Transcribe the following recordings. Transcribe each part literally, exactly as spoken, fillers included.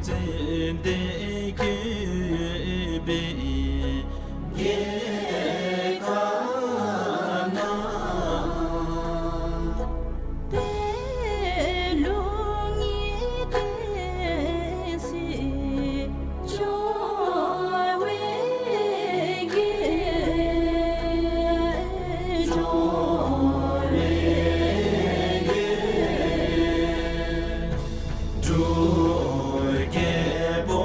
ཙན་དན་བཀོད་པའི་རྒྱལ་ཁབ་ན། པད་ལུང་གི་བསྟན་སྲིད་འབྱུང་བའི་རྒྱལ། འབྱུང་བའི་རྒྱལ། འབྲུག་རྒྱལ་པོ་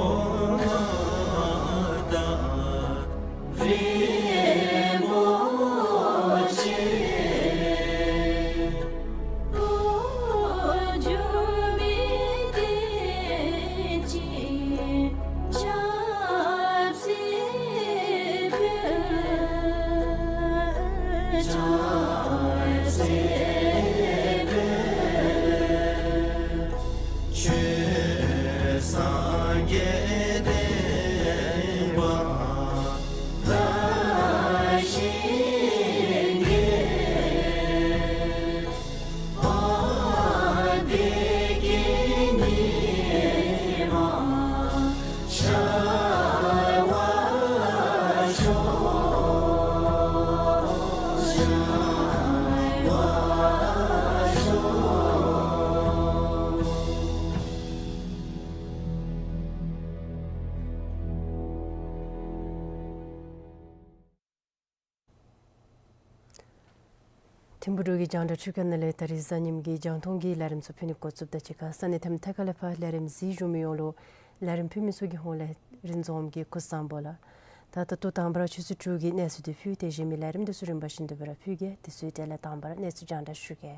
མངའ་བདག་རིན་པོ་ཆེ། འགོ་འཛུགས་མི་བསྟན་སྲིད་ཆབ་སྲིད་དཔལ། ཆབ་སྲིད་དཔལ། ཆོས་སངས་རྒྱས་བསྟན་པ་དར་ཞིང་རྒྱས། དཔལ་འབྱོར་གྱི་ཉི་མ་ཤར་བར་ཤོག། ཤར་བར་ཤོག། ཐིམ་ཕུག་འབྲུག་གི་རྒྱང་བསྒྲགས་འཕྲུལ་ཁང་ནང་ལས་ད་རིས་གཟའ་ཉིམ་གི་རྒྱང་མཐོང་གི་ལས་རིམ་ཚུ་ཕུལ་ནི་འགོ་བཙུགསཔ་ད་གཅིག་ཁར་ས་གནས་ཐམ་ཐད་ཁ་ལས་ཕར་ལས་རིམ་གཟིགས་བཞུགས་མི་ཡོངས་ལུ་ལས་རིམ་ཕུལ་མི་ཚུ་གི་ཧོངས་ལས་རིན་འཛོམས་ཀྱིས་སྐུ་གཟུགས་བཟང་པོ་ལགས། ད་ད་ལྟོ་དང་པ་ར་ཆུ་ཚོད་དྲུག་གི་གནས་ཚུལ་འདི་ཕུལ། དེ་བཞིན་མི་ལས་རིམ་འདི་ཚུ་རིམ་པ་བཞིན་དུ་སྦེ་ར་ཕུལ་གེ། དེ་ཚུ་དེ་ལས་དང་པ་ར་གནས་ཚུལ་རྒྱང་བསྒྲགས་ཞུ་གེ།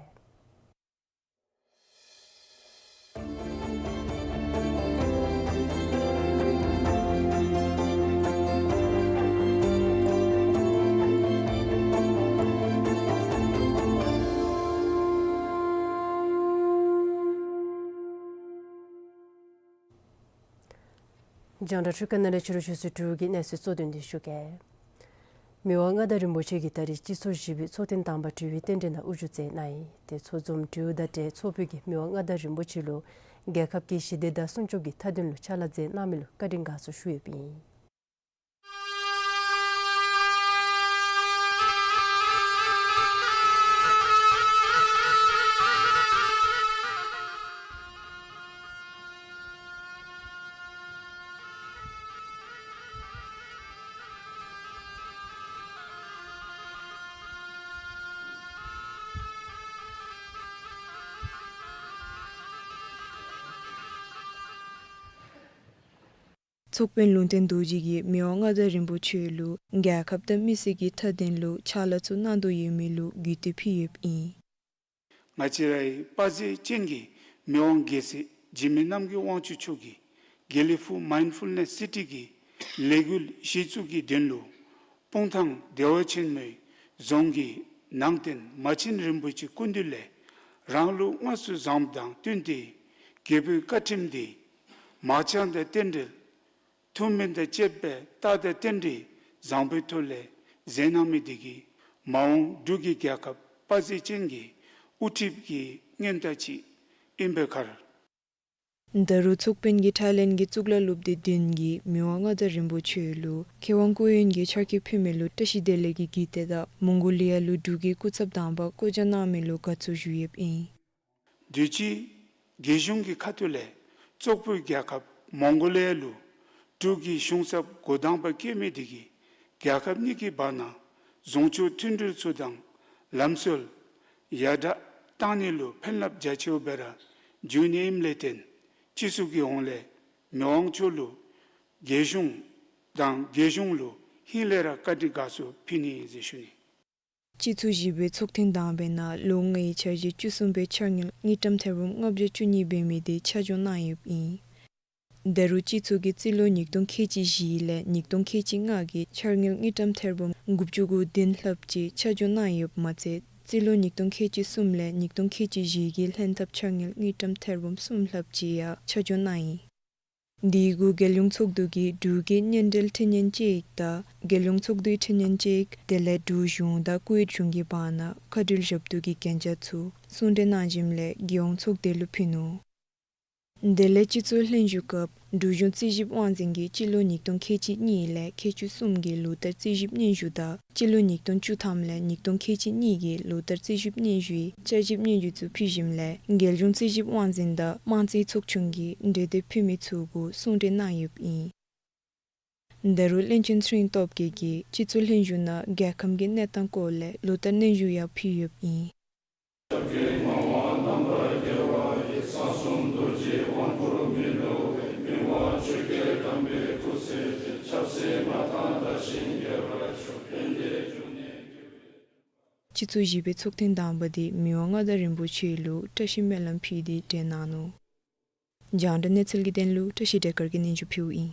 རྒྱང་བསྒྲགས་འཕྲུལ་ཁང་ནང་ལས་ཕྱི་རུ་ཆུ་ཚོད་དྲུག་གི་གནས་ཚུལ་གཙོ་དོན་འདི་ཞུ་གེ། མི་དབང་མངའ་བདག་རིན་པོ་ཆེ་གིས་ད་རིས་སྤྱི་ཚོགས་བཞི་པའི་ཚོགས་ཐེངས་དང་པ་དྲི་བའི་རྟེན་འབྲེལ་ནང་དབུ་བཞུགས་མཛད་གནང་ཡི། དེ་ཚོགས་འཛོམས་དྲིལ་བསྒྲགས་ཚོགས་པའི་གིས་མི་དབང་མངའ་བདག་རིན་པོ་ཆེ་ལུ་རྒྱལ་ཁབ་ཀྱི་ཞི་བདེ་དང་སྲུང་སྐྱོབ་ཀྱི་མཐའ་དོན་ལུ་ཕྱག་ལཱ་མཛད་གནང་མི་ལུ་བཀའ་དྲིན་དགའ་ཚོར་ཞུ་ཡོདཔ་ཨིན། ཚོགས་དཔོན་ལུང་བསྟན་རྡོ་རྗེ་གིས་མི་དབང་མངའ་བདག་རིན་པོ་ཆེ་ལུ་རྒྱལ་ཁབ་དང་མི་སེར་གྱི་མཐའ་དོན་ལུ་ཕྱག་ལཱ་ཚུ་གནང་དོ་ཡོད་མི་ལུ་གུས་བཏུད་ཕུལ་ཡོདཔ་ཨིན། ང་བཅས་རའི་དཔའ་མཛངས་ཅན་གྱི་མི་དབང་རྒྱལ་སྲས་འཇིགས་མེད་རྣམ་རྒྱལ་དབང་ཕྱུག་མཆོག་གིས་དགེ་ལེགས་ཕུག་མའིནཌ་ཕུལ་ནེསི་སི་ཊི་གི་ལས་འགུལ་གཞི་བཙུགས་ཀྱི་དོན་ལུ་སྤུངས་ཐང་བདེ་བ་ཆེན་མོའི་རྫོང་གི་ནང་རྟེན་མ་བྱན་རིན་པོ་ཆེ་སྐུ་མདུན་ལས་རང་ལུགས་དངོས་སུ་བཟངམ་དང་བསྟུན་ཏེ་རྒྱལ་པོའི་བཀའ་ཁྲིམས་འདི་མ་ཆག་དང་རྟེན་འབྲེལ་ཐུགས་སྨོན་དང་བཅསཔ་སྦེ་རྟགས་དང་རྟེན་འབྲེལ་བཟང་པོའི་ཐོག་ལས་མཛད་གནང་མི་འདི་གིས་མ་འོངས་འབྲུག་གི་རྒྱལ་ཁབ་དཔའ་མཛངས་ཅན་གྱི་དབུ་ཁྲིདཔ་གི་སྔོན་རྟགས་ཅིག་ཨིན་པའི་ཁར། ད་རུང་ཚོགས་དཔོན་གྱིས་ཁྲ་ལན་གྱི་གཙུག་ལག་སློབ་སྡེ་བདུན་གྱིས་མི་དབང་མངའ་བདག་རིན་པོ་ཆེ་ལུ་མཁས་དབང་སྐུ་ཡོན་གྱི་ཆར་ཁྱབ་ཕུལ་མི་ལུ་བཀྲ་ཤིས་བདེ་ལེགས་ཀྱི་གུས་བཏུད་དང་མོང་གོ་ལི་ཡ་ལུ་འབྲུག་གི་སྐུ་ཚབ་དང་པ་བསྐོ་བཞག་གནང་མི་ལུ་དགའ་ཚོར་ཞུ་ཡོདཔ་ཨིན། དུས་ཅི་རྒྱལ་གཞུང་གི་ཁ་ཐུག་ལས་བཙོག་པའི་རྒྱལ་ཁབ་མོང་གོ་ལི་ཡ་ལུ་འབྲུག་གི་གཞུང་ཚབ་འགོ་དང་པ་བསྐོས་མི་འདི་གིས་རྒྱལ་ཁབ་གཉིས་ཀྱི་བར་ན་རྫོང་ཕྱོགས་མཐུན་སྒྲིལ་ཚུ་དང་ལམ་སྲོལ་ཡར་དྲག་གཏང་ནི་ལུ་ཕན་རླབས་རྒྱ་ཆེཝ་སྦེ་ར་འབྱུང་ནི་ཨིནམ་ལས་བརྟེན་སྤྱི་ཚོགས་ཀྱི་ཧོངས་ལས་མི་དབང་མཆོག་ལུ་རྒྱལ་གཞུང་དང་རྒྱལ་གཞུང་ལུ་ཧིང་ལས་ར་བཀའ་དྲིན་དགའ་ཚོར་ཕུལ་ནི་ཨིན་ཟེར་ཞུ་ནི། སྤྱི་ཚོགས་བཞི་པའི་ཚོགས་ཐེངས་དང་པའི་ནང་ལོ་ལྔའི་འཆར་གཞི་བཅུ་གསུམ་པའི་འཆར་དངུལ་དངུལ་ཀྲམ་ཐེར་འབུམ་ལྔ་བརྒྱ་བཅུ་གཉིས་འབད་མི་དེ་ཆ་འཇོག་གནང་ཡོདཔ་ཨིན། ད་རུང་སྤྱི་ཚོགས་ཀྱི་རྩིས་ལོ་ཉིས་སྟོང་ཁལ་གཅིག་བཞི་ལས་ཉིས་སྟོང་ཁལ་གཅིག་ལྔ་གི་འཆར་དངུལ་དངུལ་ཀྲམ་ཐེར་འབུམ་དགུ་བཅུ་གོ་བདུན་ལྷགཔ་ཅིག་ཆ་འཇོག་གནང་ཡོདཔ་མ་ཚད་རྩིས་ལོ་ཉིས་སྟོང་ཁལ་གཅིག་གསུམ་ལས་ཉིས་སྟོང་ཁལ་གཅིག་བཞི་གི་ལྷན་ཐབས་འཆར་དངུལ་དངུལ་ཀྲམ་ཐེར་འབུམ་གསུམ་ལྷགཔ་ཅིག་ཡང་ཆ་འཇོག་གནང་ཡི། དེ་གུ་རྒྱལ་ཡོངས་ཚོགས་འདུ་གིས་འབྲུག་གི་སྣེ་འབྲེལ་འཕྲི་སྣོན་དཔྱད་ཡིག་དང་རྒྱལ་ཡོངས་ཚོགས་འདུའི་འཕྲི་སྣོན་དཔྱད་ཡིག་དེ་ལས་འབྲུག་གཞུང་དང་ཀུ་ཝེཊ་གཞུང་གི་བར་ན་མཁའ་འགྲུལ་ཞབས་ཏོག་གི་གན་རྒྱ་ཚུ་གསུང་གྲོས་གནང་ཞིནམ་ལས་རྒྱལ་ཡོངས་ཚོགས་སྡེ་ལུ་ཕུལ་ནུག། དེ་ལས་སྤྱི་ཚོགས་ལྷན་བཞུགས་སྐབས་འབྲུག་གཞུང་རྩིས་ཞིབ་དབང་འཛིན་གྱིས་སྤྱི་ལོ་ཉིས་སྟོང་ཁལ་གཅིག་གཉིས་ལས་ཁལ་གཅིག་གསུམ་གྱི་ལོ་ལྟར་རྩིས་ཞིབ་སྙན་ཞུ་དང་སྤྱི་ལོ་ཉིས་སྟོང་བཅུ་ཐམ་ལས་ཉིས་སྟོང་ཁལ་གཅིག་གཉིས་ཀྱི་ལོ་ལྟར་རྩིས་ཞིབ་སྙན་ཞུའི་བསྐྱར་ཞིབ་སྙན་ཞུ་ཚུ་ཕུལ་ཞིནམ་ལས་རྒྱལ་གཞུང་རྩིས་ཞིབ་དབང་འཛིན་དང་དམངས་རྩིས་ཚོགས་ཆུང་གི་འབྲེལ་དེབ་ཕུལ་མི་ཚུ་གུ་གསུང་གྲོས་གནང་ཡོདཔ་ཨིན། ད་རུང་བློན་ཆེན་ཚེ་རིང་སྟོབས་རྒྱས་ཀྱིས་སྤྱི་ཚོགས་ལྷན་བཞུགས་ནང་རྒྱལ་ཁམས་ཀྱི་གནས་སྟངས་སྐོར་ལས་ལོ་ལྟར་སྙན་ཞུ་ཡང་ཕུལ་ཡོདཔ་ཨིན། སྤྱི་ཚོགས་བཞི་པའི་ཚོགས་ཐེངས་དང་པ་དེ་མི་དབང་མངའ་བདག་རིན་པོ་ཆེ་ལུ་བཀྲིས་སྨོན་ལམ་ཕུལ་ཏེ་གྲོལ་གནང་ནུག། རྒྱང་བསྒྲགས་གནས་ཚུལ་གྱི་དོན་ལུ་བཀྲ་ཤིས་སྒྲོལ་དཀར་གྱིས་སྙན་ཞུ་ཕུལཝ་ཨིན།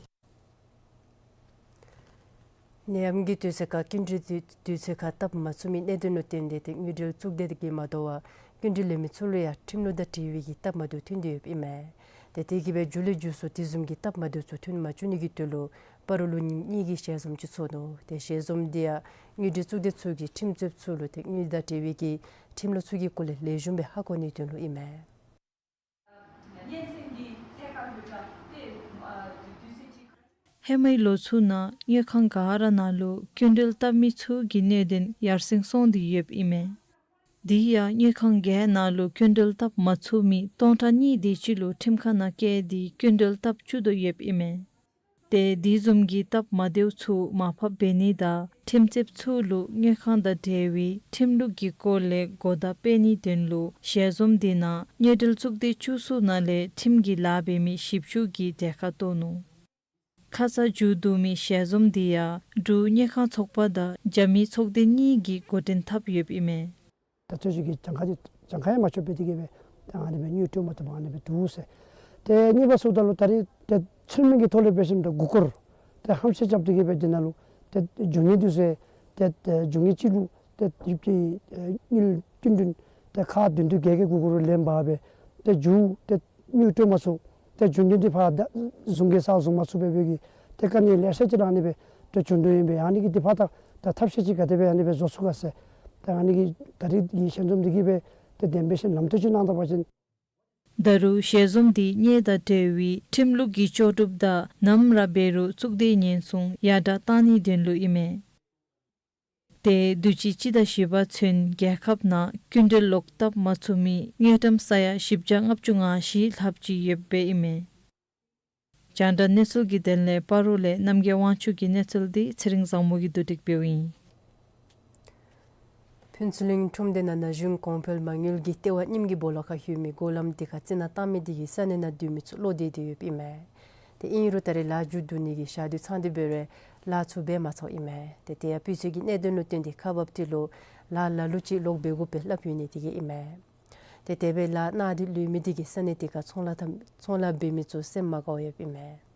ནད་ཡམས་ཀྱི་དུས་ཚོད་ཁར་སྐྱིན་འགྲུལ་དུས་དུས་ཚོད་ཁར་སྟབས་མ་ཚུགས་མི་གནད་དོན་ལུ་བརྟེན་ཏེ་ཏེ་དངུལ་འབྲེལ་གཙུག་སྡེ་དེ་གིས་མ་དོ་བར་སྐྱིན་འགྲུལ་ལེན་མི་ཚུ་ལུ་ཡང་ཁྲིམས་ལུགས་དང་འབྲེལ་བའི་གི་སྟབས་མ་བདེཝ་ཐོན་ཏེ་ཡོདཔ་ཨིན་མས། ཏེ་དེ་གིས་སྦེ་མཇུག་ལས་མཇུག་སུ་དེ་བཟུམ་གྱི་སྟབས་མ་བདེཝ་ཚུ་ཐོན་མ་བཅུག་ནི་གི་དོན་ལུ་སྤ་རོ་ལུ་ཉིནམ་གཉིས་ཀྱི་ཞལ་འཛོམས་ཅིག་ཚོགས་ནུག། ཏེ་ཞལ་འཛོམས་དེ་ཡང་དངུལ་འབྲེལ་གཙུག་སྡེ་ཚུ་གིས་ཁྲིམས་རྩོདཔ་ཚུ་ལུ་ཏེ་དངུལ་དང་འབྲེལ་བའི་གི་ཁྲིམས་ལུགས་ཚུ་གི་སྐོར་ལས་ལེགས་ཤོམ་སྦེ་ཧ་གོ་ནིའི་དོན་ལུ་ཨིན་མས། ཧེ་མའི་ལོ་ཚུ་ནང་དངུལ་ཁང་ག་ར་ནང་ལུ་སྐྱིན་འགྲུལ་བཏབ་མི་ཚུ་གི་གནད་དོན་ཡར་སེང་སོང་སྟེ་ཡོདཔ་ཨིན་མས། དེ་ཡང་དངུལ་ཁང་བརྒྱད་ནང་ལུ་སྐྱིན་འགྲུལ་བཏབ་མ་ཚུགས་མི་སྟོང་ཕྲག་གཉིས་དེ་ཅིག་ལུ་ཁྲིམས་ཁང་ནང་བསྐྱལ་ཏེ་སྐྱིན་འགྲུལ་བཏབ་བཅུག་དོ་ཡོདཔ་ཨིན་མས། ཏེ་དེ་བཟུམ་གྱི་སྟབས་མ་བདེཝ་ཚུ་མར་ཕབ་འབད་ནི་དང་ཁྲིམས་རྩོདཔ་ཚུ་ལུ་དངུལ་ཁང་དང་འབྲེལ་བའི་ཁྲིམས་ལུགས་ཀྱི་སྐོར་ལས་གོ་བརྡ་སྤེལ་ནིའི་དོན་ལུ་ཞལ་འཛོམས་དེ་ནང་དངུལ་འབྲེལ་གཙུག་སྡེ་བཅུ་གསུམ་ནང་ལས་ཁྲིམས་ཀྱི་ལཱ་འབད་མི་བཞི་བཅུ་གིས་གྲལ་ཁར་གཏོགས་ནུག། ཁ་ཙ་མཇུག་བསྡུ་མི་ཞལ་འཛོམས་དེ་ཡང་འབྲུག་དངུལ་ཁང་ཚོགས་པ་དང་རྒྱ་མི་ཚོགས་སྡེ་གཉིས་ཀྱིས་འགོ་འདྲེན་འཐབ་ཡོདཔ་ཨིན་མས། ད་ཚོད་ཅིག་གིས་གྱངས་ཁ་ཅིག་གྱངས་ཁ་ཡང་མ་ཆོད་པའི་དེ་གིས་སྦེ་ད་ཨ་ནི་སྦེ་དངུལ་སྤྲོད་མ་ཐུབ་པར་ཨ་ནི་སྦེ་འདུག་ཟེར། ཏེ་གཉིས་པ་ཟེརཝ་ད་ལུ་ད་རིས་ཏེ་ཚུལ་མིན་གྱི་ཐོག་ལས་འབད་ཞིནམ་ད་མགུ་སྐོར་ཏེ་ཧམ་བཤད་རྐྱབ་སྟེ་གིས་སྦེ་དེ་ནང་ལུ་ཏེ་རྒྱུ་དངོས་དེ་ཚུ་ཏེ་ཏེ་རྒྱུ་དངོས་ཅིག་ལུ་ཏེ་ཡུདཔ་ཅིག་ཨེ་དངུལ་སྐྱིན་འགྲུལ་ཏེ་ཁག་བདུན་དུ་བརྒྱད་ཀྱི་མགུ་སྐོར་ལེན་འབག་སྦེ་ཏེ་མཇུག་ཏེ་དངུལ་སྤྲོད་མ་ཚུགས། ཏེ་རྒྱུ་དངོས་དེ་ཕར་ད་བཟུང་གི་ས་བཟུང་མ་ཚུགས་པའི་སྦེ་གི་ཏེ་དཀའ་ངལ་ལེ་ཤ་ཅིག་ར་ཨ་ནི་སྦེ་ཏེ་བྱུང་དོ་ཨིན་པས། ཨ་ནི་གི་དེ་ཕར་ད་ད་ཐབས་ཤེས་ཅིག་ག་དེ་སྦེ་ཨ་ནི་སྦེ་བཟོ་ཚུགས་ག་ཟེར། ད་ཨ་ནི་གི་ད་རིས་ཀྱི་ཞལ་འཛོམས་འདི་གིས་སྦེ་ཏེ་བདེན་པའི་ཞིན་ལམ་སྟོན་ཅིག་གནང་ད་པ་ཅིན། ད་རུང་ཞལ་འཛོམས་འདི་དངུལ་དང་འབྲེལ་བའི་ཁྲིམས་ལུགས་ཀྱི་ལྕོགས་གྲུབ་དང་ནམ་ར་འབད་རུང་གཙུག་སྡེ་ཉེན་སྲུང་ཡར་དྲག་གཏང་ནིའི་དོན་ལུ་ཨིན་མས། ཏེ་དུས་ཅི་སྤྱི་ཟླ་བཞི་པ་ཚུན་རྒྱལ་ཁབ་ནང་སྐྱིན་འགྲུལ་ལོག་བཏབ་མ་ཚུགས་མི་དངུལ་ཀྲམ་ས་ཡ་བཞི་བརྒྱ་ལྔ་བཅུ་ང་བཞི་ལྷགཔ་ཅིག་ཡོདཔ་ཨིན་མས། རྒྱང་བསྒྲགས་གནས་ཚུལ་གྱི་དོན་ལས་སྤ་རོ་ལས་རྣམ་རྒྱལ་དབང་ཕྱུག་གི་གནས་ཚུལ་འདི་ཚེ་རིང་བཟང་མོ་གིས་བསྡུ་སྒྲིག་འབདཝ་ཨིན། ཕུན་ཚོགས་གླིང་ཁྲོམ་སྡེ་ནང་ན་གཞུང་གོང་འཕེལ་མ་དངུལ་གྱི་ལྟེ་བ་རྙིངམ་གི་སྦོ་ལོགས་ཁར་ཡོད་མི་སྒོ་ལམ་དེ་ཁར་རྩི་ནག་བཏང་མི་དེ་གིས་ས་གནས་ནང་སྡོད་མི་ཚུ་བློ་བདེ་སྟེ་ཡོདཔ་ཨིན་མས། ཏེ་ཨིན་རུང་ད་རིས་ལཱ་མཇུག་བསྡུ་ནི་གི་ཞག་དུས་ཚང་སྟེ་འབད་རུང་ལཱ་ཚུ་འབད་མ་ཚརཝ་ཨིན་མས། ཏེ་དེ་ཡང་སྤུས་ཚད་ཀྱི་གནད་དོན་ལུ་བརྟེན་ཏེ་ཁག་འབགཔ་དེ་ལུ་ལཱ་ལ་ལུ་ཅིག་ལོག་འབད་དགོ་པས་སླབ་ཡོད་ནི་དེ་གིས་ཨིན་མས། ཏེ་དེ་སྦེ་ལཱ་གནང་སྟེ་ལུས་མི་དེ་གིས་ས་གནས་དེ་ཁར་ཚོང་ལཱ་འཐབ་ཚོང་ལཱ་འབད་མི་ཚུ་སེམས་མ་དགའཝ་ཡོདཔ་ཨིན་མས།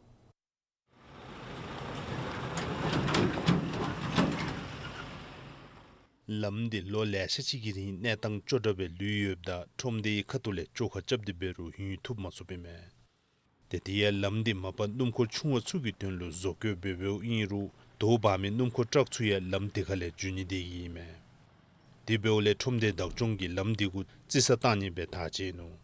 ལམ་འདི་ལོ་ལེ་ཤ་ཅིག་གི་རིང་གནས་སྟངས་སྐྱོ་དྲགས་སྦེ་ལུས་ཡོདཔ་ད་ཁྲོམ་སྡེའི་ཁ་ཐུག་ལས་བཅོ་ཁ་རྐྱབ་སྟེ་འབད་རུང་ཡུན་ཐུབ་མ་ཚུགསཔ་ཨིན་མས། ཏེ་དེ་ཡང་ལམ་འདི་མ་པ་སྣུམ་འཁོར་ཆུང་བ་ཚུ་གི་དོན་ལུ་བཟོ་བཀོད་འབད་འབདཝ་ཨིན་རུང་དོ་འབག་མི་སྣུམ་འཁོར་ཊཱག་ཚུ་ཡང་ལམ་དེ་ཁ་ལས་འགྱོ་ནི་སྡོད་ཡི་ཨིན་མས། དེ་འབདཝ་ལས་ཁྲོམ་སྡེ་བདག་སྐྱོང་གིས་ལམ་དེ་གུ་རྩི་ས་བཏང་ནི་སྦེ་ཐག་བཅད་ནུག།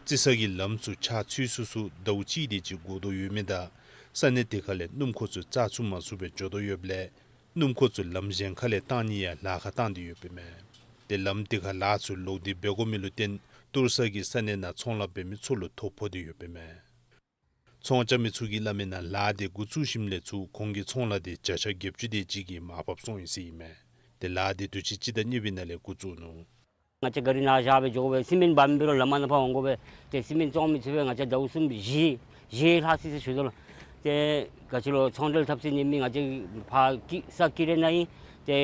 རྩི་ས་གི་ལམ་ཚུ་ཆ་ཚུད་སུ་སུ་ཟླཝ་གཅིག་དེ་ཅིག་འགོར་དོ་ཡོད་མི་དང་ས་གནས་དེ་ཁ་ལས་སྣུམ་འཁོར་ཚུ་བཙག་འཐུ་མ་ཚུགས་པར་འགྱོ་དོ་ཡོདཔ་ལས་སྣུམ་འཁོར་ཚུ་ལམ་གཞན་ཁ་ལས་བཏང་ནི་ཡང་ལཱ་ཁག་བཏང་སྟེ་ཡོདཔ་ཨིན་མས། ཏེ་ལམ་དེ་ཁར་ལཱ་ཚུ་ལོག་སྟེ་འབད་དགོ་མི་ལུ་བརྟེན་ཏུར་ས་གི་ས་གནས་ནང་ཚོང་ལཱ་འབད་མི་ཚུ་ལུ་ཐོ་ཕོག་སྟེ་ཡོདཔ་ཨིན་མས། ཚོང་རྐྱབ་མི་ཚུ་གིས་སླབ་མིའི་ནང་ལཱ་དེ་འགོ་བཙུགས་ཞིནམ་ལས་ཚུར་ཁོང་གི་ཚོང་ལཱ་དེ་བརྒྱ་ཆ་བརྒྱད་ཅུ་དེ་ཅིག་གིས་མར་ཕབ་སོང་ཡི་ཟེར་ཨིན་མས། ཏེ་ལཱ་དེ་དུས་ཅི་སྤྱི་ཟླ་གཉིས་པའི་ནང་ལས་འགོ་བཙུགས་ནུག། ང་བཅས་ག་རི་ནང་བཞག་སྦེ་འགྱོ་དགོ་པས། སི་མེནཊ་འབག་མི་འབད་རུང་ལམ་ནང་ཕར་འོང་དགོ་པས། ཏེ་སི་མེནཊ་བཙོང་མི་ཚུགས་པས། ང་བཅས་ཟླཝ་གསུམ་བཞི་བཞི་ལྷག་སོ་ཡི་ཟེར་ཞུ་དོ་ལགས། ཏེ་ག་ཅི་ལོ་ཚོང་འབྲེལ་འཐབ་ས་ནི་མེད། ང་བཅས་ཕར་ཀི་ས་ཀི་རེ་ནང་ཨིན། ཏེ་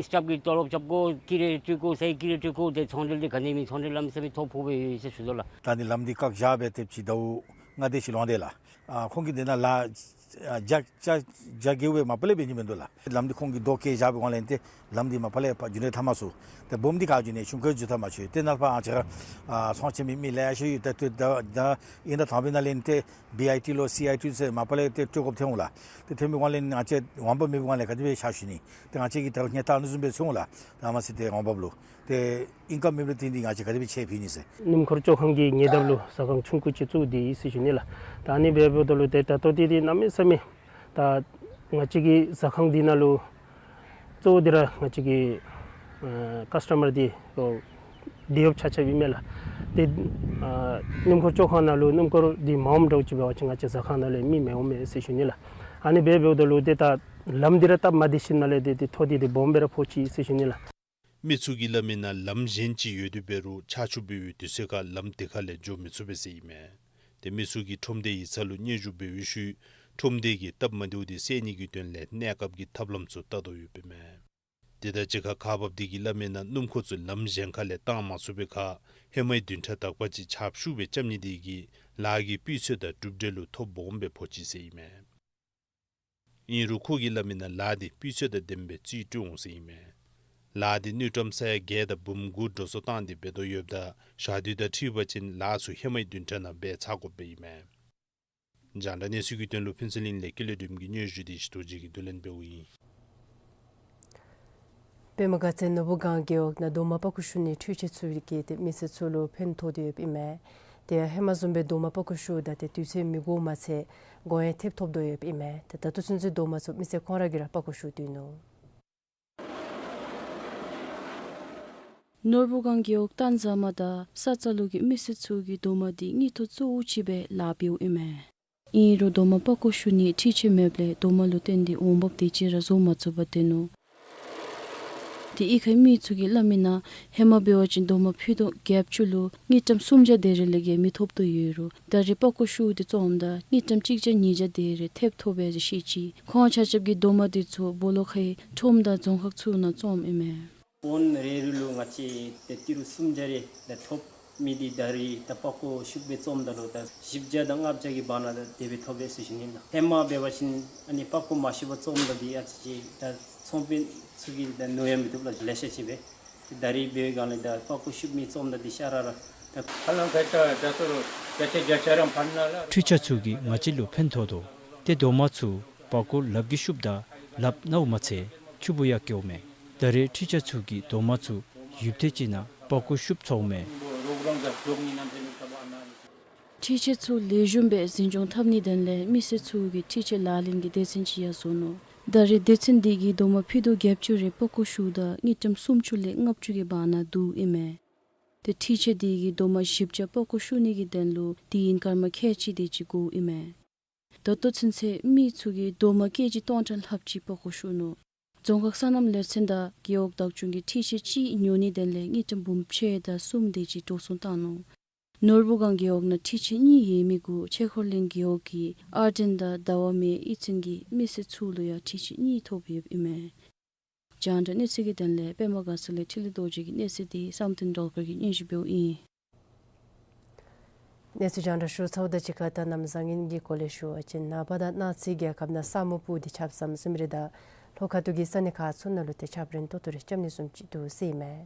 སི་ཊཱཕ་གི་ཏོ་ལོབ་རྐྱབ་དགོ། ཀི་རེ་སྤྲོད་དགོ། ས་ཡི་ཀི་རེ་སྤྲོད་དགོ། ཏེ་ཚོང་འབྲེལ་འདི་ག་ནི་མེད། ཚོང་འབྲེལ་ལམ་སེལ་མི་ཐོ་ཕོག་སྦེ་ཡོད་ཟེར་ཞུ་དོ་ལགས། ད་ནི་ལམ་འདི་བཀག་བཞག་སྦེ་ཏེ་ཕྱི་ཟླཝ་ལྔ་དེ་ཅིག་ལོངས་ཏེ་ལགས། ཨ་ཁོང་གིས་དེ་ནང་ལཱ་ཨ་རྒྱ་རྒྱ་རྒྱ་སྐྱེད་སྦེ་མ་པ་ལས་འབད་ནི་མིན་འདུག་ལགས། ལམ་འདི་ཁོང་གིས་རྡོ་བཀལ་བཞག་པའི་སྒང་ལས་ཏེ་ལམ་འདི་མ་པ་ལས་ཕར་རྒྱུན་ནས་འཐབ་མ་ཚུགས། ཏེ་སྦོམ་འདི་ག་རྒྱུན་ནས་ཆུང་ཀུ་འགྱོ་ཐབས་མ་ཆོད། ཏེ་ནཱ་ཕར་ང་བཅས་ཨ་ཚོང་བྱེད་མི་མི་ལེ་ཤ་ཡོད། ཏེ་ཏེ་ད་ད་ཨིན་ད་དང་པའི་ནང་ལས་ཏེ་བི་ཨའི་ཊི་ལོ་སི་ཨའི་ཊི་ཟེར་མ་པ་ལས་ཏེ་སྤྲོད་དགོཔ་ཐོན་འོང་ལགས། ཏེ་ཐོན་པའི་སྒང་ལས་ང་བཅས་འོང་འབབ་མེད་པའི་སྒང་ལས་ག་དེ་སྦེ་ཕྱག་ཞུ་ནི། ཏེ་ང་བཅས་ཀྱིས་ད་རུང་ངལ་རྟགས་ཨ་ནི་བཟུམ་སྦེ་ཚུད་འོང་ལགས། ད་མ་ཚད་ཏེ་འོང་འབབ་ལུ་ཏེ་ ཨིན་ཀམ་མེདཔ་ལས་བརྟེན་ཏེ་ང་བཅས་ག་དེ་སྦེ་ཕྱེ་ཕུལ་ནི་ཟེར། སྣུམ་འཁོར་བཅོ་ཁང་གི་ཉེ་འདབས་ལུ་ཟ་ཁང་ཆུང་ཀུ་ཅིག་བཙུགས་ཏེ་ཡོད་ཟེར་ཞུ་ནི་ལགས། ད་ཨ་ནི་འབདཝ་ད་ལུ་ཏེ་ད་ལྟོ་འདི་འདི་གནམ་མེད་ས་མེད་ད་ང་བཅས་ཀྱི་ཟ་ཁང་འདི་ནང་ལུ་གཙོ་བོ་འདི་ར་ང་བཅས་ཀྱི་ཨ་ཀཱསི་ཊ་མར་འདི་འོ་དེ་ཡོདཔ་ཆ་ཁྱབ་ཨིན་མས་ལགས། ཏེ་ཨ་སྣུམ་འཁོར་བཅོ་ཁང་ནང་ལུ་སྣུམ་འཁོར་འདི་མ་འོངམ་འདྲཝ་ཅིག་འབད་བ་ཅིན་ང་བཅས་ཟ་ཁང་ནང་ལུ་མི་མི་འོང་མས་ཟེར་ཞུ་ནི་ལགས། ཨ་ནི་འབདཝ་ད་ལུ་ཏེ་ད་ལམ་འདི་ར་སྟབས་མ་བདེ་ཞིནམ་ལས་ཏེ་ཏེ་ཐོག་འདི་འདི་སྦོམ་སྦེ་ར་ཕོག་ཅི་ཟེར་ཞུ་ནི་ལགས། མི་ཚུ་གིས་སླབ་མི་ནང་ལམ་གཞན་ཅིག་ཡོད་དེ་འབད་རུང་ཆར་ཆུ་འབབ་པའི་དུས་ཚོད་ཁར་ལམ་དེ་ཁ་ལས་འགྱོ་མི་ཚུགས་པས་ཟེར་ཨིན་མས། ཏེ་མི་ཚུ་གིས་ཁྲོམ་སྡེ་ཡིག་ཚང་ལུ་སྙན་ཞུ་འབད་བའི་ཤུལ་ཁྲོམ་སྡེ་གིས་སྟབས་མ་བདེཝ་དེ་སེལ་ནི་གི་དོན་ལས་གནས་སྐབས་ཀྱི་ཐབས་ལམ་ཚུ་བལྟ་དོ་ཡོདཔ་ཨིན་མས། དེ་དང་གཅིག་ཁར་ཁག་འབགཔ་དེ་གིས་སླབ་མི་ནང་སྣུམ་འཁོར་ཚུ་ལམ་གཞན་ཁ་ལས་བཏང་མ་ཚུགས་པའི་ཁར་ཧེ་མའི་བདུན་ཕྲག་དག་པ་ཅིག་ཆརཔ་ཤུགས་སྦེ་རྐྱབ་ནི་དེ་གིས་ལཱ་གི་སྤུས་ཚད་དང་གྲུབ་འབྲས་ལུ་ཐོ་སྦོམ་སྦེ་ཕོག་ཅི་ཟེར་ཨིན་མས། ཨིན་རུང་ཁོ་གིས་སླབ་མི་ནང་ལཱ་འདི་སྤུས་ཚད་དང་ལྡནམ་སྦེ་རྩིས་སྤྲོད་འོང་ཟེར་ཨིན་མས། ལཱ་འདི་དངུལ་ཀྲམ་ས་ཡ་བརྒྱད་དང་འབུམ་དགུ་འགྲོ་སོང་བཏང་སྟེ་འབད་དོ་ཡོདཔ་ད་ཞག་དུས་དང་འཁྲིལ་བ་ཅིན་ལཱ་ཚུ་ཧེ་མའི་བདུན་ཕྲག་ནང་འབད་ཚར་དགོཔ་ཨིན་མས། རྒྱང་བསྒྲགས་གནས་ཚུལ་གྱི་དོན་ལུ་ཕུན་ཚོགས་གླིང་ལས་ཀུན་ལེགས་སྒྲོལམ་གྱི་སྙན་ཞུ་དེ་ཞི་ཏོ་རྗེ་གིས་བསྡུ་ལེན་འབདཝ་ཨིན། པདྨ་དགའ་ཚལ་ནོར་བུ་སྒང་རྒེད་འོག་ནང་རྡོག་མ་པག་ཀོ་བཤུ་ནི་འཕྲུལ་ཆས་ཚུ་གིས་ཏེ་མི་སེར་ཚུ་ལུ་ཕན་ཐོགས་ཏེ་ཡོདཔ་ཨིན་མས། དེ་ཡང་ཧེ་མ་བཟུམ་སྦེ་རྡོག་མ་པག་ཀོ་བཤུཝ་ད་ཏེ་དུས་ཚོད་མི་འགོརཝ་མ་ཚད་གོང་ཡང་ཐེབས་ཐོབ་དོ་ཡོདཔ་ཨིན་མས། ཏེ་ད་ལྟོ་ཚུན་ཚོད་རྡོག་མ་ཚུ་མི་སེར་ཁོང་ར་གིས་ར་པག་ཀོ་བཤུ་སྡོད་ནུག། ནོར་བུ་སྒང་རྒེད་འོག་ཏན་ཟ་མ་དང་ས་རྩ་ལུ་གི་མི་སེར་ཚུ་གིས་རྡོག་མ་འདི་དངུལ་ཐོག་གཙོ་བོ་ཅིག་སྦེ་ལཱ་འབདཝ་ཨིན་མས། ཨིན་རུང་རྡོག་མ་པག་ཀོ་བཤུ་ནི་འཕྲུལ་ཆས་མེདཔ་ལས་རྡོག་མ་ལུ་བརྟེན་ཏེ་འོང་འབབ་དེ་ཅིག་ར་བཟོ་མ་ཚུགས་པར་སྡོད་ནུག། དེ་གི་ཁར་མི་ཚུ་གིས་སླབ་མི་ནང་ཧེ་མ་འབད་བ་ཅིན་རྡོག་མ་ཕུད་རྡོག་བརྒྱད་ཅུ་ལུ་དངུལ་ཀྲམ་སུམ་བརྒྱ་དེ་རེ་ལས་བརྒལ་མི་ཐོབ་དོ་ཡོད་རུང་ད་རེས་པག་ཀོ་བཤུ་སྟེ་བཙོངམ་ད་དངུལ་ཀྲམ་གཅིག་བརྒྱ་ཉིས་བརྒྱ་དེ་རེ་ཐེབས་ཐོབ་པས་ཟེར་བཤད་ཅི། ཁོང་ཆ་ཁྱབ་ཀྱིས་རྡོག་མ་དེ་ཚུ་སྦོ་ལོགས་ཁའི་ཁྲོམ་དང་རྫོང་ཁག་ཚུ་ནང་བཙོངམ་ཨིན་མས། བོན་རེ་རེ་ལུ་ང་བཅས་ཏེ་ཏི་རུ་སུམ་བརྒྱ་རེ་ལས་ཐོབ་མི་འདི་ད་རེས་ད་པག་ཀོ་བཤུ་སྦེ་བཙོངམ་ད་ལུ་ད་བཞི་བརྒྱ་དང་ལྔ་བརྒྱ་གི་བར་ན་ད་དེ་སྦེ་ཐོབ་པས་ཟེར་ཞུ་ནི་ལགས། ཧེ་མ་འབད་བ་ཅིན་ཨ་ནི་པག་ཀོ་མ་བཤུ་བར་བཙོངམ་ད་འདི་ཨ་ཙི་ཅིག་ད་ཚོང་དཔོན་ཚུ་གིས་ད་ནོར་ཡང་མི་བཏུབ་ལགས། ལེ་ཤ་ཅིག་སྦེ་ཏེ་ད་རེས་འབད་བའི་སྒང་ལས་ད་པག་ཀོ་བཤུ་མི་བཙོངམ་ད་འདི་ཤ་ར་ར་ད་ཁ་ལང་ཁ་ད་ད་ཏོ་རུ་ད་ཆ་རྒྱ་ཆ་རང་ཕར་ན་ལགས། འཕྲུལ་ཆས་ཚུ་གིས་ང་བཅས་ལུ་ཕན་ཐོགས་དོ། ཏེ་རྡོག་མ་ཚུ་པག་ཀོ་ལགཔ་གིས་བཤུཝ་ད་ལགཔ་ན་བ་མ་ཚད་ཆུ་བུ་ཡང་སྐྱེཝ་མས། ད་རེས་འཕྲུལ་ཆས་ཚུ་གིས་རྡོག་མ་ཚུ་ཡུདཔ་ཐེངས་ཅིག་ནང་པག་ཀོ་བཤུ་ཚུགས་མས། འཕྲུལ་ཆས་ཚུ་ལེགས་ཤོམ་སྦེ་འཛིན་སྐྱོང་འཐབ་ནི་དོན་ལས་མི་སེར་ཚུ་གིས་འཕྲུལ་ཆས་ལག་ལེན་གྱི་སྡེ་ཚན་ཅིག་ཡང་བཟོ་ནུག། ད་རེས་སྡེ་ཚན་འདི་གིས་རྡོག་མ་ཕུད་རྡོག་བརྒྱད་ཅུ་རེ་པག་ཀོ་བཤུཝ་ད་དངུལ་ཀྲམ་སུམ་ཅུ་ལས་ལྔ་བཅུ་གི་བར་ན་བསྡུཝ་ཨིན་མས། ཏེ་འཕྲུལ་ཆས་འདི་གིས་རྡོག་མ་བཞི་བརྒྱ་པག་ཀོ་བཤུ་ནི་གི་དོན་ལུ་དུས་ཡུན་སྐར་མ་ཁལ་གཅིག་དེ་ཅིག་འགོརཝ་ཨིན་མས། ད་ལྟོ་ཚུན་ཚོད་མི་ཚུ་གིས་རྡོག་མ་ཀེ་ཇི་སྟོང་ཕྲག་ལྷགཔ་ཅིག་པག་ཀོ་བཤུ་ནུག། རྫོང་ཁག་སོ་ནམ་ལས་ཚན་དང་རྒེད་འོག་བདག་སྐྱོང་གིས་འཕྲུལ་ཆས་གཅིག་ཉོ་ནི་དོན་ལས་དངུལ་ཀྲམ་འབུམ་ཕྱེད་དང་གསུམ་དེ་ཅིག་འགྲོ་སོང་བཏང་ནུག། ནོར་བུ་སྒང་རྒེད་འོག་ནང་འཕྲུལ་ཆས་གཉིས་ཡོད་མི་གུ་ཆོས་འཁོར་གླིང་རྒེད་འོག་གི་ཨར་སྒྲེན་དང་ཟླ་བ་མེ་གཡུས་ཚན་གྱི་མི་སེར་ཚུ་ལུ་ཡང་འཕྲུལ་ཆས་གཉིས་ཐོབ་ཡོདཔ་ཨིན་མས། རྒྱང་བསྒྲགས་གནས་ཚུལ་གྱི་དོན་ལས་པདྨ་དགའ་ཚལ་ལས་འཕྲིན་ལས་རྡོ་རྗེ་གི་གནས་ཚུལ་འདི་བསམ་གཏན་སྒྲོལ་དཀར་གྱིས་སྙན་ཞུ་འབདཝ་ཨིན། གནས་ཚུལ་རྒྱང་བསྒྲགས་ཞུ་ཚརཝ་དང་གཅིག་ཁར་ད་གནམ་བཟང་ངན་གྱི་སྐོར་ལས་ཞུ་བ་ཅིན་ནངས་པ་དང་གནངས་ཚེ་རྒྱལ་ཁབ་ནང་ས་སྨུག་སྤུབས་ཏེ་ཆརཔ་ཟམ་ཟིམ་རེ་དང་ལྷོ་ཁ་ཐུག་གི་ས་གནས་ཁག་ཚུ་ནང་ལུ་ཏེ་ཆརཔ་རན་ཏོག་ཏོ་རེ་རྐྱབ་ནི་བཟུམ་ཅིག་འདུག་ཟེར་ཨིན་མས།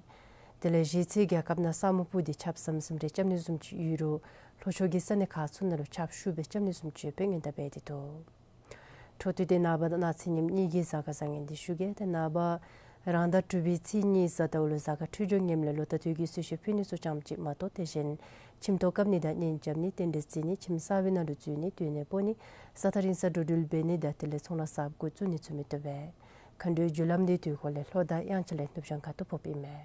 དེ་ལས་གཞེས་ཚེ་རྒྱལ་ཁབ་ནང་ས་སྨུག་སྤུབས་ཏེ་ཆརཔ་ཟམ་ཟིམ་རེ་རྐྱབ་ནི་བཟུམ་ཅིག་ཡོད་རུང་ལྷོ་ཕྱོགས་ཀྱི་ས་གནས་ཁག་ཚུ་ནང་ལུ་ཆརཔ་ཤུགས་སྦེ་རྐྱབ་ནི་བཟུམ་ཅིག་ཡོདཔ་སྦེ་སྔོན་དཔག་འབད་དེ་འདུག། འཕྲོ་མཐུད་དེ་ནངས་པ་དང་གནངས་ཚེ་ཉིནམ་གཉིས་ཀྱི་གཟའ་སྐར་བཟང་ངན་འདི་ཞུ་གེ། ཏེ་ནངས་པ་རང་ཟླ་དྲུག་པའི་ཚེས་གཉིས་གཟའ་ཟླཝ་ལུ་གཟའ་སྐར་འཕྲོད་སྦྱོར་ངནམ་ལས་ལོ་ཟླ་དུས་ཀྱི་གསོལ་མཆོད་ཕུལ་ནི་ཚུ་ཙམ་ཅིག་མ་གཏོགས་དེ་བཞིན་ཁྱིམ་ཐོག་བཀབ་ནི་དང་གཉེན་རྐྱབ་ནི་རྟེན་འབྲེལ་བརྩི་ནི་ཁྱིམ་གསར་པའི་ནང་ལུ་འཛུལ་ནི་སྡོད་གནས་སྤོ་ནི་ས་ཐག་རིང་ས་འགྲོ་འགྲུལ་འབད་ནི་དང་དེ་ལས་ཚོང་ལཱ་གསརཔ་འགོ་བཙུགས་ནི་ཚུ་མི་བཏུབ་པས། མཁའ་འགྲོའི་རྒྱུ་ལམ་འདི་དུས་འཁོར་ལས་ལྷོ་དང་དབྱངས་འཆར་ལས་ནུབ་བྱང་ཁ་ཐུག་ཕོགཔ་ཨིན་མས།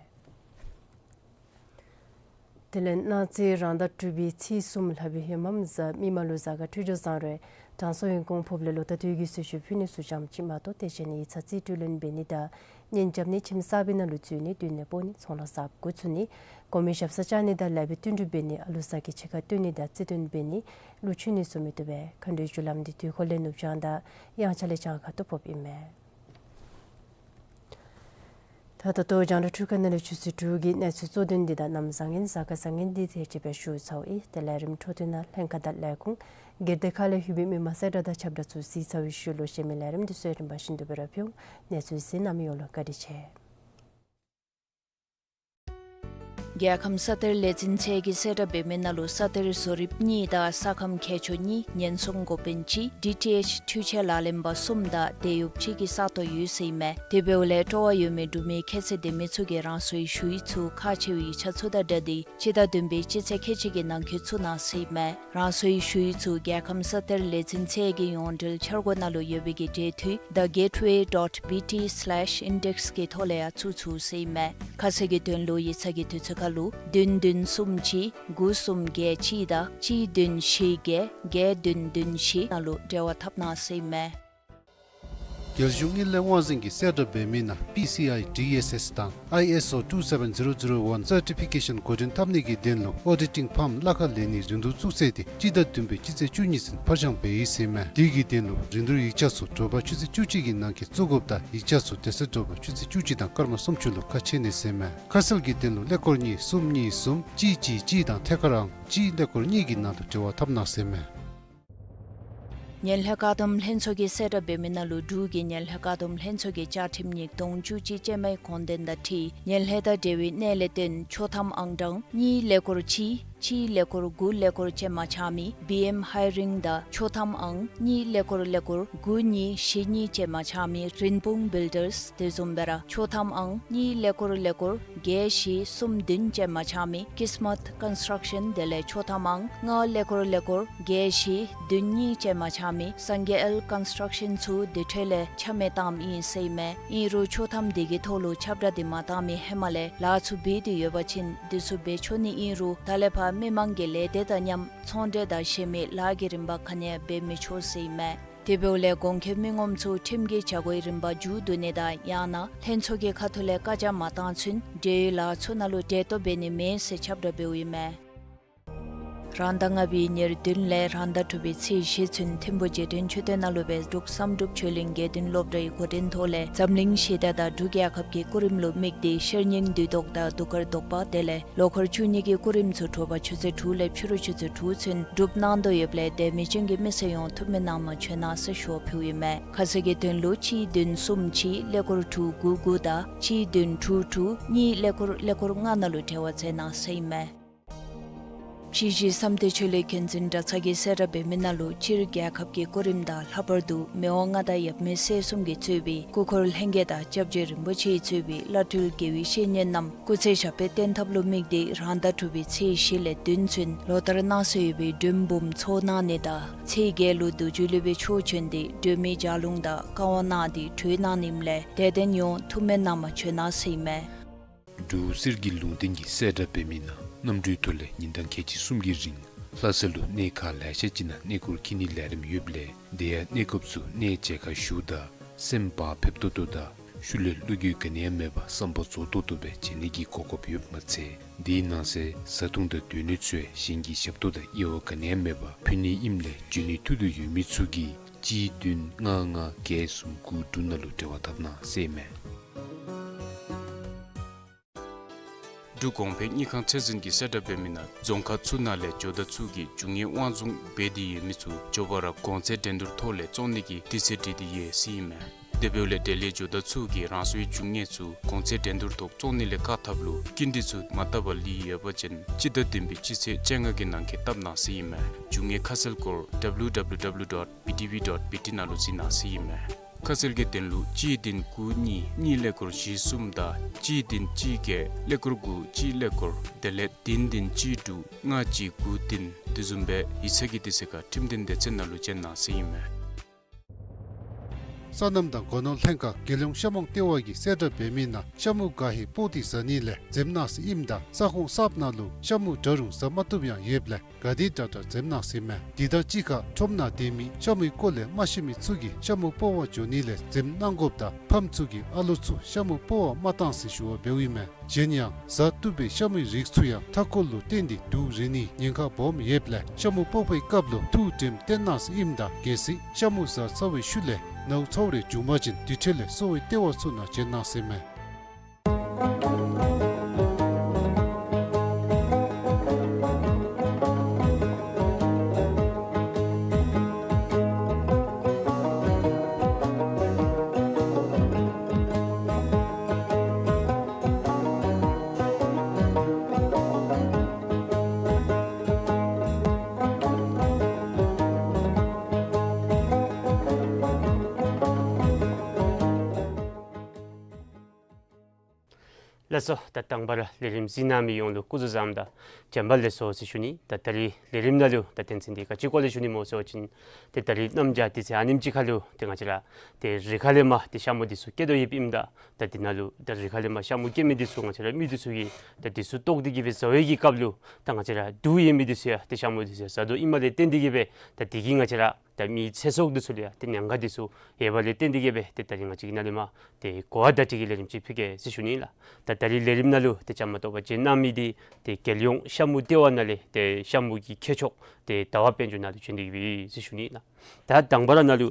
དེ་ལས་གནངས་ཚེ་རང་ཟླ་དྲུག་པའི་ཚེས་གསུམ་ལྷག་པའི་ཧེ་མ་གཟའ་མིག་དམར་ལུ་གཟའ་སྐར་འཕྲོད་སྦྱོར་བཟང་རུང་དྲང་སྲོང་ཡོན་གོང་ཕོགཔ་ལས་ལོ་ཟླ་དུས་ཀྱི་གསོལ་མཆོད་ཕུལ་ནི་ཚུ་ཙམ་ཅིག་མ་གཏོགས་དེ་བཞིན་ཡིག་ཚང་རྩིས་སྤྲོད་ལེན་འབད་ནི་དང་གཉེན་རྐྱབ་ནི་ཁྱིམ་གསར་པའི་ནང་ལུ་འཛུལ་ནི་སྡོད་གནས་སྤོ་ནི་ཚོང་ལཱ་གསརཔ་འགོ་བཙུགས་ནི་གོང་མའི་ཞབས་སར་བཅར་ནི་དང་ལེགས་པའི་བསྟུན་གྲོས་འབད་ནི་ཨ་ལུ་ཟ་གི་ཕྱི་ཁར་སྟོན་ནི་དང་རྩིས་སྟོན་འབད་ནི་ཀླུ་མཆོད་ནི་ཚུ་མི་བཏུབ་པས། མཁའ་འགྲོའི་རྒྱུ་ལམ་འདི་དུས་འཁོར་ལས་ནུབ་བྱང་དང་དབྱངས་འཆར་ལས་བྱང་ཁ་ཐུག་ཕོགཔ་ཨིན་མས། ད་ད་ལྟོ་རྒྱང་བསྒྲགས་འཕྲུལ་ཁང་ནང་ལས་ཆུ་ཚོད་དྲུག་གི་གནས་ཚུལ་གཙོ་དོན་འདི་དང་གནམ་བཟང་ངན་གཟའ་སྐར་བཟང་ངན་འདི་དེ་ཅིག་སྦེ་ཞུ་ཚརཝ་ཨིན། ཏེ་ལས་རིམ་འཕྲོ་མཐུད་ནང་ལྷན་ཁག་དང་ལས་ཁུངས་སྒེར་སྡེ་ཁག་ལས་ལྷོད་པའི་མི་མང་གསལ་བསྒྲགས་དང་ཁྱབ་བསྒྲགས་ཚུ་གཟིགས་ཚར་བའི་ཤུལ་ལུ་གཞན་མི་ལས་རིམ་འདི་ཚུ་ཡང་རིམ་པ་བཞིན་དུ་སྤེལ་བར་ཕུལ་འོང་། གནས་ཚུལ་གཟིགས་གནང་མི་ཡོངས་ལུ་བཀའ་དྲིན་ཆེ། རྒྱལ་ཁམས་ས་གཏེར་ལས་འཛིན་ཚད་ཀྱི་གསལ་བསྒྲགས་འབད་མི་ནང་ལུ་ས་གཏེར་བཟོ་རིགཔ་གཉིས་དང་ས་ཁམས་མཁས་མཆོག་གཉིས་ཉེན་སྲུང་འགོ་དཔོན་གཅིག་ཌི་ཊི་ཨེཆ་འཕྲུལ་ཆས་ལག་ལེན་པ་གསུམ་དང་དེད་གཡོགཔ་གཅིག་གི་ས་སྟོང་ཡོད་ཟེར་ཨིན་མས། དེ་འབདཝ་ལས་སྤྲོ་བ་ཡོད་མི་འབྲུག་མི་ཁྱད་ཚད་ལྡན་མི་ཚུ་གིས་རང་སོའི་ཞུ་ཡིག་ཚུ་ཁག་ཆེ་བའི་ཡིག་ཆ་ཚུ་དང་སྦྲགས་ཏེ་སྤྱི་ཟླ་བདུན་པའི་སྤྱི་ཚེས་ཁལ་གཅིག་གི་ནང་འཁོད་བཙུགས་གནང་ཟེར་ཨིན་མས། རང་སོའི་ཞུ་ཡིག་ཚུ་རྒྱལ་ཁམས་ས་གཏེར་ལས་འཛིན་ཚད་ཀྱི་ཡོངས་འབྲེལ་འཆར་སྒོ་ནང་ལུ་ཡོད་པའི་གི་འབྲེལ་མཐུད་the gateway dot B T slash index གི་ཐོག་ལས་ཡང་བཙུགས་ཚུགས་ཟེར་ཨིན་མས། ཁ་གསལ་གྱི་དོན་ལུ་ཡིག་ཚང་གི་དུས་ཚོད་ཁར་ལུ་བདུན་བདུན་གསུམ་གཅིག་དགུ་གསུམ་བརྒྱད་གཅིག་དང་གཅིག་བདུན་བཞི་བརྒྱད་བརྒྱད་བདུན་བདུན་བཞི་ནང་ལུ་འབྲེལ་བ་འཐབ་གནང་ཟེར་ཨིན་མས། རྒྱལ་གཞུང་དངུལ་ལས་དབང་འཛིན་གྱིས་གསལ་བསྒྲགས་འབད་མི་ནང་P C I D S S དང་I S O two seven zero zero one certification འགོ་འདྲེན་འཐབ་ནི་གི་དོན་ལུ་ཨོ་ཌི་ཊིང་ཕཱམ་གླ་ཁར་ལེན་ནི་རིན་བསྡུར་བཙུགས་ཚེས་འདི་སྤྱི་ཟླ་བདུན་པའི་སྤྱི་ཚེས་བཅུ་གཉིས་ཚུན་ཕར་འགྱངས་འབད་ཡི་ཟེར་ཨིན་མས། དེ་གི་དོན་ལུ་རིན་བསྡུར་ཡིག་ཆ་ཚུ་དྲོ་པ་ཆུ་ཚོད་བཅུ་གཅིག་གི་ནང་འཁོད་བཙུགས་དགོཔ་དང་ཡིག་ཆ་ཚུ་དེ་ཚེ་དྲོ་པ་ཆུ་ཚོད་བཅུ་གཅིག་དང་སྐར་མ་སུམ་ཅུ་ལུ་ཁ་ཕྱེ་ནི་ཟེར་ཨིན་མས། ཁ་གསལ་གྱི་དོན་ལུ་ཀླད་ཀོར་གཉིས་གསུམ་གཉིས་གསུམ་གཅིག་གཅིག་གཅིག་དང་ཐད་ཀར་ཨང་གཅིག་ཀླད་ཀོར་གཉིས་ཀྱི་ནང་དུ་འབྲེལ་བ་འཐབ་གནང་ཟེར་ཨིན་མས། ངན་ལྷད་བཀག་སྡོམ་ལྷན་ཚོགས་ཀྱིས་གསལ་བསྒྲགས་འབད་མི་ནང་ལུ་འབྲུག་གི་ངན་ལྷད་བཀག་སྡོམ་ལྷན་ཚོགས་ཀྱི་བཅའ་ཁྲིམས་ཉིས་སྟོང་བཅུ་གཅིག་ཅན་མའི་དགོངས་དོན་དང་འཁྲིལ་ངན་ལྷད་དང་འབྲེལ་བའི་གནད་ལས་བརྟེན་ཆོག་ཐམ་ཨང་གྲངས་གཉིས་ཀླད་ཀོར་གཅིག་གཅིག་ཀླད་ཀོར་དགུ་ཀླད་ཀོར་ཅན་མ་ཆགས་མི་བི་ཨེམ་ཧའི་རིང་དང་ཆོག་ཐམ་ཨང་གཉིས་ཀླད་ཀོར་ཀླད་ཀོར་དགུ་གཉིས་བཞི་གཉིས་ཅན་མ་ཆགས་མི་རིན་སྤུངས་བིལ་ཌརསི། དེ་བཟུམ་སྦེ་ར་ཆོག་ཐམ་ཨང་གཉིས་ཀླད་ཀོར་ཀླད་ཀོར་བརྒྱད་བཞི་གསུམ་བདུན་ཅན་མ་ཆགས་མི་ཀིས་མཊ་ཀོན་སི་ཊྲག་ཤཱན། དེ་ལས་ཆོག་ཐམ་ཨང་ལྔ་ཀླད་ཀོར་ཀླད་ཀོར་བརྒྱད་བཞི་བདུན་གཉིས་ཅན་མ་ཆགས་མི་སངས་རྒྱས་ཨེལ་ཀོན་སི་ཊྲག་ཤཱན་ཚུ་དེ་འཕྲོ་ལས་ཆ་མེད་བཏངམ་ཨིན་ཟེར་ཨིན་མས། ཨིན་རུང་ཆོག་ཐམ་དེ་གི་ཐོག་ལུ་ཁྱབ་བསྒྲགས་དེ་མ་བཏང་མི་ཧེ་མ་ལས་ལཱ་ཚུ་འབད་དེ་ཡོད་པ་ཅིན་དེ་ཚུ་འབད་ཆོག་ནི་ཨིན་རུང་ད་ལས་ཕར་མི་མང་གི་ལས་སྡེ་དང་མཉམ་ཚོང་འབྲེལ་དང་གཞན་མི་ལཱ་གི་རིམ་པ་ག་ནི་ཡང་འབད་མི་ཆོག་ཟེར་ཨིན་མས། དེ་འབདཝ་ལས་གོང་འཁོད་མི་ངོམ་ཚུ་ཁྲིམས་ཀྱི་བྱ་སྒོའི་རིམ་པ་མཇུག་བསྡུ་ནི་དང་ཡང་ན་ལྷན་ཚོགས་ཀྱི་ཁ་ཐུག་ལས་བཀའ་རྒྱ་མ་བཏང་ཚུན་འབྲེལ་ཡོད་ལཱ་ཚུ་ནང་ལུ་འབྲེལ་གཏོགས་འབད་ནི་མེད་ཟེར་ཁྱབ་བསྒྲགས་འབདཝ་ཨིན་མས། རང་ཟླ་ལྔ་པའི་ཉེར་བདུན་ལས་རང་ཟླ་དྲུག་པའི་ཚེས་བཞི་ཚུན་ཐིམ་ཕུ་རྗེས་དྲན་མཆོད་རྟེན་ནང་ལུ་སྦེ་འབྲུག་བསམ་གྲུབ་ཆོས་གླིང་དགེ་འདུན་སློབ་གྲྭའི་འགོ་འདྲེན་ཐོག་ལས་འཛམ་གླིང་ཞི་བདེ་དང་འབྲུག་རྒྱལ་ཁབ་ཀྱི་སྐུ་རིམ་ལུ་དམིགས་ཏེ་ཤེར་སྙིང་བདུད་བཟློག་དང་གདུགས་དཀར་བཟློག་པ་དེ་ལས་ལོ་འཁོར་བཅུ་གཉིས་ཀྱི་སྐུ་རིམ་ཚུ་དྲོ་པ་ཆུ་ཚོད་དྲུག་ལས་ཕྱི་རུ་ཆུ་ཚོད་དྲུག་ཚུན་སྒྲུབ་གནང་དོ་ཡོདཔ་ལས་དད་མི་ཅན་གྱི་མི་སེར་ཡོངས་ཐུགས་སྨོན་གནང་མ་བྱོན་གནང་ཟེར་ཞུ་བ་ཕུལཝ་ཨིན་མས། ཁ་གསལ་གྱི་དོན་ལུ་གཅིག་བདུན་གསུམ་གཅིག་ཀླད་ཀོར་དྲུག་དགུ་དགུ་དང་གཅིག་བདུན་དྲུག་དྲུག་གཉིས་ཀླད་ཀོར་ཀླད་ཀོར་ལྔ་ནང་ལུ་འབྲེལ་བ་མཛད་གནང་ཟེར་ཨིན་མས། ཕྱི་གཞིས་བསམ་གཏན་ཆོས་གླིང་མཁན་འཛིན་གྲྭ་ཚང་གིས་གསལ་བསྒྲགས་འབད་མི་ནང་ལུ་སྤྱིར་རྒྱལ་ཁབ་ཀྱི་སྐུ་རིམ་དང་ལྷག་པར་དུ་མི་དབང་མངའ་བདག་ཡབ་མེས་སྲས་གསུམ་གྱིས་གཙོས་པའི་སྐུ་འཁོར་ལྷན་རྒྱས་དང་སྐྱབས་རྗེ་རིན་པོ་ཆེས་གཙོས་པའི་བླ་སྤྲུལ་དགེ་བའི་བཤེས་གཉེན་རྣམས་སྐུ་ཚེ་ཞབས་པད་བརྟན་ཐབས་ལུ་དམིགས་ཏེ་རང་ཟླ་དྲུག་པའི་ཚེས་བཞི་ལས་བདུན་ཚུན་ལོ་ལྟར་གནང་སྲོལ་ཡོད་པའི་མགྲོན་འབུམ་ཚོགས་གནང་ནི་དང་ཚེས་བརྒྱད་ལུ་རྡོ་རྗེ་སློབ་དཔོན་མཆོག་བྱོན་ཏེ་སྒྲོལ་མའི་ལྗགས་ལུང་དང་བཀའ་དབང་གནང་སྟེ་གྲོལ་གནང་ནི་ཨིནམ་ལས་དད་ལྡན་ཡོངས་ཐུགས་སྨོན་གནང་མ་བྱོན་གནང་ཟེར་ཨིན་མས། འབྲུག་གསེར་གྱི་ལུང་བསྟན་གྱིས་གསལ་བསྒྲགས་འབད་མི་ནང་གནམ་གྲུའི་ཐོག་ལས་ཉིན་གྲངས་ཁལ་གཅིག་གསུམ་གྱི་རིང་ལྷ་ས་ལུ་གནས་ཁག་ལེ་ཤ་ཅིག་ནང་གནས་སྐོར་འཁྱིད་ནིའི་ལས་རིམ་ཡོདཔ་ལས་དེ་ཡང་གནས་སྐབས་སུ་གནས་མཇལ་ཁ་ཞུཝ་ད་སེམས་བག་ཕེབས་ཏོག་ཏོ་དང་ཤུལ་ལས་བློ་འགྱོད་ག་ནི་ཡང་མེད་པར་བསམ་པ་རྫོགས་ཏོག་ཏོ་སྦེ་མཇལ་ནི་གི་གོ་སྐབས་ཡོདཔ་མ་ཚད་དེའི་ནང་གསེས་བཟའ་འཐུང་དང་སྡོད་གནས་ཚུ་ཡང་གཞན་གྱི་ཞབས་ཏོག་དང་དབྱེ་བ་ག་ནི་ཡང་མེད་པར་ཕུལ་ནི་ཨིནམ་ལས་འབྱོན་ནི་ཐུགས་འདོད་ཡོད་མི་ཚུ་གིས་གཅིག་བདུན་ལྔ་ལྔ་བརྒྱད་གསུམ་དགུ་དྲུག་ནང་ལུ་འབྲེལ་བ་འཐབ་གནང་ཟེར་ཨིན་མས། འབྲུག་གོང་འཕེལ་དངུལ་ཁང་ཚད་འཛིན་གྱིས་གསལ་བསྒྲགས་འབད་མི་ནང་རྫོང་ཁག་ཚུ་ནང་ལས་ཇོ་བདག་ཚུ་གིས་རྒྱུ་དངོས་དབང་བཟུང་འབད་དེ་ཡོད་མི་ཚུ་མགྱོགས་པ་ར་གོང་ཚད་འགྲན་བསྡུར་ཐོག་ལས་བཙོང་ནི་གི་དུས་ཚོད་བསྒྲིགས་ཏེ་ཡོད་ཟེར་ཨིན་མས། དེ་འབདཝ་ལས་དེ་ལས་ཇོ་བདག་ཚུ་གིས་རང་སོའི་རྒྱུ་དངོས་ཚུ་གོང་ཚད་འགྲན་བསྡུར་ཐོག་བཙོང་ནི་ལས་བཀག་ཐབས་ལུ་སྐྱིན་འགྲུལ་ཚུ་མ་བཏབ་པར་ལུས་ཡོད་པ་ཅིན་སྤྱི་ཟླ་བདུན་པའི་སྤྱི་ཚེས་བཅོ་ལྔ་གི་ནང་འཁོད་བཏབ་གནང་ཟེར་ཨིན་མས། རྒྱུ་དངོས་ཁ་གསལ་སྐོར་W W W dot B T V dot B T ནང་ལུ་གཟིགས་གནང་ཟེར་ཨིན་མས། ཁ་གསལ་གྱི་དོན་ལུ་གཅིག་བདུན་དགུ་གཉིས་གཉིས་ཀླད་ཀོར་བཞི་གསུམ་དང་གཅིག་བདུན་གཅིག་བརྒྱད་ཀླད་ཀོར་དགུ་གཅིག་ཀླད་ཀོར་དེ་ལས་བདུན་བདུན་གཅིག་དྲུག་ལྔ་གཅིག་དགུ་བདུན་དེ་བཟུམ་སྦེ་ཡིག་ཚང་གི་དུས་ཚོད་ཁར་ཁྲིམས་དོན་སྡེ་ཚན་ནང་ལུ་བྱོན་གནང་ཟེར་ཨིན་མས། སོ་ནམ་དང་སྒོ་ནོར་ལྷན་ཁག་རྒྱལ་ཡོངས་ཤ་མོང་ལྟེ་བ་གིས་གསལ་བསྒྲགས་འབད་མི་ནང་ཤ་མུ་ག་ཧེ་སྤོག་སྟེ་བཟའ་ནི་ལས་འཛེམ་གནང་ཟེར་ཨིནམ་ད་ས་ཁོངས་གསརཔ་ནང་ལུ་ཤ་མུ་འདྲ་རུང་བཟའ་མ་བཏུབ་ཡང་ཡོདཔ་ལས་ག་དེ་དྲག་དྲག་འཛེམ་གནང་ཟེར་ཨིན་མས། དེ་དང་གཅིག་ཁར་ཁྲོམ་ནང་སྡོད་མི་ཤ་མུའི་སྐོར་ལས་མ་ཤེས་མི་ཚུ་གིས་ཤ་མུ་སྤོག་པར་འགྱོ་ནི་ལས་འཛེམ་གནང་དགོཔ་དང་ཕམ་ཚུ་གིས་ཨ་ལོ་ཚུ་ཤ་མུ་སྤོག་པར་མ་གཏང་ཟེར་ཞུ་བ་འབདཝ་ཨིན་མས། གཞན་ཡང་བཟའ་བཏུབ་པའི་ཤ་མུའི་རིགས་ཚུ་ཡང་མཐའ་འཁོར་ལུ་བརྟེན་ཏེ་དུག་རེག་ནིའི་ཉེན་ཁ་སྦོམ་ཡོདཔ་ལས་ཤ་མུ་སྤོག་པའི་སྐབས་ལུ་ཐུགས་དྲནམ་བཏོན་གནང་ཟེར་ཨིནམ་ད་གལ་སྲིད་ཤ་མུ་བཟའ་ཚར་བའི་ཤུལ་ལས་ནཝ་ཚཝ་རེ་བྱུང་པ་ཅིན་དེ་འཕྲོ་ལས་གསོ་བའི་ལྟེ་བ་ཚུ་ནང་བྱོན་གནང་ཟེར་ཨིན་མས། ལགས་སོ། ད་དང་པ་ར་ལས་རིམ་གཟིགས་གནང་མི་ཡོངས་ལུ་སྐུ་གཟུགས་བཟང་དང་བྱོན་པ་ལེགས་སོ་ཟེར་ཞུ་ནི། ད་ད་རིས་ལས་རིམ་ནང་ལུ་ད་དོན་ཚན་འདི་ག་ཅི་སྐོར་ལས་ཞུ་ནི་སྨོ་ཟེར་བ་ཅིན་ཏེ་ད་རིས་གནམ་བྱཱར་དུས་ཚོད་ཨ་ནེམ་ཅིག་ཁར་ལུ་ཏེ་ང་བཅས་ར་ཏེ་རི་ཁ་ལས་མར་ཏེ་ཤ་མུ་འདི་ཚུ་སྐྱེ་དོ་ཡོདཔ་ཨིནམ་ད་ད་འདི་ནང་ལུ་ད་རི་ཁ་ལས་མར་ཤ་མུ་སྐྱེ་མི་འདི་ཚུ་ང་བཅས་ར་མི་འདི་ཚུ་གིས་ད་འདི་ཚུ་བཏོག་སྟེ་གི་སྦེ་བཟའ་བའི་གི་སྐབས་ལུ་ད་ང་བཅས་ར་དུག་ཡོད་མི་འདི་ཚུ་ཡང་ཏེ་ཤ་མུ་འདི་ཚུ་ཡང་བཟའ་དོ་ཨིནམ་ལས་བརྟེན་ཏེ་གི་སྦེ་ད་འདི་གིས་ང་བཅས་ར་ད་མིའི་ཚེ་སྲོག་འདི་ཚུ་ལུ་ཡང་ཏེ་ཉེན་ཁ་འདི་ཚུ་ཡོད་པ་ལས་བརྟེན་ཏེ་གི་སྦེ་ཏེ་ད་རིས་ང་བཅས་ཀྱིས་ནཱ་ལས་མར་ཏེ་གོ་བ་བརྡ་སྤྲོད་ཀྱི་ལས་རིམ་ཅིག་ཕུལ་གེ་ཟེར་ཞུ་ནི་ལགས། ད་ད་རིས་ལས་རིམ་ནང་ལུ་ཏེ་བཅའ་མར་གཏོགས་པར་བྱོན་གནང་མི་འདི་ཏེ་རྒྱལ་ཡོངས་ཤ་མུ་ལྟེ་བ་ནང་ལས་ཏེ་ཤ་མུ་གི་མཁས་མཆོག་ཏེ་ཟླ་བ་དཔལ་འབྱོར་ནཱ་ལུ་བྱོན་ཏེ་གི་སྦེ་ཟེར་ཞུ་ནི་ལགས། ད་དང་པ་ར་ནཱ་ལུ་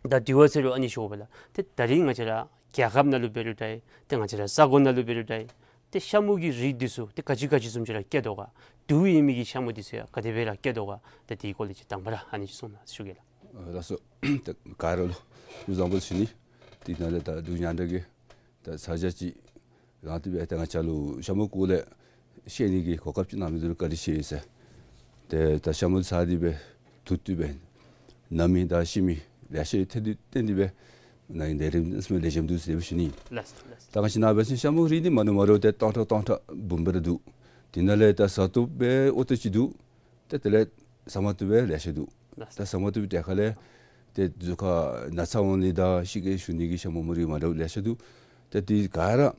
ད་དྲི་བ་ཟེར་རུང་ཨ་ནི་ཞུ་དགོ་པས་ལགས། ཏེ་ད་རིས་ང་བཅས་ར་རྒྱལ་ཁབ་ནང་ལུ་འབད་རུང་འདྲ་ཏེ་ང་བཅས་ར་ས་གོ་ནང་ལུ་འབད་རུང་འདྲ་ཏེ་ཤ་མུ་གི་རིགས་འདི་ཚུ་ཏེ་ག་ཅི་ག་ཅི་བཟུམ་ཅིག་ར་སྐྱེ་དོ་ག། དུག་ཡོད་མི་གི་ཤ་མུ་འདི་ཚུ་ཡང་ག་དེ་སྦེ་ར་སྐྱེ་དོ་ག། ད་དེའི་སྐོར་ལས་ཅིག་དང་པ་ར་ཨ་ནི་ཅིག་གསུང་གནང་ཞུ་གེ་ལགས། ཨ་ལགས་སོ། ད་ག་ར་ལུ་སྐུ་གཟུགས་བཟང་པོ་ཟེར་ཞུ་ནི། དེ་ནང་ལས་ད་འབྲུག་ཉང་བྲག་གི་ད་ས་ཆ་ཅིག་རང་དེ་སྦེ་ད་ང་བཅས་ལུ་ཤ་མུ་སྐོར་ལས་ཤེས་ནི་གི་གོ་སྐབས་ཅིག་གནང་མི་འདི་ལུ་བཀའ་དྲིན་ཆེ་ཟེར། ཏེ་ད་ཤ་མུ་ཟ་སྟེ་སྦེ་འཐུང་སྟེ་སྦེ་ན་མི་དང་ཤི་མི་ལེ་ཤ་ཡོད། ཏེ་དེ་བརྟེན་ཏེ་སྦེ་ནཱ་ལས་རིམ་ཨ་ནེམ་ལེགས་ཤོམ་འདུག་ཟེར་སྦེ་ཞུ་ནི། ལགས་སོ་ལགས་སོ། ད་ང་བཅས་ནཱ་འབད་བ་ཅིན་ཤ་མུ་རིགས་འདི་མ་འདྲཝ་མ་འདྲཝ་ཏེ་སྟོང་ཕྲག་སྟོང་ཕྲག་འབུམ་སྦེ་ར་འདུག། དེ་ནང་ལས་ད་བཟའ་བཏུབ་སྦེ་ཨོ་ཏོ་ཅིག་འདུག། ཏེ་དེ་ལས་བཟའ་མ་བཏུབ་སྦེ་ལེ་ཤ་འདུག། ལགས་སོ། ད་བཟའ་མ་བཏུབ་པའི་གྲས་ཁར་ལས་ཏེ་གཟུགས་ཁར་ན་ཚ་འོང་ནི་དང་ཤི་གེ་ཞུ་ནི་གི་ཤ་མུ་མུ་རིགས་མ་འདྲཝ་ལེ་ཤ་འདུག། ཏེ་དེ་ག་ར་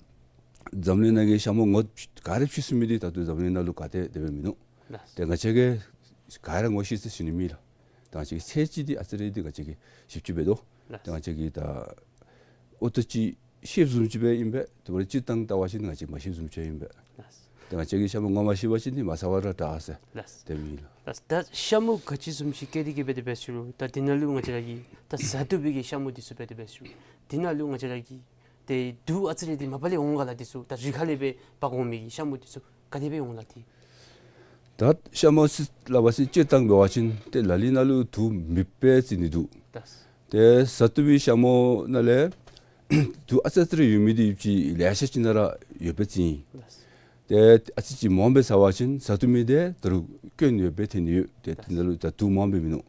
འཛམ་གླིང་ནང་གི་ཤ་མུ་ངོ་ག་ར་ཕྱེ་ཚུགས་མི་འདི་ད་ལྟོ་འཛམ་གླིང་ནང་ལུ་ག་ཏེ་དེ་སྦེ་མིན་ནུག། ལགས་སོ། ཏེ་ང་བཅས་ཀྱིས་ག་ར་ངོ་ཤེས་ཟེར་ཞུ་ནི་མེད་ལགས། ད་ང་བཅས་ཀྱིས་ཚད་ཅིག་འདི་ཨ་ཙི་རེ་འདི་ང་བཅས་ཀྱིས་ཞིབ་ཅིག་འབད་དོ། ལགས་སོ། ཏེ་ང་བཅས་ཀྱིས་ད་ཨོ་ཏོ་ཅིག་ཤེསཔ་བཟུམ་ཅིག་སྦེ་ཨིན་པས། དེ་འབདཝ་ད་སྤྱིར་བཏང་བལྟ་བ་ཅིན་ང་བཅས་མ་ཤེསཔ་བཟུམ་ཅིག་ཨིན་པས། ལགས་སོ། ཏེ་ང་བཅས་ཀྱིས་ཤ་མུ་ངོ་མ་ཤེས་པ་ཅིན་འདི་མ་ཟ་བར་ར་དྲག་ཟེར། ལགས་སོ། དེ་སྦེ་ཨིན་ལགས། ལགས་སོ། ད་ཤ་མུ་ག་ཅི་བཟུམ་ཅིག་སྐྱེ་སྟེ་གི་སྦེ་དེ་སྦེ་ཞུ་རུང་ད་དེ་ནང་ལུ་ང་བཅས་ར་གི་ད་བཟའ་བཏུབ་པའི་གི་ཤ་མུ་འདི་ཚུ་སྦེ་དེ་སྦེ་ཞུ་རུང་དེ་ནང་ལུ་ང་བཅས་ར་གི་ཏེ་དུག་ཨ་ཙི་རེ་འདི་མ་པ་ལས་འོང་ག་ལགས། འདི་ཚུ་ད་རི་ཁ་ལས་སྦེ་འབག་འོང་མི་གི་ཤ་མུ་འདི་ཚུ་ག་དེ་སྦེ་འོང་ལགས་ཏེ། ད་ཤ་མུ་ཟེར་སླབ་པ་ཅིན་སྤྱིར་བཏང་འབད་བ་ཅིན་ཏེ་ལ་ལུ་ནང་ལུ་དུག་མེདཔ་སྦེ་བརྩི་ནི་འདུག། ལགས་སོ། ཏེ་བཟའ་བཏུབ་པའི་ཤ་མུ་ནང་ལས་དུག་ཨ་ཙི་ཨ་ཙི་རེ་ཡོད་མི་འདི་ཅིག་ལེ་ཤ་ཅིག་ནང་ར་ཡོདཔ་སྦེ་བརྩི་ཡི། ལགས་སོ། ཏེ་ཨ་ཙི་ཅིག་མངམ་སྦེ་ཟ་བ་ཅིན་བཟའ་བཏུབ་མི་འདི་ད་རུང་སྐྱོན་ཡོདཔ་སྦེ་ཐོན་ནི་ཡོད། ཏེ་དེ་ནང་ལུ་ད་དུག་མངམ་སྦེ་མིན་ནུག།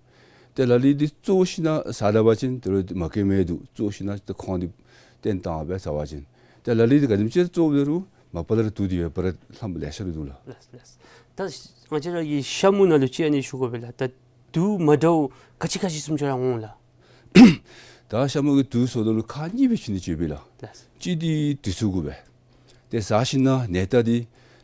ཏེ་ལ་ལུ་འདི་བཙོ་ཞིན་ན་ཟ་ད་པ་ཅིན་ད་རུང་མ་སྐྱེ་མི་འདུག། བཙོ་ཞིན་ན་ཏེ་ཁོང་འདི་བཏོན་བཏང་སྦེ་ཟ་བ་ཅིན། ཏེ་ལ་ལུ་འདི་ག་དེམ་ཅིག་བཙོ་ད་རུང་མ་པ་ལས་ར་དུག་འདི་ཡོད་པ་ར་ལྷགཔ་ལེ་ཤ་ར་འདུག་ལགས། ལགས་སོ་ལགས་སོ། ད་ང་བཅས་ར་གི་ཤ་མུ་ནང་ལུ་ཅིག་ཨ་ནི་ཞུ་དགོ་པས་ལགས། ད་དུག་མ་འདྲཝ་ག་ཅི་ག་ཅི་བཟུམ་ཅིག་ར་འོང་ལགས། ད་ཤ་མུ་གི་དུག་ཟེརཝ་ད་ལུ་ཁག་གཉིས་སྦེ་ཕྱེ་ནི་ཅིག་ཡོད་པས་ལགས། ལགས་སོ། གཅིག་འདི་དུས་ཚོད་གུ་སྦེ། ཏེ་ཟ་ཞིན་ན་ནད་རྟགས་འདི་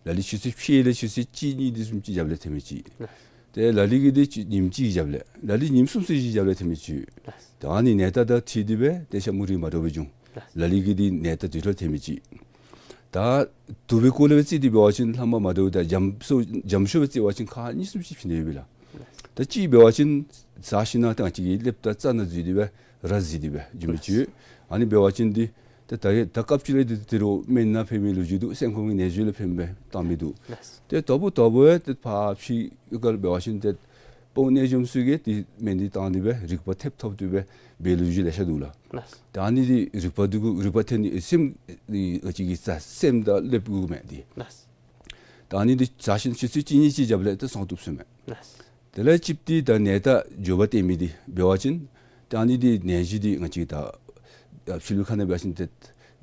ལ་ལུ་ཆུ་ཚོད་ཕྱེད་ལས་ཆུ་ཚོད་གཅིག་གཉིས་འདི་བཟུམ་ཅིག་རྒྱབ་ལས་ཐོན་མི་ཅིག། ལགས་སོ། ཏེ་ལ་ལུ་གི་འདི་ཅིག་ཉིནམ་གཅིག་རྒྱབ་ལས་ལ་ལུ་ཉིནམ་གསུམ་ཚུན་ཅིག་རྒྱབ་ལས་ཐོན་མི་ཅིག། ལགས་སོ། ད་ཨ་ནི་ནད་རྟགས་དང་འཁྲིལ་ཏེ་སྦེ་ཏེ་ཤ་མུ་རིགས་མ་འདྲཝ་སྦེ་འབྱུང་། ལགས་སོ། ལ་ལུ་གི་འདི་ནད་རྟགས་དུས་ཐོག་ཐོན་མི་ཅིག། ད་དུག་པའི་སྐོར་ལས་སྦེ་བརྩི་སྟེ་འབད་བ་ཅིན་ལྷག་མ་མ་འདྲཝ་ད་འཇམ་སོ་འཇམ་ཤོས་སྦེ་བརྩི་བ་ཅིན་ཁག་གཉིས་བཟུམ་ཅིག་ཕྱེ་ནི་ཡོད་པས་ལགས། ད་གཅིག་འབད་བ་ཅིན་ཟ་ཞིན་ན་ད་ང་བཅས་ཀྱི་ཀླདཔ་དང་རྩ་ནང་འཛུལ་ཏེ་སྦེ་ར་འཛུལ་ཏེ་སྦེ་འགྱོ་མི་ཅིག་ཡོད། ཨ་ནི་འབད་བ་ཅིན་འདི་ད་ད་ད་སྐབས་ཅིག་ལས་འདི་ད་རུང་སྨན་ནང་ཕན་མི་ལོ་རྒྱུས་འདུག། སེམས་ཁོང་གི་ནད་གཞི་ལུ་ཕན་པའི་བཏང་མི་འདུག། ལགས་སོ། ཏེ་དོ་བུ་དོ་བུ་ཡང་ཏེ་ཕར་ཕྱི་ག་ལུ་འབད་བ་ཅིན་ཏེ་དཔོན་གནས་འཇོམས་ཚུ་གིས་འདི་སྨན་འདི་བཏང་སྟེ་སྦེ་རིག་པ་ཐེབས་ཐོབ་སྟེ་སྦེ་འབད་ལོ་རྒྱུས་ལེ་ཤ་འདུག་ལགས། ལགས་སོ། ད་ཨ་ནི་འདི་རིག་པ་འདི་གུ་རིག་པ་ཐོན་ནི་སེམས་འདི་ང་བཅས་ཀྱི་ཟ་སེམས་དང་ཀླདཔ་གུ་མས་འདི། ལགས་སོ། ད་ཨ་ནི་འདི་ཟ་ཞིན་ཆུ་ཚོད་གཅིག་གཉིས་ཅིག་རྒྱབ་ལས་ཏེ་སངས་བཏུབ་ཟེར་མས། ལགས་སོ། དེ་ལས་གཅིག་འདི་ད་ནད་རྟགས་འགྱོ་བ་སྟོན་མི་འདི་འབད་བ་ཅིན་ད་ཨ་ནི་འདི་ནད་གཞི་འདི་ང་བཅས་ད་ཕྱི་ལུ་ཁ་ནང་འབད་བ་ཅིན་ཏེ་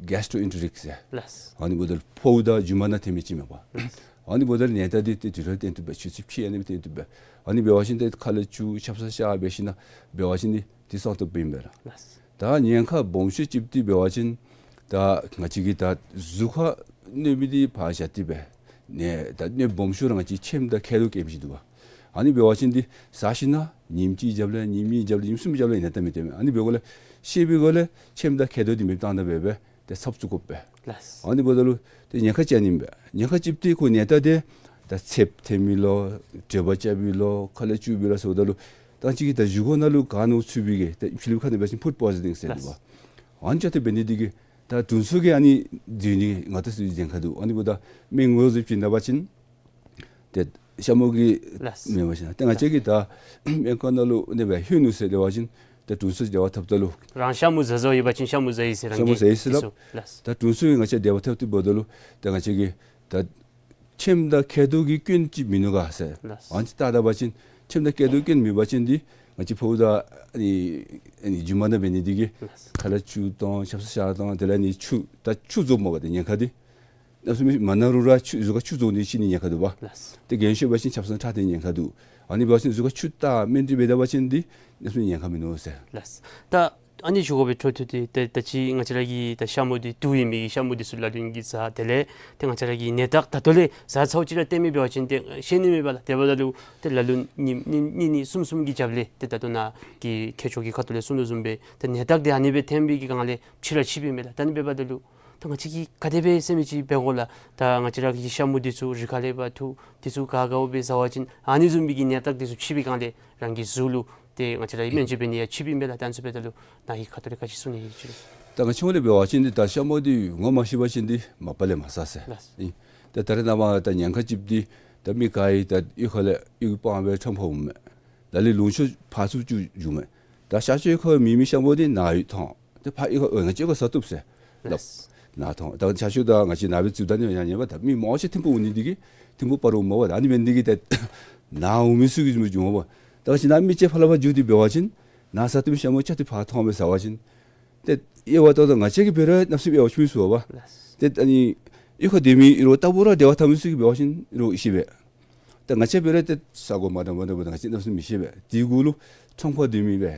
གེས་ཊོ་ཨེན་ཊེ་རིག་ཟེར། ལགས་སོ། ཨ་ནི་འབདཝ་ད་ཕོཝ་དང་རྒྱུ་མ་ནང་ཐོན་མི་ཅིག་མས་པ། ལགས་སོ། ཨ་ནི་འབདཝ་ད་ནད་རྟགས་འདི་ཏེ་དུས་ཐོག་ཐོན་བཏུབ་པས། ཆུ་ཚོད་ཕྱེད་ཨ་ནི་སྦེ་ཐོན་བཏུབ་པས། ཨ་ནི་འབད་བ་ཅིན་ཏེ་ཁ་ལས་ཆུ་ཆབ་གསང་གཤག་འབད་ཞིན་ན་འབད་བ་ཅིན་འདི་ཏེ་སངས་བཏུབ་ཨིན་པས་ལགས། ལགས་སོ། ད་ཉེན་ཁ་སྦོམ་ཤོས་ཅིག་འདི་འབད་བ་ཅིན་ད་ང་བཅས་ཀྱི་ད་གཟུགས་ཁར་གནོད་མི་འདི་ཕར་བཞག་སྟེ་སྦེ་ནད་ད་གནོད་སྦོམ་ཤོས་ར་ང་བཅས་མཆིནམ་དང་མཁལ་རྡོག་སྐྱེ་མི་ཅིག་འདུག་པ། ཨ་ནི་འབད་བ་ཅིན་འདི་ཟ་ཞིན་ན་ཉིནམ་གཅིག་རྒྱབ་ལས་ཉིནམ་གཉིས་རྒྱབ་ལས་ཉིནམ་གསུམ་རྒྱབ་ལས་ནད་རྟགས་མི་སྟོན་མས། ཨ་ནི་འབདཝ་ལས་ཤེས་པའི་སྒོ་ལས་མཆིནམ་དང་མཁལ་རྡོག་འདི་མེདཔ་བཏང་ད་འབད་སྦེ་ཏེ་ཚབ་བཙུགས་དགོ་པས། ལགས་སོ། ཨ་ནི་འབདཝ་ད་ལུ་ཏེ་ཉེན་ཁ་ཅིག་ཨ་ནི་ཨིན་པས། ཉེན་ཁ་གཅིག་འདི་ཁོ་ནད་རྟགས་འདི་ད་ཚདཔ་ཐོན་མི་ལོ་དྲོད་འབར་རྐྱབ་པའི་ལོ་ཁ་ལས་ཆུ་འབུད་ལོ་ཟེརཝ་ད་ལུ་ད་ང་བཅས་ཀྱི་ད་བཞེས་སྒོ་ནང་ལུ་ག་ནོར་ཚུད་པའི་གི་ད་ཕྱི་ལུ་ཁ་ནང་འབད་བ་ཅིན་ཕུཌ་པོའི་ཛ་ནིང་ཟེར་འདུག་པ། ལགས་སོ། ཨ་ནི་ཅིག་ཏེ་འབད་ནི་འདི་གིས་ད་དྲུང་འཚོ་གིས་ཨ་ནི་འཛོལ་ནི་ང་བཅས་ཚུ་གི་འཛེམ་ཁ་འདུག། ཨ་ནི་འབདཝ་ད་སྨན་ངོས་བཟུང་བྱིན་ད་པ་ཅིན་ཏེ་ཤ་མུ་གི་ལགས་སོ། མེན་པ་ཅིན་ཏེ་ང་བཅས་ཀྱིས་ད་སྨན་ཁང་ནང་ལུ་ཨ་ནི་སྦེ་ལྷོད་ནུག་ཟེར་སླབ་པ་ཅིན་ཏེ་དྲུང་འཚོ་འབྲེལ་བ་འཐབ་ད་ལུ་རང་ཤ་མུ་ཟ་བཟའཝ་ཡོད་པ་ཅིན་ཤ་མུ་ཟ་ཡི་ཟེར་ཤ་མུ་རང་གིས་ཟ་ཡི་ཟེར་སླབ། ལགས་སོ། ད་དྲུང་འཚོ་གིས་ང་བཅས་འབྲེལ་བ་འཐབ་སྟེ་འབདཝ་ད་ལུ་ཏེ་ང་བཅས་ཀྱིས་ད་མཆིནམ་དང་མཁལ་རྡོག་གི་སྐྱོན་ཅིག་མིན་ནུག་ག་ཟེར། ལགས་སོ། ཨ་ནི་བལྟ་ད་པ་ཅིན་མཆིནམ་དང་མཁལ་རྡོག་སྐྱོན་མེད་པ་ཅིན་འདི་ང་བཅས་ཕོཝ་དང་ཨ་ནི་ཨ་ནི་རྒྱུ་མ་ནང་འབད་ནི་འདི་གིས་ལགས་སོ། ཁ་ལས་ཆུ་བཏང་ཆབ་གསང་གཤག་བཏང་དེ་ལས་ཨ་ནི་ཆུ་ད་ཆུ་རྫོགས་མ་པ་ཏེ་ཉེན་ཁ་འདི་ གནམ་མེད་ས་མེད་མ་ན་རུང་ར་ཆུ་གཟུགས་ཁར་ཆུ་རྫོགས་ནི་ཅིག་ནི་ཉེན་ཁ་འདུག་པ། ལགས། ཏེ་རྒན་ཤོས་འབད་བ་ཅིན་ཆབ་གསང་ཁྲག་འཐེན་ཉེན་ཁ་འདུག། ཨ་ནི་འབད་བ་ཅིན་གཟུགས་ཁར་ཆུ་བཏགས་སྨན་སྤྲད་འབད་ད་པ་ཅིན་འདི་གནམ་མེད་ས་མེད་ཉེན་ཁ་མིན་ནུག་ཟེར། ལགས། ད་ཨ་ནི་ཞུ་དགོ་པའི་འཕྲོ་མཐུད་དེ་ད་ད་ཅི་ང་བཅས་ར་གི་ད་ཤ་མུ་འདི་དུག་ཡོད་མི་གི་ཤ་མུ་འདི་ཚུ་ལ་ལུ་གིས་བཟའ། དེ་ལས་ཏེ་ང་བཅས་ར་གི་ནད་རྟགས་ད་ལྟོ་ལས་བཟའ་ཚརཝ་ཅིག་ར་སྟོན་མི་འབད་བ་ཅིན་ཏེ་ཤེས་ནི་མེད་པས་ལགས། དེ་འབདཝ་ད་ལུ་ཏེ་ལ་ལུ་ཉིནམ་གཉིས་གཉིས་གཉིས་གསུམ་གསུམ་གྱི་རྒྱབ་ལས་ཏེ་ད་ལྟོ་ནཱ་གི་ཁྱད་ཆོས་ཀྱི་ཁ་ཐུག་ལས་གསུངས་དོ་བཟུམ་སྦེ་ཏེ་ནད་རྟགས་འདི་ཨ་ནི་སྦེ་ཐོན་པའི་གི་སྒང་ལས་ཕྱི་ར་ཕྱིཝ་ཨིན་མས་ལགས། ད་ཨ་ནི་འབདཝ་ད་ལུ་ད་ང་བཅས་ཀྱིས་ག་དེ་སྦེ་ཟེར་མི་ཅིག་འབད་དགོ་ལགས། ད་ང་བཅས་ར་གི་ཤ་མུ་འདི་ཚུ་རི་ཁ་ལས་འབག་འཐུ་འདི་ཚུ་ག་དགའཝ་སྦེ་བཟའ་བ་ཅིན་ཨ་ནི་བཟུམ་མའི་གི་ནད་རྟགས་འདི་ཚུ་ཕྱི་པའི་སྒང་ལས་རང་གི་གཟུགས་ལུ་ཏེ་ང་བཅས་ར་གིས་སྨན་བཅོས་འབད་ནི་ཡང་ཕྱིཝ་ཨིན་པས་ལགས། ད་ཨ་ནི་ཚུ་འབདཝ་ད་ལུ་ནཱ་གི་ཁ་ཐུག་ལས་ག་ཅི་གསུང་ནི་ཡོད་ཅི་ལགས། ད་ང་བཅས་ལས་འབད་བ་ཅིན་འདི་ད་ཤ་མུ་འདི་ངོ་མ་ཤེས་པ་ཅིན་འདི་མ་པ་ལས་མ་བཟའ་ཟེར། ལགས། ཨིན། ད་ད་རེས་ནངས་པ་ད་ཉེན་ཁ་ཅིག་འདི་ད་མི་ག་ཡང་ད་གཡུས་ཁ་ལས་གཡུས་སྤང་སྦེ་ཁྲམ་ཕབ་འོང་མས། ད་ལས་ལུང་ཕྱོགས་ཕར་ཚུར་ཅིག་འགྱོཝ་མས། ད་ཤར་ཕྱོགས་ཁར་མེད་མི་ཤ་མུ་འདི་ནཱ་ཡང་ཐོན། ཏེ་ཕར་གཡུས་ཁར་ཨོ་ང་བཅས་ཁར་བཟའ་བཏུབ་ཟེར། ལགས། ནཱ་ཐོན། ད་ཤར་ཕྱོགས་ད་ང་བཅས་ནཱ་སྦེ་འཛུལ་ད་ནི་ཡང་ཉན་པས། ད་མི་མང་ཆེ་ཐིམ་ཕུག་འོང་ནི་འདི་གིས་ཐིམ་ཕུག་སྤ་རོ་འོངམ་མས་པ། ད་ཨ་ནི་འབད་ནི་འདི་གིས་ད་ནཱ་འོང་མི་ཚུ་གིས་འཛུལ་འོང་པ། ད་ང་བཅས་ནཱ་མི་ཅིག་ཕར་ལས་ཕར་འགྱོ་སྟེ་འབད་བ་ཅིན་ནཱ་བཟའ་བཏུབ་མི་ཤ་མུ་ཅིག་ཏེ་ཕར་ཐོན་སྦེ་བཟའ་བ་ཅིན་ཏེ་དབྱེ་བ་ད་ལྟོ་ང་བཅས་ཀྱིས་འབད་རུང་གནམ་མེད་ས་མེད་དབྱེ་བ་ཕྱེ་མི་ཚུགས་པས། ལགས། ཏེ་ཨ་ནི་གཡུས་ཁར་སྡོད་མི་རོགས་ལྟ་བུ་ར་འབྲེལ་བ་འཐབ་མི་ཚུ་གིས་འབད་བ་ཅིན་རོགས་ཤེས་པས། ད་ང་བཅས་འབད་རུང་ཏེ་ས་གོ་མ་འདྲཝ་མ་འདྲཝ་འབདཝ་ད་ང་བཅས་གནམ་མེད་ས་མེད་མི་ཤེས་པས། དེ་གུ་ལུ་ཁྲམ་ཁར་སྡོད་མི་སྦེ་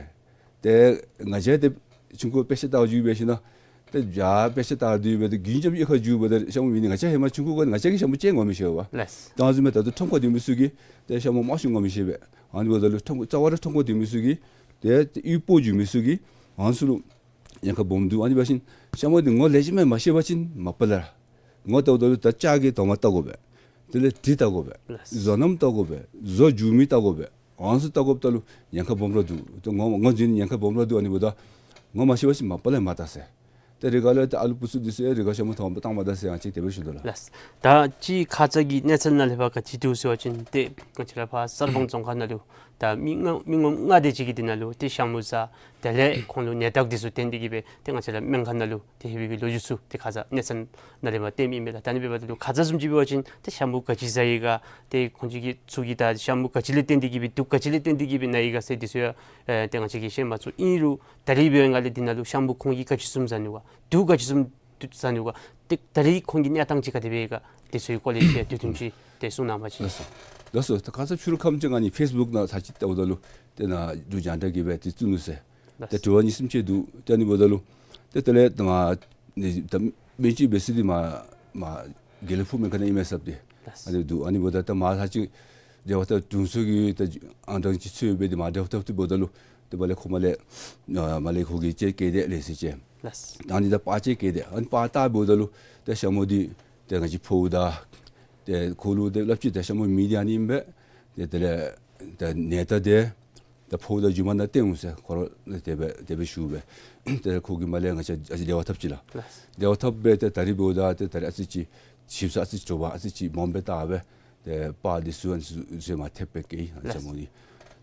ཏེ་ང་བཅས་ཏེ་ཆུང་ཀུ་དཔེ་ཆ་ལྟ་བར་འགྱོ་བའི་ཤུལ་ན་ཏེ་རྒྱ་དཔེ་ཆ་ལྟ་སྡོད་པའི་ཏེ་རྒྱུན་ཆད་གཡུས་ཁར་འགྱོ་བའི་ཏེ་ཤ་མུ་མེད་ནི་ང་བཅས་ཧེ་མ་ཆུང་ཀུ་གུ་ང་བཅས་ཀྱིས་ཤ་མུ་ཅིག་ངོ་མི་ཤེས་པས། ལགས། ད་ཨ་ནི་བཟུམ་སྦེ་ད་ལྟོ་ཁྲམ་ཁར་སྡོད་མི་ཚུ་གིས་ཏེ་ཤ་མུ་མང་ཤོས་ངོ་མི་ཤེས་པས། ཨ་ནི་འབདཝ་ད་ལུ་ཁྲམ་རྩ་བ་ར་ཁྲམ་ཁར་སྡོད་མི་ཚུ་གིས་ཏེ་གཡུས་སྤོ་འགྱོ་མི་ཚུ་གིས་ཨ་ནི་ཚུ་ལུ་ཉེན་ཁ་སྦོམ་འདུག། ཨ་ནི་འབད་བ་ཅིན་ཤ་མུ་འདི་ངོ་ལེགས་ཤོམ་སྦེ་མ་ཤེས་པ་ཅིན་མ་པ་ལས་ར་ངོ་བལྟཝ་ད་ལུ་ད་ལྕགས་ཀྱི་དོར་མ་བལྟ་དགོ་པས། དེ་ལས་གྲི་བལྟ་དགོ་པས། ལགས། བཟོ་རྣམ་བལྟ་དགོ་པས། བཟོ་འགྱོ་མི་བལྟ་དགོ་པས། ཨ་ནི་ཚུ་བལྟ་དགོཔ་ད་ལུ་ཉེན་ཁ་སྦོམ་ར་འདུག། ཏེ་ངོ་ངོ་འཛིན་ཉེན་ཁ་སྦོམ་ར་འདུག། ཨ་ནི་འབདཝ་ད་ངོ་མ་ཤེས་པ་ཅིན་མ་པ་ལས་མ་བལྟ་ཟེར། ཏེ་རི་ཁ་ལས་ཏེ་ཨ་ལུ་བུ་ཚུ་འདི་ཚུ་ཡང་རི་ཁར་ཤ་མུ་ཐོན་པ་བཏང་མ་ད་ཟེར་ཡང་ཅིག་དེ་སྦེ་ཞུ་དོ་ལགས། ལགས། ད་ཅི་ཁ་ཙ་གི་གནས་ཚུལ་ནང་ལས་ཕར་ག་ཅི་འདུག་ཟེར་བ་ཅིན་ཏེ་ང་བཅས་ར་ཕར་གསར་སྤང་རྫོང་ཁག་ནང་ལུ་ད་མི་ལྔ་མི་ངོམ་ལྔ་དེ་ཅིག་གིས་འདི་ནང་ལུ་ཏེ་ཤ་མུ་བཟའ། དེ་ལས་ཁོང་ལུ་ནད་རྟགས་འདི་ཚུ་བརྟེན་ཏེ་གིས་སྦེ་ཏེ་ང་བཅས་ར་སྨན་ཁང་ནང་ལུ་ཏེ་ལྷོད་པའི་གི་ལོ་རྒྱུས་ཚུ་ཏེ་ཁ་ཙ་གནས་ཚུལ་ནང་ལས་མར་བཏོན་མི་མས་ལགས། ད་ཨ་ནི་འབདཝ་ད་ལུ་ཁ་ཙ་བཟུམ་ཅིག་འབད་བ་ཅིན་ཏེ་ཤ་མུ་ག་ཅི་བཟའ་ཡི་ག་ཏེ་ཁོང་ཅིག་གིས་ཚུ་གིས་ད་ཤ་མུ་ག་ཅི་ལས་བརྟེན་ཏེ་གིས་སྦེ་དུག་ག་ཅི་ལས་བརྟེན་ཏེ་གིས་སྦེ་ན་ཡི་ག་ཟེར་འདི་ཚུ་ཡང་ཨེ་ཏེ་ང་བཅས་ཀྱིས་ཤེས་མ་ཚུགས། ཨིན་རུང་ད་རིས་འབད་བའི་སྒང་ལས་འདི་ནང་ལུ་ཤ་མུ་ཁོང་གིས་ག་ཅི་བཟུམ་བཟའ་ནུག་ག་དུག་ག་ཅི་བཟུམ་བཟའ་ནུག་ག་ཏེ་ད་རིས་ཁོང་གི་གནས་སྟངས་ཅིག་ག་དེ་སྦེ་ཡི་ག་དེ་ཚུ་གི་སྐོར་ལས་ཅིག་དུས་ཐུང་ཅིག་ཏེ་གསུང་གནང་བ་ཅིན། ལགས་སོ། ལགས་སོ། ད་ཁ་ཙ་ཕྱི་རུ་ཁམས་ཅིག་ཨ་ནི་ཕེསི་བུཀ་ནང་ཚར་ཅིག་བལྟཝ་ད་ལུ་ཏེ་ནཱ་འབྲུག་རྒྱང་བསྒྲགས་ཀྱིས་སྦེ་ཏེ་བཙུགས་ནུག་ཟེར། ལགས། ད་དྲི་བ་གཉིས་གསུམ་ཅིག་འདུག། ཏེ་ཨ་ནི་འབདཝ་ད་ལུ་ཏེ་དེ་ལས་ད་མར་ནི་ད་སྨན་བཅོས་འབད་ས་འདི་མར་མར་དགེ་ལེགས་ཕུག་སྨན་ཁང་ནང་ཨིན་མས་ཟེར་ཏེ། ལགས། ཨ་ནི་འདུག། ཨ་ནི་འབདཝ་ད་ད་མར་ཚར་ཅིག་རྒྱལ་བ་ཐང་དྲུང་འཚོ་གིས་ད་ཨང་གྲངས་ཅིག་འཚོལ་སྦེ་ཏེ་མར་རྒྱལ་བ་ཐང་འདི་འབདཝ་ད་ལུ་ཏེ་མར་ལས་ཁོ་མར་ལས་ཨ་མར་ལས་ཁོ་གིས་ཅིག་བཀལ་ཏེ་ལེགས་ཤོམ་ཅིག། ལགས། ད་ཨ་ནི་ད་པར་ཅིག་བཀལ་ཏེ་ཨ་ནི་པར་བལྟཝ་ད་ལུ་ཏེ་ཤ་མུ་འདི་ཏེ་ང་བཅས་ཕོཝ་ད་ཏེ་ཁོ་ལུ་ཏེ་སླབ་ཅི། ཏེ་ཤ་མུ་མེད་འདི་ཨ་ནི་ཨིན་པས། ཏེ་དེ་ལས་ཏེ་ནད་རྟགས་འདི་ད་ཕོཝ་ད་རྒྱུ་མ་ནང་བཏོན་འོང་ཟེར་ཁོ་ར་ཏེ་དེ་སྦེ་དེ་སྦེ་ཞུ་སྦེ། ཏེ་ཁོ་གིས་མར་ལས་ང་བཅས་ཨ་ཙི་བདེ་བ་ཐོབ་ཅི་ལགས། ལགས། བདེ་བ་ཐོབ་སྦེ་ཏེ་ད་རིས་འབདཝ་ད་ཏེ་ད་རིས་ཨ་ཙི་ཅིག་ཞིབ་ས་ཨ་ཙི་ཅིག་དྲོ་པ་ཨ་ཙི་ཅིག་སྦོམ་སྦེ་བཏབ་སྦེ་ཏེ་པར་འདི་ཚུ་ཨ་ནི་ཚུ་མར་ཐེབས་སྦེ་བཀལ་ཡི། ལགས། ཤ་མུ་འདི་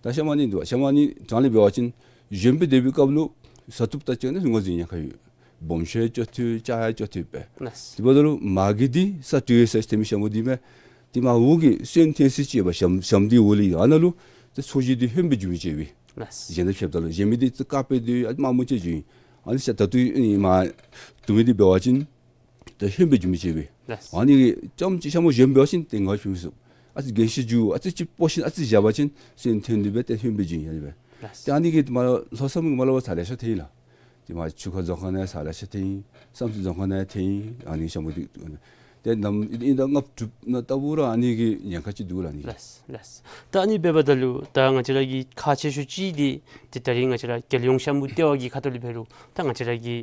ད་ཤ་མུ་ཨ་ནི་འདུག། ཤ་མུ་ཨ་ནི་དྲང་ལས་འབད་བ་ཅིན་གཞོནམ་སྦེ་སྡོད་པའི་སྐབས་ལུ་བཟའ་བཏུབ་ད་ཅིག་ཨ་ནི་ངོས་འཛིན་ཉེན་ཁ་ཡོད། སྦོམ་ཤོས་ཡང་སྤྱོད་བཏུབ། ཆུང་ཡང་སྤྱོད་བཏུབ་པས། ལགས། དེ་འབདཝ་ད་ལུ་མ་གི་འདི་ས་ཊི་ཡོ་ཨེསི་ཟེར་ཐོན་མི་ཤ་མུ་འདི་མས། ཏེ་མར་འོག་གི་སོན་ཐོན་ས་ཅིག་ཡོདཔ་ཞྭམོ་ཞྭམོ་འདི་འོག་ལས་ཨ་ནཱ་ལུ་ཏེ་ཚོས་གཞི་འདི་ཧོནམ་སྦེ་འགྱོ་མི་ཅིག་ཡོད་པས། ལགས། གཞན་དང་ཕྱདཔ་ད་ལུ་གཞན་མི་འདི་ཏེ་དཀརཔོ་སྦེ་སྡོད་ཡི། ཨ་དམར་མོ་ཅིག་འགྱོ་ཡི། ཨ་ནི་ཤ་ད་ལྟོ་ཨ་ནི་མར་དུག་མི་འདི་འབད་བ་ཅིན་ཏེ་ཧོནམ་སྦེ་འགྱོ་མི་ཅིག་ཡོད་པས། ལགས། ཨ་ནི་གིས་རྐྱངམ་ཅིག་ཤ་མུ་གཞན་འབད་བ་ཅིན་ཏེ་ངོ་ཕྱེ་མི་ཚུགས། ཨ་ཙི་རྒན་ཤོས་འགྱོ་ཨ་ཙི་ཅིག་སྤོ་ཞིནམ་ཨ་ཙི་བཞག་པ་ཅིན་སོན་ཐོན་ཏེ་སྦེ་ཏེ་ཧོནམ་སྦེ་འགྱོ་ཡི་ཨ་ནི་སྦེ། ལགས། ཏེ་ཨ་ནི་གིས་མར་ལྷོ་མཚམས་མར་ལུ་ཚར་ལེ་ཤ་ཐོན་ཡི་ལགས། ཏེ་མར་ཆུ་ཁ་རྫོང་ཁག་ནང་ཚར་ལེ་ཤ་ཐོན་ཡི། བསམ་རྩེ་རྫོང་ཁག་ནང་ཐོན་ཡི། ཨ་ནི་ཤ་མུ་འདི་ཏེ་ནམ་ཨིན་ད་ལྔ་དྲུག་ནང་ལྟ་བུ་ར་ཨ་ནི་གི་ཉེན་ཁ་ཅིག་འདུག་ལགས་ཨ་ནི་གི། ལགས་ལགས། ད་ཨ་ནི་འབདཝ་ད་ལུ་ད་ང་བཅས་ར་གི་ཁག་ཆེ་ཤོས་ཅིག་འདི་ཏེ་ད་རིས་ང་བཅས་ར་རྒྱལ་ཡོངས་ཤ་མུ་ལྟེ་བ་གི་ཁ་ཐུག་ལས་འབད་རུང་ད་ང་བཅས་ར་གི་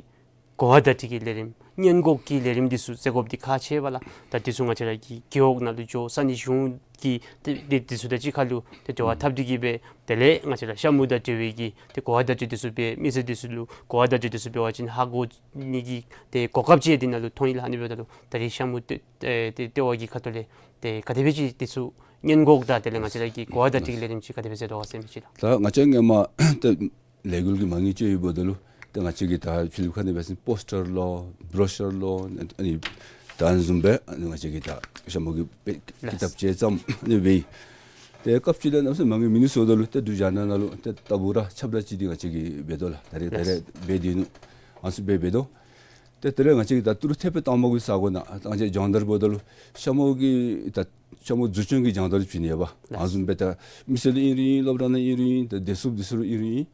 གོ་བ་བརྡ་སྤྲོད་ཀྱི་ལས་རིམ་སྔོན་འགོག་གི་ལས་རིམ་འདི་ཚུ་བརྩི་དགོཔ་འདི་ཁག་ཆེ་བས་ལགས། ད་འདི་ཚུ་ང་བཅས་ར་གི་རྒེད་འོག་ནང་ལུ་འགྱོ་ས་གནས་གཞུང་གི་ཏེ་ཏེ་འདི་ཚུ་དང་གཅིག་ཁར་ལུ་ཏེ་འབྲེལ་བ་འཐབ་སྟེ་གིས་སྦེ་དེ་ལས་ང་བཅས་ར་ཤ་མུ་དང་འབྲེལ་བའི་གི་ཏེ་གོ་བ་བརྡ་སྤྲོད་འདི་ཚུ་སྦེ་མི་སེར་འདི་ཚུ་ལུ་གོ་བ་བརྡ་སྤྲོད་འདི་ཚུ་འབད་བ་ཅིན་ཧ་གོ་ནི་གི་ཏེ་གོ་སྐབས་ཅིག་འདི་ནང་ལུ་ཐོན་ཡི་ལགས། ཨ་ནི་འབདཝ་ད་ལུ་ད་རིས་ཤ་མུ་ལྟེ་ཨེ་ཏེ་ལྟེ་བ་གི་ཁ་ཐུག་ལས་ཏེ་ག་དེ་སྦེ་ཅིག་འདི་ཚུ་སྔོན་འགོག་དང་དེ་ལས་ང་བཅས་ར་གི་གོ་བ་བརྡ་སྤྲོད་ཀྱི་ལས་རིམ་ཅིག་ག་དེ་སྦེ་མཛད་དོ་ག་ཟེར་མི་ཅིག་ལགས། ད་ང་བཅས་སྔོན་མ་ཏེ་ལས་འགུལ་གྱི་མ་དངུལ་ཅིག་ཡོདཔ་ད་ལུ་ཏེ་ང་བཅས་ཀྱིས་ད་ཕྱི་གླིངཔ་ཁ་ནང་འབད་བ་ཅིན་པོསི་ཊར་ལོ་བྲོ་ཤར་ལོ་ཨ་ནི་ད་ཨ་ནི་བཟུམ་སྦེ་ཨ་ནི་ང་བཅས་ཀྱིས་ད་ཤ་མུ་གི་དཔེ་ཀི་ཏབ་ཅིག་བརྩམས་ཨ་ནི་སྦེ་ཏེ་སྐབས་ཅིག་ལས་གནམ་མེད་ས་མེད་མ་དངུལ་མིན་ནུག་ཟེརཝ་ད་ལུ་ཏེ་འབྲུག་རྒྱང་བསྒྲགས་ནང་ལུ་ཏེ་ལྟ་བུ་ར་ཁྱབ་བརྡལ་ཅིག་འདི་ང་བཅས་ཀྱིས་འབད་དོ་ལགས། ད་རེས་ད་རེས་འབད་དེ་ནུག། ཨ་ནི་ཚུ་སྦེ་འབད་དོ། ཏེ་དེ་ལས་ང་བཅས་ཀྱིས་ད་ཏི་རུ་ཐེབས་སྦེ་བཏང་མི་གི་ས་གོ་ནང་ད་ང་བཅས་སྦྱོང་བརྡར་འབདཝ་ད་ལུ་ཤ་མུ་གི་ད་ཤ་མུ་འཛུགས་སྐྱོང་གི་སྦྱོང་བརྡར་བྱིན་ནི་ཡོདཔ། ལགས། ཨ་ནི་བཟུམ་སྦེ་ད་མི་སེར་ལུ་ཨིན་རུང་ཨིན། སློབ་གྲྭ་ནང་ཨིན་རུང་ཨིན། ད་བདེ་སྲུངཔ་འདི་ཚུ་ལུ་ཨིན་རུང་ཨིན།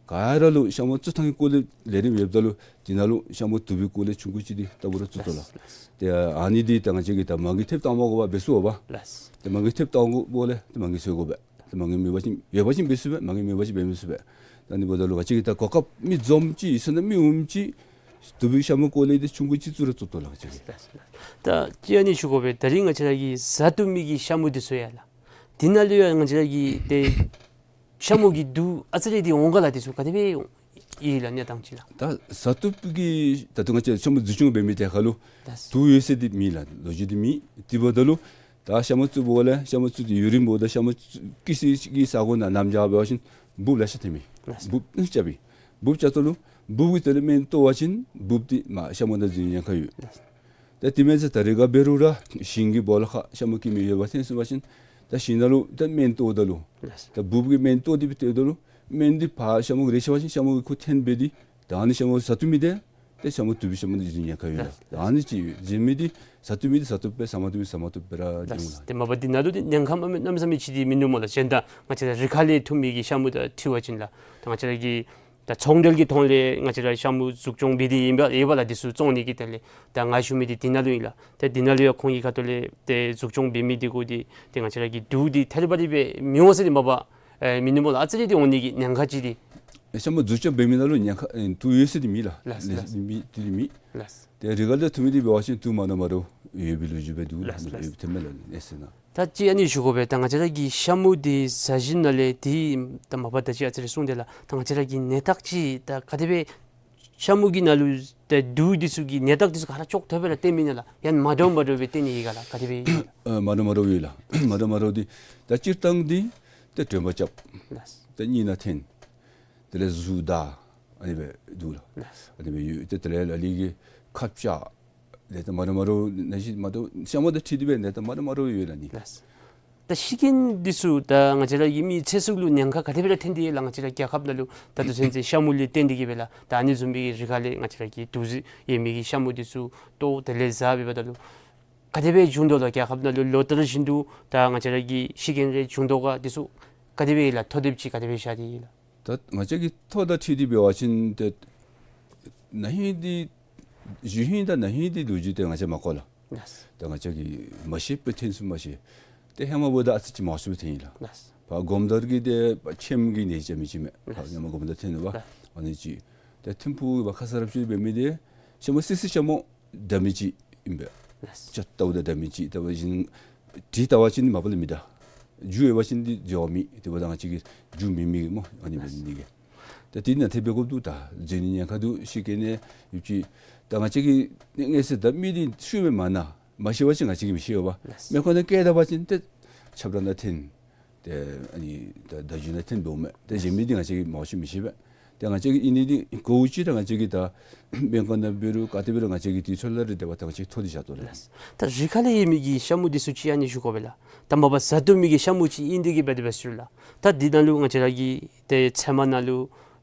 ག་ར་ལུ་ཤ་མུ་བཙུགས་ཐངས་ཀྱི་སྐོར་ལས་ལས་རིམ་ཡོདཔ་ད་ལུ་དེ་ནང་ལུ་ཤ་མུ་དུག་པའི་སྐོར་ལས་ཆུང་ཀུ་ཅིག་འདི་ལྟ་བུ་ར་བཙུགས་དོ་ལགས། ལགས། ཏེ་ཨ་ནི་འདི་ད་ང་བཅས་ཀྱིས་ད་མ་གི་ཐེབས་བཏང་མ་དགོ་པར་འབད་ཚུགས་པས། ལགས། ཏེ་མ་གི་ཐེབས་བཏང་དགོ་པ་ལས་ཏེ་མ་གི་འཚོལ་དགོ་པས། ཏེ་མ་གི་མེད་པ་ཅིན་ཡོད་པ་ཅིན་འབད་ཚུགས་པས། མ་གི་མེད་པ་ཅིན་འབད་མི་ཚུགས་པས། ད་ཨ་ནི་འབདཝ་ད་ལུ་ང་བཅས་ཀྱིས་ད་གོ་སྐབས་མི་འཛོམས་ཅིག་ཡོད་ས་ནང་མི་འོངམ་ཅིག་དུག་པའི་ཤ་མུ་སྐོར་ལས་འདི་ཆུང་ཀུ་ཅིག་བཙུགས་ར་བཙུགས་དོ་ལགས་ང་བཅས་ཀྱིས། ད་ཅི་ཨ་ནི་ཞུ་དགོ་པས། ད་རིས་ང་བཅས་ར་གིས་བཟའ་བཏུབ་མི་གི་ཤ་མུ་འདི་ཚུ་ཡོད་ལགས། དེ་ནང་ལུ་ཡང་ང་བཅས་ར་གིས་ཏེ་ཤ་མུ་གི་དུག་ཨ་ཙི་རེ་འདི་འོང་ག་ལགས། འདི་ཚུ་ག་དེ་སྦེ་ཡོད་ལགས་གནས་སྟངས་ཅིག་ལགས། ད་བཟའ་བཏུབ་ཀྱི་ད་ལྟོ་ང་བཅས་ཤ་མུ་འཛུགས་སྐྱོང་འབད་མི་དེ་ཁར་ལུ་ལགས། དུག་ཡོད་ཟེར་འདི་མེད་ལགས། ལོ་རྒྱུས་འདི་མེད། དེ་འབདཝ་ད་ལུ་ད་ཤ་མུ་བཙུགས་པ་ལས་ཤ་མུ་བཙུགས་ཏེ་ཡུན་རིངམོ་ད་ཤ་མུ་བཙུགས་ཀྱི་སའི་གི་ས་གོ་ནང་གནམ་བྱཱར་འབད་བ་ཅིན་འབུཔ་ལེ་ཤ་ཐོན་མས། ལགས། འབུཔ་ཨ་ནི་རྐྱབ་པས། འབུཔ་རྐྱབ་ད་ལུ་འབུཔ་གི་དེ་ལས་སྨན་གཏོར་བ་ཅིན་འབུཔ་འདི་མ་ཤ་མུ་དང་འཛིང་ཉེན་ཁ་ཡོད། ལགས། ད་དེ་མེན་ཟེར་ད་རེས་འགའ་འབད་རུང་ར་ཞིང་གི་སྦོ་ལོགས་ཁར་ཤ་མུ་སྐྱེ་མི་ཡོདཔ་ཐོན་སོང་པ་ཅིན་ད་ཞིང་ནང་ལུ་ད་སྨན་གཏོརཝ་ད་ལུ། ལགས། ད་འབུཔ་གི་སྨན་གཏོར་ཏེ་སྦེ་གཏོརཝ་ད་ལུ་སྨན་འདི་ཕར་ཤ་མུ་གུ་རེག་ཤེས་པ་ཅིན་ཤ་མུ་གུ་ཁོ་འཐོན་སྦེ་འདི་ད་ཨ་ནི་ཤ་མུ་བཟའ་བཏུབ་མི་འདི་ཏེ་ཤ་མུ་དུག་པའི་ཤ་མུ་འདི་འཛིང་ཉེན་ཁ་ཡོད་ལགས། ལགས། ད་ཨ་ནི་ཅིག་ཡོད། འཛིང་མི་འདི་བཟའ་བཏུབ་མི་འདི་བཟའ་བཏུབ་སྦེ་བཟའ་མ་བཏུབ་མི་བཟའ་མ་བཏུབ་སྦེ་ར་འགྱོ་འོང་ལགས། ལགས། ཏེ་མ་པ་འདི་ནང་ལུ་འདི་ཉེན་ཁ་མ་མེད་གནམ་མེད་ས་མེད་ཅིག་འདི་མིན་འདུག་སྨོ་ལགས། གཞན་དང་ང་བཅས་ར་རི་ཁ་ལས་འཐུ་མི་གི་ཤ་མུ་དང་འཁྲིལ་བ་ཅིན་ལགས། ད་ང་བཅས་ར་གི་ད་ཚོང་འབྲེལ་གྱི་ཐོག་ལས་ང་བཅས་ར་ཤ་མུ་འཛུགས་སྐྱོང་འབད་དེ་ཨིན་པས་ཨིན་པས་ལགས། འདི་ཚུ་བཙོང་ནི་གི་དོན་ལས་ད་ང་ཞུ་མི་འདི་འདི་ནང་ལུ་ཨིན་ལགས། ཏེ་འདི་ནང་ལུ་ཡང་ཁོང་གི་ཁ་ཐུག་ལས་ཏེ་འཛུགས་སྐྱོང་འབད་མི་འདི་གུ་འདི་ཏེ་ང་བཅས་ར་གི་དུག་འདི་ཐད་རི་བ་རི་སྦེ་མི་འོང་ཟེར་འདི་མ་པ་ཨེ་མིན་འདུག་སྨོ་ལགས། ཨ་ཙི་རེ་འདི་འོང་ནི་གི་ཉེན་ཁ་ཅིག་འདི། ཤ་མུ་འཛུགས་སྐྱོང་འབད་མི་ནང་ལུ་ཉེན་ཁ་ཨེ་དུག་ཡོད་ཟེར་འདི་མེད་ལགས། ལགས། ལགས། མེད་འདི་མེད། ལགས། ཏེ་རི་ཁ་ལས་འཐུ་མི་འདི་འབད་བ་ཅིན་དུག་མ་འདྲཝ་མ་འདྲཝ་ཡོད་པའི་ལོ་རྒྱུས་སྦེ་འདུག་ལགས། ལགས། ཡོད་པའི་ཐོན་མས་ལགས་གནས་ཚུལ་ནང་། ད་ཅི་ཨ་ནི་ཞུ་དགོ་པས། ད་ང་བཅས་ར་གི་ཤ་མུ་འདི་བཟའ་བཞིན་ནང་ལས་འདི་ད་མ་པ་ད་ཅི་ཨ་ཙི་རེ་གསུངས་ཏེ་ལགས། ད་ང་བཅས་ར་གི་ནད་རྟགས་ཅིག་ད་ག་དེ་སྦེ་ཤ་མུ་གི་ནང་ལུ་ད་དུག་འདི་ཚུ་གི་ནད་རྟགས་འདི་ཚུ་ག་ར་ཅོག་ཐོབ་སྦེ་ར་སྟོན་མི་ནི་ལགས། ཡང་མ་འདྲཝ་མ་འདྲཝ་སྦེ་སྟོན་ནི་ཡོད་ག་ལགས། ག་དེ་སྦེ་ཨ་མ་འདྲཝ་མ་འདྲཝ་ཡོད་ལགས། མ་འདྲཝ་མ་འདྲཝ་འདི་ད་སྤྱིར་བཏང་འདི་ད་དྲོད་འབར་རྐྱབ། ལགས། ད་གཉིད་ནང་འཐོན། དེ་ལས་གཟུགས་འདར། ཨ་ནི་སྦེ་འདུག་ལགས། ལགས། ཨ་ནི་སྦེ་ཡོད། ཏེ་དེ་ལས་ལ་ལུ་གིས་ཁ་བཅག། ནད་རྟགས་མ་འདྲཝ་མ་འདྲཝ་ནང་བཞིན་མ་འདྲཝ་ཤ་མུ་དང་འཁྲིལ་ཏེ་སྦེ་ནད་རྟགས་མ་འདྲཝ་མ་འདྲཝ་ཡོད་ལགས་ནི། ལགས། ད་ཤི་རྐྱེན་འདི་ཚུ་ད་ང་བཅས་ར་གི་མི་ཚེ་སྲོག་ལུ་ཉེན་ཁ་ག་དེ་སྦེ་ར་ཐོན་ཏེ་ཡོད་ལགས། ང་བཅས་ར་རྒྱལ་ཁབ་ནང་ལུ་ད་ལྟོ་ཚུན་ཚོད་ཤ་མུ་ལས་བརྟེན་ཏེ་གིས་སྦེ་ལགས། ད་ཨ་ནི་བཟུམ་སྦེ་རི་ཁ་ལས་ང་བཅས་ར་གི་དུག་རྫས་ཡོད་མི་གི་ཤ་མུ་འདི་ཚུ་གཏོར་དེ་ལས་བཟའ་འབདཝ་ད་ལུ་ག་དེ་སྦེ་བྱུང་དོ་ལགས། རྒྱལ་ཁབ་ནང་ལུ་ལོ་ལྟར་བཞིན་དུ་ད་ང་བཅས་ར་གི་ཤི་རྐྱེན་རེ་བྱུང་དོ་ག། འདི་ཚུ་ག་དེ་སྦེ་ལགས། ཐོ་དེབ་ཅིག་ག་དེ་སྦེ་བཞག་སྟེ་ཡོད་ལགས། ད་ང་བཅས་ཀྱི་ཐོ་དང་འཁྲིལ་ཏེ་འབད་བ་ཅིན་ཏེ་ན་ཧིང་འདི་གཞེས་ཧིང་དང་ན་ཧིང་འདི་ལོ་རྒྱུས་འདི་ང་བཅས་མ་གོ་ལགས། ལགས། ད་ང་བཅས་ཀྱིས་མ་ཤེས་པར་ཐོན་སོང་མ་ཤེས། ཏེ་ཧེ་མ་འབདཝ་ད་ཨ་ཙི་ཅིག་མང་སུ་སྦེ་ཐོན་ཡི་ལགས། ལགས། ཕར་སྒོམ་དར་གྱི་ཏེ་ཕྱེངམ་གི་ནད་ཅིག་ཡང་མི་ཅིག་མས། ལགས། ཕར་ཧེ་མ་སྒོམ་དར་ཐོན་ནུག་པ། ལགས། ཨ་ནི་ཅིག། ཏེ་ཐིམ་ཕུག་ཕར་ཁ་ས་ར་ཕྱི་འབད་མི་འདི་ཤ་མུ་སི་སི་ཤ་མུ་འདྲ་མི་ཅིག་ཨིན་པས། ལགས། ཅ་ལྟཝ་ད་འདྲ་མི་ཅིག། ལྟ་བ་ཅིན་དྲི་ལྟ་བ་ཅིན་མ་པ་ལས་མི་འདྲ། རྒྱུ་ཡོད་པ་ཅིན་འདི་འགྱོ་མི་དེ་འབདཝ་ད་ང་བཅས་ཀྱིས་རྒྱུ་མེད་མི་གི་སྨོ། ཨ་ནི་འབད་ནི་གི། ད་དེ་ནང་ཐེབས་འབད་དགོཔ་འདུག། ད་འཛོལ་ནི་ཉེན་ཁ་འདུག། ཤི་རྐྱེན་ནི་ཡོད་ཅི། ད་ང་བཅས་ཀྱིས་ངེས་ཟེར་ད་མི་འདི་ཤུལ་མ་མ་ན་མ་ཤེས་པ་ཅིན་ང་བཅས་ཀྱིས་མི་ཤེས་པས། ལགས། མེ་འཁོར་ནང་བཀལ་ད་པ་ཅིན་ཏེ་ཆབ་ར་ནང་འཐོན། ཏེ་ཨ་ནི་ད་བརྡ་བརྒྱུད་ནང་འཐོན་འགྱོཝ་མས། ཏེ་གཞན་མི་འདི་ང་བཅས་ཀྱིས་མང་ཤོས་མི་ཤེས་པས། ཏེ་ང་བཅས་ཀྱིས་ཨིན་ནི་འདི་གོ་ཅི། ད་ང་བཅས་ཀྱིས་ད་སྨན་ཁང་ནང་འབད་རུང་ག་ཏེ་འབད་རུང་ང་བཅས་ཀྱིས་དུས་ཚོད་ལས་ར་དེ་འབདཝ་ད་ང་བཅས་ཐོ་འདི་བཞག་དོ་ལགས། ལགས། ད་རི་ཁ་ལས་ཡོད་མི་གི་ཤ་མུ་འདི་ཚུ་ཅིག་ཨ་ནི་ཞུ་དགོ་པས་ལགས། ད་མ་པ་བཟའ་བཏུབ་མི་གི་ཤ་མུ་ཅིག་ཨིན་ཏེ་གིས་འབད་དེ་འབད་ཚུགས་ལགས། ད་འདི་ནང་ལུ་ང་བཅས་ར་གི་ཏེ་ཚལ་མ་ནང་ལུ་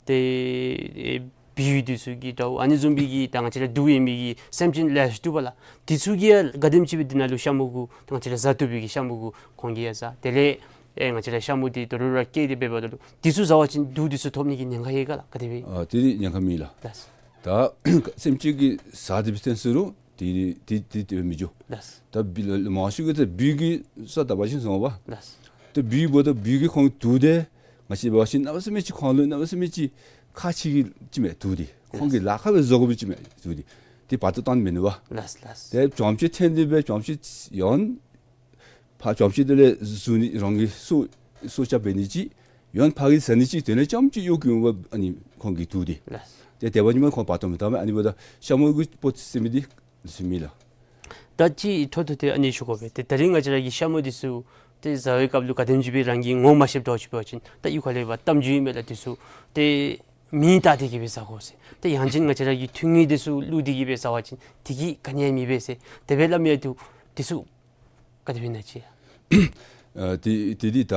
ཏེ་ཨེ་བེའུ་འདི་ཚུ་གི་འདྲཝ་ཨ་ནི་བཟུམ་སྦེ་གི་ད་ང་བཅས་ར་དུག་ཡོད་མི་གི་སེམས་ཅན་ལེ་ཤ་འདུག་པ་ལགས། འདི་ཚུ་གིས་ཡང་ག་དེམ་ཅིག་སྦེ་འདི་ནང་ལུ་ཤ་མུ་གུ་ད་ང་བཅས་ར་བཟའ་བཏུབ་པའི་གི་ཤ་མུ་གུ་ཁོང་གིས་ཡང་བཟའ། དེ་ལས་ཨེ་ང་བཅས་ར་ཤ་མུ་འདི་དོ་རུང་ར་སྐྱེས་ཏེ་འབདཝ་ད་ལུ་འདི་ཚུ་བཟའ་བ་ཅིན་དུག་འདི་ཚུ་ཐོབ་ནི་གི་ཉེན་ཁ་ཡོད་ག་ལགས། ག་དེ་སྦེ། ཨ་དེ་འདི་ཉེན་ཁ་མེད་ལགས། ལགས། ད་སེམས་ཅན་གྱིས་བཟའ་སྟེ་འབད་ཐོན་སོང་རུང་དེ་དེ་དེ་དེ་མི་འགྱོ། ལགས། ད་བེའུ་ལུ་མང་ཤོས་ཀྱིས་ད་བེའུ་གི་ས་ད་འབག་ཞིནམ་སོང་པ། ལགས། ད་བེའུ་འབདཝ་ད་བེའུ་གིས་ཁོང་དུག་འདི་ང་བཅས་འབད་བ་ཅིན་གནམ་མེད་ས་མེད་ཅིག་ཁོང་ལུ་གནམ་མེད་ས་མེད་ཅིག་ཁག་ཆེ་གི་ཅིག་མས་དུག་འདི། ཁོང་གིས་ལཱ་ཁག་སྦེ་བཟོ་དགོ་པའི་ཅིག་མས་དུག་འདི། དེ་བར་དུ་བཏང་མི་ནུས་པ། ལགས་ལགས། ཏེ་གྱོང་ཅིག་ཐོན་ཏེ་སྦེ་གྱོང་ཅིག་ཡང་ཕར་གྱོང་ཅིག་དེ་ལས་བཟུང་ནི་རང་གི་སྲོག་སྲོག་སྐྱབས་འབད་ནི་ཅིག། ཡང་ཕར་གྱི་བཟའ་ནི་ཅིག། དེ་ལས་ཙམ་ཅིག་གཡོག་གི་འོང་པ་ཨ་ནི་ཁོང་གི་དུག་འདི། ལགས། ཏེ་དེ་འབདཝ་ད་ཁོང་བར་དུ་མི་བཏང་མས། ཨ་ནི་འབདཝ་ད་ཤ་མུ་གི་སྤོ་ཟེར་མི་འདི་ལུ་སུ་མི་ལགས། ད་ཅི་ཐོ་ཐོ་ཏེ་ཨ་ནི་ཞུ་དགོ་པས། ཏེ་ད་རིས་ང་བཅས་ར་གི་ཤ་མུ་འདི་ཚུ་ཏེ་བཟའ་བའི་སྐབས་ལུ་ག་དེམ་ཅིག་སྦེ་རང་གིས་ངོ་མ་ཤེསཔ་འདྲཝ་ཅིག་འབད་བ་ཅིན་ད་གཡུས་ཁ་ལས་འབག་གཏམ་རྒྱུད་ཨིན་མས་ལགས། འདི་ཚུ་ཏེ་མེ་བཏང་སྟེ་གིས་སྦེ་བཟའ་དགོ་ཟེར། ཏེ་ཡང་ཅིན་ང་བཅས་ར་གི་ཐུང་ངུ་འདི་ཚུ་བླུགས་ཏེ་གིས་སྦེ་བཟའ་བ་ཅིན་དེ་གིས་ག་ནི་ཡང་མི་འབད་ཟེར་དེ་སྦེ་སླབ་མི་ཡང་འདུག། འདི་ཚུ་ག་དེ་སྦེ་ཨིན་ན་ཅིག། ཨ་དེ་དེ་འདི་ད་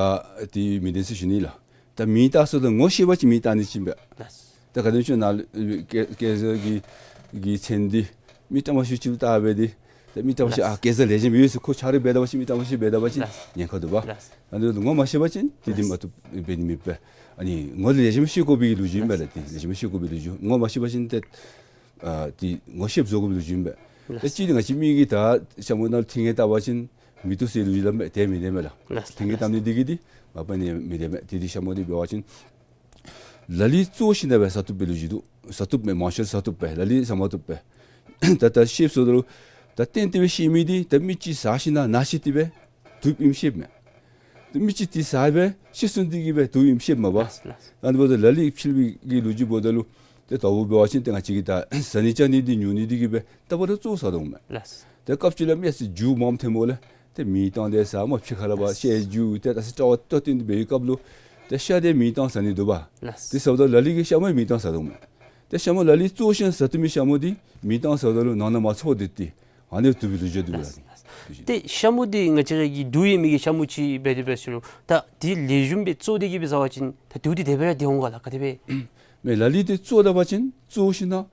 དེ་མི་བདེན་ཟེར་ཞུ་ནི་ལགས། ད་མེ་བཏང་ཟེརཝ་ད་ངོ་ཤེས་པ་ཅིན་མེ་བཏང་ནི་ཅིག་ཨིན་པས། ལགས། ད་ག་དེམ་ཅིག་ནཱ་ལུ་སྐལ་སྐལ་བཟང་གིས་ གི་མཚན་འདི་མི་ཏ་མ་ཤུ་ཅིག་ལུ་བཏགས་སྦེ་འདི་ཏེ་མི་ཏ་མ་ཤུ་ལགས། ཨ་སྐྱེ་ས་ལེགས་ཤོམ་ཡོད་ཟེར་ཁོ་ཆ་རོགས་འབད་ད་པ་ཅིན་མི་ཏ་མ་ཤུ་འབད་ད་པ་ཅིན་ལགས། ཉེན་ཁ་འདུག་པ། ལགས། ཨ་ནི་ངོ་མ་ཤེས་པ་ཅིན་དེ་འདི་ལགས། མ་བཏུབ་འབད་ནི་མེད་པས། ཨ་ནི་ངོ་ལེགས་ཤོམ་ཤེས་དགོ་པའི་ལོ་རྒྱུས་ཨིན་པས་ལགས། ལགས། ཏེ་ལེགས་ཤོམ་ཤེས་དགོ་པའི་ལོ་རྒྱུས། ངོ་མ་ཤེས་པ་ཅིན་ཏེ་ཨ་ཏེ་ངོ་ཤེསཔ་བཟོ་དགོ་པའི་ལོ་རྒྱུས་ཨིན་པས། ལགས། ཏེ་གཅིག་འདི་ང་བཅས་མི་གིས་ད་ཤ་མུ་ནང་ལུ་ཐིང་ངེ་བཏགས་པ་ཅིན་མི་བཏུབ་ཟེར་ལོ་རྒྱུས་སླབ་མས། དེ་མི་བདེན་མས་ལགས། ལགས། ཐིང་ངེ་ལགས། བཏབ་ནི་འདི་གིས་འདི་མ་པ་ནི་མི་བདེན་མས། ཏེ་འདི་ཤ་མུ་འདི་འབད་བ་ཅིན་ལ་ལུ་བཙོ་ཞིནམ་ལས་ཟ་བཏུབ་པའི་ལོ་རྒྱུས་འདུག། ཟ་བཏུབ་མས། མང་ཤོས་ཟ་བཏུབ་པས། ལ་ལུ་ཟ་མ་བཏུབ་པས། ད་ད་ཤེསཔ་ཟེརཝ་ད་ལུ་ད་གཏན་གཏན་སྦེ་ཤེས་མི་འདི་ད་མི་ཅིག་ཟ་ཞིནམ་ལས་ན་ཤེས་ཏེ་སྦེ་བཏུབ་ཨིནམ་ཤེསཔ་མས། ཏེ་མི་ཅིག་འདི་ཟ་སྦེ་ཤི་སོང་སྟེ་གིས་སྦེ་བཏུབ་ཨིནམ་ཤེསཔ་མས་པ། ལགས། ལགས། ཨ་ནི་འབདཝ་ད་ལ་ལུ་ཕྱེ་བའི་གི་ལོ་རྒྱུས་འབདཝ་ད་ལུ་ཏེ་ད་འབད་བ་ཅིན་ཏེ་ང་བཅས་ཀྱིས་ད་ཟ་ནི་བཅའ་ནི་འདི་ཉོ་ནི་འདི་གིས་སྦེ་ད་པ་ར་བཙོ་ཟ་དོ་མས། ལགས། ཏེ་སྐབས་ཅིག་ལས་མི་ཨ་ཙི་རྒྱུ་མངམ་ཐོནམ་ལས་ཏེ་མེ་བཏང་སྟེ་ཟ་མ་ཕྱི་ཁ་ལས་པ་ལགས། ཤ་རྒྱུས་ཏེ་ད་ཨ་ཙི་དྲག་པ་ཏོག་ཏོ་འདི་འབད་བའི་སྐབས་ལུ་ཏེ་ཤ་འདི་མེ་བཏང་ཟ་ནི་འདུག་པ། ལགས། དེ་ཟེརཝ་ད་ལ་ལུ་གིས་ཤ་མུ་མེ་བཏང་ཟ་དོ་མས། ཏེ་ཤ་མུ་ལ་ལུ་བཙོ་ཞིནམ་ལས་ཟ་བཏུབ་མི་ཤ་མུ་འདི་མེ་བཏང་ཟ་ད་ལུ་ནང་ན་མ་ཚོར་ཏེ་ཏེ་ཨ་ནི་བཏུབ་པའི་ལོ་རྒྱུས་འདུག་ལགས། ལགས། ཏེ་ཤ་མུ་འདི་ང་བཅས་ར་གི་དུག་ཡོད་མི་གི་ཤ་མུ་ཅིག་འབད་དེ་འབད་ཟེར་རུང་ད་འདི་ལེགས་ཤོམ་སྦེ་བཙོ་སྟེ་གིས་སྦེ་ཟ་བ་ཅིན་ད་དུག་འདི་དེ་སྦེ་ར་འདི་འོང་ག་ལགས། ག་དེ་སྦེ། མེན། ལ་ལུ་འདི་བཙོ་ད་པ་ཅིན་བཙོ་ཞིནམ་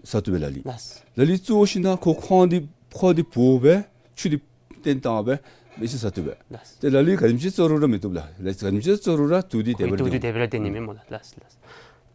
ལས་ཟ་བཏུབ་པས་ལ་ལུ། ལགས། ལ་ལུ་བཙོ་ཞིནམ་ལས་ཁོ་ཁོང་འདི་ཁོ་འདི་བོ་སྦེ་ཆུ་འདི་བཏོན་བཏང་སྦེ་མི་ཅིག་ཟ་བཏུབ་པས། ལགས། ཏེ་ལ་ལུ་ག་དེམ་ཅིག་བཙོ་རུང་ར་མི་བཏུབ་ལགས། ལ་ལུ་ག་དེམ་ཅིག་བཙོ་རུང་ར་དུག་འདི་དེ་སྦེ་ར་དུག་འདི་འདི་དེ་སྦེ་ར་འདི་ནི་མེན་སྨོ་ལགས། ལགས་ལགས།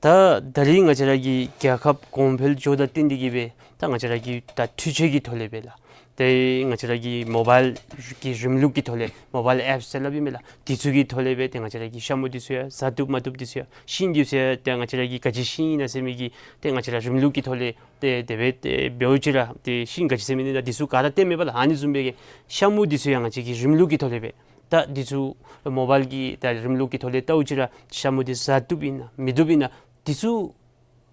ད་ད་རིས་ང་བཅས་ར་གི་རྒྱལ་ཁབ་གོང་འཕེལ་འགྱོཝ་དང་བསྟུན་ཏེ་གིས་སྦེ་ད་ང་བཅས་ར་གི་ད་འཕྲུལ་ཆས་ཀྱི་ཐོག་ལས་སྦེ་ལགས། ཏེ་ང་བཅས་ར་གི་མོ་བཱའིལ་གྱི་རིམ་ལུགས་ཀྱི་ཐོག་ལས་མོ་བཱའིལ་ཨེཔསི་ཟེར་སླབ་ཨིན་མས་ལགས། དེ་ཚུ་གི་ཐོག་ལས་སྦེ་ཏེ་ང་བཅས་ར་གི་ཤ་མུ་འདི་ཚུ་ཡང་ཟ་བཏུབ་མ་བཏུབ་འདི་ཚུ་ཡང་ཤིང་འདི་ཚུ་ཡང་ཏེ་ང་བཅས་ར་གི་ག་ཅི་ཤིང་ཨིན་ན་ཟེར་མི་གི་ཏེ་ང་བཅས་ར་རིམ་ལུགས་ཀྱི་ཐོག་ལས་ཏེ་དེ་སྦེ་ཏེ་འབདཝ་ཅིག་ར་ཏེ་ཤིང་ག་ཅི་ཟེར་མི་ཨིན་ན་འདི་ཚུ་ག་ར་སྟོནམ་མས་པ་ལགས། ཨ་ནི་བཟུམ་སྦེ་གི་ཤ་མུ་འདི་ཚུ་ཡང་ང་བཅས་ཀྱིས་རིམ་ལུགས་ཀྱི་ཐོག་ལས་སྦེ་ད་འདི་ཚུ་མོ་བཱའིལ་གྱི་ད་རིམ་ལུགས་ཀྱི་ཐོག་ལས་བལྟཝ་ཅིག་ར་ཤ་མུ་འདི་ཟ་བཏུབ་ཨིན་ན་མི་བཏུབ་ཨིན་ན་འདི་ཚུ་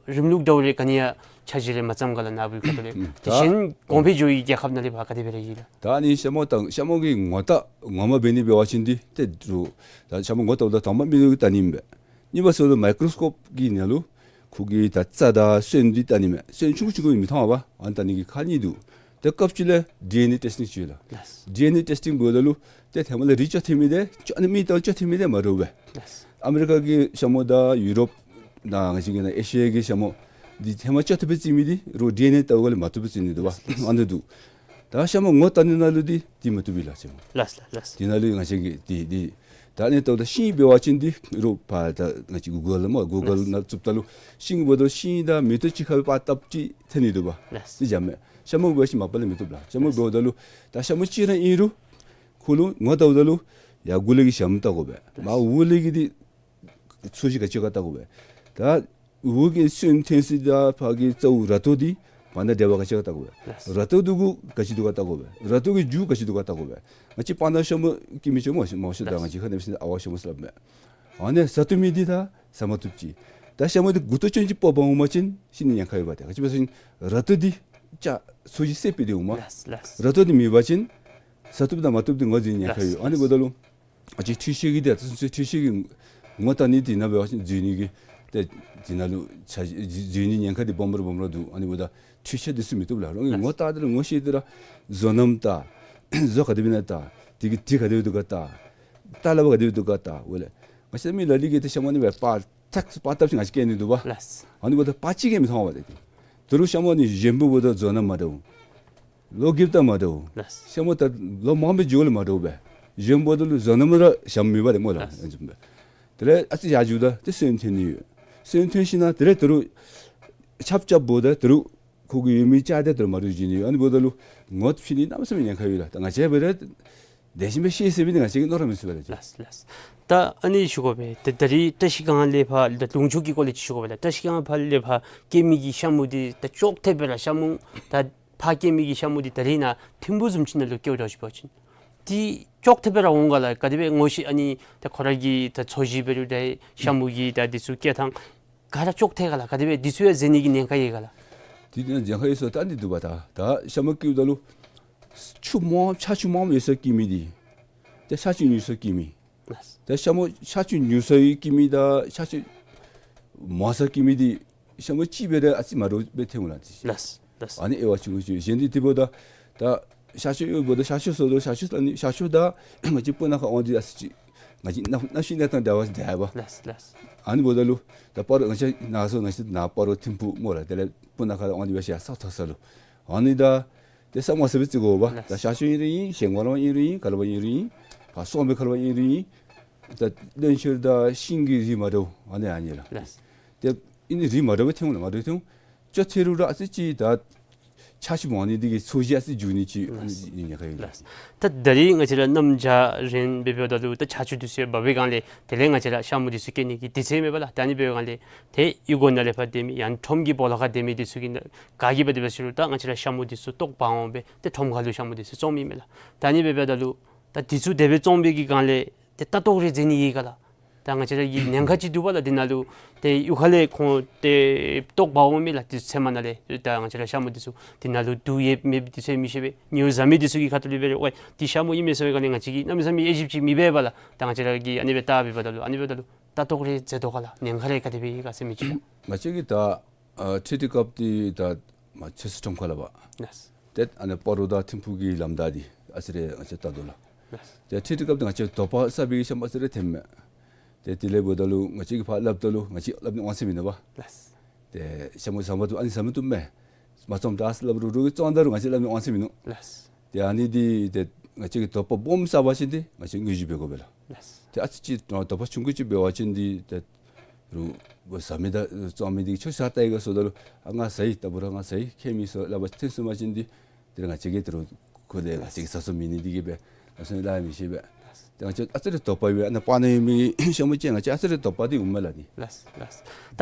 རིམ་ལུགས་འདྲཝ་རེ་ག་ནི་ཡང་འཆར་གཞི་རེ་མ་བརྩམས་ག་ལགས། ནཱ་བུ་གི་ཁ་ཐུག་ལས། ཨུམ། ཏེ་ད་གཞན་གོང་འཕེལ་འགྱོ་བའི་རྒྱལ་ཁབ་ནང་ལས་ཕར་ག་དེ་སྦེ་ར་ཡོད་ལགས། ད་ཨ་ནི་ཤ་མུ་དང་ཤ་མུ་གི་ངོ་རྟགས་ངོ་མ་འབད་ནི་འབད་བ་ཅིན་འདི་ཏེ་རུང་ད་ཤ་མུ་ངོ་བལྟཝ་ད་དང་པ་མི་ལུ་ལྟ་ནི་མས། གཉིས་པ་ཟེརཝ་ད་མའི་ཀྲོ་སི་ཀོབ་ཀྱི་ནང་ལུ་ཁོ་གི་ད་རྩ་དང་སོན་འདི་ལྟ་ནི་མས། སོན་ཆུང་ཀུ་ཆུང་ཀུ་མི་མཐོང་བས། ཨ་ནི་ལྟ་ནི་གི་ཁག་གཉིས་འདུག། ཏེ་སྐབས་ཅིག་ལས་ཌི་ཨེན་ཨེ་ཊེསི་ཊིང་ཅིག་ཡོད་ལགས། ལགས། ཌི་ཨེན་ཨེ་ཊེསི་ཊིང་འབདཝ་ད་ལུ་ཏེ་ཧེ་མ་ལས་རིགས་བཅོས་ཐོན་མི་འདི་ཅོག་ནི་མི་དང་ཅོག་ཐོན་མི་འདི་མ་འདྲཝ་སྦེ། ལགས། ཨ་མི་རི་ཀ་གི་ཤ་མུ་དང་ཡུ་རོབ་དང་ང་བཅས་ཀྱི་ནཱ་ཨེ་ཤི་ཡ་གི་ཤ་མུ་འདི་ཧེ་མ་བཅོས་ཐོན་སྦེ་བརྩི་མི་འདི་རུང་ཌི་ཨེན་ཨེ་བལྟཝ་ལས་མ་བཏུབ་པར་བརྩི་ནི་འདུག་པ། ལགས། ཨ་ནི་འདུག། ད་ཤ་མུ་ངོ་བལྟ་ནི་ནང་ལུ་འདི་འདི་མ་བཏུབ་པས་ལགས་ཤ་མུ། ལགས་ལགས་ལགས། འདི་ནང་ལུ་ང་བཅས་ཀྱིས་འདི་འདི་ད་ཨ་ནི་བལྟཝ་ད་ཤིང་འབད་བ་ཅིན་འདི་རུང་ཕར་ད་ང་བཅས་གུ་གཱལ་ལུ་སྨོ་གུ་གཱལ་ལགས། ནང་བཙུགསཔ་ད་ལུ་ཤིང་འབདཝ་ད་ལུ་ཤིང་དང་མེ་ཏོག་གཅིག་ཁར་སྦེ་པར་བཏབ་ཅིག་ཐོན་ནི་འདུག་པ། ལགས། འདི་འཇམ་མས། ཤ་མུ་འབད་བ་ཅིན་མ་པ་ལས་མི་བཏུབ་ལགས། ཤ་མུ་འབདཝ་ད་ལུ་ད་ཤ་མུ་གཅིག་ར་ཨིན་རུང་ཁོ་ལུ་ངོ་བལྟཝ་ད་ལུ་ཡར་མགུ་ལས་ཀྱི་ཞྭམོ་བལྟ་དགོ་པས། མར་འོག་ལས་ཀྱི་འདི་ཚོས་གཞི་ག་ཅི་ག་བལྟ་དགོ་པས། ད་འོག་གི་སོན་ཐོན་ས་དང་ཕར་གྱི་རྩ་བོ་ར་ཏོ་འདི་བར་ན་འབྲེལ་བ་ག་ཅི་ག་བལྟ་དགོ་པས། ལགས། ར་ཏོ་འདི་གུ་ག་ཅི་འདུག་ག་བལྟ་དགོ་པས། ར་ཏོ་གི་རྒྱུ་ག་ཅི་འདུག་ག་བལྟ་དགོ་པས། ང་བཅས་སྤང་ཐང་ཤ་མུ་སྐྱེ་མི་ཅིག་སྨོ་ཤ་མུ་ཤ་ད་ལགས། ང་བཅས་ཁ་ནང་ཕྱིན་ཨ་ཝ་ཤ་མུ་ཟེར་སླབ་མས། ཨ་ནི་ཟ་བཏུབ་མི་འདི་ད་ཟ་མ་བཏུབ་ཅི། ད་ཤ་མུ་འདི་མགུ་ཏོ་ཅན་ཅིག་སྤོ་བར་འོང་པ་ཅིན་ཤི་ནི་ཉེན་ཁ་ཡོད་པ་ཏེ། ག་ཅི་འབད་ཟེར་བ་ཅིན་ར་ཏོ་འདི་ཅ་ཚོས་གཞི་སེརཔོ་སྦེ་འདི་འོང་མས། ལགས་ལགས། ར་ཏོ་འདི་མེད་པ་ཅིན་ཟ་བཏུབ་དང་མ་བཏུབ་འདི་ངོ་འཛོལ་ནི་ཉེན་ཁ་ཡོད། ལགས་ཨ་ནི་འབདཝ་ད་ལུ་ང་བཅས་འཕྲུལ་ཆས་ཀྱི་འདི་ད་ཚུན་ཚོད་འཕྲུལ་ཆས་ཀྱིས་ངོ་བལྟ་ནི་འདི་ནང་འབད་བ་ཅིན་འཛོལ་ནི་གི་ཏེ་འདི་ནང་ལུ་ཆ་འཛོལ་ནི་ཉེན་ཁ་འདི་སྦོམ་ར་སྦོམ་ར་འདུག། ཨ་ནི་འབདཝ་ད་འཕྲུལ་ཆས་འདི་ཚུ་མི་བཏུབ་ལགས། རོགས་ཀྱིས་ངོ་བལྟ་སྟེ་ར་ངོ་ཤེས་ཏེ་ར་བཟོ་རྣམ་བལྟ། བཟོ་ག་དེ་སྦེ་ཨིན་ན་བལྟ། དེ་གི་དྲི་ག་དེ་སྦེ་འདུག་ག་བལྟ། བལྟ་ལ་བ་ག་དེ་སྦེ་འདུག་ག་བལྟ་འོང་ལགས། ང་བཅས་མི་ལ་ལུ་གིས་ཏེ་ཤ་མུ་ནི་སྦེ་པར་ཐག་པར་བཏབ་ཞིནམ་ང་བཅས་བཀལ་ནི་འདུག་པ། ལགས། ཨ་ནི་འབདཝ་ད་པར་ཅིག་གིས་མི་མཐོང་བས་ཏེ། ད་རུང་ཤ་མུ་ནི་གཞོནམ་འབདཝ་ད་བཟོ་རྣམ་མ་འདྲཝ། ལོ་རྒསཔ་ད་མ་འདྲཝ། ལགས། ཤ་མུ་ད་ལོ་མང་པོ་འགྱོཝ་ལས་མ་འདྲཝ་སྦེ། གཞོནམ་འབདཝ་ད་ལུ་བཟོ་རྣམ་ར་ཞྭམོ་མེད་པ་ཏེ་སྨོ་ལགས། ལགས། དེ་ལས་ཨ་ཙི་ཡར་འགྱོཝ་ད་ཏེ་སོན་ཐོན་ནི་ཡོད། སོན་ཐོན་ཞིནམ་དེ་ལས་ད་རུང་ཆརཔ་རྐྱབ་འབདཝ་ད་ད་རུང་ཁོ་གི་ཡོད་མི་ཅིག་ད་ད་རུང་མ་འདྲཝ་འགྱོ་ནི་ཡོད། ཨ་ནི་འབདཝ་ད་ལུ་ངོ་ཕྱེ་ནི་གནམ་མེད་ས་མེད་ཉེན་ཁ་ཡོད་ལགས། ད་ང་བཅས་འབད་རུང་དེ་བཞིན་སྦེ་ཤེས་ཟེར་བའི་ང་བཅས་ཀྱིས་མནོ་ར་མི་ཚུགས་པས་ལགས། ལགས་ལགས། ད་ཨ་ནི་ཞུ་དགོ་པས། ད་ད་རིས་བཀྲ་ཤིས་སྒང་ལས་ཕར་ད་ལུང་ཕྱོགས་ཀྱི་སྐོར་ལས་ཅིག་ཞུ་དགོ་པས་ལགས། བཀྲ་ཤིས་སྒང་ཕར་ལས་ཕར་སྐྱེ་མི་གི་ཤ་མུ་འདི་ད་ཅོག་འཐདཔ་སྦེ་ར་ཤ་མུ་ད་ཕར་སྐྱེ་མི་གི་ཤ་མུ་འདི་ད་རིས་ནཱ་ཐིམ་ཕུག་བཟུམ་ཅིག་ནང་ལུ་སྐྱེཝ་ད་ཞུ་བ་ཅིན་འདི་ཅོག་འཐདཔ་སྦེ་ར་འོང་ག་ལགས། ག་དེ་སྦེ་ངོ་ཤེས་ཨ་ནི་ད་ཁོ་ར་གི་ད་ཚོས་གཞི་འབད་རུང་ད་ཤ་མུ་གི་ད་འདི་ཚུ་སྐྱེ་ཐངས་ག་ར་ཅོག་འཐད་ག་ལགས། ག་དེ་སྦེ་འདི་ཚུ་ཡང་འཛོལ་ནི་གི་ཉེན་ཁ་ཡོད་ག་ལགས། འདི་ཉེན་ཁ་ཡོད་ཟེར་ད་འདི་འདུག་པ། ད་ད་ཤ་མུ་སྐྱེཝ་ད་ལུ་ཆུ་མང་ཆར་ཆུ་མངམ་ཡོད་སར་སྐྱེ་མི་འདི་ད་ཆར་ཆུ་ཉུང་སར་སྐྱེ་མི། ད་ཤ་མུ་ཆར་ཆུ་ཉུང་སར་སྐྱེ་མི་དང་ཆར་ཆུ་མང་སར་སྐྱེ་མི་འདི་ཤ་མུ་གཅིག་འབད་རུང་ཨ་ཙི་མ་འདྲཝ་སྦེ་ཐོན་འོང་ལགས། ལགས་ལགས། ཨ་ནི་དབྱེ་བ་ཆུང་ཀུ་ཅིག། གཞན་འདི་དེ་འབདཝ་ད་ད་ཤ་ཆུ་ཡོདཔ་ད་ཤ་ཆུ་ཟེརཝ་ད་ཤ་ཆུ་ད་ནི་ཤ་ཆུ་དང་ང་བཅས་སྤུ་ན་ཁ་འོང་འདི་ཨ་ཙི་ཅིག་ ང་བཅས་གནམ་གནམ་གཤིས་གནས་སྟངས་འདྲ་བ་ཅིན་འདྲ་བ། ལགས་ལགས། ཨ་ནི་འབདཝ་ད་ལུ་ད་སྤ་རོ་ང་བཅས་ནཱ་སོ་ང་བཅས་ནཱ་སྤ་རོ་ཐིམ་ཕུག་སྨོ་ལགས། དེ་ལས་སྤུ་ན་ཁ་ལུ་ཨ་ནི་འབད་ཞིནམ་ས་མཐོ་ས་ལུ་ཨ་ནི་ད་ཏེ་ས་མ་ཟ་བའི་རྩི་གོ་བ། ལགས། ད་ཤར་ཕྱོགས་ཨིན་རུང་ཨིན། བཞེངས་སྒར་ལུ་ཨིན་རུང་ཨིན། ག་ལུ་འབད་ཨིན་རུང་ཨིན། ཕར་སོང་པའི་ཁ་ལུ་འབད་ཨིན་རུང་ཨིན། ད་བློན་ཤོད་དང་ཤིང་གི་རིགས་མ་འདྲཝ་ཨ་ནི་ཨ་ནི་ལགས། ལགས། ཏེ་ཨ་ནི་རིགས་མ་འདྲཝ་སྦེ་ཐོན་ལགས། མ་འདྲཝ་ཐོན། ཅོག་འཐདཔ་རུང་ར་ཨ་ཙི་ཅིག་ད་ཆར་ཆུ་མང་ནི་འདི་གིས་ཚོས་གཞི་ཨ་ཙི་འགྱུར་ནི་ཅིག་ཨ་ནི་ཉེན་ཁ་ཡོད་ལགས། ལགས། ད་ད་རིས་ང་བཅས་ར་གནམ་བྱཱར་རན་འབད་འབདཝ་ད་ལུ་ད་ཆར་ཆུ་འདི་ཚུ་ཡང་འབབ་པའི་སྒང་ལས་དེ་ལས་ང་བཅས་ར་ཤ་མུ་འདི་ཚུ་སྐྱེ་ནི་གི་དུས་ཚོད་མེད་པ་ལགས། ད་ཨ་ནི་འབད་བའི་སྒང་ལས་ཏེ་གཡུས་སྒོ་ནང་ལས་ཕར་སྡོད་མི་ཡང་ཁྲོམ་གྱི་སྦོ་ལོགས་ཁར་སྡོད་མི་འདི་ཚུ་གིས་ག་གིས་འབད་དེ་འབད་ཟེར་རུང་ད་ང་བཅས་ར་ཤ་མུ་འདི་ཚུ་ལྟོ་འབག་འོང་སྦེ་ཏེ་ཁྲོམ་ཁ་ལུ་ཤ་མུ་འདི་ཚུ་བཙོང་མི་མས་ལགས། ད་ཨ་ནི་འབད་འབདཝ་ད་ལུ་ད་འདི་ཚུ་དེ་སྦེ་བཙོང་པའི་གི་སྒང་ལས་ཏེ་ལྟ་རྟོག་རེ་མཛད་ནི་ཡོད་ག་ལགས། ད་ང་བཅས་ར་གི་ཉེན་ཁ་ཅིག་འདུག་པ་ལགས། འདི་ནང་ལུ་ཏེ་གཡུས་ཁ་ལས་ཁོང་ཏེ་ལྟོ་འབག་འོང་མི་ལགས། དེ་ཚུ་ཚལ་མ་ནང་ལས་ད་ང་བཅས་ར་ཤ་མུ་འདི་ཚུ་འདི་ནང་ལུ་འདུག་ཡོད་མེད་འདི་ཚུ་ཡང་མི་ཤེས་པས། ཉོ་བཟའ་མི་འདི་ཚུ་གི་ཁ་ཐུག་ལས་འབད་རུང་ཝའི་འདི་ཤ་མུ་ཨིན་མས་ཟེར་བའི་སྒང་ལས་ང་བཅས་ཀྱིས་གནམ་མེད་ས་མེད་དབྱེ་ཞིབ་ཅིག་མི་འབད་པས་ལགས། ད་ང་བཅས་ར་གིས་ཨ་ནི་སྦེ་བལྟ་འབདཝ་ད་ལུ་ཨ་ནི་འབདཝ་ད་ལུ་ལྟ་རྟོག་རེ་མཛད་དོ་ག་ལགས། ཉེན་ཁ་རེ་ག་དེ་སྦེ་ཡོད་ག་ཟེར་མི་ཅིག་ལགས། ང་བཅས་ཀྱིས་ད་ཨ་འཕྲུལ་རིག་སྐབས་འདི་ད་མ་ཚོད་བསྲེ་ཁྲོམ་ཁ་ལུ་འབད། ལགས། ཏེ་ཨ་ནི་སྤ་རོ་དང་ཐིམ་ཕུག་གི་ལམ་བདའ་འདི་ཨ་ཙི་རེ་ང་བཅས་བལྟ་དོ་ལགས། ལགས། ཏེ་འཕྲུལ་རིག་སྐབས་འདི་ང་བཅས་དོ་པ་བསགས་པའི་ཤ་མུ་ཨ་ཙི་རེ་ཐོནམ་མས། ཏེ་དེ་ལས་འབདཝ་ད་ལུ་ང་བཅས་ཀྱིས་ཕར་སླབ་ད་ལུ་ང་བཅས་སླབ་ནི་དབང་ཚད་མིན་འདུག་པ། ལགས། ཏེ་ཤ་མུ་ཟ་མ་བཏུབ་ཨ་ནི་ཟ་མ་བཏུབ་མས། མ་བཙོངམ་ད་ཨ་ཙི་སླབ་རུང་རུང་གིས་བཙོང་ད་རུང་ང་བཅས་སླབ་ནི་དབང་ཚད་མིན་འདུག། ལགས། ཏེ་ཨ་ནི་འདི་ཏེ་ང་བཅས་ཀྱིས་དོ་པ་སྦོམ་བསགས་པ་ཅིན་འདི་ང་བཅས་དངུལ་བརྗེ་འབད་དགོ་པས་ལགས། ལགས། ཏེ་ཨ་ཙི་ཅིག་དོ་པ་ཆུང་ཀུ་ཅིག་འབད་བ་ཅིན་འདི་ཏེ་རུང་ཟ་མི་དང་བཙོང་མི་འདི་ཆ་ཤ་ལྟ་ཡི་ག་ཟེརཝ་ད་ལུ་ཨ་ང་ཟ་ཡི། ད་འབད་རུང་ང་ཟ་ཡི། ཁྱད་མེད་ཟེར་སླབ་པ་ཐོན་སོང་པ་ཅིན་འདི་ཏེ་ང་བཅས་ཀྱིས་ད་རུང་ཁོ་འདི་ང་བཅས་ཀྱིས་ཟ་སོ་མེད་ནི་འདི་གིས་སྦེ་ཨ་ཙི་ནི་སླབ་མི་ཤེས་པས། ཏེ་ང་བཅས་ཨ་ཙི་རེ་དོ་པ་ཡོད་པས། ཨ་ནཱ་སྤ་ནང་ཡོད་མི་ཤ་མུ་ཅིག་ང་བཅས་ཨ་ཙི་རེ་དོ་པ་འདི་འོངམ་མས་ལགས་ནི། ལགས་ལགས། ད་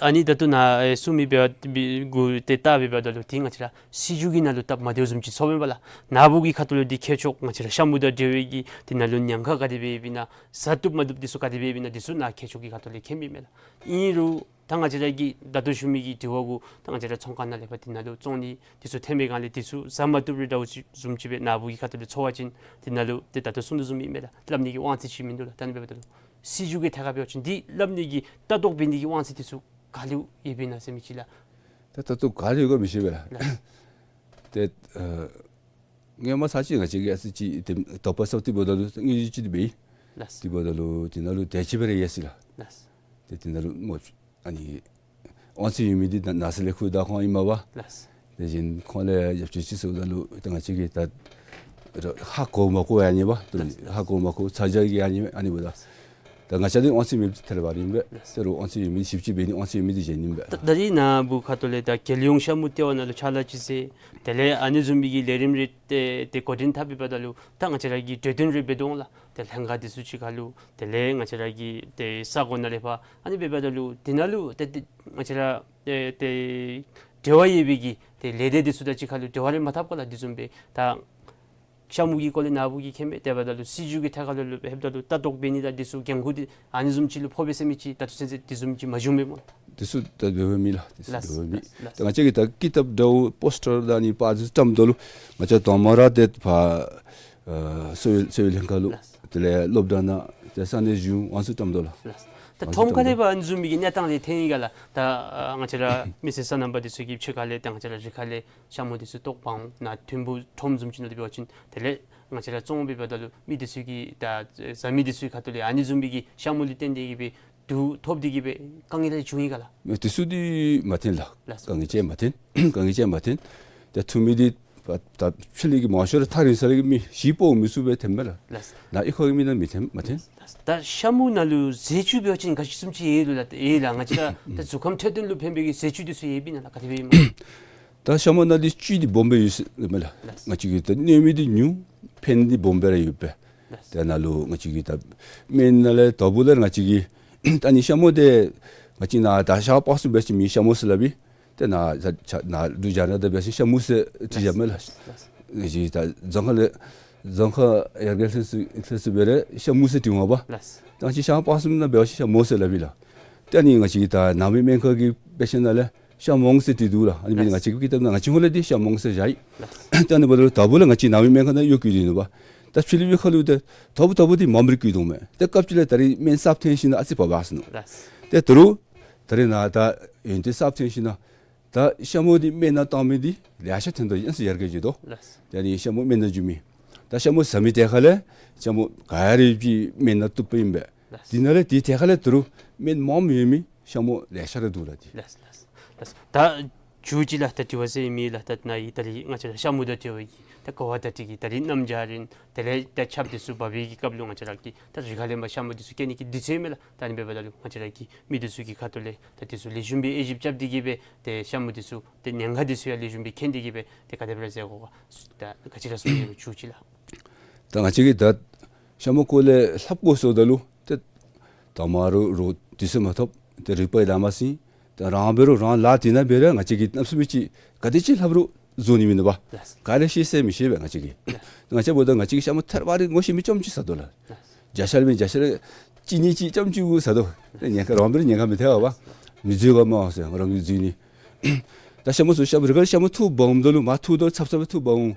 ཨ་ནི་ད་ལྟོ་ནཱ་ཨེ་གསུང་མི་འབདཝ་འདི་གུ་ཏེ་བལྟ་འབདཝ་ད་ལུ་ཏེ་ང་བཅས་ར་སྲིད་བྱུས་ཀྱི་ནང་ལུ་སྟབས་མ་བདེཝ་བཟུམ་ཅིག་ཚོརཝ་མས་པ་ལགས། ནཱ་བུ་གི་ཁ་ཐུག་ལུ་འདི་ཁྱད་ཆོས་ང་བཅས་ར་ཤ་མུ་དང་འབྲེལ་བའི་གི་འདི་ནང་ལུ་ཉེན་ཁ་ག་དེ་སྦེ་ཡོདཔ་ཨིན་ན་ཟ་བཏུབ་མ་བཏུབ་འདི་ཚུ་ག་དེ་སྦེ་ཡོདཔ་ཨིན་ན་འདི་ཚུ་ནཱ་ཁྱད་ཆོས་ཀྱི་ཁ་ཐུག་ལས་མཁྱེན་མི་མས་ལགས། ཨིན་རུང་ད་ང་བཅས་ར་གི་ད་ལྟོ་ཞུ་མི་གི་དྲི་བ་གུ་ད་ང་བཅས་ར་ཚོང་ཁང་ནང་ལས་ཕར་འདི་ནང་ལུ་བཙོང་ནི་འདི་ཚུ་ཐོན་པའི་སྒང་ལས་འདི་ཚུ་ཟ་མ་བཏུབ་རེ་འདྲཝ་ཅིག་བཟུམ་ཅིག་སྦེ་ནཱ་བུ་གི་ཁ་ཐུག་ལས་ཚོར་བ་ཅིན་འདི་ནང་ལུ་ཏེ་ད་ལྟོ་གསུང་དོ་བཟུམ་ཨིན་མས་ལགས། སླབ་ནི་གི་དབང་ཚད་ཅིག་མིན་འདུག་ལགས། ད་ཨ་ནི་འབདཝ་ད་ལུ་སྲིད་བྱུས་ཀྱི་ཐད་ཁར་འབད་བ་ཅིན་འདི་སླབ་ནི་གི་ལྟ་རྟོག་འབད་ནི་གི་དབང་ཚད་འདི་ཚུ་ག་ལུ་ཡོདཔ་ཨིན་ན་ཟེར་མི་ཅིག་ལགས། ད་ད་ལྟོ་ག་ལུ་ཡོད་ག་མི་ཤེས་པས་ལགས། ལགས། ཏེ་ཨ་སྔོན་མ་ཚར་ཅིག་ང་བཅས་ཀྱིས་ཨ་ཙི་ཅིག་ཏེ་དོ་པ་བསགས་ཏེ་འབདཝ་ད་ལུ་དངུལ་ཅིག་འདི་འབད་ཡི། ལགས། དེ་འབདཝ་ད་ལུ་དེ་ནང་ལུ་དེ་ཅིག་སྦེ་ར་ཡོད་ཟེར་ལགས། ལགས། ཏེ་དེ་ནང་ལུ་སྨོ་ཨ་ནི་དབང་ཚད་ཡོད་མི་འདི་ནང་ནང་སྲིད་ལས་ཁུར་ད་ཁོང་ཨིན་མས་པ། ལགས། དེ་བཞིན་ཁོང་ལས་ཡབ་ཆེན་ཅིག་ཟེརཝ་ད་ལུ་ཏེ་ང་བཅས་ཀྱིས་ད་ཧ་གོ་མ་གོ་ཡང་ཨ་ནི་པ། ཏེ་ལགས། ཧ་གོ་མ་གོ་ཚ་གྱང་གིས་ཨ་ནི་ཨ་ནི་འབདཝ་ད། ད་ང་བཅས་འདི་དབང་ཚད་མེདཔ་འདི་ཐད་རི་བ་རི་ཨིན་པས། ལགས། ཏེ་རུང་དབང་ཚད་ཡོད་མི་ཞིབ་དཔྱད་འབད་ནི་དབང་ཚད་ཡོད་མི་འདི་གཞན་ཨིན་པས། ད་ད་རིས་ནཱ་བུ་ཁ་ཐུག་ལས་ད་རྒྱལ་ཡོངས་ཤ་མུ་ལྟེ་བ་ནང་ལུ་ཕྱག་ལཱ་ཅིག་མཛད། དེ་ལས་ཨ་ནི་བཟུམ་མའི་གི་ལས་རིམ་རེ་ཏེ་ཏེ་འགོ་འདྲེན་འཐབ་འབདཝ་ད་ལུ་ད་ང་བཅས་ར་གི་གྲོས་བསྟུན་རེ་འབད་དོ་འོང་ལགས། ཏེ་ལྷན་ཁག་འདི་ཚུ་གཅིག་ཁར་ལུ་དེ་ལས་ང་བཅས་ར་གི་ཏེ་ས་གོ་ནང་ལས་ཕར་ཨ་ནི་འབདཝ་ད་ལུ་དེ་ནང་ལུ་ཏེ་ཏེ་ང་བཅས་ར་ཏེ་ཏེ་འབྲེལ་བ་ཡོད་པའི་གི་ཏེ་ལས་སྡེ་འདི་ཚུ་དང་གཅིག་ཁར་ལུ་འབྲེལ་བ་རེ་མ་འཐབ་ག་ལགས། འདི་བཟུམ་སྦེ་ད་ཤ་མུ་གི་སྐོར་ལས་ནཱ་བུ་གིས་མཁྱེན་མས། དེ་འབདཝ་ད་ལུ་སྲིད་བྱུས་ཀྱི་ཐད་ཁར་ལུ་ལུ་ལྷོདཔ་ད་ལུ་ལྟ་རྟོག་འབད་ནི་དང་འདི་ཚུ་འགན་ཁུར་འདི་ཨ་ནི་བཟུམ་ཅིག་ལུ་ཕོག་པས་ཟེར་མི་ཅིག་ད་ལྟོ་ཚུན་ཚོད་འདི་བཟུམ་ཅིག་མ་བྱུངམ་མས་སྨོ། འདི་ཚུ་ད་འབད་བའི་མེད་ལགས། འདི་ཚུ་ལགས། འབད་བའི་མེད། ལགས། ད་ང་བཅས་ཀྱིས་ད་ཀི་ཏབ་འདྲཝ་པོསི་ཊར་དང་ཨ་ནི་པར་འདི་ཚུ་བཀྲམ་དོ་ལོ། ང་བཅས་དང་པ་ར་ཏེ་ཕར་ཨ་གསོ་བའི་གསོ་བའི་ལྷན་ཁག་ལུ། ལགས། དེ་ལས་སློབ་གྲྭ་ནང་ཏེ་ས་གནས་གཞུང་ཨ་ནི་ཚུ་བཀྲམ་དོ་ལགས། ལགས། ད་ཨ་ནི་ཚུ་ཁྲོམ་ཁ་བཀྲམ་ལས་དོ། ཕར་ཨ་ནི་བཟུམ་མའི་གི་གནས་སྟངས་རེ་ཐོན་ཡི་ག་ལགས། ད་ཨ་ང་བཅས་ར་མི་སེར་སོ་ནམ་པ་འདི་ཚུ་གིས་ཕྱི་ཁ་ལས་ད་ང་བཅས་ར་རི་ཁ་ལས་ཤ་མུ་འདི་ཚུ་ལྟོ་འབག་འོང་། ནཱ་ཐིམ་ཕུག་ཁྲོམ་བཟུམ་ཅིག་ནང་འདི་འབད་བ་ཅིན་དེ་ལས་ང་བཅས་ར་བཙོང་འབད་འབདཝ་ད་ལུ་མི་འདི་ཚུ་གིས་ད་ཟ་མི་འདི་ཚུ་གི་ཁ་ཐུག་ལས་ཨ་ནི་བཟུམ་མའི་གི་ཤ་མུ་ལུ་བརྟེན་ཏེ་གིས་སྦེ་དུག་ཐོབ་སྟེ་གིས་སྦེ་དཀའ་ངལ་རེ་བྱུང་ཡི་ག་ལགས། མེད། འདི་ཚུ་འདི་མ་ཐོན་ལགས། ལགས། དཀའ་ངལ་ཅིག་མ་ཐོན། དཀའ་ངལ་ཅིག་མ་ཐོན། ཏེ་ཐོན་མི་འདི་ད་ཕྱི་ལས་ཀྱི་མང་ཤོས་ར་ཐག་རིང་ས་ལས་ཀྱི་མི་གཞིས་སྤོ་མི་ཚུ་སྦེ་ཐོནམ་མས་ལགས། ལགས། ནཱ་གཡུས་ཁ་གི་མི་ནང་མི་ཐོན་མ་ཐོན། ད་ཤ་མུ་ནང་ལུ་ཟས་བཅུད་འབད་བ་ཅིན་ག་ཅི་བཟུམ་ཅིག་ཡོད་ལོ་ལགས། ཡོད་ལགས། ང་བཅས་ར་ད་གཟུགས་ཁམས་འཕྲོད་བསྟེན་ལུ་ཕན་པའི་གི་ཟས་བཅུད་འདི་ཚུ་ཡོདཔ་ཨིན་ན་ལགས། ག་དེ་སྦེ་ཨིན་མས། ད་ཤ་མུ་ནང་འདི་བཅུད་འདི་སྦོམ་སྦེ་ཡོད་ཟེར་མས་ལགས། ལགས། ང་བཅས་ཀྱི་ད་གནོད་མི་འདི་ཉུང་ཕན་འདི་སྦོམ་སྦེ་ར་ཡོད་པས། ལགས། ཏེ་ནཱ་ལུ་ང་བཅས་ཀྱི་ད་སྨན་ནང་ལས་དོ་པོ་ལས་ང་བཅས་ཀྱི་ད་ཨ་ནི་ཤ་མུ་འདི་ང་བཅས་ནཱ་ད་ཤར་པ་སངས་འབད་ཞིནམ་ཤ་མུ་ཟེར་སླབ་ཨིན། ཏེ་ནཱ་ད་ནཱ་འབྲུག་རྒྱལ་ནང་ད་འབད་ཞིནམ་ཤ་མུ་ཟེར་བྲིས་བཞག་མས་ལགས། ལགས། ང་བཅས་ད་རྫོང་ཁ་ལས་རྫོང་ཁ་ཡར་རྒྱས་ལྷན་ཚོགས་ལྷན་ཚོགས་འབད་རུང་ཤ་མུ་ཟེར་བྲིས་འོང་པ། ལགས། ད་ང་བཅས་ཤར་པ་སངས་ནང་འབད་ཞིནམ་ཤ་མུ་ཟེར་སླབ་ཨིན་ལགས། ཏེ་ཨ་ནི་ང་བཅས་ཀྱི་ད་ནང་མི་སྨན་ཁང་གི་དཔེ་ཆ་ནང་ལས་ཤ་མོང་ཟེར་བྲིས་འདུག་ལགས། ཨ་ནི་ལགས། ང་བཅས་ཀྱི་ཀི་ཏབ་ནང་ང་བཅས་ཧོང་ལས་འདི་ཤ་མོང་ཟེར་བཞག་ཡི། ལགས། ཏེ་ཨ་ནི་འབདཝ་ད་ལུ་དོ་པོ་ལས་ང་བཅས་ནང་མི་སྨན་ཁང་ནང་ཡོད་བཀོད་དེ་ནུག་པ། ད་ཕྱི་ལུ་ཡོད་ཁ་ལུ་ཏེ་དོ་པོ་དོ་པོ་འདི་མངམ་ར་བཀོད་དེ་འོང་མས། ཏེ་སྐབས་ཅིག་ལས་ད་རིས་སྨན་གསརཔ་ཐོན་ཞིནམ་ཨ་ཙི་བབས་བབས་སོང་ནུག། ལགས། ཏེ་ད་རུང་ད་རིས་ནཱ་ད་ཡོན་ཏན་གསརཔ་ཐོན་ཞིནམ་ད་ཤ་མུ་འདི་སྨན་ནང་བཏང་མི་འདི་ལེ་ཤ་ཐོན་དོ། ཡང་སེ་ཡར་རྒྱས་འགྱོ་དོ། ལགས། ད་ཨ་ནི་ཤ་མུ་སྨན་ནང་འཇུག་མི་ད་ ད་ཤ་མུ་ཟ་མི་དེ་ཁ་ལས་ཤ་མུ་ག་ར་གིས་སྨན་ནང་བཏུབ་པ་ཨིན་པས། ལགས། དེ་ནང་ལས་དེ་དེ་ཁ་ལས་ད་རུང་སྨན་མངམ་ཡོད་མི་ཤ་མུ་ལེ་ཤ་ར་འདུག་ལགས། དེ་ལགས་ལགས་ལགས། ད་མཇུག་ཅིག་ལགས། ད་དྲི་བ་ཟེར་མི་ལགས། ད་ནཱ་ཡི་ད་རིས་ང་བཅས་ར་ཤ་མུ་དང་འབྲེལ་བའི་གི་ད་གོ་བ་བརྡ་སྤྲོད་ཀྱི་ད་རིས་གནམ་བྱཱར་ཨིན། དེ་ལས་ད་ཆརཔ་འདི་ཚུ་འབབ་པའི་གི་སྐབས་ལུ་ང་བཅས་ར་གི་ད་རི་ཁ་ལས་མར་ཤ་མུ་འདི་ཚུ་སྐྱེ་ནི་གི་དུས་ཚོད་མས་ལགས། ད་ཨ་ནི་འབདཝ་ད་ལུ་ང་བཅས་ར་གི་མི་འདི་ཚུ་གི་ཁ་ཐུག་ལས་ད་འདི་ཚུ་ལེགས་ཤོམ་སྦེ་དབྱེ་ཞིབ་རྐྱབ་སྟེ་གིས་སྦེ་ཏེ་ཤ་མུ་འདི་ཚུ་ཏེ་ཉེན་ཁ་འདི་ཚུ་ཡང་ལེགས་ཤོམ་སྦེ་མཁྱེན་ཏེ་གིས་སྦེ་ཏེ་ག་དེ་སྦེ་ར་མཛད་དགོ་ག། ད་ག་ཅི་ར་གསུང་ནི་མཇུག་ཅིག་ལགས། ད་ང་བཅས་ཀྱིས་ད་ཤ་མུ་སྐོར་ལས་ལྷབ་དགོ་ཟེརཝ་ད་ལུ་ཏེ་དང་པ་ར་རོགས་དུས་ཚོད་མ་ཐོབ། ཏེ་རིག་པ་ཡང་དྭངས་མ་ཟིན། ཏེ་རང་འབད་རུང་རང་ལཱ་འདི་ནང་འབད་རུང་ང་བཅས་ཀྱིས་གནམ་མེད་ས་མེད་ཅིག་ག་དེ་ཅིག་ལྷབ་རུང་བཟོ་ནི་མིན་འདུག་པ། ལགས། ག་ར་ཤེས་ཟེར་མི་ཤེས་པས་ང་བཅས་ཀྱིས། ལགས། ང་བཅས་འབདཝ་ད་ང་བཅས་ཀྱིས་ཤ་མུ་ཐལ་བ་རེ་ངོ་ཤེས་མི་རྐྱངམ་ཅིག་ཟ་དོ་ལགས། ལགས། བརྒྱ་ཆ་ལས་བརྒྱ་ཆ་ལས་གཅིག་གཉིས་ཅིག་རྐྱངམ་ཅིག་གུ་ཟ་དོ། ཏེ་ཉེན་ཁ་རང་འབད་རུང་ཉེན་ཁ་མི་ཐལ་བ་པ། མི་འཛུལ་ག་མ་ཟེར་རང་གིས་འཛུལ་ནི། ད་ཤ་མུ་ཚུ་ཤ་མུ་རི་ཁར་ཤ་མུ་འཐུ་འབག་འོངམ་ད་ལུ་མར་འཐུཝ་ད་ཚབ་ཚབ་འཐུ་འབག་འོང་།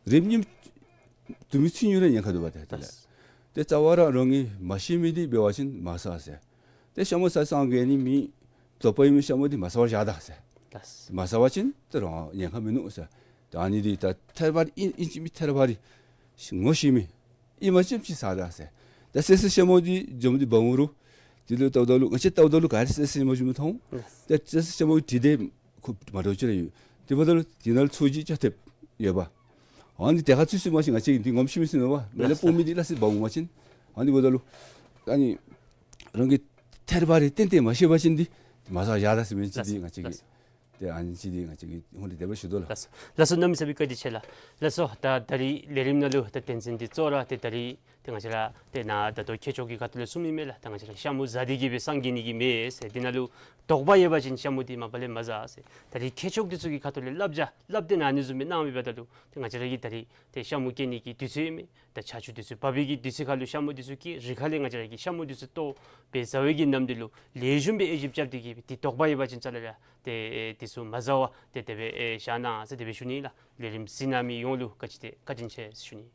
རེ་གཉིས་དུ་མི་ཚུ་ཉུང་རུང་ཉེན་ཁ་འདུག་པ། ཏེ་དེ་ལས་ཏེ་རྩ་བ་ར་རང་གིས་མ་ཤེས་མི་འདི་འབད་བ་ཅིན་མ་ཟ་ཟེར། ཏེ་ཤ་མུ་ཟ་སངས་རྒྱས་ནི་མེད། དོགས་པ་ཡོད་མི་ཤ་མུ་འདི་མ་ཟ་བར་བཞག་ད་ཟེར། མ་ཟ་བ་ཅིན་ཏེ་རང་ཉེན་ཁ་མིན་ནུག་ཟེར། ད་ཨ་ནི་འདི་ད་ཐལ་བ་རེ་ཨིན་ཨིན་ཅི་མིན་ཐལ་བ་རེ་ངོ་ཤེས་མི་ཨིནམ་ཅིག་ཅིག་ཟ་ད་ཟེར། ད་བསད་བསདཔ་ཤ་མུ་འདི་འཇམ་འདི་འབག་འོང་རུང་དེ་ལུ་བལྟཝ་ད་ལུ་ང་བཅས་བལྟཝ་ད་ལུ་ག་ར་བསད་བསདཔ་ཤ་མུ་འཇམ་མཐོང་། ད་བསད་བསདཔ་ཤ་མུ་འདི་དེ་ཁུ་མ་འདྲཝ་ཅིག་ར་ཡོད། དེ་འབདཝ་ད་ལུ་དེ་ནང་ལུ་ཚོས་གཞི་ཅིག་ཐེབས་ཡོདཔ། ཨ་ནི་དེ་ཁར་ཚུད་སོང་པ་ཅིན་ང་བཅས་ཀྱིས་འདི་ངོམ་ཤེས་མི་ཚུགས་ནུག་པ། མེ་ལས་སྤུངས་མི་འདི་སླ་བསྲེ་འབག་འོང་པ་ཅིན། ཨ་ནི་འབདཝ་ད་ལུ་ཨ་ནི་རང་གིས་ཐལ་བ་རེ་ཏན་ཏན་མ་ཤེས་པ་ཅིན་འདི་མ་ཟ་བར་བཞག་ད་ཟེར་མི་ཅིག་འདི་ང་བཅས་ཀྱིས་ཏེ་ཨ་ནི་ཅིག་འདི་ང་བཅས་ཀྱིས་ཧོང་ཏེ་དེ་སྦེ་ཞུ་དོ་ལགས། ལགས་སོ། ལགས་སོ། གནམ་མེད་ས་མེད་བཀའ་དྲིན་ཆེ་ལགས། ལགས་སོ། ད་ད་རིས་ལས་རིམ་ནང་ལུ་ད་དོན་ཚན་འདི་གཙོ་བོ་ར་ཏེ་ད་རིས་ཏེ་ང་བཅས་ར་ཏེ་ནཱ་ད་ལྟོ་མཁས་མཆོག་གི་ཁ་ཐུག་ལས་གསུངས་མི་མས་ལགས། ད་ང་བཅས་ར་ཤ་མུ་ཟ་སྟེ་གིས་སྦེ་སངས་རྒྱས་ནི་གི་མེད་ཟེར། འདི་ནང་ལུ་དོགས་པ་ཡོད་པ་ཅིན་ཤ་མུ་འདི་མ་པ་ལས་མ་ཟ་ཟེར། ད་རིས་མཁས་མཆོག་འདི་ཚུ་གི་ཁ་ཐུག་ལས་བསླབ་བྱ་སླབ་སྟེ་ནཱ་ཨ་ནི་བཟུམ་སྦེ་གནང་མི་འབདཝ་ད་ལུ་ཏེ་ང་བཅས་ར་གིས་ད་རིས་ཏེ་ཤ་མུ་སྐྱེ་ནི་གི་དུས་ཚོད་ཨིན་མས། ད་ཆར་ཆུ་འདི་ཚུ་འབབ་པའི་གི་དུས་ཚོད་ཁར་ལུ་ཤ་མུ་འདི་ཚུ་སྐྱེ། རི་ཁ་ལས་ང་བཅས་ར་གིས་ཤ་མུ་འདི་ཚུ་བཏོག་སྦེ་ཟ་བའི་གི་ནམ་འདི་ལུ་ལེགས་ཤོམ་སྦེ་དབྱེ་ཞིབ་རྐྱབ་སྟེ་གིས་སྦེ་ཏེ་དོགས་པ་ཡོད་པ་ཅིན་རྩ་ལས་ར་ཏེ་འདི་ཚུ་མ་ཟ་བར་ཏེ་དེ་སྦེ་ཨེ་བཞག་གནང་ཟེར་དེ་སྦེ་ཞུ་ནི་ལགས། ལས་རིམ་གཟིགས་གནང་མི་ཡོངས་ལུ་ག་ཅི་ཏེ་བཀའ་དྲིན་ཆེ་ཟེར་ཞུ་ནི།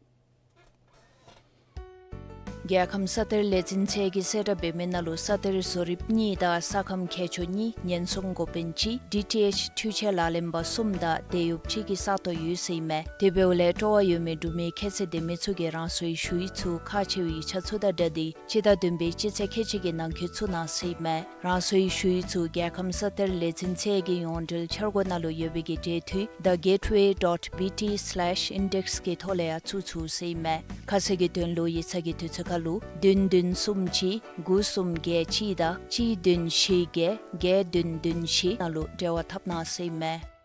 རྒྱལ་ཁམས་ས་གཏེར་ལས་འཛིན་ཚད་ཀྱིས་གསལ་བསྒྲགས་འབད་མི་ནང་ལུ་ས་གཏེར་བཟོ་རིགཔ་གཉིས་དང་ས་ཁམས་མཁས་མཆོག་གཉིས། ཉེན་སྲུང་འགོ་དཔོན་གཅིག། ཌི་ཊི་ཨེཆ་འཕྲུལ་ཆས་ལག་ལེན་པ་གསུམ་དང་དེད་གཡོགཔ་གཅིག་གི་ས་སྟོང་ཡོད་ཟེར་ཨིན་མས། དེ་འབདཝ་ལས་སྤྲོ་བ་ཡོད་མི་འབྲུག་མི་ཁྱད་ཚད་ལྡན་མི་ཚུ་གིས་རང་སོའི་ཞུ་ཡིག་ཚུ་ཁག་ཆེ་བའི་ཡིག་ཆ་ཚུ་དང་སྦྲགས་ཏེ་སྤྱི་ཟླ་བདུན་པའི་སྤྱི་ཚེས་ཁལ་གཅིག་གི་ནང་འཁོད་བཙུགས་གནང་ཟེར་ཨིན་མས། རང་སོའི་ཞུ་ཡིག་ཚུ་རྒྱལ་ཁམས་ས་གཏེར་ལས་འཛིན་ཚད་ཀྱི་ཡོངས་འབྲེལ་འཆར་སྒོ་ནང་ལུ་ཡོད་པའི་གི་འབྲེལ་མཐུད་the gateway dot B T slash index གི་ཐོག་ལས་ཡང་བཙུགས་ཚུགས་ཟེར་ཨིན་མས། ཁ་གསལ་གྱི་དོན་ལུ་ཡིག་ཚང་གི་དུས་ཚོད་ཁར་ལུ་བདུན་བདུན་གསུམ་གཅིག་དགུ་གསུམ་བརྒྱད་གཅིག་དང་གཅིག་བདུན་བཞི་བརྒྱད་བརྒྱད་བདུན་བདུན་བཞི་ནང་ལུ་འབྲེལ་བ་འཐབ་གནང་ཟེར་ཨིན་མས།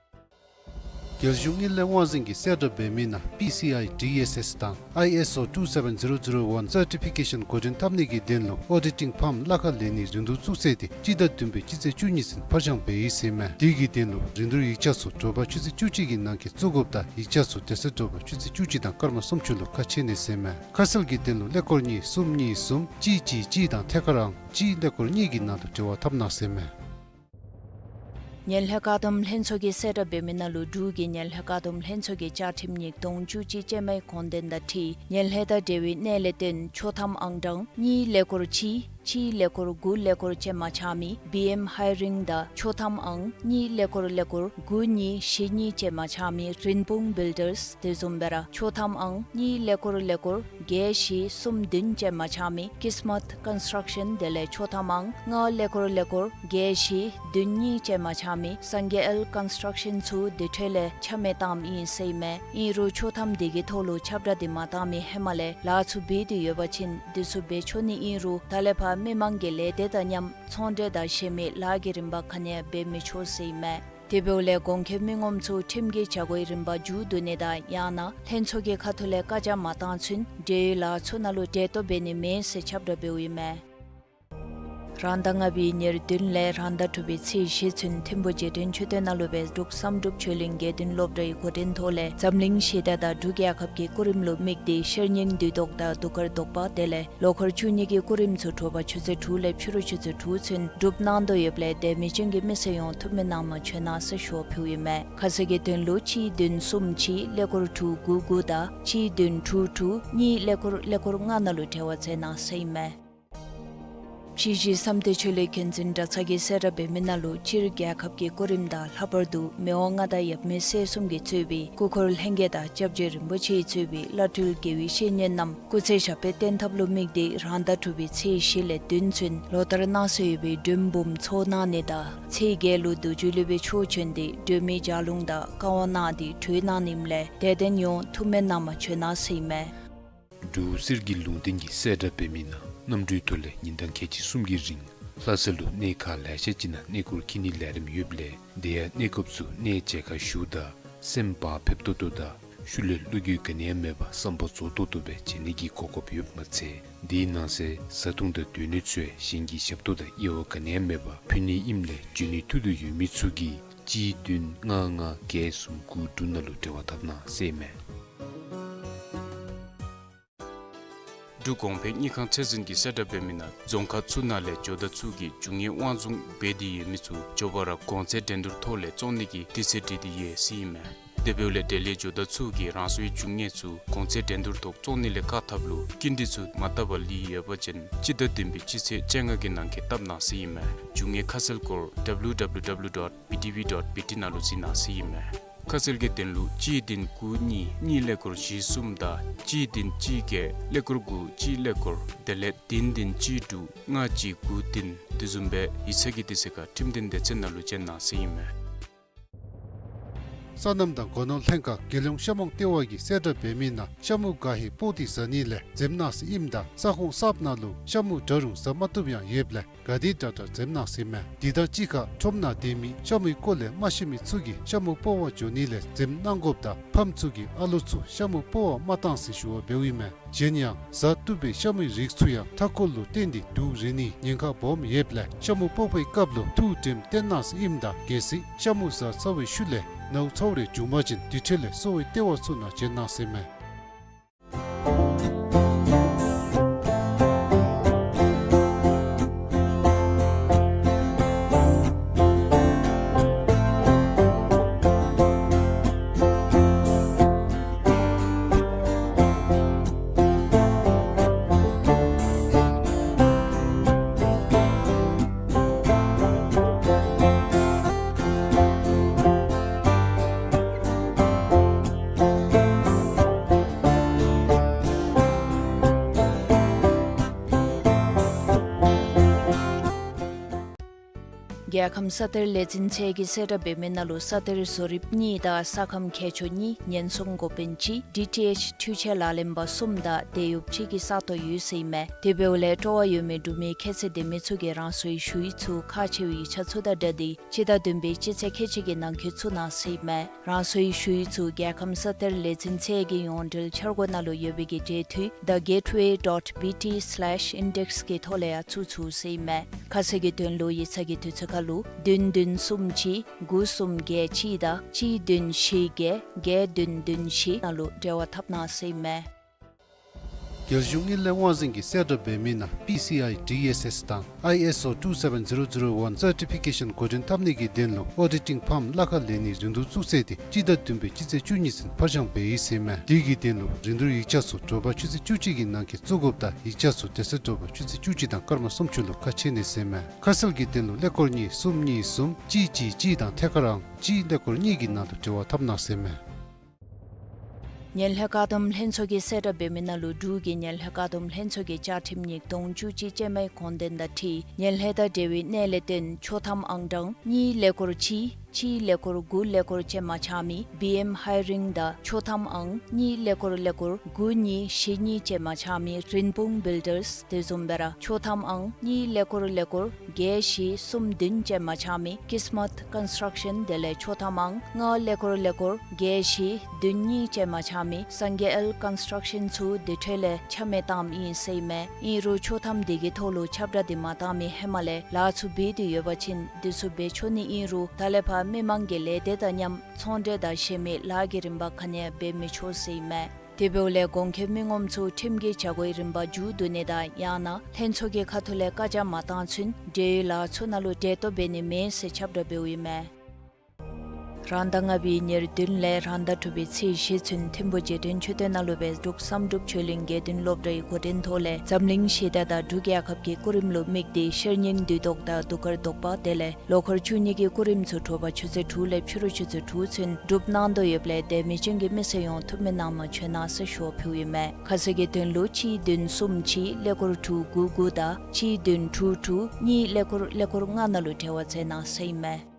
རྒྱལ་གཞུང་དངུལ་ལས་དབང་འཛིན་གྱིས་གསལ་བསྒྲགས་འབད་མི་ནང་P C I D S S དང་I S O two seven zero zero one certification འགོ་འདྲེན་འཐབ་ནི་གི་དོན་ལུ་ཨོ་ཌི་ཊིང་ཕརམ་གླ་ཁར་ལེན་ནིའི་རིན་བསྡུར་བཙུགས་ཚེས་འདི་སྤྱི་ཟླ་བདུན་པའི་སྤྱི་ཚེས་བཅུ་གཉིས་ཚུན་ཕར་འགྱངས་འབད་ཡི་ཟེར་ཨིན་མས། དེ་གི་དོན་ལུ་རིན་བསྡུར་ཡིག་ཆ་ཚུ་དྲོ་པ་ཆུ་ཚོད་བཅུ་གཅིག་གི་ནང་འཁོད་བཙུགས་དགོཔ་དང་ཡིག་ཆ་ཚུ་དེ་ཚེ་དྲོ་པ་ཆུ་ཚོད་བཅུ་གཅིག་དང་སྐར་མ་སུམ་ཅུ་ལུ་ཁ་ཕྱེ་ནི་ཟེར་ཨིན་མས། ཁ་གསལ་གྱི་དོན་ལུ་ཀླད་ཀོར་གཉིས་གསུམ་གཉིས་གསུམ་གཅིག་གཅིག་གཅིག་དང་ཐད་ཀར་ཨང་གཅིག་ཀླད་ཀོར་གཉིས་ཀྱི་ནང་དུ་འབྲེལ་བ་འཐབ་གནང་ཟེར་ཨིན་མས། ངན་ལྷད་བཀག་སྡོམ་ལྷན་ཚོགས་ཀྱིས་གསལ་བསྒྲགས་འབད་མི་ནང་ལུ་འབྲུག་གི་ངན་ལྷད་བཀག་སྡོམ་ལྷན་ཚོགས་ཀྱི་བཅའ་ཁྲིམས་ཉིས་སྟོང་བཅུ་གཅིག་ཅན་མའི་དགོངས་དོན་དང་འཁྲིལ་ངན་ལྷད་དང་འབྲེལ་བའི་གནད་ལས་བརྟེན་ཆོག་ཐམ་ཨང་གྲངས་གཉིས་ཀླད་ཀོར་གཅིག་གཅིག་ཀླད་ཀོར་དགུ་ཀླད་ཀོར་ཅན་མ་ཆགས་མི་བི་ཨེམ་ཧའི་རིང་དང་ཆོག་ཐམ་ཨང་གཉིས་ཀླད་ཀོར་ཀླད་ཀོར་དགུ་གཉིས་བཞི་གཉིས་ཅན་མ་ཆགས་མི་རིན་སྤུངས་བིལ་ཌརས་དེ་བཟུམ་སྦེ་ར་ཆོག་ཐམ་ཨང་གཉིས་ཀླད་ཀོར་ཀླད་ཀོར་བརྒྱད་བཞི་གསུམ་བདུན་ཅན་མ་ཆགས་མི་ཀིས་མཊ་ཀོན་སི་ཊྲག་ཤཱན་དེ་ལས་ཆོག་ཐམ་ཨང་ལྔ་ཀླད་ཀོར་ཀླད་ཀོར་བརྒྱད་བཞི་བདུན་གཉིས་ཅན་མ་ཆགས་མི་སངས་རྒྱས་ཨེལ་ཀོན་སི་ཊྲག་ཤཱན་ཚུ་དེ་འཕྲོ་ལས་ཆ་མེད་བཏངམ་ཨིན་ཟེར་ཨིན་མས། ཨིན་རུང་ཆོག་ཐམ་དེ་གི་ཐོག་ལུ་ཁྱབ་བསྒྲགས་དེ་མ་བཏང་མི་ཧེ་མ་ལས་ལཱ་ཚུ་འབད་དེ་ཡོད་པ་ཅིན་དེ་ཚུ་འབད་ཆོག་ནི་ཨིན་རུང་ད་ལས་ཕར་མི་མང་གི་ལས་སྡེ་དང་མཉམ་ཚོང་འབྲེལ་དང་གཞན་མི་ལཱ་གི་རིམ་པ་ག་ནི་ཡང་འབད་མི་ཆོག་ཟེར་ཨིན་མས། དེ་འབདཝ་ལས་གོང་འཁོད་མི་ངོམ་ཚུ་ཁྲིམས་ཀྱི་བྱ་སྒོའི་རིམ་པ་མཇུག་བསྡུ་ནི་དང་ཡང་ན་ལྷན་ཚོགས་ཀྱི་ཁ་ཐུག་ལས་བཀའ་རྒྱ་མ་བཏང་ཚུན་འབྲེལ་ཡོད་ལཱ་ཚུ་ནང་ལུ་འབྲེལ་གཏོགས་འབད་ནི་མེད་ཟེར་ཁྱབ་བསྒྲགས་འབདཝ་ཨིན་མས། རང་ཟླ་ལྔ་པའི་ཉེར་བདུན་ལས་རང་ཟླ་དྲུག་པའི་ཚེས་བཞི་ཚུན་ཐིམ་ཕུ་རྗེས་དྲན་མཆོད་རྟེན་ནང་ལུ་སྦེ་འབྲུག་བསམ་གྲུབ་ཆོས་གླིང་དགེ་འདུན་སློབ་གྲྭའི་འགོ་འདྲེན་ཐོག་ལས་འཛམ་གླིང་ཞི་བདེ་དང་འབྲུག་རྒྱལ་ཁབ་ཀྱི་སྐུ་རིམ་ལུ་དམིགས་ཏེ་ཤེར་སྙིང་བདུད་བཟློག་དང་གདུགས་དཀར་བཟློག་པ་དེ་ལས་ལོ་འཁོར་བཅུ་གཉིས་ཀྱི་སྐུ་རིམ་ཚུ་དྲོ་པ་ཆུ་ཚོད་དྲུག་ལས་ཕྱི་རུ་ཆུ་ཚོད་དྲུག་ཚུན་སྒྲུབ་གནང་དོ་ཡོདཔ་ལས་དད་མོས་ཅན་གྱི་མི་སེར་ཡོངས་ཐུགས་མོས་གནང་མ་བྱོན་གནང་ཟེར་ཞུ་བ་ཕུལཝ་ཨིན་མས། ཁ་གསལ་གྱི་དོན་ལུ་གཅིག་བདུན་གསུམ་གཅིག་ཀླད་ཀོར་དྲུག་དགུ་དགུ་དང་གཅིག་བདུན་དྲུག་དྲུག་གཉིས་ཀླད་ཀོར་ཀླད་ཀོར་ལྔ་ནང་ལུ་འབྲེལ་བ་མཛད་གནང་ཟེར་ཨིན་མས། ཕྱི་གཞི་བསམ་གཏན་ཆོས་གླིང་མཁན་ཆེན་གྲྭ་ཚང་གིས་གསལ་བསྒྲགས་འབད་མི་ནང་ལུ་སྤྱིར་རྒྱལ་ཁབ་ཀྱི་སྐུ་རིམ་དང་ལྷག་པར་དུ་མི་དབང་མངའ་བདག་ཡབ་མེས་སྲས་གསུམ་གྱིས་གཙོས་པའི་སྐུ་འཁོར་ལྷན་རྒྱས་དང་སྐྱབས་རྗེ་རིན་པོ་ཆེས་གཙོས་པའི་བླ་སྤྲུལ་དགེ་བའི་བཤེས་གཉེན་རྣམས་སྐུ་ཚེ་ཞབས་པད་བརྟན་ཐབས་ལུ་དམིགས་ཏེ་རང་ཟླ་དྲུག་པའི་ཚེས་བཞི་ལས་བདུན་ཚུན་ལོ་ལྟར་གནང་སྲོལ་ཡོད་པའི་མགྲོན་འབུམ་ཚོགས་གནང་ནི་དང་ཚེས་བརྒྱད་ལུ་བདུད་འཇོམས་སློབ་དཔོན་ཕྱོགས་བྱོན་ཏེ་སྒྲོལ་མའི་ལྗགས་ལུང་དང་བཀའ་དབང་གནང་སྟེ་གྲོལ་གནང་ནི་ལས་དད་ལྡན་ཡོངས་ཐུགས་སྨོན་གནང་པར་བྱོན་གནང་ཟེར་ཨིན་མས། འབྲུག་གསེར་གྱི་ལུང་བསྟན་གྱིས་གསལ་བསྒྲགས་འབད་མི་ནང་གནམ་གྲུའི་ཐོག་ལས་ཉིན་གྲངས་ཁལ་གཅིག་གསུམ་གྱི་རིང་ལྷ་ས་ལུ་གནས་ཁག་ལེ་ཤ་ཅིག་ནང་གནས་སྐོར་འཁྱིད་ནིའི་ལས་རིམ་ཡོདཔ་ལས་དེ་ཡང་གནས་སྐབས་སུ་གནས་མཇལ་ཁ་ཞུཝ་ད་སེམས་བག་ཕེབས་ཏོག་ཏོ་དང་ཤུལ་ལས་བློ་འགྱོད་ག་ནི་ཡང་མེད་པར་བསམ་པ་རྫོགས་ཏོག་ཏོ་སྦེ་མཇལ་ནི་གི་གོ་སྐབས་ཡོདཔ་མ་ཚད་དེའི་ནང་གསེས་བཟའ་འཐུང་དང་སྡོད་གནས་ཚུ་ཡང་གཞན་གྱི་ཞབས་ཏོག་དང་དབྱེ་བ་ག་ནི་ཡང་མེད་པར་ཕུལ་ནི་ཨིནམ་ལས་འབྱོན་ནིའི་ཐུགས་འདོད་ཡོད་མི་ཚུ་གིས་གཅིག་བདུན་ལྔ་ལྔ་བརྒྱད་གསུམ་དགུ་དྲུག་ནང་ལུ་འབྲེལ་བ་འཐབ་གནང་ཟེར་ཨིན་མས། འབྲུག་གོང་འཕེལ་དངུལ་ཁང་ཚད་འཛིན་གྱིས་གསལ་བསྒྲགས་འབད་མི་ནང་རྫོང་ཁག་ཚུ་ནང་ལས་ཇོ་བདག་ཚུ་གིས་རྒྱུ་དངོས་དབང་བཟུང་འབད་དེ་ཡོད་མི་ཚུ་མགྱོགས་པ་ར་གོང་ཚད་འགྲན་བསྡུར་ཐོག་ལས་བཙོང་ནི་གི་དུས་ཚོད་སྒྲིག་སྟེ་ཡོད་ཟེར་ཨིན་མས། དེ་འབདཝ་ལས་དེ་ལས་ཇོ་བདག་ཚུ་གིས་རང་སོའི་རྒྱུ་དངོས་ཚུ་གོང་ཚད་འགྲན་བསྡུར་ཐོག་བཙོང་ནི་ལས་བཀག་ཐབས་ལུ་སྐྱིན་འགྲུལ་ཚུ་མ་བཏབ་པར་ལུས་ཡོད་པ་ཅིན་སྤྱི་ཟླ་བདུན་པའི་སྤྱི་ཚེས་བཅོ་ལྔ་གི་ནང་འཁོད་བཏབ་གནང་ཟེར་ཨིན་མས། རྒྱུ་དངོས་ཁ་གསལ་སྐོར་W W W dot B T V dot B T ནང་ལུ་གཟིགས་གནང་ཟེར་ཨིན་མས། ཁ་གསལ་གྱི་དོན་ལུ་གཅིག་བདུན་དགུ་གཉིས་གཉིས་ཀླད་ཀོར་བཞི་གསུམ་དང་གཅིག་བདུན་གཅིག་བརྒྱད་ཀླད་ཀོར་དགུ་གཅིག་ཀླད་ཀོར་དེ་ལས་བདུན་བདུན་གཅིག་དྲུག་ལྔ་གཅིག་དགུ་བདུན་དེ་བཟུམ་སྦེ་ཡིག་ཚང་གི་དུས་ཚོད་ཁར་ཁྲིམས་དོན་སྡེ་ཚན་ནང་ལུ་བྱོན་གནང་ཟེར་ཨིན་མས། སོ་ནམ་དང་སྒོ་ནོར་ལྷན་ཁག་རྒྱལ་ཡོངས་ཤ་མོང་ལྟེ་བ་གིས་གསལ་བསྒྲགས་འབད་མི་ནང་ཤ་མུ་ག་ཧེ་སྤོག་སྟེ་བཟའ་ནི་ལས་འཛེམ་གནང་ཟེར་ཨིནམ་ད་ས་ཁོངས་གསརཔ་ནང་ལུ་ཤ་མུ་འདྲ་རུང་བཟའ་མ་བཏུབ་ཡང་ཡོདཔ་ལས་ག་དེ་དྲག་དྲག་འཛེམ་གནང་ཟེར་ཨིན་མས། དེ་དང་གཅིག་ཁར་ཁྲོམ་ནང་སྡོད་མི་ཤ་མུའི་སྐོར་ལས་མ་ཤེས་མི་ཚུ་གིས་ཤ་མུ་སྤོག་པར་འགྱོ་ནི་ལས་འཛེམ་གནང་དགོཔ་དང་ཕམ་ཚུ་གིས་ཨ་ལོ་ཚུ་ཤ་མུ་སྤོག་པར་མ་གཏང་ཟེར་ཞུ་བ་འབདཝ་ཨིན་མས། གཞན་ཡང་བཟའ་བཏུབ་པའི་ཤ་མུའི་རིགས་ཚུ་ཡང་མཐའ་འཁོར་ལུ་བརྟེན་ཏེ་དུག་རེག་ནིའི་ཉེན་ཁ་སྦོམ་ཡོདཔ་ལས་ཤ་མུ་སྤོག་པའི་སྐབས་ལུ་ཐུགས་དྲནམ་བཏོན་གནང་ཟེར་ཨིནམ་ད་གལ་སྲིད་ཤ་མུ་བཟའ་ཚར་བའི་ཤུལ་ལས་ནཝ་ཚཝ་རེ་བྱུང་པ་ཅིན་དེ་འཕྲོ་ལས་གསོ་བའི་ལྟེ་བ་ཚུ་ནང་བྱོན་གནང་ཟེར་ཨིན་མས། རྒྱལ་ཁམས་ས་གཏེར་ལས་འཛིན་ཚད་ཀྱིས་གསལ་བསྒྲགས་འབད་མི་ནང་ལུ་ས་གཏེར་བཟོ་རིགཔ་གཉིས་དང་ས་ཁམས་མཁས་མཆོག་གཉིས་ཉེན་སྲུང་འགོ་དཔོན་གཅིག་ཌི་ཊི་ཨེཆ་འཕྲུལ་ཆས་ལག་ལེན་པ་གསུམ་དང་དེད་གཡོགཔ་གཅིག་གི་ས་སྟོང་ཡོད་ཟེར་ཨིན་མས། དེ་འབདཝ་ལས་སྤྲོ་བ་ཡོད་མི་འབྲུག་མི་ཁྱད་ཚད་ལྡན་མི་ཚུ་གིས་རང་སོའི་ཞུ་ཡིག་ཚུ་ཁག་ཆེ་བའི་ཡིག་ཆ་ཚུ་དང་སྦྲགས་ཏེ་སྤྱི་ཟླ་བདུན་པའི་སྤྱི་ཚེས་ཁལ་གཅིག་གི་ནང་འཁོད་བཙུགས་གནང་ཟེར་ཨིན་མས། རང་སོའི་ཞུ་ཡིག་ཚུ་རྒྱལ་ཁམས་ས་གཏེར་ལས་འཛིན་ཚད་ཀྱི་ཡོངས་འབྲེལ་འཆར་སྒོ་ནང་ལུ་ཡོད་པའི་གི་འབྲེལ་མཐུད་the gateway dot B T slash index གི་ཐོག་ལས་ཡང་བཙུགས་ཚུགས་ཟེར་ཨིན་མས། ཁ་གསལ་གྱི་དོན་ལུ་ཡིག་ཚང་གི་དུས་ཚོད་ཁར་ལུ་བདུན་བདུན་གསུམ་གཅིག་དགུ་གསུམ་བརྒྱད་གཅིག་དང་གཅིག་བདུན་བཞི་བརྒྱད་བརྒྱད་བདུན་བདུན་བཞི་ནང་ལུ་འབྲེལ་བ་འཐབ་གནང་ཟེར་ཨིན་མས། རྒྱལ་གཞུང་དངུལ་ལས་དབང་འཛིན་གྱིས་གསལ་བསྒྲགས་འབད་མི་ནང་P C I D S S དང་I S O two seven zero zero one certification འགོ་འདྲེན་འཐབ་ནི་གི་དོན་ལུ་ཨོ་ཌི་ཊིང་ཕཱརམ་གླ་ཁར་ལེན་ནིའི་རིན་བསྡུར་བཙུགས་ཚེས་དེ་སྤྱི་ཟླ་བདུན་པའི་སྤྱི་ཚེས་བཅུ་གཉིས་ཚུན་ཕར་འགྱངས་འབད་ཡི་ཟེར་ཨིན་མས། དེ་གི་དོན་ལུ་རིན་བསྡུར་ཡིག་ཆ་ཚུ་དྲོ་པ་ཆུ་ཚོད་བཅུ་གཅིག་གི་ནང་འཁོད་བཙུགས་དགོཔ་དང་ཡིག་ཆ་ཚུ་དེ་ཚེ་དྲོ་པ་ཆུ་ཚོད་བཅུ་གཅིག་དང་སྐར་མ་སུམ་ཅུ་ལུ་ཁ་ཕྱེ་ནི་ཟེར་ཨིན་མས། ཁ་གསལ་གྱི་དོན་ལུ་ཀླད་ཀོར་གཉིས་གསུམ་གཉིས་གསུམ་གཅིག་གཅིག་གཅིག་དང་ཐད་ཀར་ཨང་གཅིག་ཀླད་ཀོར་གཉིས་ཀྱི་ནང་དུ་འབྲེལ་བ་འཐབ་གནང་ཟེར་ཨིན་མས། ངན་ལྷད་བཀག་སྡོམ་ལྷན་ཚོགས་ཀྱིས་གསལ་བསྒྲགས་འབད་མི་ནང་ལུ་འབྲུག་གི་ངན་ལྷད་བཀག་སྡོམ་ལྷན་ཚོགས་ཀྱི་བཅའ་ཁྲིམས་ཉིས་སྟོང་བཅུ་གཅིག་ཅན་མའི་དགོངས་དོན་དང་འཁྲིལ་ངན་ལྷད་དང་འབྲེལ་བའི་གནས་ལས་བརྟེན་ཆོག་ཐམ་ཨང་གྲངས་གཉིས་ཀླད་ཀོར་གཅིག་གཅིག་ཀླད་ཀོར་དགུ་ཀླད་ཀོར་ཅན་མ་ཆགས་མི་བི་ཨེམ་ཧའི་རིང་དང་ཆོག་ཐམ་ཨང་གཉིས་ཀླད་ཀོར་ཀླད་ཀོར་དགུ་གཉིས་བཞི་གཉིས་ཅན་མ་ཆགས་མི་རིན་སྤུངས་བིལ་ཌརས་དེ་བཟུམ་སྦེ་ར་ཆོག་ཐམ་ཨང་གཉིས་ཀླད་ཀོར་ཀླད་ཀོར་བརྒྱད་བཞི་གསུམ་བདུན་ཅན་མ་ཆགས་མི་ཀིས་མཊ་ཀོན་སི་ཊྲག་ཤཱན་དེ་ལས་ཆོག་ཐམ་ཨང་ལྔ་ཀླད་ཀོར་ཀླད་ཀོར་བརྒྱད་བཞི་བདུན་གཉིས་ཅན་མ་ཆགས་མི་སངས་རྒྱས་ཨེལ་ཀོན་སི་ཊྲག་ཤཱན་ཚུ་དེ་འཕྲོ་ལས་ཆ་མེད་བཏངམ་ཨིན་ཟེར་ཨིན་མས། ཨིན་རུང་ཆོག་ཐམ་དེ་གི་ཐོག་ལུ་ཁྱབ་བསྒྲགས་དེ་མ་བཏང་མི་ཧེ་མ་ལས་ལཱ་ཚུ་འབད་དེ་ཡོད་པ་ཅིན་དེ་ཚུ་འབད་ཆོག་ནི་ཨིན་རུང་ད་ལས་ཕར་མི་མང་གི་ལས་སྡེ་དང་མཉམ་ཚོང་འབྲེལ་དང་གཞན་མི་ལཱ་གི་རིམ་པ་ག་ནི་ཡང་འབད་མི་ཆོག་ཟེར་ཨིན་མས། དེ་འབདཝ་ལས་གོང་འཁོད་མི་ངོམ་ཚུ་ཁྲིམས་ཀྱི་བྱ་སྒོའི་རིམ་པ་མཇུག་བསྡུ་ནི་དང་ཡང་ན་ལྷན་ཚོགས་ཀྱི་ཁ་ཐུག་ལས་བཀའ་རྒྱ་མ་བཏང་ཚུན་འབྲེལ་ཡོད་ལཱ་ཚུ་ནང་ལུ་གྲལ་གཏོགས་འབད་ནི་མེད་ཟེར་ཁྱབ་བསྒྲགས་འབདཝ་ཨིན་མས། རང་ཟླ་ལྔ་པའི་ཉེར་བདུན་ལས་རང་ཟླ་དྲུག་པའི་ཚེས་བཞི་ཚུན་ཐིམ་ཕུ་རྗེས་དྲན་མཆོད་རྟེན་ནང་ལུ་སྦེ་འབྲུག་བསམ་གྲུབ་ཆོས་གླིང་དགེ་འདུན་སློབ་གྲྭའི་འགོ་འདྲེན་ཐོག་ལས་འཛམ་གླིང་ཞི་བདེ་དང་འབྲུག་རྒྱལ་ཁབ་ཀྱི་སྐུ་རིམ་ལུ་དམིགས་ཏེ་ཤེར་སྙིང་བདུད་བཟློག་དང་གདུགས་དཀར་བཟློག་པ་དེ་ལས་ལོ་འཁོར་བཅུ་གཉིས་ཀྱི་སྐུ་རིམ་ཚུ་དྲོ་པ་ཆུ་ཚོད་དྲུག་ལས་ཕྱི་རུ་ཆུ་ཚོད་དྲུག་ཚུན་སྒྲུབ་གནང་དོ་ཡོདཔ་ལས་དད་མོས་ཅན་གྱི་མི་སེར་ཡོངས་ཐུགས་སྨོན་གནང་མ་བྱོན་གནང་ཟེར་ཞུ་བ་ཕུལཝ་ཨིན་མས། ཁ་གསལ་གྱི་དོན་ལུ་གཅིག་བདུན་གསུམ་གཅིག་ཀླད་ཀོར་དྲུག་དགུ་དགུ་དང་གཅིག་བདུན་དྲུག་དྲུག་གཉིས་ཀླད་ཀོར་ཀླད་ཀོར་ལྔ་ནང་ལུ་འབྲེལ་བ་མཛད་གནང་ཟེར་ཨིན་མས།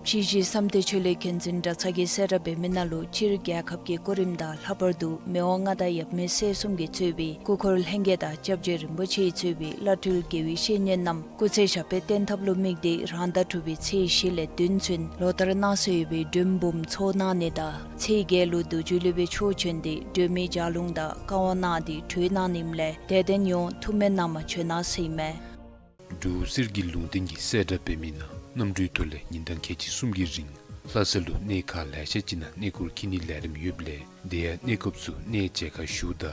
ཕྱི་གཞི་བསམ་གཏན་ཆོས་གླིང་མཁན་ཆེན་གྲྭ་ཚང་གིས་གསལ་བསྒྲགས་འབད་མི་ནང་ལུ་སྤྱིར་རྒྱལ་ཁབ་ཀྱི་སྐུ་རིམ་དང་ལྷག་པར་དུ་མི་དབང་མངའ་བདག་ཡབ་མེས་སྲས་གསུམ་གྱིས་གཙོས་པའི་སྐུ་འཁོར་ལྷན་རྒྱས་དང་སྐྱབས་རྗེ་རིན་པོ་ཆེ་གཙོས་པའི་བླ་སྤྲུལ་དགེ་བའི་བཤེས་གཉེན་རྣམས་སྐུ་ཚེ་ཞབས་པད་བརྟན་ཐབས་ལུ་དམིགས་ཏེ་རང་ཟླ་དྲུག་པའི་ཚེས་བཞི་ལས་བདུན་ཚུན་ལོ་ལྟར་གནང་སྲོལ་ཡོད་པའི་མགྲོན་འབུམ་ཚོགས་གནང་ནི་དང་ཚེས་བརྒྱད་ལུ་རྡོ་རྗེ་སློབ་དཔོན་མཆོག་བྱོན་ཏེ་སྒྲོལ་མའི་ལྗགས་ལུང་དང་བཀའ་དབང་གནང་སྟེ་གྲོལ་གནང་ནི་ཨིནམ་ལས་དད་ལྡན་ཡོངས་ཐུགས་སྨོན་གནང་མ་བྱོན་གནང་ཟེར་ཨིན་མས། འབྲུག་གསེར་གྱི་ལུང་བསྟན་གྱིས་གསལ་བསྒྲགས་འབད་མི་ནང་གནམ་གྲུའི་ཐོག་ལས་ཉིན་གྲངས་ཁལ་གཅིག་གསུམ་གྱི་རིང་ལྷ་ས་ལུ་གནས་ཁག་ལེ་ཤ་ཅིག་ནང་གནས་སྐོར་འཁྱིད་ནིའི་ལས་རིམ་ཡོདཔ་ལས་དེ་ཡང་གནས་སྐབས་སུ་གནས་མཇལ་ཁ་ཞུཝ་ད་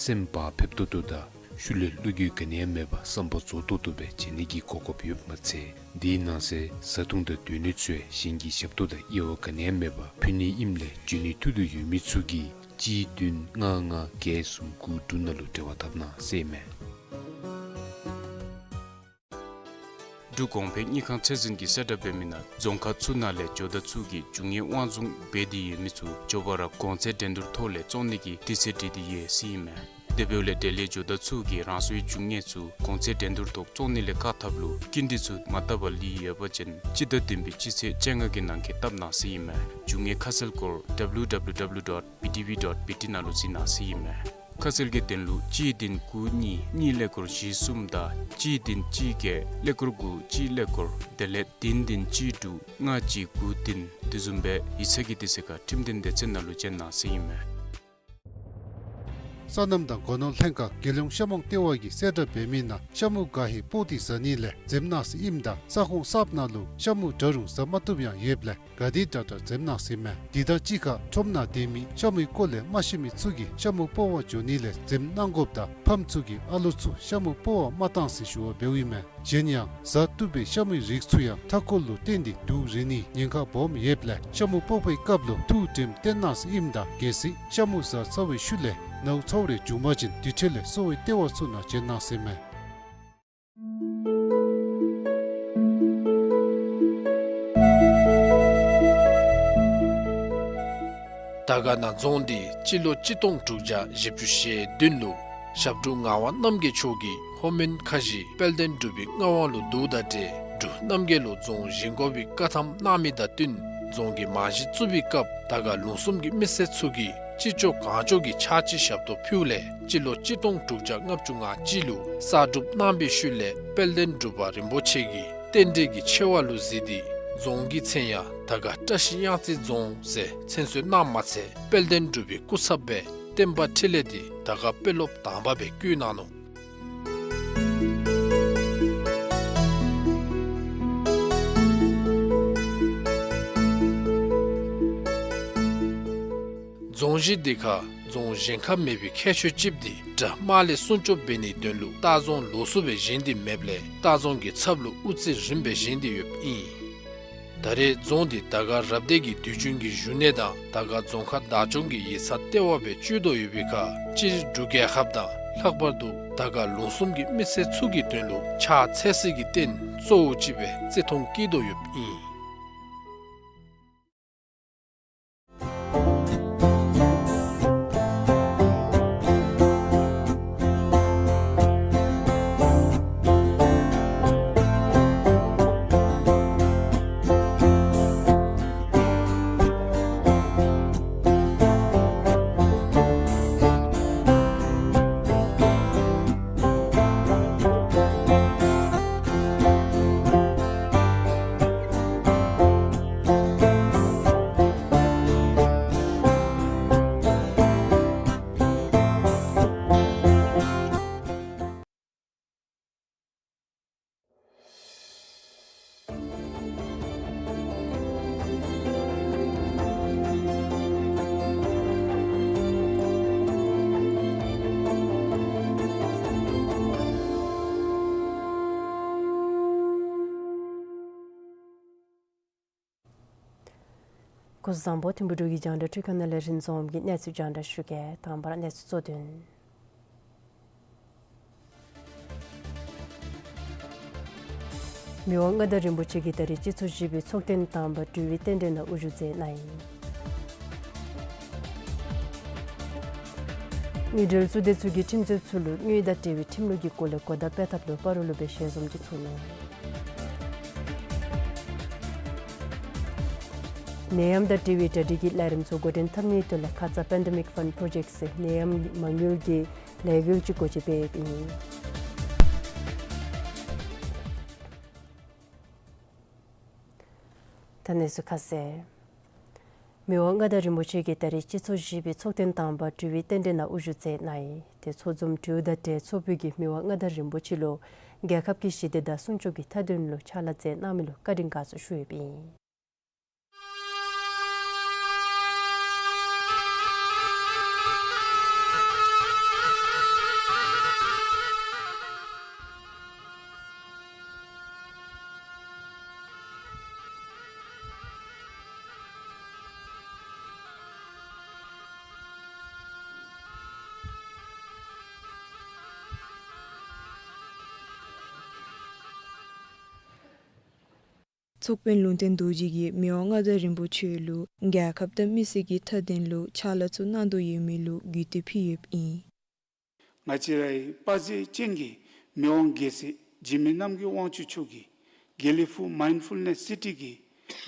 སེམས་བག་ཕེབས་ཏོག་ཏོ་དང་ཤུལ་ལས་བློ་འགྱོད་ག་ནི་ཡང་མེད་པར་བསམ་པ་རྫོགས་ཏོག་ཏོ་སྦེ་མཇལ་ནི་གི་གོ་སྐབས་ཡོདཔ་མ་ཚད་དེའི་ནང་གསེས་བཟའ་འཐུང་དང་སྡོད་གནས་ཚུ་ཡང་གཞན་གྱི་ཞབས་ཏོག་དང་དབྱེ་བ་ག་ནི་ཡང་མེད་པར་ཕུལ་ནི་ཨིནམ་ལས་འབྱོན་ནིའི་ཐུགས་འདོད་ཡོད་མི་ཚུ་གིས་གཅིག་བདུན་ལྔ་ལྔ་བརྒྱད་གསུམ་དགུ་དྲུག་ནང་ལུ་འབྲེལ་བ་འཐབ་གནང་ཟེར་ཨིན་མས། འབྲུག་གོང་འཕེལ་དངུལ་ཁང་ཚད་འཛིན་གྱིས་གསལ་བསྒྲགས་འབད་མི་ནང་རྫོང་ཁག་ཚུ་ནང་ལས་ཇོ་བདག་ཚུ་གིས་རྒྱུ་དངོས་དབང་བཟུང་འབད་དེ་ཡོད་མི་ཚུ་མགྱོགས་པ་ར་གོང་ཚད་འགྲན་བསྡུར་ཐོག་ལས་བཙོང་ནི་གི་དུས་ཚོད་སྒྲིག་སྟེ་ཡོད་ཟེར་ཨིན་མས། དེ་འབདཝ་ལས་དེ་ལས་ཇོ་བདག་ཚུ་གིས་རང་སོའི་རྒྱུ་དངོས་ཚུ་གོང་ཚད་འགྲན་བསྡུར་ཐོག་བཙོང་ནི་ལས་བཀག་ཐབས་ལུ་སྐྱིན་འགྲུལ་ཚུ་མ་བཏབ་པར་ལུས་ཡོད་པ་ཅིན་སྤྱི་ཟླ་བདུན་པའི་སྤྱི་ཚེས་བཅོ་ལྔ་གི་ནང་འཁོད་བཏབ་གནང་ཟེར་ཨིན་མས། རྒྱུ་དངོས་ཁ་གསལ་སྐོར་W W W dot B T V dot B T ནང་ལུ་གཟིགས་གནང་ཟེར་ཨིན་མས། ཁ་གསལ་གྱི་དོན་ལུ་གཅིག་བདུན་དགུ་གཉིས་གཉིས་ཀླད་ཀོར་བཞི་གསུམ་དང་གཅིག་བདུན་གཅིག་བརྒྱད་ཀླད་ཀོར་དགུ་གཅིག་ཀླད་ཀོར་དེ་ལས་བདུན་བདུན་གཅིག་དྲུག་ལྔ་གཅིག་དགུ་བདུན་དེ་བཟུམ་སྦེ་ཡིག་ཚང་གི་དུས་ཚོད་ཁར་ཁྲིམས་དོན་སྡེ་ཚན་ནང་ལུ་བཅར་གནང་ཟེར་ཨིན་མས། སོ་ནམ་དང་སྒོ་ནོར་ལྷན་ཁག་རྒྱལ་ཡོངས་ཤ་མོང་ལྟེ་བ་གིས་གསལ་བསྒྲགས་འབད་མི་ནང་ཤ་མུ་ག་ཧེ་སྤོག་སྟེ་ཟ་ནི་ལས་འཛེམ་གནང་ཟེར་ཨིནམ་ད་ས་ཁོངས་གསརཔ་ནང་ལུ་ཤ་མུ་འདྲ་རུང་ཟ་མ་བཏུབ་ཡང་ཡོདཔ་ལས་ག་དེ་དྲག་དྲག་འཛེམ་གནང་ཟེར་ཨིན་མས། དེ་དང་གཅིག་ཁར་ཁྲོམ་ནང་སྡོད་མི་ཤ་མུའི་སྐོར་ལས་མ་ཤེས་མི་ཚུ་གིས་ཤ་མུ་སྤོག་པར་འགྱོ་ནི་ལས་འཛེམ་གནང་དགོཔ་དང་ཕམ་ཚུ་གིས་ཨ་ལོ་ཚུ་ཤ་མུ་སྤོག་པར་མ་གཏང་ཟེར་ཞུ་བ་འབདཝ་ཨིན་མས། གཞན་ཡང་ཟ་བཏུབ་པའི་ཤ་མུའི་རིགས་ཚུ་ཡང་མཐའ་འཁོར་ལུ་བརྟེན་ཏེ་དུག་རེག་ནིའི་ཉེན་ཁ་སྦོམ་ཡོདཔ་ལས་ཤ་མུ་སྤོག་པའི་སྐབས་ལུ་ཐུགས་དྲནམ་བཏོན་གནང་ཟེར་ཨིནམ་ད་གལ་སྲིད་ཤ་མུ་ཟ་ཚར་བའི་ཤུལ་ལས་ནཝ་ཚཝ་རེ་བྱུང་པ་ཅིན་དེ་འཕྲོ་ལས་གསོ་བའི་ལྟེ་བ་ཚུ་ནང་བྱོན་གནང་ཟེར་ཨིན་མས། དར་དཀར་ན་རྫོང་འདི་སྤྱི་ལོ་གཅིག་སྟོང་དྲུག་བརྒྱ་བཞི་བཅུ་ཞེ་བདུན་ལུ་ཞབས་དྲུང་ངག་དབང་རྣམ་རྒྱལ་མཆོག་གིས་ལྷོ་མོན་ཁ་བཞི་དཔལ་ལྡན་འབྲུག་པའི་མངའ་དབང་ལུ་བསྡུཝ་དང་འབྲེལ་འབྲུག་རྣམ་རྒྱལ་ལུ་རྫོང་བཞེངས་དགོ་པའི་བཀའ་ཐམ་གནང་མི་དང་བསྟུན་རྫོང་གི་རྨང་གཞི་བཙུགས་པའི་སྐབས་དར་དཀར་ལུང་གསུམ་གྱི་མི་སེར་ཚུ་གིས་ཅི་ལྕོགས་གང་ལྕོགས་ཀྱི་ཕྱག་ཕྱི་ཞབས་ཏོག་ཕུལཝ་ལས་སྤྱི་ལོ་གཅིག་སྟོང་དྲུག་བརྒྱ་ལྔ་བཅུ་ང་གཅིག་ལུ་གསར་སྒྲུབ་གནང་བའི་ཤུལ་ལས་དཔལ་ལྡན་འབྲུག་པ་རིན་པོ་ཆེ་གིས་རྟེན་འབྲེལ་གྱི་ཆེ་བ་ལུ་གཟིགས་ཏེ་རྫོང་གི་མཚན་ཡང་དར་དཀར་བཀྲ་ཤིས་གཡང་རྩེ་རྫོང་ཟེར་མཚན་གསོལ་གནངམ་མ་ཚད་དཔལ་ལྡན་འབྲུག་པའི་སྐུ་ཚབ་སྦེ་བསྟན་པ་འཕྲིན་ལས་འདི་དར་དཀར་དཔོན་སློབ་དང་པ་སྦེ་བསྐོ་གནང་ནུག། རྫོང་གཞི་འདི་ཁར་རྫོང་གཞན་ཁར་མེད་པའི་ཁྱད་ཆོས་ཅིག་འདི་དགྲ་དམག་ལས་སྲུང་སྐྱོབ་འབད་ནིའི་དོན་ལུ་ལྟ་རྫོང་ལོགས་སུ་སྦེ་བཞེངས་ཏེ་མེདཔ་ལས་ལྟ་རྫོང་གི་ཚབ་ལུ་དབུ་རྩེ་རིངམ་སྦེ་བཞེངས་ཏེ་ཡོདཔ་ཨིན། ད་རེས་རྫོང་འདི་དར་དཀར་རབ་སྡེ་གི་དུས་རྒྱུན་གྱི་བཞུགས་གནས་དང་དར་དཀར་རྫོང་ཁག་བདག་སྐྱོང་གི་ཡིག་ཚང་ལྟེ་བ་སྦེ་སྤྱོད་དོ་ཡོད་པའི་ཁར་སྤྱིར་འབྲུག་རྒྱལ་ཁབ་དང་ལྷག་པར་དུ་དར་དཀར་ལུང་གསུམ་གྱི་མི་སེར་ཚུ་གི་དོན་ལུ་ཕྱག་འཚལ་སྲིད་ཀྱི་རྟེན་གཙོ་བོ་ཅིག་སྦེ་བརྩི་མཐོང་བསྐྱེད་དོ་ཡོདཔ་ཨིན། སྐུ་གཟུགས་བཟང་པོ། ཐིམ་ཕུ་འབྲུག་གི་རྒྱང་བསྒྲགས་འཕྲུལ་ཁང་ནང་ལས་རིན་འཛོམས་ཀྱིས་གནས་ཚུལ་རྒྱང་བསྒྲགས་ཞུ་གེ། དང་པ་ར་གནས་ཚུལ་གཙོ་དོན། མི་དབང་མངའ་བདག་རིན་པོ་ཆེ་གིས་ད་རིས་སྤྱི་ཚོགས་བཞི་པའི་ཚོགས་ཐེངས་དང་པ་འབྲུག་པའི་རྟེན་འབྲེལ་ནང་དབུ་བཞུགས་མཛད་གནང་ཡི། དངུལ་འབྲེལ་གཙུག་སྡེ་ཚུ་གིས་ཁྲིམས་རྩོདཔ་ཚུ་ལུ་དངུལ་དང་འབྲེལ་བའི་ཁྲིམས་ལུགས་ཀྱི་སྐོར་ལས་གོ་བརྡ་སྤེལ་ཐབས་ལུ་སྤ་རོ་ལུ་སྦེ་ཞལ་འཛོམས་ཅིག་ཚོགས་ནུག། ནད་ཡམས་དང་འབྲེལ་བའི་གྲ་སྒྲིག་གི་ལས་རིམ་ཚུ་འགོ་འདྲེན་འཐབ་ནིའི་དོན་ལས་ཁ་ཙ་Pandemic Fund Project ཟེར་ནད་ཡམས་མ་དངུལ་གྱི་ལས་འགུལ་ཅིག་སྒོ་འབྱེད་འབད་ཡོདཔ་ཨིན། ད་གནས་ཚུལ་ཁ་གསལ། མི་དབང་མངའ་བདག་རིན་པོ་ཆེ་གིས་ད་རིས་སྤྱི་ཚོགས་བཞི་པའི་ཚོགས་ཐེངས་དང་པ་འབྲུག་པའི་རྟེན་འབྲེལ་ནང་དབུ་བཞུགས་མཛད་གནང་ཡི། དེ་ཚོགས་འཛོམས་གྲོལཝ་དང་འབྲེལ་ཚོགས་དཔོན་གྱིས་མི་དབང་མངའ་བདག་རིན་པོ་ཆེ་ལུ་རྒྱལ་ཁབ་ཀྱི་ཞི་བདེ་དང་སྲུང་སྐྱོབ་ཀྱི་མཐའ་དོན་ལུ་ཕྱག་ལཱ་མཛད་གནང་མི་ལུ་བཀའ་དྲིན་དགའ་ཚོར་ཞུ་ཡོདཔ་ཨིན། ཚོགས་དཔོན་ལུང་བསྟན་རྡོ་རྗེ་གིས་མི་དབང་མངའ་བདག་རིན་པོ་ཆེ་ལུ་རྒྱལ་ཁབ་དང་མི་སེར་གྱི་མཐའ་དོན་ལུ་ཕྱག་ལཱ་ཚུ་གནང་དོ་ཡོད་མི་ལུ་གུས་བཏུད་ཕུལ་ཡོདཔ་ཨིན། ང་བཅས་རའི་དཔའ་མཛངས་ཅན་གྱི་མི་དབང་རྒྱལ་སྲས་འཇིགས་མེད་རྣམ་རྒྱལ་དབང་ཕྱུག་མཆོག་གིས་དགེ་ལེགས་ཕུག་Mindfulness City གི་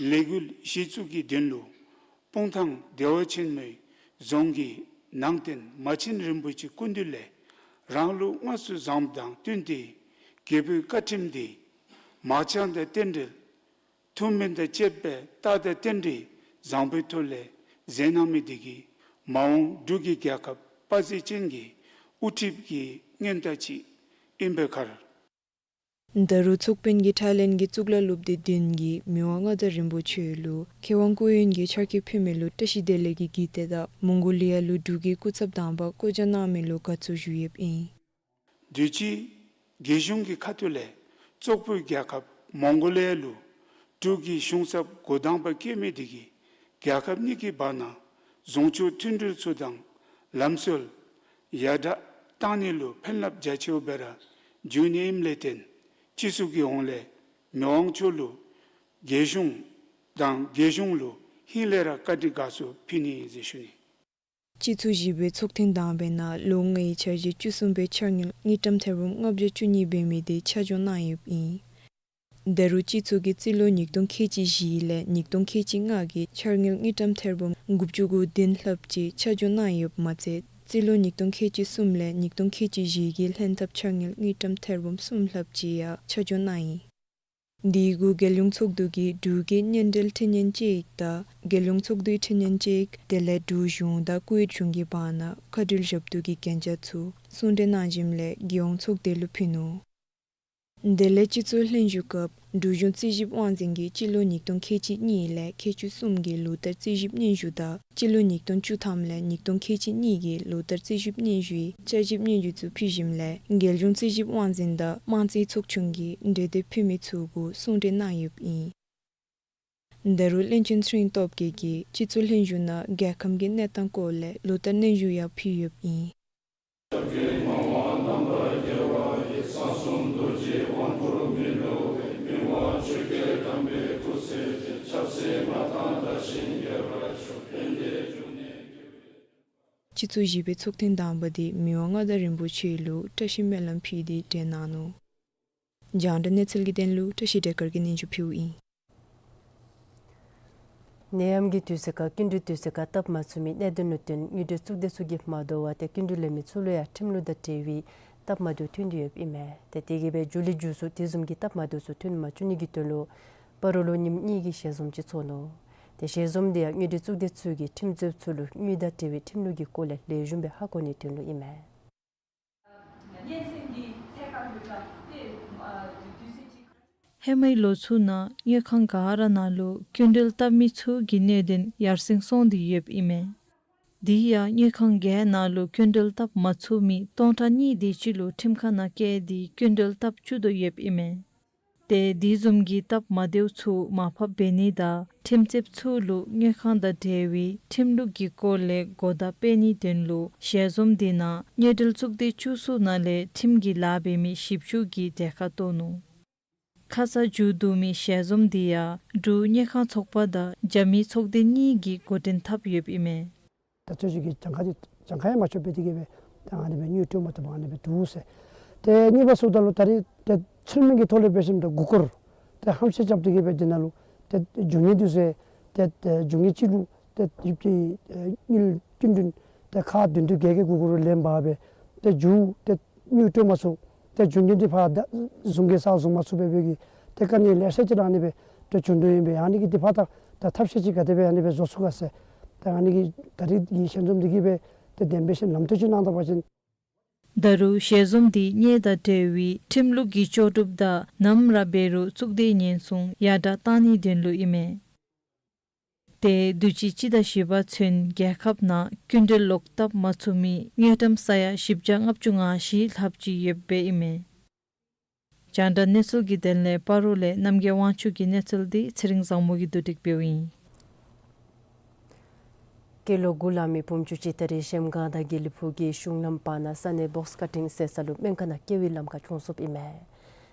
ལས་འགུལ་གཞི་བཙུགས་ཀྱི་དོན་ལུ་སྤུངས་ཐང་བདེ་བ་ཆེན་མོའི་རྫོང་གི་ནང་རྟེན་མ་ཆེན་རིན་པོ་ཆེ་སྐུ་མདུན་ལས་རང་ལུགས་དངོས་སུ་བཟངམ་དང་བསྟུན་ཏེ་རྒྱལ་པོའི་བཀའ་ཁྲིམས་འདི་མང་སྦྱང་དང་རྟེན་འབྲེལ་ཐུགས་སྨོན་དང་བཅསཔ་སྦེ་རྟགས་དང་རྟེན་འབྲེལ་བཟང་པོའི་ཐོག་ལས་མཛད་གནང་མི་འདི་གིས་མ་འོངས་འབྲུག་གི་རྒྱལ་ཁབ་དཔའ་མཛངས་ཅན་གྱི་དབུ་ཁྲིདཔ་གི་སྔོན་རྟགས་ཅིག་ཨིན་པའི་ཁར། ད་རུང་ཚོགས་དཔོན་གྱིས་ཁྲ་ལན་གྱི་གཙུག་ལག་སློབ་སྡེ་བདུན་གྱིས་མི་དབང་མངའ་བདག་རིན་པོ་ཆེ་ལུ་མཁས་དབང་སྐུ་ཡོན་གྱི་ཆར་སྐྱེས་ཕུལ་མི་ལུ་བཀྲ་ཤིས་བདེ་ལེགས་ཀྱི་གུས་བཏུད་དང་མོང་གོ་ལི་ཡ་ལུ་འབྲུག་གི་སྐུ་ཚབ་དང་པ་བསྐོ་བཞག་གནང་མི་ལུ་དགའ་ཚོར་ཞུ་ཡོདཔ་ཨིན། དུས་ཅི་རྒྱལ་གཞུང་གི་ཁ་ཐུག་ལས་གཙོ་བོ་རྒྱལ་ཁབ་མོང་གོ་ལི་ཡ་ལུ་འབྲུག་གི་གཞུང་ཚབ་འགོ་དང་པ་བཀོད་མི་འདི་གིས་རྒྱལ་ཁབ་གཉིས་ཀྱི་བར་ན་ཟུང་ཕྱོགས་མཐུན་འབྲེལ་ཚུ་དང་ལམ་སྲོལ་ཡར་དྲག་གཏང་ནི་ལུ་ཕན་རླབས་རྒྱ་ཆེཝ་སྦེ་ར་འབྱུང་ནི་ཨིནམ་ལས་བརྟེན་སྤྱི་ཚོགས་ཀྱི་ཧོངས་ལས་མི་དབང་མཆོག་ལུ་རྒྱལ་གཞུང་དང་རྒྱལ་གཞུང་ལུ་ཧིང་ལས་ར་བཀའ་དྲིན་དགའ་ཚོར་ཕུལ་ནི་ཨིན་ཟེར་ཞུ་ནི། སྤྱི་ཚོགས་བཞི་པའི་ཚོགས་ཐེངས་དང་པའི་ནང་ལོ་ལྔའི་འཆར་གཞི་བཅུ་གསུམ་པའི་འཆར་དངུལ་དངུལ་ཀྲམ་ཐེར་འབུམ་ལྔ་བརྒྱ་བཅུ་གཉིས་འབད་མི་དེ་ཆ་འཇོག་གནང་ཡོདཔ་ཨིན། ད་རུང་སྤྱི་ཚོགས་ཀྱིས་རྩིས་ལོ་ཉིས་སྟོང་ཁལ་གཅིག་བཞི་ལས་ཉིས་སྟོང་ཁལ་གཅིག་ལྔ་གི་འཆར་དངུལ་དངུལ་ཀྲམ་ཐེར་འབུམ་དགུ་བཅུ་གོ་བདུན་ལྷགཔ་ཅིག་ཆ་འཇོག་གནང་ཡོདཔ་མ་ཚད་རྩིས་ལོ་ཉིས་སྟོང་ཁལ་གཅིག་གསུམ་ལས་ཉིས་སྟོང་ཁལ་གཅིག་བཞི་གི་ལྷན་ཐབས་འཆར་དངུལ་དངུལ་ཀྲམ་ཐེར་འབུམ་གསུམ་ལྷགཔ་ཅིག་ཡང་ཆ་འཇོག་གནང་ཡི། དེ་གུ་རྒྱལ་ཡོངས་ཚོགས་འདུ་གིས་འབྲུག་གི་སྔོན་འགྲོའི་ཁྲིམས་ཡིག་ཅིག་དང་རྒྱལ་ཡོངས་ཚོགས་འདུའི་ཁྲིམས་ཡིག་ཅིག་དེ་ལས་འབྲུག་གཞུང་དང་ཀུ་ཝེཊ་གཞུང་གི་བར་ན་མཁའ་འགྲུལ་ཞབས་ཏོག་གི་གན་རྒྱ་ཚུ་གསུང་གྲོས་གནང་ཞིནམ་ལས་རྒྱལ་ཡོངས་ཚོགས་སྡེ་ལུ་ཕུལ་ནུག། དེ་ལས་སྤྱི་ཚོགས་ལྷན་བཞུགས་སྐབས་འབྲུག་གཞུང་རྩིས་ཞིབ་དབང་འཛིན་གྱིས་སྤྱི་ལོ་ཉིས་སྟོང་ཁལ་གཅིག་གཉིས་ལས་ཁལ་གཅིག་གསུམ་གྱི་ལོ་བསྟར་རྩིས་ཞིབ་སྙན་ཞུ་དང་སྤྱི་ལོ་ཉིས་སྟོང་བཅུ་ཐམ་ལས་ཉིས་སྟོང་ཁལ་གཅིག་གཉིས་ཀྱི་ལོ་བསྟར་རྩིས་ཞིབ་སྙན་ཞུའི་བསྐྱར་ཞིབ་སྙན་ཞུ་ཚུ་ཕུལ་ཞིནམ་ལས་རྒྱལ་གཞུང་རྩིས་ཞིབ་དབང་འཛིན་དང་དམངས་རྩིས་ཚོགས་ཆུང་གིས་འབྲེལ་དེབ་ཕུལ་མི་ཚུ་གུ་གསུང་གྲོས་གནང་ཡོདཔ་ཨིན། ད་རུང་བློན་ཆེན་ཚེ་རིང་སྟོབས་རྒྱས་ཀྱིས་སྤྱི་ཚོགས་ལྷན་བཞུགས་ནང་རྒྱལ་ཁམས་ཀྱི་གནས་སྟངས་སྐོར་ལས་ལོ་བསྟར་སྙན་ཞུ་ཡང་ཕུལ་ཡོདཔ་ཨིན། སྤྱི་ཚོགས་བཞི་པའི་ཚོགས་ཐེངས་དང་པ་དེ་མི་དབང་མངའ་བདག་རིན་པོ་ཆེ་ལུ་བཀྲ་ཤིས་སྨོན་ལམ་ཕུལ་ཏེ་གྲོལ་གནང་ནུག། རྒྱང་བསྒྲགས་གནས་ཚུལ་གྱི་དོན་ལུ་བཀྲ་ཤིས་བདེ་དཀར་གྱིས་སྙན་ཞུ་ཕུལཝ་ཨིན། ནད་ཡམས་ཀྱི་དུས་ཚོད་ཁར་སྐྱིན་འགྲུལ་དུས་ཚོད་ཁར་སྟབས་མ་ཚུགས་མི་གནད་དོན་ལུ་བརྟེན་དངུལ་འབྲེལ་གཙུག་སྡེ་ཚུ་གིས་མ་དོ་བར་ཏེ་སྐྱིན་འགྲུལ་ལེན་མི་ཚུ་ལུ་ཡང་ཁྲིམས་ལུགས་དང་འབྲེལ་བའི་སྟབས་མ་བདེཝ་ཐོན་ཏེ་ཡོདཔ་ཨིན་མས། ཏེ་དེ་གིས་སྦེ་འགྱོ་ལས་འགྱོ་སའི་དེ་བཟུམ་གྱི་སྟབས་མ་བདེཝ་ཚུ་ཐོན་མ་བཅུག་ནི་གི་དོན་ལུ་སྤ་རོ་ལུ་ཉིནམ་གཉིས་ཀྱི་ཞལ་འཛོམས་ཅིག་ཚོགས་ནུག། ཏེ་ཞལ་འཛོམས་དེ་ཡང་དངུལ་འབྲེལ་གཙུག་སྡེ་ཚུ་གིས་ཁྲིམས་རྩོདཔ་ཚུ་ལུ་དངུལ་དང་འབྲེལ་བའི་ཁྲིམས་ལུགས་ཀྱི་སྐོར་ལས་ལེགས་ཤོམ་སྦེ་ཧ་གོ་ནིའི་དོན་ལུ་ཨིན་མས། ཧེ་མའི་ལོ་ཚུ་ནང་དངུལ་ཁང་ག་ར་ནང་ལུ་སྐྱིན་འགྲུལ་བཏབ་མི་ཚུ་གི་གནད་དོན་ཡར་སེང་སོང་སྟེ་ཡོདཔ་ཨིན་མས། དེ་ཡང་དངུལ་ཁང་བརྒྱད་ནང་ལུ་སྐྱིན་འགྲུལ་བཏབ་མ་ཚུགས་མི་སྟོང་ཕྲག་གཉིས་དེ་ཅིག་ལུ་ཁྲིམས་ཁང་ནང་བསྐྱལ་ཏེ་སྐྱིན་འགྲུལ་བཏབ་བཅུག་དོ་ཡོདཔ་ཨིན་མས། ཏེ་དེ་བཟུམ་གྱི་སྟབས་མ་བདེཝ་ཚུ་མར་ཕབ་འབད་ནི་དང་ཁྲིམས་རྩོདཔ་ཚུ་ལུ་དངུལ་ཁང་དང་འབྲེལ་བའི་ཁྲིམས་ལུགས་ཀྱི་སྐོར་ལས་གོ་བརྡ་སྤེལ་ནིའི་དོན་ལུ་ཞལ་འཛོམས་དེ་ནང་དངུལ་འབྲེལ་ཚོགས་སྡེ་བཅུ་གསུམ་ནང་ལས་ཁྲིམས་ཀྱི་ལཱ་འབད་མི་བཞི་བཅུ་གིས་གྲལ་ཁར་གཏོགས་ནུག། ཁ་ཙ་མཇུག་བསྡུ་མི་ཞལ་འཛོམས་དེ་ཡང་འབྲུག་དངུལ་ཁང་ཚོགས་པ་དང་རྒྱ་མིའི་ཚོགས་སྡེ་གཉིས་ཀྱིས་འགོ་འདྲེན་འཐབ་ཡོདཔ་ཨིན་མས། ད་ཚོད་ཅིག་གིས་གྱངས་ཁ་འདི་གྱངས་ཁ་ཡང་མ་ཆོད་པའི་དེ་གིས་སྦེ་ད་ཨ་ནི་སྦེ་དངུལ་སྤྲོད་མ་བཏུབ་པར་ཨ་ནི་སྦེ་འདུག་ཟེར། ཏེ་གཉིས་པ་ཟེརཝ་ད་ལུ་ད་རེས་ཏེ་ཚུལ་མིན་གྱི་ཐོག་ལས་འབད་ཞིནམ་ད་མགུ་སྐོར་ཏེ་ཧམ་བཤད་རྐྱབ་སྟེ་གིས་སྦེ་དེ་ནང་ལུ་ཏེ་རྒྱུ་དངོས་འདི་ཚུ་ཏེ་ཏེ་རྒྱུ་དངོས་ཅིག་ལུ་ཏེ་ཡོདཔ་ཀྱི་ཨེ་དངུལ་སྤྲོད་དོན་ཏེ་ཁག་བདུན་དུ་བརྒྱད་ཀྱི་མགུ་སྐོར་ལེན་པ་སྦེ་ཏེ་མཇུག་ཏེ་དངུལ་སྤྲོད་མ་ཚུགས། ཏེ་རྒྱུ་དངོས་འདི་ཕར་ད་བཟུང་གི་ས་བཟུང་མ་ཚུགས་པའི་སྦེ་གི་ཏེ་དཀའ་ངལ་ལེ་ཤ་ཅིག་ར་ཨ་ནི་སྦེ་ཏེ་བྱུང་དོ་ཨིན་པས། ཨ་ནི་གི་འདི་ཕར་ད་ད་ཐབས་ཤེས་ཅིག་ག་དེ་སྦེ་ཨ་ནི་སྦེ་བཟོ་ཚུགས་ག་ཟེར། ད་ཨ་ནི་གི་ད་རེས་ཀྱི་ཞལ་འཛོམས་འདི་གིས་སྦེ་ཏེ་བདེན་པའི་ཤེས་ལམ་སྟོན་ཅིག་གནང་ད་པ་ཅིན། ད་རུང་ཞལ་འཛོམས་འདི་དངུལ་དང་འབྲེལ་བའི་ཁྲིམས་ལུགས་ཀྱི་ལྕོགས་གྲུབ་དང་ནམ་ར་འབད་རུང་གཙུག་སྡེ་ཉེན་སྲུང་ཡར་དྲག་གཏང་ནིའི་དོན་ལུ་ཨིན་མས། ཏེ་དུས་ཅི་སྤྱི་ཟླ་བཞི་པ་ཚུན་རྒྱལ་ཁབ་ནང་སྐྱིན་འགྲུལ་ལོག་བཏབ་མ་ཚུགས་མི་དངུལ་ཀྲམ་ས་ཡ་བཞི་བརྒྱ་ལྔ་བཅུ་ང་བཞི་ལྷགཔ་ཅིག་ཡོདཔ་ཨིན་མས། རྒྱང་བསྒྲགས་གནས་ཚུལ་གྱི་དོན་ལས་སྤ་རོ་ལས་རྣམ་རྒྱལ་དབང་ཕྱུག་གི་གནས་ཚུལ་འདི་ཚེ་རིང་བཟང་མོ་གིས་བསྡུ་སྒྲིག་འབདཝ་ཨིན། སྐྱེས་ལོ་དགུ་ལང་མི་བུམོ་ཅུང་ཅིག་ད་རེས་གཞལམ་སྒང་དང་དགེ་ལེགས་ཕུག་གི་གཞུང་ལམ་བར་ན་ས་གནས་བོགས་ཀ་ཊིང་ཟེར་ས་ལུ་སྨན་ཁང་ནང་སྐྱེལ་བའི་ལམ་ཁར་གྱོངས་སོཔ་ཨིན་མས།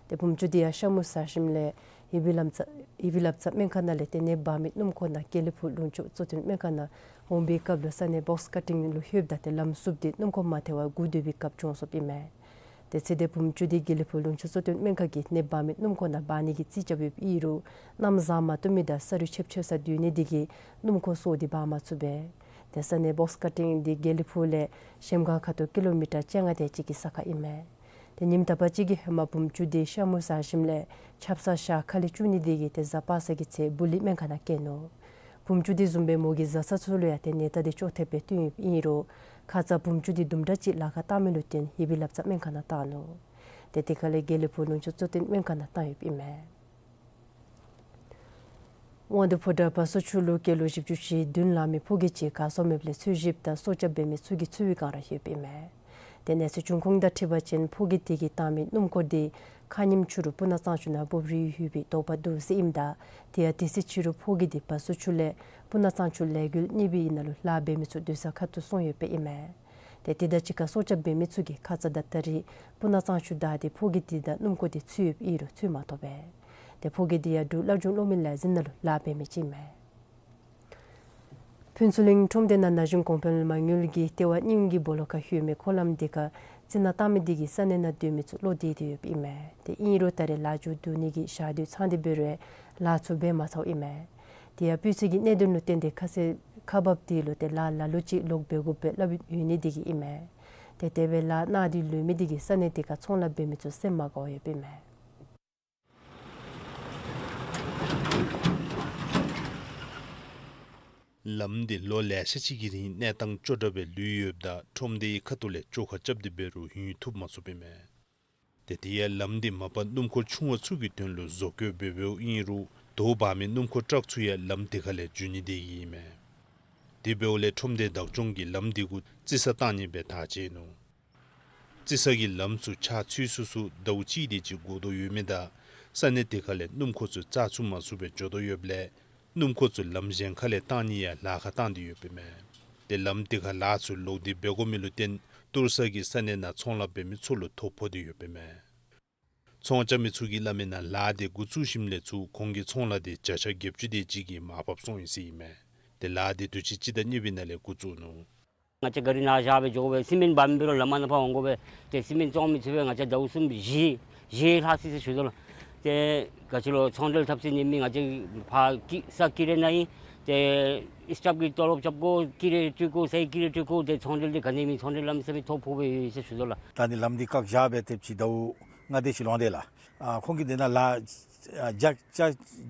ཏེ་བུམོ་ཅུང་འདི་ཡང་ཤ་མུ་ཟ་ཞིནམ་ལས་ཡི་བི་ལམ་ཚ་ཡི་བི་ལམ་ཚ་སྨན་ཁང་ནང་ལས་ཏེ་ནད་འབར་མི་སྣུམ་འཁོར་ནང་དགེ་ལེགས་ཕུག་ལུང་ཕྱོགས་གཙོ་བསྟེན་སྨན་ཁང་ནང་འོང་པའི་སྐབས་ལུ་ས་གནས་བོགས་ཀ་ཊིང་ལུ་ལྷོདཔ་ད་ཏེ་ལམ་བསུབས་ཏེ་སྣུམ་འཁོར་མ་ཐལ་བར་སྒུག་སྡོད་པའི་སྐབས་གྱོངས་སོཔ་ཨིན་མས། ཏེ་ཚེ་འདས་བུམོ་ཅུང་འདི་དགེ་ལེགས་ཕུག་ལུང་ཕྱོགས་གཙོ་བསྟེན་སྨན་ཁང་གིས་ནད་འབར་མི་སྣུམ་འཁོར་ནང་འབག་ནི་གི་རྩིས་རྐྱབ་ཡོདཔ་ཨིན་རུང་གནམ་བཟང་མ་བཏུབ་མི་དང་ས་རུད་ཆེབ་ཆེབ་ས་སྡོད་ནི་འདི་གིས་སྣུམ་འཁོར་སོགས་འདི་འབག་མ་ཚུགས་པས། ཏེ་ས་གནས་བོགས་ཀ་ཊིང་འདི་དགེ་ལེགས་ཕུག་ལས་གཞལམ་སྒང་ཁ་ཐུག་ཀི་ལོ་མི་ཊར་བཅོ་ལྔ་དེ་ཅིག་གི་ས་ཁར་ཨིན་མས། ཏེ་ཉིནམ་དག་པ་ཅིག་གི་ཧེ་མ་བུམོ་ཅུང་འདི་ཤ་མུ་ཟ་ཞིནམ་ལས་ཆབ་གསང་ཞག་ཁ་ལས་བཅུ་གཉིས་འདི་གི་ཏེ་གཟའ་པ་སངས་ཀྱི་ཚེ་བུ་ལི་སྨན་ཁང་ནང་བསྐྱལ་ནུག། བུམོ་ཅུང་འདི་བཟུམ་སྦེ་མོ་གི་བཟའ་ཚང་ཚུ་ལུ་ཡང་ཏེ་ནད་རྟགས་འདི་ཅོག་འཐདཔ་སྦེ་སྟོན་ཡོདཔ་ཨིན་རུང་ཁ་ཙ་བུམོ་ཅུང་འདི་དུམ་གྲ་ཅིག་ལཱ་ཁག་བཏང་མི་ལུ་བརྟེན་ཡི་བི་ལམ་ཚ་སྨན་ཁང་ནང་བཏང་ནུག། ཏེ་དེ་ཁ་ལས་དགེ་ལེགས་ཕུག་ལུང་ཕྱོགས་གཙོ་བསྟེན་སྨན་ཁང་ནང་བཏང་ཡོདཔ་ཨིན་མས། དབང་འདུས་ཕོ་བྲང་བ་སོ་ཆུ་ལུ་སྐྱེས་ལོ་བཞི་བཅུ་ཞེ་བདུན་ལང་མི་ཕོ་སྐྱེས་ཅིག་གར་སོང་མེདཔ་ལས་འཚོལ་ཞིབ་དང་སྲོག་སྐྱབས་འབད་མི་ཚུ་གིས་འཚོལ་བའི་བསྒང་ར་ཡོདཔ་ཨིན་མས། ཏེ་གནས་ཚུལ་འབྱུང་ཁུངས་དང་འཁྲིལ་བ་ཅིན་ཕོ་སྐྱེས་དེ་གིས་བཏང་མི་སྣུམ་འཁོར་དེ་ཁ་ཉིནམ་ཕྱི་རུ་སྤུ་ན་གཙང་ཆུ་ནང་འབོ་རིལ་ཡོད་པའི་དོགས་པ་འདུག་ཟེར་ཨིནམ་ད་དེ་ཡང་དེ་ཚེ་ཕྱི་རུ་ཕོ་སྐྱེས་དེ་བ་སོ་ཆུ་ལས་སྤུ་ན་གཙང་ཆུ་ལས་འགུལ་གཉིས་པའི་ནང་ལུ་ལཱ་འབད་མི་ཚུ་སྡོད་ས་ཁ་ཐུག་སོང་ཡོདཔ་ཨིན་མས། ཏེ་དེ་དང་གཅིག་ཁར་སྲོག་སྐྱབས་འབད་མི་ཚུ་གིས་ཁ་ཙ་དང་ད་རིས་སྤུ་ན་གཙང་ཆུ་བདའ་སྟེ་ཕོ་སྐྱེས་དེ་དང་སྣུམ་འཁོར་དེ་འཚོལ་ཡོདཔ་ཨིན་རུང་འཚོལ་མ་ཐོབ་པས། ཏེ་ཕོ་སྐྱེས་དེ་ཡང་འབྲུག་བླ་སྒྲུང་གློག་མེ་ལས་འཛིན་ནང་ལུ་ལཱ་འབད་མི་ཅིག་ཨིན་མས། ཕུན་ཚོགས་གླིང་ཁྲོམ་སྡེ་ནང་ན་གཞོན་གོང་འཕེལ་མ་དངུལ་གྱིས་ལྟེ་བ་རྙིངམ་གི་སྦོ་ལོགས་ཁར་ལྷོད་མི་འཁོར་ལམ་དེ་ཁར་རྩི་ནག་བཏང་མི་དེ་གིས་ས་གནས་ནང་སྡོད་མི་ཚུ་བློ་བདེ་སྟེ་ཡོདཔ་ཨིན་མས། ཏེ་ཨིན་རུང་ད་རེས་ལཱ་མཇུག་བསྡུ་ནི་གི་ཞག་དུས་ཚང་སྟེ་འབད་རུང་ལཱ་ཚུ་འབད་མ་ཚརཝ་ཨིན་མས། དེ་ཡང་སྤུས་ཚད་ཀྱི་གནད་དོན་ལུ་བརྟེན་ཏེ་ཁ་གསལ་ཁག་འབགཔ་དེ་ལུ་ཏེ་ལཱ་ལ་ལུ་ཅིག་ལོག་འབད་དགོཔ་སྦེ་སླབ་ཡོད་ནི་དེ་གིས་ཨིན་མས། ཏེ་དེ་སྦེ་ལཱ་གནང་སྟེ་ལུས་མི་དེ་གིས་ས་གནས་དེ་ཁར་ཚོང་ལཱ་འབད་མི་ཚུ་སེམས་མ་དགའཝ་ཡོདཔ་ཨིན་མས། ལམ་འདི་ལོ་ལེ་ཤ་ཅིག་གི་རིང་གནས་སྟངས་སྐྱོ་དྲགས་སྦེ་ལུས་ཡོདཔ་ད་ཁྲོམ་སྡེའི་ཁ་ཐུག་ལས་བཅོ་ཁ་རྐྱབ་སྟེ་འབད་རུང་ཡུན་ཐུབ་མ་ཚུགསཔ་ཨིན་མས། ཏེ་དེ་ཡང་ལམ་འདི་མ་པ་སྣུམ་འཁོར་ཆུང་བ་ཚུ་གི་དོན་ལུ་བཟོ་བཀོད་འབད་འབདཝ་ཨིན་རུང་དོ་འབག་མི་སྣུམ་འཁོར་ཊཱག་ཚུ་ཡང་ལམ་དེ་ཁ་ལས་འགྱོ་ནི་དེ་གིས་ཨིན་མས། དེ་འབདཝ་ལས་ཁྲོམ་སྡེ་བདག་སྐྱོང་གིས་ལམ་དེ་གུ་རྩི་ས་བཏང་ནི་སྦེ་ཐག་བཅད་ནུག། རྩི་ས་གི་ལམ་ཚུ་ཆ་ཚུད་སུ་སུ་ཟླཝ་གཅིག་དེ་ཅིག་འགོར་དོ་ཡོད་མི་དང་ས་གནས་དེ་ཁ་ལས་སྣུམ་འཁོར་ཚུ་རྩ་ཚུད་མ་ཚུགས་པར་འགྱོ་དོ་ཡོདཔ་ལས་སྣུམ་འཁོར་ཚུ་ལམ་གཞན་ཁ་ལས་བཏང་ནི་ཡང་ལཱ་ཁག་བཏང་སྟེ་ཡོདཔ་ཨིན་མས། ཏེ་ལམ་དེ་ཁར་ལཱ་ཚུ་ལོག་སྟེ་འབད་དགོ་མི་ལུ་བརྟེན་ཏུར་ས་གི་ས་གནས་ནང་ཚོང་ལཱ་འབད་མི་ཚུ་ལུ་ཐོ་ཕོག་སྟེ་ཡོདཔ་ཨིན་མས། ཚོང་རྐྱབ་མི་ཚུ་གིས་སླབ་མིའི་ནང་ལཱ་དེ་འགོ་བཙུགས་ཞིནམ་ལས་ཚུར་ཁོང་གི་ཚོང་ལཱ་དེ་བརྒྱ་ཆ་བརྒྱད་ཅུ་དེ་ཅིག་གིས་མར་ཕབ་སོང་ཡི་ཟེར་ཨིན་མས། ཏེ་ལཱ་དེ་དུས་ཅི་སྤྱི་ཟླ་གཉིས་པའི་ནང་ལས་འགོ་བཙུགས་ནུག། ང་བཅས་ག་རི་ནཱ་བཞག་སྦེ་འགྱོ་དགོ་པས། སི་མེནཊ་འབག་མི་འབད་རུང་ལམ་ནང་ཕར་འོང་དགོ་པས། ཏེ་སི་མེནཊ་བཙོང་མི་ཚུ་སྦེ་ང་བཅས་ཟླཝ་གསུམ་བཞི་བཞི་ལྷག་ཅིག་ཟེར་ཞུ་དོ་ལགས། ཏེ་ག་ཅི་ལོ་ཚོང་འབྲེལ་འཐབ་ས་ནི་མི་ང་བཅས་ཕར་ཀི་ས་ཀི་རེ་ནང་ཨིན། ཏེ་སི་ཊཕ་གི་ཏོ་ལོབ་རྐྱབ་དགོ། ཀི་རེ་སྤྲོད་དགོ། སའི་ཀི་རེ་སྤྲོད་དགོ། ཏེ་ཚོང་འབྲེལ་འདི་ག་ནི་མེད། ཚོང་འབྲེལ་ལམ་སེང་མི་ཐོ་ཕོག་སྦེ་ཡོད་ཟེར་ཞུ་དོ་ལགས། ད་ནི་ལམ་འདི་བཀག་བཞག་སྦེ་ཏེ་ཕྱི་ཟླཝ་ལྔ་དེ་ཅིག་ལོང་དེས་ལགས། ཨ་ཁོང་གིས་དེ་ནང་ལཱ་ཨ་བརྒྱ་ཆ་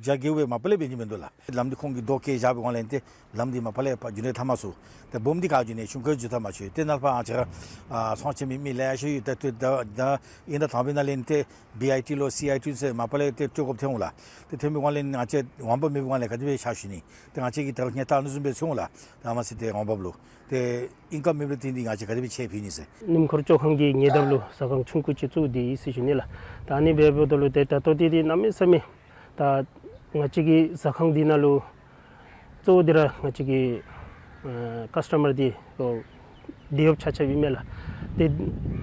བརྒྱ་བརྒྱད་སྦེ་མ་པ་ལས་འབད་ནི་མིན་འདུག་ལགས། ལམ་འདི་ཁོང་གིས་རྡོ་བཀལ་བཞག་པའི་སྒང་ལས་ཏེ་ལམ་འདི་མ་པ་ལས་ཕར་རྒྱུན་ལས་འཐབ་མ་ཚུགས། ཏེ་སྦོམ་འདི་ག་རྒྱུན་ལས་ཆུང་ཀུ་རྒྱུན་འཐབ་མ་ཚུགས། ཏེ་ནཱ་ལས་ཕར་ང་བཅས་ར་ཨ་ཚོང་བྱེད་མི་མི་ལེ་ཤ་ཡོད། ཏེ་ཏེ་ད་ད་ཨིན་ད་དང་པའི་ནང་ལས་ཏེ་བི་ཨའི་ཊི་ལོ་སི་ཨའི་ཊི་ཟེར་མ་པ་ལས་ཏེ་སྤྲོད་དགོཔ་ཐོན་འོང་ལགས། ཏེ་ཐོན་པའི་སྒང་ལས་ང་བཅས་འོང་འབབ་མེད་པའི་སྒང་ལས་ག་དེ་སྦེ་ཆ་ཞུ་ནི། ཏེ་ང་བཅས་ཀྱིས་ད་ངེས་རྟགས་ནུས་གསུམ་སྦེ་ཚོར་འོང་ལགས། ད་མ་ཚད་ཏེ་འོང་འབབ་ལུ་ཏེ་ཨིན་ཀམ་མེད་པ་ལུ་བརྟེན་ཏེ་ང་བཅས་ག་དེ་སྦེ་ཆ་ཕུལ་ནི་ཟེར། སྣུམ་འཁོར་བཅོ་ཁང་གི་ཉེ་འདབས་ལུ་ཟ་ཁང་ཆུང་ཀུ་ཅིག་བཙུགས་ཏེ་ཡོད་ཟེར་ཞུ་ནི་ལགས། ད་ཨ་ནི་འབདཝ་ད་ལུ་ཏེ་ད་ལྟོ་འདི་འདི་གནམ་མེད་ ཟེར་མི་ད་ང་བཅས་ཀྱི་ཟ་ཁང་འདི་ནང་ལུ་གཙོ་བོ་འདི་ར་ང་བཅས་ཀྱི་ཨ་ཀཱསི་ཊ་མར་འདི་ཨོ་དེ་ཡོདཔ་ཆ་ཁྱབ་ཨིན་མས་ལགས། དེ་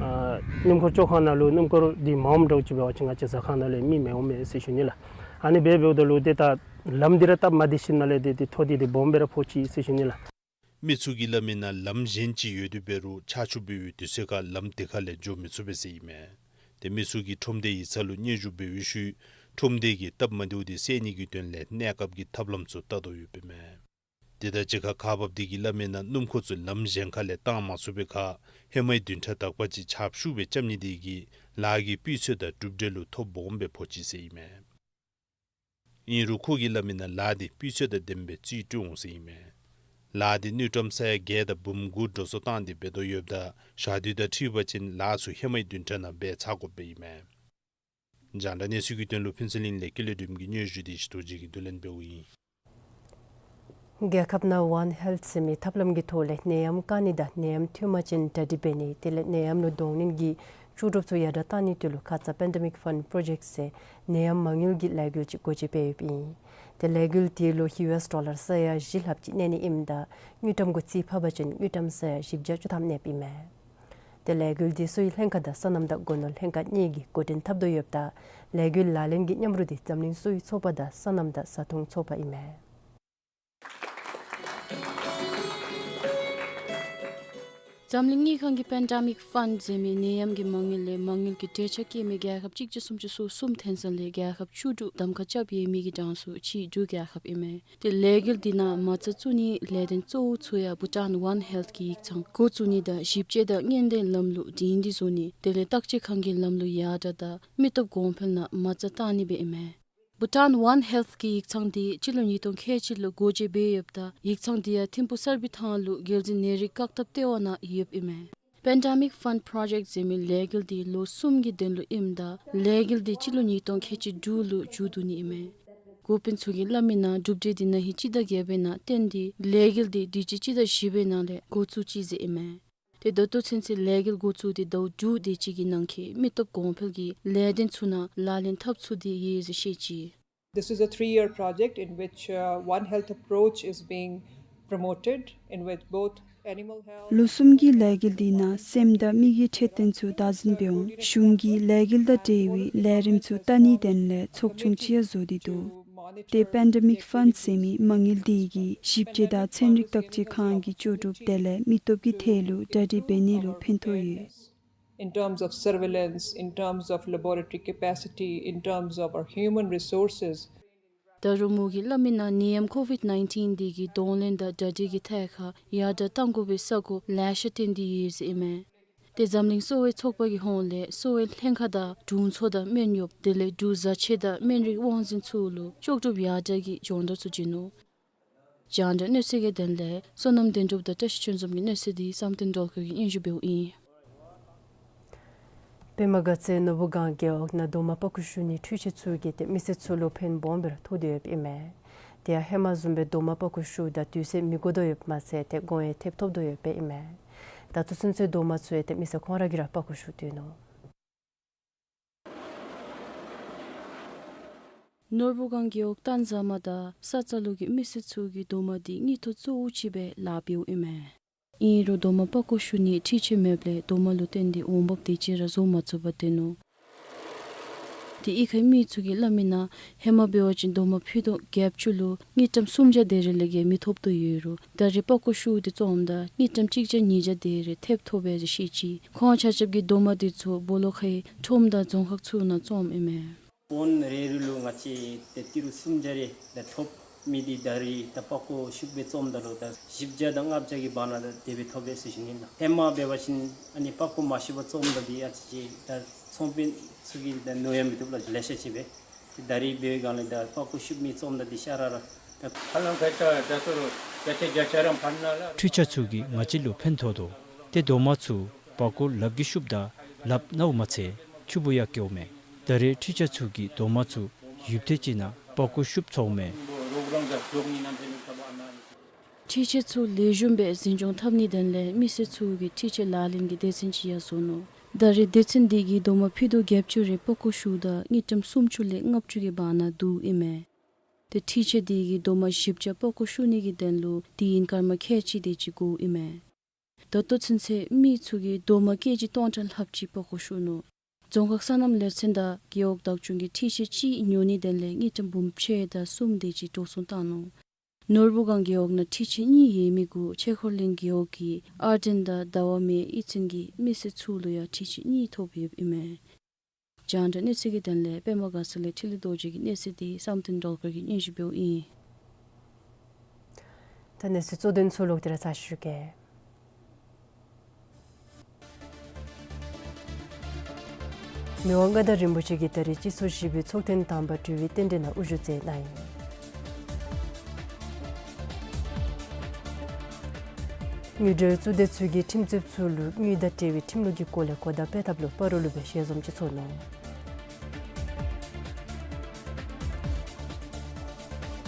ཨ་སྣུམ་འཁོར་བཅོ་ཁང་ནང་ལུ་སྣུམ་འཁོར་འདི་མ་འོངམ་འདྲཝ་ཅིག་འབད་བ་ཅིན་ང་བཅས་ཟ་ཁང་ནང་ལས་མི་མི་འོང་མས་ཟེར་ཞུ་ནི་ལགས། ཨ་ནི་སྦེ་འབདཝ་ད་ལུ་ཏེ་ད་ལམ་འདི་ར་སྟབས་མ་བདེ་ཞིནམ་ལས་ཏེ་ཏེ་ཐོག་འདི་ཏེ་སྦོམ་སྦེ་ར་ཕོག་ཅི་ཟེར་ཞུ་ནི་ལགས། མི་ཚུ་གིས་སླབ་མི་ནང་ལམ་གཞན་ཅིག་ཡོད་དེ་འབད་རུང་ཆར་ཆུ་འབབ་པའི་དུས་ཚོད་ཁར་ལམ་དེ་ཁ་ལས་འགྱོ་མི་ཚུགས་པས་ཟེར་ཨིན་མས། ཏེ་མི་ཚུ་གིས་ཁྲོམ་སྡེ་ཡིག་ཚང་ལུ་སྙན་ཞུ་འབད་བའི་ཤུལ་ཁྲོམ་སྡེ་གིས་སྟབས་མ་བདེཝ་དེ་སེལ་ནི་གི་དོན་ལས་གནས་སྐབས་ཀྱི་ཐབས་ལམ་ཚུ་བལྟ་དོ་ཡོདཔ་ཨིན་མས། དེ་དང་གཅིག་ཁར་ཁག་འབགཔ་དེ་གིས་སླབ་མི་ནང་སྣུམ་འཁོར་ཚུ་ལམ་གཞན་ཁ་ལས་བཏང་མ་ཚུགས་པའི་ཁར་ཧེ་མའི་བདུན་ཕྲག་དག་པ་ཅིག་ཆརཔ་ཤུགས་སྦེ་རྐྱབ་ནི་དེ་གིས་ལཱ་གི་སྤུས་ཚད་དང་གྲུབ་འབྲས་ལུ་ཐོ་སྦོམ་སྦེ་ཕོག་ཅི་ཟེར་ཨིན་མས། ཨིན་རུང་ཁོ་གིས་སླབ་མི་ནང་ལཱ་དེ་སྤུས་ཚད་དང་ལྡནམ་སྦེ་རྩིས་སྤྲོད་འོང་ཟེར་ཨིན་མས། ལཱ་དེ་དངུལ་ཀྲམ་ས་ཡ་བརྒྱད་དང་འབུམ་དགུ་འགྲོ་སོང་བཏང་སྟེ་འབད་དོ་ཡོདཔ་ད་ཞག་དུས་དང་འཁྲིལ་བ་ཅིན་ལཱ་ཚུ་ཧེ་མའི་བདུན་ཕྲག་ནང་འབད་ཚར་དགོཔ་ཨིན་མས། རྒྱང་བསྒྲགས་གནས་ཚུལ་གྱི་དོན་ལུ་ཕུན་ཚོགས་གླིང་ལས་ཀུན་ལེགས་སྒྲོལམ་གྱི་སྙན་ཞུ་དེ་ཞུ་རྟོགས་རྗེ་གིས་བསྡུ་ལེན་འབདཝ་ཨིན། རྒྱལ་ཁབ་ནང་ཝན་ཧེལཐ་ཟེར་མི་ཐབས་ལམ་གྱི་ཐོག་ལས་ནད་ཡམས་བཀག་ནི་དང་ནད་ཡམས་ཐོན་པ་ཅིན་གྲ་སྒྲིག་འབད་ནི་དེ་ལས་ནད་ཡམས་ལུ་གདོང་ལེན་གྱི་ལྕོགས་གྲུབ་ཚུ་ཡར་དྲག་བཏང་ནིའི་དོན་ལུ་ཁ་ཙ་པེན་ཌེ་མིག་ཕཱནཌ་པྲོ་ཇེཀཊ་ཟེར་ནད་ཡམས་མ་དངུལ་གྱི་ལས་འགུལ་ཅིག་སྒོ་འབྱེད་འབད་ཡོདཔ་ཨིན། ཏེ་ལས་འགུལ་དེ་ལུ་ཡུ་ཨེསི་ཌོ་ལར་ས་ཡ་བཞི་ལྷགཔ་ཅིག་གནས་ནི་ཨིནམ་ད་དངུལ་ཀྲམ་གུ་རྩིས་ཕབ་པ་ཅིན་དངུལ་ཀྲམ་ས་ཡ་བཞི་བརྒྱ་བཅུ་ཐམ་གནསཔ་ཨིན་མས། ཏེ་ལས་འགུལ་དེ་གསོ་བའི་ལྷན་ཁག་དང་སོ་ནམ་དང་སྒོ་ནོར་ལྷན་ཁག་གཉིས་ཀྱིས་འགོ་འདྲེན་འཐབ་དོ་ཡོདཔ་ད་ལས་འགུལ་ལག་ལེན་གྱི་མཉམ་རུབ་དེ་འཛམ་གླིང་གསོ་བའི་ཚོགས་པ་དང་སོ་ནམ་དང་བཟའ་འཐུང་ཚོགས་པ་ཨིན་མས། འཛམ་གླིང་དངུལ་ཁང་གིས་པེན་ཌེ་མིག་ཕཱནཌ་ཟེར་མི་ནད་ཡམས་ཀྱི་མ་དངུལ་ལས་མ་དངུལ་གྱི་འབྲེལ་ཆ་བཀལ་མི་རྒྱལ་ཁབ་གཅིག་བརྒྱ་སུམ་ཅུ་སོ་གསུམ་ཐོན་ས་ལས་རྒྱལ་ཁབ་བཅུ་དྲུག་གདམ་ཁ་རྐྱབ་ཡོད་མི་གི་གྲངས་སུ་ཕྱི་འབྲུག་རྒྱལ་ཁབ་ཨིན་མས། ཏེ་ལས་འགུལ་འདི་ནང་མ་རྩ་བཙུགས་ནིའི་ལས་དོན་གཙོ་བོ་ཚུ་ཡང་བྷུ་ཊཱན་ཝན་ཧེལཐ་གི་ཡིག་ཚང་འགོ་བཙུགས་ནི་དང་ཞིབ་དཔྱད་དང་སྔོན་བརྡའི་ལམ་ལུགས་སྒྲིང་སྒྲི་བཟོ་ནི་དེ་ལས་བརྟག་དཔྱད་ཁང་གི་ལམ་ལུགས་ཡར་དྲག་དང་མི་སྟོབས་གོང་འཕེལ་ནང་མ་རྩ་བཏང་ནི་སྦེ་ཨིན་མས། བྷུ་ཊཱན་ཝན་ཧེལཐ་གི་ཡིག་ཚང་འདི་སྤྱི་ལོ་ཉིས་སྟོང་ཁལ་གཅིག་ལུ་སྒོ་འབྱེད་འབད་ཡོདཔ་ད་ཡིག་ཚང་འདི་ཡང་ཐིམ་ཕུག་སར་སྦི་ཐང་ལུ་རྒྱལ་སྲིད་ནད་རིགས་བཀག་ཐབས་ལྟེ་བ་ནང་ཡོདཔ་ཨིན་མས། པེན་ཌེ་མིག་ཕཱནཌ་པྲོ་ཇེཀཊ་ཟེར་མི་ལས་འགུལ་འདི་ལོ་གསུམ་གྱི་དོན་ལུ་ཨིནམ་ད་ལས་འགུལ་འདི་སྤྱི་ལོ་ཉིས་སྟོང་ཁལ་གཅིག་དྲུག་ལུ་མཇུག་བསྡུ་ནི་ཨིན་མས། འགོ་དཔོན་ཚུ་གིས་སླབ་མི་ནང་གྲུབ་འབྲས་འདི་ན་ཧིང་སྤྱི་ཟླ་བརྒྱད་པའི་ནང་བཏོན་ཏེ་ལས་འགུལ་འདི་དུས་ཅི་སྤྱི་ཟླ་བཞི་པའི་ནང་ལས་འགོ་བཙུགས་ཅི་ཟེར་ཨིན་མས། ཏེ་ད་ལྟོ་ཚུན་ཚོད་ལས་འགུལ་འགོ་བཙུགས་ཏེ་ཟླཝ་དྲུག་དེ་ཅིག་གི་ནང་འཁོད་མི་སྟོབས་གོང་འཕེལ་གྱི་ལས་དོན་ཚུ་ནང་ལག་ལེན་འཐབ་ཚུགས་ཏེ་ཡོད་ཟེར་བཤད་ཅི། This is a three-year project in which, uh, One Health approach is being promoted, in which both animal health ལོ་གསུམ་གྱི་ལས་འགུལ་འདི་ནང་སེམས་དང་མི་གི་འཕྲོད་བསྟེན་ཚུ་བདག་འཛིན་འབད་འོང་། གཞུང་གིས་ལས་འགུལ་དང་འབྲེལ་བའི་ལས་རིམ་ཚུ་བལྟ་ནིའི་དོན་ལས་ཚོགས་ཆུང་ཅིག་ཡང་བཟོ་སྟེ་འདུག། ཏེ་པེན་ཌེ་མིག་ཕཱནཌ་ཟེར་མི་མ་དངུལ་འདི་གིས་ཞིབ་དཔྱད་དང་ཚན་རིག་བརྟག་དཔྱད་ཁང་གི་ལྕོགས་གྲུབ་དེ་ལས་མི་སྟོབས་ཀྱི་ཐད་ལུ་གྲ་སྒྲིག་འབད་ནི་ལུ་ཕན་ཐོགས་ཡོད། In terms of surveillance, in terms of laboratory capacity, in terms of our human resources, ད་རུང་མོ་གིས་སླབ་མི་ནང་ནད་ཡམས་ཀོ་ཝིཌ་ནའིན་ཊིན་འདི་གི་གདོང་ལེན་དང་གྲ་སྒྲིག་གི་ཐད་ཁར་ཡར་དྲག་གཏང་དགོ་པའི་ས་གོ་ལེ་ཤ་བཏོན་ཏེ་ཡོད་ཟེར་ཨིན་མས། ཏེ་འཛམ་གླིང་གསོ་བའི་ཚོགས་པ་གི་ཧོངས་ལས་གསོ་བའི་ལྷན་ཁག་དང་དྲུང་འཚོ་དང་སྨན་གཡོགཔ་དེ་ལས་འབྲུག་བཟའ་ཆས་དང་སྨན་རིགས་དབང་འཛིན་ཚུ་ལུ་ལྕོགས་གྲུབ་ཡར་དྲག་གི་སྦྱོང་བརྡར་ཚུ་བྱིན་ནུག། རྒྱང་བསྒྲགས་གནས་ཚུལ་གྱི་དོན་ལས་བསོད་ནམས་དོན་གྲུབ་དང་བཀྲ་ཤིས་ཆོས་འཛོམས་ཀྱི་གནས་ཚུལ་འདི་བསམ་གཏན་སྒྲོལ་དཀར་གྱིས་སྙན་ཞུ་འབདཝ་ཨིན། པདྨ་དགའ་ཚལ་ནོར་བུ་སྒང་རྒེད་འོག་ནང་རྡོག་མ་པགས་ཀོ་བཤུ་ནི་འཕྲུལ་ཆས་ཚུ་གིས་ཏེ་མི་སེར་ཚུ་ལུ་ཕན་སྦོམ་སྦེ་ར་ཐོགས་ཏེ་ཡོདཔ་ཨིན་མས། དེ་ཡང་ཧེ་མ་བཟུམ་སྦེ་རྡོག་མ་པགས་ཀོ་བཤུཝ་ད་དུས་ཚོད་མི་འགོར་དོ་ཡོདཔ་མ་ཚད་ཏེ་གོང་ཡང་ཐེབས་ཐོབ་དོ་ཡོདཔ་ཨིན་མས། ད་ལྟོ་ཚུན་ཚོད་རྡོག་མ་ཚུ་ཡང་ཏེ་མི་སེར་ཁོང་ར་གིས་ར་པགས་ཀོ་བཤུ་སྡོད་ནུག། ནོར་བུ་སྒང་རྒེད་འོག་སྟན་བཟའ་མ་དང་ས་རྩ་ལུ་གི་མི་སེར་ཚུ་གིས་རྡོག་མ་འདི་དངུལ་ཐོག་གཙོ་བོ་ཅིག་སྦེ་ལཱ་འབདཝ་ཨིན་མས། ཨིན་རུང་རྡོག་མ་པགས་ཀོ་བཤུ་ནི་འཕྲུལ་ཆས་མེདཔ་ལས་རྡོག་མ་ལུ་བརྟེན་ཏེ་འོང་འབབ་དེ་ཅིག་ར་བཟོ་མ་ཚུགས་པར་སྡོད་ནུག། ཏེ་གཡུས་ཁའི་མི་ཚུ་གིས་སླབ་མི་ནང་ཧེ་མ་འབད་བ་ཅིན་རྡོག་མ་ཕུད་རྡོག་བརྒྱད་ཅུ་ལུ་དངུལ་ཀྲམ་སུམ་བརྒྱ་དེ་རེ་ལས་བརྒལ་མི་ཐོབ་དོ་ཡོད་རུང་ད་རེས་པགས་ཀོ་བཤུ་སྟེ་བཙོངམ་ད་དངུལ་ཀྲམ་གཅིག་བརྒྱ་ཉིས་བརྒྱ་དེ་རེ་ཐེབས་ཐོབ་པས་ཟེར་བཤད་ཅི། ཁོང་ཆ་ཁྱབ་ཀྱིས་རྡོག་མ་དེ་ཚུ་སྦོ་ལོགས་ཁའི་ཁྲོམ་དང་རྫོང་ཁག་ཚུ་ནང་བཙོངམ་ཨིན་མས། བོན་རེ་རེ་ལུ་ང་བཅས་ཏེ་ཏི་རུ་སུམ་བརྒྱ་རེ་ལས་ཐོབ་མི་འདི་ད་རེས་ད་པགས་ཀོ་ཤུགས་སྦེ་བཙོངམ་ད་ལུ་ད་བཞི་བརྒྱ་དང་ལྔ་བརྒྱ་གི་བར་ན་ད་དེ་སྦེ་ཐོབ་པས་ཟེར་ཞུ་ནི་ལགས། ཧེ་མ་འབད་བ་ཅིན་ཨ་ནི་པགས་ཀོ་མ་ཤུགས་པར་བཙོངམ་ད་འདི་ཨ་ཙི་ཅིག་ད་ཚོང་དཔོན་ཚུ་གིས་ད་ནོར་ཡང་མི་བཏུབ་ལགས་ལེ་ཤ་ཅིག་སྦེ། ཏེ་ད་རེས་འབད་བའི་སྒང་ལས་ད་པགས་ཀོ་ཤུགས་མི་བཙོངམ་ད་འདི་ཤ་ར་ར་ད་ཁ་ལང་ཁ་ད་ད་སོ་རུ་བརྒྱ་ཆ་བརྒྱ་ཆ་ར་ཕར་ན་ལགས། འཕྲུལ་ཆས་ཚུ་གིས་ང་བཅས་ལུ་ཕན་ཐོགས་དོ། ཏེ་རྡོག་མ་ཚུ་པགས་ཀོ་ལགཔ་གིས་བཤུཝ་ད་ལགཔ་ནཝ་མ་ཚད་ཆུ་བུར་ཡང་བཀལཝ་མས། ད་རེས་འཕྲུལ་ཆས་ཚུ་གིས་རྡོག་མ་ཚུ་ཡུདཔ་ཐེངས་ཅིག་ནང་པགས་ཀོ་བཤུཝ་ཚུགས་མས། འཕྲུལ་ཆས་ཚུ་ལེགས་ཤོམ་སྦེ་འཛིན་སྐྱོང་འཐབ་ནིའི་དོན་ལས་མི་སེར་ཚུ་གིས་འཕྲུལ་ཆས་ལག་ལེན་གྱི་སྡེ་ཚན་ཅིག་ཡང་བཟོ་ནུག། ད་རེས་སྡེ་ཚན་འདི་གིས་རྡོག་མ་ཕུད་རྡོག་བརྒྱད་ཅུ་རེ་སྤོག་སྐུ་བཤུད་ད་དངུལ་ཀྲམ་སུམ་ཅུ་ལས་ལྔ་བཅུ་གི་བར་ན་བསྡུ་ཨིན་མས། ཏེ་འཕྲུལ་ཆས་འདི་གིས་རྡོག་མ་བཞི་བརྒྱ་སྤོག་སྐུ་བཤུད་ནི་གི་དོན་ལུ་དུས་ཡུན་སྐར་མ་ཁལ་གཅིག་དེ་ཅིག་འགོརཝ་ཨིན་མས། ད་ལྟོ་ཚུན་ཚོད་མི་ཚུ་གིས་རྡོག་མ་ཀེ་ཇི་སྟོང་ཕྲག་ལྷགཔ་ཅིག་སྤོག་སྐུ་བཤུད་ནུག། རྫོང་ཁག་སོ་ནམ་ལས་ཚན་དང་རྒེད་འོག་བདག་སྐྱོང་གིས་འཕྲུལ་ཆས་ཅིག་ཉོ་ནིའི་དོན་ལས་དངུལ་ཀྲམ་འབུམ་ཕྱེད་དང་གསུམ་དེ་ཅིག་འགྲོ་སོང་བཏང་ནུག། ནོར་བུ་སྒང་རྒེད་འོག་ནང་འཕྲུལ་ཆས་གཉིས་ཡོད་མི་གུ་ཆོས་འཁོར་གླིང་རྒེད་འོག་གིས་ཨར་སྒྲེང་དང་ཟླ་བ་མེ་གཡུས་ཚན་གྱི་མི་སེར་ཚུ་ལུ་ཡང་འཕྲུལ་ཆས་གཉིས་ཐོབ་ཡོདཔ་ཨིན་མས། རྒྱང་བསྒྲགས་གནས་ཚུལ་གྱི་དོན་ལས་པདྨ་དགའ་ཚལ་ལས་འཕྲིན་ལས་རྡོ་རྗེ་གི་གནས་ཚུལ་འདི་བསམ་གཏན་སྒྲོལ་དཀར་གྱིས་སྙན་ཞུ་འབདཝ་ཨིན། ད་གནས་ཚུལ་གཙོ་དོན་ཚུ་ལོག་སྟེ་ར་ཚར་ཞུ་གེ། མི་དབང་མངའ་བདག་རིན་པོ་ཆེ་གིས་ད་རེས་སྤྱི་ཚོགས་བཞི་པའི་ཚོགས་ཐེངས་དང་པ་གྲོལ་བའི་རྟེན་འབྲེལ་ནང་དབུ་བཞུགས་མཛད་གནང་ཡི། དངུལ་འབྲེལ་གཙུག་སྡེ་ཚུ་གིས་ཁྲིམས་རྩོདཔ་ཚུ་ལུ་དངུལ་དང་འབྲེལ་བའི་ཁྲིམས་ལུགས་ཀྱི་སྐོར་ལས་གོ་བརྡ་སྤེལ་ཐབས་ལུ་སྤ་རོ་ལུ་སྦེ་ཞལ་འཛོམས་ཅིག་ཚོགས་ནུག།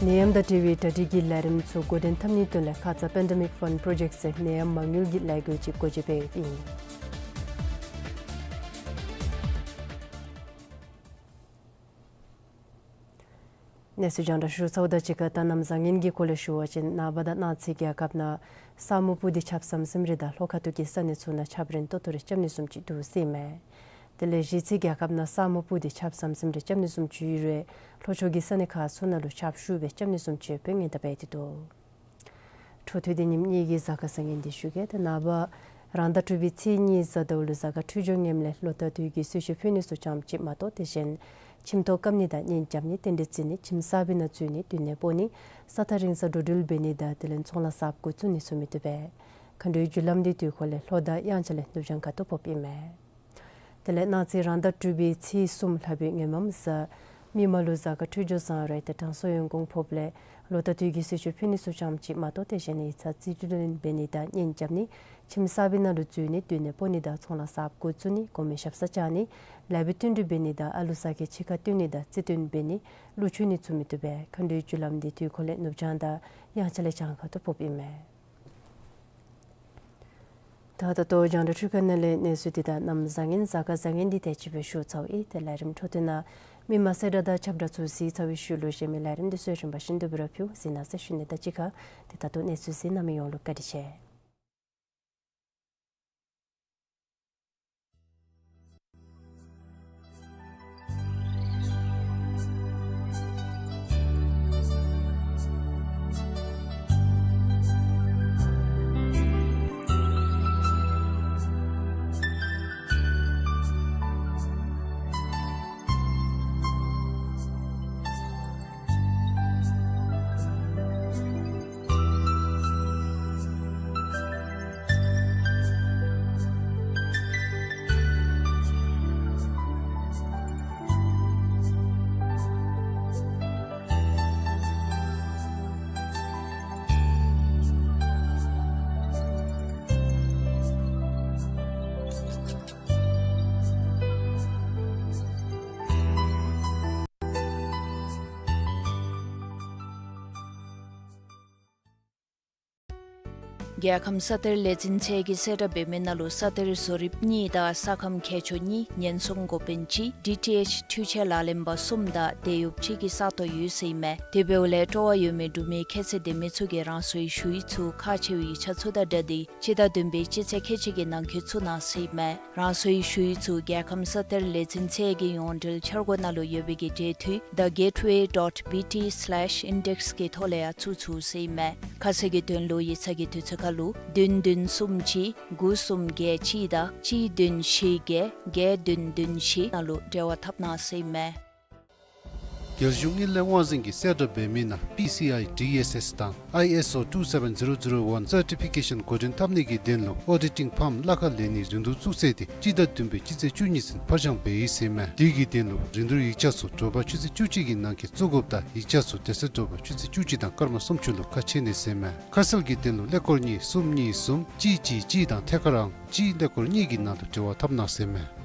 ནད་ཡམས་དང་འབྲེལ་བའི་གྲ་སྒྲིག་གི་ལས་རིམ་ཚུ་འགོ་འདྲེན་འཐབ་ནིའི་དོན་ལས་ཁ་ཙ་Pandemic Fund Project ཟེར་ནད་ཡམས་མ་དངུལ་གྱི་ལས་འགུལ་ཅིག་འགོ་འབྱེད་འབད་ཡོདཔ་ཨིན། གནས་ཚུལ་རྒྱང་བསྒྲགས་ཞུ་ཚརཝ་དང་གཅིག་ཁར་ད་གནམ་བཟང་ངན་གྱི་སྐོར་ལས་ཞུ་བ་ཅིན་ནངས་པ་དང་གནངས་ཚེ་རྒྱལ་ཁབ་ནང་ས་སྨུག་སྤུབས་ཏེ་ཆརཔ་ཟམ་ཟིམ་རེ་དང་ལྷོ་ཁ་ཐུག་གི་ས་གནས་ཚུ་ནང་ཆརཔ་རན་ཏོག་ཏོ་རེ་རྐྱབ་ནི་བཟུམ་ཅིག་འདུག་ཟེར་ཨིན་མས། དེ་ལས་གཞེས་ཚེ་རྒྱལ་ཁབ་ནང་ས་སྨུག་སྤུབས་ཏེ་ཆརཔ་ཟམ་ཟིམ་རེ་རྐྱབ་ནི་བཟུམ་ཅིག་ཡོད་རུང་ལྷོ་ཕྱོགས་ཀྱི་ས་གནས་ཁག་ཚུ་ནང་ལུ་ཆརཔ་ཤུགས་སྦེ་རྐྱབ་ནི་བཟུམ་ཅིག་ཡོདཔ་སྦེ་ངན་དང་འབད་དེ་འདུག། འཕྲོ་མཐུད་དེ་ཉིནམ་གཉིས་ཀྱི་གཟའ་སྐར་བཟང་ངན་འདི་ཞུ་གེ། ཏེ་ནངས་པ་རང་ཟླ་དྲུག་པའི་ཚེས་གཉིས་གཟའ་ཟླཝ་ལུ་གཟའ་སྐར་འཕྲོད་སྦྱོར་ངནམ་ལས་ལོ་རྟག་དུས་ཀྱི་གསོལ་མཆོད་ཕུལ་ནི་ཚུ་ཙམ་ཅིག་མ་གཏོགས་དེ་གཞན་ཁྱིམ་ཐོག་བཀབ་ནི་དང་གཉེན་རྐྱབ་ནི་རྟེན་འབྲེལ་བརྩི་ནི་ཁྱིམ་གསར་པའི་ནང་འཛུལ་ནི་མདུན་ནས་སྤོ་ནི་ས་ཐག་རིང་སར་འགྲོ་འགྲུལ་འབད་ནི་དང་དེ་ལས་ཚོང་ལཱ་གསརཔ་འགོ་བཙུགས་ནི་ཚུ་མི་བཏུབ་པས། མཁའ་འགྲོའི་རྒྱུ་ལམ་འདི་དུས་འཁོར་ལས་ལྷོ་དང་དབྱངས་འཆར་ལས་ནུབ་བྱང་ཁ་ཐུག་ཕོགཔ་ཨིན་མས། དེ་ལས་གནངས་ཚེ་རང་ཟླ་དྲུག་པའི་ཚེས་གསུམ་ལྷག་པའི་ངོ་མ་གཟའ་མིག་དམར་ལུ་གཟའ་སྐར་འཕྲོད་སྦྱོར་བཟང་རུང་ཏེ་དྲང་སྲོང་ཡོན་གོང་ཕོགཔ་ལས་ལོ་རྟག་དུས་ཀྱི་གསོལ་མཆོད་ཕུལ་ནི་ཚུ་ཙམ་ཅིག་མ་གཏོགས་དེ་གཞན་ཡིག་ཚང་རྩིས་སྤྲོད་འབད་ནི་དང་གཉེན་རྐྱབ་ནི་ཁྱིམ་གསར་པའི་ནང་ལུ་འཛུལ་ནི་མདུན་ནས་སྤོ་ནི་དང་ཚོང་ལཱ་གསརཔ་འགོ་བཙུགས་ནི་གོང་མའི་ཞབས་སར་བཅར་ནི་ལཱ་འབད་བསྟུན་གྲོས་འབད་ནི་དང་ཨ་ལུ་ས་གི་ཕྱི་ཁར་བཏོན་ནི་དང་རྩིས་སྟོན་འབད་ནི་ཀླུ་མཆོད་ནི་ཚུ་མི་བཏུབ་པས། མཁའ་འགྲོའི་རྒྱུ་ལམ་འདི་དུས་འཁོར་ལས་ནུབ་བྱང་དང་དབྱངས་འཆར་ལས་བྱང་ཁ་ཐུག་ཕོགཔ་ཨིན་མས། ད་ད་ལྟོ་རྒྱང་བསྒྲགས་འཕྲུལ་ཁང་ནང་ལས་གནས་ཚུལ་འདི་དང་གནམ་བཟང་ངན་གཟའ་སྐར་བཟང་ངན་འདི་དེ་ཅིག་སྦེ་ཞུ་ཚརཝ་ཨིན། ཏེ་ལས་རིམ་འཕྲོ་མཐུད་ནང་མི་མང་གསལ་བསྒྲགས་དང་ཁྱབ་བསྒྲགས་ཚུ་གཟིགས་ཚར་བའི་ཤུལ་ལུ་གཞན་མི་ལས་རིམ་འདི་ཚུ་རིམ་པ་བཞིན་དུ་སྦེ་ར་ཕུལ་ཟེར་ན་ཟེར་ཞུ་ནི་དང་གཅིག་ཁར་ཏེ་ད་ལྟོ་གནས་ཚུལ་གཟིགས་གནང་མི་ཡོངས་ལུ་བཀའ་དྲིན་ཆེ། རྒྱལ་ཁམས་ས་གཏེར་ལས་འཛིན་ཚད་ཀྱིས་གསལ་བསྒྲགས་འབད་མི་ནང་ལུ་ས་གཏེར་བཟོ་རིགཔ་གཉིས་དང་ས་ཁམས་ཁྱད་ཆོས་གཉིས་ཉེན་སྲུང་འགོ་དཔོན་གཅིག་ཌི་ཊི་ཨེཆ་འཕྲུལ་ཆས་ལག་ལེན་པ་གསུམ་དང་དེད་གཡོགཔ་གཅིག་གི་ས་སྟོང་ཡོད་ཟེར་ཨིན་མས། དེ་འབདཝ་ལས་སྤྲོ་བ་ཡོད་མི་འབྲུག་མི་ཁྱད་ཚད་ལྡན་མི་ཚུ་གིས་རང་སོའི་ཞུ་ཡིག་ཚུ་ཁག་ཆེ་བའི་ཡིག་ཆ་ཚུ་དང་སྦྲགས་ཏེ་སྤྱི་ཟླ་བདུན་པའི་སྤྱི་ཚེས་ཁལ་གཅིག་གི་ནང་འཁོད་བཙུགས་གནང་ཟེར་ཨིན་མས། རང་སོའི་ཞུ་ཡིག་ཚུ་རྒྱལ་ཁམས་ས་གཏེར་ལས་འཛིན་ཚད་ཀྱི་ཡོངས་འབྲེལ་འཆར་སྒོ་ནང་ལུ་ཡོད་པའི་གི་འབྲེལ་མཐུད་the gateway dot B T slash index གི་ཐོག་ལས་ཡང་བཙུགས་ཚུགས་ཟེར་ཨིན་མས། ཁ་གསལ་གྱི་དོན་ལུ་ཡིག་ཚང་གི་དུས་ཚོད་ཁར་ལུ་བདུན་བདུན་གསུམ་གཅིག་དགུ་གསུམ་བརྒྱད་གཅིག་དང་གཅིག་བདུན་བཞི་བརྒྱད་བརྒྱད་བདུན་བདུན་བཞི་ནང་ལུ་འབྲེལ་བ་འཐབ་གནང་ཟེར་ཨིན་མས། རྒྱལ་གཞུང་དངུལ་ལས་དབང་འཛིན་གྱིས་གསལ་བསྒྲགས་འབད་མི་ནང་P C I D S S དང་I S O two seven zero zero one certification འགོ་འདྲེན་འཐབ་ནི་གི་དོན་ལུ་auditing firm གླ་ཁར་ལེན་ནིའི་རིན་བསྡུར་བཙུགས་ཚེས་འདི་སྤྱི་ཟླ་བདུན་པའི་སྤྱི་ཚེས་བཅུ་གཉིས་ཚུན་ཕར་འགྱངས་འབད་ཡི་ཟེར་ཨིན་མས། དེ་གི་དོན་ལུ་རིན་བསྡུར་ཡིག་ཆ་ཚུ་དྲོ་པ་ཆུ་ཚོད་བཅུ་གཅིག་གི་ནང་འཁོད་བཙུགས་དགོཔ་དང་ཡིག་ཆ་ཚུ་དེ་ཚེ་དྲོ་པ་ཆུ་ཚོད་བཅུ་གཅིག་དང་སྐར་མ་སུམ་ཅུ་ལུ་ཁ་ཕྱེ་ནི་ཟེར་ཨིན་མས། ཁ་གསལ་གྱི་དོན་ལུ་ཀླད་ཀོར་གཉིས་གསུམ་གཉིས་གསུམ་གཅིག་གཅིག་གཅིག་དང་ཐད་ཀར་ཨང་གཅིག་ཀླད་ཀོར་གཉིས་ཀྱི་ནང་དུ་འབྲེལ་བ་འཐབ་གནང་ཟེར་ཨིན་མས།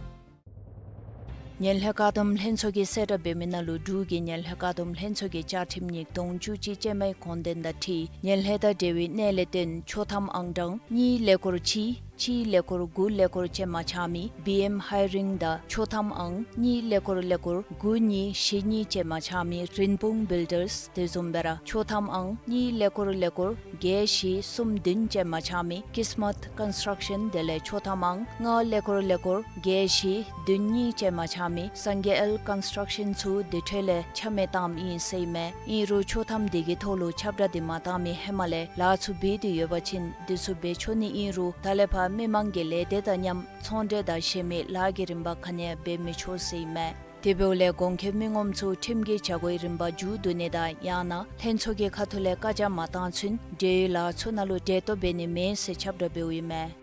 ངན་ལྷད་བཀག་སྡོམ་ལྷན་ཚོགས་ཀྱིས་གསལ་བསྒྲགས་འབད་མི་ནང་ལུ་འབྲུག་གི་ངན་ལྷད་བཀག་སྡོམ་ལྷན་ཚོགས་ཀྱི་བཅའ་ཁྲིམས་ཉིས་སྟོང་བཅུ་གཅིག་ཅན་མའི་དགོངས་དོན་དང་འཁྲིལ་ངན་ལྷད་དང་འབྲེལ་བའི་གནས་ལས་བརྟེན་ཆོག་ཐམ་ཨང་གྲངས་གཉིས་ཀླད་ཀོར་གཅིག་ གཅིག་ཀླད་ཀོར་དགུ་ཀླད་ཀོར་ཅན་མ་ཆགས་མི་བི་ཨེམ་ཧའི་རིང་དང་ཆོག་ཐམ་ཨང་གཉིས་ཀླད་ཀོར་ཀླད་ཀོར་དགུ་གཉིས་བཞི་གཉིས་ཅན་མ་ཆགས་མི་རིན་སྤུངས་བིལ་ཌརས། དེ་བཟུམ་སྦེ་ར་ཆོག་ཐམ་ཨང་གཉིས་ཀླད་ཀོར་ཀླད་ཀོར་བརྒྱད་བཞི་གསུམ་བདུན་ཅན་མ་ཆགས་མི་ཀིས་མཊ་ཀོན་སི་ཊྲག་ཤཱན། དེ་ལས་ཆོག་ཐམ་ཨང་ལྔ་ཀླད་ཀོར་ཀླད་ཀོར་བརྒྱད་བཞི་བདུན་གཉིས་ཅན་མ་ཆགས་མི་སངས་རྒྱས་ཨེལ་ཀོན་སི་ཊྲག་ཤཱན་ཚུ་དེ་འཕྲོ་ལས་ཆ་མེད་བཏངམ་ཨིན་ཟེར་ཨིན་མས། ཨིན་རུང་ཆོག་ཐམ་དེ་གི་ཐོག་ལུ་ཁྱབ་བསྒྲགས་དེ་མ་བཏང་མི་ཧེ་མ་ལས་ལཱ་ཚུ་འབད་དེ་ཡོད་པ་ཅིན་དེ་ཚུ་འབད་ཆོག་ནི་ཨིན་རུང་ད་ལས་ཕར་མི་མང་གི་ལས་སྡེ་དང་མཉམ་ཚོང་འབྲེལ་དང་གཞན་མི་ལཱ་གི་རིམ་པ་ག་ནི་ཡང་འབད་མི་ཆོག་ཟེར་ཨིན་མས། དེ་འབདཝ་ལས་གོང་འཁོད་མི་ངོམ་ཚུ་ཁྲིམས་ཀྱི་བྱ་སྒོའི་རིམ་པ་མཇུག་བསྡུ་ནི་དང་ཡང་ན་ལྷན་ཚོགས་ཀྱི་ཁ་ཐུག་ལས་བཀའ་རྒྱ་མ་བཏང་ཚུན་འབྲེལ་ཡོད་ལཱ་ཚུ་ནང་ལུ་འབྲེལ་གཏོགས་འབད་ནི་མེད་ཟེར་ཁྱབ་བསྒྲགས་འབདཝ་ཨིན་མས།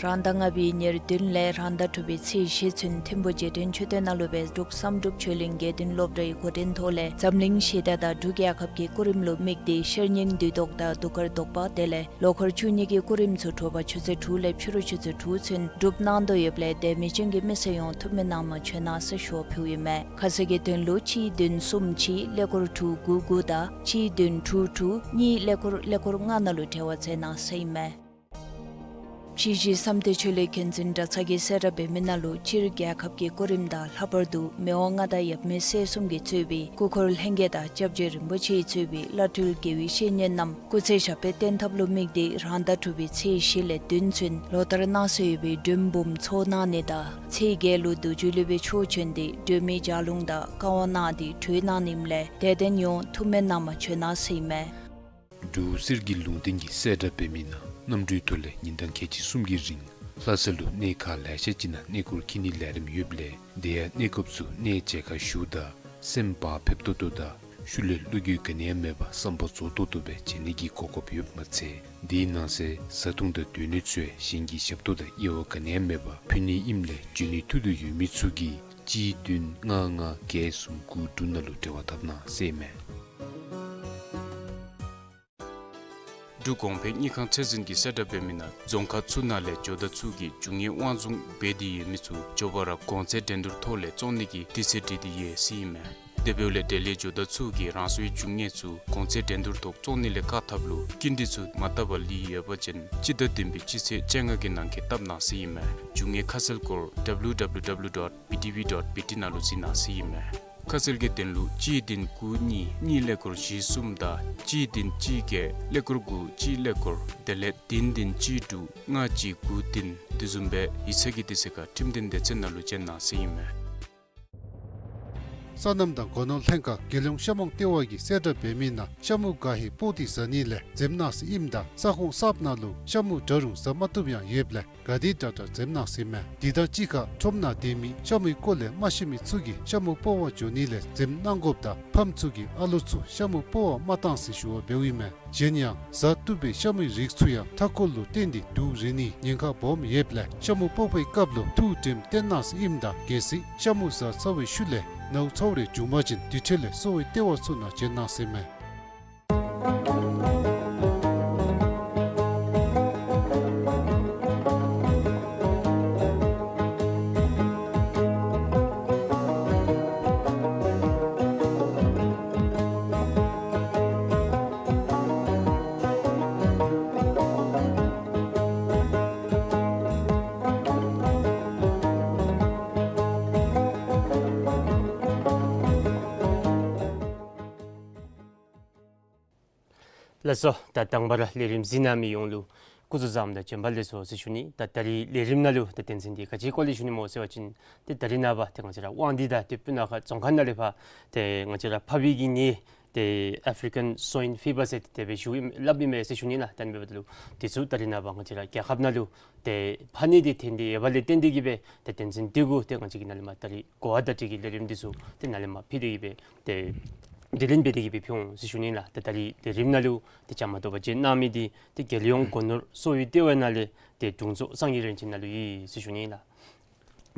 རང་ཟླ་ལྔ་པའི་ཉེར་བདུན་ལས་རང་ཟླ་དྲུག་པའི་ཚེས་བཞི་ཚུན་ཐིམ་ཕུག་རྗེས་དྲན་མཆོད་རྟེན་ནང་ལུ་སྦེ་འབྲུག་བསམ་གྲུབ་ཆོས་གླིང་དགེ་འདུན་སློབ་གྲྭའི་འགོ་འདྲེན་ཐོག་ལས་འཛམ་གླིང་ཞི་བདེ་དང་འབྲུག་རྒྱལ་ཁབ་ཀྱི་སྐུ་རིམ་ལུ་དམིགས་ཏེ་ཤེར་སྙིང་བདུད་བཟློག་དང་གདུགས་དཀར་བཟློག་པ་དེ་ལས་ལོ་འཁོར་བཅུ་གཉིས་ཀྱི་སྐུ་རིམ་ཚུ་དྲོ་པ་ཆུ་ཚོད་དྲུག་ལས་ཕྱི་རུ་ཆུ་ཚོད་དྲུག་ཚུན་སྒྲུབ་གནང་དོ་ཡོདཔ་ལས་དད་མོས་ཅན་གྱི་མི་སེར་ཡོངས་ཐུགས་སྨོན་གནང་བར་བྱོན་གནང་ཟེར་ཞུ་བ་ཕུལཝ་ཨིན་མས། ཁ་གསལ་གྱི་དོན་ལུ་གཅིག་བདུན་གསུམ་གཅིག་ཀླད་ཀོར་དྲུག་དགུ་དགུ་དང་གཅིག་བདུན་དྲུག་དྲུག་གཉིས་ཀླད་ཀོར་ཀླད་ཀོར་ལྔ་ནང་ལུ་འབྲེལ་བ་མཛད་གནང་ཟེར་ཨིན་མས། ཕྱི་གཞིས་བསམ་གཏན་ཆོས་གླིང་མཁན་འཛིན་གྲྭ་ཚང་གིས་གསལ་བསྒྲགས་འབད་མི་ནང་ལུ་སྤྱིར་རྒྱལ་ཁབ་ཀྱི་སྐུ་རིམ་དང་ལྷག་པར་དུ་མི་དབང་མངའ་བདག་ཡབ་མེས་སྲས་གསུམ་གྱིས་གཙོས་པའི་སྐུ་འཁོར་ལྷན་རྒྱས་དང་སྐྱབས་རྗེ་རིན་པོ་ཆེས་གཙོས་པའི་བླ་སྤྲུལ་དགེ་བའི་བཤེས་གཉེན་རྣམས་སྐུ་ཚེ་ཞབས་པད་བརྟན་ཐབས་ལུ་དམིགས་ཏེ་རང་ཟླ་དྲུག་པའི་ཚེས་བཞི་ལས་བདུན་ཚུན་ལོ་ལྟར་གནང་སྲོལ་ཡོད་པའི་མགྲོན་འབུམ་ཚོགས་གནང་ནི་དང་ཚེས་བརྒྱད་ལུ་རྡོ་རྗེ་སློབ་དཔོན་མཆོག་བྱོན་ཏེ་སྒྲོལ་མའི་ལྗགས་ལུང་དང་བཀའ་དབང་གནང་སྟེ་གྲོལ་གནང་ནི་ཨིནམ་ལས་དད་ལྡན་ཡོངས་ཐུགས་སྨོན་གནང་བར་བྱོན་གནང་ཟེར་ཨིན་མས། འབྲུག་གསེར་གྱི་ལུང་བསྟན་གྱིས་གསལ་བསྒྲགས་འབད་མི་ནང་གནམ་གྲུའི་ཐོག་ལས་ཉིན་གྲངས་ཁལ་གཅིག་གསུམ་གྱི་རིང་ལྷ་ས་ལུ་གནས་ཁག་ལེ་ཤ་ཅིག་ནང་གནས་སྐོར་འཁྱིད་ནིའི་ལས་རིམ་ཡོདཔ་ལས་དེ་ཡང་གནས་སྐབས་སུ་གནས་མཇལ་ཁ་ཞུ་ད་སེམས་བག་ཕེབས་ཏོག་ཏོ་དང་ཤུལ་ལས་བློ་འགྱོད་ག་ནི་ཡང་མེད་པར་བསམ་པ་རྫོགས་ཏོག་ཏོ་སྦེ་མཇལ་ནི་གི་གོ་སྐབས་ཡོདཔ་མ་ཚད་དེའི་ནང་གསེས་བཟའ་འཐུང་དང་སྡོད་གནས་ཚུ་ཡང་གཞན་གྱི་ཞབས་ཏོག་དང་དབྱེ་བ་ག་ནི་ཡང་མེད་པར་ཕུལ་ནི་ཨིནམ་ལས་འབྱོན་ནི་ཐུགས་འདོད་ཡོད་མི་ཚུ་གིས་གཅིག་བདུན་ལྔ་ལྔ་བརྒྱད་གསུམ་དགུ་དྲུག་ནང་ལུ་འབྲེལ་བ་འཐབ་གནང་ཟེར་ཨིན་མས། འབྲུག་གོང་འཕེལ་དངུལ་ཁང་ཚད་འཛིན་གྱིས་གསལ་བསྒྲགས་འབད་མི་ནང་རྫོང་ཁག་ཚུ་ནང་ལས་ཇོ་བདག་ཚུ་གིས་རྒྱུ་དངོས་དབང་བཟུང་འབད་དེ་ཡོད་མི་ཚུ་མགྱོགས་པ་ར་གོང་ཚད་འགྲན་བསྡུར་ཐོག་ལས་བཙོང་ནི་གི་དུས་ཚོད་བསྒྲིགས་ཏེ་ཡོད་ཟེར་ཨིན་མས། དེ་འབདཝ་ལས་འབྲེལ་ཡོད་ཇོ་བདག་ཚུ་གིས་རང་སོའི་རྒྱུ་དངོས་ཚུ་གོང་ཚད་འགྲན་བསྡུར་ཐོག་བཙོང་ནི་ལས་བཀག་ཐབས་ལུ་སྐྱིན་འགྲུལ་ཚུ་མ་བཏབ་པར་ལུས་ཡོད་པ་ཅིན་སྤྱི་ཟླ་བདུན་པའི་སྤྱི་ཚེས་བཅོ་ལྔ་གི་ནང་འཁོད་བཏབ་གནང་ཟེར་ཨིན་མས། རྒྱུ་དངོས་ཁ་གསལ་སྐོར་W W W dot B T V dot B T ནང་ལུ་གཟིགས་གནང་ཟེར་ཨིན་མས། ཁ་གསལ་གྱི་དོན་ལུ་གཅིག་བདུན་དགུ་གཉིས་གཉིས་ཀླད་ཀོར་བཞི་གསུམ་དང་གཅིག་བདུན་གཅིག་བརྒྱད་ཀླད་ཀོར་དགུ་གཅིག་ཀླད་ཀོར་དེ་ལས་བདུན་བདུན་གཅིག་དྲུག་ལྔ་གཅིག་དགུ་བདུན་དེ་བཟུམ་སྦེ་ཡིག་ཚང་གི་དུས་ཚོད་ཁར་ཁྲིམས་དོན་སྡེ་ཚན་ནང་ལུ་བྱོན་གནང་ཟེར་ཨིན་མས། སོ་ནམ་དང་སྒོ་ནོར་ལྷན་ཁག་རྒྱལ་ཡོངས་ཤ་མོང་ལྟེ་བ་གིས་གསལ་བསྒྲགས་འབད་མི་ནང་ཤ་མུ་ག་ཧེ་སྤོག་སྟེ་བཟའ་ནི་ལས་འཛེམ་གནང་ཟེར་ཨིནམ་ད་ས་ཁོངས་གསརཔ་ནང་ལུ་ཤ་མུ་འདྲ་རུང་བཟའ་མ་བཏུབ་ཡང་ཡོདཔ་ལས་ག་དེ་དྲག་དྲག་འཛེམ་གནང་ཟེར་ཨིན་མས། དེ་དང་གཅིག་ཁར་ཁྲོམ་ནང་སྡོད་མི་ཤ་མུའི་སྐོར་ལས་མ་ཤེས་མི་ཚུ་གིས་ཤ་མུ་སྤོག་པར་འགྱོ་ནི་ལས་འཛེམ་གནང་དགོཔ་དང་ཕམ་ཚུ་གིས་ཨ་ལོ་ཚུ་ཤ་མུ་སྤོག་པར་མ་བཏང་ཟེར་ཞུ་བ་འབདཝ་ཨིན་མས། གཞན་ཡང་བཟའ་བཏུབ་པའི་ཤ་མུའི་རིགས་ཚུ་ཡང་མཐའ་འཁོར་ལུ་བརྟེན་ཏེ་དུག་རེག་ནིའི་ཉེན་ཁ་སྦོམ་ཡོདཔ་ལས་ཤ་མུ་སྤོག་པའི་སྐབས་ལུ་ཐུགས་དྲནམ་བཏོན་གནང་ཟེར་ཨིནམ་ད་གལ་སྲིད་ཤ་མུ་བཟའ་ཚར་བའི་ཤུལ་ལས་ནཝ་ཚཝ་རེ་བྱུང་པ་ཅིན་དེ་འཕྲོ་ལས་གསོ་བའི་ལྟེ་བ་ཚུ་ནང་བྱོན་གནང་ཟེར་ཨིན་མས། ལགས་སོ། ད་དང་པ་ར་ལས་རིམ་གཟིགས་གནང་མི་ཡོངས་ལུ་སྐུ་གཟུགས་བཟང་དང་བྱོན་པ་ལེགས་སོ་ཟེར་ཞུ་ནི། ད་ད་རིས་ལས་རིམ་ནང་ལུ་ད་དོན་ཚན་འདི་ག་ཅིའི་སྐོར་ལས་ཞུ་ནི་སྨོ་ཟེར་བ་ཅིན་ཏེ་ད་རིས་ནངས་པ་ཏེ་ང་བཅས་ར་དབང་འདུས་དང་ཏེ་སྤུ་ན་ཁ་རྫོང་ཁག་ནང་ལས་ཕར་ཏེ་ང་བཅས་ར་ཕགཔ་གི་ནད་ཏེ་African Swine Fever ཟེར་ཏེ་དེ་སྦེ་ཞུཝ་ཨིན་སླབ་ཨིན་མས་ཟེར་ཞུ་ནི་ལགས། ད་ཨ་ནི་འབདཝ་ད་ལུ་དེ་ཚུ་ད་རིས་ནངས་པ་ང་བཅས་ར་རྒྱལ་ཁབ་ནང་ལུ་ཏེ་ཕག་ནད་འདི་ཐོན་ཏེ་ཡོདཔ་ལས་བརྟེན་ཏེ་གིས་སྦེ་ཏེ་དོན་ཚན་འདི་གུ་ཏེ་ང་བཅས་ཀྱིས་ནཱ་ལས་མར་ད་རིས་གོ་བ་བརྡ་སྤྲོད་ཀྱི་ལས་རིམ་འདི་ཚུ་ཏེ་ནཱ་ལས་མར་ཕུལ་ཏེ་གིས་སྦེ་ཏེ་དྲི་ལན་འབད་དེ་གིས་སྦེ་ཕུལ་འོང་ཟེར་ཞུ་ནི་ལགས། ཏེ་ད་རིས་ལས་རིམ་ནང་ལུ་ཏེ་བཅའ་མར་གཏོགས་པར་བྱོན་གནང་མི་འདི་ཏེ་རྒྱལ་ཡོངས་སྒོ་ནོར་གསོ་བའི་ལྟེ་བ་ནང་ལས་ཏེ་དྲུང་འཚོ་སངས་རྒྱས་རིན་ཆེན་ནཱ་ལུ་ཨིན་ཟེར་ཞུ་ནི་ལགས།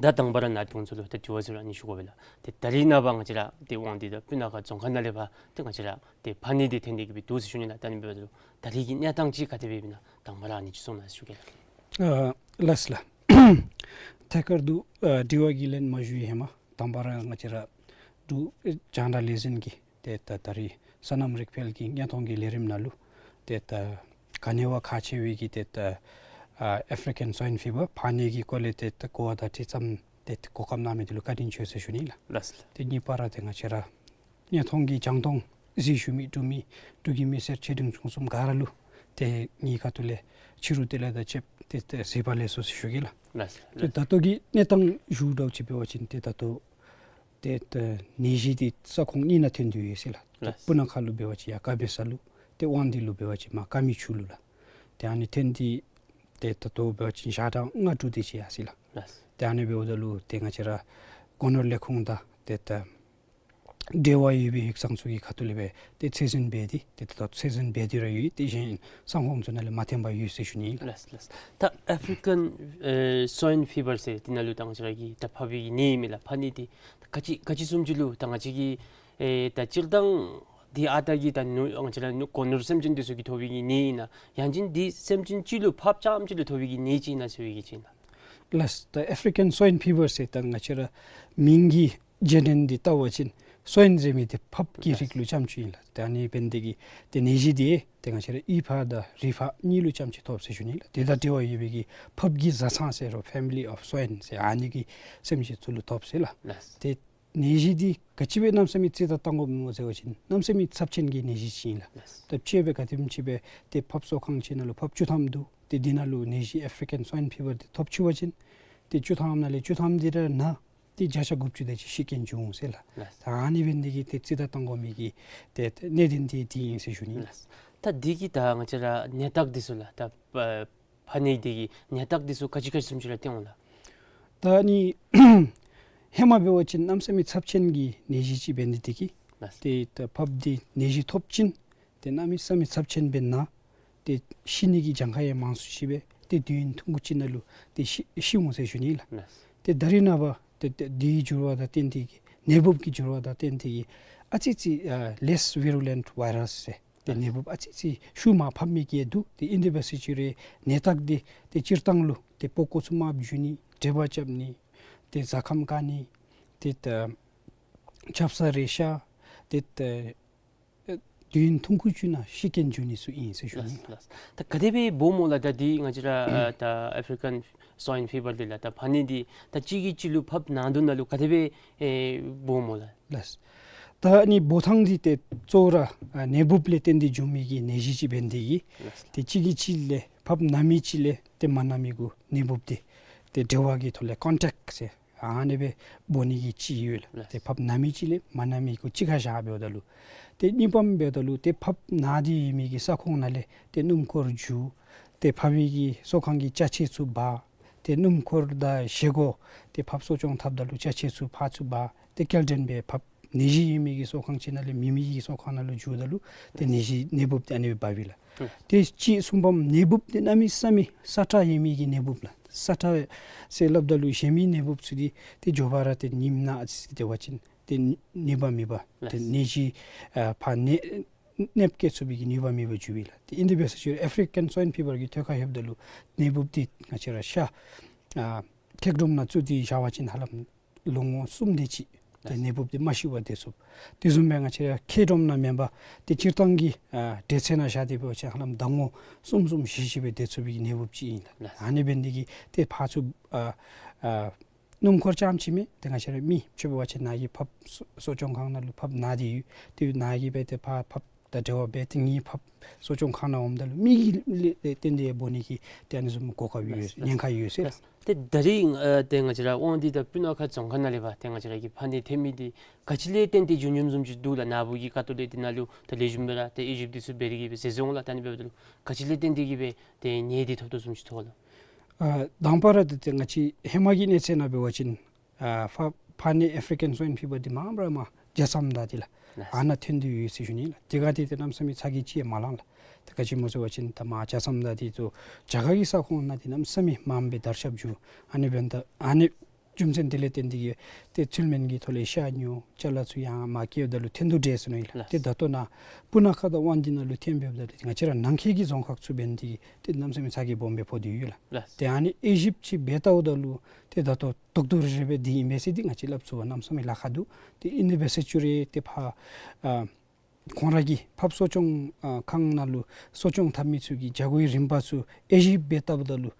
ད་དང་པ་ར་ནཱ་དྲུང་འཚོ་ལུ་ད་དྲི་བ་ཟེར་རུང་ཨ་ནི་ཞུ་དགོ་པས་ལགས། ཏེ་ད་རིས་ནངས་པ་ང་བཅས་ར་ཏེ་དབང་འདུས་དང་སྤུ་ན་ཁ་རྫོང་ཁག་ནང་ལས་ཕར་ཏེ་ང་བཅས་ར་ཏེ་ཕག་ནད་འདི་ཐོན་ཏེ་གིས་སྦེ་འདུག་ཟེར་ཞུ་ནི་ལགས། ད་ཨ་ནི་འབདཝ་ད་ལུ་ད་རིས་ཀྱི་གནས་སྟངས་ཅིག་ག་དེ་སྦེ་ཨིན་ན་དང་པ་ར་ཨ་ནི་ཅིག་གསུང་གནང་ཟེར་ཞུ་གེ་ལགས། ཨ་ལགས་སོ་ལགས། ཐད་ཀར་དུ་ཨ་དྲི་བ་གི་ལན་མ་ཞུ་བའི་ཧེ་མ་དང་པ་ར་ང་བཅས་ར་འབྲུག་རྒྱང་བསྒྲགས་ལས་འཛིན་གྱི་ཏེ་ད་ད་རིས་སོ་ནམ་རིག་འཕེལ་གྱི་བརྙན་མཐོང་གི་ལས་རིམ་ནང་ལུ་ཏེ་ད་ག་ནི་བ་ཁག་ཆེ་བའི་གི་ཏེ་ད་ ཨ་ཨེཕ་རི་ཀན་སོའིན་ཕི་བར་ཕག་ནད་ཀྱི་སྐོར་ལས་ཏེ་ད་གོ་བ་དང་དྲི་ཙམ་ཏེ་གོ་སྐབས་གནང་མི་འདི་ལུ་བཀའ་དྲིན་ཆེ་ཟེར་ཞུ་ནི་ལགས། ལགས་ལགས། ཏེ་གཉིས་པ་ར་ཏེ་ང་བཅས་ར་བརྙན་མཐོང་གི་རྒྱང་མཐོང་གཟིགས་ཞུ་མི་འབྲུག་མི་འབྲུག་གི་མི་སེར་ཆེ་འབྲིང་ཆུང་གསུམ་ག་ར་ལུ་ཏེ་ངེའི་ཁ་ཐུག་ལས་ཕྱི་རུ་བདེ་ལེགས་དང་བཅས་ཏེ་ཏེ་གཟིགས་པ་ལེགས་སོ་ཟེར་ཞུ་གེ་ལགས། ལགས་ལགས། ཏེ་ད་ལྟོ་གི་གནས་སྟངས་ཞུཝ་འདྲཝ་ཅིག་འབད་བ་ཅིན་ཏེ་ད་ལྟོ་ཏེ་ད་ནད་གཞི་འདི་ས་ཁོངས་གཉིས་ནང་ཐོན་དོ་ཡོད་ཟེར་ལགས། ལགས། སྤུ་ན་ཁ་ལུ་འབད་བ་ཅིན་ཡར་དཀར་སྦས་ས་ལུ། ཏེ་དབང་འདུས་ལུ་འབད་བ་ཅིན་མར་ཀ་མི་ཆུ་ལུ་ལགས། ཏེ་ཨ་ནི་ཐོན་ཏེ་ཏེ་ད་ལྟོ་འབད་བ་ཅིན་ཞག་གྲངས་ལྔ་དྲུག་དེ་ཅིག་ཡར་སོ་ཡི་ལགས། ལགས། ཏེ་ཨ་ནི་འབདཝ་ད་ལུ་ཏེ་ང་བཅས་ར་སྒོ་ནོར་ལས་ཁུངས་དང་ཏེ་ད་འབྲེལ་བ་ཡོད་པའི་ཡིག་ཚང་ཚུ་གི་ཁ་ཐུག་ལས་སྦེ་ཏེ་ཚད་འཛིན་འབད་དེ་ཏེ་ད་ལྟོ་ཚད་འཛིན་འབད་དེ་ར་ཡོད། ཏེ་གཞན་ས་ཁོངས་ཚུ་ནང་ལས་མ་ཐོན་པར་ཡོད་ཟེར་ཞུ་ནི་ལགས། ལགས་ལགས། ད་ཨེཕ་རི་ཀན་ཨེ་སོའིན་ཕི་བར་ཟེར་འདི་ནང་ལུ་ད་ང་བཅས་ར་གི་ད་ཕགཔ་གི་ནད་ཨིན་མས་ལགས། ཕག་ནད་འདི་ག་ཅི་ག་ཅི་བཟུམ་ཅིག་ལུ་ད་ང་བཅས་ཀྱི་ཨེ་ད་སྤྱིར་བཏང་འདི་ཨ་རྟག་གི་ད་ནོར་ང་བཅས་ར་ནོར་སྒོ་ནོར་སེམས་ཅན་འདི་ཚུ་གིས་ཐོབ་པའི་གི་ནད་ཨིན་ན་ཡང་ཅིན་འདི་སེམས་ཅན་གཅིག་ལུ་ཕགཔ་རྐྱངམ་གཅིག་ལུ་ཐོབ་པའི་གི་ནད་ཅིག་ཨིན་ན་ཟེར་བའི་གི་ཅིག་ཨིན་ན། ལགས། ད་ཨེཕ་རི་ཀན་སོའིན་ཕི་བར་ཟེར་ད་ང་བཅས་ར་མིང་གི་རྗེས་དྲན་འདི་བལྟ་བ་ཅིན་སོའིན་ཟེར་མི་འདི་ཕགཔ་གི་རིགས་ལུ་རྐྱངམ་ཅིག་ཨིན་ལགས། ད་ཨ་ནི་འབད་ནི་འདི་གིས་ཏེ་ནད་གཞི་འདི་ཏེ་ང་བཅས་ར་གཡུས་ཕག་དང་རི་ཕག་གཉིས་ལུ་རྐྱངམ་ཅིག་ཐོབ་ཟེར་ཞུ་ནི་ལགས། དེ་དང་འབྲེལ་བ་ཡོད་པའི་གི་ཕགཔ་གི་བཟའ་ཚང་ཟེར་རུང་ཕེ་མི་ལི་ཨོཕ་སོའིན་ཟེར་ཨ་ནི་གི་སེམས་ཅན་ཚུ་ལུ་ཐོབ་ཟེར་ལགས། ལགས། ཏེ་ནད་གཞི་འདི་ག་ཅི་སྦེ་གནམ་མེད་ས་མེད་རྩིས་ད་བཏང་དགོཔ་སྨོ་ཟེར་བ་ཅིན་གནམ་མེད་ས་མེད་ཚབས་ཆེན་གྱི་ནད་གཞི་ཅིག་ཨིན་ལགས། ལགས། ད་དཔྱེ་སྦེ་ག་དེམ་ཅིག་སྦེ་ཏེ་ཕགཔ་གསོ་ཁང་ཅིག་ནང་ལུ་ཕགཔ་བཅུ་ཐམ་འདུག། ཏེ་འདི་ནང་ལུ་ནད་གཞི་ཨེཕ་རི་ཀན་སོའིན་ཕི་བར་འདི་ཐོབ་ཚུགས་པ་ཅིན་ཏེ་བཅུ་ཐམ་ནང་ལས་བཅུ་ཐམ་འདི་ར་ན་ཏེ་བརྒྱ་ཆ་དགུ་བཅུ་དེ་ཅིག་ཤི་རྐྱེན་འབྱུང་ཟེར་ལགས། ལགས། ད་ཨ་ནི་འབད་ནི་འདི་གིས་ཏེ་རྩིས་ད་བཏང་དགོ་མི་གི་ཏེ་གནད་དོན་འདི་འདི་ཨིན་ཟེར་ཞུ་ནི། ལགས། ད་འདི་གི་ད་ང་བཅས་ར་ནད་རྟགས་འདི་ཚུ་ལགས་ད་ཕག་ནད་འདི་གི་ནད་རྟགས་འདི་ཚུ་ག་ཅི་ག་ཅི་བཟུམ་ཅིག་ར་སྟོན་འོང་ལགས། ད་ཨ་ནི་ཧེ་མ་འབད་བ་ཅིན་གནམ་མེད་ས་མེད་ཚབས་ཆེན་གྱི་ནད་གཞི་ཅིག་འབད་ནི་འདི་གིས། ལགས། ཏེ་ད་ཕགཔ་འདི་ནད་གཞི་ཐོབ་ཅིན་ཏེ་གནམ་མེད་ས་མེད་ཚབས་ཆེན་སྦེ་ན། ཏེ་ཤི་ནི་གི་གྱངས་ཁ་ཡང་མང་སུ་ཅིག་སྦེ་ཏེ་དུས་ཡུན་ཐུང་ཀུ་ཅིག་ནང་ལུ་ཏེ་ཤི་ཤི་འོང་ཟེར་ཞུ་ནི་ལགས། ལགས། ཏེ་ད་རེས་ནངས་པ་ཏེ་ཏེ་འདི་གི་འགྱུར་བ་དང་བརྟེན་ཏེ་གིས་ནད་འབུབ་ཀྱི་འགྱུར་བ་དང་བརྟེན་ཏེ་གིས་ཨ་ཙི་ཅིག་ཨ་less virulent virus ཟེར་ཏེ་ནད་འབུབ་ཨ་ཙི་ཅིག་ཤུགས་མར་ཕབ་མི་གི་འདུག། ཏེ་ཨིན་དེ་འབད་ཟེར་ཅི་རུང་ནད་རྟགས་འདི་ཏེ་སྤྱིར་བཏང་ལུ་ཏེ་པགས་ཀོ་ཚུ་དམརཔོ་འགྱུར་ནི། དྲེག་པ་རྐྱབ་ནི། ཏེ་གཟའ་སྐམ་བཀག་ནི། ཏེ་ད་ཆབ་གསང་རེག་ཤ། ཏེ་ད་དུས་ཡུན་ཐུང་ཀུ་ཅིག་ནང་ཤི་རྐྱེན་འབྱུང་ནི་ཚུ་ཨིན་ཟེར་ཞུ་ནི། ལགས་ལགས། ད་ག་དེ་སྦེ་འབོཝ་སྨོ་ལགས། ད་འདི་ང་བཅས་ར་ད་ཨེཕ་རི་ཀན་སོའིན་ཕི་བར་འདི་ལགས་ད་ཕག་ནད་འདི་ད་གཅིག་གིས་གཅིག་ལུ་ཕགཔ་ནང་དོན་ནང་ལུ་ག་དེ་སྦེ་ཨེ་འབོཝ་སྨོ་ལགས། ལགས། ད་ཨ་ནི་འབོ་ཐངས་འདི་ཏེ་གཙོ་བོ་ར་ཨ་ནད་འབུབ་ལས་བརྟེན་ཏེ་འབྱུང་མི་གི་ནད་གཞི་ཅིག་འབད་ནི་འདི་གིས། ལགས། ཏེ་གཅིག་གིས་གཅིག་ལས་ཕགཔ་ན་མི་ཅིག་ལས་ཏེ་མ་ན་མི་གུ་ནད་འབུབ་འདི་ཏེ་འབྲེལ་བ་གི་ཐོག་ལས་ཀོན་ཊེཀཊ་ཟེར་ཨ་ནི་སྦེ་འབོ་ནི་གི་ཅིག་ཡོད་ལགས། ལགས། ཏེ་ཕགཔ་ན་མི་ཅིག་ལས་མ་ན་མི་གུ་གཅིག་ཁར་བཞག་འབདཝ་ད་ལུ། ཏེ་གཉིས་པམ་འབདཝ་ད་ལུ་ཏེ་ཕགཔ་ན་སྟེ་ཡོད་མི་གི་ས་ཁོངས་ནང་ལས་ཏེ་སྣུམ་འཁོར་རྒྱུག། ཏེ་ཕགཔ་གི་གསོ་ཁང་གི་ཅ་ཆས་ཚུ་འབག། ཏེ་སྣུམ་འཁོར་དང་བཞེས་སྒོ་ཏེ་ཕགཔ་གསོ་སྐྱོང་འཐབ་ད་ལུ་ཅ་ཆས་ཚུ་ཕར་ཚུར་འབག། ཏེ་སྐྱེལ་འདྲེན་འབད་ཕགཔ་ནད་གཞི་ཡོད་མི་གི་གསོ་ཁང་ཅིག་ནང་ལས་མེད་མི་གི་གསོ་ཁང་ནང་ལུ་འགྱོཝ་ད་ལུ་ཏེ་ནད་གཞི་ནད་འབུབ་འདི་ཨ་ནི་སྦེ་འབབ་ཨིན་ལགས། ཨུམ། ཏེ་གཅིག་གསུམ་པམ་ནད་འབུབ་འདི་གནམ་མེད་ས་མེད་སྲ་ཀྲག་ཡོད་མི་གི་ནད་འབུབ་ལགས། སྲ་ཀྲག་ཟེར་སླབ་ད་ལུ་གཞན་མི་ནད་འབུབ་ཚུ་འདི་ཏེ་མགྱོགས་པ་ར་ཏེ་ཉིནམ་ནང་ཨ་ཙི་ཅིག་སྡོད་པ་ཅིན་ཏེ་ནུས་པ་མེད་པར་ཏེ་ལགས། ནད་གཞི་ཨ་ཕར་ནད་ནདཔ་བསྐྱེད་ཚུགས་པའི་གི་ནུས་པ་མེད་པར་འགྱུརཝ་ཨིན་ལགས། ཏེ་ཨིན་དེ་འབད་ཟེར་ཅི་རུང་ཨེཕ་རི་ཀན་སོའིན་ཕི་བར་གྱི་ཐོག་ཁར་ལྷོདཔ་ད་ལུ་ནད་འབུབ་འདི་ང་བཅས་ར་ཤ་ཨ་འཁྱགས་སྒྲོམ་ནང་བཙུགས་ཏེ་བཞག་པ་ཅིན་ཧ་ལམ་ལོ་ངོ་གསུམ་དེ་ཅིག་ཏེ་ལགས། ནད་འབུབ་འདི་མ་ཤི་བར་སྡོད་ཚུགས། དེ་བཟུམ་སྦེ་ང་བཅས་ར་འཁྱགས་སྒྲོམ་ནང་མེན་པར་ཏེ་སྤྱིར་བཏང་གི་ཨ་དྲོད་ཚད་ནང་བཞག་སྟེ་འབད་བ་ཅིན་ཧ་ལམ་ཟླ་ངོ་གསུམ་གསུམ་བཞི་བཞི་སྦེ་སྡོད་ཚུགས་པའི་གི་ནད་འབུབ་ཅིག་ཨིན་ལགས། ལགས། ཨ་ནི་འབད་ནི་འདི་གིས་ཏེ་ཕར་ཚུར་ཨ་ཨ་སྣུམ་འཁོར་རྐྱངམ་ཅིག་མེན། ཏེ་ང་བཅས་ར་མི་ཕྱི་འབད་བ་ཅིན་ནཱ་གི་ཕགཔ་གསོ་གསོ་སྐྱོང་ཁང་ནང་ལུ་ཕགཔ་ན་སྟེ་ཡོད། ཏེ་ནཱ་གིས་འབད་ཏེ་ཕར་ཕགཔ་དང་འབྲེལ་བ་འབད་དེ་ངེའི་ཕགཔ་གསོ་སྐྱོང་ཁང་ནང་འོངམ་ད་ལུ་མི་གིས་ལས་ཏེ་འདི་འབོ་ནི་གི་ཏེ་ཨ་ནི་བཟུམ་གོ་སྐབས་ཡོད། ལགས་ལགས། ཉེན་ཁ་ཡོད་ཟེར། ལགས། ཏེ་ད་རིས་ཨ་ཏེ་ང་བཅས་ར་དབང་འདུས་དང་སྤུ་ན་ཁ་རྫོང་ཁག་ནང་ལས་འབད་ཏེ་ང་བཅས་ར་གི་ཕག་ནད་ཐོན་མི་འདི་ག་ཅི་ལས་བརྟེན་ཏེ་འབྱུང་འབྱུངམ་བཟུམ་ཅིག་འདུག་ལགས། ནཱ་བུ་གི་ཁ་ཐུག་ལས་འདི་ནང་ལུ་ད་ལེགས་ཤོམ་སྦེ་ར་ཏེ་དབྱེ་ཞིབ་འདི་ཚུ་འབད་དེ་གིས་སྦེ་ཟེར་སོང་ལགས། ད་ཨ་ནི་འབདཝ་ད་ལུ་ག་ཅི་ལས་བརྟེན་ཏེ་གིས་སྦེ་ཏེ་ནད་འདི་ཐོབ་དོ་བཟུམ་ཅིག་ཐོན་ལགས། ཨ་དང་པ་ར་ཏེ་ཏེ་ང་བཅས་ཧེ་མ་གི་གནས་ཚད་ནང་འབད་བ་ཅིན་ཨ་ཕག་ཕག་ནད་ཨེཕ་རི་ཀན་སོའིན་ཕི་བར་འདི་མངམ་ར་མར་རྒྱ་མཚམས་དང་འདི་ལགས། ལགས། ཨ་ནཱ་ཐོན་ཏེ་ཡོད་ཟེར་ཞུ་ནི་ལགས། དེ་ག་དེ་ཏེ་གནམ་མེད་ས་མེད་ཚ་གྱང་ཅིག་ཡང་མ་ལང་ལགས། ཏེ་ག་ཅི་སྨོ་ཟེར་བ་ཅིན་ད་མར་རྒྱ་མཚམས་དང་འདི་ཚུ་རྒྱ་གར་གྱི་ས་ཁོངས་ནང་འདི་གནམ་མེད་ས་མེད་མངམ་སྦེ་དར་ཁྱབ་འགྱོ། ཨ་ནི་འབདཝ་ད་ཨ་ནི་རྒྱུ་མཚན་དེ་ལས་བརྟེན་ཏེ་གིས་ཏེ་ཚུལ་མིན་གྱི་ཐོག་ལས་ཤ་ཉོ་ཅ་ལ་ཚུ་ཡང་མར་བསྐྱལཝ་ད་ལུ་ཐོན་དོ་འདྲས་ཟེར་ནི་ཨིན་ལགས། ལགས། ཏེ་ད་ལྟོ་ནཱ་སྤུ་ན་ཁ་དང་དབང་འདུས་ནང་ལུ་ཐོན་འབདཝ་ད་ལུ་ང་བཅས་ར་ནང་འཁོད་ཀྱི་རྫོང་ཁག་ཚུ་འབད་ནི་འདི་གིས་ཏེ་གནམ་མེད་ས་མེད་ཚ་གྱང་སྦོམ་སྦེ་ཕོག་སྟེ་ཡོད་ལགས། ལགས། ཏེ་ཨ་ནི་དབྱེ་ཞིབ་ཅིག་འབད་བལྟཝ་ད་ལུ་ཏེ་ད་ལྟོ་དོག་དོག་རེ་རེ་སྦེ་འདི་ཨིན་པས་ཟེར་འདི་ང་བཅས་སླབ་ཚུགས་པར་གནམ་མེད་ས་མེད་ལཱ་ཁག་འདུག། ཏེ་ཨིན་དེ་འབད་ཟེར་ཅི་རུང་ཏེ་ཕར་ཨ་ ཁོང་ར་གི་ཕགཔ་གསོ་སྐྱོང་ཨ་ཁང་ནང་ལུ་གསོ་སྐྱོང་འཐབ་མི་ཚུ་གི་བྱ་སྒོའི་རིམ་པ་ཚུ་དབྱེ་ཞིབ་འབད་བལྟཝ་ད་ལུ་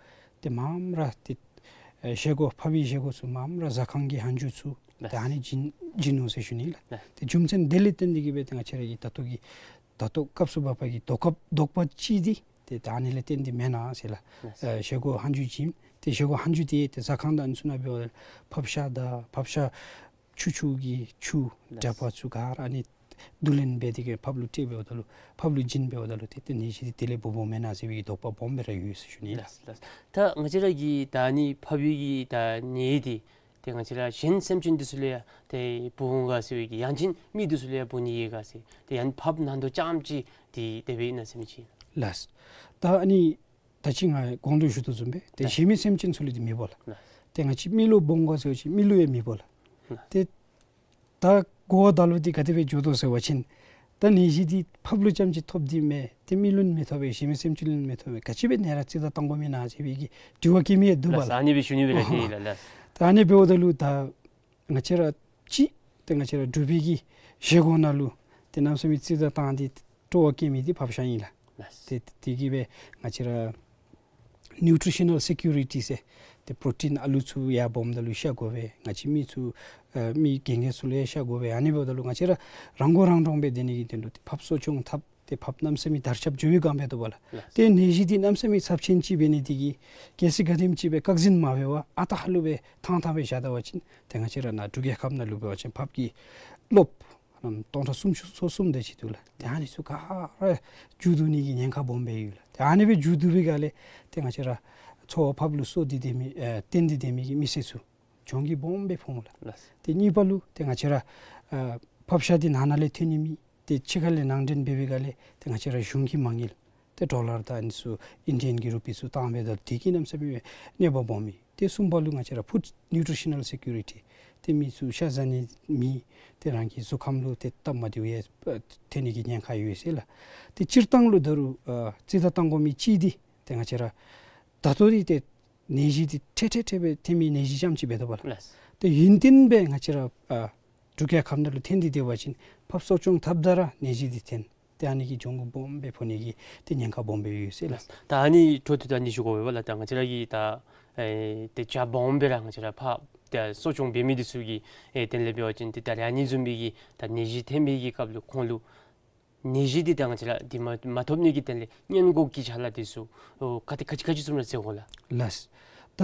ཏེ་མངམ་ར་ཏེ་ཨེ་བཞེས་སྒོ་ཕགཔ་གི་བཞེས་སྒོ་ཚུ་མངམ་ར་ཟ་ཁང་གི་ཧན་ཇུ་ཚུ་ཏེ་ཨ་ནི་བྱིན་བྱིན་ནུག་ཟེར་ཞུ་ནི་ལགས། ཏེ་རྒྱུ་མཚན་དེ་ལས་བརྟེན་ཏེ་གིས་སྦེ་ཏེ་ང་བཅས་ར་གི་ད་ལྟོ་གི་ད་ལྟོ་སྐབས་སུ་བབ་པ་གི་དོགས་པ་དོགས་པ་ཅིག་འདི་ཏེ་ད་ཨ་ནི་ལས་བརྟེན་ཏེ་མེན་ན་ཟེར་ལགས། ཨེ་བཞེས་སྒོ་ཧན་ཇུ་བྱིན། ཏེ་བཞེས་སྒོ་ཧན་ཇུ་འདི་ཏེ་ཟ་ཁང་དང་ཨ་ནི་ཚུ་ནང་འབད་བ་ཕགཔ་ཤ་དང་ཕགཔ་ཤ་ཆུ་ཆུ་གི་ཆུ་ལགས། འདྲ་པ་ཚུ་ག་ར་ཨ་ནི་བསྡུ་ལེན་འབད་དེ་གིས་ཕགཔ་ལུ་སྤྲོད་འབདཝ་ད་ལུ་ཕགཔ་ལུ་བྱིན་འབདཝ་ད་ལུ་ཏེ་ཏེ་ནད་གཞི་འདི་དེ་ལས་སྦོམ་སྦོམ་མེན་ན་ཟེར་བའི་གི་དོགས་པ་སྦོམ་སྦེ་ར་ཡོད་ཟེར་ཞུ་ནི་ལགས། ལགས་ལགས། ད་ང་བཅས་ར་གི་ད་ཨ་ནི་ཕགཔ་གི་ད་ནད་འདི་ཏེ་ང་བཅས་ར་གཞན་སེམས་ཅན་འདི་ཚུ་ལུ་ཡང་ཏེ་འབོ་འོང་ག་ཟེར་བའི་གི་ཡང་ཅིན་མི་འདི་ཚུ་ལུ་ཡང་འབོ་ནི་ཡོད་ག་ཟེར། ཏེ་ཡང་ཕགཔ་ནང་དོག་རྐྱངམ་ཅིག་འདི་དེ་སྦེ་ཨིན་ན་ཟེར་མི་ཅིག། ལགས། ད་ཨ་ནི་ད་ཅི་ང་གོང་དུ་ཞུ་དོ་བཟུམ་སྦེ་ཏེ་ལགས། གཞན་མི་སེམས་ཅན་ཚུ་ལུ་འདི་མི་འབོ་ལགས། ལགས། ཏེ་ང་བཅས་མི་ལུ་འབོ་འོང་ག་ཟེར་བ་ཅིན་མི་ལུ་ཡང་མི་འབོ་ལགས། ལགས། ཏེ་ད་གོ་བ་ད་ལུ་འདི་ག་དེ་སྦེ་འགྱོ་དོ་ཟེར་བ་ཅིན་ད་ནད་གཞི་འདི་ཕགཔ་ལུ་རྐྱངམ་ཅིག་ཐོབ་སྟེ་མེན། ཏེ་མི་ལུ་མི་ཐོབ་པས། གཞན་མི་སེམས་ཅན་ལུ་མི་ཐོབ་པས། ག་ཅི་སྦེ་ནཱ་ར་རྩིས་བདའ་བཏང་དགོ་མི་ཨིན་ན་ཟེར་བའི་གི་དྲི་བ་བཀོད་མི་འདུག་པ་ལགས། ལགས། ཨ་ནི་སྦེ་ཞུ་ནི་སྦེ་ར་ཨོ་ཨིན་ལགས། ལགས། ད་ཨ་ནི་འབདཝ་ད་ལུ་ད་ང་བཅས་ར་ཅིག་ཏེ་ང་བཅས་ར་འབྲུག་པའི་གི་བཞེས་སྒོ་ནང་ལུ་ཏེ་གནམ་མེད་ས་མེད་རྩིས་བདའ་བཏང་སྟེ་སྤྲོ་བ་བསྐྱེད་མི་འདི་ཕགཔ་ཤ་ཨིན་ལགས། ལགས། ཏེ་དེ་གིས་སྦེ་ང་བཅས་ར་ནིའུ་ཊི་རི་ཤ་ནཱལ་སེ་ཀུ་རི་ཊི་ཟེར་ཏེ་པྲོ་ཊིན་ཨ་ལུ་ཚུ་ཡང་སྦོམ་ད་ལུ་ཤ་དགོ་པས། ང་བཅས་མི་ཚུ་ཨ་མི་རྒན་རྒས་ཚུ་ལུ་ཡང་ཤ་དགོ་པས། ཨ་ནི་འབདཝ་ད་ལུ་ང་བཅས་ར་རང་མགོ་རང་འདྲོངས་སྦེ་སྡོད་ནི་གི་དོན་ལུ་ཏེ་ཕགཔ་གསོ་སྐྱོང་འཐབ་ཏེ་ཕགཔ་གནམ་མེད་ས་མེད་དར་ཁྱབ་འགྱོ་བའི་སྒང་འབད་དོ་པ་ལགས། ལགས། ཏེ་ནད་གཞི་འདི་གནམ་མེད་ས་མེད་ཚབས་ཆེན་ཅིག་འབད་ནི་དེ་གིས་གལ་སྲིད་ག་དེམ་ཅིག་སྦེ་བཀག་འཛིན་མ་འབད་བར་ཨ་རྟག་ཧ་ལུགས་སྦེ་ཐང་ཐང་སྦེ་བཞག་ད་པ་ཅིན་ཏེ་ང་བཅས་ར་ནཱ་འབྲུག་རྒྱལ་ཁབ་ནང་ལུ་འབད་བ་ཅིན་ཕགཔ་གི་རློབས་ཨམ་སྟོང་ཕྲག་སུམ་ཅུ་སོ་གསུམ་དེ་ཅིག་འདུག་ལགས། ཏེ་ཨ་ནི་ཚུ་ག་ར་མཇུག་བསྡུ་ནི་གི་ཉེན་ཁ་སྦོམ་སྦེ་ཡོད་ལགས། ཏེ་ཨ་ནི་སྦེ་མཇུག་བསྡུ་བའི་སྒང་ལས་ཏེ་ང་བཅས་ར་འཚོ་བ་ཕགཔ་ལུ་གསོ་སྟེ་སྡོད་མི་ཨེ་བརྟེན་ཏེ་སྡོད་མི་གི་མི་སེར་ཚུ་གྱོང་གུད་སྦོམ་སྦེ་ཕོག་འོང་ལགས། ལགས། ཏེ་གཉིས་པ་ལུ་ཏེ་ང་བཅས་ར་ཨ་ཕགཔ་ཤ་འདི་ནང་ན་ལས་ཐོན་ནི་མེད། ཏེ་ཕྱི་ཁ་ལས་ནང་འདྲེན་འབད་བའི་སྒང་ལས་ཏེ་ང་བཅས་ར་གཞུང་གིས་མ་དངུལ་ཏེ་ཌོ་ལར་དང་ཨ་ནི་ཚུ་ཨིན་ཌི་ཡཱན་གྱི་རུ་པི་ཚུ་བཏང་སྦེ་ད་དེ་གིས་གནམ་མེད་ས་མེད་གནོད་པ་སྦོམ་མས། ཏེ་གསུམ་པ་ལུ་ང་བཅས་ར་ཕུཌ་ནིའུ་ཊི་རི་ཤ་ནཱལ་སེ་ཀུ་རི་ཊི། ཏེ་མི་ཚུ་ཤ་ཟ་ནི་མེད། ཏེ་རང་གི་གཟུགས་ཁམས་ལུ་ཏེ་སྟབས་མ་བདེཝ་ཡང་ཨ་ཐོན་ནི་གི་ཉེན་ཁ་ཡོད་ཟེར་ལགས། ཏེ་སྤྱིར་བཏང་ལུ་ད་རུང་ཨ་རྩིས་བདའ་བཏང་དགོ་མི་ཅིག་འདི་ཏེ་ང་བཅས་ར་ད་ལྟོ་འདི་ཏེ་ནད་གཞི་འདི་འཕྲལ་འཕྲལ་འཕྲལ་སྦེ་ཐོན་མི་ནད་གཞི་རྐྱངམ་ཅིག་འབད་དོ་པ་ལགས། ལགས། ཏེ་ཡུན་བརྟན་སྦེ་ང་བཅས་ར་ཨ་འབྲུག་རྒྱལ་ཁབ་ནང་ལུ་ཐོན་ཏེ་སྡོད་པ་ཅིན་ཕགཔ་གསོ་སྐྱོང་འཐབ་ད་ར་ནད་གཞི་འདི་ཐོན། ཏེ་ཨ་ནི་གིས་གྱོང་གུད་སྦོམ་སྦེ་ཕོག་ནི་གི་ཏེ་ཉེན་ཁ་སྦོམ་སྦེ་ཡོད་ཟེར་ལགས། ད་ཨ་ནི་འཕྲོ་མཐུད་དུ་ཨ་ནི་ཞུ་དགོ་པས་ལགས། ད་ང་བཅས་ར་གིས་ད་ཨེ་ཏེ་བྱ་སྦོམ་སྦེ་ར་ང་བཅས་ར་ཕགཔ་ཏེ་གསོ་སྐྱོང་འབད་མི་འདི་ཚུ་གི་ཨེ་དོན་ལས་འབད་བ་ཅིན་ཏེ་ད་རེས་ཨ་ནི་བཟུམ་མའི་གི་ད་ནད་གཞི་ཐོན་པའི་གི་སྐབས་ལུ་ཁོང་ལུ་ནད་གཞི་འདི་ད་ང་བཅས་ར་འདི་མ་མ་ཐོབ་ནི་གི་དོན་ལས་སྔོན་འགོག་གི་ཅ་ལ་འདི་ཚུ་ཨོ་ག་དེ་ག་ཅི་ག་ཅི་བཟུམ་ར་མཛད་དགོ་ལགས། ལགས། ད་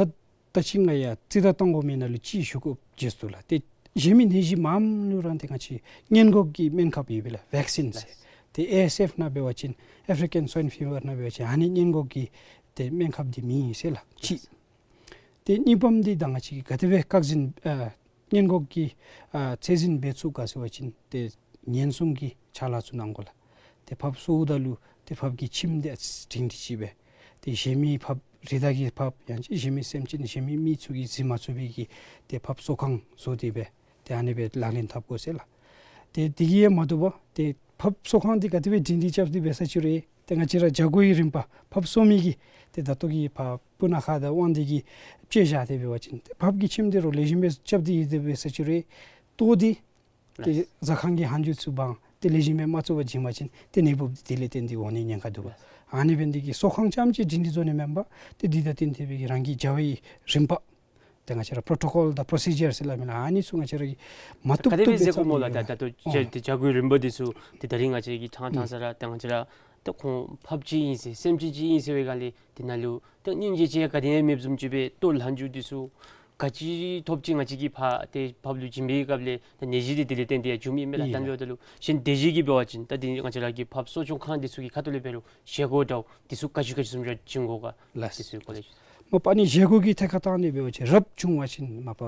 ད་ཅི་ང་ཡང་རྩིས་བདའ་བཏང་དགོ་མི་ནང་ལུ་ཅིག་ཞུ་དགོཔ་བརྗེད་སོང་ལགས། ཏེ་གཞན་མི་ནད་གཞི་མངམ་ལུ་ར་ཏེ་ང་བཅས་སྔོན་འགོག་གི་སྨན་ཁབ་ཡོད་པས་ལགས། བེག་སིན་ཟེར། ལགས། ཏེ་ཨེ་ཨེས་ཨེཕ་ནང་འབད་བ་ཅིན་ཨེ་ཕི་རི་ཀན་སུའིན་ཕི་བར་ནང་འབད་བ་ཅིན་ཨ་ནི་སྔོན་འགོག་གི་ཏེ་སྨན་ཁབ་འདི་མེད་ཟེར་ལགས། ཅིག། ལགས། ཏེ་གཉིས་པམ་འདི་ད་ང་བཅས་ཀྱིས་ག་དེ་སྦེ་བཀག་འཛིན་ཨ་སྔོན་འགོག་གི་ཨ་ཚད་འཛིན་འབད་ཚུགས་ག་ཟེར་བ་ཅིན་ཏེ་ཉེན་སྲུང་གི་ཅ་ལ་ཚུ་གནང་དགོ་ལགས། ཏེ་ཕགཔ་གསོཝ་ད་ལུ་ཏེ་ཕགཔ་གི་ཁྱིམ་འདི་སྒྲིང་སྒྲི་ཅིག་སྦེ་ཏེ་གཞན་མི་ཕགཔ་རི་དྭགས་ཀྱི་ཕགཔ་ཡང་ཅིན་གཞན་མི་སེམས་ཅན་གཞན་མི་མི་ཚུ་གིས་འཛིང་མ་ཚུགས་པའི་གི་ཏེ་ཕགཔ་གསོ་ཁང་བཟོ་སྟེ་སྦེ་ཏེ་ཨ་ནི་སྦེ་ལག་ལེན་འཐབ་དགོ་ཟེར་ལགས། ཏེ་དེ་གིས་ཡང་མ་དོ་བར་ཏེ་ཕགཔ་གསོ་ཁང་འདི་ག་དེ་སྦེ་སྒྲིང་སྒྲི་རྐྱབ་སྟེ་འབད་ས་ཅིག་རུང་ཏེ་ང་བཅས་ར་བྱ་སྒོའི་རིམ་པ་ཕགཔ་གསོ་མི་གི་ཏེ་ད་ལྟོ་གི་ཕར་སྤུ་ན་ཁ་དང་དབང་འདུས་ཀྱི་དཔྱེ་བཞག་སྟེ་འབད་བ་ཅིན་ཏེ་ཕགཔ་གི་ཁྱིམ་འདི་རུང་ལེགས་ཤོམ་སྦེ་རྐྱབ་སྟེ་ཡོད་དེ་འབད་ས་ཅིག་རུང་ལྟོ་འདི་ཏེ་ལགས། ཟ་ཁང་གི་ཧན་ཇུ་ཚུ་འབག་སྟེ་ལེགས་ཤོམ་སྦེ་མ་བཙོ་བར་བྱིན་པ་ཅིན་ཏེ་ནད་འབུཔ་འདི་དེ་ལས་བརྟེན་ཏེ་འོང་ནི་ཉེན་ཁ་འདུག་པ། ལགས། ཨ་ནི་འབད་ནི་དེ་གིས་གསོ་ཁང་རྐྱངམ་ཅིག་སྒྲིང་སྒྲི་བཟོ་ནི་མེན་པར་ཏེ་འདི་དང་བསྟུན་ཏེ་སྦེ་གི་རང་གི་བྱ་བའི་རིམ་པ་ཏེ་ང་བཅས་ར་པྲོ་ཊོ་ཀོལ་དང་པྲོ་སི་ཇར་ཟེར་སླབ་མི་ལགས། ཨ་ནི་ཚུ་ང་བཅས་ར་གིས་མ་བཏུབ་ག་དེ་སྦེ་བཏུབ་སྦེ་མཛད་དགོ་སྨོ་ལགས། ད་ད་ལྟོ་ཨོ་བྱ་བྱ་སྒོའི་རིམ་པ་འདི་ཚུ་ཏེ་ད་རིས་ང་བཅས་ཀྱིས་ཕྲང་ཕྲང་ས་ར་ཏེ་ང་བཅས་ར་ད་ཁོང་ཕགཔ་ཅིག་ཨིན་ཟེར་སེམས་ཅན་ཅིག་ཨིན་ཟེར་བའི་སྒང་ལས་དེ་ནང་ལུ་ད་སྙིང་རྗེ་ཅིག་ག་དེ་ཡང་མེདཔ་བཟུམ་ཅིག་སྦེ་ལྟོ་ལྷན་ཇུ་འདི་ཚུ་ག་ཅི་ཐོབ་ཅི་ང་བཅས་ཀྱིས་ཕར་ཏེ་ཕགཔ་ལུ་བྱིན་པའི་སྐབས་ལས་ད་ནད་གཞི་འདི་དེ་ལས་བརྟེན་ཏེ་ཡང་བྱུངམ་ཨིན་མས་ལགས། ཨིན་ད་ལགས། འབདཝ་ད་ལུ་གཞན་སྡེ་བཞི་གིས་འབད་བ་ཅིན་ད་འདི་ང་བཅས་ར་གི་ཕགཔ་གསོ་སྐྱོང་ཁང་འདི་ཚུ་གི་ཁ་ཐུག་ལས་འབད་རུང་བཞེས་སྒོ་འདྲཝ་འདི་ཚུ་ག་ཅི་ག་ཅི་བཟུམ་ར་བྱིན་དགོ་ག་ལགས། འདི་ཚུ་གི་སྐོར་ལས། མ་པ་ཨ་ནི་བཞེས་སྒོ་གི་ཐད་ཁར་བཏང་ནི་འབད་བ་ཅིན་རབ་བྱུང་བ་ཅིན་མ་པ་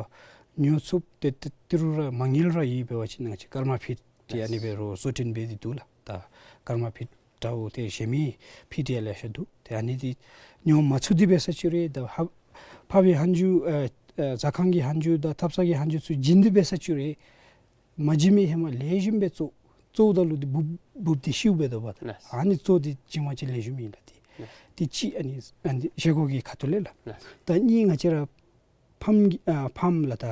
ཉོ་ཚུགསཔ་ཏེ་ཏེ་ཏི་རུ་ར་མ་དངུལ་ར་ཡོད་འབད་བ་ཅིན་ང་བཅས་ཀརྨ་ཕིཌ་ཏེ་ཨ་ནི་སྦེ་ར་བཟོ་སྐྲུན་འབད་དེ་འདུག་ལགས། ད་ཀརྨ་ཕིཌ་འདྲཝ་ཏེ་གཞན་མི་ཕིཌ་ཡང་ལེ་ཤ་འདུག། ཏེ་ཨ་ནི་འདི་ཉོ་མ་ཚུགས་ཏེ་འབད་ས་ཅིག་རུང་ད་ཕག་ཕག་པའི་ཧན་ཇུ་ཨ་ཨ་ཟ་ཁང་གི་ཧན་ཇུ་དང་ཐབ་ཚང་གི་ཧན་ཇུ་ཚུ་བྱིན་ཏེ་འབད་ས་ཅིག་རུང་མ་བྱིན་མི་ཧེ་མ་ལེགས་ཤོམ་སྦེ་བཙོ། བཙོཝ་ད་ལུ་འདི་འབུཔ་འབུཔ་འདི་ཤིཝ་འབད་དོ་པ། ལགས། ཨ་ནི་བཙོ་སྟེ་བྱིན་པ་ཅིན་ལེགས་ཤོམ་ཨིན་ལགས་ཏེ། ལགས། ཏེ་ཅིག་ཨ་ནི་ཨ་ནི་བཞེས་སྒོ་གི་ཁ་ཐུག་ལས་ལགས། ལགས། ད་གཉིས་ང་བཅས་ར་ཕམ་གྱི་ཨ་ཕམ་ལགས་ད་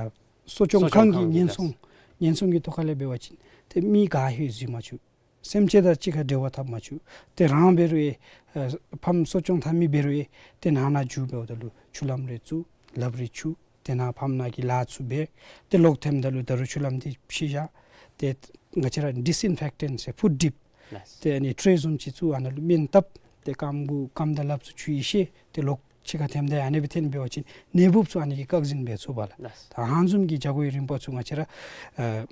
གསོ་སྐྱོང་གསོ་སྐྱོང་ཁང་གི་ཁང་གི་ཉེན་ལགས། སྲུང་ཉེན་སྲུང་གི་ཐོག་ཁ་ལས་འབད་བ་ཅིན་ཏེ་མི་ག་ཧེ་བཟོད་མ་བཅུག། སེམས་ཅན་དང་གཅིག་ཁར་འབྲེལ་བ་འཐབ་མ་བཅུག། ཏེ་རང་འབད་རུང་ཡང་ཨ་ཕམ་གསོ་སྐྱོང་འཐབ་མི་འབད་རུང་ཡང་ཏེ་ནང་ན་འགྱོ་འབདཝ་ད་ལུ་ཆུ་ལམ་རེ་བཙུགས། ལགཔ་རེ་འཁྱུ། ཏེ་ནཱ་ཕམ་ནང་གི་ལཱ་ཚུ་འབད། ཏེ་ལོག་ཐོནམ་ད་ལུ་ད་རུང་ཆུ་ལམ་འདི་ཕྱེ་བཞག། ཏེ་ང་བཅས་ར་ཌིསི་ཨིན་ཕེག་ཊེནཊ་ཟེར་ཕུཊ་ཌིབ། ལགས། ཏེ་ཨ་ནི་ཊྲེ་བཟུམ་ཅིག་བཙུགས། ཨ་ནཱ་ལུ་སྨན་བཏབ། ཏེ་རྐངམ་གུ་རྐངམ་དང་ལགཔ་ཚུ་འཁྱུ་ཡི་ཤེས། ཏེ་ལོག་ཕྱི་ཁར་ཐོནམ་ད་ཡང་ཨ་ནི་སྦེ་ཐོན་འབད་བ་ཅིན་ནད་འབུཔ་ཚུ་ཨ་ནི་གིས་བཀག་འཛིན་འབད་ཚུགས་པས་ལགས། ལགས། ད་ཨ་ནི་བཟུམ་གྱི་བྱ་སྒོའི་རིམ་པ་ཚུ་ང་བཅས་ར་ཨ་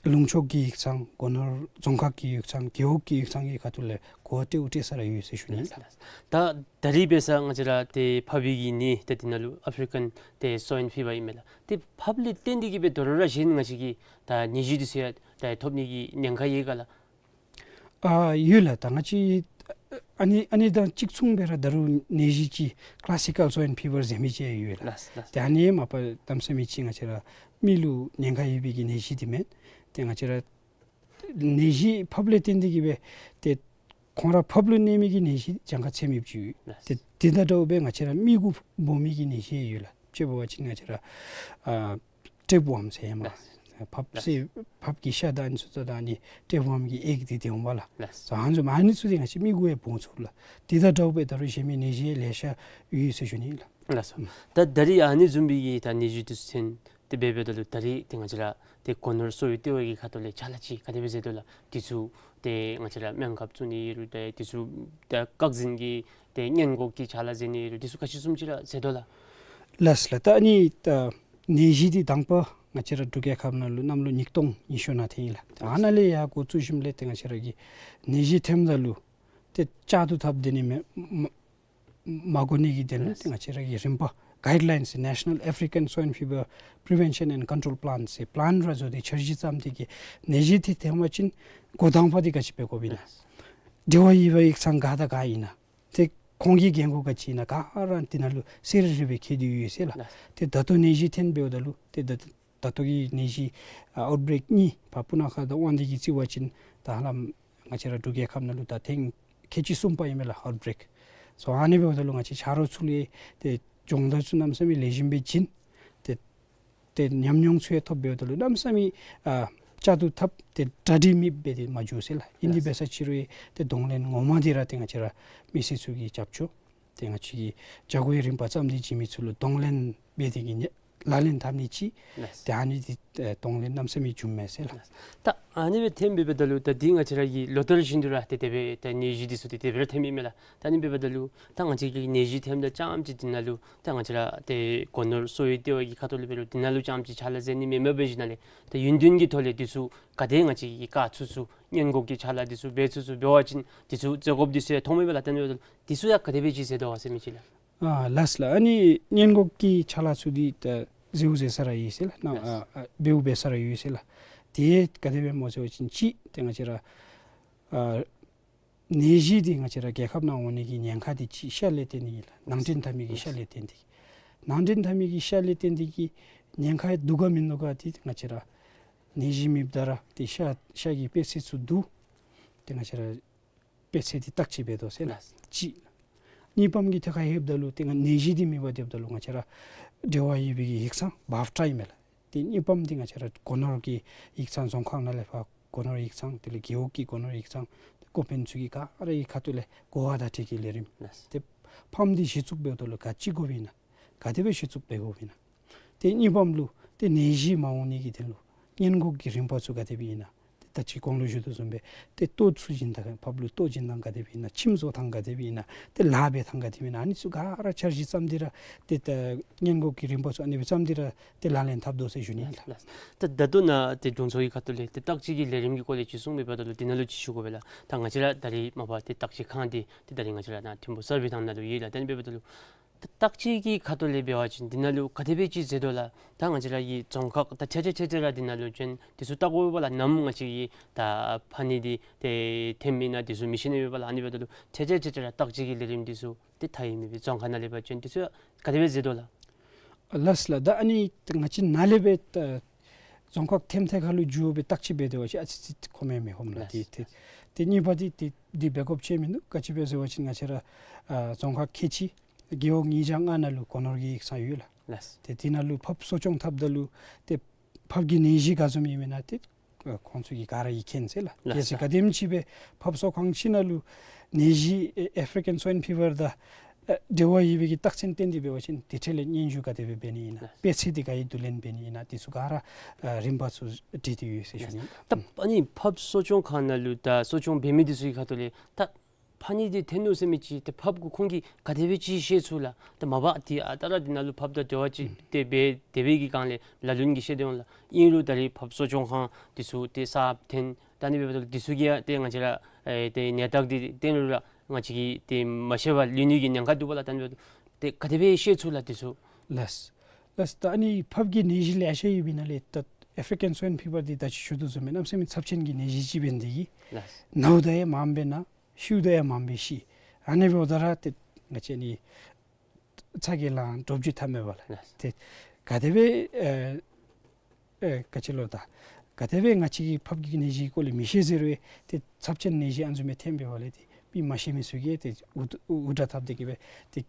ལུང་ཕྱོགས་ཀྱི་ཡིག་ཚང་། སྒོ་ནོར་རྫོང་ཁག་གི་ཡིག་ཚང་། རྒེད་འོག་གི་ཡིག་ཚང་གི་ཁ་ཐུག་ལས་གོ་བ་སྤྲོ་བ་སྤྲོ་ས་ར་ཡོད་ཟེར་ཞུ་ནི་ལགས། ལགས། ད་ད་རིས་འབད་ས་ང་བཅས་ར་ཏེ་ཕགཔ་གི་ནད་ཏེ་འདི་ནང་ལུ་ཨཕ་རི་ཀན་ཏེ་སོའིན་ཕི་བར་ཨིན་མས་ལགས། ཏེ་ཕགཔ་ལས་བརྟེན་ཏེ་གིས་སྦེ་དོ་རུང་ར་གཞན་ང་བཅས་ཀྱི་ད་ནད་གཞི་འདི་ཚུ་ཡང་ད་ཐོབ་ནི་གི་ཉེན་ཁ་ཡོད་ག་ལགས། ཨ་ཡོད་ལགས། ད་ང་བཅས་ཨ་ནི་ཨ་ནི་དང་གཅིག་མཚུངས་སྦེ་ར་ད་རུང་ནད་གཞི་ཅིག་ཀི་ལཱ་སི་ཀལ་སོའིན་ཕི་བར་ཟེར་མི་ཅིག་ཡོད་ལགས། ལགས། ལགས། ཏེ་ཨ་ནི་མ་པ་གནམ་མེད་ས་མེད་ཅིག་ང་བཅས་ར་མི་ལུ་ཉེན་ཁ་ཡོད་པའི་གི་ནད་གཞི་འདི་མེན། ཏེ་ང་བཅས་ར་ནད་གཞི་ཕགཔ་ལས་བརྟེན་ཏེ་གིས་སྦེ་ཏེ་ཁོང་ར་ཕགཔ་ལུ་གནོད་མི་གི་ནད་གཞི་གྱངས་ཁ་ཚད་མེདཔ་ཅིག་ཡོད། ལགས། ཏེ་དེ་དང་འདྲཝ་སྦེ་ང་བཅས་ར་མི་གུ་འབོ་མི་གི་ནད་གཞི་ཡོད་ལགས། དཔྱེ་འབད་བ་ཅིན་ང་བཅས་ར་ཨ་ཊེབ་ཝོརམ་ཟེར་ཡང་མ། ལགས། ཕགཔ་ལགས། སེ་ཕགཔ་གི་ཤ་དང་ཨ་ནི་ཚུ་དང་ད་ཨ་ནི་ཊེབ་ཝོརམ་གྱི་ཨེག་འདི་སྡོདཔ་ལགས། ལགས། སོ་ཨ་ནི་ཚུ་མ་ཨ་ནི་ཚུ་འདི་ང་བཅས་མི་གུ་ཡང་འབོ་ཚུགས་ལགས། དེ་དང་འདྲཝ་སྦེ་ད་རུང་གཞན་མི་ནད་གཞི་ལེ་ཤ་ཡོད་ཟེར་ཞུ་ནི་ལགས། ལགས་སོ། ཨུམ། ད་ད་རིས་ཨ་ནི་བཟུམ་མའི་གི་ད་ནད་གཞི་འདི་ཚུ་ཐོན་ཏེ་འབད་འབདཝ་ད་ལུ་ད་རིས་ཏེ་ང་བཅས་ར་ཏེ་སྒོ་ནོར་གསོ་བའི་ལྟེ་བ་གི་ཁ་ཐུག་ལས་ཕྱག་ལཱ་ཅིག་ག་དེ་སྦེ་མཛད་དོ་ལགས། འདི་ཚུ་ཏེ་ང་བཅས་ར་སྨན་ཁབ་བཙུགས་ནི་ཨིན་རུང་ཏེ་འདི་ཚུ་ད་བཀག་འཛིན་གྱི་ཏེ་སྔོན་འགོག་གི་ཕྱག་ལཱ་མཛད་ནི་ཨིན་རུང་འདི་ཚུ་ག་ཅི་བཟུམ་ཅིག་ར་མཛད་དོ་ལགས། ལགས་ལགས། ད་ཨ་ནི་ད་ནད་གཞི་འདི་དང་པ་ང་བཅས་ར་འབྲུག་རྒྱལ་ཁབ་ནང་ལུ་གནམ་ལོ་ཉིས་སྟོང་ཉི་ཤུ་ནང་ཐོན་ཡི་ལགས། ད་ཨ་ནཱ་ལས་ཡར་འགོ་བཙུགས་ཞིནམ་ལས་ཏེ་ང་བཅས་ར་གི་ནད་གཞི་ཐོནམ་ད་ལུ་ཏེ་བཅག་ཏུ་འཐབ་སྡོད་ནི་མེད་མ་མ་དགོ་ནི་གི་དོན་ལུ་ཏེ་ང་བཅས་ར་གིས་རིམ་པ་གའིཌ་ལའིནསི་ཟེར་National African Swine Fever Prevention and Control Plan ཟེར་པ་ལཱན་ར་བཟོ་སྟེ་འཆར་གཞི་བརྩམས་ཏེ་གིས་ནད་གཞི་འདི་ཐོན་པ་ཅིན་འགོ་དང་པ་འདི་ག་ཅི་འབད་དགོཔ་ཨིན་ན། འབྲེལ་བ་ཡོད་པའི་ཡིག་ཚང་ག་དང་ག་ཨིན་ན། ཏེ་ཁོང་གི་འགན་ཁུར་ག་ཅི་ཨིན་ན་ག་ར་འདི་ནང་ལུ་གསལ་རི་རི་སྦེ་བཀོད་དེ་ཡོད་ཟེར་ལགས། ཏེ་ད་ལྟོ་ནད་གཞི་ཐོན་འབདཝ་ད་ལུ་ཏེ་ད་ད་ལྟོ་གི་ནད་གཞི་ཨ་ཨའུཊ་བྷི་རེཀ་གཉིས་ཕར་སྤུ་ན་ཁ་དང་དབང་འདུས་ཀྱི་རྩིས་པ་ཅིན་ད་ཧ་ལམ་ང་བཅས་ར་འབྲུག་རྒྱལ་ཁབ་ནང་ལུ་ད་ཐེངས་ཁལ་གཅིག་གསུམ་པ་ཨིན་མས་ལགས་ཨའུཊ་བྷི་རེཀ། སོ་ཨ་ནི་འབདཝ་ད་ལུ་ང་བཅས་ཆ་རོགས་ཚུ་ལུ་ཏེ་སྦྱོང་བརྡར་ཚུ་གནམ་མེད་ས་མེད་ལེགས་ཤོམ་སྦེ་བྱིན། ཏེ་ཏེ་ཉམས་མྱོང་ཚུ་ཡང་ཐོབ་འབདཝ་ད་ལུ་གནམ་མེད་ས་མེད་ཨ་བཅག་ཏུ་འཐབ་སྟེ་གྲ་སྒྲིག་མེདཔ་སྦེ་ཏེ་མ་འགྱོ་ཟེར་ལགས། ཨིན་དེ་ལགས། འབད་ས་ཅིག་རུང་ཡང་ཏེ་གདོང་ལེན་ངོ་མ་འདི་ར་ཏེ་ང་བཅས་ར་མི་སེར་ཚུ་གི་རྒྱབ་སྐྱོར། ཏེ་ང་བཅས་ཀྱི་བྱ་སྒོའི་རིམ་པ་བརྩམས་ཏེ་བྱིན་མི་ཚུ་ལུ་གདོང་ལེན་འབད་དེ་གིས་ནི་ལག་ལེན་འཐབ་ནི་ཅིག། ལགས། ཏེ་ཨ་ནི་འདི་ཨེ་གདོང་ལེན་གནམ་མེད་ས་མེད་བྱུངམ་མས་ཟེར་ལགས། ལགས། ད་ཨ་ནི་སྦེ་ཐོན་འབདཝ་ད་ལུ་ད་འདི་ང་བཅས་ར་གི་ལོ་ལྟར་བཞིན་དུ་ར་ཏེ་དེ་སྦེ་ད་ནད་གཞི་འདི་ཚུ་ཏེ་དེ་སྦེ་ར་ཐོན་ཡི་མས་ལགས། ད་ཨ་ནི་འབདཝ་ད་ལུ་ད་ང་བཅས་ཀྱི་ནད་གཞི་ཐོནམ་ད་རྐྱངམ་ཅིག་འདི་ནང་ལུ་ད་ང་བཅས་ར་ཏེ་སྒོ་ནོར་གསོ་བའི་ལྟེ་བ་གི་ཁ་ཐུག་ལས་འབད་རུང་འདི་ནང་ལུ་རྐྱངམ་ཅིག་ཕྱག་ལཱ་མཛད་ནི་མེན་མས། འབད་ཞིནམ་ལས་ད་ཡུན་བདུན་གྱི་ཐོག་ལས་འདི་ཚུ་ག་དེ་ང་བཅས་ཀྱིས་བཀག་ཚུགས་ཚུགས་སྔོན་འགོག་གི་ཕྱག་ལཱ་འདི་ཚུ་འབད་ཚུགས་ཚུགས་འབད་བ་ཅིན་འདི་ཚུ་མཛད་དགོཔ་འདི་ཚུ་ཡང་མཐོངམ་མས་ལགས། ད་ཨ་ནི་འབདཝ་ད་ལུ་འདི་ཚུ་ཡང་ག་དེ་སྦེ་ཅིག་མཛད་དོ་ག་ཟེར་མི་ཅིག་ལགས། ཨ་ལགས་ལགས། ཨ་ནི་སྔོན་འགོག་གི་ཕྱག་ལཱ་ཚུ་འདི་ད་མཛདཔ་མཛད་ས་ར་ཡོད་ཟེར་ལགས། ནང་ལགས། ཨ་ཨ་འབདཝ་འབད་ས་ར་ཡོད་ཟེར་ལགས། དེ་ག་དེ་སྦེ་སྨོ་ཟེར་བ་ཅིན་ཅིག་ཏེ་ང་བཅས་ར་ཨ་ནད་གཞི་འདི་ང་བཅས་ར་རྒྱལ་ཁབ་ནང་འོང་ནི་གི་ཉེན་ཁ་འདི་ཅིག་ཤ་ལས་བརྟེན་ཏེ་ཨིན་ལགས། ནང་འདྲེན་འཐབ་མི་གི་ཤ་ལས་བརྟེན་ཏེ། ནང་འདྲེན་འཐབ་མི་གི་ཤ་ལས་བརྟེན་ཏེ་གིས་ཉེན་ཁ་འདུག་ག་མིན་འདུག་ག་འདི་ང་བཅས་ར་ནད་གཞི་མེདཔ་ད་ར་ཏེ་ཤ་ཤ་གི་པད་ཚལ་ཚུ་བསྡུ། ཏེ་ང་བཅས་ར་པད་ཚལ་འདི་བརྟག་དཔྱད་འབད་དོ་ཟེར་ལགས། ལགས། གཅིག། གཉིས་པམ་གྱི་ཐད་ཁར་ལྷོདཔ་ད་ལུ་ཏེ་ང་ནད་གཞི་འདི་མེད་པར་སྡོདཔ་ད་ལུ་ང་བཅས་ར་འབྲེལ་བ་ཡོད་པའི་གི་ཡིག་ཚང་བཱཕ་ཊ་ཨིན་མས་ལགས། ཏེ་གཉིས་པམ་འདི་ང་བཅས་ར་སྒོ་ནོར་གྱི་ཡིག་ཚང་རྫོང་ཁག་ནང་ལས་ཕར་སྒོ་ནོར་ཡིག་ཚང་དེ་ལས་རྒེད་འོག་གི་སྒོ་ནོར་ཡིག་ཚང་ཏེ་འགོ་དཔོན་ཚུ་གི་ག་ར་གི་ཁ་ཐུག་ལས་གོ་བ་བརྡ་སྤྲོད་ཀྱི་ལས་རིམ། ལགས། ཏེ་ཕམ་འདི་གཞི་བཙུགས་འབདཝ་ད་ལུ་ག་ཅི་དགོཔ་ཨིན་ན། ག་དེ་སྦེ་གཞི་བཙུགས་འབད་དགོཔ་ཨིན་ན། ཏེ་གཉིས་པམ་ལུ་ཏེ་ནད་གཞི་མ་འོང་ནི་གི་དོན་ལུ་སྔོན་འགོག་གི་རིམ་པ་ཚུ་ག་དེ་སྦེ་ཨིན་ན། ཏེ་ད་ཅི་གོང་ལུ་ཞུ་དོ་བཟུམ་སྦེ་ཏེ་ལྟོ་བཙུགས་བྱིན་ཐངས་ཕགཔ་ལུ་ལྟོ་བྱིན་ཐངས་ག་དེ་སྦེ་ཨིན་ན། ཁྱིམ་བཟོ་ཐངས་ག་དེ་སྦེ་ཨིན་ན། ཏེ་ལཱ་འབད་ཐངས་ག་དེ་སྦེ་ཨིན་ན། ཨ་ནི་ཚུ་ག་ར་འཆར་གཞི་བརྩམས་ཏེ་ར་ཏེ་ད་སྔོན་འགོག་གི་རིམ་པ་ཚུ་ཨ་ནི་སྦེ་བརྩམས་ཏེ་ར་ཏེ་ལག་ལེན་འཐབ་དོ་ཟེར་ཞུ་ནི་ཨིན་ལགས། ལགས། ད་ད་ལྟོ་ནཱ་ཏེ་དྲུང་འཚོ་གི་ཁ་ཐུག་ལས་ཏེ་བརྟག་དཔྱད་ཀྱི་ལས་རིམ་གྱི་སྐོར་ལས་ཅིག་གསུངས་མི་འབདཝ་ད་ལུ་འདི་ནང་ལུ་ཅིག་ཞུ་དགོ་པས་ལགས། ད་ང་བཅས་ར་ད་རིས་མ་པ་ཏེ་བརྟག་དཔྱད་ཁང་འདི་ཏེ་ད་རིས་ང་བཅས་ར་ནཱ་ཐིམ་ཕུ་སར་བེ་ཐང་ནང་ལུ་ཡོད་ལགས། ད་ཨ་ནི་འབདཝ་ད་ལུ་ད་བརྟག་དཔྱད་ཀྱི་ཁ་ཐུག་ལས་འབད་བ་ཅིན་འདི་ནང་ལུ་ག་དེ་སྦེ་ཅིག་མཛད་དོ་ལགས། ད་ང་བཅས་ར་གི་རྫོང་ཁག་ད་ཐད་ཐད་ཐད་ཐད་ར་འདི་ནང་ལུ་བྱོན་འདི་ཚུ་བལྟ་དགོ་པས་ལགས། ནམ་ང་བཅས་ཀྱི་ད་ཕ་ནི་འདི་ཏེ་ཐོནམ་ཨིན་ན་འདི་ཚུ་མི་ཤེས་ནི་ཡོད་པས་ལགས། ཨ་ནི་འབདཝ་ད་ལུ་ཐད་ཐད་ཐད་ཐད་ར་བརྟག་དཔྱད་ཀྱི་ལས་རིམ་འདི་ཚུ་ཏེ་མཐའ་ཡས་མེད་པའི་རྫོང་ཁག་ནང་ལས་ཕར་བྱོན་འདི་ཚུ་ག་དེ་སྦེ་མཛད་དོ་ལགས། ལགས་ལགས། ད་ཨ་ནི་ང་བཅས་ནཱ་ལས་སྦེ་ད་རྫོང་ཁག་ཐེམ་ཐད་ཁ་ལུ་འགྱོ་སྦེ་བརྟག་དཔྱད་འབད་དེ་བ་ཅིན་ཨ་ཙི་ཙི་ཁོམ་ཡང་མི་ཁོམ་ལགས། ལགས། ཏེ་ཏེ་ཏེ་གཉིས་པ་འདི་ཏེ་འདི་འབད་དགོཔ་ཅིག་མིན་འདུག། ག་ཅི་སྦེ་ཟེར་བ་ཅིན་ང་བཅས་ར་ཨ་རྫོང་ཁག་ཁལ་གཅིག་རྒེད་འོག་ཉིས་བརྒྱ་ལྔ་ནང་ལུ་སྒོ་ནོར་གྱི་ཡིག་ཚང་ཡོད་ལགས། ལགས། ཏེ་འདི་ནང་ལུ་ཕགཔ་གསོ་སྐྱོང་འཐབ་ད་ལུ་ཏེ་ཕགཔ་གི་ནད་གཞི་ག་བཟུམ་ཨིན་མེན་ན་ཏེ་ ཨ་ཁོང་ཚུ་གིས་ག་ར་ཡིད་མཁྱེན་ཟེར་ལགས། ལགས་གལ་སྲིད་ག་དེམ་ཅིག་སྦེ་ཕགཔ་གསོ་ཁང་ཅིག་ནང་ལུ་ནད་གཞི་ཨེ་ཨེཕ་རི་ཀན་སོའིན་ཕི་བར་དང་ཨ་འབྲེལ་བ་ཡོད་པའི་གི་རྟགས་མཚན་བསྟན་ཏེ་འབད་བ་ཅིན་དེ་འཕྲལ་ལས་སྙན་ཞུ་ག་དེ་སྦེ་འབད་ནི་ཨིན་ན། ལགས། དཔེ་ཚད་འདི་ག་ཡི་བསྡུ་ལེན་འབད་ནི་ཨིན་ན། དེ་ཚུ་ག་ར་ཨ་རིམ་པ་ཚུ་བྲིས་ཏེ་ཡོད་ཟེར་ཞུ་ནི། ད་ཨ་ནི་ཕགཔ་གསོ་སྐྱོང་ཁང་ནང་ལུ་ད་གསོ་སྐྱོང་འབད་མི་འདི་ཚུ་གི་ཁ་ཐུག་ལས་ད་ཕག་ནད་འདི་ཐོན་ནུག་ཟེར་མི་ཅིག་ཏེ་ཕགཔ་གུ་ཁོང་གིས་ག་དེ་སྦེ་ཅིག་ཤེས་ཚུགས་ལགས། ད་མ་པ་ཏེ་ཨ་རྟག་ར་འདི་ནང་ལུ་ཕགཔ་དང་འབྲེལ་བ་ཅིག་ཏེ་འབད་དེ་སྦེ་གི་སྒང་ལས་ལ་ལུ་གིས་ཤེས་དོ་ལགས། ཨིན་རུང་ད་རེས་ཕགཔ་གསོ་སྐྱོང་ཁང་འདི་ཚུ་ཏེ་གསརཔ་ཐོན་ད་ཨ་ནི་འབདཝ་ད་འདི་ཚུ་གིས་ཡང་ཏེ་ང་བཅས་ར་ཨེ་ཏེ་ནད་རྟགས་འདི་བསྟན་རུང་ར་ང་བཅས་ཀྱིས་ཏེ་མ་ཤེས་པར་ལུས་ནི་གི་ཉེན་ཁ་འདུག་པ་ལགས། ད་ཨ་ནི་འབདཝ་ད་ཏེ་ག་དེ་སྦེ་ཤེས་ཚུགས་ལགས་འདི་ཚུ། ལགས། ལགས། ད་ཨ་ནི་ཕགཔ་གི་ནད་གཞི་ལེ་ཤ་ཡོད་པའི་ནང་ལས་ད་ཨེཕ་རི་ཀན་སོའིན་ཕི་བར་འདི་ད་ཅི་ཞུ་དོ་བཟུམ་སྦེ་གནམ་མེད་ས་མེད་ཚབས་ཆེན་གྱི་ནད་གཞི་ཅིག་འབད་ནི་འདི་གིས། ལགས། ནཝ་ད་ཡང་མངམ་སྦེ་ན། ཤིཝ་ད་ཡང་མངམ་སྦེ་ཤི། ཨ་ནི་འབདཝ་ད་ར་ཏེ་ང་བཅས་ནི་ཚ་གྱང་ལང་འདྲོག་བྱེལ་འཐབ་མས་པ་ལགས། ལགས། ཏེ་ག་དེ་སྦེ་ཨེ་ཨེ་ག་ཅི་ལོ་ད་ག་དེ་སྦེ་ང་བཅས་ཀྱིས་ཕགཔ་གི་ནད་གཞིའི་སྐོར་ལས་མི་ཤེས་ཟེར་རུང་ཏེ་ཚབས་ཆེན་ནད་གཞི་ཨ་ནི་བཟུམ་སྦེ་ཐོན་པའི་འོག་ལས་ཏེ་མི་མ་ཤེས་མི་ཚུ་གིས་ཏེ་འུར་འུར་སྒྲ་བཏབ་སྟེ་གི་སྦེ་ཏེ་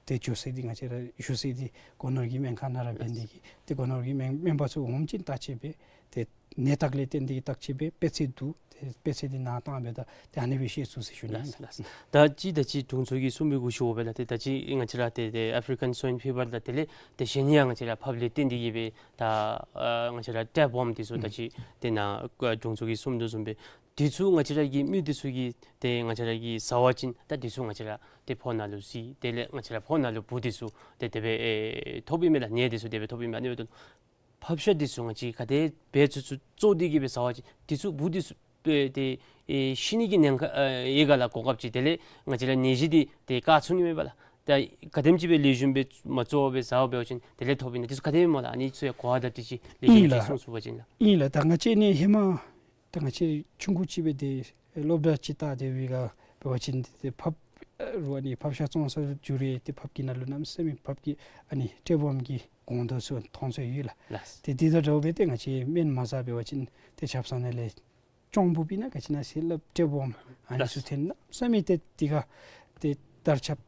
ཏེ་འགྱོ་ས་འདི་ང་བཅས་ར་བཞུགས་ས་འདི་སྒོ་ནོར་གྱི་སྨན་ཁང་ནང་ར་འབད་ནི་འདི་གིས་ཏེ་སྒོ་ནོར་གྱི་སྨན་སྨན་པ་ཚུ་འོངམ་ཅིག་བརྟག་དཔྱད་འབད། ཏེ་ནད་རྟགས་ལས་བརྟེན་ཏེ་བརྟག་དཔྱད་འབད། དཔེ་ཚད་བསྡུ། ཏེ་དཔེ་ཚད་འདི་ནཱ་བཏང་འབདཝ་ད་ཏེ་ཨ་ནི་སྦེ་ཤེས་ཚུགས་ཟེར་ཞུ་ནི་ཨིན། ལགས། ལགས། ད་ཅི་ད་ཅི་དྲུང་འཚོ་གིས་གསུངས་པའི་གུ་ཞུ་བ་སྦེ་ལགས། ཏེ་ད་ཅི་ང་བཅས་ར་ཏེ་ཏེ་ཨེཕ་རི་ཀན་སོའིན་ཕི་བར་དང་དེ་ལས་ཏེ་གཞན་ཡང་ང་བཅས་ར་ཕགཔ་ལས་བརྟེན་ཏེ་གི་སྦེ་ད་ཨ་ང་བཅས་ར་ཊེབ་ཝོརམ་འདི་ཚུ་ད་ཅི་ཏེ་ནཱ་དྲུང་འཚོ་གིས་གསུངས་དོ་བཟུམ་སྦེ་འདི་ཚུ་ང་བཅས་ར་གི་མི་འདི་ཚུ་གིས་ཏེ་ང་བཅས་ར་གིས་བཟའ་བ་ཅིན་ད་འདི་ཚུ་ང་བཅས་ར་ཏེ་ཕོཝ་ནང་ལུ་སི། དེ་ལས་ང་བཅས་ར་ཕོཝ་ནང་ལུ་བུ་འདི་ཚུ་ཏེ་དེ་སྦེ་ཨེ་ཐོབ་ཨིན་མས་ལགས། ནད་འདི་ཚུ་དེ་སྦེ་ཐོབ་ཨིན་མས། ཨ་ནི་འབདཝ་ད་ཕགཔ་ཤ་འདི་ཚུ་ང་བཅས་ག་དེ་སྦེ་ཚུ་ཚུ་བཙོ་སྟེ་གི་སྦེ་བཟའ་བ་ཅིན་འདི་ཚུ་བུ་འདི་ཚུ་ཏེ་ཏེ་ཨེ་ཤི་ནི་གི་ཉེན་ཁ་ཨེ་ཡོད་ག་ལགས་གོ་སྐབས་ཅིག། དེ་ལས་ང་བཅས་ར་ནད་གཞི་འདི་ཏེ་བཀག་ཚུགས་ནི་མས་པ་ལགས། ད་ག་དེམ་ཅིག་སྦེ་ལེགས་ཤོམ་སྦེ་མ་བཙོ་བར་སྦེ་བཟའ་བ་འབད་བ་ཅིན་དེ་ལས་ཐོབ་ཨིན་ན། འདི་ཚུ་ག་དེ་སྦེ་སྨོ་ལགས། ཨ་ནི་ཚུ་ཡང་གོ་བརྡ་འདི་ཅིག་ལེགས་ཤོམ་ཅིག་གསུང་ཚུགས་པ་ཅིན་ལགས། ཨིན་ལགས། ད་ང་བཅས་ནི་ཧེ་མ་ད་ང་བཅས་ཆུང་ཀུ་ཅིག་སྦེ་ཏེ་སློབ་གྲྭ་ཅིག་ལྟ་སྡོད་པའི་སྒང་འབད་བ་ཅིན་ཏེ་ཕགཔ་ཨ་རུང་ཨ་ནི་ཕགཔ་ཤ་བཙོང་ས་འགྱོ་རུང་ཏེ་ཕགཔ་གི་ནང་ལུ་གནམ་མེད་ས་མེད་ཕགཔ་གི་ཨ་ནི་ཊེབ་ཝོརམ་གྱི་གོང་དུ་སོང་མཐོང་སོང་ཡོད་ལགས། ལགས། ཏེ་འདི་དང་འདྲཝ་སྦེ་ཏེ་ང་བཅས་སྨན་མ་བཟའ་འབད་བ་ཅིན་ཏེ་ཆབ་གསང་ནང་ལས་གཅོང་བུ་པའི་ནང་ག་ཅི་ཨིན་ན་ཟེར་སླབ། ཊེབ་ཝོརམ་ཨ་ནི་ཚུ་ཐོན་གནམ་མེད་ས་མེད་ཏེ་འདི་ག་ཏེ་དར་ཁྱབ་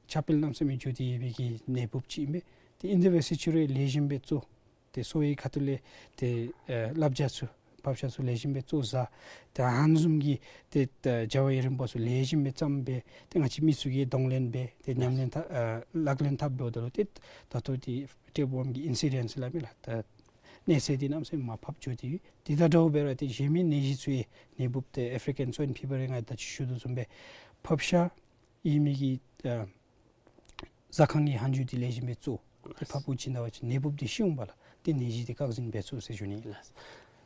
ཁྱབ་སྤེལ་གནམ་མེད་ས་མེད་འགྱོ་སྟེ་ཡོད་པའི་གི་ནད་འབུཔ་ཅིག་ཨིན་པས། ཏེ་ཨིན་དེ་སྦེ་ཟེར་ཅི་རུང་ལེགས་ཤོམ་སྦེ་བཙོ། ཏེ་གསོ་བའི་ཁ་ཐུག་ལས་ཏེ་ཨེ་བསླབ་བྱ་ཚུ་ཕགཔ་ཤ་ཚུ་ལེགས་ཤོམ་སྦེ་བཙོ་བཟའ། ཏེ་ཨ་ནི་བཟུམ་གྱི་ཏེ་ཨེ་བྱ་བའི་རིམ་པ་ཚུ་ལེགས་ཤོམ་སྦེ་བརྩམས་སྦེ་ཏེ་ང་བཅས་མི་ཚུ་གིས་གདོང་ལེན་འབད་ཏེ་ཉམས་ལེན་འཐབ་ཨེ་ལག་ལེན་འཐབ་འབདཝ་ད་ལུ་ཏེ་ད་ལྟོ་འདི་ཊེབ་ཝོརམ་གྱི་ཨིན་སི་ཌེནསི་སླབ་མས་ལགས། ད་གནས་ཚད་འདི་གནམ་མེད་ས་མེད་མར་ཕབ་འགྱོ་སྟེ་ཡོད། དེ་དང་འདྲཝ་སྦེ་ར་ཏེ་གཞན་མི་ནད་གཞི་ཚུ་ཡང་ནད་འབུཔ་ཏེ་ཨེཕ་རི་ཀན་སོའིན་ཕི་བར་རེ་ང་ད་ཅི་ཞུ་དོ་བཟུམ་སྦེ་ཕགཔ་ཤ་ཨིན་མི་གི་ཨ་ཟ་ཁང་གི་ཧན་ཇུ་འདི་ལེགས་ཤོམ་སྦེ་བཙོ། ཏེ་ཕགཔ་གུ་བྱིན་ད་པ་ཅིན་ནད་འབུཔ་འདི་ཤི་འོང་པ་ལགས། ཏེ་ནད་གཞི་འདི་བཀག་འཛིན་འབད་ཚུགས་ཟེར་ཞུ་ནི་ལགས།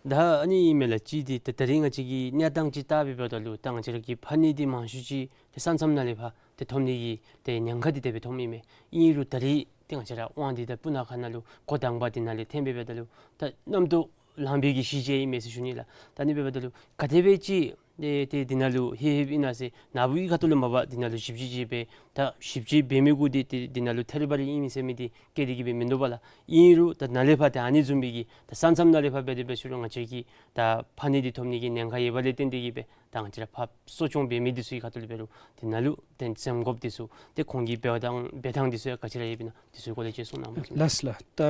ད་ཨ་ནི་ཨིན་མས་ལགས། གཅིག་འདི་ད་ད་རིས་ང་བཅས་ཀྱི་གནས་སྟངས་ཅིག་བལྟ་སྦེ་འབདཝ་ད་ལུ་ད་ང་བཅས་ར་གི་ཕག་ནད་འདི་མང་ཤོས་ཅིག་ཏེ་ས་མཚམས་ནང་ལས་ཕར་ཏེ་ཐོབ་ནི་གི་ཏེ་ཉེན་ཁ་འདི་དེ་སྦེ་ཐོབ་ཨིན་མས། ཨིན་རུང་ད་རིས་ཏེ་ང་བཅས་ར་དབང་འདུས་དང་སྤུ་ན་ཁ་ནང་ལུ་འགོ་དང་པ་འདི་ནང་ལས་ཐོན་སྦེ་འབདཝ་ད་ལུ་ད་རྣམ་རྟོག་ལངས་པའི་གི་གཞི་བྱས་ཨིན་མས་ཟེར་ཞུ་ནི་ལགས། ད་ཨ་ནི་སྦེ་འབདཝ་ད་ལུ་ག་དེ་སྦེ་ཅིག་ཏེ་ཏེ་འདི་ནང་ལུ་ལྷོད་ལྷོདཔ་ཨིན་ན་ཟེར་ནཱ་བུ་གི་ཁ་ཐུག་ལུ་མ་པ་འདི་ནང་ལུ་ཞིབ་དཔྱད་ཅིག་འབད། ད་ཞིབ་དཔྱད་འབད་མི་གུ་འདི་ཏེ་འདི་ནང་ལུ་ཐད་རི་བ་རི་ཨིན་མས་ཟེར་མི་འདི་སྐད་འདི་གིས་སྦེ་མིན་འདུག་པ་ལགས། ཨིན་རུང་ད་ནཱ་ལས་ཕར་ཏེ་ཨ་ནི་བཟུམ་མའི་གི་ད་ས་མཚམས་ནང་ལས་ཕར་འབད་དེ་འབད་ཞུ་རུང་ང་བཅས་ཀྱི་ད་ཕག་ནད་འདི་ཐོབ་ནི་གི་ཉེན་ཁ་ཡོད་པ་ལས་བརྟེན་ཏེ་གིས་སྦེ་ད་ང་བཅས་ར་ཕགཔ་གསོ་སྐྱོང་འབད་མི་འདི་ཚུ་གི་ཁ་ཐུག་ལུ་འབད་རུང་འདི་ནང་ལུ་ཏེ་འཛེམ་དགོཔ་འདི་ཚུ་ཏེ་ཁོང་གིས་འབད་ཐངས་འབད་ཐངས་འདི་ཚུ་ཡང་ག་ཅི་ར་ཡོདཔ་ཨིན་ན་འདི་ཚུ་གི་སྐོར་ལས་ཅིག་གསུང་གནང་པ་ཅིན། ལགས་ལགས། ད་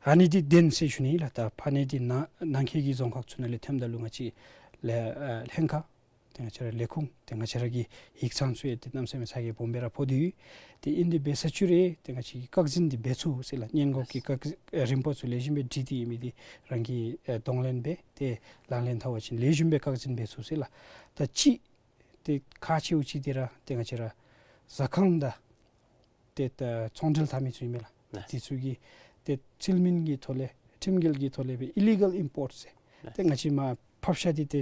ཨ་ནི་འདི་བདེན་ཟེར་ཞུ་ནི་ལགས། ད་ཕག་ནད་འདི་ནང་ནང་འཁོད་ཀྱི་རྫོང་ཁག་ཚུ་ནང་ལས་ཐོནམ་ད་ལུ་ང་བཅས་ལས་ཨ་ལྷན་ཁག་ཏེ་ང་བཅས་ར་ལས་ཁུངས་ཏེ་ང་བཅས་ར་གི་ཡིག་ཚང་ཚུ་ཡང་ཏེ་གནམ་མེད་ས་མེད་ཚ་གྱང་སྦོམ་སྦེ་ར་ཕོག་སྟེ་ཡོད། ཏེ་ཨིན་དེ་འབད་ས་ཅིག་རུང་ཏེ་ང་བཅས་ཀྱིས་བཀག་འཛིན་འདི་འབད་ཚུགས་ཟེར་ལགས། སྔོན་འགོག་གི་བཀག་འཛིན་ཨེ་རིམ་པ་ཚུ་ལེགས་ཤོམ་སྦེ་སྒྲིག་སྟེ་ཨིན་མི་འདི་རང་གིས་ཨེ་གདོང་ལེན་འབད་ཏེ་ལག་ལེན་འཐབ་པ་ཅིན་ལེགས་ཤོམ་སྦེ་བཀག་འཛིན་འབད་ཚུགས་ཟེར་ལགས། ད་ཅི་ཏེ་ཁག་ཆེཝ་ཅིག་འདི་ར་ཏེ་ང་བཅས་ར་ཟ་ཁང་དང་ཏེ་ད་ཚོང་འབྲེལ་འཐབ་མི་ཚུ་ཨིན་མས་ལགས། ལགས། དེ་ཚུ་གིས་ཏེ་ཚུལ་མིན་གྱི་ཐོག་ལས་ཁྲིམས་འགལ་གྱི་ཐོག་ལས་སྦེ་ཨི་ལི་གལ་ཨིམ་པོརཊ་ཟེར། ལགས། ཏེ་ང་བཅས་མར་ཕགཔ་ཤ་འདི་ཏེ་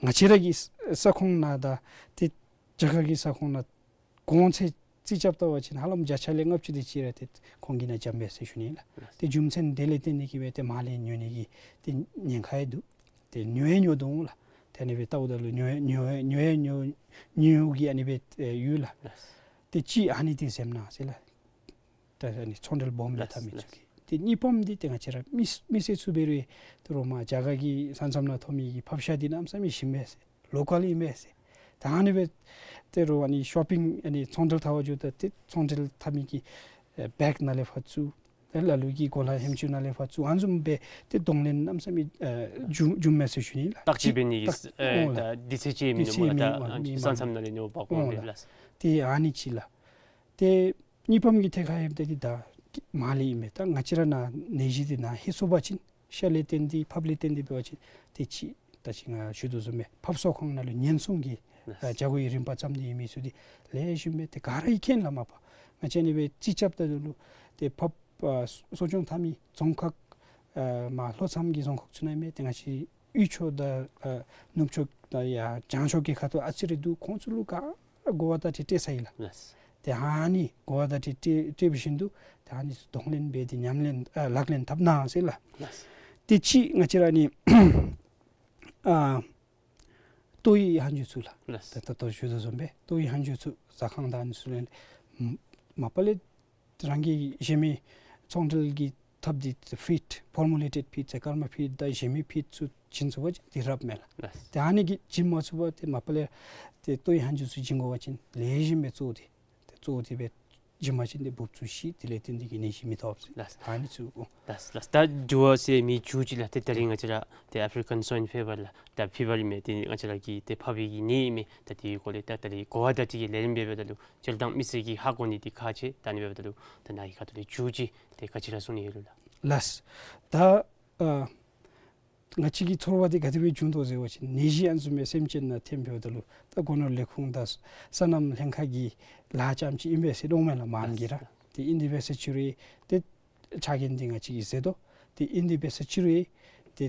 ང་བཅས་ར་གི་ས་ཁོངས་ནང་དང་ཏེ་རྒྱ་གར་གྱི་ས་ཁོངས་ནང་གོང་ཚད་རྩིས་རྐྱབ་བལྟ་བ་ཅིན་ཧ་ལམ་བརྒྱ་ཆ་ལས་ལྔ་བཅུ་དེ་ཅིག་ར་ཏེ་ཁོང་གི་ནང་འཛོམས་པས་ཟེར་ཞུ་ནི་ལགས། ལགས། ཏེ་རྒྱུ་མཚན་དེ་ལས་བརྟེན་ཏེ་གིས་སྦེ་ཏེ་མར་ལས་ཉོ་ནི་གི་ཏེ་ཉེན་ཁ་ཡང་འདུག། ཏེ་ཉོ་ཡང་ཉོ་དོ་འོང་ལགས། ཏེ་ཨ་ནི་སྦེ་བལྟཝ་ད་ལུ་ཉོ་ཡང་ཉོ་ཡང་ཉོ་ཡང་ཉོ་ཉོ་གི་ཨ་ནི་སྦེ་ཨེ་ཡོད་ལགས། ལགས། ཏེ་ཅིག་ཨ་ནི་འདི་འཛེམ་གནང་ཟེར་ལགས། ད་ཨ་ནི་ཚོང་འབྲེལ་སྦོམ་སྦེ་འཐབ་མི་ཚུ་གིས། ཏེ་གཉིས་པམ་འདི་ཏེ་ང་བཅས་ར་མི་མི་སེར་ཚུ་འབད་རུང་ཏེ་རོགས་མར་རྒྱ་གར་གྱི་ས་མཚམས་ནང་ཐོབ་མི་གི་ཕགཔ་ཤ་འདི་གནམ་མེད་ས་མེད་ཞིམ་པས་ཟེར། ལོ་ཀཱལ་ཨིན་པས་ཟེར། ད་ཨ་ནི་སྦེ་ཏེ་རོགས་ཨ་ནི་ཤོ་པིང་ཨ་ནི་ཚོང་འབྲེལ་འཐབ་པར་འགྱོཝ་ད་ཏེ་ཚོང་འབྲེལ་འཐབ་མི་གི་ཨེ་བེག་ནང་ལས་ཕར་བཙུགས། ཏེ་ལ་ལུ་གིས་གོ་ལ་ཧེམ་ཅུ་ནང་ལས་ཕར་བཙུགས། ཨ་ནི་བཟུམ་སྦེ་ཏེ་གདོང་ལེན་གནམ་མེད་ས་མེད་ཨ་བྱུང་བྱུངམ་མས་ཟེར་ཞུ་ནི་ལགས། བརྟག་དཔྱད་འབད་ནི་གི་བརྟག་ཨེ་འོང་ལགས། ད་དུས་ཚོད་ཅིག་མེད་ནི་སྨོ་ལགས། ད་མེད་ཨ་ས་མཚམས་ནང་ལས་ནི་འབག་འོང་འོང་ལགས། ལགས། ཏེ་ཨ་ནི་ཅིག་ལགས། ཏེ་གཉིས་པམ་གི་ཐད་ཁར་ཡོདཔ་ད་འདི་ད་མར་ལས་ཨིན་མས། ད་ང་བཅས་ར་ནཱ་ནད་གཞི་འདི་ནཱ་ལྷོད་སོང་པ་ཅིན་ཤ་ལས་བརྟེན་ཏེ་ཕགཔ་ལས་བརྟེན་ཏེ་འབད་བ་ཅིན་ཏེ་ཅིག་ད་ཅི་ང་ཞུ་དོ་བཟུམ་སྦེ་ཕགཔ་གསོ་ཁང་ནང་ལུ་ཉེན་སྲུང་གི་ལགས། ཨ་བྱ་སྒོ་གི་རིམ་པ་བརྩམས་ཏེ་ཡོད་མི་ཚུ་འདི་ལེགས་ཤོམ་སྦེ་ཏེ་ག་ར་གིས་མཁྱེན་ལགས་མ་པ། ང་བཅས་ཨ་ནི་སྦེ་རྩིས་རྐྱབ་ད་ལུ་ཏེ་ཕགཔ་ཨ་གསོ་སྐྱོང་འཐབ་མི་རྫོང་ཁག་ཨ་མར་ལྷོ་མཚམས་ཀྱི་རྫོང་ཁག་ཚུ་ནང་ཨིན་མས། ཏེ་ང་བཅས་དབུས་ཕྱོགས་དང་ཨ་ནུབ་ཕྱོགས་དང་ཡར་བྱང་ཕྱོགས་ཀྱི་ཁ་ཐུག་ཨ་ཙི་རེ་འདུག། ཁོང་ཚུ་ལུ་ག་ར་གོ་བ་བརྡ་སྤྲོད་སྤྲོད་ཚར་ཡི་ལགས། ལགས། ཏེ་ཨ་ནི་གོ་བ་བརྡ་སྤྲོད་སྤྲོད་སྤྲོད་པ་བཞིན་དུ་ཏེ་ཨ་ནི་ཚུ་གདོང་ལེན་འབད་དེ་ཉམས་ལེན་ཨ་ལག་ལེན་འཐབ་གནང་ཟེར་ལགས། ལགས། ཏེ་ཅིག་ང་བཅས་ར་ཨ་ནི་ཨ་ཏོག་དབྱིབས་ཧན་ཇུ་ཚུ་ལགས། ལགས། ད་ད་ལྟོ་ཞུ་དོ་བཟུམ་སྦེ་ཏོག་དབྱིབས་ཧན་ཇུ་ཚུ་ཟ་ཁང་དང་ཨ་ནི་ཚུ་ལས་མ་པ་ལས་རང་གི་གཞན་མི་ཚོང་འབྲེལ་གྱི་ཐབས་འདི་ཕིཌ་ཕོར་མུ་ལེ་ཊེཌ་ཕིཌ་ཟེར་ཀརྨ་ཕིཌ་དང་གཞན་མི་ཕིཌ་ཚུ་བྱིན་ཚུགས་པ་ཅིན་འདི་རབ་མས་ལགས། ལགས། ཏེ་ཨ་ནི་གིས་བྱིན་མ་ཚུགས་པར་ཏེ་མ་པ་ལས་ཏེ་ཏོག་དབྱིབས་ཧན་ཇུ་ཚུ་བྱིན་དགོ་པ་ཅིན་ལེགས་ཤོམ་སྦེ་བཙོ་སྟེ་ཏེ་བཙོ་སྟེ་སྦེ་བྱིན་པ་ཅིན་ཏེ་འབུབ་ཚུ་ཤི། དེ་ལས་བརྟེན་ཏེ་གིས་ནད་གཞི་མི་ཐོབ་ཟེར། ལགས། ཨ་ནི་ཚུ། ལགས་ལགས། ད་འགྱུར་བ་ཟེར་མི་འགྱུར་ཅི་ལགས། ཏེ་ད་རིས་ང་བཅས་ར་ཏེ་ཨེཕ་རི་ཀཱན་སོའིན་ཕི་བར་ལགས། ད་ཕི་བར་ཨིན་མས། ཏེ་ང་བཅས་ར་གི་ཏེ་ཕགཔ་གི་ནད་ཨིན་མས། ད་དེ་གི་སྐོར་ལས་ད་ད་རིས་གོ་བ་བརྡ་སྤྲོད་ཀྱི་ལས་རིམ་འབདཝ་ད་ལུ་སྤྱིར་བཏང་མི་སེར་གྱིས་ཧ་གོ་ནི་འདི་ཁག་ཆེ། ད་ཨ་ནི་འབདཝ་ད་ལུ་ད་ནཱ་གི་ཁ་ཐུག་ལས་འགྱུར་ཅིག་ཏེ་ག་ཅི་ར་གསུང་ནི་ཡོད་ལགས། ལགས། ད་ཨ་ང་བཅས་ཀྱི་ཚོར་བ་འདི་ག་དེ་སྦེ་བྱུང་དོ་ཟེར་བ་ཅིན་ནད་གཞི་ཨ་ནི་བཟུམ་སྦེ་སེམས་ཅན་ནང་ཐོན་འབདཝ་ད་ལུ་ད་སྒོ་ནོར་ལས་ཁུངས་དང་སོ་ནམ་ལྷན་ཁག་གི་ལཱ་རྐྱངམ་ཅིག་ཨིན་པས་ཟེར་མནོཝ་མས་ལགས་མང་གིས་ར། ཏེ་ཨིན་དེ་སྦེ་ཟེར་ཅི་རུང་ཏེ་ཆ་རྐྱེན་འདི་ང་བཅས་ཀྱིས་ཟེར་དོ། ཏེ་ཨིན་དེ་སྦེ་ཟེར་ཅི་རུང་ཏེ་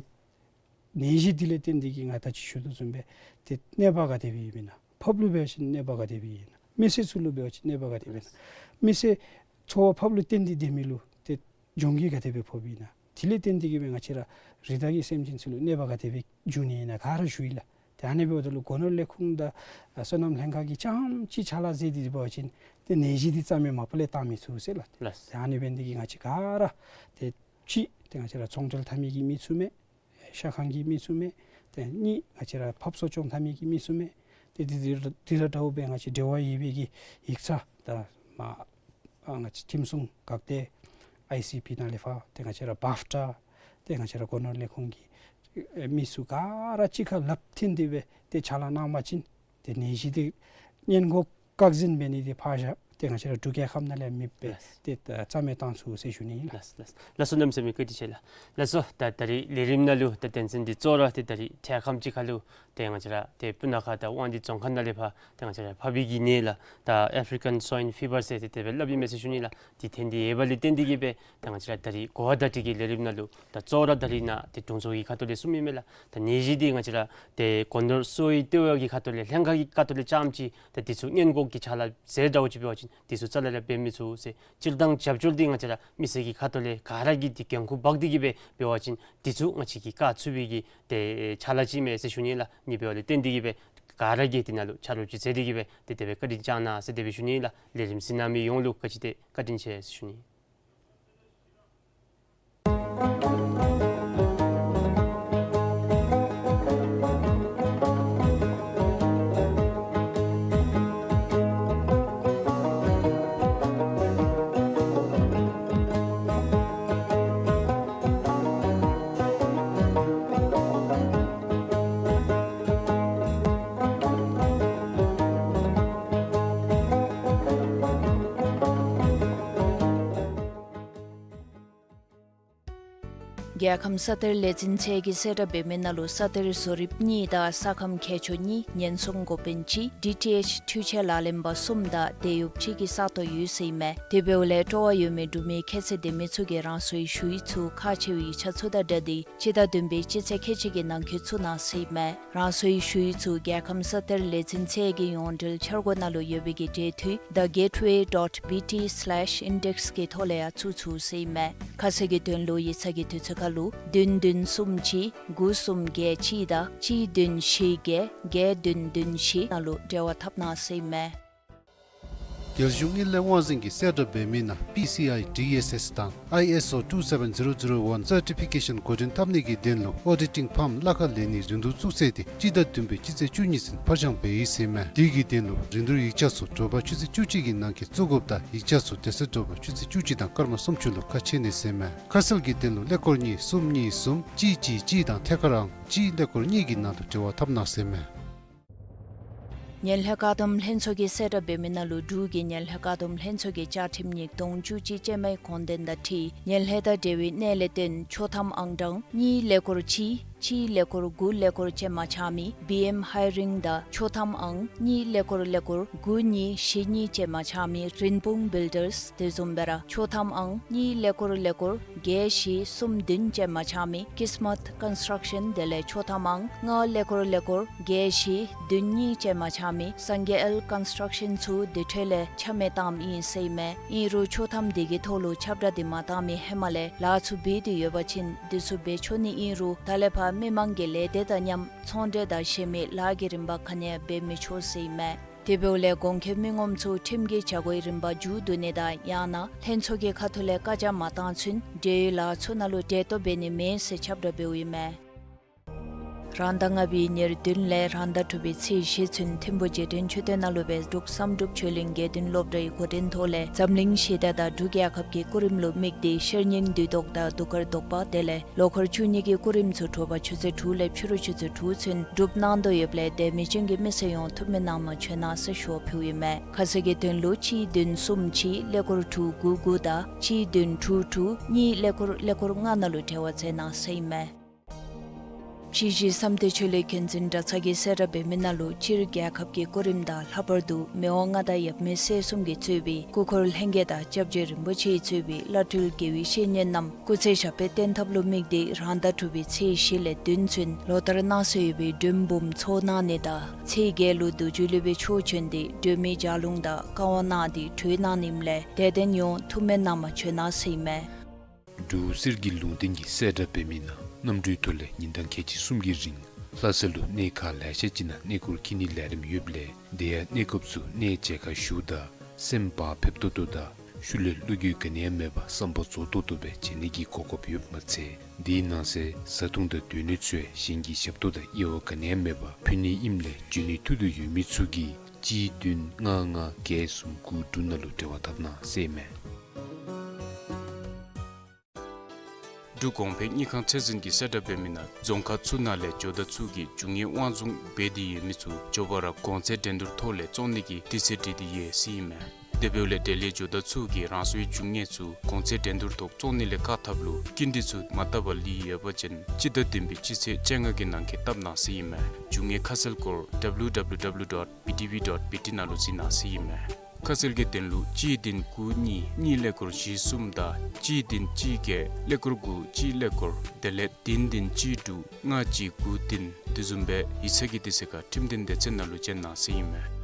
ནད་གཞི་འདི་ལས་བརྟེན་ཏེ་གིས་ང་ད་ཅི་ཞུ་དོ་བཟུམ་སྦེ་ཏེ་གནོད་པ་ག་དེ་སྦེ་ཨིན་མེན་ན། ཕགཔ་ལུ་འབད་བ་ཅིན་གནོད་པ་ག་དེ་སྦེ་ཨིན་ན། མི་སེར་ཚུ་ལུ་འབད་བ་ཅིན་གནོད་པ་ག་དེ་སྦེ་ཨིན་ན། མི་སེར་འཚོ་བ་ཕགཔ་ལུ་བརྟེན་ཏེ་སྡོད་མི་ལུ་ཏེ་གྱོང་གུད་ག་དེ་སྦེ་ཕོགཔ་ཨིན་ན། དེ་ལས་བརྟེན་ཏེ་གིས་སྦེ་ང་བཅས་ར་རི་དྭགས་ཀྱི་སེམས་ཅན་ཚུ་ལུ་གནོད་པ་ག་དེ་སྦེ་འབྱུང་ནི་ཨིན་ན་ག་ར་ཞུ་ཡི་ལགས། ཏེ་ཨ་ནི་འབདཝ་ད་ལུ་སྒོ་ནོར་ལས་ཁུངས་དང་ཨ་སོ་ནམ་ལྷན་ཁག་གིས་རྐྱངམ་ཅིག་ཕྱག་ལཱ་མཛད་དེ་འབད་བ་ཅིན་ཏེ་ནད་གཞི་འདི་རྩ་མེད་མ་པ་ལས་བཏང་མི་ཚུགས་ཟེར་ལགས། ལགས། ཏེ་ཨ་ནི་འབད་ནི་འདི་གིས་ང་བཅས་ག་ར་ཏེ་ཅིག་ཏེ་ང་བཅས་ར་ཚོང་འབྲེལ་འཐབ་མི་གི་མི་ཚུ་མས། ཤ་ཁང་གི་མི་ཚུ་མས། ཏེ་གཉིས་ང་བཅས་ར་ཕགཔ་གསོ་སྐྱོང་འཐབ་མི་གི་མི་ཚུ་མས། ཏེ་འདི་འདི་འདི་ར་འདྲཝ་སྦེ་ང་བཅས་འབྲེལ་བ་ཡོད་པའི་གི་ཡིག་ཚང་དང་མ་ཨ་ང་བཅས་ཁྲིམས་སྲུང་འགག་སྡེ་ཨའི་སི་པི་ནང་ལས་ཕར་ཏེ་ང་བཅས་ར་བཱཕ་ཊ་ཏེ་ང་བཅས་ར་སྒོ་ནོར་ལས་ཁུངས་ཀྱི་ཨེ་མི་ཚུ་ག་ར་གཅིག་ཁར་ལགཔ་མཐུད་དེ་སྦེ་ཏེ་ཕྱག་ལཱ་གནང་པ་ཅིན་ཏེ་ནད་གཞི་འདི་སྔོན་འགོག་བཀག་འཛིན་འབད་ནི་འདི་ཕར་བཞག་ཏེ་ང་བཅས་ར་འབྲུག་རྒྱལ་ཁབ་ནང་ལས་མེདཔ་སྦེ་ལགས། ཏེ་ད་རྩ་མེད་བཏང་ཚུགས་ཟེར་ཞུ་ནི་ཨིན་ལགས། ལགས་ལགས། ལགས་སོ་གནམ་མེད་ས་མེད་བཀའ་དྲིན་ཆེ་ལགས། ལགས་སོ་ད་ད་རིས་ལས་རིམ་ནང་ལུ་ད་དོན་ཚན་འདི་གཙོ་བོ་ར་ཏེ་ད་རིས་ཐད་ཁམས་ཅིག་ཁར་ལུ་ཏེ་ང་བཅས་ར་ཏེ་སྤུ་ན་ཁ་དང་དབང་འདུས་རྫོང་ཁག་ནང་ལས་ཕར་ཏེ་ང་བཅས་ར་ཕགཔ་གི་ནད་ལགས། ད་ཨེཕ་རི་ཀཱན་སོའིན་ཕི་བར་ཟེར་ཏེ་དེ་སྦེ་སླབ་ཨིན་མས་ཟེར་ཞུ་ནི་ལགས། འདི་ཐོན་ཏེ་ཡོདཔ་ལས་བརྟེན་ཏེ་གིས་སྦེ་ད་ང་བཅས་ར་ད་རིས་གོ་བ་བརྡ་སྤྲོད་ཀྱི་ལས་རིམ་ནང་ལུ་ད་གཙོ་བོ་ར་ད་རིས་ནཱ་ཏེ་དྲུང་འཚོ་གི་ཁ་ཐུག་ལས་གསུངམ་ཨིན་མས་ལགས། ད་ནད་གཞི་འདི་ང་བཅས་ར་ཏེ་སྒོ་ནོར་གསོ་བའི་ལྟེ་བ་གི་ཁ་ཐུག་ལས་ལྷན་ཁག་གི་ཁ་ཐུག་ལས་རྐྱངམ་ཅིག་ད་འདི་ཚུ་སྔོན་འགོག་གི་ཕྱག་ལཱ་མཛད་འདྲཝ་ཅིག་འབད་བ་ཅིན་འདི་ཚུ་རྩ་ལས་ར་འབད་མི་ཚུགས་ཟེར། སྤྱིར་བཏང་རྒྱབ་སྐྱོར་འདི་ང་བཅས་ར་མི་སེར་གྱི་ཁ་ཐུག་ལས་ག་ར་གིས་འདི་འགན་ཁུར་འབག་སྟེ་གིས་སྦེ་འབད་བ་ཅིན་འདི་ཚུ་ང་བཅས་ཀྱིས་བཀག་ཚུགས་པའི་གི་ཏེ་ཕྱག་ལཱ་ཅིག་མས་ཟེར་ཞུ་ནི་ལགས། ཨ་ནི་འབདཝ་ལས་བརྟེན་ཏེ་གིས་སྦེ་ག་ར་གིས་འདི་ནང་ལུ་ཆ་རོགས་ཅིག་མཛད་དེ་གིས་སྦེ་ཏེ་དེ་སྦེ་བཀའ་དྲིན་བསྐྱང་གནང་ཟེར་དེ་སྦེ་ཞུ་ནི་ལགས། ལས་རིམ་གཟིགས་གནང་མི་ཡོངས་ལུ་ག་ཅི་ཏེ་བཀའ་དྲིན་ཆེ་ཟེར་ཞུ་ནི། རྒྱལ་ཁམས་ས་གཏེར་ལས་འཛིན་ཚད་ཀྱིས་གསལ་བསྒྲགས་འབད་མི་ནང་ལུ་ས་གཏེར་བཟོ་རིགཔ་གཉིས་དང་ས་ཁམས་མཁས་མཆོག་གཉིས་ཉེན་སྲུང་འགོ་དཔོན་གཅིག་ཌི་ཊི་ཨེཆ་འཕྲུལ་ཆས་ལག་ལེན་པ་གསུམ་དང་དེད་གཡོགཔ་གཅིག་གི་ས་སྟོང་ཡོད་ཟེར་ཨིན་མས། དེ་འབདཝ་ལས་སྤྲོ་བ་ཡོད་མི་འབྲུག་མི་ཁྱད་ཚད་ལྡན་མི་ཚུ་གིས་རང་སོའི་ཞུ་ཡིག་ཚུ་ཁག་ཆེ་བའི་ཡིག་ཆ་ཚུ་དང་སྦྲགས་ཏེ་སྤྱི་ཟླ་བདུན་པའི་སྤྱི་ཚེས་ཁལ་གཅིག་གི་ནང་འཁོད་བཙུགས་གནང་ཟེར་ཨིན་མས། རང་སོའི་ཞུ་ཡིག་ཚུ་རྒྱལ་ཁམས་ས་གཏེར་ལས་འཛིན་ཚད་ཀྱི་ཡོངས་འབྲེལ་འཆར་སྒོ་ནང་ལུ་ཡོད་པའི་གི་འབྲེལ་མཐུད་the gateway dot B T slash index གི་ཐོག་ལས་ཡང་བཙུགས་ཚུགས་ཟེར་ཨིན་མས། ཁ་གསལ་གྱི་དོན་ལུ་ཡིག་ཚང་གི་དུས་ཚོད་ཁར་ལུ་བདུན་བདུན་གསུམ་གཅིག་དགུ་གསུམ་བརྒྱད་གཅིག་དང་གཅིག་བདུན་བཞི་བརྒྱད་བརྒྱད་བདུན་བདུན་བཞི་ནང་ལུ་འབྲེལ་བ་འཐབ་གནང་ཟེར་ཨིན་མས། རྒྱལ་གཞུང་དངུལ་ལས་དབང་འཛིན་གྱིས་གསལ་བསྒྲགས་འབད་མི་ནང་པི་སི་ཨའི་ཌི་ཨེསི་ཨེསི་དང་ཨའི་ཨེསི་ཨོ་ཊུ་སེ་བེན་ཛི་རོ་ཛི་རོ་ཝན་སར་ཊི་ཕི་ཀེ་ཤཱན་འགོ་འདྲེན་འཐབ་ནི་གི་དོན་ལུ་ཨོ་ཌི་ཊིང་ཕཱརམ་གླ་ཁར་ལེན་ནིའི་རིན་བསྡུར་བཙུགས་ཚེས་དེ་སྤྱི་ཟླ་བདུན་པའི་སྤྱི་ཚེས་བཅུ་གཉིས་ཚུན་ཕར་འགྱངས་འབད་ཡི་ཟེར་མས། དེ་གི་དོན་ལུ་རིན་བསྡུར་ཡིག་ཆ་ཚུ་དྲོ་པ་ཆུ་ཚོད་བཅུ་གཅིག་གི་ནང་འཁོད་བཙུགས་དགོཔ་དང་ཡིག་ཆ་ཚུ་དེ་ཚེ་དྲོ་པ་ཆུ་ཚོད་བཅུ་གཅིག་དང་སྐར་མ་སུམ་ཅུ་ལུ་ཁ་ཕྱེ་ནི་ཟེར་མས། ཁ་གསལ་གྱི་དོན་ལུ་ཀླད་ཀོར་གཉིས་གསུམ་གཉིས་གསུམ་གཅིག་གཅིག་གཅིག་དང་ཐད་ཀར་ཨང་གཅིག་ཀླད་ཀོར་གཉིས་ཀྱི་ནང་ལུ་འབྲེལ་བ་འཐབ་གནང་ཟེར་མས། ངན་ལྷད་བཀག་སྡོམ་ལྷན་ཚོགས་ཀྱིས་གསལ་བསྒྲགས་འབད་མི་ནང་ལུ་འབྲུག་གི་ངན་ལྷད་བཀག་སྡོམ་ལྷན་ཚོགས་ཀྱི་བཅའ་ཁྲིམས་ཉིས་སྟོང་བཅུ་གཅིག་ཅན་མའི་དགོངས་དོན་དང་འཁྲིལ་ངན་ལྷད་དང་འབྲེལ་བའི་གནད་ལས་བརྟེན་ཆོག་ཐམ་ཨང་གྲངས་གཉིས་ཀླད་ཀོར་གཅིག་གཅིག་ཀླད་ཀོར་དགུ་ཀླད་ཀོར་ཅན་མ་ཆགས་མི་བི་ཨེམ་ཧའི་རིང་དང་ཆོག་ཐམ་ཨང་གཉིས་ཀླད་ཀོར་ཀླད་ཀོར་དགུ་གཉིས་བཞི་གཉིས་ཅན་མ་ཆགས་མི་རིན་སྤུངས་བིལ་ཌརསི། དེ་བཟུམ་སྦེ་ར་ཆོག་ཐམ་ཨང་གཉིས་ཀླད་ཀོར་ཀླད་ཀོར་བརྒྱད་བཞི་གསུམ་བདུན་ཅན་མ་ཆགས་མི་ཀིས་མཊ་ཀོན་སི་ཊྲག་ཤཱན་དེ་ལས་ཆོག་ཐམ་ཨང་ལྔ་ཀླད་ཀོར་ཀླད་ཀོར་བརྒྱད་བཞི་བདུན་གཉིས་ཅན་མ་ཆགས་མི་སངས་རྒྱས་ཨེལ་ཀོན་སི་ཊྲག་ཤཱན་ཚུ་དེ་འཕྲོ་ལས་ཆ་མེད་བཏངམ་ཨིན་ཟེར་ཨིན་མས། ཨིན་རུང་ཆོག་ཐམ་དེ་གི་ཐོག་ལུ་ཁྱབ་བསྒྲགས་དེ་མ་བཏང་མི་ཧེ་མ་ལས་ལཱ་ཚུ་འབད་དེ་ཡོད་པ་ཅིན་དེ་ཚུ་འབད་ཆོག་ནི་ཨིན་རུང་ད་ལས་ཕར་མི་མང་གི་ལས་སྡེ་དང་མཉམ་ཚོང་འབྲེལ་དང་གཞན་མི་ལཱ་གི་རིམ་པ་ག་ནི་ཡང་འབད་མི་ཆོག་ཟེར་ཨིན་མས། དེ་འབདཝ་ལས་གོང་འཁོད་མི་ངོམ་ཚུ་ཁྲིམས་ཀྱི་བྱ་སྒོའི་རིམ་པ་མཇུག་བསྡུ་ནི་དང་ཡང་ན་ལྷན་ཚོགས་ཀྱི་ཁ་ཐུག་ལས་བཀའ་རྒྱ་མ་བཏང་ཚུན་འབྲེལ་ཡོད་ལཱ་ཚུ་ནང་ལུ་གྲལ་གཏོགས་འབད་ནི་མེད་ཟེར་ཁྱབ་བསྒྲགས་འབདཝ་ཨིན་མས། རང་ཟླ་ལྔ་པའི་ཉེར་བདུན་ལས་རང་ཟླ་དྲུག་པའི་ཚེས་བཞི་ཚུན་ཐིམ་ཕུ་རྗེས་དྲན་མཆོད་རྟེན་ནང་ལུ་སྦེ་འབྲུག་བསམ་གྲུབ་ཆོས་གླིང་དགེ་འདུན་སློབ་གྲྭའི་འགོ་འདྲེན་ཐོག་ལས་འཛམ་གླིང་ཞི་བདེ་དང་འབྲུག་རྒྱལ་ཁབ་ཀྱི་སྐུ་རིམ་ལུ་དམིགས་ཏེ་ཤེར་སྙིང་བདུད་བཟློག་དང་གདུགས་དཀར་བཟློག་པ་དེ་ལས་ལོ་འཁོར་བཅུ་གཉིས་ཀྱི་སྐུ་རིམ་ཚུ་དྲོ་པ་ཆུ་ཚོད་དྲུག་ལས་ཕྱི་རུ་ཆུ་ཚོད་དྲུག་ཚུན་སྒྲུབ་གནང་དོ་ཡོདཔ་ལས་དད་མོས་ཅན་གྱི་མི་སེར་ཡོངས་ཐུགས་སྨོན་གནང་མ་བྱོན་གནང་ཟེར་ཞུ་བ་ཕུལཝ་ཨིན་མས། ཁ་གསལ་གྱི་དོན་ལུ་གཅིག་བདུན་གསུམ་གཅིག་ཀླད་ཀོར་དྲུག་དགུ་དགུ་དང་གཅིག་བདུན་དྲུག་དྲུག་གཉིས་ཀླད་ཀོར་ཀླད་ཀོར་ལྔ་ནང་ལུ་འབྲེལ་བ་མཛད་གནང་ཟེར་ཨིན་མས། ཕྱི་བཞི་བསམ་གཏན་ཆོས་གླིང་མཁན་འཛིན་གྲྭ་ཚང་གིས་གསལ་བསྒྲགས་འབད་མི་ནང་ལུ་སྤྱིར་རྒྱལ་ཁབ་ཀྱི་སྐུ་རིམ་དང་ལྷག་པར་དུ་མི་དབང་མངའ་བདག་ཡབ་མེས་སྲས་གསུམ་གྱིས་གཙོས་པའི་སྐུ་འཁོར་ལྷན་རྒྱས་དང་སྐྱབས་རྗེ་རིན་པོ་ཆེས་གཙོས་པའི་བླ་སྤྲུལ་དགེ་བའི་བཤེས་གཉེན་རྣམས་སྐུ་ཚེ་ཞབས་པད་བརྟན་ཐབས་ལུ་དམིགས་ཏེ་རང་ཟླ་དྲུག་པའི་ཚེས་བཞི་ལས་བདུན་ཚུན་ལོ་ལྟར་གནང་སྲོལ་ཡོད་པའི་མགྲོན་འབུམ་ཚོགས་གནང་ནི་དང་ཚེས་བརྒྱད་ལུ་རྡོ་རྗེ་སློབ་དཔོན་མཆོག་བྱོན་ཏེ་སྒྲོལ་མའི་ལྗགས་ལུང་དང་བཀའ་དབང་གནང་སྟེ་གྲོལ་གནང་ནི་ཨིནམ་ལས་དད་ལྡན་ཡོངས་ཐུགས་སྨོན་གནང་མ་བྱོན་གནང་ཟེར་ཨིན་མས། འབྲུག་གསེར་གྱི་ལུང་བསྟན་གྱིས་གསལ་བསྒྲགས་འབད་མི་ནང་གནམ་གྲུའི་ཐོག་ལས་ཉིན་གྲངས་ཁལ་གཅིག་གསུམ་གྱི་རིང་ལྷ་ས་ལུ་གནས་ཁག་ལེ་ཤ་ཅིག་ནང་གནས་སྐོར་འཁྱིད་ནིའི་ལས་རིམ་ཡོདཔ་ལས་དེ་ཡང་གནས་སྐབས་སུ་གནས་མཇལ་ཁ་ཞུཝ་ད་སེམས་བག་ཕེབས་ཏོག་ཏོ་དང་ཤུལ་ལས་བློ་འགྱོད་ག་ནི་ཡང་མེད་པར་བསམ་པ་རྫོགས་ཏོག་ཏོ་སྦེ་མཇལ་ནི་གི་གོ་སྐབས་ཡོདཔ་མ་ཚད་དེའི་ནང་གསེས་བཟའ་འཐུང་དང་སྡོད་གནས་ཚུ་ཡང་གཞན་གྱི་ཞབས་ཏོག་དང་དབྱེ་བ་ག་ནི་ཡང་མེད་པར་ཕུལ་ནི་ཨིནམ་ལས་འབྱོན་ནིའི་ཐུགས་འདོད་ཡོད་མི་ཚུ་གིས་གཅིག་བདུན་ལྔ་ལྔ་བརྒྱད་གསུམ་དགུ་དྲུག་ནང་ལུ་འབྲེལ་བ་འཐབ་གནང་ཟེར་ཨིན་མས། འབྲུག་གོང་འཕེལ་དངུལ་ཁང་ཚད་འཛིན་གྱིས་གསལ་བསྒྲགས་འབད་མི་ནང་རྫོང་ཁག་ཚུ་ནང་ལས་ཇོ་བདག་ཚུ་གིས་རྒྱུ་དངོས་དབང་བཟུང་འབད་དེ་ཡོད་མི་ཚུ་མགྱོགས་པ་ར་གོང་ཚད་འགྲན་བསྡུར་ཐོག་ལས་བཙོང་ནི་གི་དུས་ཚོད་བསྒྲིགས་ཏེ་ཡོད་ཟེར་ཨིན་མས། དེ་འབདཝ་ལས་འབྲེལ་ཡོད་ཇོ་བདག་ཚུ་གིས་རང་སོའི་རྒྱུ་དངོས་ཚུ་གོང་ཚད་འགྲན་བསྡུར་ཐོག་བཙོང་ནི་ལས་བཀག་ཐབས་ལུ་སྐྱིན་འགྲུལ་ཚུ་མ་བཏབ་པར་ལུས་ཡོད་པ་ཅིན་སྤྱི་ཟླ་བདུན་པའི་སྤྱི་ཚེས་བཅོ་ལྔ་གི་ནང་འཁོད་བཏབ་གནང་ཟེར་ཨིན་མས། རྒྱུ་དངོས་ཁ་གསལ་སྐོར་W W W dot B T V dot B T ནང་ལུ་གཟིགས་གནང་ཟེར་ཨིན་མས། ཁ་གསལ་གྱི་དོན་ལུ་གཅིག་བདུན་དགུ་གཉིས་གཉིས་ཀླད་ཀོར་བཞི་གསུམ་དང་གཅིག་བདུན་གཅིག་བརྒྱད་ཀླད་ཀོར་དགུ་གཅིག་ཀླད་ཀོར་དེ་ལས་བདུན་བདུན་གཅིག་དྲུག་ལྔ་གཅིག་དགུ་བདུན་དེ་བཟུམ་སྦེ་ཡིག་ཚང་གི་དུས་ཚོད་ཁར་ཁྲིམས་དོན་སྡེ་ཚན་ནང་ལུ་བཅར་གནང་ཟེར་ཨིན་མས།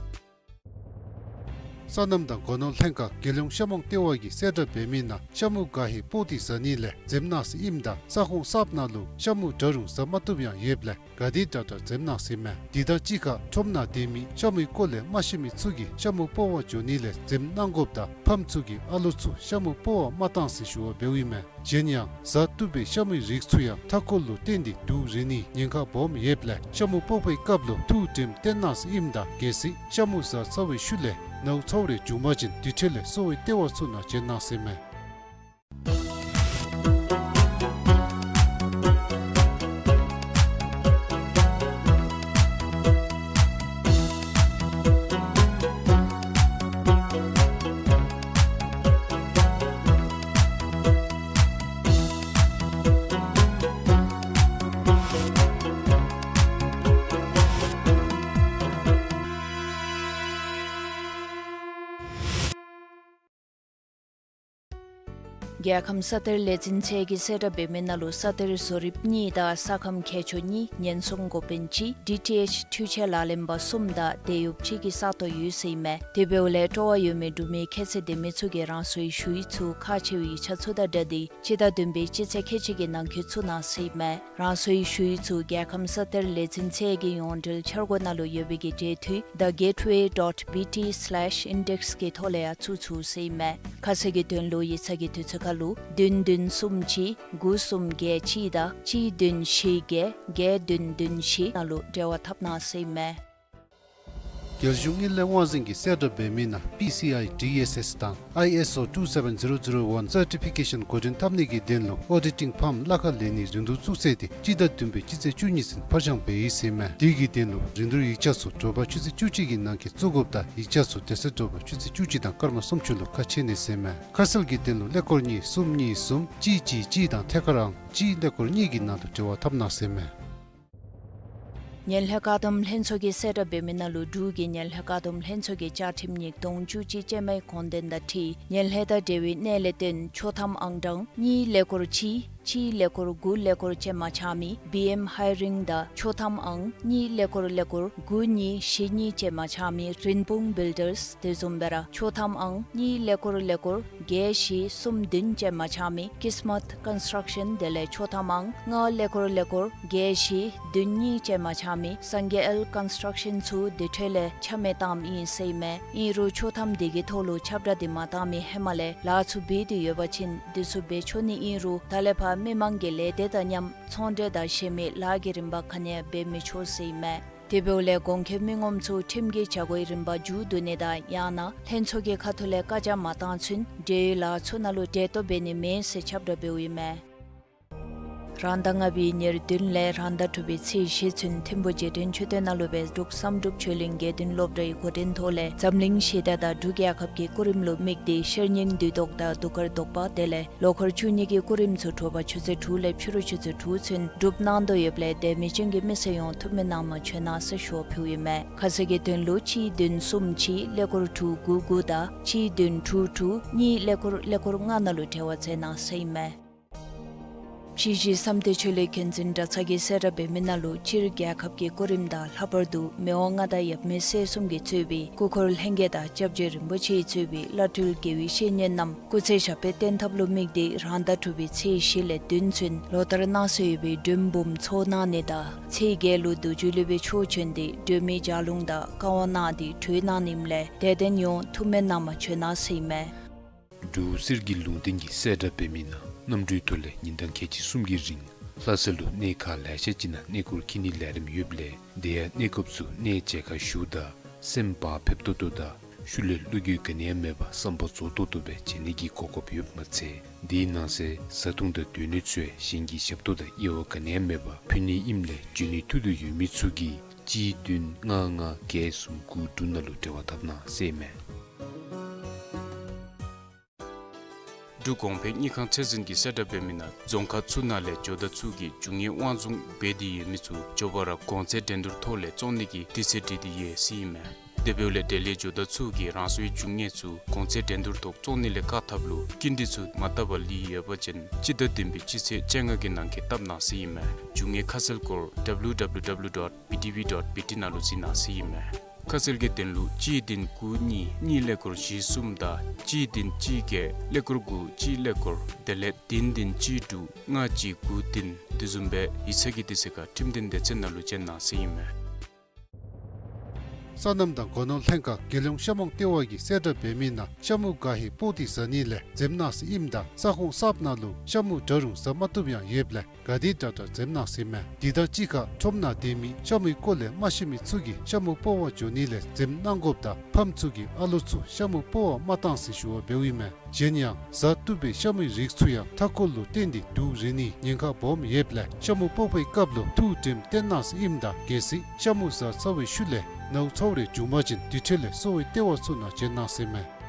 སོ་ནམ་དང་སྒོ་ནོར་ལྷན་ཁག་རྒྱལ་ཡོངས་ཤ་མོང་ལྟེ་བ་གིས་གསལ་བསྒྲགས་འབད་མི་ནང་ཤ་མུ་ག་ཧེ་སྤོག་སྟེ་ཟ་ནི་ལས་འཛེམ་གནང་ཟེར་ཨིནམ་ད་ས་ཁོངས་གསརཔ་ནང་ལུ་ཤ་མུ་འདྲ་རུང་ཟ་མ་བཏུབ་ཡང་ཡོདཔ་ལས་ག་དེ་དྲག་དྲག་འཛེམ་གནང་ཟེར་ཨིན་མས། དེ་དང་གཅིག་ཁར་ཁྲོམ་ནང་སྡོད་མི་ཤ་མུའི་སྐོར་ལས་མ་ཤེས་མི་ཚུ་གིས་ཤ་མུ་སྤོག་པར་འགྱོ་ནི་ལས་འཛེམ་གནང་དགོཔ་དང་ཕམ་ཚུ་གིས་ཨ་ལོ་ཚུ་ཤ་མུ་སྤོག་པར་མ་གཏང་ཟེར་ཞུ་བ་འབདཝ་ཨིན་མས། གཞན་ཡང་བཟའ་བཏུབ་པའི་ཤ་མུའི་རིགས་ཚུ་ཡང་མཐའ་འཁོར་ལུ་བརྟེན་ཏེ་དུག་རེག་ནིའི་ཉེན་ཁ་སྦོམ་ཡོདཔ་ལས་ཤ་མུ་སྤོག་པའི་སྐབས་ལུ་ཐུགས་དྲནམ་བཏོན་གནང་ཟེར་ཨིནམ་ད་གལ་སྲིད་ཤ་མུ་བཟའ་ཚར་བའི་ཤུལ་ལས་ནཝ་ཚཝ་རེ་བྱུང་པ་ཅིན་དེ་འཕྲོ་ལས་གསོ་བའི་ལྟེ་བ་ཚུ་ནང་བྱོན་གནང་ཟེར་ཨིན་མས། རྒྱལ་ཁམས་ས་གཏེར་ལས་འཛིན་ཚད་ཀྱི་གསལ་བསྒྲགས་འབད་མི་ནང་ལུ་ས་གཏེར་བཟོ་རིགཔ་གཉིས་དང་ས་ཁམས་མཁས་མཆོག་གཉིས་ཉེན་སྲུང་འགོ་དཔོན་གཅིག་ཌི་ཊི་ཨེཆ་འཕྲུལ་ཆས་ལག་ལེན་པ་གསུམ་དང་དེད་གཡོགཔ་གཅིག་གི་ས་སྟོང་ཡོད་ཟེར་ཨིན་མས། དེ་འབདཝ་ལས་སྤྲོ་བ་ཡོད་མི་འབྲུག་མི་ཁྱད་ཚད་ལྡན་མི་ཚུ་གིས་རང་སོའི་ཞུ་ཡིག་ཚུ་ཁག་ཆེ་བའི་ཡིག་ཆ་ཚུ་དང་སྦྲགས་ཏེ་སྤྱི་ཟླ་བདུན་པའི་སྤྱི་ཚེས་ཁལ་གཅིག་གི་ནང་འཁོད་བཙུགས་གནང་ཟེར་ཨིན་མས། རང་སོའི་ཞུ་ཡིག་ཚུ་རྒྱལ་ཁམས་ས་གཏེར་ལས་འཛིན་ཚད་ཀྱི་ཡོངས་འབྲེལ་འཆར་སྒོ་ནང་ལུ་ཡོད་པའི་གི་འབྲེལ་མཐུད་the gateway dot B T slash index གི་ཐོག་ལས་ཡང་བཙུགས་ཚུགས་ཟེར་ཨིན་མས། ཁ་གསལ་གྱི་དོན་ལུ་ཡིག་ཚང་གི་དུས་ཚོད་ཁར་ལུ་བདུན་བདུན་གསུམ་གཅིག་དགུ་གསུམ་བརྒྱད་གཅིག་དང་གཅིག་བདུན་བཞི་བརྒྱད་བརྒྱད་བདུན་བདུན་བཞི་ནང་ལུ་འབྲེལ་བ་འཐབ་གནང་ཟེར་ཨིན་མས། རྒྱལ་གཞུང་དངུལ་ལས་དབང་འཛིན་གྱིས་གསལ་བསྒྲགས་འབད་མི་ནང་P C I D S S དང་I S O two seven zero zero one certification འགོ་འདྲེན་འཐབ་ནི་གི་དོན་ལུ་ཨོ་ཌི་ཊིང་ཕརམ་གླ་ཁར་ལེན་ནི་རིན་བསྡུར་བཙུགས་ཚེས་དེ་སྤྱི་ཟླ་བདུན་པའི་སྤྱི་ཚེས་བཅུ་གཉིས་ཚུན་ཕར་འགྱངས་འབད་ཡི་ཟེར་ཨིན་མས། དེ་གི་དོན་ལུ་རིན་བསྡུར་ཡིག་ཆ་ཚུ་དྲོ་པ་ཆུ་ཚོད་བཅུ་གཅིག་གི་ནང་འཁོད་བཙུགས་དགོཔ་དང་ཡིག་ཆ་ཚུ་དེ་ཚེ་དྲོ་པ་ཆུ་ཚོད་བཅུ་གཅིག་དང་སྐར་མ་སུམ་ཅུ་ལུ་ཁ་ཕྱེ་ནི་ཟེར་ཨིན་མས། ཁ་གསལ་གྱི་དོན་ལུ་ཀླད་ཀོར་གཉིས་གསུམ་གཉིས་གསུམ་གཅིག་གཅིག་གཅིག་དང་ཐད་ཀར་ཨང་གཅིག་ཀླད་ཀོར་གཉིས་ཀྱི་ནང་དུ་འབྲེལ་བ་འཐབ་གནང་ཟེར་ཨིན་མས། ངན་ལྷད་བཀག་སྡོམ་ལྷན་ཚོགས་ཀྱིས་གསལ་བསྒྲགས་འབད་མི་ནང་ལུ་འབྲུག་གི་ངན་ལྷད་བཀག་སྡོམ་ལྷན་ཚོགས་ཀྱི་བཅའ་ཁྲིམས་ཉིས་སྟོང་བཅུ་གཅིག་ཅན་མའི་དགོངས་དོན་དང་འཁྲིལ་ངན་ལྷད་དང་འབྲེལ་བའི་གནད་ལས་བརྟེན་ཆོག་ཐམ་ཨང་གྲངས་གཉིས་ཀླད་ཀོར་གཅིག་གཅིག་ཀླད་ཀོར་དགུ་ཀླད་ཀོར་ཅན་མ་ཆགས་མི་བི་ཨེམ་ཧའི་རིང་དང་ཆོག་ཐམ་ཨང་གཉིས་ཀླད་ཀོར་ཀླད་ཀོར་དགུ་གཉིས་བཞི་གཉིས་ཅན་མ་ཆགས་མི་རིན་སྤུངས་བིལ་ཌརསི། དེ་བཟུམ་སྦེ་ར་ཆོག་ཐམ་ཨང་གཉིས་ཀླད་ཀོར་ཀླད་ཀོར་བརྒྱད་བཞི་གསུམ་བདུན་ཅན་མ་ཆགས་མི་ཀིས་མཊ་ཀོན་སི་ཊྲག་ཤཱན། དེ་ལས་ཆོག་ཐམ་ཨང་ལྔ་ཀླད་ཀོར་ཀླད་ཀོར་བརྒྱད་བཞི་བདུན་གཉིས་ཅན་མ་ཆགས་མི་སངས་རྒྱས་ཨེལ་ཀོན་སི་ཊྲག་ཤཱན་ཚུ་དེ་འཕྲོ་ལས་ཆ་མེད་བཏངམ་ཨིན་ཟེར་ཨིན་མས། ཨིན་རུང་ཆོག་ཐམ་དེ་གི་ཐོག་ལུ་ཁྱབ་བསྒྲགས་དེ་མ་བཏང་མི་ཧེ་མ་ལས་ལཱ་ཚུ་འབད་དེ་ཡོད་པ་ཅིན་དེ་ཚུ་འབད་ཆོག་ནི་ཨིན་རུང་ད་ལས་ཕར་མི་མང་གིས་ལས་དེ་དང་མཉམ་ཚོང་འབྲེལ་དང་གཞན་མི་ལཱ་གི་རིམ་པ་ག་ནི་ཡང་འབད་མི་ཆོག་ཟེར་ཨིན་མས། དེ་འབདཝ་ལས་གོང་འཁོད་མི་ངོམ་ཚུ་ཁྲིམས་ཀྱི་བྱ་སྒོའི་རིམ་པ་མཇུག་བསྡུ་ནི་དང་ཡང་ན་ལྷན་ཚོགས་ཀྱི་ཁ་ཐུག་ལས་བཀའ་རྒྱ་མ་བཏང་ཚུན་འབྲེལ་ཡོད་ལཱ་ཚུ་ནང་ལུ་གྲལ་གཏོགས་འབད་ནི་མེད་ཟེར་ཁྱབ་བསྒྲགས་འབདཝ་ཨིན་མས། རང་ཟླ་ལྔ་པའི་ཉེར་བདུན་ལས་རང་ཟླ་དྲུག་པའི་ཚེས་བཞི་ཚུན་ཐིམ་ཕུ་རྗེས་དྲན་མཆོད་རྟེན་ནང་ལུ་སྦེ་འབྲུག་བསམ་གྲུབ་ཆོས་གླིང་དགེ་འདུན་སློབ་གྲྭའི་འགོ་འདྲེན་ཐོག་ལས་འཛམ་གླིང་ཞི་བདེ་དང་འབྲུག་རྒྱལ་ཁབ་ཀྱི་སྐུ་རིམ་ལུ་དམིགས་ཏེ་ཤེར་སྙིང་བདུད་བཟློག་དང་གདུགས་དཀར་བཟློག་པ་དེ་ལས་ལོ་འཁོར་བཅུ་གཉིས་ཀྱི་སྐུ་རིམ་ཚུ་དྲོ་པ་ཆུ་ཚོད་དྲུག་ལས་ཕྱི་རུ་ཆུ་ཚོད་དྲུག་ཚུན་སྒྲུབ་གནང་དོ་ཡོདཔ་ལས་དད་མི་ཅན་གྱི་མི་སེར་ཡོངས་ཐུགས་སྨོན་གནང་མ་བྱོན་གནང་ཟེར་ཞུ་བ་ཕུལཝ་ཨིན་མས། ཁ་གསལ་གྱི་དོན་ལུ་གཅིག་བདུན་གསུམ་གཅིག་ཀླད་ཀོར་དྲུག་དགུ་དགུ་དང་གཅིག་བདུན་དྲུག་དྲུག་གཉིས་ཀླད་ཀོར་ཀླད་ཀོར་ལྔ་ནང་ལུ་འབྲེལ་བ་མཛད་གནང་ཟེར་ཨིན་མས། སྤྱི་བཞི་བསམ་གཏན་ཆོས་གླིང་མཁན་འཛིན་གྲྭ་ཚང་གིས་གསལ་བསྒྲགས་འབད་མི་ནང་ལུ་སྤྱིར་རྒྱལ་ཁབ་ཀྱི་སྐུ་རིམ་དང་ལྷག་པར་དུ་མི་དབང་མངའ་བདག་ཡབ་མེས་སྲས་གསུམ་གྱིས་གཙོས་པའི་སྐུ་འཁོར་ལྷན་རྒྱས་དང་སྐྱབས་རྗེ་རིན་པོ་ཆེས་གཙོས་པའི་བླ་སྤྲུལ་དགེ་བའི་བཤེས་གཉེན་རྣམས་སྐུ་ཚེ་ཞབས་པད་བརྟན་ཐབས་ལུ་དམིགས་ཏེ་རང་ཟླ་དྲུག་པའི་ཚེས་བཞི་ལས་བདུན་ཚུན་ལོ་ལྟར་གནང་སྲོལ་ཡོད་པའི་མགྲོན་འབུམ་ཚོགས་གནང་ནི་དང་ཚེས་བརྒྱད་ལུ་བདུད་འཇོམས་སློབ་དཔོན་མཆོག་བྱོན་ཏེ་སྒྲོལ་མའི་ལྗགས་ལུང་དང་བཀའ་དབང་གནང་སྟེ་གྲོལ་གནང་ནི་ཨིནམ་ལས་དད་ལྡན་ཡོངས་ཐུགས་སྨོན་གནང་མ་བྱོན་གནང་ཟེར་ཨིན་མས། འབྲུག་གསེར་གྱི་ལུང་བསྟན་གྱིས་གསལ་བསྒྲགས་འབད་མི་ནང་གནམ་གྲུའི་ཐོག་ལས་ཉིན་གྲངས་ཁལ་གཅིག་གསུམ་གྱི་རིང་ལྷ་ས་ལུ་གནས་ཁག་ལེ་ཤ་ཅིག་ནང་གནས་སྐོར་འཁྱིད་ནིའི་ལས་རིམ་ཡོདཔ་ལས་དེ་ཡང་གནས་སྐབས་སུ་གནས་མཇལ་ཁ་ཞུཝ་ད་སེམས་བག་ཕེབས་ཏོག་ཏོ་དང་ཤུལ་ལས་བློ་འགྱོད་ག་ནི་ཡང་མེད་པར་བསམ་པ་རྫོགས་ཏོག་ཏོ་སྦེ་མཇལ་ནི་གི་གོ་སྐབས་ཡོདཔ་མ་ཚད་དེའི་ནང་གསེས་བཟའ་འཐུང་དང་སྡོད་གནས་ཚུ་ཡང་གཞན་གྱི་ཞབས་ཏོག་དང་དབྱེ་བ་ག་ནི་ཡང་མེད་པར་ཕུལ་ནི་ཨིནམ་ལས་འབྱོན་ནི་ཐུགས་འདོད་ཡོད་མི་ཚུ་གིས་གཅིག་བདུན་ལྔ་ལྔ་བརྒྱད་གསུམ་དགུ་དྲུག་ནང་ལུ་འབྲེལ་བ་འཐབ་གནང་ཟེར་ཨིན་མས། འབྲུག་གོང་འཕེལ་དངུལ་ཁང་ཚད་འཛིན་གྱིས་གསལ་བསྒྲགས་འབད་མི་ནང་རྫོང་ཁག་ཚུ་ནང་ལས་ཇོ་བདག་ཚུ་གིས་རྒྱུ་དངོས་དབང་བཟུང་འབད་དེ་ཡོད་མི་ཚུ་མགྱོགས་པ་ར་གོང་ཚད་འགྲན་བསྡུར་ཐོག་ལས་བཙོང་ནི་གི་དུས་ཚོད་བསྒྲིགས་ཏེ་ཡོད་ཟེར་ཨིན་མས། དེ་འབདཝ་ལས་དེ་ལས་ཇོ་བདག་ཚུ་གིས་རང་སོའི་རྒྱུ་དངོས་ཚུ་གོང་ཚད་འགྲན་བསྡུར་ཐོག་བཙོང་ནི་ལས་བཀག་ཐབས་ལུ་སྐྱིན་འགྲུལ་ཚུ་མ་བཏབ་པར་ལུས་ཡོད་པ་ཅིན་སྤྱི་ཟླ་བདུན་པའི་སྤྱི་ཚེས་བཅོ་ལྔ་གི་ནང་འཁོད་བཏབ་གནང་ཟེར་ཨིན་མས། རྒྱུ་དངོས་ཁ་གསལ་སྐོར་W W W dot B T V dot B T ནང་ལུ་གཟིགས་གནང་ཟེར་ཨིན་མས། ཁ་གསལ་གྱི་དོན་ལུ་གཅིག་བདུན་དགུ་གཉིས་གཉིས་ཀླད་ཀོར་བཞི་གསུམ་དང་གཅིག་བདུན་གཅིག་བརྒྱད་ཀླད་ཀོར་དགུ་གཅིག་ཀླད་ཀོར་དེ་ལས་བདུན་བདུན་གཅིག་དྲུག་ལྔ་གཅིག་དགུ་བདུན་དེ་བཟུམ་སྦེ་ཡིག་ཚང་གི་དུས་ཚོད་ཁར་ཁྲིམས་དོན་སྡེ་ཚན་ནང་ལུ་བྱོན་གནང་ཟེར་ཨིན་མས། སོ་ནམ་དང་སྒོ་ནོར་ལྷན་ཁག་རྒྱལ་ཡོངས་ཤ་མུང་ལྟེ་བ་གིས་གསལ་བསྒྲགས་འབད་མི་ནང་ཤ་མུ་ག་ཧེ་སྤོག་སྟེ་བཟའ་ནི་ལས་འཛེམ་གནང་ཟེར་ཨིནམ་ད་ས་ཁོངས་གསརཔ་ནང་ལུ་ཤ་མུ་འདྲ་རུང་བཟའ་མ་བཏུབ་ཡང་ཡོདཔ་ལས་ག་དེ་དྲག་དྲག་འཛེམ་གནང་ཟེར་ཨིན་མས། དེ་དང་གཅིག་ཁར་ཁྲོམ་ནང་སྡོད་མི་ཤ་མུའི་སྐོར་ལས་མ་ཤེས་མི་ཚུ་གིས་ཤ་མུ་སྤོག་པར་འགྱོ་ནི་ལས་འཛེམ་གནང་དགོཔ་དང་ཕམ་ཚུ་གིས་ཨ་ལོ་ཚུ་ཤ་མུ་སྤོག་པར་མ་གཏང་ཟེར་ཞུ་བ་འབདཝ་ཨིན་མས། གཞན་ཡང་བཟའ་བཏུབ་པའི་ཤ་མུའི་རིགས་ཚུ་ཡང་མཐའ་འཁོར་ལུ་བརྟེན་ཏེ་དུག་རེག་ནིའི་ཉེན་ཁ་སྦོམ་ཡོདཔ་ལས་ཤ་མུ་སྤོག་པའི་སྐབས་ལུ་ཐུགས་དྲནམ་བཏོན་གནང་ཟེར་ཨིནམ་ད་གལ་སྲིད་ཤ་མུ་བཟའ་ཚར་བའི་ཤུལ་ལས་ནཝ་ཚཝ་རེ་བྱུང་པ་ཅིན་དེ་འཕྲོ་ལས་གསོ་བའི་ལྟེ་བ་ཚུ་ནང་བྱོན་གནང་ཟེར་ཨིན་མས།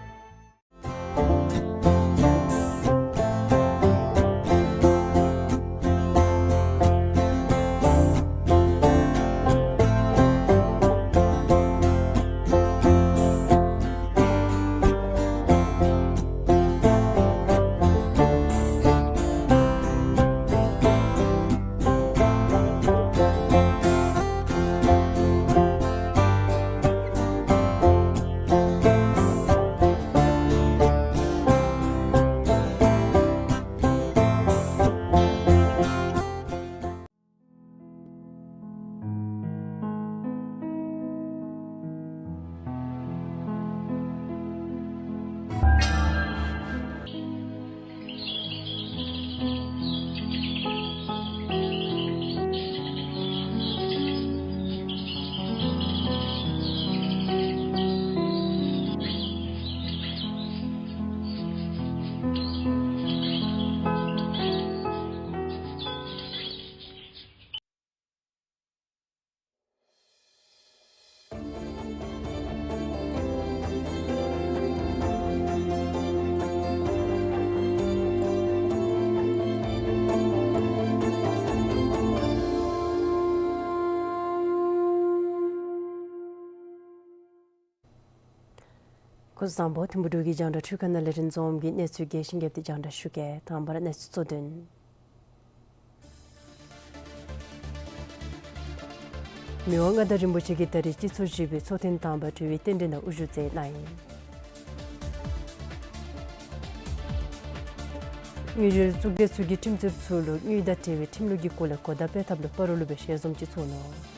སྐུ་གཟུགས་བཟང་པོ། ཐིམ་ཕུ་འབྲུག་གི་རྒྱང་བསྒྲགས་འཕྲུལ་ཁང་ནང་ལས་རིན་འཛོམས་ཀྱིས་གནས་ཚུལ་རྒྱས་ཤིང་རྒྱསཔ་དེ་རྒྱང་བསྒྲགས་ཞུ་གེ། དང་པ་ར་གནས་ཚུལ་གཙོ་དོན། མི་དབང་མངའ་བདག་རིན་པོ་ཆེ་གིས་ད་རིས་སྤྱི་ཚོགས་བཞི་པའི་ཚོགས་ཐེངས་དང་པ་གྲོལ་བའི་རྟེན་འབྲེལ་ནང་དབུ་བཞུགས་མཛད་གནང་ཡི། དངུལ་འབྲེལ་གཙུག་སྡེ་ཚུ་གིས་ཁྲིམས་རྩོདཔ་ཚུ་ལུ་དངུལ་དང་འབྲེལ་བའི་ཁྲིམས་ལུགས་ཀྱི་སྐོར་ལས་གོ་བརྡ་སྤེལ་ཐབས་ལུ་སྤ་རོ་ལུ་སྦེ་ཞལ་འཛོམས་ཅིག་ཚོགས་ནུག།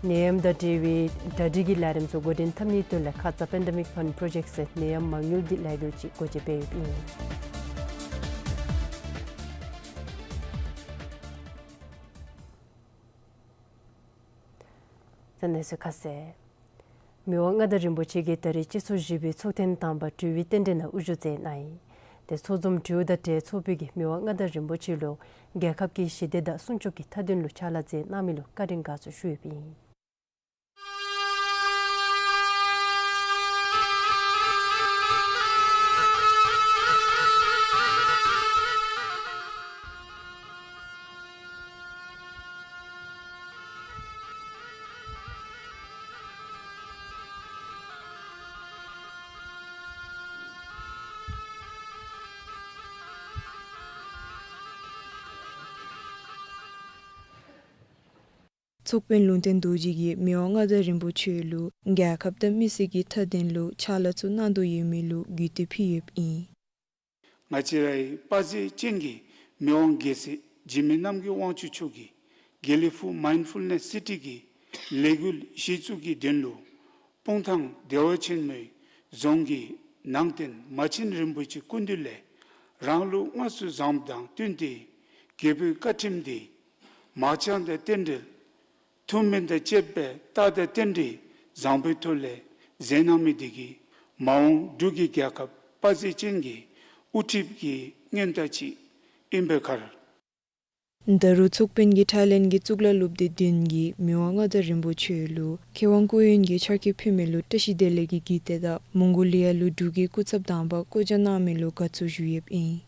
ནད་ཡམས་དང་འབྲེལ་བའི་གྲ་སྒྲིག་གི་ལས་རིམ་ཚུ་འགོ་འདྲེན་འཐབ་ནིའི་དོན་ལས་ཁ་ཙ་Pandemic Fund Project ཟེར་ནད་ཡམས་མ་དངུལ་གྱི་ལས་འགུལ་ཅིག་སྒོ་འབྱེད་འབད་ཡོདཔ་ཨིན། ད་གནས་ཚུལ་ཁ་གསལ། མི་དབང་མངའ་བདག་རིན་པོ་ཆེ་གིས་ད་རིས་སྤྱི་ཚོགས་བཞི་པའི་ཚོགས་ཐེངས་དང་པ་གྲོལ་བའི་རྟེན་འབྲེལ་ནང་དབུ་བཞུགས་མཛད་གནང་ཡི། དེ་ཚོགས་འཛོམས་གྲོལཝ་དང་འབྲེལ་ཚོགས་དཔོན་གྱིས་མི་དབང་མངའ་བདག་རིན་པོ་ཆེ་ལུ་རྒྱལ་ཁབ་ཀྱི་ཞི་བདེ་དང་སྲུང་སྐྱོབ་ཀྱི་མཐའ་དོན་ལུ་ཕྱག་ལཱ་མཛད་གནང་མི་ལུ་བཀའ་དྲིན་དགའ་ཚོར་ཞུ་ཡོདཔ་ཨིན། ཚོགས་དཔོན་ལུང་བསྟན་རྡོ་རྗེ་གིས་མི་དབང་མངའ་བདག་རིན་པོ་ཆེ་ལུ་རྒྱལ་ཁབ་དང་མི་སེར་གྱི་མཐའ་དོན་ལུ་ཕྱག་ལཱ་ཚུ་གནང་དོ་ཡོད་མི་ལུ་གུས་བཏུད་ཕུལ་ཡོདཔ་ཨིན། ང་བཅས་རའི་དཔའ་མཛངས་ཅན་གྱི་མི་དབང་རྒྱལ་སྲས་འཇིགས་མེད་རྣམ་རྒྱལ་དབང་ཕྱུག་མཆོག་གིས་དགེ་ལེགས་ཕུག་Mindfulness City གི་ལས་འགུལ་གཞི་བཙུགས་ཀྱི་དོན་ལུ་སྤུངས་ཐང་བདེ་བ་ཆེན་མོའི་རྫོང་གི་ནང་རྟེན་མ་ཆེན་རིན་པོ་ཆེ་སྐུ་མདུན་ལས་རང་ལུགས་སྔགས་སུ་བཟུངམ་དང་བསྟུན་ཏེ་རྒྱལ་པོའི་བཀའ་ཁྲིམས་འདི་མ་ཚང་དང་རྟེན་འབྲེལ་ཐུགས་སྨོན་དང་བཅསཔ་སྦེ་རྟགས་དང་རྟེན་འབྲེལ་བཟང་པོའི་ཐོག་ལས་མཛད་གནང་མི་འདི་གིས་མ་འོངས་འབྲུག་གི་རྒྱལ་ཁབ་དཔའ་མཛངས་ཅན་གྱི་དབུ་ཁྲིདཔ་གི་སྔོན་རྟགས་ཅིག་ཨིན་པའི་ཁར། ད་རུང་ཚོགས་དཔོན་གྱིས་ཐའི་ལེནཌ་གི་གཙུག་ལག་སློབ་སྡེ་བདུན་གྱིས་མི་དབང་མངའ་བདག་རིན་པོ་ཆེ་ལུ་མཁས་དབང་སྐུ་ཡོན་གྱི་ཆར་སྐྱེས་ཕུལ་མི་ལུ་བཀྲ་ཤིས་བདེ་ལེགས་ཀྱི་གུས་བརྟན་དང་མོང་གོ་ལི་ཡ་ལུ་འབྲུག་གི་སྐུ་ཚབ་དང་པ་བསྐོ་བཞག་གནང་མི་ལུ་དགའ་ཚོར་ཞུ་ཡོདཔ་ཨིན།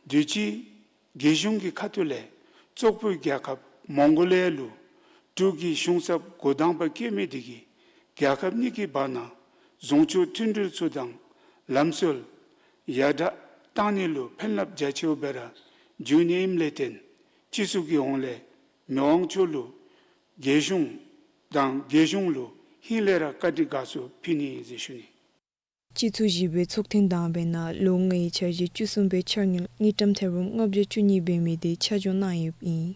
དུས་ཅི་རྒྱལ་གཞུང་གི་ཁ་ཐུག་ལས་བཙོག་པུའི་རྒྱལ་ཁབ་མོང་གོ་ལི་ཡ་ལུ་འབྲུག་གི་གཞུང་ཚབ་འགོ་དང་པ་བཀོད་མི་འདི་གིས་རྒྱལ་ཁབ་གཉིས་ཀྱི་བར་ན་རྫོང་ཕྱོགས་མཐུན་སྒྲིལ་ཚུ་དང་ལམ་སྲོལ་ཡར་དྲག་གཏང་ནི་ལུ་ཕན་རླབས་རྒྱ་ཆེཝ་སྦེ་ར་འབྱུང་ནི་ཨིནམ་ལས་བརྟེན་སྤྱི་ཚོགས་ཀྱི་ཧོངས་ལས་མི་དབང་མཆོག་ལུ་རྒྱལ་གཞུང་དང་རྒྱལ་གཞུང་ལུ་ཧིང་ལས་ར་བཀའ་དྲིན་དགའ་ཚོར་ཕུལ་ནི་ཨིན་ཟེར་ཞུ་ནི། སྤྱི་ཚོགས་བཞི་པའི་ཚོགས་ཐེངས་དང་པའི་ནང་ལོ་ལྔའི་འཆར་གཞི་བཅུ་གསུམ་པའི་འཆར་དངུལ་དངུལ་ཀྲམ་ཐེར་འབུམ་ལྔ་བརྒྱ་བཅུ་གཉིས་འབད་མི་དེ་ཆ་འཇོག་གནང་ཡོདཔ་ཨིན།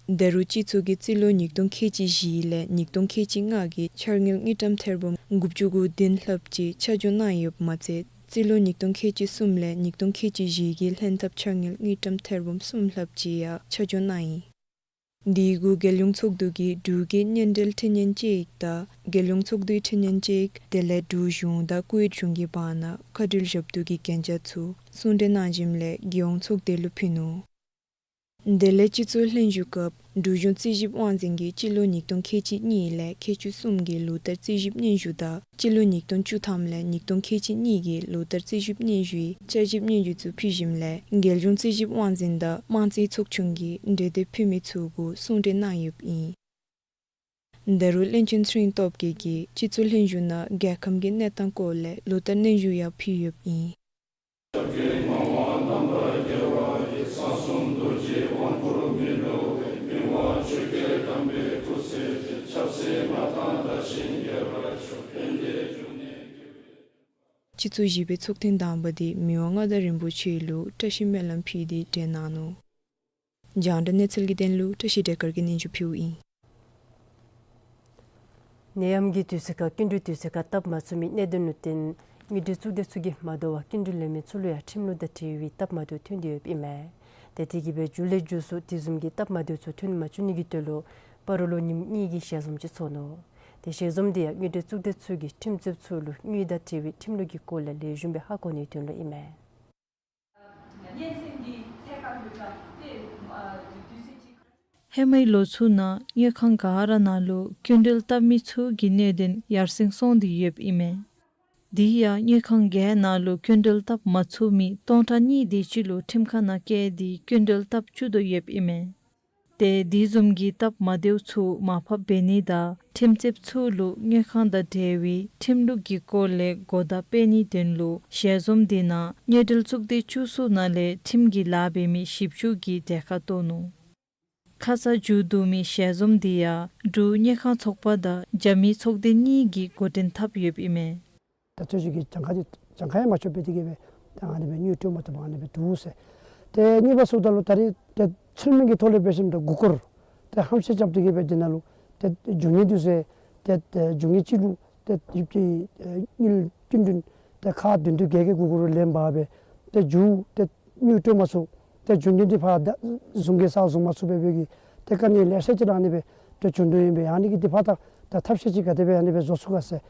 ད་རུང་སྤྱི་ཚོགས་ཀྱི་རྩིས་ལོ་ཉིས་སྟོང་ཁལ་གཅིག་བཞི་ལས་ཉིས་སྟོང་ཁལ་གཅིག་ལྔ་གི་འཆར་དངུལ་དངུལ་ཀྲམ་ཐེར་འབུམ་དགུ་བཅུ་གོ་བདུན་ལྷགཔ་ཅིག་ཆ་འཇོག་གནང་ཡོདཔ་མ་ཚད་རྩིས་ལོ་ཉིས་སྟོང་ཁལ་གཅིག་གསུམ་ལས་ཉིས་སྟོང་ཁལ་གཅིག་བཞི་གི་ལྷན་ཐབས་འཆར་དངུལ་དངུལ་ཀྲམ་ཐེར་འབུམ་གསུམ་ལྷགཔ་ཅིག་ཡང་ཆ་འཇོག་གནང་ཡི། དེ་གུ་རྒྱལ་ཡོངས་ཚོགས་འདུ་གིས་འབྲུག་གི་སྣེ་འབྲེལ་འཕྲི་སྣོན་དཔྱད་ཡིག་དང་རྒྱལ་ཡོངས་ཚོགས་འདུའི་འཕྲི་སྣོན་དཔྱད་ཡིག་དེ་ལས་འབྲུག་གཞུང་དང་ཀུ་ཝེཊ་གཞུང་གི་བར་ན་ཁ་འགྲུལ་བཞག་བསྡུ་གི་གན་རྒྱ་ཚུ་གསུང་གྲོས་གནང་ཞིནམ་ལས་རྒྱལ་ཡོངས་ཚོགས་སྡེ་ལུ་ཕུལ་ནུག། དེ་ལས་སྤྱི་ཚོགས་ལྷན་བཞུགས་སྐབས་འབྲུག་གཞུང་རྩིས་ཞིབ་དབང་འཛིན་གྱིས་སྤྱི་ལོ་ཉིས་སྟོང་ཁལ་གཅིག་གཉིས་ལས་ཁལ་གཅིག་གསུམ་གྱི་ལོ་བསྟར་རྩིས་ཞིབ་སྙན་ཞུ་དང་སྤྱི་ལོ་ཉིས་སྟོང་བཅུ་ཐམ་ལས་ཉིས་སྟོང་ཁལ་གཅིག་གཉིས་ཀྱི་ལོ་བསྟར་རྩིས་ཞིབ་སྙན་ཞུའི་བསྐྱར་ཞིབ་སྙན་ཞུ་ཚུ་ཕུལ་ཞིནམ་ལས་རྒྱལ་གཞུང་རྩིས་ཞིབ་དབང་འཛིན་དང་དམངས་རྩིས་ཚོགས་ཆུང་གིས་འབྲེལ་དེབ་ཕུལ་མི་ཚུ་གུ་གསུང་གྲོས་གནང་ཡོདཔ་ཨིན། ད་རུང་བློན་ཆེན་ཚེ་རིང་སྟོབས་རྒྱས་ཀྱིས་སྤྱི་ཚོགས་ལྷན་བཞུགས་ནང་རྒྱལ་ཁམས་ཀྱི་གནས་སྟངས་སྐོར་ལས་ལོ་བསྟར་སྙན་ཞུ་ཡང་ཕུལ་ཡོདཔ་ཨིན། སྤྱི་ཚོགས་བཞི་པའི་ཚོགས་ཐེངས་དང་པ་དེ་མི་དབང་མངའ་བདག་རིན་པོ་ཆེ་ལུ་བཀྲ་ཤིས་སྨོན་ལམ་ཕུལ་ཏེ་གྲོལ་གནང་ནུག། རྒྱང་བསྒྲགས་གནས་ཚུལ་གྱི་དོན་ལུ་བཀྲ་ཤིས་བདེ་དཀར་གྱིས་སྙན་ཞུ་ཕུལཝ་ཨིན། ནད་ཡམས་ཀྱི་དུས་ཚོད་ཁར་སྐྱིན་འགྲུལ་དུས་ཚོད་ཁར་བཏབ་མ་ཚུགས་མི་གནད་དོན་ལུ་བརྟེན་དངུལ་འབྲེལ་གཙུག་སྡེ་ཚུ་གིས་མ་དོ་བར་སྐྱིན་འགྲུལ་ལེན་མི་ཚུ་ལུ་ཡང་ཁྲིམས་ལུགས་དང་འཁྲིལ་བའི་སྟབས་མ་བདེཝ་ཐོན་ཏེ་ཡོདཔ་ཨིན་མས། དེ་དེ་གིས་སྦེ་མཇུག་ལས་མཇུག་སུ་དེ་བཟུམ་གྱི་སྟབས་མ་བདེཝ་ཚུ་ཐོན་མ་བཅུག་ནི་གི་དོན་ལུ་སྤ་རོ་ལུ་ཉིནམ་གཉིས་ཀྱི་ཞལ་འཛོམས་ཅིག་ཚོགས་ནུག། དེ་ཞལ་འཛོམས་དེ་ཡང་དངུལ་འབྲེལ་གཙུག་སྡེ་ཚུ་གིས་ཁྲིམས་རྩོདཔ་ཚུ་ལུ་དངུལ་དང་འབྲེལ་བའི་ཁྲིམས་ལུགས་ཀྱི་སྐོར་ལས་ལེགས་ཤོམ་སྦེ་ཧ་གོ་ནིའི་དོན་ལུ་ཨིན་མས། ཧེ་མའི་ལོ་ཚུ་ནང་དངུལ་ཁང་ག་ར་ནང་ལུ་སྐྱིན་འགྲུལ་བཏབ་མི་ཚུ་གི་གནད་དོན་ཡར་སེང་སོང་སྟེ་ཡོདཔ་ཨིན་མས། དེ་ཡང་དངུལ་ཁང་བརྒྱད་ནང་ལུ་སྐྱིན་འགྲུལ་བཏབ་མ་ཚུགས་མི་སྟོང་ཕྲག་གཉིས་དེ་ཅིག་ལུ་ཁྲིམས་ཁང་ནང་བསྐྱལ་ཏེ་སྐྱིན་འགྲུལ་བཏབ་བཅུག་དོ་ཡོདཔ་ཨིན་མས། ཏེ་དེ་བཟུམ་གྱི་སྟབས་མ་བདེཝ་ཚུ་མར་ཕབ་འབད་ནི་དང་ཁྲིམས་རྩོདཔ་ཚུ་ལུ་དངུལ་ཁང་དང་འབྲེལ་བའི་ཁྲིམས་ལུགས་ཀྱི་སྐོར་ལས་གོ་བརྡ་སྤེལ་ནིའི་དོན་ལུ་ཞལ་འཛོམས་དེ་ནང་དངུལ་འབྲེལ་གཙུག་སྡེ་བཅུ་གསུམ་ནང་ལས་ཁྲིམས་ཀྱི་ལཱ་འབད་མི་བཞི་བཅུ་གིས་གྲལ་ཁར་གཏོགས་ནུག། ཁ་ཙ་མཇུག་བསྡུ་མི་ཞལ་འཛོམས་དེ་ཡང་འབྲུག་དངུལ་ཁང་ཚོགས་པ་དང་རྒྱ་མིའི་ཚོགས་སྡེ་གཉིས་ཀྱིས་འགོ་འདྲེན་འཐབ་ཡོདཔ་ཨིན་མས། ད་ཚོད་ཅིག་གིས་གྱངས་ཁ་འདི་གྱངས་ཁ་ཡང་མ་ཆོད་པའི་དེ་གིས་སྦེ་ད་ཨ་ནི་སྦེ་དངུལ་སྤྲོད་མ་བཏུབ་པར་ཨ་ནི་སྦེ་འདུག་ཟེར། ཏེ་གཉིས་པ་ཟེརཝ་ད་ལུ་ད་རེས་ཏེ་ཚུལ་མིན་གྱི་ཐོག་ལས་འབད་ཞིནམ་ད་མགུ་སྐོར་ཏེ་ཧམ་བཤད་རྐྱབ་སྟེ་གིས་སྦེ་དེ་ནང་ལུ་ཏེ་རྒྱུ་དངོས་འདི་ཚུ་ཏེ་ཏེ་རྒྱུ་དངོས་ཅིག་ལུ་ཏེ་ཡོདཔ་ཅིག་ཨེ་དངུལ་སྤྲོད་དོན་ཏེ་ཁག་བདུན་བདུན་བརྒྱད་བརྒྱད་དགུ་དགུ་རུ་ལེན་པར་སྦེ་ཏེ་མཇུག་ཏེ་དངུལ་སྤྲོད་མ་ཚུགས། ཏེ་རྒྱུ་དངོས་འདི་ཕར་ད་བཟུང་གི་ས་བཟུང་མ་ཚུགས་པའི་སྦེ་གི་ཏེ་དཀའ་ངལ་ལེ་ཤ་ཅིག་ར་ཨ་ནི་སྦེ་ཏེ་བྱུང་དོ་ཨིན་པས། ཨ་ནི་གི་དེ་ཕར་ད་ད་ཐབས་ཤེས་ཅིག་ག་དེ་སྦེ་ཨ་ནི་སྦེ་བཟོ་ཚུགས་ག་ཟེར།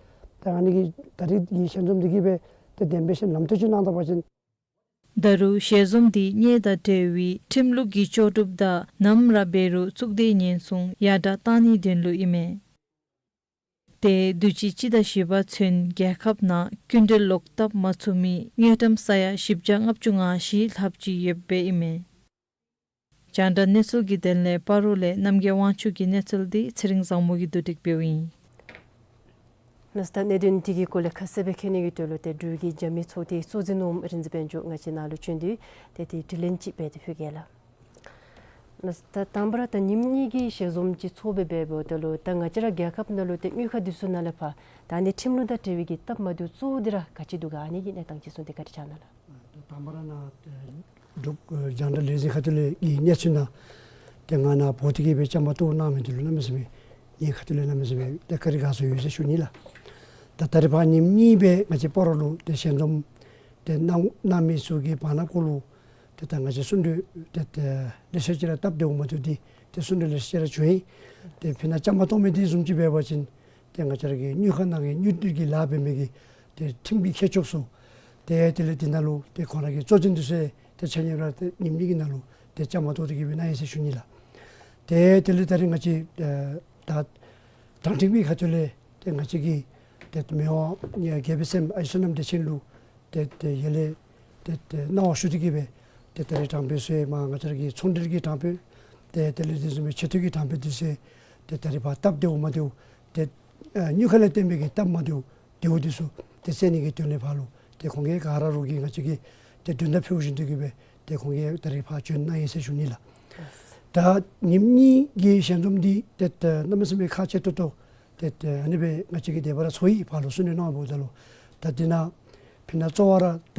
ད་ཨ་ནི་གི་ད་རེས་ཀྱི་ཞལ་འཛོམས་འདི་གིས་སྦེ་ཏེ་བདེན་པའི་ཤེས་ལམ་སྟོན་ཅིག་གནང་ད་པ་ཅིན། ད་རུང་ཞལ་འཛོམས་འདི་དངུལ་དང་འབྲེལ་བའི་ཁྲིམས་ལུགས་ཀྱི་ལྕོགས་གྲུབ་དང་ནམ་ར་འབད་རུང་གཙུག་སྡེ་ཉེན་སྲུང་ཡར་དྲག་གཏང་ནིའི་དོན་ལུ་ཨིན་མས། ཏེ་དུས་ཅི་སྤྱི་ཟླ་བཞི་པ་ཚུན་རྒྱལ་ཁབ་ནང་སྐྱིན་འགྲུལ་ལོག་བཏབ་མ་ཚུགས་མི་དངུལ་ཀྲམ་ས་ཡ་བཞི་བརྒྱ་ལྔ་བཅུ་ང་བཞི་ལྷགཔ་ཅིག་ཡོདཔ་ཨིན་མས། རྒྱང་བསྒྲགས་གནས་ཚུལ་གྱི་དོན་ལས་སྤ་རོ་ལས་རྣམ་རྒྱལ་དབང་ཕྱུག་གི་གནས་ཚུལ་འདི་ཚེ་རིང་བཟང་མོ་གིས་བསྡུ་སྒྲིག་འབདཝ་ཨིན། ལགས་སོ། ད་གནད་དོན་འདི་གི་སྐོར་ལས་ཁ་གསལ་སྦེ་མཁྱེན་ནི་གི་དོན་ལུ་ཏེ་འབྲུག་གི་རྒྱ་མི་ཚོགས་སྡེའི་གཙོ་འཛིན་ནོར་བུ་རིག་འཛིན་དཔལ་འབྱོར་ང་བཅས་ནཱ་ལུ་བྱོན་ཏེ་ཏེ་ཏེ་དྲི་ལན་ཅིག་འབད་དེ་ཕུལ་གེ་ལགས། ལགས་སོ། ད་དང་པ་ར་ད་ཉིནམ་གཉིས་ཀྱི་ཞལ་འཛོམས་ཅིག་ཚོགས་སྦེ་འབདཝ་ད་ལུ་ད་ང་བཅས་ར་རྒྱལ་ཁབ་ནང་ལུ་ཏེ་དངུལ་ཁང་འདི་ཚུ་ནང་ལས་ཕར་ད་ཨ་ནི་ཁྲིམས་ལུགས་དང་འབྲེལ་བའི་གི་སྟབས་མ་བདེཝ་གཙོ་བོ་འདི་ར་ག་ཅི་འདུག་ག། ཨ་ནི་གི་གནས་སྟངས་ཅིག་གསུངས་ཏེ་བཀའ་དྲིན་བསྐྱང་གནང་ལགས། ཨ་ད་དང་པ་ར་ནཱ་ཨེ་འབྲུག་ཨེ་རྒྱང་བསྒྲགས་ལས་འཛིན་ཁ་ཐུག་ལས་ཀྱི་གནས་ཚུལ་ནང་ཏེ་ང་ནཱ་འབོ་སྟེ་གིས་སྦེ་བཅའ་མར་གཏོགས་གནང་མི་འདི་ལུ་གནམ་མེད་ས་མེད་ངེའི་ཁ་ཐུག་ལས་གནམ་མེད་ས་མེད་ཏེ་བཀའ་དྲིན་དགའ་ཚོར་ཡོད་ཟེར་ཞུ་ནི་ལགས། ད་ད་རེས་ཕར་ཉིནམ་གཉིས་སྦེ་ང་བཅས་སྤ་རོ་ལུ་ཏེ་ཞལ་འཛོམས་ཏེ་གནང་གནང་མི་ཚུ་གི་བར་ན་གུ་ལུ་ཏེ་ད་ང་བཅས་གསུང་གྲོས་ཏེ་ཏེ་ལེ་ཤ་ཅིག་ར་སྟབས་བདེཝ་མ་བདེཝ་འདི་ཏེ་གསུང་གྲོས་ལེ་ཤ་ཅིག་ར་བྱུང་ཡི། ཏེ་ཕི་ན་བཅའ་མར་གཏོགས་མི་འདི་བཟུམ་ཅིག་འབད་བ་ཅིན་ཏེ་ང་བཅས་ར་གི་དངུལ་ཁང་ནང་གི་དངུལ་འབྲེལ་གྱི་ལཱ་འབད་མི་གི་ཏེ་ཁྲིམས་ཀྱི་ཁྱད་ཆོས་ཚུ་ཏེ་དེ་ལས་དེ་ནང་ལུ་ཏེ་ཁོང་ར་གི་གཙོ་འཛིན་འདི་ཚུ་ཏེ་ཆ་མཉམ་ར་ཏེ་ཉིནམ་གཉིས་ཀྱི་ནང་ལུ་ཏེ་བཅའ་མར་གཏོགས་ཏེ་གིས་སྦེ་གནང་ཡི་ཟེར་ཞུ་ནི་ལགས། ཏེ་དེ་ལས་ད་རེས་ང་བཅས་ཨེ་ད་དྲང་ཁྲིམས་ཀྱི་ཁ་ཐུག་ལས་ཏེ་ང་བཅས་ཀྱི་ཏེ་མི་དབང་རྒྱལ་པོའི་སྲསམོ་ཨ་ཞང་བསོད་ནམས་བདེ་ཆེན་ལུ་ཏེ་ཏེ་ཡར་ལས་ཏེ་ཏེ་གནང་བ་ཞུ་སྟེ་གིས་སྦེ་ཏེ་ད་རེས་དྲང་དཔོན་ཚུ་ཡང་མར་ང་བཅས་ར་གི་ཚོང་འབྲེལ་གྱི་དྲང་དཔོན་ཏེ་དེ་ལས་དེ་བཟུམ་སྦེ་ཆེ་མཐོ་གི་དྲང་དཔོན་འདི་ཚུ་ཏེ་ད་རེས་ཕར་སྟབས་བདེཝ་མ་བདེཝ་ཏེ་ཨེ་དངུལ་ཁང་ལས་བརྟེན་པའི་གི་སྟབས་མ་བདེཝ་བདེཝ་འདི་ཚུ་ཏེ་སེལ་ནི་གི་དོན་ལས་ཕར་ལུ་ཏེ་ཁོང་གིས་ག་ར་རོགས་ཀྱིས་ང་བཅས་ཀྱི་ཏེ་མགྲོན་བརྡ་ཕུལ་བཞིན་དུ་གིས་སྦེ་ཏེ་ཁོང་གིས་ད་རེས་ཕར་བྱོན་གནང་ཡི་ཟེར་ཞུ་ནི་ལགས། ད་ཉིནམ་གཉིས་ཀྱི་ཞལ་འཛོམས་འདི་ཏེ་ད་གནམ་མེད་ས་མེད་ཁག་ཆེ་ཏོག་ཏོ་ཏེ་ད་ཨ་ནི་སྦེ་ང་བཅས་ཀྱིས་དེ་སྦེ་ར་ཚོར་ཡི། ཕར་ལུ་གསུང་གྲོས་གནང་བ་ད་ལུ་ད་འདི་ནང་ཕི་ན་གཙོ་བོ་ར་ད་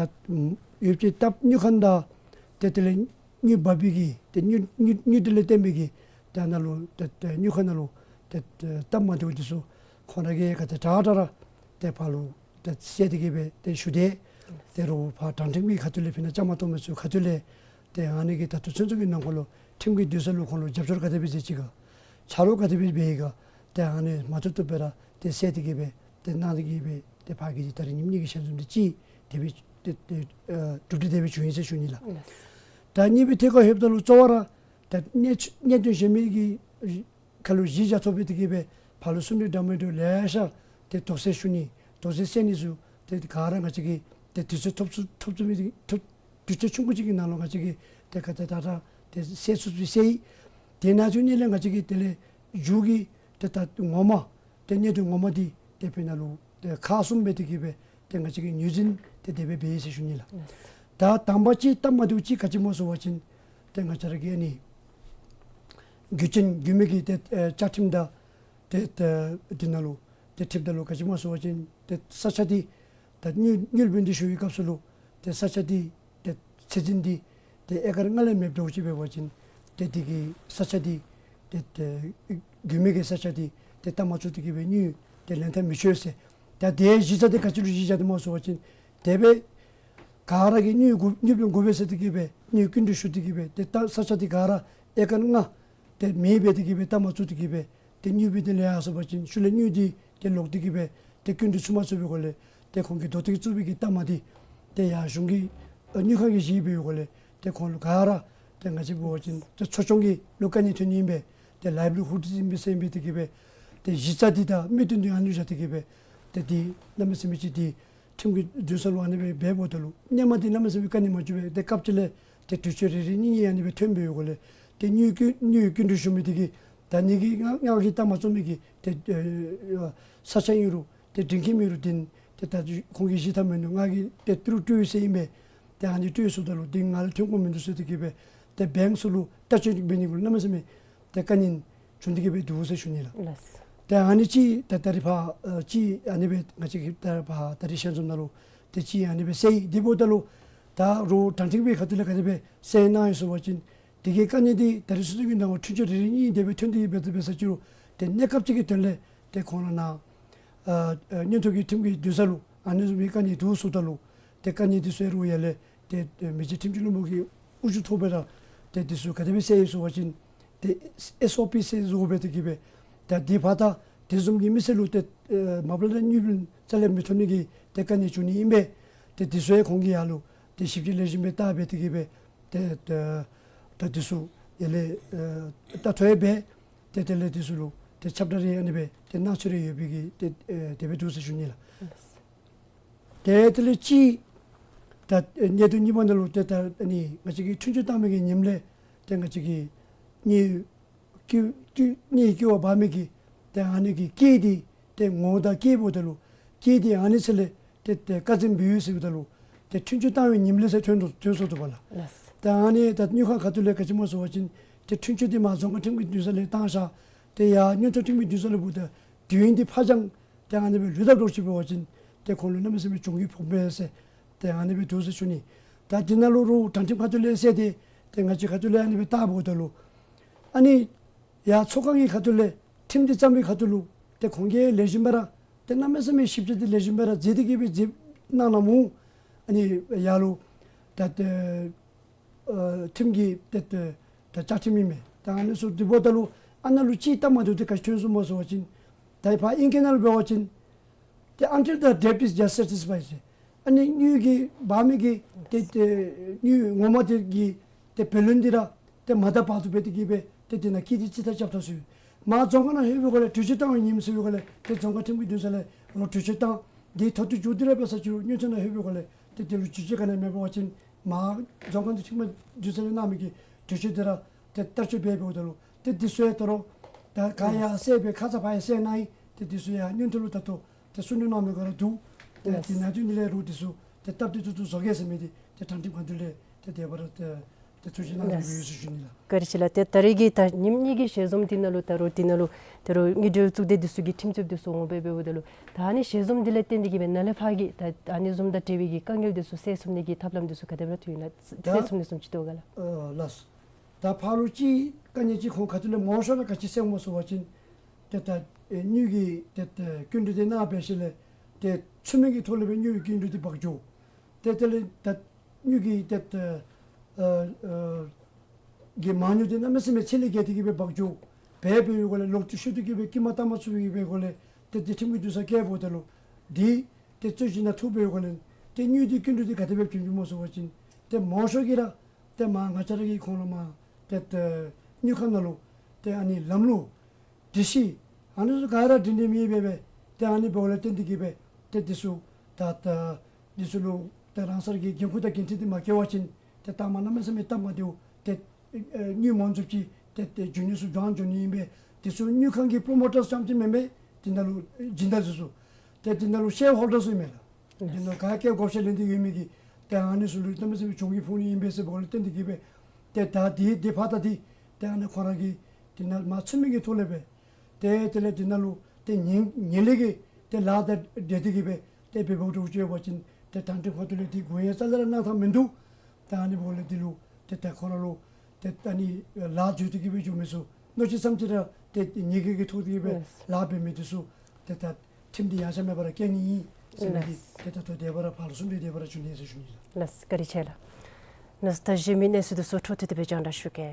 ཡོད་ཅིག་སྟབས་དངུལ་ཁང་དང་ཏེ་དེ་ལས་དངུལ་འབག་པའི་གི་ཏེ་དངུལ་དངུལ་དངུལ་འབྲེལ་ལས་བརྟེན་པའི་གི་ཏེ་ནང་ལུ་ཏེ་ཏེ་དངུལ་ཁང་ནང་ལུ་ཏེ་ཏེ་སྟབས་མ་བདེཝ་འདི་ཚུ་ཁོང་ར་གིས་ག་དེ་དྲག་དྲག་ར་ཏེ་ཕར་ལུ་ཏེ་སེལ་ཏེ་གིས་སྦེ་ཏེ་ཞུ་དེས། ཏེ་རོགས་ཕར་དྲང་ཁྲིམས་ཀྱི་ཁ་ཐུག་ལས་ཕི་ན་བཅའ་མར་གཏོགས་མི་ཚུ་ཁ་ཐུག་ལས་ཏེ་ཨ་ནི་གི་ད་ལྟོ་ཚུན་ཚོད་ཀྱི་ནང་འཁོད་ལུ་ཁྲིམས་ཀྱི་འདུན་ས་ལུ་ཁོང་ལུ་རྒྱབ་སྐྱོར་ག་དེ་སྦེ་མཛད་ཅི་ག་ཆ་རོགས་ག་དེ་སྦེ་འབད་ཡི་ག་ཏེ་ཨ་ནི་མ་ཐུབ་ཐུབ་སྦེ་ར་ཏེ་སེལ་ཏེ་གིས་སྦེ་ཏེ་གནང་སྟེ་གིས་སྦེ་ཏེ་ཕར་གྱི་ད་རེས་ཉིནམ་གཉིས་ཀྱི་ཞལ་འཛོམས་འདི་ཅིག་དེ་སྦེ་ཏེ་ཏེ་ཨ་གྲུབ་སྟེ་དེ་སྦེ་བྱུང་ཡི་ཟེར་ཞུ་ནི་ལགས། ད་གཉིས་པའི་ཐད་ཁར་ལྷོདཔ་ད་ལུ་གཙོ་བོ་ར་ད་གནད་གནད་དོན་གཞན་མི་གི་ཁ་ལུ་གཞི་བཞག་ཐོག་སྦེ་དེ་གིས་སྦེ་ཕར་ལུ་གསུང་གྲོས་འདྲ་མི་འདྲཝ་ལེ་ཤ་ཏེ་དོགས་སེལ་ཞུ་ནི་དོགས་སེལ་སེལ་ནི་ཚུ་ཏེ་ག་ར་ང་བཅས་ཀྱིས་ཏེ་དུས་ཚོད་ཐོབ་ཚུགས་ཐོབ་ཚུགས་མི་འདི་ཐོབ་དུས་ཚོད་ཆུང་ཀུ་ཅིག་གི་ནང་ལུ་ང་བཅས་ཀྱིས་ཏེ་ག་ཏེ་ད་ད་ཏེ་སེལ་ཚུགས་ཚུགས་སེལ་ཡི། དེ་ནང་ཚུད་ནི་ལས་ང་བཅས་ཀྱིས་དེ་ལས་མཇུག་གི་ཏེ་ད་ངོ་མ་ཏེ་གནད་དོན་ངོ་མ་འདི་ཏེ་ཕི་ན་ལུ་ཏེ་ཁག་གསུམ་སྦེ་དེ་གིས་སྦེ་ཏེ་ང་བཅས་ཀྱིས་ངོས་འཛིན་ཏེ་དེ་སྦེ་འབད་ཡི་ཟེར་ཞུ་ནི་ལགས། ད་དང་པ་ཅིག་སྟབས་མ་བདེཝ་ཅིག་ག་ཅི་སྨོ་ཟེར་བ་ཅིན་ཏེ་ང་བཅས་ར་གི་ཨ་ནི་རྒྱུ་ཅན་རྒྱུ་མེད་ཀྱི་ཏེ་ཨེ་བཅའ་ཁྲིམས་དང་ཏེ་ཏེ་འདི་ནང་ལུ་ཏེ་ཁྲིམས་དང་ལུ་ག་ཅི་སྨོ་ཟེར་བ་ཅིན་ཏེ་ས་ཆ་འདི་ད་དངུལ་དངུལ་བུན་འདི་ཞུ་བའི་སྐབས་སུ་ལུ་ཏེ་ས་ཆ་འདི་ཏེ་ཚད་འཛིན་འདི་ཏེ་ཨེ་ཀར་ལྔ་ལས་མེདཔ་འདྲཝ་ཅིག་འབད་བ་ཅིན་ཏེ་འདི་གི་ས་ཆ་འདི་ཏེ་ཏེ་རྒྱུ་མེད་ཀྱི་ས་ཆ་འདི་ཏེ་བཏབ་མ་ཚུགས་ཏེ་གིས་སྦེ་དངུལ་ཏེ་ལེན་ཐབས་མི་ཆོག་ཟེར། ད་དེ་གཞི་རྩ་འདི་ག་ཅི་ལུ་གཞི་བཞག་སྟེ་སྨོ་ཟེར་བ་ཅིན་དེ་སྦེ་ག་ར་གིས་དངུལ་དགོ་དངུལ་བུན་དགོ་པས་ཟེར་ཏེ་གིས་སྦེ་དངུལ་སྐྱིན་འགྲུལ་ཞུ་སྟེ་གིས་སྦེ་ཏེ་ད་ས་ཆ་འདི་ག་ར་ཨེ་ཀར་ལྔ་ཏེ་མེདཔ་འབད་དེ་གིས་སྦེ་བཏབ་མ་ཚུགས་ཏེ་གིས་སྦེ་ཏེ་དངུལ་བུན་འདི་ལེན་ཡར་སོང་པ་ཅིན་ཤུལ་ལས་དངུལ་འདི་ཏེ་ལོག་སྟེ་གིས་སྦེ་ཏེ་སྐྱིན་འགྲུལ་ཚུགས་མ་ཚུགས་པའི་སྒོ་ལས་ཏེ་ཁོང་གིས་བདོག་གཏད་བཙུགས་པའི་གི་གཏའ་མ་འདི་ཏེ་ཡར་གཞུང་གི་ཨ་དངུལ་ཁང་གིས་བཞེས་པའི་སྒོ་ལས་ཏེ་ཁོང་ལུ་ག་ར་ཏེ་ང་བཅས་འབད་བ་ཅིན་ཏེ་འཚོ་སྐྱོང་གི་ལུ་དཀའ་ངལ་ཐོན་ནི་ཨིན་པས། ཏེ་ལའིབ་ལི་ཧུཌ་ཨིན་པས་ཟེར་ཨིན་པས། དེ་གིས་སྦེ་ཏེ་གཞི་རྩ་འདི་དང་མིག་སྟོན་འདི་ཨ་ནི་བཞག་སྟེ་གིས་སྦེ་ཏེ་འདི་གནམ་མེད་ས་མེད་ཅིག་འདི་ཁྲིམས་ཀྱི་འདུན་ས་ལུ་ཨ་ནི་སྦེ་འབདཝ་ད་ལུ་སྔོན་མ་འདི་གནམ་མེད་ས་མེད་དཀའ་ངལ་མ་བྱུང་པས། ཏེ་སྐབས་ཅིག་ལས་ཏེ་དུས་ཚོད་རེ་རེ་གཉིས་གཉིས་ཨ་ནི་སྦེ་ཐོན་པའི་སྒོ་ལས་ ཏེ་དངུལ་བསྐྱིན་དངུལ་བསྐྱིན་འགྲུལ་ཞུ་མི་དེ་གིས་ད་ངེ་གི་ང་ང་གིས་ལྟ་མ་ཚུགས་མི་གི་ཏེ་ཨེ་ས་ཆ་ཨིན་རུང་ཏེ་འདྲེན་མཁན་ཨིན་རུང་དེ་ཏེ་ད་ཁོང་གིས་བཞེས་ཐབས་མིན་འདུག། ང་གིས་ཏེ་ཏི་རུ་སྤྲོད་ཟེར་ཨིན་པས། ཏེ་ཨ་ནི་སྤྲོད་ཟེརཝ་ད་ལུ་དེ་ང་ལུ་ཐོན་དགོཔ་མིན་འདུག་ཟེར་དེ་གིས་སྦེ་ཏེ་བེངཀ་ཚུ་ལུ་བརྟག་དཔྱད་འབད་ནི་གུ་གནམ་མེད་ས་མེད་ཏེ་དཀའ་ངལ་བྱུང་སྟེ་གིས་སྦེ་འདུག་ཟེར་ཞུ་ནི་ལགས། ལགས། ཏེ་ཨ་ནི་ཅིག་ད་ད་རིས་ཕར་ཨ་ཅིག་ཨ་ནི་སྦེ་ང་བཅས་ཀྱིས་ད་ཕར་ད་རིས་ཞལ་འཛོམས་ནང་ལུ་ཏེ་ཅིག་ཨ་ནི་སྦེ་གསལ་ཡི། དེ་འབདཝ་ད་ལུ་ད་རོགས་དྲང་ཁྲིམས་ཀྱི་ཁ་ཐུག་ལས་ག་དེ་སྦེ་གསལ་གནང་ཡི་ཟེར་བ་ཅིན་དེ་གི་དཀའ་ངལ་འདི་ད་རིས་སོ་སོ་གི་ནང་འཁོད་འཁྲུན་ཆོད་རེ་རེ་གཉིས་དེ་སྦེ་ཐོན་ཏེ་གིས་སྦེ་འབད་ས་ཅིག་རུང་ཏེ་གནས་སྐབས་ཅིག་གི་དོན་ལས་ཏེ་ཁོང་ར་ནཱ་ཨ་ཨ་མངོན་མཐོ་གི་ཁྲིམས་ཀྱི་འདུན་ས་ལུ་ཨ་ནི་བཟུམ་མའི་དཀའ་ངལ་འདུག་ཟེརཝ་ད་ལུ་ཏེ་དཀའ་ངལ་འདི་ཚུ་ཡང་རོགས་ཡར་ལས་ཏེ་ཨེ་མི་རྗེ་ཁྲིམས་སྤྱི་བློན་པོ་གི་དབུ་བཞུགས་ཐོག་སྦེ་ར་ཏེ་འདི་ཚུ་ག་དེ་སྦེ་གསལ་ཡི་ཟེར་བ་ཅིན་ཏེ་ཨེསི་ཨོ་པི་ཟེར་བཟོ་དགོ་པས། དེ་གིས་སྦེ་ད་དེ་ཕར་ད་དེ་བཟུམ་གྱི་མི་སེར་ལུ་ཏེ་ཨེ་མ་པ་ལས་དངུལ་རྩ་ལས་མི་ཐོབ་ནི་གི་ཏེ་དཀའ་ངལ་བྱུང་ནི་ཨིན་པས། ཏེ་འདི་ཚུ་ཡང་ཁོང་གིས་ཡར་ལུ་ཏེ་ཞིབ་དཔྱད་ལེགས་ཤོམ་སྦེ་བལྟ་སྦེ་དེ་གིས་སྦེ་ཏེ་ད་ད་འདི་ཚུ་ཡར་ལས་ཨེ་ད་ཐོ་ཡང་འབད་ཏེ་དེ་ལས་འདི་ཚུ་ལུ་ཏེ་ཁྱབ་བསྒྲགས་རེ་ཨ་ནི་སྦེ་ཏེ་གནང་ཚུལ་རེ་ཡོད་པའི་གི་ཏེ་ཨེ་དེ་སྦེ་འདུག་ཟེར་ཞུ་ནི་ལགས། ཏེ་དེ་ལས་ཅིག་ད་ཨེ་གནད་དོན་གཉིས་པ་ནང་ལུ་ཏེ་ད་ཨ་ནི་ང་བཅས་ཀྱིས་འཁྲུན་ཆོད་བཏང་མི་གི་ཉིནམ་ལས་ཏེ་ང་བཅས་ཀྱིས་དངུལ་དངུལ་དངུལ་དངུལ་འགྱོ་བ་འབག་མི་གི་ཏེ་ཨ་ནི་གི་སྐལ་འདི་ཏེ་ངོ་བོ་དང་སྐལ་འབདཝ་ད་ལུ་སྐལ་འདི་ཨ་ནི་ཚུ་ལས་ཏེ་ཏེ་ཁ་ཙ་འབད་ཡོད་ཟེརཝ་ད་ལུ་ཏེ་འཁྲུན་ཆོད་བཏང་བའི་ཉིནམ་ལས་ཟེར་ཐོན་དོ་ཐོན་སོང་འདུག་པ་ལགས། ལགས། ཏེ་ཨ་ནི་ད་དངུལ་ཁང་ཁ་ཐུག་ལས་ག་ཅི་སྨོ་ཟེར་བ་ཅིན་ཏེ་འཁྲུན་ཆོད་འདི་མར་རྫོང་ཁག་ཁྲིམས་ཀྱི་འདུན་ས་ལས་བཏང་བཞག། ཏེ་ཡར་མངོན་མཐོ་ཁྲིམས་ཀྱི་འདུན་ས་ལས་འབདཝ་ད་དུས་ཡུན་འདི་ཕར་འགྱངས་ཏེ་ཨ་ནི་སྦེ་ལུས་ད་འགྱོ་ཅི་འབད་བ་ཅིན་ཏེ་ཁོང་ལུ་གནམ་མེད་ས་མེད་གྱོང་གུད་ཕོག་པས་ཟེར་ཏེ་ཨ་ནི་སྦེ་འདུག་ཟེར་ཞུ་ནི། ད་འདི་ནང་ལུ་རོགས་དྲང་ཁྲིམས་ཁ་ཐུག་ལས་གསལ་ཏེ་ཏེ་ང་བཅས་ཁ་ཐུག་ལས་ཨ་ནི་སྦེ་བལྟཝ་ད་ལུ་ཨ་ནི་ཡར་ཚོགས་ཁང་གི་ཁ་ཐུག་ལས་ཁྲིམས་འདི་བརྩམ་པའི་ཁ་ཐུག་ལུ་ཏེ་ཁོང་གིས་ལེགས་ཤོམ་སྦེ་ར་ཏེ་གནམ་མེད་ས་མེད་ཞིབ་དཔྱད་འདི་ལེགས་ཤོམ་སྦེ་ར་མཛད་དེ་གིས་སྦེ་མཛད་གནང་གནངམ་ཨ་ནི་ཡར་ལུ་ད་ཏེ་ཨ་ཁྲིམས་ཀྱི་ཏེ་ཏེ་ད་བཅའ་ཁྲིམས་ཨིན་མས། ད་ཨ་ནི་ཚུ་དེ་འབདཝ་ད་ལུ་ཨ་ནཱ་ལུ་ཅིག་སྟབས་མ་བདེཝ་འདི་ག་ཅི་ཐོན་སོང་སྨོ་ཟེར་བ་ཅིན་ད་ཕར་ཨིང་སྐད་ནང་ལུ་འབད་བ་ཅིན་ཏེ་until the debt is just satisfied ཟེར། ཨ་ནི་དངུལ་གྱི་འབག་མི་གི་ཏེ་ཏེ་དངུལ་ངོ་མ་དེ་གི་ཏེ་བུ་ལོན་འདི་ར་ཏེ་མ་བཏབ་བར་དུ་སྦེ་དེ་གིས་སྦེ་ཏེ་དེ་ནང་སྐལ་འདི་ཅིག་ད་རྐྱབ་ད་ཟེར། མར་རྫོང་ཁག་ནང་ལྷོད་པའི་སྒང་ལས་གྲོས་ཆོད་བཏང་བའི་ཉིནམ་ཟེར་བའི་སྒང་ལས་ཏེ་རྫོང་ཁག་ཁྲིམས་ཀྱི་འདུན་ས་ལས་རོགས་གྲོས་ཆོད་བཏང་། དེ་ཐོག་ཏུ་མཇུག་བསྡུ་ར་འབད་ས་ཅིག་རུང་མངོན་མཐོ་ནང་ལྷོད་པའི་སྒང་ལས་ཏེ་དེ་ལུ་བརྗོད་བྱ་ག་ནི་མེད་པ་ཅིན་མར་རྫོང་ཁག་ཁྲིམས་ཀྱི་འདུན་ས་ལས་གནང་མི་གི་གྲོས་ཆོད་འདི་ར་ཏེ་བསྟར་སྤྱོད་འབད་འབདཝ་ད་ལུ་ཏེ་འདི་ཚུ་ཡང་ད་རུང་ད་ག་ཡང་གསལ་སྦེ་ཁ་ཙ་ཕར་ཡང་གསལ་གནང་ཡི། ཏེ་འདི་ཚུ་ཡང་མངོན་མཐོ་ལུ་ད་ལྟོ་ཏེ་གསུང་གྲོས་གནང་མི་ག་ར་འདུག། ཏེ་ཡེས། དེ་ནང་དོན་འདི་ལས་རོགས་འདི་ཚུ་ཏེ་སྟབས་བདེ་ཏོག་ཏོ་བཟོ་གེ་ཟེར་མི་འདི་ཏེ་དྲང་ཁྲིམས་ཁ་ཐུག་ལས་ཏེ་དེ་སྦེ་ར་ཏེ་ཏེ་ཐུགས་རྗེ་གནང་ཡོད་ཟེར་ཞུ་ནི་ལགས། བཀའ་དྲིན་ཆེ་ལགས། ཏེ་ད་རེས་ཀྱི་ད་ཉིནམ་གཉིས་ཀྱི་ཞལ་འཛོམས་འདི་ནང་ལུ་ད་རུང་འདི་ནང་ལུ་ད་རུང་དངུལ་འབྲེལ་གཙུག་སྡེ་འདི་ཚུ་གི་ཁྲིམས་རྩོདཔ་འདི་ཚུ་འོང་སྦེ་འབདཝ་ད་ལུ་ད་ཨ་ནི་ཞལ་འཛོམས་འདི་ལས་བརྟེན་ཏེ་གིས་སྦེ་ནཱ་ལས་ཕར་གྱི་ད་ཨ་ནི་བཟུམ་དང་འབྲེལ་བའི་གི་དཀའ་ངལ་འདི་ཚུ་སེལ་ཚུགས་ནི་གི་ཐབས་ལམ་འདི་ཚུ་ག་དེ་སྦེ་ར་ཐོན་ཡི་ན་ད་སེལ་ཚུགས་ནི་བཟུམ་ཅིག་འདུག་ག་ལགས། ཨ་ལགས། ད་ཕར་ལུ་ཅིག་དཀའ་ངལ་ཅིག་ཁོང་ཁ་ཐུག་ལས་མང་ཤོས་ར་ག་ཅི་སེལཝ་སྨོ་ཟེར་བ་ཅིན་ཏེ་ད་ཨེ་དངུལ་གྱི་ཏེ་ཏེ་བསྐྱིན་འགྲུལ་འདི་གནང་སྦེ་ཞིནམ་ལས་ཏེ་ཚུལ་མིན་གྱི་ཐོག་ལས་སྦེ་དངུལ་བསྐྱིན་འགྲུལ་འདི་འབག་འགྱོ། ཏེ་དེ་ལས་ད་དངུལ་གྱི་ཏེ་ཏེ་ཨ་ཨ་གི་མ་དངུལ་འདི་གནམ་མེད་ས་མེད་ཚད་ལས་བརྒལ་ཏེ་གིས་སྦེ་འབག་འགྱོ། འབད་འབདཝ་སྒང་ལས་ལོག་སྟེ་ཤུལ་ཏེ་གིས་སྦེ་དཀྱིས་མ་བཏབ་མ་ཚུགས་པའི་སྦེ་སྒང་ལས་ཏེ་ཏེ་ཁྲིམས་ཀྱི་འདུན་ས་བསྐྱལཝ་ད་ལུ་འདི་ཏེ་རྩོད་གཞི་ནང་ཐུག་པའི་སྒང་ལས་ཏེ་དངུལ་འདི་བསྐྱིན་འགྲུལ་འདི་ག་དེ་སྦེ་བྱིན་བྱིནམ་སྨོ་ཟེར་བ་ཅིན་ཏེ་མང་ཤོས་ཀྱིས་ར་ཏེ་མར་ང་བཅས་ར་གི་ཁོང་ལུ་མར་ཏེ་ཏེ་དངུལ་ཁང་ནང་ལུ་ཏེ་ཨ་ནི་ལམ་ལུགས་སྒྲིག་གཞི་ཨ་ནི་ཚུ་ག་ར་སྒྲིང་སྒྲིང་མེད་པའི་སྦེ་ཏེ་ཨ་ནི་འབདཝ་ལས་བརྟེན་ཏེ་གིས་སྦེ་ཏེ་འདི་ཚུ་ད་ད་འདི་ཚུ་ལུ་ཏེ་རང་སོར་གྱི་འགན་ཁུར་དང་འགན་འཁྲི་འདི་མ་འཁྱེར་བ་ཅིན་ཏེ་ད་མར་གནམ་མེད་ས་མེད་སྟབས་མ་བདེཝ་ཏེ་ཨེ་དངུལ་མང་རྫོགས་ཅིག་ཏེ་ཏེ་འབྱོར་ནི་ཚུ་འབྱོར་འབྱོར་ནི་ཨིན་པས། འདི་ཚུ་དངུལ་ཁང་གི་པྲོ་མོ་ཊརསི་རྐྱངམ་ཅིག་མེན་པས། འདི་ནང་ལུ་སྦྱིན་བདག་འདི་ཚུ་ཏེ་འདི་ནང་ལུ་ཤེར་ཧོལ་ཌརསི་ཨིན་མས་ལགས། འདི་ནང་ག་གིས་བགོ་བཤའ་ལེན་ཏེ་ཡོད་མི་གི་ཏེ་ཨ་ནི་ཚུ་ལུ་གནམ་མེད་ས་མེད་གྱོང་གུད་ཕོག་ནི་ཨིན་པས་ཟེར་འབདཝ་ལས་བརྟེན་ཏེ་གིས་སྦེ་ཏེ་ད་འདི་འདི་ཕར་ད་འདི་ཏེ་ཨ་ནི་ཁོང་ར་གིས་འདི་ནང་མར་ཚུལ་མིན་གྱི་ཐོག་ལས་སྦེ་ཏེ་དེ་ལས་འདི་ནང་ལུ་ཏེ་ངན་ངན་ལྷད་ཀྱི་ཏེ་ལཱ་དང་འབྲེལ་ཏེ་གིས་སྦེ་ཏེ་འབད་འབདཝ་འདྲཝ་ཅིག་ཡོད་པ་ཅིན་ཏེ་དྲང་ཁྲིམས་ཁ་ཐུག་ལས་འདི་སྒོ་ཡང་རྩ་ལས་ར་གནང་ཐངས་མིན་འདུག། ཏེ་ཨ་ནི་འབདཝ་ལས་འདི་ལུ་ཏེ་ད་ཁོང་ར་ལུ་ཏེ་ད་ཨ་ནི་ལཱ་འཛོལ་ཏེ་གིས་སྦེ་འགྱོ་མི་ཚུ་མནོ་ཅི་བསམ་ཅི་ར་ཏེ་ཉེས་འགེལ་གྱི་ཐོག་ཏུ་གིས་སྦེ་ལཱ་འབད་མི་འདི་ཚུ་ཏེ་ད་ཁྲིམས་འདི་ཡང་ཆ་མེད་པར་བཀལ་ནི་ཨིན་ཟེར་མི་འདི་ཏེ་ད་ལྟོ་དེ་སྦེ་ར་ཕར་ལུ་གསུང་གྲོས་དེ་སྦེ་ར་ཞུ་ནི་ཟེར་ཞུ་ནི་ལགས། ལགས་བཀའ་དྲིན་ཆེ་ལགས། ནཱ་ད་གཞན་མི་གནས་ཚུལ་འདི་ཚུ་འཕྲོ་མཐུད་དེ་སྦེ་རྒྱང་བསྒྲགས་ཞུ་གེ།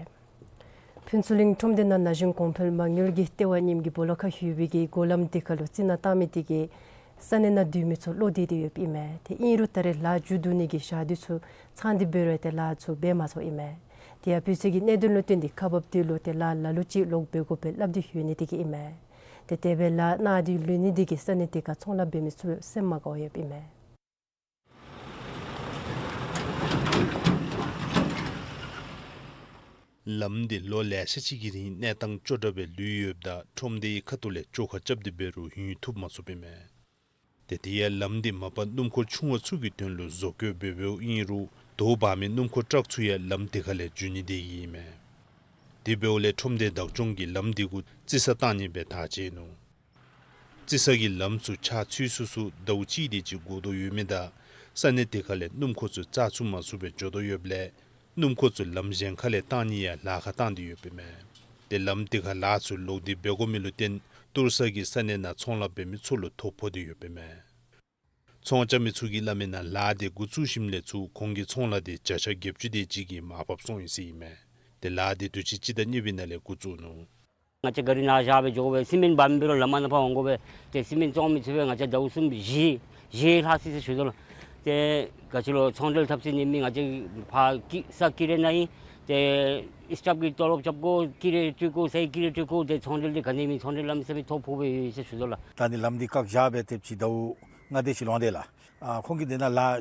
ཕུན་ཚོགས་གླིང་ཁྲོམ་སྡེ་ནང་ན་གཞོན་གོང་འཕེལ་མ་དངུལ་གྱི་ལྟེ་བ་རྙིངམ་གྱིས་སྦོ་ལོགས་ཁར་ལྷོད་པའི་གི་སྒོ་ལམ་འདི་ཁར་ལུ་རྩི་ནག་བཏང་མི་འདི་གིས་ས་གནས་ནང་སྡོད་མི་ཚུ་བློ་བདེ་སྟེ་ཡོདཔ་ཨིན་མས། ཏེ་ཨིན་རུང་ད་རེས་ལཱ་མཇུག་བསྡུ་ནི་གི་ཞག་དུས་ཚོད་ཚང་སྟེ་འབད་རུང་ཏེ་ལཱ་ཚུ་འབད་མ་ཚུགསཔ་ཨིན་མས། དེ་ཡང་བོད་ཟས་ཀྱི་གནད་དོན་ལུ་བརྟེན་ཏེ་ཁག་འབགཔ་འདི་ལུ་ཏེ་ལཱ་ལ་ལུ་ཅིག་ལོག་འབད་དགོཔ་སྦེ་སླབ་སྟེ་ཡོད་ནི་འདི་གིས་ཨིན་མས། ཏེ་དེ་སྦེ་ལཱ་གནང་སྟེ་ལུས་ནི་འདི་གིས་ས་གནས་འདི་ཁར་ཚོང་ལཱ་འབད་མི་ཚུ་སེམས་མ་དགའཝ་ཡོདཔ་ཨིན་མས། ལམ་འདི་ལོ་ལེ་ཤ་ཅིག་གི་རིང་གནས་སྟངས་སྐྱོ་དྲགས་སྦེ་ལུས་ཡོདཔ་ད་ཁྲོམ་སྡེའི་ཁ་ཐུག་ལས་བཅོ་ཁ་རྐྱབ་སྟེ་འབད་རུང་ཡུན་ཐུབ་མ་ཚུགསཔ་ཨིན་མས། ཏེ་དེ་ཡང་ལམ་འདི་མ་པ་སྣུམ་འཁོར་ཆུང་བ་ཚུ་གི་དོན་ལུ་བཟོ་བཀོད་འབད་འབདཝ་ཨིན་རུང་དོ་འབག་མི་སྣུམ་འཁོར་ཊཱག་ཚུ་ཡང་ལམ་དེ་ཁ་ལས་འགྱོ་ནི་སྡོད་ཡི་ཨིན་མས། དེ་འབདཝ་ལས་ཁྲོམ་སྡེ་བདག་སྐྱོང་གིས་ལམ་དེ་གུ་རྩི་ས་བཏང་ནི་སྦེ་ཐག་བཅད་ནུག། རྩི་ས་གི་ལམ་ཚུ་ཆ་ཚུད་སུ་སུ་ཟླཝ་གཅིག་དེ་ཅིག་འགོར་དོ་ཡོད་མི་དང་ས་གནས་དེ་ཁ་ལས་སྣུམ་འཁོར་ཚུ་རྩ་ཚུད་མ་ཚུགས་པར་འགྱོ་དོ་ཡོདཔ་ལས་སྣུམ་འཁོར་ཚུ་ལམ་གཞན་ཁ་ལས་བཏང་ནི་ཡང་ལཱ་ཁག་བཏང་སྟེ་ཡོདཔ་ཨིན་མས། ཏེ་ལམ་དེ་ཁར་ལཱ་ཚུ་ལོག་སྟེ་འབད་དགོ་མི་ལུ་བརྟེན་ཏོག་ས་གི་ས་གནས་ནང་ཚོང་ལཱ་འབད་མི་ཚུ་ལུ་ཐོ་ཕོག་སྟེ་ཡོདཔ་ཨིན་མས། ཚོང་རྐྱབ་མི་ཚུ་གིས་སླབ་མིའི་ནང་ལཱ་དེ་འགོ་བཙུགས་ཞིནམ་ལས་ཚུར་ཁོང་གི་ཚོང་ལཱ་དེ་བརྒྱ་ཆ་བརྒྱད་ཅུ་དེ་ཅིག་གིས་མར་ཕབ་སོང་ཡི་ཟེར་ཨིན་མས། ཏེ་ལཱ་དེ་དུས་ཅི་སྤྱི་ཟླ་གཉིས་པའི་ནང་ལས་འགོ་བཙུགས་ནུག། ང་བཅས་གཱ་རི་ནཱ་བཞག་སྦེ་འགྱོ་དགོ་པས། སི་མེནཊ་འབག་མི་འབད་རུང་ལམ་ནང་ཕར་འོང་དགོ་པས། ཏེ་སི་མེནཊ་བཙོང་མི་ཚུགས་པས། ང་བཅས་ཟླཝ་གསུམ་བཞི་བཞི་ལྷག་སོ་ཡི་ཟེར་ཞུ་དོ་ལགས། ཏེ་ག་ཅི་ལོ་ཚོང་འབྲེལ་འཐབ་ས་ནི་མི་ང་བཅས་ཕར་ཀི་ས་ཀི་རེ་ནང་ཨིན། ཏེ་སི་ཊཱཕ་གི་ཏོ་ལོབ་རྐྱབ་དགོ། ཀི་རེ་སྤྲོད་དགོ། སའི་ཀི་རེ་སྤྲོད་དགོ། ཏེ་ཚོང་འབྲེལ་འདི་ག་ནི་མེད། ཚོང་འབྲེལ་ལམ་སེལ་མི་ཐོ་ཕོག་པས་ཟེར་ཞུ་དོ་ལགས། ད་ནི་ལམ་འདི་བཀག་བཞག་སྦེ་ཏེ་ཕྱི་ཟླཝ་ལྔ་དེ་ཅིག་ལོང་དེས་ལགས། ཨ་ཁོང་གིས་དེ་ནང་ལཱ་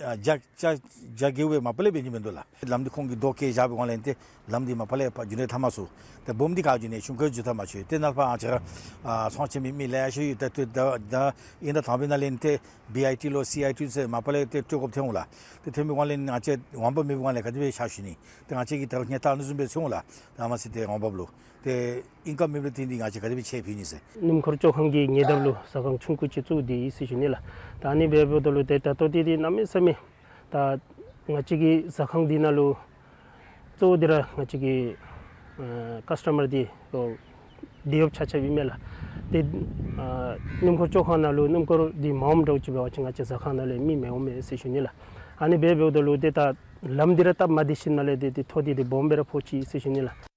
ཨ་རྒྱ་རྒྱ་རྒྱ་རྒྱས་སྦེ་མ་པ་ལས་འབད་ནི་མིན་འདུག་ལགས། ལམ་འདི་ཁོང་གིས་རྡོ་བཀལ་བཞག་པའི་སྒང་ལས་ཏེ་ལམ་འདི་མ་པ་ལས་ཕར་རྒྱུ་འབྲས་འཐབ་མ་ཚུགས། ཏེ་སྦོམ་འདི་ག་རྒྱུ་ནི་ཆུང་ཀུ་རྒྱུ་འཐབ་མ་ཚུགས། ཏེ་ནཱ་ཕར་ང་བཅས་ར་ཨ་ཚོང་རྐྱབ་མི་མི་ལེ་ཤ་ཡོད། ཏེ་ཏེ་ད་ད་ཨིན་ད་དང་པའི་ནང་ལས་ཏེ་བི་ཨའི་ཊི་ལོ་སི་ཨའི་ཊི་ཟེར་མ་པ་ལས་ཏེ་སྤྲོད་དགོཔ་ཐོན་འོང་ལགས། ཏེ་ཐོན་པའི་སྒང་ལས་ང་བཅས་དབང་པོ་མེད་པའི་སྒང་ལས་ག་དེ་སྦེ་ཕྱག་ཞུ་ནི། ཏེ་ང་བཅས་ཀྱིས་ད་རུང་སྙན་ཐག་ཨ་ནི་བཟུམ་སྦེ་སོང་འོང་ལགས། ད་མ་ཚད་ཏེ་འོང་འབབ་ལུ་ཏེ་ཨིན་ཀམ་མེད་པའི་ཐད་འདི་ང་བཅས་ག་དེ་སྦེ་ཆད་ཕུལ་ནི་ཟེར། སྣུམ་འཁོར་བཅོ་ཁང་གི་ཉེ་འདབས་ལུ་ཟ་ཁང་ཆུང་ཀུ་ཅིག་བཙུགས་ཏེ་ཡོད་ཟེར་ཞུ་ནི་ལགས། ད་ཨ་ནི་འབདཝ་ད་ལུ་ཏེ་ད་ལྟོ་འདི་འདི་གནམ་མེད་ས་མེད་ད་ང་བཅས་ཀྱི་ཟ་ཁང་འདི་ནང་ལུ་གཙོ་བོ་འདི་ར་ང་བཅས་ཀྱི་ཨ་ཀཱསི་ཊ་མར་འདི་ཨོ་འདི་ཡོདཔ་ཆ་ཁྱབ་ཨིན་མས་ལགས། ཏེ་ཨ་སྣུམ་འཁོར་བཅོ་ཁང་ནང་ལུ་སྣུམ་འཁོར་འདི་མ་འོངམ་འདྲཝ་ཅིག་འབད་བ་ཅིན་ང་བཅས་ཟ་ཁང་ནང་ལས་མི་མི་འོང་མས་ཟེར་ཞུ་ནི་ལགས། ཨ་ནི་འབདཝ་ད་ལུ་ཏེ་ད་ལམ་འདི་ར་སྟབས་མ་བདེ་ཞིནམ་ལས་ཏེ་ཏེ་ཐོ་འདི་ཏེ་སྦོམ་སྦེ་ར་ཕོག་ཅི་ཟེར་ཞུ་ནི་ལགས།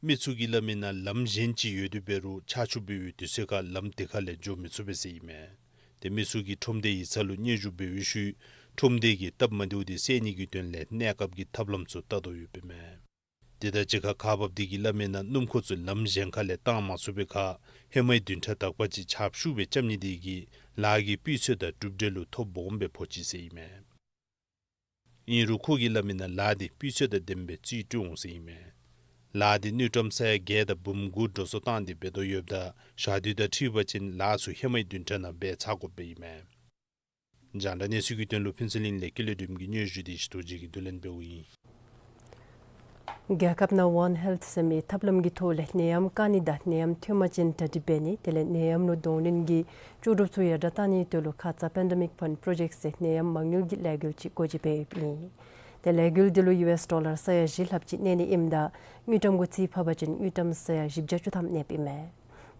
མི་ཚུ་གིས་སླབ་མིའི་ནང་ལམ་གཞན་ཅིག་ཡོད་དེ་འབད་རུང་ཆར་ཆུ་འབབ་པའི་དུས་ཚོད་ཁར་ལམ་དེ་ཁ་ལས་འགྱོ་མི་ཚུགས་པས་ཟེར་ཨིན་མས། ཏེ་མི་ཚུ་གིས་ཁྲོམ་སྡེ་ཡིག་ཚང་ལུ་སྙན་ཞུ་འབད་བའི་ཤུལ་ཁྲོམ་སྡེ་གིས་སྟབས་མ་བདེཝ་དེ་སེལ་ནི་གི་དོན་ལས་གནས་སྐབས་ཀྱི་ཐབས་ལམ་ཚུ་བལྟ་དོ་ཡོདཔ་ཨིན་མས། དེ་དང་གཅིག་ཁར་ཁག་འབགཔ་དེ་གིས་སླབ་མིའི་ནང་སྣུམ་འཁོར་ཚུ་ལམ་གཞན་ཁ་ལས་བཏང་མ་ཚུགས་པའི་ཁར་ཧེ་མའི་བདུན་ཕྲག་དག་པ་ཅིག་ཆརཔ་ཤུགས་སྦེ་རྐྱབ་ནི་དེ་གིས་ལཱ་གི་སྤུས་ཚད་དང་གྲུབ་འབྲས་ལུ་ཐོ་སྦོམ་སྦེ་ཕོག་ཅི་ཟེར་ཨིན་མས། ཨིན་རུང་ཁོ་གིས་སླབ་མིའི་ནང་ལཱ་དེ་སྤུས་ཚད་དང་ལྡནམ་སྦེ་རྩིས་སྤྲོད་འོང་ཟེར་ཨིན་མས། ལཱ་དེ་དངུལ་ཀྲམ་ས་ཡ་བརྒྱད་དང་འབུམ་དགུ་འགྲོ་སོང་བཏང་སྟེ་འབད་དོ་ཡོདཔ་ད་ཞག་དུས་དང་འཁྲིལ་བ་ཅིན་ལཱ་ཚུ་ཧེ་མའི་བདུན་ཕྲག་ནང་འབད་ཚར་དགོཔ་ཨིན་མས། རྒྱང་བསྒྲགས་གནས་ཚུལ་གྱི་དོན་ལུ་ཕུན་ཚོགས་གླིང་ལས་ཀུན་ལེགས་སྒྲོལམ་གྱི་སྙན་ཞུ་དེ་ཞི་དོ་རྗེ་གིས་བསྡུ་ལེན་འབདཝ་ཨིན། རྒྱལ་ཁབ་ནང་ཝན་ཧེལཐ་ཟེར་མི་ཐབས་ལམ་གྱི་ཐོག་ལས་ནད་ཡམས་བཀག་ནི་དང་ནད་ཡམས་ཐོན་པ་ཅིན་གྲ་སྒྲིག་འབད་ནི་དེ་ལས་ནད་ཡམས་ལུ་གདོང་ལེན་གྱི་ལྕོགས་གྲུབ་ཚུ་ཡར་དྲག་བཏང་ནིའི་དོན་ལུ་ཁ་ཙ་པེན་ཌེ་མིག་ཕཱནཌ་པྲོ་ཇེཀཊ་ཟེར་ནད་ཡམས་མ་དངུལ་གྱི་ལས་འགུལ་ཅིག་སྒོ་འབྱེད་འབད་ཡོདཔ་ཨིན། ཏེ་ལས་འགུལ་འདི་ལུ་ཡུ་ཨེསི་ཌོ་ལར་ས་ཡ་བཞི་ལྷགཔ་ཅིག་གནས་ནི་ཨིནམ་ད་དངུལ་ཀྲམ་གུ་རྩིས་ཕབ་པ་ཅིན་དངུལ་ཀྲམ་ས་ཡ་བཞི་བརྒྱ་བཅུ་ཐམ་གནསཔ་ཨིན་མས།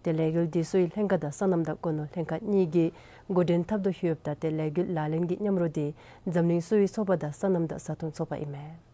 ཏེ་ལས་འགུལ་འདི་གསོ་བའི་ལྷན་ཁག་དང་སོ་ནམ་དང་སྒོ་ནོར་ལྷན་ཁག་གཉིས་ཀྱིས་འགོ་འདྲེན་འཐབ་དོ་ཡོདཔ་ད་ཏེ་ལས་འགུལ་ལག་ལེན་གྱི་མཉམ་རོགས་འདི་འཛམ་གླིང་གསོ་བའི་ཚོགས་པ་དང་སོ་ནམ་དང་བཟའ་འཐུང་ཚོགས་པ་ཨིན་མས།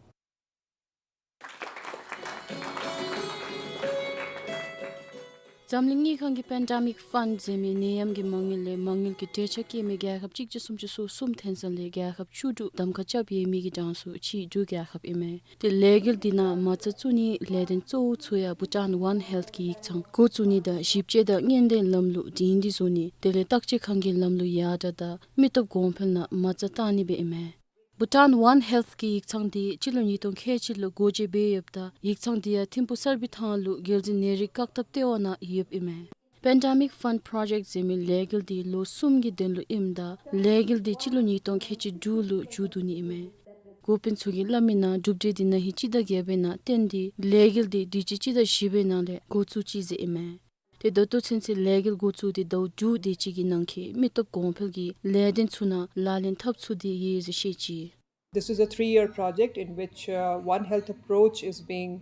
འཛམ་གླིང་དངུལ་ཁང་གི་པེན་ཌེ་མིག་ཕཱནཌ་ཟེར་མི་ནད་ཡམས་ཀྱི་མ་དངུལ་ལས་མ་དངུལ་གྱི་འབྲེལ་ཆ་བཀལ་མི་རྒྱལ་ཁབ་གཅིག་བརྒྱ་སུམ་ཅུ་སོ་གསུམ་ཐོན་ས་ལས་རྒྱལ་ཁབ་བཅུ་དྲུག་གདམ་ཁ་རྐྱབ་ཡོད་མི་གི་གྲངས་སུ་ཕྱི་འབྲུག་རྒྱལ་ཁབ་ཨིན་མས། ཏེ་ལས་འགུལ་འདི་ནང་མ་རྩ་བཙུགས་ནིའི་ལས་དོན་གཙོ་བོ་ཚུ་ཡང་བྷུ་ཊཱན་ཝན་ཧེལཐ་གི་ཡིག་ཚང་འགོ་བཙུགས་ནི་དང་ཞིབ་དཔྱད་དང་སྔོན་བརྡའི་ལམ་ལུགས་སྒྲིང་སྒྲི་བཟོ་ནི་དེ་ལས་བརྟག་དཔྱད་ཁང་གི་ལམ་ལུགས་ཡར་དྲག་དང་མི་སྟོབས་གོང་འཕེལ་ནང་མ་རྩ་བཏང་ནི་སྦེ་ཨིན་མས། བྷུ་ཊཱན་ཝན་ཧེལཐ་གི་ཡིག་ཚང་འདི་སྤྱི་ལོ་ཉིས་སྟོང་ཁལ་གཅིག་ལུ་སྒོ་འབྱེད་འབད་ཡོདཔ་ད་ཡིག་ཚང་འདི་ཡང་ཐིམ་ཕུག་སར་སྦི་ཐང་ལུ་རྒྱལ་འཛིན་ནད་རིགས་བཀག་ཐབས་ལྟེ་བ་ནང་ཡོདཔ་ཨིན་མས། པེན་ཌེ་མིག་ཕཱནཌ་པྲོ་ཇེཀཊ་ཟེར་མི་ལས་འགུལ་འདི་ལོ་གསུམ་གྱི་དོན་ལུ་ཨིནམ་ད་ལས་འགུལ་འདི་སྤྱི་ལོ་ཉིས་སྟོང་ཁལ་གཅིག་དྲུག་ལུ་མཇུག་བསྡུ་ནི་ཨིན་མས། འགོ་དཔོན་ཚུ་གིས་སླབ་མིའི་ནང་གྲུབ་འབྲས་འདི་ན་ཧིང་སྤྱི་ཟླ་བརྒྱད་པའི་ནང་བཏོན་ཏེ་ལས་འགུལ་འདི་དུས་ཅི་སྤྱི་ཟླ་བཞི་པའི་ནང་ལས་འགོ་བཙུགས་ཅི་ཟེར་ཨིན་མས། ཏེ་ད་ལྟོ་ཚུན་ཚོད་ལས་འགུལ་འགོ་བཙུགས་ཏེ་ཟླཝ་དྲུག་དེ་ཅིག་གི་ནང་འཁོད་མི་སྟོབས་གོང་འཕེལ་གྱི་ལས་དོན་ཚུ་ནང་ལག་ལེན་འཐབ་ཚུགས་ཏེ་ཡོད་ཟེར་བཤད་ཅི། This is a three-year project in which, uh, One Health approach is being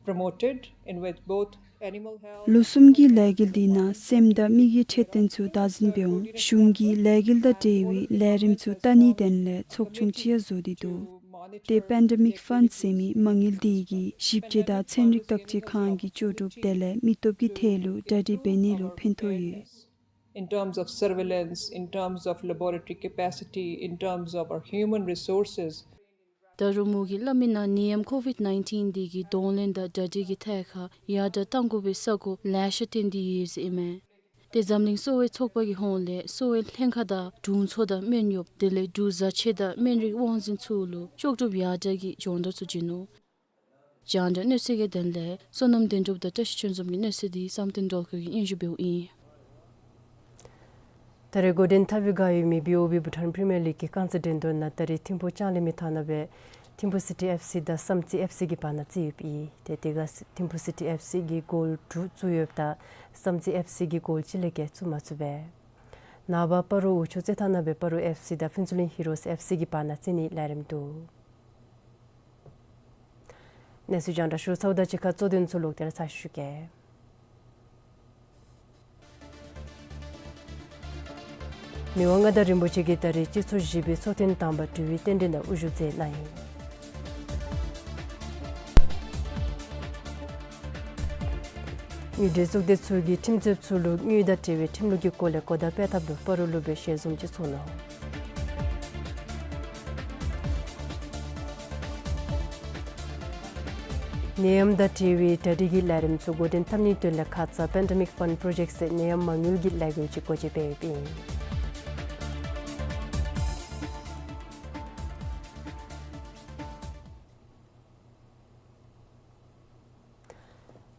promoted, in which both animal health ལོ་གསུམ་གྱི་ལས་འགུལ་འདི་ནང་སེམས་དང་མི་གི་འཕྲོད་བསྟེན་ཚུ་བདག་འཛིན་འབད་འོང་། གཞུང་གིས་ལས་འགུལ་དང་འབྲེལ་བའི་ལས་རིམ་ཚུ་བལྟ་ནིའི་དོན་ལས་ཚོགས་ཆུང་ཅིག་ཡང་བཟོ་སྟེ་འདུག། ཏེ་པེན་ཌེ་མིག་ཕཱནཌ་ཟེར་མི་མ་དངུལ་འདི་གིས་ཞིབ་དཔྱད་དང་ཚན་རིག་བརྟག་དཔྱད་ཁང་གི་ལྕོགས་གྲུབ་དེ་ལས་མི་སྟོབས་ཀྱི་ཐད་ལུ་གྲ་སྒྲིག་འབད་ནི་ལུ་ཕན་ཐོགས་ཡོད། In terms of surveillance, in terms of laboratory capacity, in terms of our human resources, ད་རུང་མོ་གིས་སླབ་མིའི་ནང་ནད་ཡམས་ཀོ་ཝིཌ་ནའིན་ཊིན་འདི་གི་གདོང་ལེན་དང་གྲ་སྒྲིག་གི་ཐད་ཁར་ཡར་དྲག་གཏང་དགོ་པའི་ས་གོ་ལེ་ཤ་བཏོན་ཏེ་ཡོད་ཟེར་ཨིན་མས། ཏེ་འཛམ་གླིང་གསོ་བའི་ཚོགས་པ་གི་ཧོངས་ལས་གསོ་བའི་ལྷན་ཁག་དང་དྲུང་འཚོ་དང་སྨན་གཡོགཔ་དེ་ལས་འབྲུག་བཟའ་ཆས་དང་སྨན་རིགས་དབང་འཛིན་ཚུ་ལུ་ལྕོགས་གྲུབ་ཡར་དྲག་གི་སྦྱོང་བརྡར་ཚུ་བྱིན་ནུག། རྒྱང་བསྒྲགས་གནས་ཚུལ་གྱི་དོན་ལས་བསོད་ནམས་དོན་གྲུབ་དང་བཀྲ་ཤིས་ཆོས་འཛོམས་ཀྱི་གནས་ཚུལ་འདི་བསམ་གཏན་སྒྲོལ་དཀར་གྱིས་སྙན་ཞུ་འབདཝ་ཨིན། ད་རེས་འགོ་འདྲེན་འཐབ་པར་བསྒང་ཡོད་མི་བི་ཨོ་བི་བྷུ་ཊཱན་པི་རི་མི་ཡར་ལིག་གི་རྐང་རྩེད་འགྲན་བསྡུར་ནང་ད་རེས་ཐིམ་ཕུག་ལྕང་གླིང་མི་ཐང་ནང་སྦེ་ཐིམ་ཕུག་སི་ཊི་ཨེཕ་སི་དང་བསམ་རྩེ་ཨེཕ་སི་གི་བར་ན་རྩེདམོ་ཡོདཔ་ཨིན། ཏེ་དེ་ཁར་ཐིམ་ཕུག་སི་ཊི་ཨེཕ་སི་གིས་གོལ་དྲུག་བཙུགས་ཡོདཔ་ད་བསམ་རྩེ་ཨེཕ་སི་གིས་གོལ་གཅིག་ལས་བརྒལ་བཙུགས་མ་ཚུགས་པས། ནངས་པ་སྤ་རོ་འོག་ཕྱོགས་རྩེད་ཐང་ནང་སྦེ་སྤ་རོ་ཨེཕ་སི་དང་ཕུན་ཚོགས་གླིང་ཧི་རོ་སི་ཨེཕ་སི་གི་བར་ན་རྩེད་ནིའི་ལས་རིམ་འདུག། གནས་ཚུལ་རྒྱང་བསྒྲགས་ཞུ་ཚརཝ་ད་གཅིག་ཁར་གཙོ་དོན་ཚུ་ལོག་སྟེ་ར་ཚར་ཞུ་གེ། མི་དབང་མངའ་བདག་རིན་པོ་ཆེ་གིས་ད་རེས་སྤྱི་ཚོགས་བཞི་པའི་ཚོགས་ཐེངས་དང་པ་གྲོས་ཡིག་རྟེན་འབྲེལ་ནང་དབུ་བཞུགས་མཛད་གནང་ཡི། དངུལ་འབྲེལ་གཙུག་སྡེ་ཚུ་གིས་ཁྲིམས་རྩོདཔ་ཚུ་ལུ་དངུལ་དང་འབྲེལ་བའི་ཁྲིམས་ལུགས་ཀྱི་སྐོར་ལས་གོ་བརྡ་སྤེལ་ཐབས་ལུ་སྤ་རོ་ལུ་སྦེ་ཞལ་འཛོམས་ཅིག་ཚོགས་ནུག། ནད་ཡམས་དང་འབྲེལ་བའི་གྲ་སྒྲིག་གི་ལས་རིམ་ཚུ་འགོ་འདྲེན་འཐབ་ནིའི་དོན་ལས་ཁ་ཙ་Pandemic Fund Project ཟེར་ནད་ཡམས་མ་དངུལ་གྱི་ལས་འགུལ་ཅིག་སྒོ་འབྱེད་འབད་ཡོདཔ་ཨིན།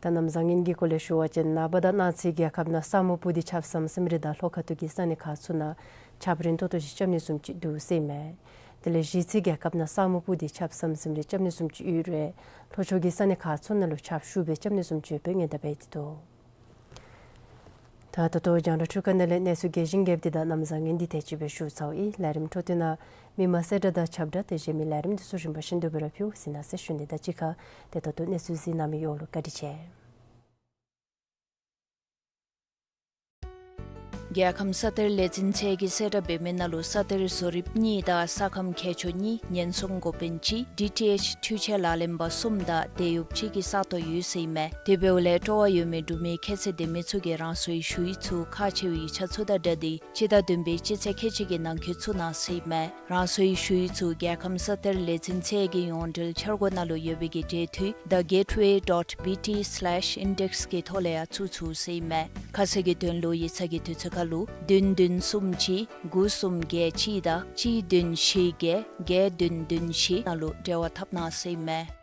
ད་གནམ་བཟང་ངན་གྱི་སྐོར་ལས་ཞུ་བ་ཅིན་ནངས་པ་དང་གནངས་ཚེ་རྒྱལ་ཁབ་ནང་ས་སྨུག་སྤུབས་ཏེ་ཆརཔ་ཟམ་ཟིམ་རེ་དང་ལྷོ་ཁ་ཐུག་གི་ས་གནས་ཁག་ཚུ་ནང་ཆརཔ་རན་ཏོག་ཏོ་ཅིག་རྐྱབ་ནི་བཟུམ་ཅིག་འདུག་ཟེར་ཨིན་མས། དེ་ལས་གཞེས་ཚེ་རྒྱལ་ཁབ་ནང་ས་སྨུག་སྤུབས་ཏེ་ཆརཔ་ཟམ་ཟིམ་རེ་རྐྱབ་ནི་བཟུམ་ཅིག་ཡོད་རུང་ལྷོ་ཕྱོགས་ཀྱི་ས་གནས་ཁག་ཚུ་ནང་ལུ་ཆརཔ་ཤུགས་སྦེ་རྐྱབ་ནི་བཟུམ་ཅིག་ཡོདཔ་སྦེ་སྔོན་བརྡ་འབད་དེ་འདུག། ད་ད་ལྟོ་རྒྱང་བསྒྲགས་འཕྲུལ་ཁང་ནང་ལས་གནས་ཚུལ་རྒྱས་ཤིང་རྒྱསཔ་འདི་དང་གནམ་བཟང་ངན་འདི་དེ་ཅིག་སྦེ་ཞུ་ཚརཝ་ཨིན། ལས་རིམ་འཕྲོ་མཐུད་ནང་མི་མང་གསལ་བསྒྲགས་དང་ཁྱབ་བསྒྲགས་དེ་བཞིན་མི་ལས་རིམ་འདི་ཚུ་རིམ་པ་བཞིན་དུ་སྦེ་ར་ཕུལ་ཟེར་གནང་ཟེར་ཞུ་ནི། ད་གཅིག་ཁར་ཏེ་ད་ལྟོ་གནས་ཚུལ་གཟིགས་གནང་མི་ཡོངས་ལུ་བཀའ་དྲིན་ཆེ། རྒྱལ་ཁམས་ས་གཏེར་ལས་འཛིན་ཚད་ཀྱིས་གསལ་བསྒྲགས་འབད་མི་ནང་ལུ་ས་གཏེར་བཟོ་རིགཔ་གཉིས་དང་ས་ཁམས་མཁས་མཆོག་གཉིས་ཉེན་སྲུང་འགོ་དཔོན་གཅིག་ཌི་ཊི་ཨེཆ་འཕྲུལ་ཆས་ལག་ལེན་པ་གསུམ་དང་དེད་གཡོགཔ་གཅིག་གི་ས་སྟོང་ཡོད་ཟེར་ཨིན་མས། དེ་འབདཝ་ལས་སྤྲོ་བ་ཡོད་མི་འབྲུག་མི་ཁྱད་ཚད་ལྡན་མི་ཚུ་གིས་རང་སོའི་ཞུ་ཡིག་ཚུ་ཁག་ཆེ་བའི་ཡིག་ཆ་ཚུ་དང་སྦྲགས་ཏེ་སྤྱི་ཟླ་བདུན་པའི་སྤྱི་ཚེས་ཁལ་གཅིག་གི་ནང་འཁོད་བཙུགས་གནང་ཟེར་ཨིན་མས། རང་སོའི་ཞུ་ཡིག་ཚུ་རྒྱལ་ཁམས་ས་གཏེར་ལས་འཛིན་ཚད་ཀྱི་ཡོངས་འབྲེལ་འཆར་སྒོ་ནང་ལུ་ཡོད་པའི་གི་འབྲེལ་མཐུད་the gateway dot B T slash index གི་ཐོག་ལས་ཡང་བཙུགས་ཚུགས་ཟེར་ཨིན་མས། ཁ་གསལ་གྱི་དོན་ལུ་ཡིག་ཚང་གི་དུས་ཚོད་ཁར་ལུ་བདུན་བདུན་གསུམ་གཅིག་དགུ་གསུམ་བརྒྱད་གཅིག་དང་གཅིག་བདུན་བཞི་བརྒྱད་བརྒྱད་བདུན་བདུན་བཞི་ནང་ལུ་འབྲེལ་བ་འཐབ་གནང་ཟེར་ཨིན་མས།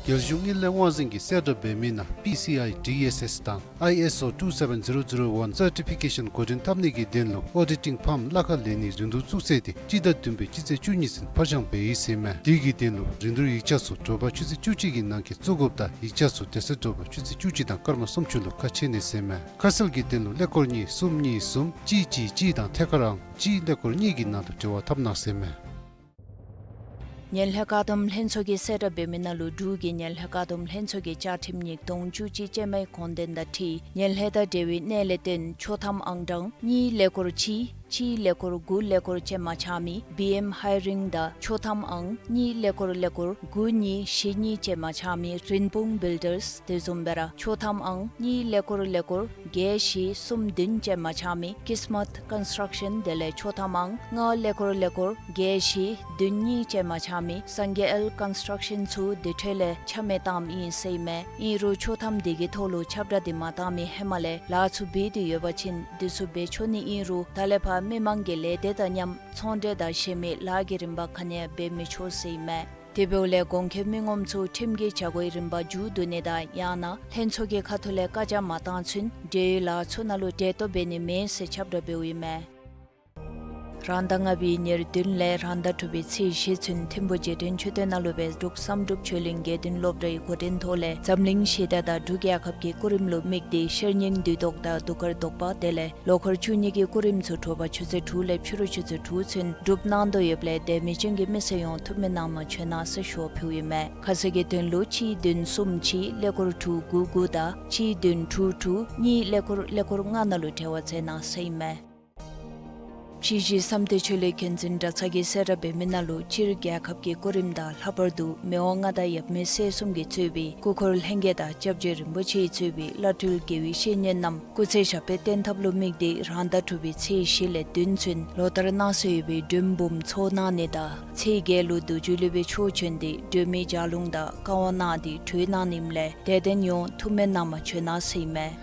རྒྱལ་གཞུང་དངུལ་ལས་དབང་འཛིན་གྱིས་གསལ་བསྒྲགས་འབད་མི་ནང་P C I D S S དང་I S O two seven zero zero one certification འགོ་འདྲེན་འཐབ་ནི་གི་དོན་ལུ་ཨོ་ཌི་ཊིང་ཕཱརམ་གླ་ཁར་ལེན་ནིའི་རིན་བསྡུར་བཙུགས་ཚེས་འདི་སྤྱི་ཟླ་བདུན་པའི་སྤྱི་ཚེས་བཅུ་གཉིས་ཚུན་ཕར་འགྱངས་འབད་ཡི་ཟེར་ཨིན་མས། དེ་གི་དོན་ལུ་རིན་བསྡུར་ཡིག་ཆ་ཚུ་དྲོ་པ་ཆུ་ཚོད་བཅུ་གཅིག་གི་ནང་འཁོད་བཙུགས་དགོཔ་དང་ཡིག་ཆ་ཚུ་དེ་ཚེ་དྲོ་པ་ཆུ་ཚོད་བཅུ་གཅིག་དང་སྐར་མ་སུམ་ཅུ་ལུ་ཁ་ཕྱེ་ནི་ཟེར་ཨིན་མས། ཁ་གསལ་གྱི་དོན་ལུ་ཀླད་ཀོར་གཉིས་གསུམ་གཉིས་གསུམ་གཅིག་གཅིག་གཅིག་དང་ཐད་ཀར་ཨང་གཅིག་ཀླད་ཀོར་གཉིས་ཀྱི་ནང་དུ་འབྲེལ་བ་འཐབ་གནང་ཟེར་ཨིན་མས། ངན་ལྷད་བཀག་སྡོམ་ལྷན་ཚོགས་ཀྱིས་གསལ་བསྒྲགས་འབད་མི་ནང་ལུ་འབྲུག་གི་ངན་ལྷད་བཀག་སྡོམ་ལྷན་ཚོགས་ཀྱི་བཅའ་ཁྲིམས་ཉིས་སྟོང་བཅུ་གཅིག་ཅན་མའི་དགོངས་དོན་དང་འཁྲིལ་ངན་ལྷད་དང་འབྲེལ་བའི་གནད་ལས་བརྟེན་ཆོག་ཐམ་ཨང་གྲངས་གཉིས་ཀླད་ཀོར་གཅིག་གཅིག་ཀླད་ཀོར་དགུ་ཀླད་ཀོར་ཅན་མ་ཆགས་མི་བི་ཨེམ་ཧའི་རིང་དང་ཆོག་ཐམ་ཨང་གཉིས་ཀླད་ཀོར་ཀླད་ཀོར་དགུ་གཉིས་བཞི་གཉིས་ཅན་མ་ཆགས་མི་རིན་སྤུངས་བིལ་ཌརསི། དེ་བཟུམ་སྦེ་ར་ཆོག་ཐམ་ཨང་གཉིས་ཀླད་ཀོར་ཀླད་ཀོར་བརྒྱད་བཞི་གསུམ་བདུན་ཅན་མ་ཆགས་མི་ཀིས་མཊ་ཀོན་སི་ཊྲག་ཤཱན། དེ་ལས་ཆོག་ཐམ་ཨང་ལྔ་ཀླད་ཀོར་ཀླད་ཀོར་བརྒྱད་བཞི་བདུན་གཉིས་ཅན་མ་ཆགས་མི་སངས་རྒྱས་ཨེལ་ཀོན་སི་ཊྲག་ཤཱན་ཚུ་དེ་འཕྲོ་ལས་ཆ་མེད་བཏངམ་ཨིན་ཟེར་ཨིན་མས། ཨིན་རུང་ཆོག་ཐམ་དེ་གི་ཐོག་ལུ་ཁྱབ་བསྒྲགས་དེ་མ་བཏང་མི་ཧེ་མ་ལས་ལཱ་ཚུ་འབད་དེ་ཡོད་པ་ཅིན་དེ་ཚུ་འབད་ཆོག་ནི་ཨིན་རུང་ད་ལས་ཕར་མི་མང་གི་ལས་སྡེ་དང་མཉམ་ཚོང་འབྲེལ་དང་གཞན་མི་ལཱ་གི་རིམ་པ་ག་ནི་ཡང་འབད་མི་ཆོག་ཟེར་ཨིན་མས། དེ་འབདཝ་ལས་གོང་འཁོད་མི་ངོམ་ཚུ་ཁྲིམས་ཀྱི་བྱ་སྒོའི་རིམ་པ་མཇུག་བསྡུ་ནི་དང་ཡང་ན་ལྷན་ཚོགས་ཀྱི་ཁ་ཐུག་ལས་བཀའ་རྒྱ་མ་བཏང་ཚུན་འབྲེལ་ཡོད་ལཱ་ཚུ་ནང་ལུ་གྲལ་གཏོགས་འབད་ནི་མེད་ཟེར་ཁྱབ་བསྒྲགས་འབདཝ་ཨིན་མས། རང་ཟླ་ལྔ་པའི་ཉེར་བདུན་ལས་རང་ཟླ་དྲུག་པའི་ཚེས་བཞི་ཚུན་ཐིམ་ཕུ་རྗེས་དྲན་མཆོད་རྟེན་ནང་ལུ་སྦེ་འབྲུག་བསམ་གྲུབ་ཆོས་གླིང་དགེ་འདུན་སློབ་གྲྭའི་འགོ་འདྲེན་ཐོག་ལས་འཛམ་གླིང་ཞི་བདེ་དང་འབྲུག་རྒྱལ་ཁབ་ཀྱི་སྐུ་རིམ་ལུ་དམིགས་ཏེ་ཤེར་སྙིང་བདུད་བཟློག་དང་གདུགས་དཀར་བཟློག་པ་དེ་ལས་ལོ་འཁོར་བཅུ་གཉིས་ཀྱི་སྐུ་རིམ་ཚུ་དྲོ་པ་ཆུ་ཚོད་དྲུག་ལས་ཕྱི་རུ་ཆུ་ཚོད་དྲུག་ཚུན་སྒྲུབ་གནང་དོ་ཡོདཔ་ལས་དད་མོས་ཅན་གྱི་མི་སེར་ཡོངས་ཐུགས་སྨོན་གནང་མ་བྱོན་གནང་ཟེར་ཞུ་བ་ཕུལཝ་ཨིན་མས། ཁ་གསལ་གྱི་དོན་ལུ་གཅིག་བདུན་གསུམ་གཅིག་ཀླད་ཀོར་དྲུག་དགུ་དགུ་དང་གཅིག་བདུན་དྲུག་དྲུག་གཉིས་ཀླད་ཀོར་ཀླད་ཀོར་ལྔ་ནང་ལུ་འབྲེལ་བ་མཛད་གནང་ཟེར་ཨིན་མས། ཕྱི་བཞི་བསམ་གཏན་ཆོས་གླིང་མཁན་འཛིན་གྲྭ་ཚང་གིས་གསལ་བསྒྲགས་འབད་མི་ནང་ལུ་སྤྱིར་རྒྱལ་ཁབ་ཀྱི་སྐུ་རིམ་དང་ལྷག་པར་དུ་མི་དབང་མངའ་བདག་ཡབ་མེས་སྲས་གསུམ་གྱིས་གཙོས་པའི་སྐུ་འཁོར་ལྷན་རྒྱས་དང་སྐྱབས་རྗེ་རིན་པོ་ཆེས་གཙོས་པའི་བླ་སྤྲུལ་དགེ་བའི་བཤེས་གཉེན་རྣམས་སྐུ་ཚེ་ཞབས་པད་བརྟན་ཐབས་ལུ་དམིགས་ཏེ་རང་ཟླ་དྲུག་པའི་ཚེས་བཞི་ལས་བདུན་ཚུན་ལོ་ལྟར་གནང་སྲོལ་ཡོད་པའི་མགྲོན་འབུམ་ཚོགས་གནང་ནི་དང་ཚེས་བརྒྱད་ལུ་རྡོ་རྗེ་སློབ་དཔོན་མཆོག་བྱོན་ཏེ་སྒྲོལ་མའི་ལྗགས་ལུང་དང་བཀའ་དབང་གནང་སྟེ་གྲོལ་གནང་ནི་ཨིནམ་ལས་དད་ལྡན་ཡོངས་ཐུགས་སྨོན་གནང་མ་བྱོན་གནང་ཟེར་ཨིན་མས།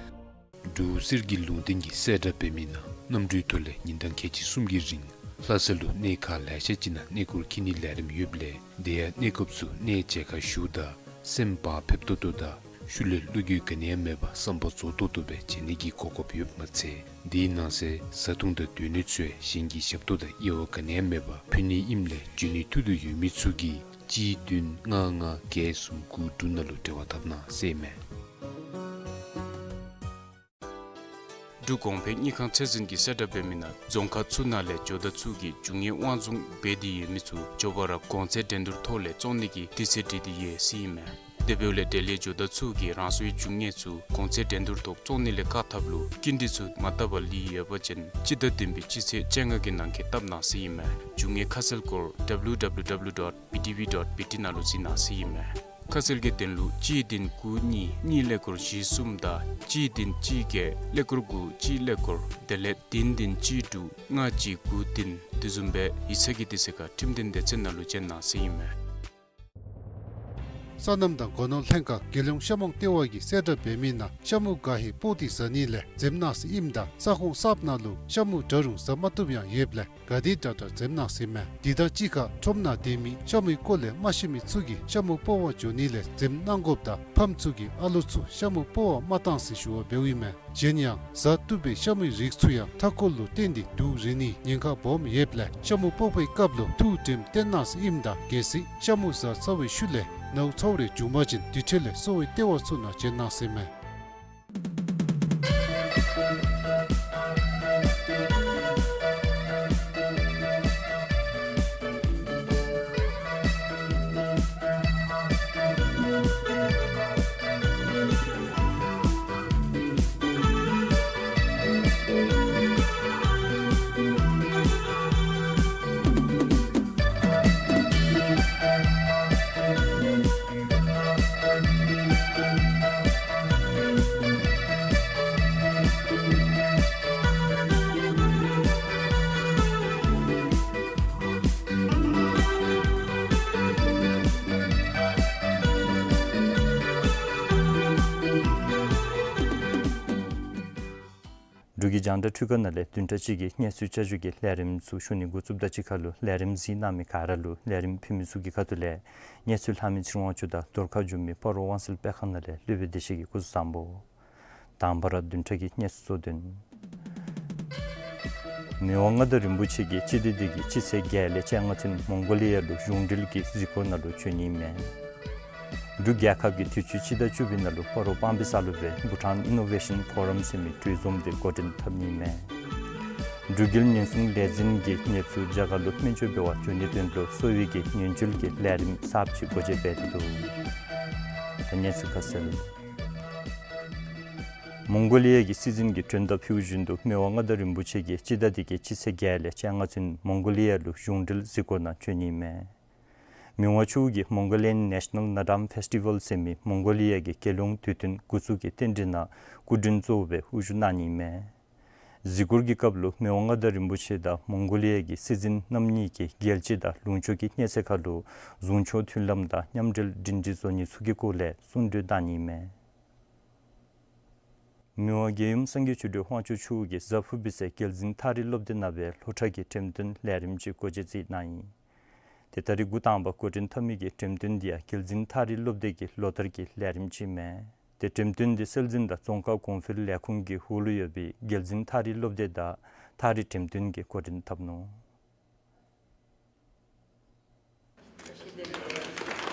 འབྲུག་གསེར་གྱི་ལུང་བསྟན་གྱིས་གསལ་བསྒྲགས་འབད་མི་ནང་གནམ་གྲུའི་ཐོག་ལས་ཉིན་གྲངས་ཁལ་གཅིག་གསུམ་གྱི་རིང་ལྷ་ས་ལུ་གནས་ཁག་ལེ་ཤ་ཅིག་ནང་གནས་སྐོར་འཁྱིད་ནིའི་ལས་རིམ་ཡོདཔ་ལས་དེ་ཡང་གནས་སྐབས་སུ་གནས་མཇལ་ཁ་ཞུཝ་ད་ སེམས་བག་ཕེབས་ཏོག་ཏོ་དང་ཤུལ་ལས་བློ་འགྱོད་ག་ནི་ཡང་མེད་པར་བསམ་པ་རྫོགས་ཏོག་ཏོ་སྦེ་བྱེད་ནི་གི་གོ་སྐབས་ཡོདཔ་མ་ཚད་དེའི་ནང་གསེས་བཟའ་འཐུང་དང་སྡོད་གནས་ཚུ་ཡང་གཞན་གྱི་ཞབས་ཏོག་དང་དབྱེ་བ་ག་ནི་ཡང་མེད་པར་ཕུལ་ནི་ཨིནམ་ལས་འབྱོན་ནི་ཐུགས་འདོད་ཡོད་མི་ཚུ་གིས་གཅིག་བདུན་ལྔ་ལྔ་བརྒྱད་གསུམ་དགུ་དྲུག་ནང་ལུ་འབྲེལ་བ་འཐབ་གནང་ཟེར་ཨིན་མས། འབྲུག་གོང་འཕེལ་དངུལ་ཁང་ཚད་འཛིན་གྱིས་གསལ་བསྒྲགས་འབད་མི་ནང་རྫོང་ཁག་ཚུ་ནང་ལས་ཇོ་བདག་ཚུ་གིས་རྒྱུ་དངོས་དབང་བཟུང་འབད་དེ་ཡོད་མི་ཚུ་མགྱོགས་པ་ར་གོང་ཚད་འགྲན་བསྡུར་ཐོག་ལས་བཙོང་ནི་གི་དུས་ཚོད་སྒྲིག་སྟེ་ཡོད་ཟེར་ཨིན་མས། དེ་འབདཝ་ལས་འབྲེལ་ཡོད་ཇོ་བདག་ཚུ་གིས་རང་སོའི་རྒྱུ་དངོས་ཚུ་གོང་ཚད་འགྲན་བསྡུར་ཐོག་བཙོང་ནི་ལས་བཀག་ཐབས་ལུ་སྐྱིན་འགྲུལ་ཚུ་མ་བཏབ་པར་ལུས་ཡོད་པ་ཅིན་སྤྱི་ཟླ་བདུན་པའི་སྤྱི་ཚེས་བཅོ་ལྔ་གི་ནང་འཁོད་བཏབ་གནང་ཟེར་ཨིན་མས། རྒྱུ་དངོས་ཁ་གསལ་སྐོར་W W W dot B T V dot B T ནང་ལུ་གཟིགས་གནང་ཟེར་ཨིན་མས། ཁ་གསལ་གྱི་དོན་ལུ་གཅིག་བདུན་དགུ་གཉིས་གཉིས་ཀླད་ཀོར་བཞི་གསུམ་དང་གཅིག་བདུན་གཅིག་བརྒྱད་ཀླད་ཀོར་དགུ་གཅིག་ཀླད་ཀོར་དེ་ལས་བདུན་བདུན་གཅིག་དྲུག་ལྔ་གཅིག་དགུ་བདུན་དེ་བཟུམ་སྦེ་ཡིག་ཚང་གི་དུས་ཚོད་ཁར་ཁྲིམས་དོན་སྡེ་ཚན་ནང་ལུ་བྱོན་གནང་ཟེར་ཨིན་མས། སོ་ནམ་དང་སྒོ་ནོར་ལྷན་ཁག་རྒྱལ་ཡོངས་ཤ་མོང་ལྟེ་བ་གིས་གསལ་བསྒྲགས་འབད་མི་ནང་ཤ་མུ་ག་ཧེ་སྤོག་སྟེ་ཟ་ནི་ལས་འཛེམ་གནང་ཟེར་ཨིནམ་ད་ས་ཁོངས་གསརཔ་ནང་ལུ་ཤ་མུ་འདྲ་རུང་ཟ་མ་བཏུབ་ཡང་ཡོདཔ་ལས་ག་དེ་དྲག་དྲག་འཛེམ་གནང་ཟེར་ཨིན་མས། དེ་དང་གཅིག་ཁར་ཁྲོམ་ནང་སྡོད་མི་ཤ་མུའི་སྐོར་ལས་མ་ཤེས་མི་ཚུ་གིས་ཤ་མུ་སྤོག་པར་འགྱོ་ནི་ལས་འཛེམ་གནང་དགོཔ་དང་ཕམ་ཚུ་གིས་ཨ་ལོ་ཚུ་ཤ་མུ་སྤོག་པར་མ་གཏང་ཟེར་ཞུ་བ་འབདཝ་ཨིན་མས། གཞན་ཡང་ཟ་བཏུབ་པའི་ཤ་མུའི་རིགས་ཚུ་ཡང་མཐའ་འཁོར་ལུ་བརྟེན་ཏེ་དུག་རེག་ནིའི་ཉེན་ཁ་སྦོམ་ཡོདཔ་ལས་ཤ་མུ་སྤོག་པའི་སྐབས་ལུ་ཐུགས་དྲནམ་བཏོན་གནང་ཟེར་ཨིནམ་ད་གལ་སྲིད་ཤ་མུ་ཟ་ཚར་བའི་ཤུལ་ལས་ནཝ་ཚཝ་རེ་བྱུང་པ་ཅིན་དེ་འཕྲོ་ལས་གསོ་བའི་ལྟེ་བ་ཚུ་ནང་བྱོན་གནང་ཟེར་ཨིན་མས། འབྲུག་གི་རྒྱང་བསྒྲགས་འཕྲུལ་ཁང་ནང་ལས་བདུན་ཕྲག་གཅིག་གི་གནས་ཚུལ་བསྐྱར་ཞུ་གི་ལས་རིམ་ཚུ་ཞུ་ནི་འགོ་བཙུགསཔ་དང་གཅིག་ཁར་ལུ་ལས་རིམ་གཟིགས་གནང་མི་ག་ར་ལུ་ལས་རིམ་ཕུལ་མི་ཚུ་གི་ཁ་ཐུག་ལས་གནས་ཚུལ་ལྷག་མི་ཚེ་རིང་དབང་ཕྱུག་དང་རྡོར་ཁ་འཇུ་མི་སྤ་རོ་དབང་གསལ་སྤེལ་ཁང་ནང་ལས་སློབ་དཔོན་བདེ་ཆེན་གྱིས་སྐུ་གཟུགས་བཟང་པོ། དང་པ་ར་བདུན་ཕྲག་གི་གནས་ཚུལ་གཙོ་དོན། མི་དབང་མངའ་བདག་རིན་པོ་ཆེ་གིས་སྤྱི་ཟླ་འདི་གི་སྤྱི་ཚེས་བརྒྱད་ལས་བཅོ་ལྔ་ཚུན་མོང་གོ་ལི་ཡ་ལུ་གཞུང་འབྲེལ་གྱི་གཟིགས་སྐོར་ནང་ལུ་བྱོན་ནི་ཨིན་མས། འབྲུག་རྒྱལ་ཁབ་ཀྱིས་དུས་ཅི་སྤྱི་ཟླ་བཅུ་པའི་ནང་ལུ་སྤ་རོ་སྤང་སྦིས་ས་ལུ་སྦེ་Bhutan Innovation Forum ཟེར་མི་གྲོས་འཛོམས་འདི་འགོ་འདྲེན་འཐབ་ནི་ཨིན་མས། འབྲུག་རྒྱལ་ཉེན་སྲུང་ལས་འཛིན་གྱིས་ཉེ་ཚུ་རྒྱ་གར་ལུ་སྨན་བཅོས་འབད་བར་འགྱོ་ནིའི་དོན་ལུ་གསོ་བའི་གི་ཉེན་བཅོལ་གྱི་ལས་རིམ་གསརཔ་ཅིག་སྒོ་འབྱེད་འབད་དེ་འདུག། ད་གནས་ཚུལ་ཁ་གསལ། མོང་གོ་ལི་ཡ་གི་སྲིད་འཛིན་གྱིས་གྲོས་འདེབས་ཕུལ་བཞིན་དུ་མི་དབང་མངའ་བདག་རིན་པོ་ཆེ་གིས་སྤྱི་ཟླ་འདི་གི་སྤྱི་ཚེས་བརྒྱད་ལས་བཅོ་ལྔ་ཚུན་མོང་གོ་ལི་ཡ་ལུ་གཞུང་འབྲེལ་གཟིགས་སྐོར་ནང་བྱོན་ནི་ཨིན་མས། མི་དབང་མཆོག་གིས་Mongolian National Nadam Festival ཟེར་མི་མོང་གོ་ལི་ཡ་གི་རྒྱལ་ཡོངས་དུས་སྟོན་འགོ་བཙུགས་ཀྱི་རྟེན་འབྲེལ་ནང་སྐུ་མགྲོན་གཙོ་བོ་སྦེ་དབུ་བཞུགས་གནང་ནི་ཨིན་མས། གཟིགས་སྐོར་གྱི་སྐབས་ལུ་མི་དབང་མངའ་བདག་རིན་པོ་ཆེ་དང་མོང་གོ་ལི་ཡ་གི་སྲིད་འཛིན་རྣམ་གཉིས་ཀྱིས་རྒྱལ་སྤྱི་དང་ལུང་ཕྱོགས་ཀྱི་གནས་ཚད་ཁར་ལུ་ཟུང་ཕྱོགས་མཐུན་ལམ་དང་མཉམ་འབྲེལ་སྒྲིང་སྒྲིང་བཟོ་ནི་ཚུ་གི་སྐོར་ལས་གསུང་གྲོས་གནང་ནི་ཨིན་མས། མི་དབང་རྒྱལ་ཡུམ་སངས་རྒྱས་ཆོས་སྒྲོན་དབང་ཕྱུག་མཆོག་གིས་གཟའ་ཕུར་བུའི་ཚེ་རྒྱལ་འཛིན་ཐགས་རིས་སློབ་སྡེ་ནང་སྦེ་ལྷོ་བྲག་གི་འགྲེམས་སྟོན་ལས་རིམ་ཅིག་སྒོ་འབྱེད་མཛད་གནང་ཡི། ཏེ་ད་རིས་འགོ་དང་པ་འགོ་འདྲེན་འཐབ་མི་གི་འགྲེམས་སྟོན་འདི་ཡང་རྒྱལ་འཛིན་ཐགས་རིས་སློབ་སྡེ་གི་ལོ་བསྟར་གྱི་ལས་རིམ་ཅིག་ཨིན་མས། ཏེ་འགྲེམས་སྟོན་འདི་སྲོལ་འཛིན་དང་རྫོང་ཁ་གོང་འཕེལ་ལས་ཁུངས་ཀྱི་འོག་ལུ་ཡོད་པའི་རྒྱལ་འཛིན་ཐགས་རིས་སློབ་སྡེ་དང་ཐགས་རིས་འགྲེམས་སྟོན་གྱིས་འགོ་འདྲེན་འཐབ་ནུག།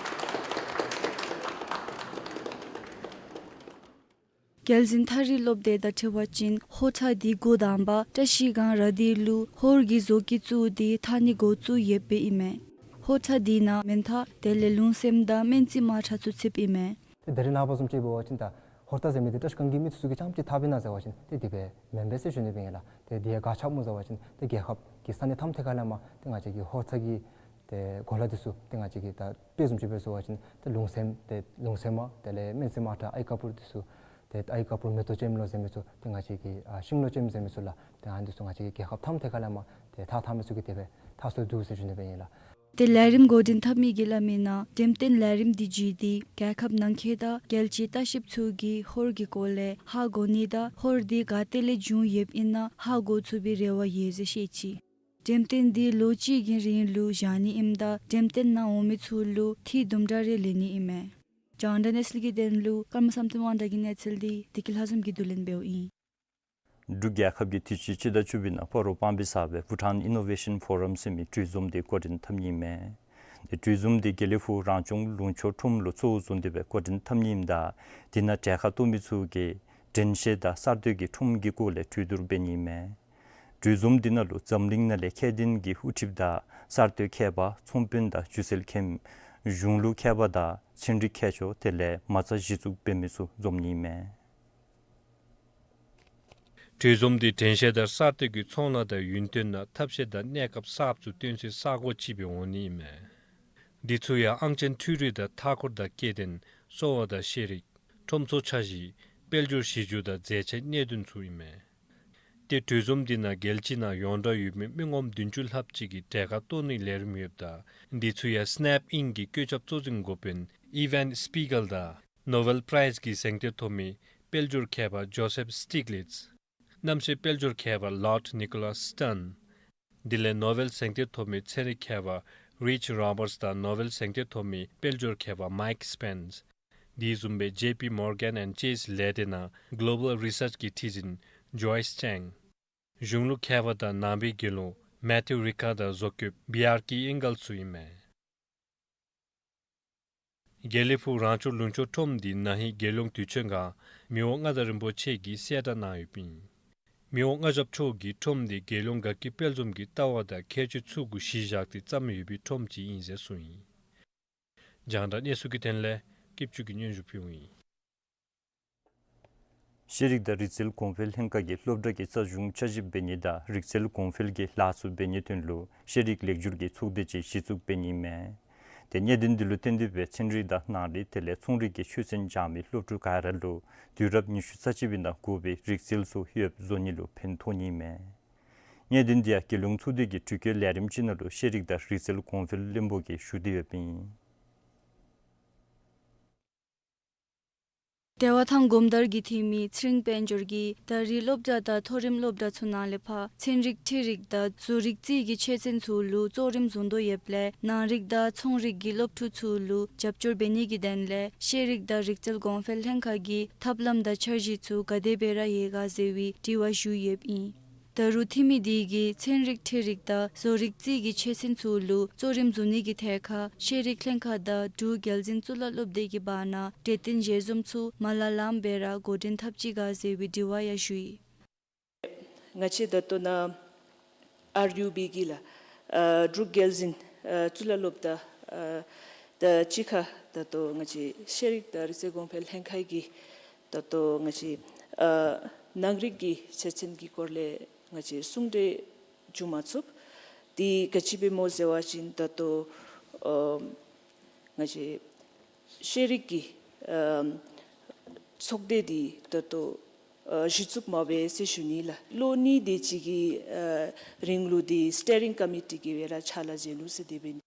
རྒྱལ་འཛིན་ཐགས་རིས་སློབ་སྡེ་དང་འཁྲིལ་བ་ཅིན་ཧོར་ཐང་འདི་འགོ་དང་པ་བཀྲ་ཤིས་སྒང་ར་དྷི་ལུ་ཧོར་གྱི་བཟོ་བཀོད་བཙུགས་ཏེ་འཐག་ནི་འགོ་བཙུགས་ཡོདཔ་ཨིན་མས། ཧོར་ཐང་འདི་ནང་མེ་མཐའ་དེ་ལས་ལུང་སེམས་དང་སྨན་རྩི་དམག་ཁྲ་ཚུ་ཚུདཔ་ཨིན་མས། ཏེ་ད་རིས་ནངས་པ་བཟུམ་ཅིག་འབད་བ་ཅིན་ད་ཧོར་ཐང་ཟེར་མི་འདི་བཀྲ་ཤིས་སྒང་གི་མི་ཚུ་གིས་རྐྱངམ་ཅིག་འཐག་པས་ན་ཟེར་བ་ཅིན་ཏེ་དེ་སྦེ་མེན་པས་ཟེར་ཞུ་ནི་སྦེ་ཨིན་ལགས། ཏེ་དེ་ག་ཅི་སྨོ་ཟེར་བ་ཅིན་ཏེ་རྒྱལ་ཁབ་ཀྱི་ས་གནས་ཐམས་ཅད་ཁ་ལས་མར་ཏེ་ང་བཅས་ཀྱི་ཧོར་ཐང་གི་ཏེ་གོ་ལ་འདི་ཚུ་ཏེ་ང་བཅས་ཀྱིས་ད་དཔེ་བཟུམ་ཅིག་འབད་ཟེར་བ་ཅིན་ཏེ་ལུང་སེམས་ཏེ་ལུང་སེམས་དམག་དེ་ལས་སྨན་རྩི་དམག་ཁྲ་ཨའི་ཀ་པུར་འདི་ཚུ་ཏེ་ཨའི་ཀ་པུར་མེ་ཏོག་ཅན་ལོ་ཟེར་མི་ཚུ་ཏེ་ང་བཅས་ཀྱི་ཨ་ཤིང་ལོ་ཅན་ཟེར་མི་ཚུ་ལགས། ཏེ་ཨ་ནི་འདི་ཚུ་ང་བཅས་ཀྱི་རྒྱལ་ཁབ་ཐམས་ཅད་ཁ་ལས་མར་ཏེ་འཐག་འཐག་མི་ཚུ་གིས་དེ་སྦེ་འཐག་སོང་འདུག་ཟེར་ཞུ་ནི་སྦེ་ཨིན་ལགས། ཏེ་ལས་རིམ་འགོ་འདྲེན་འཐབ་མི་གིས་སླབ་མི་ནང་འགྲེམས་སྟོན་ལས་རིམ་འདི་བརྒྱུད་དེ་རྒྱལ་ཁབ་ནང་འཁོད་དང་རྒྱལ་སྤྱིའི་ལྟ་བཤལཔ་ཚུ་གིས་ཧོར་གྱི་སྐོར་ལས་ཧ་གོ་ནི་དང་ཧོར་འདི་ག་ཏེ་ལས་བྱུང་ཡོདཔ་ཨིན་ན་ཧ་གོ་ཚུགས་པའི་རེ་བ་ཡོད་ཟེར་བཤད་ཅི། འགྲེམས་སྟོན་འདི་ལོ་གཅིག་གི་རིང་ལུ་བཞག་ནི་ཨིནམ་ད་འགྲེམས་སྟོན་ནང་འོང་མི་ཚུ་ལུ་ཐིག་དུམ་གྲ་རེ་ལེན་ནི་ཨིན་མས། རྒྱང་བསྒྲགས་གནས་ཚུལ་གྱི་དོན་ལུ་ཀརྨ་བསམ་གཏན་དབང་གྲགས་ཀྱི་གནས་ཚུལ་འདི་བདེ་སྐྱིད་ལྷ་འཛོམས་ཀྱིས་བསྡུ་ལེན་འབདཝ་ཨིན། འབྲུག་རྒྱལ་ཁབ་ཀྱིས་དུས་ཅི་སྤྱི་ཟླ་བཅུ་པའི་ནང་སྤ་རོ་སྤང་སྦིས་ས་སྦེ་Bhutan Innovation Forum ཟེར་མི་གྲོས་འཛོམས་འདི་འགོ་འདྲེན་འཐབ་ནི་མས། དེ་གྲོས་འཛོམས་འདི་དགེ་ལེགས་ཕུག་རང་སྐྱོང་ལུང་ཕྱོགས་ཁྲོམ་ལུ་གཙོ་བོ་བཟུང་སྟེ་སྦེ་འགོ་འདྲེན་འཐབ་ནི་ཨིནམ་ད་དེ་ནང་གྲལ་ཁར་གཏོགས་མི་ཚུ་གིས་དྲན་ཤེས་དང་གསར་གཏོད་ཀྱི་ཁྲོམ་གྱི་སྐོར་ལས་གྲོས་བསྡུར་འབད་ནི་མས། གྲོས་འཛོམས་འདི་ནང་ལུ་འཛམ་གླིང་ནང་ལས་ཁྱད་ལྡན་གྱི་དབུ་ཁྲིདཔ་དང་གསར་གཏོད་མཁས་པ་ཚོང་དཔོན་དང་སྒྱུ་རྩལ་མཁན་གཞུང་ལུགས་མཁས་པ་དང་ཚན་རིག་མཁས་མཆོག་དེ་ལས་མ་རྩ་གཞི་བཙུགས་འབད་མི་ཚུ་འཛོམས་ནི་མས། གྲོས་འཛོམས་འདི་དྲན་ཤེས་དང་གསར་གཏོད་ཀྱི་ཚོང་ལཱ་དང་ཡུན་བརྟན་དང་ཐབས་ཤེས་དང་གནས་སྐབས་གསརཔ་ཚུ་སྟོན་སའི་ས་གོ་ཅིག་སྦེ་འོང་ནི་ཨིན་མས། འདི་ཚུ་ཡང་ཨང་ཅན་འཕྲུལ་རིག་དང་མཐའ་འཁོར་དང་སྐྱེ་ལྡན་གསོ་བ་དང་ཤེས་རིག་ཁྲོམ་ཚོགས་འཆར་གཞི་དཔལ་འབྱོར་གཞི་རྒྱུ་དང་མཛེས་ཆས་གནད་དོན་ཚུ་ཨིན་མས། ཏེ་གྲོས་འཛོམས་འདི་ནང་རྒྱལ་སྤྱི་ནང་ཡོངས་གྲགས་ཡོད་མི་མི་ངོམ་བདུན་ཅུ་ལྷགཔ་ཅིག་གིས་གྲལ་ཁར་གཏོགས་ནིའི་ལས་རིམ་ཡོདཔ་ད་འདི་ཚུ་ཡང་སི་ནེཔ་ཨིང་གི་བཀོད་ཁྱབ་གཙོ་འཛིན་འགོ་དཔོན་ཨི་ཝན་སྤི་གལ་དང་ནོ་བེལ་པྲའིཛ་གི་གཟེངས་རྟགས་ཐོབ་མི་དཔལ་འབྱོར་མཁས་པ་ཇོ་སེཕ་སི་ཊིག་ལིཊས། གནམ་སའི་དཔལ་འབྱོར་མཁས་པ་ལོརཌ་ནི་ཀོ་ལཱས་སི་ཊན། དེ་ལས་ནོ་བེལ་གཟེངས་རྟགས་ཐོབ་མི་ཚན་རིག་མཁས་པ་རིཆ་རོ་བརཊས་དང་ནོ་བེལ་གཟེངས་རྟགས་ཐོབ་མི་དཔལ་འབྱོར་མཁས་པ་མའིཀ་སི་པེནས། དེ་བཟུམ་སྦེ་ཇེ་པི་མོར་གན་ཨེནཌ་ཅེསི་ལས་སྡེ་ནང་གློ་བཱལ་རི་སརཆ་གི་ཁྲི་འཛིན་ཇོའིས་ཅེང་། གཞུང་ལུགས་མཁས་པ་དང་ནང་པའི་དགེ་སློང་མེ་ཐིའུ་རི་ཀ་དང་བཟོ་བཀོདཔ་བི་ཨར་ཀི་ཨིང་གལ་ཚུ་ཨིན་མས། དགེ་ལེགས་ཕུག་རང་སྐྱོང་ལུང་ཕྱོགས་ཁྲོམ་འདི་ན་ཧིང་རྒྱལ་ཡོངས་དུས་ཆེན་སྒང་མི་དབང་མངའ་བདག་རིན་པོ་ཆེ་གིས་གསལ་བསྒྲགས་གནང་ཡོདཔ་ཨིན། མི་དབང་མངའ་ཞབས་མཆོག་གིས་ཁྲོམ་འདི་རྒྱལ་ཡོངས་དགའ་སྐྱིད་དཔལ་འཛོམས་ཀྱི་ལྟ་བ་དང་ཁྱད་ཆོས་ཚུ་གུ་གཞི་བཞག་སྟེ་བརྩམས་ཡོད་པའི་ཁྲོམ་ཅིག་ཨིན་ཟེར་གསུངས་ཡི། རྒྱང་བསྒྲགས་གནས་ཚུལ་གྱི་དོན་ལས་སྐྱིད་ཆུ་གིས་སྙན་ཞུ་ཕུལཝ་ཨིན། ཤེས་རིག་དང་རིག་རྩལ་གོང་འཕེལ་ལྷན་ཁག་གིས་སློབ་གྲྭ་གི་རྩ་གཞུང་བསྐྱར་ཞིབ་འབད་ནི་དང་རིག་རྩལ་གོང་འཕེལ་གྱི་ལཱ་ཚུ་འབད་ནིའི་དོན་ལུ་ཤེས་རིག་ལེགས་བསྒྱུར་གྱི་ཚོགས་སྡེ་ཅིག་གཞི་བཙུགས་འབད་ནི་མས། ཏེ་གནད་དོན་འདི་ལུ་བརྟེན་ཏེ་སྦེ་ཚན་རིག་དང་ནང་རིག་དེ་ལས་ཚོང་རིག་གི་ཆོས་ཚན་སྦྱང་མི་སློབ་ཕྲུག་ག་ར་ལུ་དུས་རབས་ཉི་ཤུ་རྩ་གཅིག་པའི་ནང་དགོ་པའི་རིག་རྩལ་ཚུ་ཡོདཔ་བཟོ་ནི་ལུ་ཕན་ཐོགས་ནི་མས། གནད་དོན་འདི་ཡང་རྒྱལ་ཡོངས་ཚོགས་སྡེ་གི་དྲི་བཀོད་ལས་རིམ་ཅིག་ནང་ལུ་ཤེས་རིག་དང་རིག་རྩལ་གོང་འཕེལ་བློན་པོ་གིས་ཞུ་སྟེ་ཡོདཔ་ཨིན། བདེ་བ་ཐང་སྒོམ་དར་གྱི་འཐུས་མི་ཚེ་རིང་དཔལ་འབྱོར་གྱིས་ད་རེས་སློབ་གྲྭ་དང་མཐོ་རིམ་སློབ་གྲྭ་ཚུ་ནང་ལས་ཕར་ཚན་རིག་འཕྲུལ་རིག་དང་བཟོ་རིག་རྩིས་ཀྱི་ཆོས་ཚན་ཚུ་ལུ་གཙོ་རིམ་བཟུང་དོ་ཡོདཔ་ལས་ནང་རིག་དང་ཚོང་རིག་གི་སློབ་ཕྲུག་ཚུ་ལུ་རྒྱབ་སྐྱོར་འབད་ནི་གི་དོན་ལས་ཤེས་རིག་དང་རིག་རྩལ་གོང་འཕེལ་ལྷན་ཁག་གིས་ཐབས་ལམ་དང་འཆར་གཞི་ཚུ་ག་དེ་སྦེ་ར་ཡོད་ག་ཟེར་བའི་དྲི་བ་ཞུ་ཡོདཔ་ཨིན། ད་རུང་འཐུས་མི་དེ་གིས་ཚན་རིག་འཕྲུལ་རིག་དང་བཟོ་རིག་རྩིས་ཀྱི་ཆོས་ཚན་ཚུ་ལུ་གཙོ་རིམ་བཟུང་ནི་གི་ཐད་ཁར་ཤེས་རིག་ལྷན་ཁག་དང་འབྲུག་རྒྱལ་འཛིན་གཙུག་ལག་སློབ་སྡེ་གི་བར་ན་གྲོས་བསྟུན་ཞལ་འཛོམས་ཚུ་མ་ལ་ལངམ་སྦེ་ར་འགོ་འདྲེན་འཐབ་ཅི་ག་ཟེར་བའི་དྲི་བ་ཡང་ཞུ་ཡི། ང་བཅས་ད་ལྟོ་ནཱ་ཨར་ཡུ་བི་གི་ལགས་ཨ་འབྲུག་རྒྱལ་འཛིན་ཨ་གཙུག་ལག་སློབ་གྲྭ་ཨ་དང་གཅིག་ཁར་ད་ལྟོ་ང་བཅས་ཤེས་རིག་དང་རིག་རྩལ་གོང་འཕེལ་ལྷན་ཁག་གིས་ད་ལྟོ་ང་བཅས་ཨ་ནང་རིག་གི་ཆོས་ཚན་གྱི་སྐོར་ལས་ང་བཅས་གསུང་གྲོས་བྱུང་མ་ཚུགས། དེ་ག་ཅི་སྦེ་སྨོ་ཟེར་བ་ཅིན་ད་ལྟོ་ཨ་ང་བཅས་ཤེས་རིག་གི་ཨ་ཚོགས་སྡེ་འདི་ད་ལྟོ་ཨ་གཞི་བཙུགས་མ་འབད་ཟེར་ཞུ་ནི་ལགས། ལོ་གཉིས་དེ་ཅིག་གི་ཨ་རིང་ལུ་འདི་སི་ཊི་ཡ་རིང་ཀོ་མི་ཊི་གིས་སྦེ་ར་ཕྱག་ལཱ་མཛད་ནུག་ཟེར་དེ་སྦེ།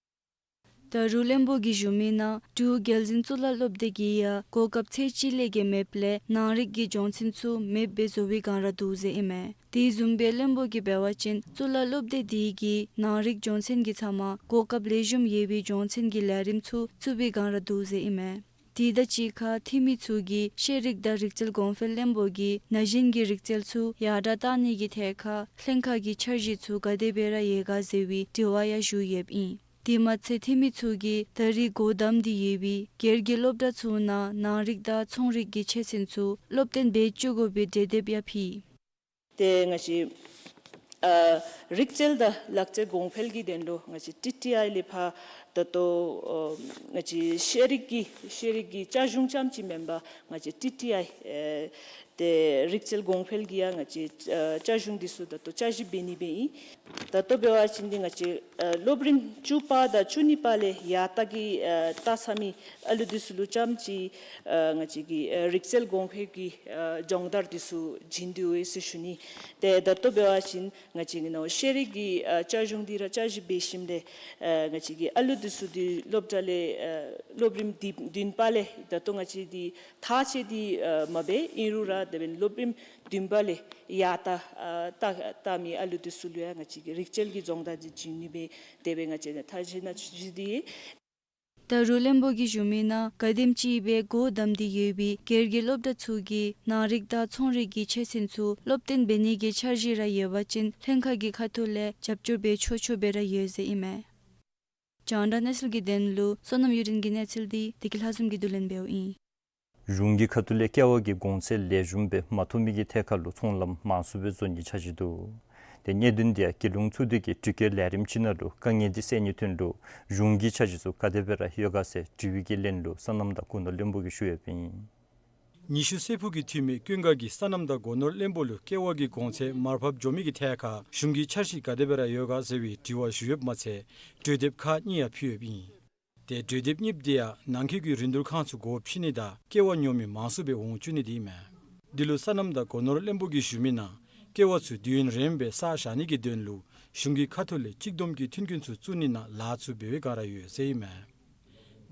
ད་རུང་བློན་པོ་གིས་ཞུ་མི་ནང་འབྲུག་རྒྱལ་འཛིན་གཙུག་ལག་སློབ་སྡེ་གིས་ཡང་གོ་སྐབས་ཚད་ཅིག་ལས་བརྒལ་མེདཔ་ལས་ནང་རིག་གི་སྦྱོང་ཚན་ཚུ་མེདཔ་སྦེ་བཟོ་བའི་བསྒང་ར་འདུག་ཟེར་ཨིན་མས། དེ་བཟུམ་སྦེ་བློན་པོ་གིས་འབད་བ་ཅིན་གཙུག་ལག་སློབ་སྡེ་དེ་གིས་ནང་རིག་སྦྱོང་ཚན་གྱི་ཚབ་མ་གོ་སྐབས་ལེགས་ཤོམ་ཡོད་པའི་སྦྱོང་ཚན་གྱི་ལས་རིམ་ཚུ་བཙུགས་པའི་བསྒང་ར་འདུག་ཟེར་ཨིན་མས། དེ་དང་གཅིག་ཁར་འཐུས་མི་ཚུ་གིས་ཤེས་རིག་དང་རིག་རྩལ་གོང་འཕེལ་བློན་པོ་གིས་ན་གཞོན་གྱི་རིག་རྩལ་ཚུ་ཡར་དྲག་གཏང་ནི་གི་ཐད་ཁར་ལྷན་ཁག་གི་འཆར་གཞི་ཚུ་ག་དེ་སྦེ་ར་ཡོད་ག་ཟེར་བའི་དྲི་བ་ཡང་ཞུ་ཡོདཔ་ཨིན། དེ་མ་ཚད་འཐུས་མི་ཚུ་གིས་ད་རེས་སྒོ་བསྡམས་ཏེ་ཡོད་པའི་སྒེར་གྱི་སློབ་གྲྭ་ཚུ་ནང་ནང་རིག་དང་ཚོང་རིག་གི་ཆོས་ཚན་ཚུ་སློབ་སྟོན་འབད་བཅུག་དགོ་པའི་གྲོས་འདེབས་ཡང་ཕུལ། ཏེ་ང་བཅས་ཨ་རིག་རྩལ་དང་ལག་རྩལ་གོང་འཕེལ་གྱི་དོན་ལུ་ང་བཅས་ཊི་ཊི་ཨའི་ལས་ཕར་ད་ལྟོ་ཨ་ང་བཅས་ཤེས་རིག་གི་ཤེས་རིག་གི་བཅའ་གཞུང་རྐྱངམ་ཅིག་མེན་པར་ང་བཅས་ཊི་ཊི་ཨའི་ཨེ་ཏེ་རིག་རྩལ་གོང་འཕེལ་གྱི་ཡང་ང་བཅས་ཨ་བཅའ་གཞུང་འདི་ཚུ་ད་ལྟོ་བསྐྱར་ཞིབ་འབད་ནི་སྦེ་ཨིན། ད་ལྟོ་འབད་བ་ཅིན་འདི་ང་བཅས་ཨ་སློབ་རིམ་བཅུ་པ་དང་བཅུ་གཉིས་པ་ལས་ཡར་ལྟ་གི་ཨ་ལྟ་ཚར་མི་ཨ་ལུ་འདི་ཚུ་ལུ་རྐྱངམ་ཅིག་ཨ་ང་བཅས་ཀྱི་ཨ་རིག་རྩལ་གོང་འཕེལ་གྱི་ཨ་སྦྱོང་བརྡར་འདི་ཚུ་བྱིན་ཏེ་ཡོད་ཟེར་ཞུ་ནི། ཏེ་ད་ལྟོ་འབད་བ་ཅིན་ང་བཅས་ཀྱི་ནང་ཤེས་རིག་གི་ཨ་བཅའ་གཞུང་འདི་ར་བསྐྱར་ཞིབ་འབད་ཞིནམ་ལས་ཨ་ང་བཅས་ཀྱི་ཨ་ལུ་འདི་ཚུ་འདི་སློབ་གྲྭ་ལས་ཨ་སློབ་རིམ་བདུན་བདུན་པ་ལས་ད་ལྟོ་ང་བཅས་འདི་མཐར་ཕྱིན་འདི་ཨ་མ་འབད་ཨིན་རུང་ར་དེ་འབདན་སློབ་རིམ་བདུན་པ་ལས་ཡར་ལྟ་ཨ་ལྟ་ལྟ་མི་ཨ་ལུ་འདི་ཚུ་ལུ་ཡང་ང་བཅས་ཀྱི་རིག་རྩལ་གྱི་སྦྱོང་བརྡར་འདི་བྱིན་ནི་སྦེ་དེ་སྦེ་ང་བཅས་ནང་མཐའ་འཁྱོངས་ནང་ཞུ་སྟེ་ཡོད། ད་ ད་རུང་བློན་པོ་གིས་ཞུ་མི་ནང་ག་དེམ་ཅིག་སྦེ་སྒོ་བསྡམས་ཏེ་ཡོད་པའི་སྒེར་གྱི་སློབ་གྲྭ་ཚུ་གི་ནང་རིག་དང་ཚོང་རིག་གི་ཆོས་ཚན་ཚུ་སློབ་སྟོན་འབད་ནི་གི་འཆར་གཞི་ར་ཡོད་པ་ཅིན་ལྷན་ཁག་གི་ཁ་ཐུག་ལས་རྒྱབ་སྐྱོར་འབད་ཆོག་ཆོག་སྦེ་ར་ཡོད་ཟེར་ཨིན་མས། རྒྱང་བསྒྲགས་གནས་ཚུལ་གྱི་དོན་ལུ་བསོད་ནམས་གཡུ་སྒྲོན་གྱི་གནས་ཚུལ་འདི་བདེ་སྐྱིད་ལྷ་འཛོམས་ཀྱིས་བསྡུ་ལེན་འབདཝ་ཨིན། གཞུང་གི་ཁ་ཐུག་ལས་ཀེ་བ་གི་གོང་ཚད་ལེགས་ཤོམ་སྦེ་མ་ཐོབ་མི་གི་ཐད་ཁར་ལུ་ཚོང་ལམ་མང་སུ་སྦེ་བཟོ་ནིའི་འཆར་གཞི་འདུག། ཏེ་གནད་དོན་འདི་ཡང་རྒྱལ་ཡོངས་ཚོགས་སྡེ་གི་དྲུག་བརྒྱའི་ལས་རིམ་ཅིག་ནང་ལུ་དཀའ་ངལ་འདི་སེལ་ནིའི་དོན་ལུ་གཞུང་གི་འཆར་གཞི་ཚུ་ག་དེ་སྦེ་ར་ཡོད་ག་ཟེར་དྲི་བའི་གི་ལན་ལུ་སོ་ནམ་དང་སྒོ་ནོར་བློན་པོ་གིས་ཞུ་ཡོདཔ་ཨིན། ཉི་ཤུ་རྩེ་ཕུད་ཀྱི་འཐུས་མི་ཀུན་དགའ་གིས་སོ་ནམ་དང་སྒོ་ནོར་བློན་པོ་ལུ་ཀེ་བ་གི་གོང་ཚད་མར་ཕབ་འགྱོ་མི་གི་ཐད་ཁར་གཞུང་གི་འཆར་གཞི་ག་དེ་སྦེ་ར་ཡོད་ག་ཟེར་བའི་དྲི་བ་ཞུ་ཡོདཔ་མ་ཚད་གྲོས་འདེབས་ཁག་གཉིས་ཡང་ཕུལ་ཡོདཔ་ཨིན། ཏེ་གྲོས་འདེབས་གཉིས་པོ་དེ་ཡང་ནང་འཁོད་ཀྱི་རིན་བསྡུར་ཁང་ཚུ་སྒོ་ཕྱེ་ནི་དང་ཀེ་བ་ཉོ་མི་མང་སུ་སྦེ་འོང་བཅུག་ནི་དེ་ཨིན་མས། འདི་ལུ་སོ་ནམ་དང་སྒོ་ནོར་བློན་པོ་གིས་ཞུ་མི་ནང་ཀེ་བ་ཚུ་དུས་ཡུན་རིངམོ་སྦེ་བསགས་བཞག་ནི་གི་དོན་ལུ་གཞུང་གི་ཁ་ཐུག་ལས་གཅིག་བསྡོམས་ཀྱི་མཐུན་རྐྱེན་ཚུ་བཙུགས་ནི་ནང་ལཱ་ཚུ་འབད་བའི་བསྒང་ར་ཡོད་ཟེར་ཨིན་མས།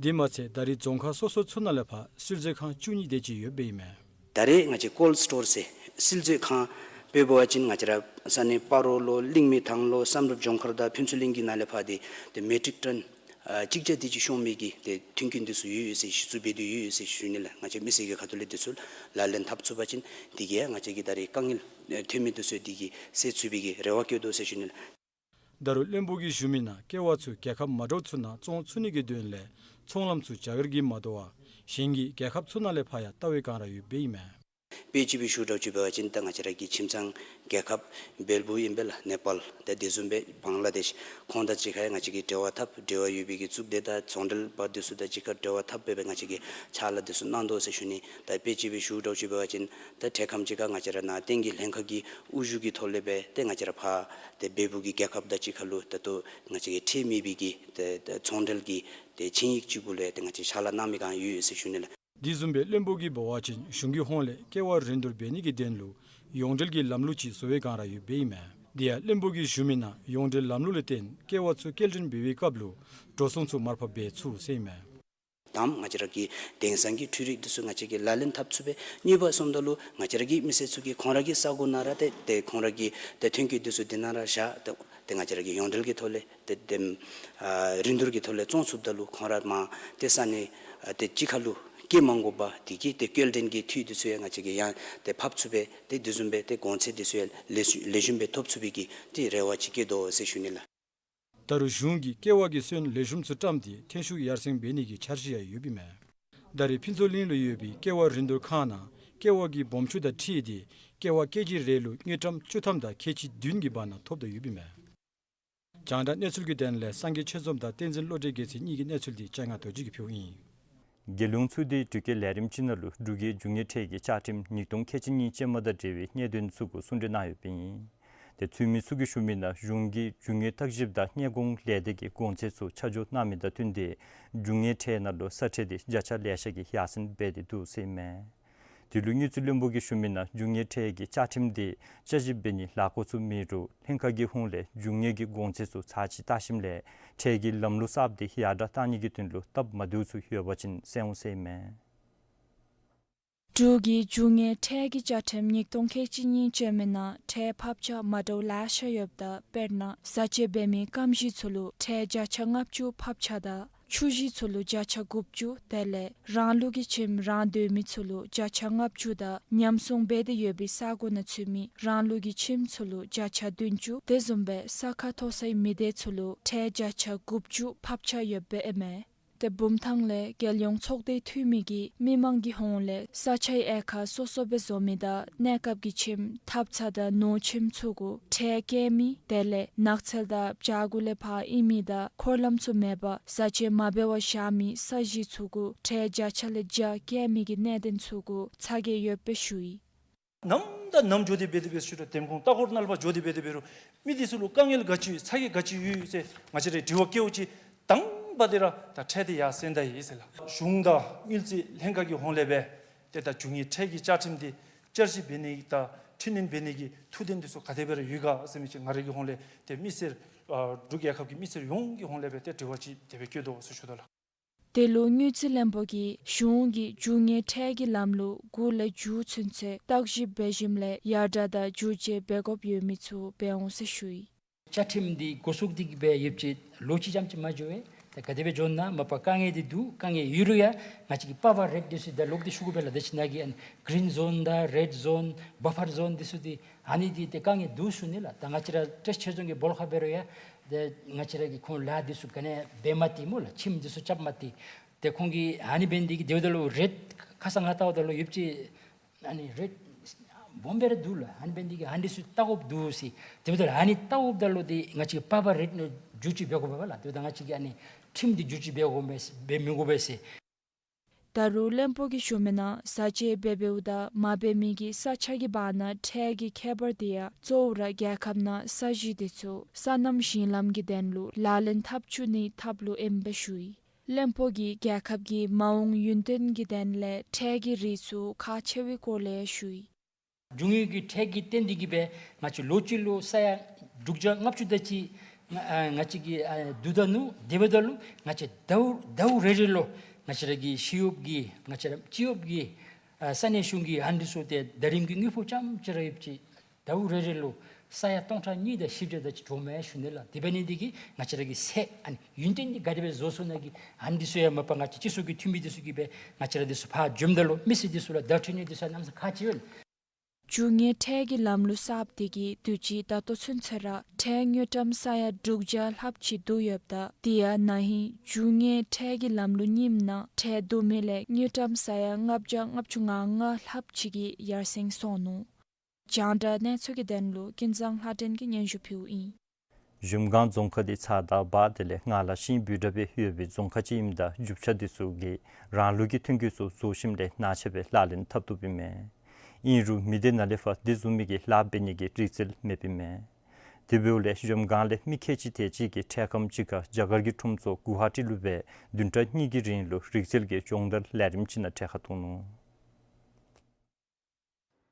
དེ་མ་ཚད་ད་རེས་རྫོང་ཁག་སོ་སོ་ཚུ་ནང་ལས་ཕར་སིལ་འཛོད་ཁང་བཅུ་གཉིས་དེ་ཅིག་ཡོདཔ་ཨིན་མས། ད་རེས་ང་བཅས་ཀོལཌ་སི་ཊོར་ཟེར་སིལ་འཛོད་ཁང་འབད་བ་ཅིན་ང་བཅས་ར་ས་གནས་སྤ་རོ་ལུ་གླིང་མེ་ཐང་ལུ་བསམ་གྲུབ་ལྗོངས་མཁར་དང་ཕུན་ཚོགས་གླིང་གི་ནང་ལས་ཕར་ཏེ་ཏེ་མེ་ཊིག་ཊོན་ཨ་གཅིག་བརྒྱ་དེ་ཅིག་ཤོང་མི་གི་ཏེ་མཐུན་རྐྱེན་དེ་ཚུ་ཡོད་ཡོད་ཟེར་གཞི་བཙུགས་འབད་དེ་ཡོད་ཡོད་ཟེར་ཞུ་ནི་ལགས། ང་བཅས་མི་སེར་གྱི་ཁ་ཐུག་ལས་དེ་ཚུ་ལག་ལེན་འཐབ་ཚུགས་པ་ཅིན་དེ་གིས་ཡང་ང་བཅས་ཀྱི་ད་རེས་དཀའ་ངལ་ཨེ་ཐོན་མི་དེ་ཚུ་དེ་གིས་སེལ་ཚུགས་པའི་གི་རེ་བ་བསྐྱེད་དོ་ཟེར་ཞུ་ནི་ལགས། ད་རུང་བློན་པོ་གིས་ཞུ་མི་ནང་ཀེ་བ་ཚུ་རྒྱལ་ཁབ་མ་འདྲཝ་ཚུ་ནང་བཙོང་ཚུགས་ནི་གི་དོན་ལས་ཚོང་ལམ་ཚུ་རྒྱ་གར་གྱིས་མ་དོ་བར་གཞན་གྱི་རྒྱལ་ཁབ་ཚུ་ནང་ལས་ཕར་ཡང་བལྟ་བའི་བསྒང་ར་ཡོདཔ་ཨིན་མས། དཔེ་ཅིག་སྦེ་ཞུ་དགོཔ་ཅིག་འབད་བ་ཅིན་ད་ང་བཅས་ར་གི་ཁྱིམ་ཚང་རྒྱལ་ཁབ་བལ་པོ་ཨིན་པས་ལགས། ནེ་པཱལ་ད་དེ་བཟུམ་སྦེ་བང་ལ་དེཤ་ཁོང་དང་གཅིག་ཁར་ཡང་ང་བཅས་ཀྱིས་འབྲེལ་བ་འཐབ་འབྲེལ་བ་ཡོད་པའི་གི་གཙུག་སྡེ་དང་ཚོང་འབྲེལ་པ་དེ་ཚུ་དང་གཅིག་ཁར་འབྲེལ་བ་འཐབ་སྦེ་སྦེ་ང་བཅས་ཀྱིས་ཕྱག་ལཱ་དེ་ཚུ་གནང་དོ་ཟེར་ཞུ་ནི། ད་དཔེ་ཅིག་སྦེ་ཞུ་དགོཔ་ཅིག་འབད་བ་ཅིན་ད་འཕྲལ་ཁམས་ཅིག་ཁར་ང་བཅས་ར་ནཱ་སྟེང་གི་ལྷན་ཁག་གི་དབུ་བཞུགས་ཀྱི་ཐོག་ལས་སྦེ་ཏེ་ང་བཅས་ར་ཕར་ཏེ་བལ་པོ་གི་རྒྱལ་ཁབ་དང་གཅིག་ཁར་ལུ་ད་ལྟོ་ང་བཅས་ཀྱི་ཁྲལ་མེད་པའི་གི་ཏེ་ཏེ་ཚོང་འབྲེལ་གྱི་ཏེ་ཆིངས་ཡིག་ཅིག་གུ་ལུ་ཏེ་ང་བཅས་ཕྱག་ལཱ་གནང་མི་བསྒང་ཡོད་ཡོད་ཟེར་ཞུ་ནི་ལགས། དེ་བཟུམ་སྦེ་བློན་པོ་གིས་འབད་བ་ཅིན་གཞུང་གི་ཧོངས་ལས་ཀེ་བ་རིན་བསྡུར་འབད་ནི་གི་དོན་ལུ་ཡོངས་འབྲེལ་གྱི་ལམ་ལུགས་ཅིག་བཟོ་བའི་བསྒང་ར་ཡོདཔ་ཨིན་མས། དེ་ཡང་བློན་པོ་གིས་ཞུ་མི་ནང་ཡོངས་འབྲེལ་ལམ་ལུགས་ལས་བརྟེན་ཀེ་བ་ཚུ་སྐྱེལ་འདྲེན་འབད་བའི་སྐབས་ལུ་འགྲོ་སོང་ཚུ་མར་ཕབ་འབད་ཚུགས་ཟེར་ཨིན་མས། དང་པ་ང་བཅས་ར་གི་དེང་སང་གི་འཕྲུལ་རིག་དེ་ཚུ་ང་བཅས་ཀྱིས་ལག་ལེན་འཐབ་ཚུགས་པས། གཉིས་པ་སོངམ་ད་ལུ་ང་བཅས་ར་གི་མི་སེར་ཚུ་གིས་ཁོང་ར་གི་ས་གོ་ནང་ར་ཏེ་ཏེ་ཁོང་ར་གི་ཏེ་ཐོན་སྐྱེད་དེ་ཚུ་དེ་ནང་ར་བཞག་ཏེ་ཏེ་ང་བཅས་ར་གི་ཡོངས་འབྲེལ་གྱི་ཐོག་ལས་ཏེ་ཏེ་ཨ་རིན་བསྡུར་གྱི་ཐོག་ལས་བཙོང་ཚུགསཔ་ད་ལུ་ཁོང་ར་མར་ཏེ་ས་གནས་ཨ་ཏེ་གཅིག་ཁར་ལུ་སྐྱེལ་མ་དགོ་པར་དེ་གི་ཏེ་སྐྱེལ་འདྲེན་གྱི་འཐུས་དེ་ཚུ་ཡང་ང་བཅས་ཀྱིས་ཡང་ཏེ་ཕབ་ཚུགས་པས། ཏེ་དེ་བཟུམ་སྦེ་ཏེ་གོང་ཚད་དེ་ཚུ་ཡང་ལེགས་ཤོམ་ལེགས་ཤོམ་སྦེ་ཐོབ་ཚུགས་པའི་གི་ཏེ་རེ་བ་ཅིག་བསྐྱེད་དོ་ཟེར་ཞུ་ནི་ལགས། ད་རུང་གཞུང་གིས་ཀེ་བ་གི་སོན་ལེགས་ཤོམ་ཚུ་བཀྲམ་སྟེ་ཐོན་ཤུགས་ཡར་སེང་འབད་ནི་གི་འཆར་གཞི་ཡང་ཡོདཔ་ཨིན་མས། ད་རེས་ཕུན་ཚོགས་གླིང་ལུ་ཡོད་པའི་ཀེ་བ་རིན་བསྡུར་ཁང་ནང་ཀེ་བ་གི་སྦོམ་ཆུང་དང་འཁྲིལ་ཏེ་ཀེ་བ་ཀེ་ཇི་རེ་ལུ་དངུལ་ཀྲམ་བཅུ་ཐམ་དང་ཁལ་གཅིག་བདུན་གྱི་བར་ན་ཐོབ་དོ་ཡོདཔ་ཨིན་མས། རྒྱང་བསྒྲགས་གནས་ཚུལ་གྱི་དོན་ལས་སངས་རྒྱས་ཆོས་འཛོམས་དང་བསྟན་འཛིན་བློ་གྲོས་རྒྱལ་མཚན་གཉིས་ཀྱི་གནས་ཚུལ་འདི་སྤྱན་སྔ་རྡོ་རྗེ་གིས་ཕུལཝ་ཨིན། རྒྱལ་ཡོངས་ཚོགས་སྡེའི་དྲུག་བརྒྱའི་ལས་རིམ་ཅིག་ནང་ལུ་འབྲུག་གི་རྒྱུ་དངོས་ཁྲལ་གྱི་བཅའ་ཁྲིམས་ཉིས་སྟོང་ཁལ་གཅིག་གཉིས་ཅན་མ་དང་འབྲེལ་བའི་གནད་དོན་ཚུ་གུ་གསུང་གྲོས་གནང་ཡོདཔ་ཨིན། ཏེ་ཚོགས་མི་ཚུ་གིས་ཞུ་མི་ནང་གཞུང་གིས་རྒྱུ་དངོས་བརྟག་ཞིབ་དང་སྔས་དགོངས་ལས་སྡེ་གི་གོང་ཚད་ཚུ་ཆ་འཇོག་གནང་མི་དང་བསྟུན་ཏེ་རྒྱུ་དངོས་ཁྲལ་ནང་ལུ་ས་ཁྲལ་དེ་བརྒྱ་ཆ་ལེ་ཤ་གིས་ཡར་སེང་འབད་དེ་འདུག་ཟེར་ཨིན་མས། དེ་ལུ་དངུལ་རྩིས་བློན་པོ་གིས་ཞུ་མི་ནང་རྒྱུ་དངོས་ཁྲལ་གྱི་བཅའ་ཁྲིམས་དེ་བསྐྱར་ཞིབ་འབད་ནིའི་ལས་འགུལ་ཚུ་མེད་རུང་ལྷན་ཁག་གི་ཧོངས་ལས་རྒྱུ་དངོས་ཀྱི་གོང་ཚད་ཚུ་ཚར་གཅིག་བལྟ་ཞིནམ་ལས་ཁྲལ་གྱི་ལམ་ལུགས་གསརཔ་དེ་ཡར་དྲགས་གཏང་ནི་གི་དོན་ལུ་སྟབས་མ་བདེཝ་ཚུ་ཡོད་པ་ཅིན་སེལ་འོང་ཟེར་ཨིན་མས། འབྲུག་གི་རྒྱུ་དངོས་ཁྲལ་གྱི་བཅའ་ཁྲིམས་ཉིས་སྟོང་ཁལ་གཅིག་གཉིས་ཅན་མའི་ནང་ཁྲལ་ཕབ་ཆག་མ་འདྲཝ་ལེ་ཤ་ཡོདཔ་ད་དཔེར་ན་བཟའ་སྤྱོད་འབད་མི་རྐངམ་བཞི་ཚུ་ལུ་ཁྲལ་བརྒྱ་ཆ་ལྔ་བཅུ་ཕབ་ཆག་དང་ཆུ་བཞི་ཚུ་ལུ་བརྒྱ་ཆ་དགུ་བཅུ་དེ་ལས་རང་ལུགས་ཀྱི་ཁྱིམ་རང་སྡོད་མི་ཚུ་ལུ་བརྒྱ་ཆ་ལྔ་བཅུ་དང་ཉམས་སྲུང་འབད་དེ་ཡོད་པའི་ས་གོ་ནང་ཚུད་མི་རང་ལུགས་ཀྱི་ཁྱིམ་ཚུ་ལུ་བརྒྱ་ཆ་བདུན་ཅུ་དེ་བཟུམ་སྦེ་ས་ཁ་མཐོ་སའི་མི་སྡེ་ཚུ་ལུ་ཁྲལ་བརྒྱ་ཆ་དགུ་བཅུ་ཕབ་ཆག་ཡོདཔ་ཨིན་མས། ཏེ་བུམ་ཐང་ལས་རྒྱལ་ཡོངས་ཚོགས་སྡེ་འཐུས་མི་གིས་མི་མང་གི་ཧོངས་ལས་ས་ཆའི་དབྱེ་ཁག་སོ་སོ་སྦེ་བཟོ་མི་དང་གནས་སྐབས་ཀྱི་ཁྱིམ་ཐབ་ཚང་དང་ནོར་ཁྱིམ་ཚུ་གུ་ཁྲལ་བཀལ་མི་དེ་ལས་ནགས་ཚལ་དང་བྱག་གུ་ལས་ཕར་ཨིན་མི་དང་འཁོར་ལམ་ཚུ་མེད་པར་བཟའ་སྤྱོད་མ་འབད་བར་བཞག་མི་ས་གཞི་ཚུ་གུ་ཁྲལ་བརྒྱ་ཆ་ལས་བརྒྱ་བཀལ་མི་གི་གནད་དོན་ཚུ་གུ་ཚ་གྱང་ཡོདཔ་སྦེ་ཞུ་ཡི། ནམ་དང་ནམ་འགྱོ་སྟེ་འབད་དེ་འབད་ཞུ་རུང་འདེམས་ཁོངས་ལྟ་སྐོར་ནང་ལུ་ཕར་འགྱོ་སྟེ་འབད་དེ་འབད་རུང་མི་དེ་ཚུ་ལུ་དཀའ་ངལ་ག་ཅི་ཡོད་ཚ་གྱང་ག་ཅི་ཡོད་ཟེར་ང་བཅས་ར་དྲི་བ་བཀོད་ཅི། དང་པ་དེ་ར་ད་ཁྲལ་དེ་ཡར་སེང་ད་ཡི་ཟེར་ལགས། གཞུང་དང་དངུལ་རྩིས་ལྷན་ཁག་གི་ཧོངས་ལས་སྦེ་ཏེ་ད་རྒྱུ་དངོས་ཁྲལ་གྱི་བཅའ་ཁྲིམས་དེ་བསྐྱར་ཞིབ་འབད་ནི་དང་འཕྲི་སྣོན་འབད་ནི་གི་ཐུགས་འདུན་དེ་ཚུ་ག་དེ་སྦེ་ར་ཡོད་ག་ཟེར་མི་ཅིག་ང་རའི་གི་ཧོངས་ལས་ཏེ་མི་སེར་ཨ་འབྲུག་རྒྱལ་ཁབ་ཀྱི་མི་སེར་ཡོངས་ཀྱི་ཧོངས་ལས་སྦེ་ཏེ་དྲི་བ་ཅིག་དེ་སྦེ་བཀོད་དོ་ཟེར་ཞུ་དོ་ལགས། དེ་ལུ་དངུལ་རྩིས་བློན་པོ་གིས་གཞུང་གིས་རྒྱུ་དངོས་ཁྲལ་གྱི་ལམ་ལུགས་འགོ་ལས་མཇུག་ཚུན་ཚོད་བརྟག་ཞིབ་འབད་ཞིནམ་ལས་ཡར་དྲག་དང་བསྒྱུར་བཅོས་འབད་དགོཔ་ཡོད་མི་ཚུ་འབད་འོང་ཟེར་ཞུ་ཡི། བཅའ་ཁྲིམས་འདི་འགོ་བཙུགས་ཏེ་གི་སྦེ་ཡོདཔ་ཅིག་ལོ་གཅིག་ཙམ་ཅིག་མ་འགྱོ་བས། ད་ག་དེ་སྦེ་འགྱོ་ན་མ་པ་དཀའ་ངལ་འདི་འདུག། དཀའ་ངལ་ཡོད་རུང་ཡང་ང་བཅས་ཀྱི་པར་པར་རེཊ་འདི་ཚུ་ད་ལོག་སྟེ་ཞུ་དགོ་པས་ལགས། ད་ཅི་ནང་གི་ཨ་ནི་གི་རིན་ཛོན་དང་རེཌ་ཛོན་བྷ་ཕར་ཛོན་འདི་ཚུ་འདི་ཨ་ནི་འདི་ཏེ་དཀའ་ངལ་འདུག་ཞུ་ནི་ལགས། ད་ང་བཅས་ར་བཀྲིས་ཆོས་རྫོང་གི་སྦོ་ལོགས་ཁར་འབད་རུང་ཡང་ཏེ་ང་བཅས་ར་གིས་ཁོང་ལཱ་འདི་ཚུ་ག་ནི་འབད་མ་སྟེར་སྨོ་ལགས། ཁྱིམ་འདི་ཚུ་རྐྱབ་མ་སྟེར། ཏེ་ཁོང་གིས་ཨ་ནི་འབད་ནི་འདི་གིས་དེ་འབདཝ་ད་ལུ་རེཊ་ཁ་ཙ་ང་བལྟཝ་ད་ལུ་ཡོདཔ་ཅིག་ཨ་ནི་རེཊ་སྦོམ་སྦེ་ར་འདུག་ལགས། ཨ་ནི་འབད་ནི་འདི་གིས་ཨ་ནི་འདི་ཚུ་བལྟ་དགོཔ་འདུག་ཟེར། དེ་འབདཝ་ད་ཨ་ནི་བལྟ་དགོཔ་ད་ལུ་ཏེ་ང་བཅས་ཀྱིས་པར་པར་རེཊ་ནང་བསྒྱུར་བཅོས་འབད་དགོ་པས་ལགས། དེ་འབདཝ་ད་ང་བཅས་ཀྱིས་ཨ་ནི་ཁྲིམས་འདི་བསྒྱུར་བཅོས་འབད་དགོ་མས་འབད་མི་དགོ་པས་ཟེར། ད་རུང་བློན་པོ་གིས་ཞུ་མི་ནང་བཟའ་བཅའ་འབད་འབདཝ་ད་མ་འབད་མི་གི་ས་ཆ་གི་བར་ན་ཁྲལ་གྱི་ཁྱད་པར་དེ་ཡང་གཙོ་བོ་ར་རྒྱལ་ཁབ་ནང་ས་གཞི་དེ་ཚུ་སོ་ནམ་ཞིང་ལམ་གྱི་དོན་ལུ་ལག་ལེན་འཐབ་བཅུག་ནིའི་ཐབས་ལུ་ཨིནམ་སྦེ་ཞུ་ཡི། བློན་པོ་གིས་རྒྱལ་ཁབ་ཀྱི་མ་འོངས་ཡུན་བརྟན་གྱི་དོན་ལས་ཁྲལ་གྱི་རིགས་ཚུ་ཁག་ཆེ་བའི་སྐོར་ལས་ཞུ་ཡི། རྒྱུ་དངོས་ཀྱི་ཁྲལ་གྱིས་བརྟེན་ཏེ་གིས་སྦེ་ང་བཅས་ལོ་གཅིག་ལུ་ས་ཡ་དྲུག་བརྒྱ་ལྔ་བཅུ་དེ་ཅིག་ང་ཨ་ང་བཅས་ཀྱིས་ཨ་བསྡུ་ད་ནུག། དེ་འབདཝ་ད་ལུ་ང་བཅས་ཟླཝ་ཟླཝ་རེ་རེ་ལུ་ང་བཅས་ར་གི་ཞི་གཡོགཔ་གིས་ང་བཅས་ར་སྤྱི་གཡོགཔ་གིས་ཨ་ས་གནས་གཞུང་གི་ཨ་ནི་འདི་ཚུ་ཏེ་ཟླ་རིམ་གྱི་དངུལ་ཕོགས་རྐྱངམ་ཅིག་ར་ཡོདཔ་ཅིག་ཟླཝ་རེ་རེ་ལུ་ས་ཡ་སྟོང་ཕྲག་གཉིས་དང་བཞི་བརྒྱ་དེ་ཅིག་འགྱོཝ་མས་ཞུ་ནི་ལགས། དེ་འབད་ནི་འདི་གིས་ང་བཅས་ར་གི་ས་ཨ་ནི་ཡུན་བརྟན་འདི་ག་དེ་སྦེ་བཟོ་ཚུགས་ནི་གི་ཨ་ནི་འདི་ཚུ་ཡང་མ་པ་ང་བཅས་སྤྱི་ཚོགས་ཀྱི་འཐུས་མི་འདི་ཚུ་གིས་སྦེ་ང་བཅས་ར་འདི་ཚུ་ཕར་འཛོམས་ད་ལུ་མི་སེར་འདི་ཚུ་ལུ་བརྡ་སྤྲོད་ནི་འདི་ཚུ་གནམ་མེད་ས་མེད་ཁག་ཆེ་བས། རྒྱུ་དངོས་ཁྲལ་གྱི་ལམ་ལུགས་གསརཔ་དེ་གིས་དུས་ཅི་ད་ལྟོ་ཚུན་ཚོད་ར་ཁྲལ་དངུལ་ཀྲམ་ས་ཡ་དྲུག་བརྒྱ་ལྷགཔ་ཅིག་བསྡུ་ཡོདཔ་ད་དེ་ཡང་ན་ཧིང་རྒྱུ་དངོས་ཁྲལ་གྱི་ལམ་ལུགས་རྙིངམ་ནང་ཁྲལ་བསྡུ་མི་ལས་དངུལ་ཀྲམ་ས་ཡ་ལྔ་བརྒྱ་ལྔ་བཅུ་ང་ལྔ་ལྷགཔ་ཅིག་གིས་ཡར་སེང་སོང་ནུག། རྒྱང་བསྒྲགས་གནས་ཚུལ་གྱི་དོན་ལུ་ཀུན་བཟང་ལྷ་སྒྲོན་གྱིས་སྙན་ཞུ་ཕུལཝ་ཨིན། གཞལམ་སྒང་རྫོང་ཁག་འདི་ཚ་དང་བ་དེ་ལས་སྔགས་ལ་ཤིང་འབུད་གྲབས་སྦེ་ཡོད་པའི་རྫོང་ཁག་ཅིག་ཨིནམ་ད་རྒྱུ་ཆ་འདི་ཚུ་གིས་རང་ལུགས་ཀྱི་ཐོན་སྐྱེད་ཚུ་བཟོ་ཞིནམ་ལས་གནང་ཆ་སྦེ་ལག་ལེན་འཐབ་བཏུབ་ཨིན་མས། ཨིན་རུང་མི་སྡེ་ནང་ལས་ཕར་དེ་བཟུམ་མའི་གི་ལཱ་འབད་ནི་གི་རིག་རྩལ་མེདཔ་ཨིན་མས། དེ་འབདཝ་ལས་གཞལམ་སྒང་ལས་མི་ཁལ་གཅིག་དེ་ཅིག་གིས་འཕྲལ་ཁམས་ཅིག་ཁར་རྒྱ་གར་གྱི་ཁྲོམ་ཚོགས་གུ་ཧ་ཊི་ལུ་སྦེ་བདུན་ཕྲག་གཉིས་ཀྱི་རིང་ལུ་རིག་རྩལ་གྱི་སྦྱོང་བརྡར་ལས་རིམ་ཅིག་ནང་འཕྲལ་ཁར་གཏོགས་ནུག།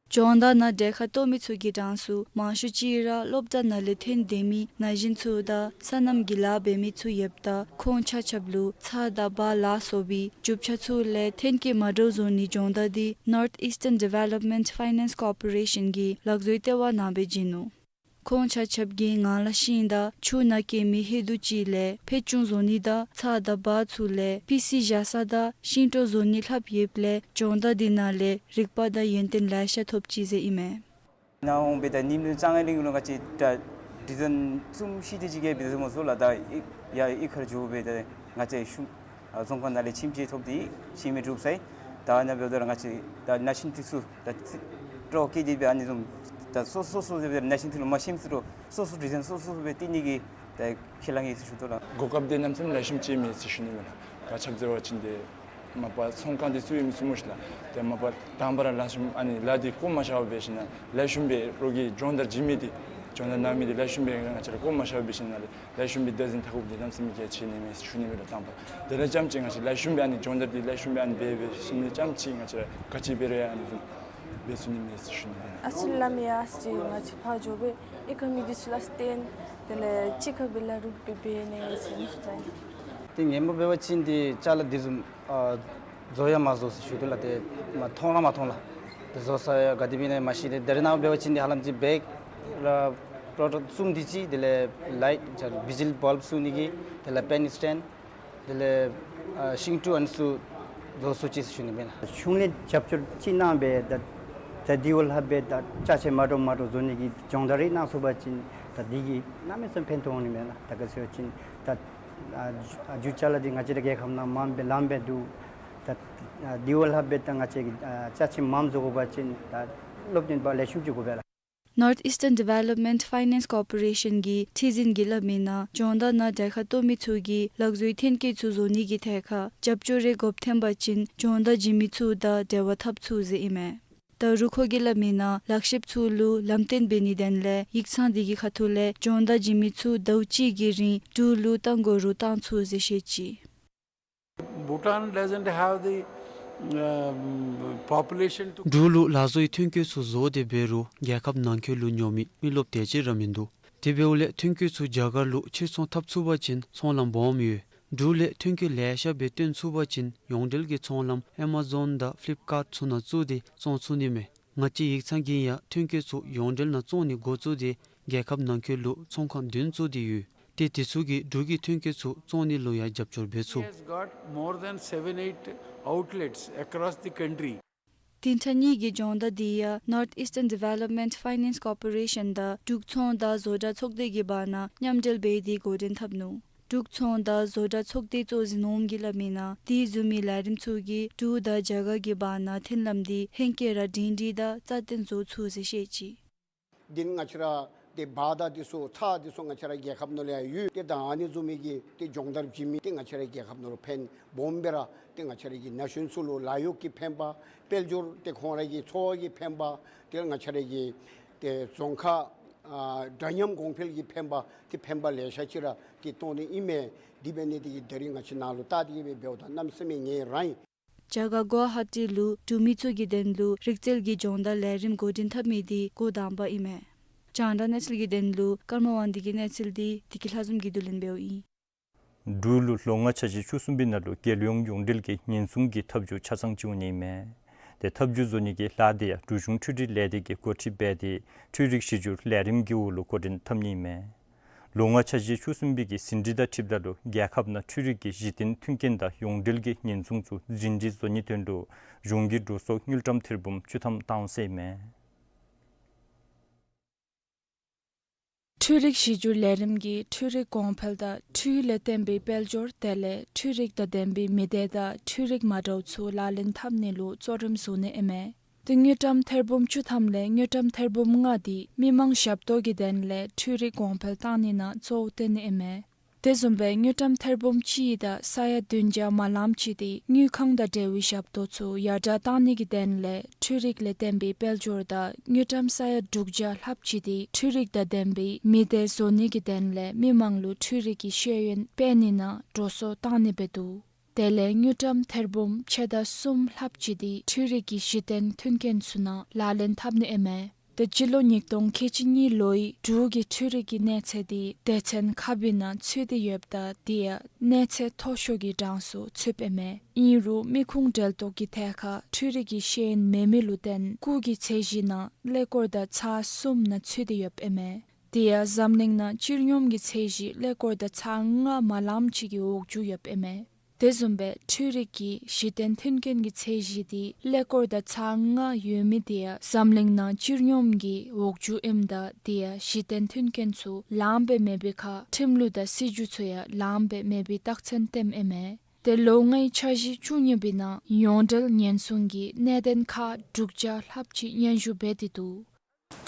སྦྱོང་བརྡར་ནང་གྲལ་ཁར་གཏོགས་མི་ཚུ་གི་གྲངས་སུ་མང་ཤོས་ཅིག་ར་སློབ་གྲྭ་ནང་ལས་ཐོན་སྡོད་མི་ན་གཞོན་ཚུ་དང་སོ་ནམ་གྱི་ལཱ་འབད་མི་ཚུ་ཡོདཔ་ད་ཁོང་ཆ་ཁྱབ་ལུ་ཚ་དང་བ་ལ་སོགས་པའི་རྒྱུ་ཆ་ཚུ་ལས་ཐོན་སྐྱེད་མ་འདྲཝ་བཟོ་ནིའི་སྦྱོང་བརྡར་འདི་North Eastern Development Finance Corporation གིས་ལག་བཟོའི་ལྟེ་བ་ནང་སྦེ་བྱིན་ནུག། ཁོང་ཆ་ཁྱབ་ཀྱིས་ངང་ལག་ཤིང་དང་ཆུ་ནང་སྐྱེ་མི་ཧེ་དུ་ཅིག་ལས་ཕད་ཅུང་བཟོ་ནི་དང་ཚ་དང་བ་ཚུ་ལས་པི་སི་བཞག་ས་དང་ཤིང་ཏོག་བཟོ་ནི་ལྷབ་ཡོདཔ་ལས་སྦྱོང་བརྡར་འདི་ནང་ལས་རིག་པ་དང་ཡོན་ཏན་ལེ་ཤ་ཐོབ་ཅི་ཟེར་ཨིན་མས། ནཱ་འོང་སྦེ་ད་ཉིནམ་ལུ་ཅ་ལྔ་རིང་ལུ་ང་བཅས་ད་ཌི་ཛའིན་བཟུམ་ཤེས་ཏེ་ཅིག་གིས་འབད་བཟུམ་སྦེ་བཟོ་ལགས། ད་ཡ་ཨི་ཁར་འགྱོ་སྦེ་ད་ང་བཅས་ཤུ་ཨ་རྫོང་ཁག་ནང་ལས་ཁྱིམ་ཅིག་ཐོབ་སྟེ་ཤེས་མི་གྲུབ་ས་ཡི། ད་ནཱ་འབདཝ་ད་ར་ང་བཅས་ད་ན་གཞོན་འདི་ཚུ་ད་སྤྲོ་སྐྱེད་དེ་སྦེ་ཨ་ནི་བཟུམ་ད་སོ་སོ་སོ་སོ་སྦེ་ན་གཞོན་འདི་ཚུ་ལུ་མ་ཤེས་མི་ཚུ་སོ་སོ་ཌི་ཛའིན་སོ་སོ་སྦེ་སྟོན་ནི་གི་ད་ཁས་བླངས་ཡི་ཟེར་ཞུ་དོ་ལགས། གོ་སྐབས་དེ་གནམ་མེད་ས་མེད་ལེགས་ཤོམ་ཅིག་མས་ཟེར་ཞུ་ནི་མས་ལགས། ག་ཅི་སྦེ་ཟེར་བ་ཅིན་ཏེ་མ་པ་ཚོང་ཁང་འདི་ཚུ་ཨིན་མི་ཚུ་སྨོ་ཤིག་ལགས། ཏེ་མ་པ་དང་པ་ར་ལེགས་ཤོམ་ཨ་ནི་ལཱ་འདི་བཀོ་མ་བཞག་པར་འབད་ཞིན་ན་ལེགས་ཤོམ་སྦེ་རོགས་ཀྱིས་སྦྱོང་བརྡར་བྱིན་མི་འདི་སྦྱོང་བརྡར་གནང་མི་འདི་ལེགས་ཤོམ་སྦེ་ང་བཅས་ར་བཀོ་མ་བཞག་པར་འབད་ཞིན་ན་ལེགས་ཤོམ་སྦེ་བདག་འཛིན་འཐབ་དགོཔ་འདི་གནམ་མེད་ས་མེད་གལ་ཆེ་ནི་མས་ཟེར་ཞུ་ནི་མས་ལགས། དང་པ་དེ་ལས་རྐྱངམ་ཅིག་ང་བཅས་ལེགས་ཤོམ་སྦེ་ཨ་ནི་སྦྱོང་བརྡར་འདི་ལེགས་ཤོམ་སྦེ་ཨ་ནི་འབད་འབད་ཞིན་ན་རྐྱངམ་ཅིག་ང་བཅས་ར་ག་ཅི་འབད་རུང་ཡང་ཨ་ནི་བཟུམ་འབད་ཚུགས་ནི་མས་ཟེར་ཞུ་ནི་མས། ཨ་ཙི་ལམ་ཡང་ཨ་ཙི་ང་བཅས་ཕར་འགྱོ་སྦེ་ཨི་ཁུག་མི་འདི་ཚུ་ལུ་སྟོན། དེ་ལས་གཅིག་ཁར་སྦེ་ལཱ་རུ་སྦེ་འབད་ནི་ཟེར་ནི་ཚུ་ཨིན། ཏེ་ངོ་མ་འབད་བ་ཅིན་འདི་ཅ་ལ་འདི་བཟུམ་ཨ་བཟོ་ཡང་མ་བཟོ་ཟེར་ཞུ་དོ་ལགས། ཏེ་མ་མཐོང་ར་མ་མཐོང་ལགས། ཏེ་བཟོ་ས་ཡང་ག་དེ་སྦེ་ཨིན་ན་མ་ཤེས། ཏེ་ད་རེས་ནངས་པ་འབད་བ་ཅིན་འདི་ཧ་ལམ་ཅིག་བེག་ར་པྲོ་ཌཀཊ་གསུམ་འདི་ཅིག་དེ་ལས་ལའིཊ་བིཇིལ་བཱལབ་བཙུགས་ནི་གི་དེ་ལས་པེན་སི་ཊེནཌ་དེ་ལས་ཨ་ཤིང་ཏོག་ཨ་ནི་ཚུ་བཟོ་ཚུགས་ཅི་ཟེར་ཞུ་ནི་མས་ལགས། གཞུང་ལས་རྒྱབ་སྐྱོར་ཅིག་གནང་སྦེ་ད་ད་དེ་བ་ལྷག་སྦེ་ད་ཅ་ཆས་མ་འདྲཝ་མ་འདྲཝ་བཟོ་ནི་གི་སྦྱོང་བརྡར་རེ་གནང་ཚུགས་པ་ཅིན་ད་འདི་གིས་གནམ་མེད་ས་མེད་ཕན་ཐོགས་འོང་ནི་མས་ལགས། ད་ག་ཅི་ཟེར་བ་ཅིན་ད་ཨ་རྒྱུ་ཅ་ལ་འདི་ང་བཅས་ར་རྒྱལ་ཁབ་ནང་མངམ་སྦེ་ལངམ་སྦེ་འདུག། ད་ཨ་དེ་བ་ལྷག་སྦེ་ད་ང་བཅས་ཀྱིས་ཨ་ཅ་ཆས་མངམ་བཟོ་དགོ་པ་ཅིན་ད་སློབ་སྟོན་པ་ལེགས་ཤོམ་ཅིག་དགོ་པས་ལགས། North Eastern Development Finance Corporation གྱི་ཁྲི་འཛིན་གྱིས་སླབ་མི་ནང་སྦྱོང་བརྡར་ནང་གྲལ་ཁར་གཏོགས་མི་ཚུ་གིས་ལག་བཟོའི་ཐོན་སྐྱེད་ཚུ་བཟོ་ནི་གི་ཐད་ཁར་རྒྱབ་སྐྱོར་རེ་དགོཔ་ཐོན་པ་ཅིན་སྦྱོང་བརྡར་བྱིན་མི་ཚུ་དང་འབྲེལ་བ་འཐབ་ཚུགས་ཟེར་ཨིན་མས། ད་རུང་ཁོ་གིས་སླབ་མི་ནང་ལག་ཤེསཔ་ཚུ་ལུ་ལམ་སྟོན་འབད་ནིའི་དོན་ལས་ཡིག་ཚང་འདི་གི་ཁ་ཐུག་ལས་སྦྱོང་བརྡར་བྱིན་མི་ཚུ་ཟླཝ་གཅིག་གི་རིང་འབྲུག་ལུ་གཏང་དགོ་རུང་གཏང་ཚུགས་ཟེར་བཤད་ཅི། Bhutan doesn't have the, um, population to འབྲུག་ལུ་ལག་བཟོའི་ཐོན་སྐྱེད་ཚུ་བཟོ་སྟེ་འབད་རུང་རྒྱལ་ཁབ་ནང་འཁོད་ལུ་ཉོ་མི་མི་རློབས་དེ་ཅིག་ར་མིན་འདུག། དེ་འབདཝ་ལས་ཐོན་སྐྱེད་ཚུ་རྒྱ་གར་ལུ་ཕྱིར་ཚོང་འཐབ་ཚུགས་པ་ཅིན་ཚོང་ལམ་སྦོམ་ཡོད། འབྲུག་ལས་ཐོན་སྐྱེད་ལེ་ཤ་སྦེ་བཏོན་ཚུགས་པ་ཅིན་ཡོངས་འབྲེལ་གྱི་ཚོང་ལམ་ཨེ་མ་ཛོན་དང་ཕི་ལིབ་ཀཱརཊ་ཚུ་ནང་བཙུགས་ཏེ་བཙོང་ཚུགས་ནི་མས། ང་བཅས་ཡིག་ཚང་གིས་ཡང་ཐོན་སྐྱེད་ཚུ་ཡོངས་འབྲེལ་ནང་བཙོང་ནི་འགོ་བཙུགས་ཏེ་རྒྱལ་ཁབ་ནང་འཁོད་ལུ་ཚོང་ཁང་བདུན་བཙུགས་ཏེ་ཡོད། ཏེ་དེ་ཚུ་གིས་འབྲུག་གི་ཐོན་སྐྱེད་ཚུ་བཙོང་ནི་ལུ་ཡང་རྒྱབ་སྐྱོར་འབད་ཚུགས། Has got more than seven, eight outlets across the country. བདུན་ཕྲག་གཉིས་ཀྱི་སྦྱོང་བརྡར་འདི་ཡང་North Eastern Development Finance Corporation དང་འབྲུག་ཚོང་དང་བཟོ་གྲྭ་ཚོགས་སྡེ་གི་བར་ན་མཉམ་འབྲེལ་འབད་དེ་འགོ་འདྲེན་འཐབ་ནུག། འབྲུག་ཚོང་དང་བཟོ་གྲྭ་ཚོགས་སྡེ་གཙོ་འཛིན་འོགམ་གིས་སླབ་མི་ནང་དེ་བཟུམ་མའི་ལས་རིམ་ཚུ་གིས་འབྲུག་དང་རྒྱ་གར་གྱི་བར་ན་མཐུན་ལམ་འདི་ཧེང་སྐལ་ར་སྒྲིང་སྒྲིང་དང་རྩ་བརྟན་བཟོ་ཚུགས་ཟེར་བཤད་ཅི། དེ་ང་བཅས་ར་ཏེ་བ་དང་དེ་ཚུ་ཚྭ་དེ་ཚུ་ང་བཅས་ར་རྒྱལ་ཁབ་ནང་ལུ་ཡང་ཡོད། ཏེ་ད་ཨ་ནི་བཟུམ་མའི་གི་ཏེ་སྦྱོང་བརྡར་བྱིན་མི་དེ་ང་བཅས་ར་རྒྱལ་ཁབ་ནང་ལུ་ཕན་སྦོམ་སྦེ་ར་ཏེ་ང་བཅས་ར་གི་ན་གཞོན་ཚུ་ལུ་ལཱ་གཡོག་གི་ཕན་པ་དཔལ་འབྱོར་ཏེ་ཁོང་ར་གི་འཚོ་བ་གི་ཕན་པ་ཏེ་ང་བཅས་ར་གི་ཏེ་རྫོང་ཁག་ཨ་འདྲ་མཉམ་གོང་འཕེལ་གྱི་ཕན་པ་ཏེ་ཕན་པ་ལེ་ཤ་ཅིག་ར་ཏེ་གཏང་ནི་ཨིན་མས། དེ་འབད་ནི་དེ་གིས་ད་རིས་ང་བཅས་ནཱ་ལུ་ལྟ་སྟེ་གི་སྦེ་འབདཝ་ད་གནམ་མེད་ས་མེད་ངལ་རངས་ཡི། རྒྱ་གར་གུ་ཝ་ཧ་ཊི་ལུ་འབྲུག་མི་ཚུ་གི་དོན་ལུ་རིག་རྩལ་གྱི་སྦྱོང་བརྡར་ལས་རིམ་འགོ་འདྲེན་འཐབ་མི་འདི་འགོ་དང་པ་ཨིན་མས། རྒྱང་བསྒྲགས་གནས་ཚུལ་གྱི་དོན་ལུ་ཀརྨ་དབང་འདུས་ཀྱི་གནས་ཚུལ་འདི་བདེ་སྐྱིད་ལྷ་འཛོམས་ཀྱིས་བསྡུ་ལེན་འབདཝ་ཨིན། འབྲུག་ལུ་ལོ་ལྔ་འཆར་གཞི་བཅུ་གསུམ་པའི་ནང་ལུ་རྒྱལ་ཡོངས་ཡོངས་འབྲེལ་གྱི་ཉེན་སྲུང་གི་ཐབས་བྱུས་ཆ་ཚང་ཅིག་འོང་ནི་ཨིན་མས། ཏེ་ཐབས་བྱུས་བཟོ་ནི་གི་ལཱ་འདི་ཡང་འབྲུག་གཞུང་འཕྲུལ་རིག་ལས་སྡེ་གིས་འགོ་ཁྲིད་འབད་དེ་འཕྲུལ་རིག་གཞི་བཅུ་ལས་རིམ་གྱི་འོག་ལུ་འགོ་འདྲེན་འཐབ་ནི་ཨིན་མས། ལོ་ལྔ་འཆར་གཞི་བཅུ་གསུམ་པའི་གི་ཟིན་བྲིས་དང་འཁྲིལཝ་ད་ལུ་རྒྱལ་ཁབ་ནང་འཕྲུལ་རིག་གི་གཞི་རྟེན་མཐུན་རྐྱེན་དང་ཡོངས་འབྲེལ་གྱི་ཉེན་སྲུང་ཚུ་སྒྲིང་སྒྲིང་བཟོ་ནིའི་དོན་ལུ་གཞུང་གིས་འགྲོ་སོང་དངུལ་ཀྲམ་ཐེར་འབུམ་བཅུ་ཐམ་བཏང་ཟེར་ཨིན་མས། འཕྲུལ་རིག་གཞི་བཅུ་ལས་རིམ་གྱིས་འཕྲུལ་རིག་གོང་འཕེལ་དང་འཕྲུལ་ལས་བརྟེན་པའི་དཔལ་འབྱོར་དེ་ལས་འཕྲུལ་རིག་དང་ལྡན་པའི་མི་སྡེ་དང་འཕྲུལ་རིག་མ་འདྲཝ་ཚུ་ལག་ལེན་འཐབ་ནི་ལུ་གཙོ་རིམ་བཟུང་ནི་ཨིན་མས། ཏེ་དངུལ་ཀྲམ་ཐེར་འབུམ་བཅུ་ཐམ་ལས་དངུལ་ཀྲམ་ཐེར་འབུམ་ལྔ་འདི་མི་མང་ཞབས་ཏོག་གི་དོན་ལས་འཕྲུལ་རིག་གོང་འཕེལ་གཏང་ནི་ནང་གཙོ་བོ་བཏོན་ནི་ཨིན་མས། དེ་བཟུམ་སྦེ་དངུལ་ཀྲམ་ཐེར་འབུམ་གཅིག་དང་ས་ཡ་བདུན་བརྒྱ་མ་ལངམ་ཅིག་འདི་དངུལ་ཁང་དང་འབྲེལ་བའི་ཞབས་ཏོག་ཚུ་ཡར་དྲག་གཏང་ནི་གི་དོན་ལས་འཕྲུལ་རིག་ལས་བརྟེན་པའི་དཔལ་འབྱོར་དང་དངུལ་ཀྲམ་ས་ཡ་དྲུག་བརྒྱ་ལྷགཔ་ཅིག་འདི་འཕྲུལ་རིག་དང་ལྡན་པའི་མི་སྡེ་བཟོ་ནི་གི་དོན་ལས་མི་མང་ལུ་འཕྲུལ་རིག་གི་ཤེས་ཡོན་སྤེལ་ནི་ནང་འགྲོ་སོང་བཏང་ནི་འབད་དོ། དེ་ལས་དངུལ་ཀྲམ་ཐེར་འབུམ་ཕྱེད་དང་གསུམ་ལྷགཔ་ཅིག་འདི་འཕྲུལ་རིག་གི་གཞི་རྟེན་མཐུན་རྐྱེན་ཚུ་ནང་ལག་ལེན་འཐབ་ནི་ཨིན་མས། ཏེ་སྤྱི་ལོ་ཉིས་སྟོང་ཁལ་གཅིག་གཉིས་ལོའི་འབྲུག་གི་འཕྲུལ་རིག་གི་གནས་ཚད་འདི་སྡེ་ཚན་ཁག་པའི་ནང་ཚུད་དེ་ཡོདཔ་ད་དེ་ཡང་གནས་ཚད་མཐོ་ཤོས་ཀྱི་གྲངས་སུ་ཚུདཔ་ཨིན་མས། ཨིན་རུང་མི་ཁུངས་འབྲེལ་གཏོགས་ཀྱི་ཐད་ཁར་འཕྲུལ་རིག་གི་ཤེས་ཡོན་མེད་མི་ལུ་བརྟེན་སྐུགས་ཀྱི་ཚད་གཞི་ནང་ཀླད་ཀོར་དང་ཚེག་གསུམ་ནང་ཚུད་དེ་ཡོདཔ་ཨིན་མས། དེ་ཡང་འཛམ་གླིང་ནང་སྤྱིར་སྙོམས་ཀྱི་ཚད་གཞི་ཀླད་ཀོར་དང་ཚེག་ལྔ་མ་ལངམ་ཅིག་གི་འོག་འགྱུ་ཡོདཔ་ཨིན་མས། དེ་བཟུམ་སྦེ་འཕྲུལ་རིག་གི་གཞི་རྟེན་མཐུན་རྐྱེན་གྱི་ཚད་གཞི་འདི་ཀླད་ཀོར་དང་ཚེག་ལྔ་ཡོད་མི་དེ་ཡང་འཛམ་གླིང་ནང་སྤྱིར་སྙོམས་ཀྱི་འོག་འགྱུ་ཨིནམ་ད་དེ་ཡང་གཞི་རྟེན་མཐུན་རྐྱེན་ཚུ་ལངམ་སྦེ་མེད་པའི་ཁར་ཁྲིམས་ལུགས་དང་སྲིད་བྱུས་ཚུ་ཡང་ལངམ་སྦེ་མེད་པའི་རྟགས་མཚན་སྟོནམ་ཨིན་མས། ཏེ་ལོ་ལྔའི་འཆར་གཞི་བཅུ་གཉིས་པའི་ནང་ཡོངས་འབྲེལ་ཉེན་སྲུང་གི་གནད་དོན་ཁག་དྲུག་བརྒྱ་ལྷགཔ་ཅིག་སྙན་ཞུ་འབད་དེ་འདུག།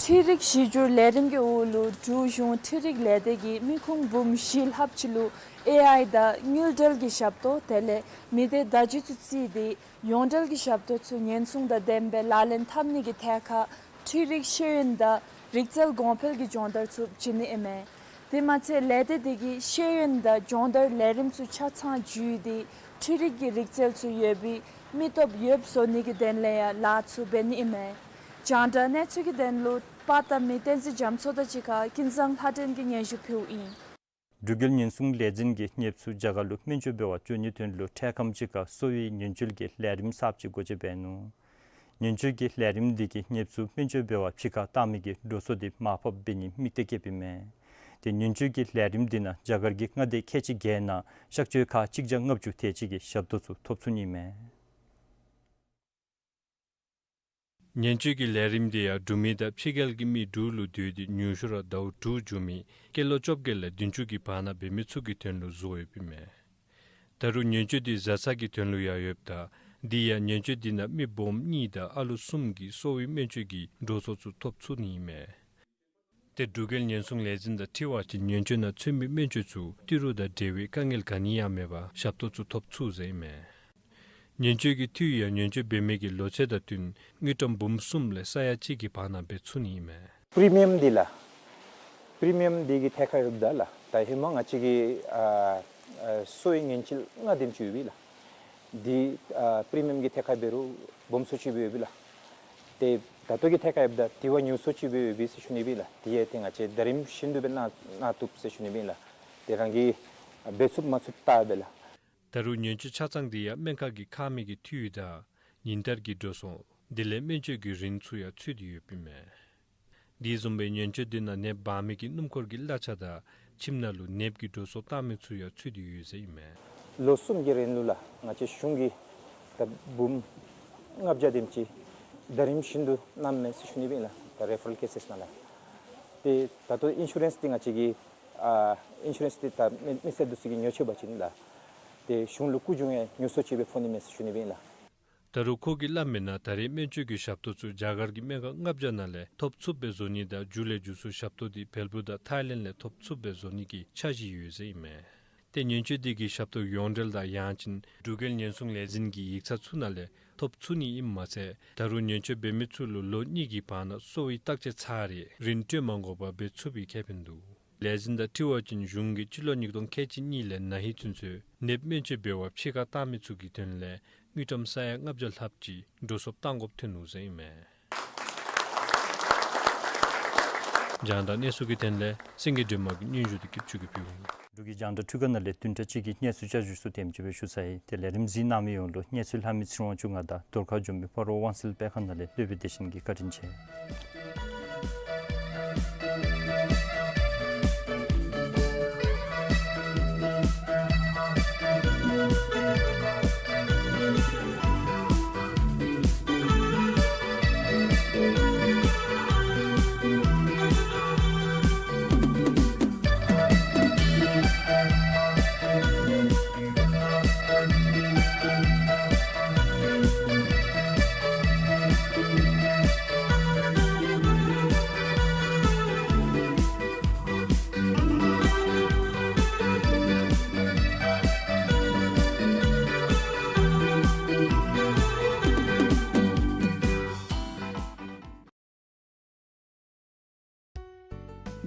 འཕྲུལ་རིག་གཞི་བཅུ་ལས་རིམ་གྱི་འོག་ལུ་འབྲུག་གཞུང་འཕྲུལ་རིག་ལས་སྡེ་གིས་མི་ཁུངས་འབུམ་བཞི་ལྷགཔ་ཅིག་ལུ་ཨེ་ཨའི་དང་དངུལ་འབྲེལ་གྱི་ཞབས་ཏོག་དེ་ལས་མི་སྡེ་བརྡ་བརྒྱུད་ཚུ་བརྩིས་ཏེ་ཡོངས་འབྲེལ་གྱི་ཞབས་ཏོག་ཚུ་ཉེན་སྲུང་དང་ལྡནམ་སྦེ་ལག་ལེན་འཐབ་ནི་གི་ཐད་ཁར་འཕྲུལ་རིག་ཤེས་ཡོན་དང་རིག་རྩལ་གོང་འཕེལ་གྱི་སྦྱོང་བརྡར་ཚུ་བྱིན་ནི་ཨིན་མས། དེ་མ་ཚད་ལས་སྡེ་དེ་གིས་ཤེས་ཡོན་དང་སྦྱོང་བརྡར་ལས་རིམ་ཚུ་ཆ་ཚང་བརྒྱུད་དེ་འཕྲུལ་རིག་གི་རིག་རྩལ་ཚུ་ཡོད་པའི་མི་སྟོབས་ཡོདཔ་བཟོ་ནི་གི་དོན་ལས་ཡང་ལཱ་ཚུ་འབད་ནི་ཨིན་མས། རྒྱང་བསྒྲགས་གནས་ཚུལ་གྱི་དོན་ལུ་པར་བཏབ་མི་བསྟན་འཛིན་རྒྱ་མཚོ་དང་གཅིག་ཁར་ཀུན་བཟང་ལྷ་སྒྲོན་གྱིས་སྙན་ཞུ་ཕུལཝ་ཨིན། འབྲུག་རྒྱལ་ཉེན་སྲུང་ལས་འཛིན་གྱིས་ཉེབ་ཚུ་རྒྱ་གར་ལུ་སྨན་བཅོས་འབད་བར་འགྱོ་ནིའི་དོན་ལུ་འཕྲལ་ཁམས་ཅིག་ཁར་གསོ་བའི་ཉེན་བཅོལ་གྱི་ལས་རིམ་གསརཔ་ཅིག་སྒོ་འབྱེད་འབད་ནུག། ཉེན་བཅོལ་གྱི་ལས་རིམ་འདི་གིས་ཉེབ་ཚུ་སྨན་བཅོས་འབད་བར་ཕྱི་ཁར་བཏང་མི་གི་འགྲོ་སོང་འདི་མར་ཕབ་འབད་ནིའི་དམིགས་གཏད་བསྐྱེདཔ་ཨིན་མས། ཏེ་ཉེན་བཅོལ་གྱི་ལས་རིམ་འདི་ནང་རྒྱ་གར་གྱི་མངའ་སྡེ་ཁལ་གཅིག་བརྒྱད་ནང་གཤག་བཅོས་ཁག་གཅིག་བརྒྱ་ལྔ་བཅུ་དེ་ཅིག་གི་ཞབས་ཏོག་ཚུ་ཐོབ་ཚུགས་ནི་ཨིན་མས། ཉེན་བཅོལ་གྱི་ལས་རིམ་འདི་ཡང་འབྲུག་མི་དང་ཕྱི་རྒྱལ་གྱི་མི་འབྲུག་ལུ་སྡོད་དེ་ཉུང་ཤོས་ར་ཟླཝ་དྲུག་འགྱོ་མི་སྐྱེས་ལོ་བཅོ་བརྒྱད་ལས་བདུན་ཅུ་གི་བར་ན་འབད་མི་ཚུ་གི་དོན་ལུ་བཟོ་ཡོདཔ་ཨིན་མས། ད་རུང་ཉེན་བཅོལ་འདི་བཟའ་ཚང་གི་དོན་ལུ་ཡང་ཡོདཔ་ད་དེ་ཡང་ཉེན་བཅོལ་འདི་ནང་མི་སྦོམ་གཉིས་དང་ཨ་ལུ་གསུམ་གྱིས་གསོ་བའི་སྨན་བཅོས་ཀྱི་འགྲོ་སོང་ཚུ་ཐོབ་ཚུགས་ནི་ཨིན་མས། ཏེ་འབྲུག་རྒྱལ་ཉེན་སྲུང་ལས་འཛིན་དང་འཁྲིལ་བ་ཅིན་ཉེན་བཅོལ་ནང་འཚོལ་མི་སྨན་བཅོས་ཚུ་ཏི་རུ་དང་འབྲེལ་བའི་དཀའ་ངལ་ག་ནི་ཡང་མེད་པར་ཞབས་ཏོག་ཚུ་ཐོབ་ཚུགས་ཟེར་ཨིན་མས། ཉེན་བཅོལ་གྱི་འཐུས་ཡང་ཉེན་བཅོལ་འབད་མི་གི་ལོ་ཚད་དང་བསྟུན་དངུལ་ཀྲམ་འབུམ་གསུམ་ལས་ས་ཡ་གཅིག་གི་བར་ན་འབད་ཚུགས་ནི་ཨིན་མས། པི་རི་མི་ཡམ་འདི་ལགས། པི་རི་མི་ཡམ་འདི་གི་ཐད་ཁར་ཡོདཔ་ད་ལགས། ད་ཧེ་མ་ང་བཅས་ཀྱི་ཨ་ཨ་གསོ་བའི་ཉེན་བཅོལ་ལྔ་དེམ་ཅིག་ཡོད་པས་ལགས། འདི་ཨ་པི་རི་མི་ཡམ་གྱི་ཐད་ཁར་འབད་རུང་སྦོམ་སུ་ཅིག་སྦེ་ཡོད་པས་ལགས། ཏེ་ད་ལྟོ་གི་ཐད་ཁར་ཡོདཔ་ད་དེ་བ་ཉུང་སུ་ཅིག་སྦེ་ཡོད་པས་ཟེར་ཞུ་ནི་སྦེ་ལགས། དེ་ཡང་ཏེ་ང་བཅས་ད་རིམ་བཞིན་དུ་སྦེ་གནང་གནང་བཏུབ་ཟེར་ཞུ་ནི་སྦེ་ལགས། ཏེ་རང་གིས་འབད་ཚུགསཔ་མ་ཚུགསཔ་བལྟ་སྦེ་ལགས། ད་རུང་ཉེན་བཅོལ་ཆ་ཚང་འདི་ཡང་སྨན་ཁང་གིས་ཁག་མི་གི་འཐུས་དང་ཉིན་ལྟར་གྱི་འགྲོ་སོང་དེ་ལས་སྨན་བཅོས་ཀྱི་རིན་ཚུ་ཡང་ཚུད་དེ་ཡོདཔ་ཨིན་མས། དེ་བཟུམ་སྦེ་ཉེན་བཅོལ་འདི་ནང་ནདཔ་འབག་མི་གི་སྣུམ་འཁོར་གྱི་གླ་ཆ་དང་ ཁྱིམ་ནང་ལུ་ནདཔ་གི་འགྲོ་སོང་བཏང་མི་ཚུ་ཡང་ཚུད་དེ་ཡོད་ཟེར་ཨིན་མས། ལོ་གསུམ་གྱི་རིང་ལུ་ལགས་ང་བཅས་གཞུང་གིས་ད་འབུམ་ལྔ་བརྒྱ་དེམ་ཅིག་ཟླ་རིམ་བཞིན་དུ་གནངམ་མས་ཟེར་ཞུ་ནི་སྦེ་ཨིན་ལགས། ད་རེ་ཕ་རལ་ཀེ་སེས་ནང་ལགས། ཏེ་ད་ལྟོ་ཨིན་ཤུ་རེནསི་འདི་ང་བཅས་ཀྱིས་ཨ་ཨིན་ཤུ་རེནསི་འདི་ད་མི་མི་སེར་འདི་ཚུ་གིས་ཉོ་ཆི་བ་ཅིན་ལགས། ཏེ་གཞུང་ལུ་རྒུད་གྱོང་ཡང་ཉུང་སུ་ཅིག་སྦེ་ཕོག་ནི་མས་ཟེར་ཞུ་ནི་སྦེ་ཨིན་ལགས། ད་རུང་ཁོ་གིས་སླབ་མིའི་ནང་ད་རེས་སྨན་བཅོས་ཀྱི་ཞབས་ཏོག་ཚུ་རྒྱ་གར་གྱི་སྨན་ཁང་ལྔ་བརྒྱ་ནང་ལས་ཐོབ་ཚུགསཔ་སྦེ་བཟོ་ནི་དང་མཇུག་ལས་མཇུག་སུ་ཞབས་ཏོག་འདི་བལ་པོ་དང་ཐའི་ལེནཌ་ལས་ཐོབ་ཚུགསཔ་སྦེ་བཟོ་ནི་གི་འཆར་གཞི་ཡོད་ཟེར་ཨིན་མས། ཏེ་ཉེན་བཅོལ་འདི་གི་ཞབས་ཏོག་ཡོངས་འབྲེལ་དང་ཡང་ཅིན་འབྲུག་རྒྱལ་ཉེན་སྲུང་ལས་འཛིན་གྱི་ཡིག་ཚང་ཚུ་ནང་ལས་ཐོབ་ཚུགས་ནི་ཨིནམ་མ་ཚད་ད་རུང་ཉེན་བཅོལ་འབད་མི་ཚུ་ལུ་ལོ་གཉིས་ཀྱི་བར་ན་གསོ་བའི་བརྟག་དཔྱད་ཚར་རེ་རིན་སྤྲོད་མ་དགོ་པར་འབད་ཚུགས་པའི་ཁེ་ཕན་འདུག། ལས་འཛིན་དང་འཁྲིལ་བ་ཅིན་གཞུང་གིས་སྤྱི་ལོ་ཉིས་སྟོང་ཁལ་གཅིག་གཉིས་ལས་ན་ཧིང་ཚུན་ཚོད་ནདཔ་སྨན་བཅོས་འབད་བར་ཕྱི་ཁར་བཏང་མི་ཚུ་གི་དོན་ལས་དངུལ་ཀྲམ་ས་ཡ་ལྔ་བརྒྱ་ལྷགཔ་ཅིག་འགྲོ་སོང་བཏང་དགོཔ་ཐོན་ནུག་ཟེར་ཨིན་མས། རྒྱང་བསྒྲགས་གནས་ཚུལ་གྱི་དོན་ལས་སེང་གེ་སྒྲོལ་མ་གི་སྙན་ཞུ་འདི་སྐྱིད་ཆུ་གིས་ཕུལཝ་ཨིན། འབྲུག་གི་རྒྱང་བསྒྲགས་འཕྲུལ་ཁང་ནང་ལས་བདུན་ཕྲག་གཅིག་གི་གནས་ཚུལ་བསྐྱར་ཞུ་ཚུ་དེམ་ཅིག་སྦེ་ཞུ་ཚར་ཡི། ཏེ་ལས་རིམ་གཟིགས་གནང་མི་ཡོངས་ལུ་གནས་ཚུལ་ལྷབ་མི་ཚེ་རིང་དབང་ཕྱུག་ང་དང་རྡོར་ཁ་འཛོམས་པའི་སྤ་རོ་དབང་སེལ་སྤེལ་ཁང་ནང་ལས་སློབ་དཔོན་བདེ་ཆེན་གྱིས་བཀའ་དྲིན་ཆེ།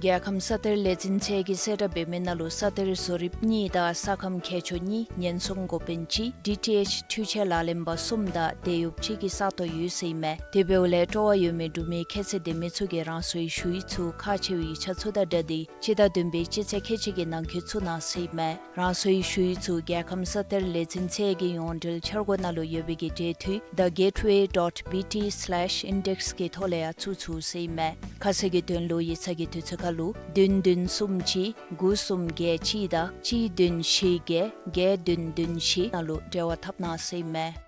རྒྱལ་ཁམས་ས་གཏེར་ལས་འཛིན་ཚད་ཀྱིས་གསལ་བསྒྲགས་འབད་མི་ནང་ལུ་ས་གཏེར་བཟོ་རིགཔ་གཉིས་དང་ས་ཁམས་ཁྱད་ཆོས་གཉིས་ཉེན་སྲུང་འགོ་དཔོན་གཅིག་ཌི་ཊི་ཨེཆ་འཕྲུལ་ཆས་ལག་ལེན་པ་གསུམ་དང་དེད་གཡོགཔ་གཅིག་གི་ས་སྟོང་ཡོད་ཟེར་ཨིན་མས། དེ་འབདཝ་ལས་སྤྲོ་བ་ཡོད་མི་འབྲུག་མི་ཁྱད་ཚད་ལྡན་མི་ཚུ་གིས་རང་སོའི་ཞུ་ཡིག་ཚུ་ཁག་ཆེ་བའི་ཡིག་ཆ་ཚུ་དང་སྦྲགས་ཏེ་སྤྱི་ཟླ་བདུན་པའི་སྤྱི་ཚེས་ཁལ་གཅིག་གི་ནང་འཁོད་བཙུགས་གནང་ཟེར་ཨིན་མས། རང་སོའི་ཞུ་ཡིག་ཚུ་རྒྱལ་ཁམས་ས་གཏེར་ལས་འཛིན་ཚད་ཀྱི་ཡོངས་འབྲེལ་འཆར་སྒོ་ནང་ལུ་ཡོད་པའི་གི་འབྲེལ་མཐུད་the gateway dot B T slash index གི་ཐོག་ལས་ཡང་བཙུགས་ཚུགས་ཟེར་ཨིན་མས། ཁ་གསལ་གྱི་དོན་ལུ་ཡིག་ཚང་གི་དུས་ཚོད་ཁར་ལུ་བདུན་བདུན་གསུམ་གཅིག་དགུ་གསུམ་བརྒྱད་གཅིག་དང་གཅིག་བདུན་བཞི་བརྒྱད་བརྒྱད་བདུན་བདུན་བཞི་ནང་ལུ་འབྲེལ་བ་འཐབ་གནང་ཟེར་ཨིན་མས།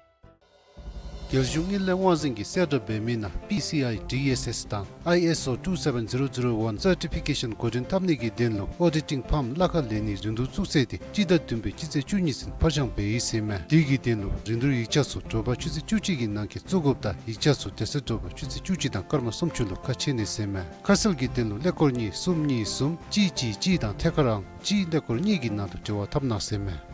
རྒྱལ་གཞུང་དངུལ་ལས་དབང་འཛིན་གྱིས་གསལ་བསྒྲགས་འབད་མི་ནང་པི་སི་ཨའི་ཌི་ཨེསི་ཨེསི་དང་ཨའི་ཨེསི་ཨོ་ཊུ་སེ་བེན་ཛི་རོ་ཛི་རོ་ཝན་སར་ཊི་ཕི་ཀེ་ཤཱན་འགོ་འདྲེན་འཐབ་ནི་གི་དོན་ལུ་ཨོ་ཌི་ཊིང་ཕཱརམ་གླ་ཁར་ལེན་ནིའི་རིན་བསྡུར་བཙུགས་ཚེས་འདི་སྤྱི་ཟླ་བདུན་པའི་སྤྱི་ཚེས་བཅུ་གཉིས་ཚུན་ཕར་འགྱངས་འབད་ཡི་ཟེར་ཨིན་མས། དེ་གི་དོན་ལུ་རིན་བསྡུར་ཡིག་ཆ་ཚུ་དྲོ་པ་ཆུ་ཚོད་བཅུ་གཅིག་གི་ནང་འཁོད་བཙུགས་དགོཔ་དང་ཡིག་ཆ་ཚུ་དེ་ཚེ་དྲོ་པ་ཆུ་ཚོད་བཅུ་གཅིག་དང་སྐར་མ་སུམ་ཅུ་ལུ་ཁ་ཕྱེ་ནི་ཟེར་ཨིན་མས། ཁ་གསལ་གྱི་དོན་ལུ་ཀླད་ཀོར་གཉིས་གསུམ་གཉིས་གསུམ་གཅིག་གཅིག་གཅིག་དང་ཐད་ཀར་ཨང་གཅིག་ཀླད་ཀོར་གཉིས་ཀྱི་ནང་དུ་འབྲེལ་བ་འཐབ་གནང་ཟེར་ཨིན་མས།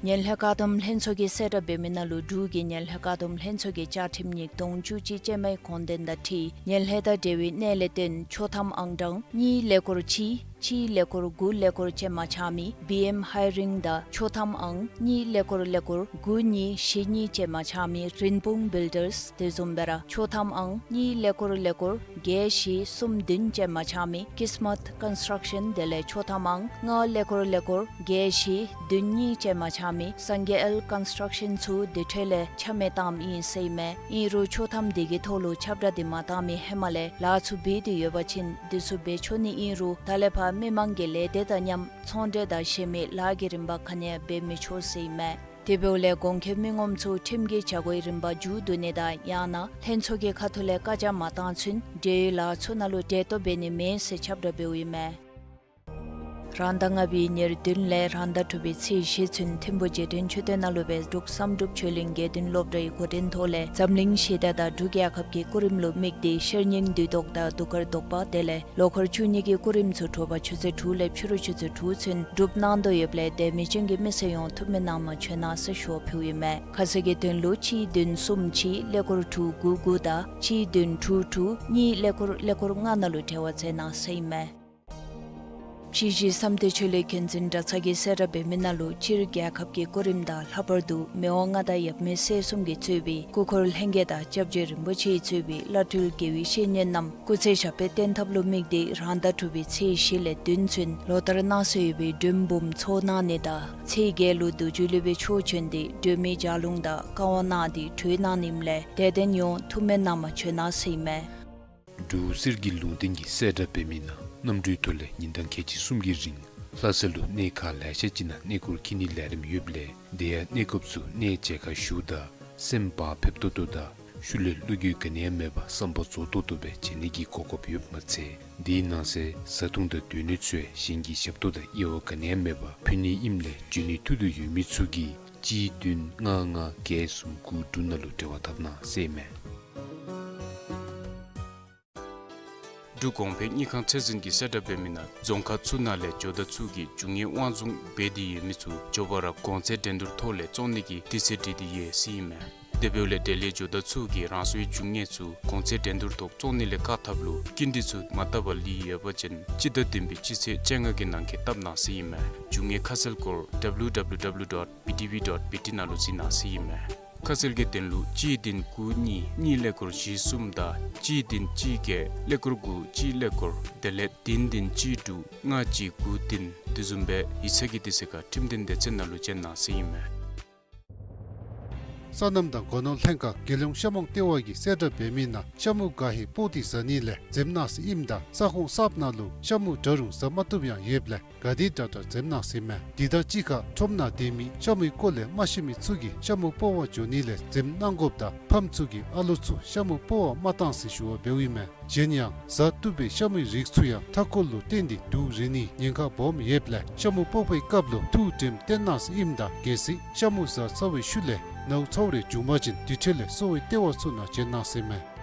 ངན་ལྷད་བཀག་སྡོམ་ལྷན་ཚོགས་ཀྱིས་གསལ་བསྒྲགས་འབད་མི་ནང་ལུ་འབྲུག་གི་ངན་ལྷད་བཀག་སྡོམ་ལྷན་ཚོགས་ཀྱི་བཅའ་ཁྲིམས་ཉིས་སྟོང་བཅུ་གཅིག་ཅན་མའི་དགོངས་དོན་དང་འཁྲིལ་ངན་ལྷད་དང་འབྲེལ་བའི་གནས་ལས་བརྟེན་ཆོག་ཐམ་ཨང་གྲངས་གཉིས་ཀླད་ཀོར་གཅིག་གཅིག་ཀླད་ཀོར་དགུ་ཀླད་ཀོར་ཅན་མ་ཆགས་མི་བི་ཨེམ་ཧའི་རིང་དང་ཆོག་ཐམ་ཨང་གཉིས་ཀླད་ཀོར་ཀླད་ཀོར་དགུ་གཉིས་བཞི་གཉིས་ཅན་མ་ཆགས་མི་རིན་སྤུངས་བིལ་ཌརསི་དེ་བཟུམ་སྦེ་ར་ཆོག་ཐམ་ཨང་གཉིས་ཀླད་ཀོར་ཀླད་ཀོར་བརྒྱད་བཞི་གསུམ་བདུན་ཅན་མ་ཆགས་མི་ཀིས་མཊ་ཀོན་སི་ཊྲག་ཤཱན་དེ་ལས་ཆོག་ཐམ་ཨང་ལྔ་ཀླད་ཀོར་ཀླད་ཀོར་བརྒྱད་བཞི་བདུན་གཉིས་ཅན་མ་ཆགས་མི་སངས་རྒྱས་ཨེལ་ཀོན་སི་ཊྲག་ཤཱན་ཚུ་དེ་འཕྲོ་ལས་ཆ་མེད་བཏངམ་ཨིན་ཟེར་ཨིན་མས། ཨིན་རུང་ཆོག་ཐམ་དེ་གི་ཐོག་ལུ་ཁྱབ་བསྒྲགས་དེ་མ་བཏང་མི་ཧེ་མ་ལས་ལཱ་ཚུ་འབད་དེ་ཡོད་པ་ཅིན་དེ་ཚུ་འབད་ཆོག་ནི་ཨིན་རུང་ད་ལས་ཕར་མི་མང་གི་ལས་སྡེ་དང་མཉམ་ཚོང་འབྲེལ་དང་གཞན་མི་ལཱ་གི་རིམ་པ་ག་ནི་ཡང་འབད་མི་ཆོག་ཟེར་ཨིན་མས། དེ་འབདཝ་ལས་གོང་འཁོད་མི་ངོམ་ཚུ་ཁྲིམས་ཀྱི་བྱ་སྒོའི་རིམ་པ་མཇུག་བསྡུ་ནི་དང་ཡང་ན་ལྷན་ཚོགས་ཀྱི་ཁ་ཐུག་ལས་བཀའ་རྒྱ་མ་བཏང་ཚུན་འབྲེལ་ཡོད་ལཱ་ཚུ་ནང་ལུ་འབྲེལ་གཏོགས་འབད་ནི་མེད་ཟེར་ཁྱབ་བསྒྲགས་འབདཝ་ཨིན་མས། རང་ཟླ་ལྔ་པའི་ཉེར་བདུན་ལས་རང་ཟླ་དྲུག་པའི་ཚེས་བཞི་ཚུན་ཐིམ་ཕུ་རྗེས་དྲན་མཆོད་རྟེན་ནང་ལུ་སྦེ་འབྲུག་བསམ་གྲུབ་ཆོས་གླིང་དགེ་འདུན་སློབ་གྲྭའི་འགོ་འདྲེན་ཐོག་ལས་འཛམ་གླིང་ཞི་བདེ་དང་འབྲུག་རྒྱལ་ཁབ་ཀྱི་སྐུ་རིམ་ལུ་དམིགས་ཏེ་ཤེར་སྙིང་བདུད་བཟློག་དང་གདུགས་དཀར་བཟློག་པ་དེ་ལས་ལོ་འཁོར་བཅུ་གཉིས་ཀྱི་སྐུ་རིམ་ཚུ་དྲོ་པ་ཆུ་ཚོད་དྲུག་ལས་ཕྱི་རུ་ཆུ་ཚོད་དྲུག་ཚུན་སྒྲུབ་གནང་དོ་ཡོདཔ་ལས་དད་མོས་ཅན་གྱི་མི་སེར་ཡོངས་ཐུགས་སྨོན་གནང་མ་བྱོན་གནང་ཟེར་ཞུ་བ་ཕུལཝ་ཨིན་མས། ཁ་གསལ་གྱི་དོན་ལུ་གཅིག་བདུན་གསུམ་གཅིག་ཀླད་ཀོར་དྲུག་དགུ་དགུ་དང་གཅིག་བདུན་དྲུག་དྲུག་གཉིས་ཀླད་ཀོར་ཀླད་ཀོར་ལྔ་ནང་ལུ་འབྲེལ་བ་མཛད་གནང་ཟེར་ཨིན་མས། ཕྱི་གཞིས་བསམ་གཏན་ཆོས་གླིང་མཁྱེན་བརྩེ་གྲྭ་ཚང་གིས་གསལ་བསྒྲགས་འབད་མི་ནང་ལུ་སྤྱིར་རྒྱལ་ཁབ་ཀྱི་སྐུ་རིམ་དང་ལྷག་པར་དུ་མི་དབང་མངའ་བདག་ཡབ་མེས་སྲས་གསུམ་གྱིས་གཙོས་པའི་སྐུ་འཁོར་ལྷན་རྒྱས་དང་སྐྱབས་རྗེ་རིན་པོ་ཆེས་གཙོས་པའི་བླ་སྤྲུལ་དགེ་བའི་བཤེས་གཉེན་རྣམས་སྐུ་ཚེ་ཞབས་པད་བརྟན་ཐབས་ལུ་དམིགས་ཏེ་རང་ཟླ་དྲུག་པའི་ཚེས་བཞི་ལས་བདུན་ཚུན་ལོ་ལྟར་གནང་སྲོལ་ཡོད་པའི་མགྲོན་འབུམ་ཚོགས་གནང་ནི་དང་ཚེས་བརྒྱད་ལུ་རྡོ་རྗེ་སློབ་དཔོན་ཕྱོགས་བྱོན་ཏེ་སྒྲོལ་མའི་ལྗགས་ལུང་དང་བཀའ་དབང་གནང་སྟེ་གྲོལ་གནང་ནི་ཨིནམ་ལས་དད་ལྡན་ཡོངས་ཐུགས་སྨོན་གནང་མ་བྱོན་གནང་ཟེར་ཨིན་མས། འབྲུག་གསེར་གྱི་ལུང་བསྟན་གྱིས་གསལ་བསྒྲགས་འབད་མི་ནང་ གནམ་གྲུའི་ཐོག་ལས་ཉིན་གྲངས་ཁལ་གཅིག་གསུམ་གྱི་རིང་ལྷ་ས་ལུ་གནས་ཁག་ལེ་ཤ་ཅིག་ནང་གནས་སྐོར་འཁྱིད་ནིའི་ལས་རིམ་ཡོདཔ་ལས། དེ་ཡང་གནས་སྐབས་སུ་གནས་མཇལ་ཁ་ཞུཝ་ད་སེམས་བག་ཕེབས་ཏོག་ཏོ་དང་ཤུལ་ལས་བློ་འགྱོད་ག་ནི་ཡང་མེད་པར་བསམ་པ་རྫོགས་ཏོག་ཏོ་སྦེ་མཇལ་ནི་གི་གོ་སྐབས་ཡོདཔ་མ་ཚད། དེའི་ནང་གསེས་བཟའ་འཐུང་དང་སྡོད་གནས་ཚུ་ཡང་གཞན་གྱི་ཞབས་ཏོག་དང་དབྱེ་བ་ག་ནི་ཡང་མེད་པར་ཕུལ་ནི་ཨིནམ་ལས་འབྱོན་ནི་ཐུགས་འདོད་ཡོད་མི་ཚུ་གིས་གཅིག་བདུན་ལྔ་ལྔ་བརྒྱད་གསུམ་དགུ་དྲུག་ནང་ལུ་འབྲེལ་བ་འཐབ་གནང་ཟེར་ཨིན་མས། འབྲུག་གོང་འཕེལ་དངུལ་ཁང་ཚད་འཛིན་གྱིས་གསལ་བསྒྲགས་འབད་མི་ནང་རྫོང་ཁག་ཚུ་ནང་ལས་ཇོ་བདག་ཚུ་གིས་རྒྱུ་དངོས་དབང་བཟུང་འབད་དེ་ཡོད་མི་ཚུ་མགྱོགས་པ་ར་གོང་ཚད་འགྲན་བསྡུར་ཐོག་ལས་བཙོང་ནི་གི་དུས་ཚོད་བསྒྲིགས་ཏེ་ཡོད་ཟེར་ཨིན་མས། དེ་འབདཝ་ལས་འབྲེལ་ཡོད་ཇོ་བདག་ཚུ་གིས་རང་སོའི་རྒྱུ་དངོས་ཚུ་གོང་ཚད་འགྲན་བསྡུར་ཐོག་བཙོང་ནི་ལས་བཀག་ཐབས་ལུ་སྐྱིན་འགྲུལ་ཚུ་མ་བཏབ་པར་ལུས་ཡོད་པ་ཅིན་སྤྱི་ཟླ་བདུན་པའི་སྤྱི་ཚེས་བཅོ་ལྔ་གི་ནང་འཁོད་བཏབ་གནང་ཟེར་ཨིན་མས། རྒྱུ་དངོས་ཁ་གསལ་སྐོར་ཌབ་ལུ་ཌབ་ལུ་ཌབ་ལུ་ཌོཊ་བི་ཊི་བི་ཌོཊ་བི་ཊི་ནང་ལུ་གཟིགས་གནང་ཟེར་ཨིན་མས། ཁ་གསལ་གྱི་དོན་ལུ་གཅིག་བདུན་དགུ་གཉིས་གཉིས་ཀླད་ཀོར་བཞི་གསུམ་དང་གཅིག་བདུན་གཅིག་བརྒྱད་ཀླད་ཀོར་དགུ་གཅིག་ཀླད་ཀོར་དེ་ལས་བདུན་བདུན་གཅིག་དྲུག་ལྔ་གཅིག་དགུ་བདུན་དེ་བཟུམ་སྦེ་ཡིག་ཚང་གི་དུས་ཚོད་ཁར་ཁྲིམས་དོན་སྡེ་ཚན་ནང་ལུ་བཅར་གནང་ཟེར་ཨིན་མས། སོ་ནམ་དང་སྒོ་ནོར་ལྷན་ཁག་རྒྱལ་ཡོངས་ཤ་མོང་ལྟེ་བ་གིས་གསལ་བསྒྲགས་འབད་མི་ནང་ཤ་མུ་ག་ཧེ་སྤོག་སྟེ་བཟའ་ནི་ལས་འཛེམ་གནང་ཟེར་ཨིནམ་ད་ས་ཁོངས་གསརཔ་ནང་ལུ་ཤ་མུ་འདྲ་རུང་བཟའ་མ་བཏུབ་ཡང་ཡོདཔ་ལས་ག་དེ་དྲག་དྲག་འཛེམ་གནང་ཟེར་ཨིན་མས། དེ་དང་གཅིག་ཁར་ཁྲོམ་ནང་སྡོད་མི་ཤ་མུའི་སྐོར་ལས་མ་ཤེས་མི་ཚུ་གིས་ཤ་མུ་སྤོག་པར་འགྱོ་ནི་ལས་འཛེམ་གནང་དགོཔ་དང་ཕམ་ཚུ་གིས་ཨ་ལོ་ཚུ་ཤ་མུ་སྤོག་པར་མ་གཏང་ཟེར་ཞུ་བ་འབདཝ་ཨིན་མས། གཞན་ཡང་བཟའ་བཏུབ་པའི་ཤ་མུའི་རིགས་ཚུ་ཡང་མཐའ་འཁོར་ལུ་བརྟེན་ཏེ་དུག་རེག་ནིའི་ཉེན་ཁ་སྦོམ་ཡོདཔ་ལས་ཤ་མུ་སྤོག་པའི་སྐབས་ལུ་ཐུགས་དྲནམ་བསྟེན་གནང་ཟེར་ཨིནམ་ད་གལ་སྲིད་ཤ་མུ་བཟའ་ཚར་བའི་ཤུལ་ལས་ནཝ་ཚཝ་རེ་བྱུང་པ་ཅིན་དེ་འཕྲལ་ལས་གསོ་བའི་ལྟེ་བ་ཚུ་ནང་བྱོན་གནང་ཟེར་ཨིན་མས།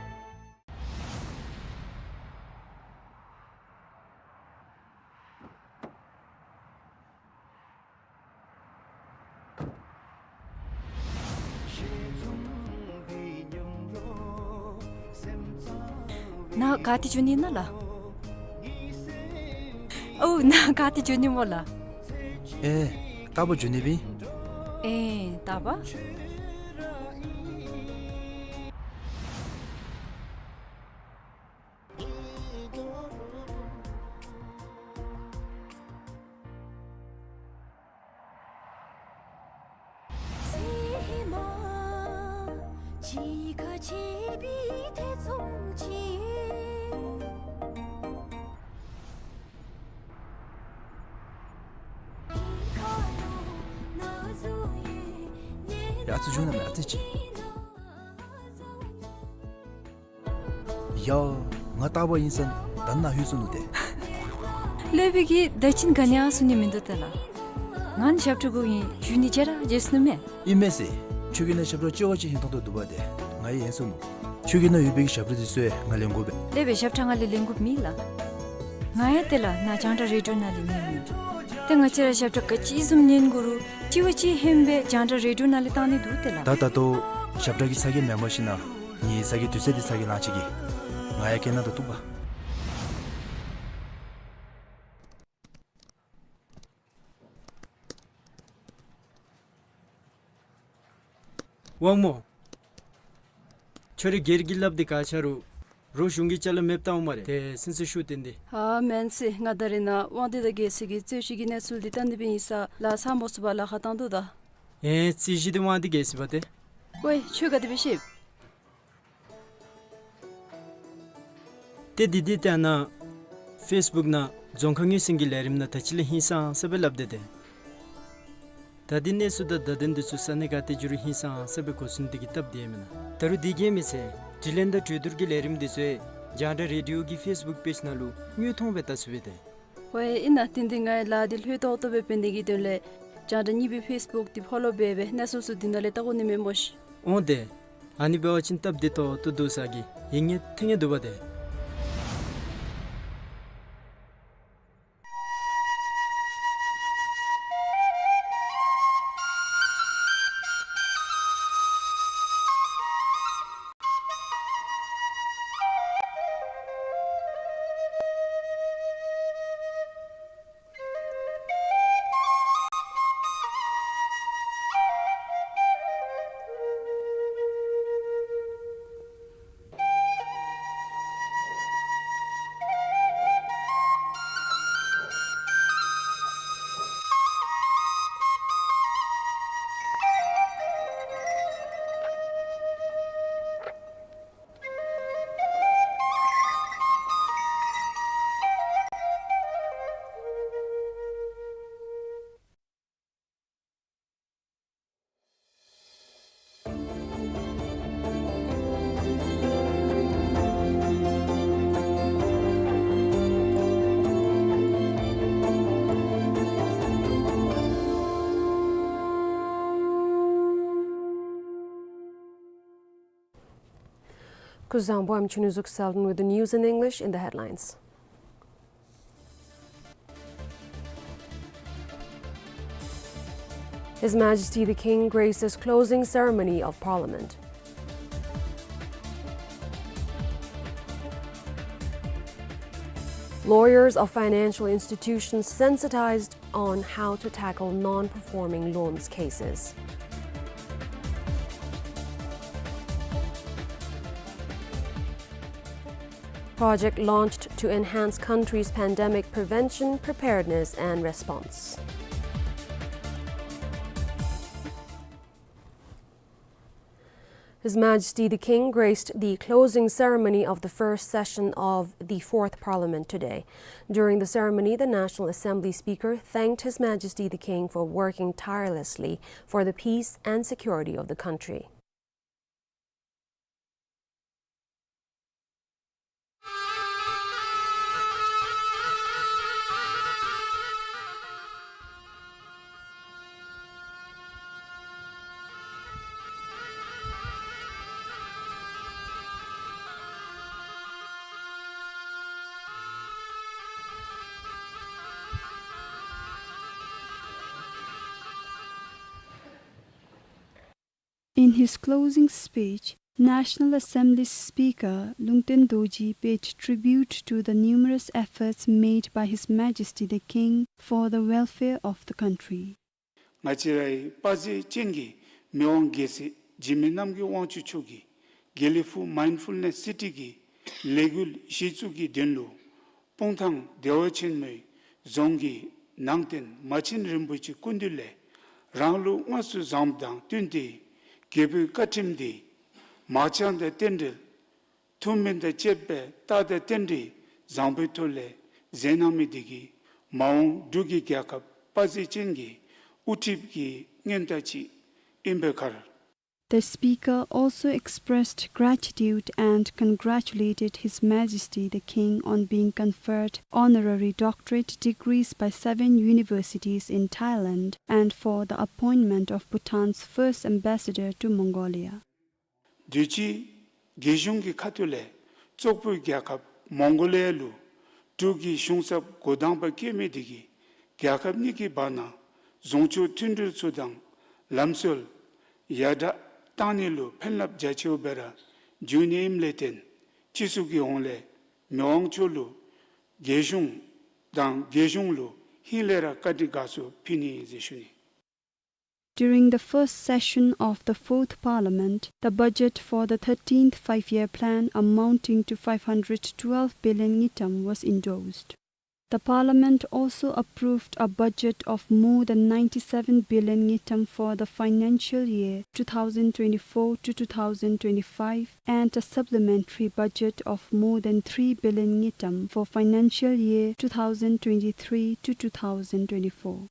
ནཱ་ག་ཏེ་འགྱོ་ནི་ཨིན་ན་ལགས། ཨོ་ནཱ་ག་ཏེ་འགྱོ་ནི་སྨོ་ལགས། ཨེ་རྟ་པ་འགྱོ་ནི་སྦེ་ཨིན། ཨེ་རྟ་པ། ཡ་ཨ་ཙི་བྱུང་ན་མེད་ཨ་ཙི་ཅིག། ཡ། ང་རྟ་པ་ཨིན་ཟེར་ད་ནཱ་ལྷོད་སོ་ནུག་ཏེ། སློབ་དཔོན་གྱིས་ད་ཅི་ག་ནི་ཡང་གསུང་ནི་མིན་འདུག་ཏེ་ལགས། ང་ནི་ཞབས་ཁྲ་གུ་ཨིན་ཞུ་ནི་བརྗེད་ར་བརྗེད་སོ་ནུག་མས། ཨིན་མས་ཟེར། ཁྱོད་ཀྱི་ནང་ཞབས་ཁྲ་ལྕི་བ་ཅིག་ཧིང་ཐང་ཐོག་འདུག་པ་ཏེ་ང་ཡང་ཡེངས་སོ་ནུག། ཁྱོད་ཀྱི་ནང་ཡོད་པའི་གི་ཞབས་ཁྲ་འདི་ཚུ་ཡང་ང་ལེན་དགོ་པས། སློབ་དཔོན་ཞབས་ཁྲ་ང་ལས་ལེན་དགོཔ་མེད་ལགས། ང་ཡང་ཏེ་ལགས་ནཱ་རྒྱང་བསྒྲགས་རེ་ཌི་ཡོ་ནང་ལས་ཉན་མི་ཏེ་ང་བཅས་ར་ཞབས་ཁྲ་ག་ཅི་བཟུམ་ཉན་དགོ་རུང་ལྕི་བ་ཅིག་ཧན་སྦེ་རྒྱང་བསྒྲགས་རེ་ཌི་ཡོ་ནང་ལས་བཏང་ནི་འདུག་ཏེ་ལགས། ད་ད་ལྟོ་ཞབས་ཁྲ་གི་ཚ་གྱང་མེན་པར་ཞིན་ན་ངེའི་ཚ་གྱང་དུས་ཚོད་འདི་ཚ་གྱང་ལང་ཅི་གི། ང་ཡང་སྐད་ནང་དུ་གཏུགས་པ། དབང་མོ། ཁྱོད་ར་སྒེར་གྱི་སླབ་སྟེ་ག་ཆ་རུང་རོགས་གཞུང་གི་ཅ་ལ་མེདཔ་བཏང་འོང་སྨ་རེ། ཏེ་སེམས་སུ་ཤུགས་བཏོན་ཏེ། ཨ་མེན་ཟེར། ང་ད་རེས་ནཱ་དབང་འདུས་དང་རྒྱལ་སྲས་ཀྱི་རྩོད་གཞི་གི་གནས་ཚུལ་འདི་བལྟ་ནི་སྦེ་ཨིན་ས་ལགས། ཚར་མ་ཚུགས་པར་ལཱ་ཁག་བཏང་དོ་ད། ཨེ་རྩོད་གཞི་འདི་དབང་འདུས་རྒྱལ་སྲས་པ་ཏེ། ཝའེ་ཁྱོད་ག་དེ་སྦེ་ཤེས། ཏེ་འདི་འདི་ལྟ་ན་ཕེསི་བུཀ་ནང་རྫོང་ཁ་ངོས་ཟིན་གྱི་ལས་རིམ་ནང་ད་ཅི་ལས་ཧིང་སངས་ས་སྦེ་སླབ་སྟེ་ཏེ། ད་འདི་གནས་ཚུལ་དང་བརྡ་དོན་འདི་ཚུ་ས་གནས་ག་ཏེ་འགྱོ་རུང་ཧིང་སངས་ས་སྦེ་གོ་ཚུགས་ནི་དེ་གིས་སྟབས་བདེ་མེན་ན། ད་རུང་དེ་གིས་མི་ཚད་དྲི་ལན་དང་གྲོས་བསྡུར་གྱི་ལས་རིམ་འདི་ཚུ་རྒྱང་བསྒྲགས་རེ་ཌི་ཡོ་གི་ཕེསི་བུཀ་པེཇ་ནང་ལུ་དངོས་མཐོང་སྦེ་བལྟ་ཚུགས་པས་ཏེ། ཝའེ་ཨིན་ན། དེ་འདི་ངེའི་ལཱ་འདི་ལྷོད་ཏོག་ཏོ་སྦེ་འབད་ནི་གི་དོན་ལས་རྒྱང་བསྒྲགས་གཉིས་པའི་ཕེསི་བུཀ་འདི་ཕོ་ལོ་འབད་སྦེ་གནས་ཚུལ་ཚུ་འདི་ནང་ལས་བལྟ་དགོ་ནི་མས་སྨོ་ཤིག། འོང་ཏེ། ཨ་ནི་འབད་བ་ཅིན་སྟབས་བདེ་ཏོག་ཏོ་འདུག་ས་གི་ཡིད་ངེས་ཐིང་ངེས་འདུག་པ་ཏེ། Kuzuzangpo, I'm Chunuzuk Selden with the news in English in the headlines. His Majesty the King graces closing ceremony of Parliament. Lawyers of financial institutions sensitized on how to tackle non-performing loans cases. Project launched to enhance country's pandemic prevention, preparedness and response. His Majesty the King graced the closing ceremony of the first session of the Fourth Parliament today. During the ceremony, the National Assembly Speaker thanked His Majesty the King for working tirelessly for the peace and security of the country. In his closing speech, National Assembly Speaker Lungten Dorji paid tribute to the numerous efforts made by His Majesty the King for the welfare of the country. ང་བཅས་རའི་དཔའ་མཛངས་ཅན་གྱི་མི་དབང་རྒྱལ་སྲས་འཇིགས་མེད་རྣམ་རྒྱལ་དབང་ཕྱུག་མཆོག་གིས་དགེ་ལེགས་ཕུག་མའིནཌ་ཕུལ་ནེསི་སི་ཊི་གི་ལས་འགུལ་གཞི་བཙུགས་ཀྱི་དོན་ལུ་སྤུངས་ཐང་བདེ་བ་ཆེན་མོའི་རྫོང་གི་ནང་རྟེན་མ་ཆེན་རིན་པོ་ཆེ་སྐུ་མདུན་ལས་རང་ལུགས་དངོས་སུ་བཟངམ་དང་བསྟུན་ཏེ་རྒྱལ་པོའི་བཀའ་ཁྲིམས་འདི་མང་སྤྱང་དང་རྟེན་འབྲེལ་ཐུགས་སྨོན་དང་བཅས་པའི་རྟགས་དང་རྟེན་འབྲེལ་བཟང་པོའི་ཐོག་ལས་མཛད་གནང་མི་འདི་གིས་མ་འོངས་འབྲུག་གི་རྒྱལ་ཁབ་དཔའ་མཛངས་ཅན་གྱི་དབུ་ཁྲིདཔ་གི་སྔོན་རྟགས་ཅིག་ཨིན་པའི་ཁར། The speaker also expressed gratitude and congratulated His Majesty the King on being conferred honorary doctorate degrees by seven universities in Thailand and for the appointment of Bhutan's first ambassador to Mongolia. དུས་ཅི་རྒྱལ་གཞུང་གི་ཁ་ཐུག་ལས་ཙོག་པུའི་རྒྱལ་ཁབ་མོང་གོ་ལི་ཡ་ལུ་འབྲུག་གི་གཞུང་ཚབ་འགོ་དང་པ་བསྐོས་མི་འདི་གིས་རྒྱལ་ཁབ་གཉིས་ཀྱི་བར་ན་རྫོང་ཕྱོགས་མཐུན་འབྲེལ་ཚུ་དང་ལམ་སྲོལ་ཡར་དྲག་བཏང་ནི་ལུ་ཕན་རླབས་རྒྱ་ཆེཝ་སྦེ་ར་འབྱུང་ནི་ཨིནམ་ལས་བརྟེན་སྤྱི་ཚོགས་ཀྱི་ཧོངས་ལས་མི་དབང་མཆོག་ལུ་རྒྱལ་གཞུང་དང་རྒྱལ་གཞུང་ལུ་ཧིང་ལས་ར་བཀའ་དྲིན་དགའ་ཚོར་ཕུལ་ནི་ཟེར་ཞུ་ནི། During the first session of the Fourth Parliament, the budget for the thirteenth Five-Year Plan amounting to five hundred twelve billion ngultrum was endorsed. The Parliament also approved a budget of more than ninety-seven billion ngultrum for the financial year two thousand twenty-four to two thousand twenty-five and a supplementary budget of more than three billion ngultrum for financial year two thousand twenty-three to two thousand twenty-four.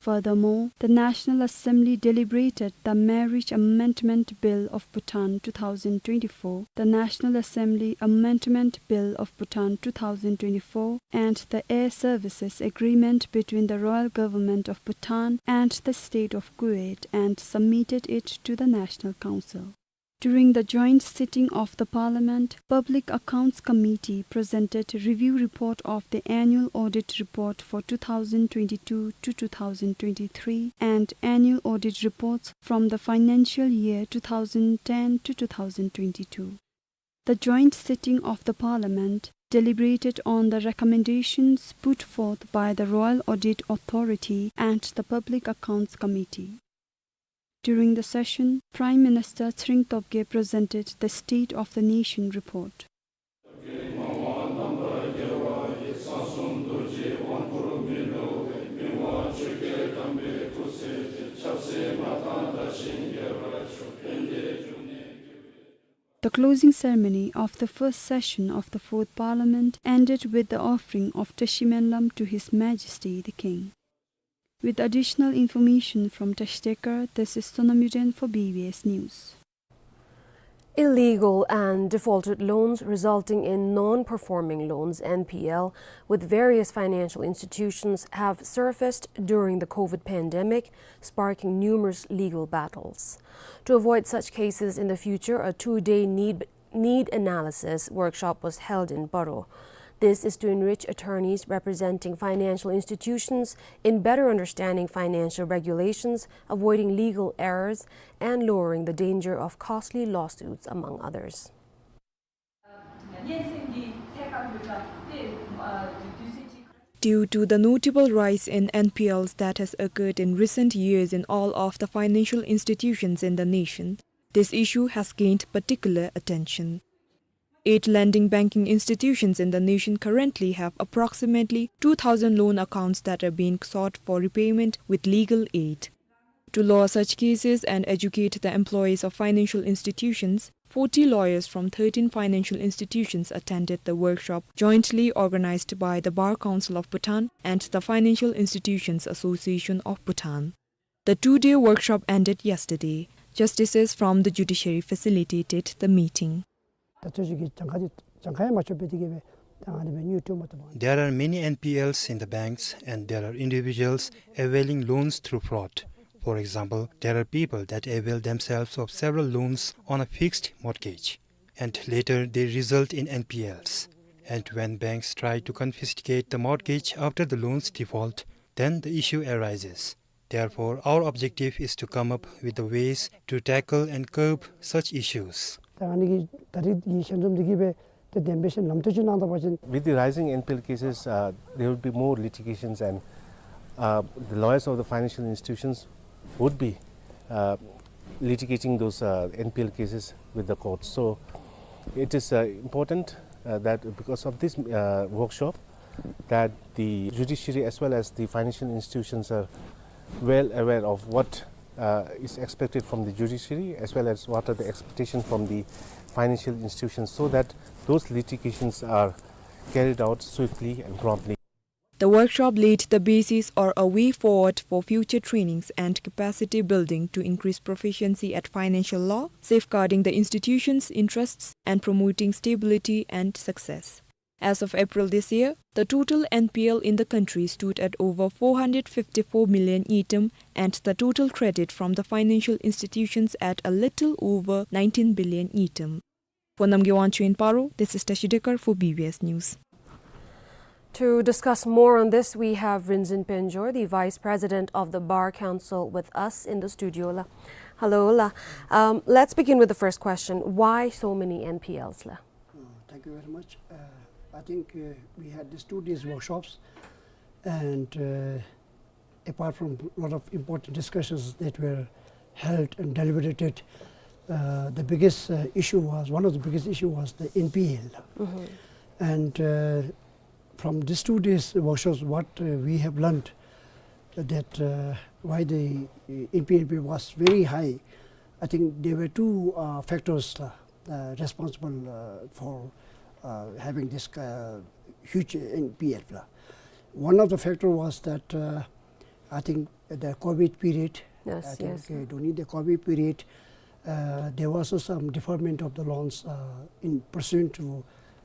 Furthermore, the National Assembly deliberated the Marriage Amendment Bill of Bhutan two thousand twenty-four, the National Assembly Amendment Bill of Bhutan two thousand twenty-four, and the Air Services Agreement between the Royal Government of Bhutan and the State of Kuwait and submitted it to the National Council. During the joint sitting of the Parliament, Public Accounts Committee presented review report of the annual audit report for two thousand twenty-two to two thousand twenty-three and annual audit reports from the financial year two thousand ten to two thousand twenty-two. The joint sitting of the Parliament deliberated on the recommendations put forth by the Royal Audit Authority and the Public Accounts Committee. During the session, Prime Minister Tshering Tobgay presented the State of the Nation report. The closing ceremony of the first session of the Fourth Parliament ended with the offering of Tashi Menlam to His Majesty the King. With additional information from Tashdekar, this is Sonam Yuden for B B S News. Illegal and defaulted loans resulting in non-performing loans, N P L, with various financial institutions have surfaced during the COVID pandemic, sparking numerous legal battles. To avoid such cases in the future, a two-day need Need Analysis workshop was held in Paro. This is to enrich attorneys representing financial institutions in better understanding financial regulations, avoiding legal errors, and lowering the danger of costly lawsuits, among others. Due to the notable rise in N P Ls that has occurred in recent years in all of the financial institutions in the nation, this issue has gained particular attention. Eight lending banking institutions in the nation currently have approximately two thousand loan accounts that are being sought for repayment with legal aid. To lower such cases and educate the employees of financial institutions, forty lawyers from thirteen financial institutions attended the workshop jointly organized by the Bar Council of Bhutan and the Financial Institutions Association of Bhutan. The two-day workshop ended yesterday. Justices from the judiciary facilitated the meeting. ད་ཚོད་ཅིག་གི་གྱངས་ཁ་དེ་གྱངས་ཁ་ཡང་མ་ཆོད་པའི་དེ་གི་སྦེ་ད་ཨ་ནི་སྦེ་དངུལ་སྤྲོད་མ་ཐུབ་པ། There are many N P Ls in the banks and there are individuals availing loans through fraud. For example, there are people that avail themselves of several loans on a fixed mortgage, and later they result in N P Ls. And when banks try to confiscate the mortgage after the loans default, then the issue arises. Therefore, our objective is to come up with the ways to tackle and curb such issues. ད་ཨ་ནི་གི་ད་རེས་ཀྱི་ཞལ་འཛོམས་འདི་གི་སྦེ་ཏེ་བདེན་པའི་ཞིན་ལམ་སྟོན་ཅིག་གནང་ད་པ་ཅིན། With the rising N P L cases, uh, there would be more litigations and, uh, the lawyers of the financial institutions would be, uh, litigating those, uh, N P L cases with the courts. So it is, uh, important, uh, that because of this, uh, workshop, that the judiciary as well as the financial institutions are well aware of what, uh, is expected from the judiciary as well as what are the expectations from the financial institutions, so that those litigations are carried out swiftly and promptly. The workshop laid the basis or a way forward for future trainings and capacity building to increase proficiency at financial law, safeguarding the institution's interests and promoting stability and success. As of April this year, the total N P L in the country stood at over four hundred fifty-four million ngultrum and the total credit from the financial institutions at a little over nineteen billion ngultrum. For Namgay Wangchuk in Paro, this is Tashi Dekar for B B S News. To discuss more on this, we have Rinzin Penjor, the Vice President of the Bar Council, with us in the studio la. Hello la. Um, let's begin with the first question. Why so many N P Ls la? Uh, thank you very much. Uh, I think, uh, we had these two days workshops, and, uh, apart from a lot of important discussions that were held and deliberated, uh, the biggest, uh, issue was, one of the biggest issue was the N P L. Mm-hmm. And, uh, from these two days workshops, what, uh, we have learned that, uh, why the, uh, N P L was very high. I think there were two, uh, factors, uh, uh, responsible, uh, for, uh, having this, uh, huge N P L la. One of the factor was that, uh, I think the COVID period, yes, I think, yes, uh, during the COVID period, uh, there was also some deferment of the loans, uh, in pursuant to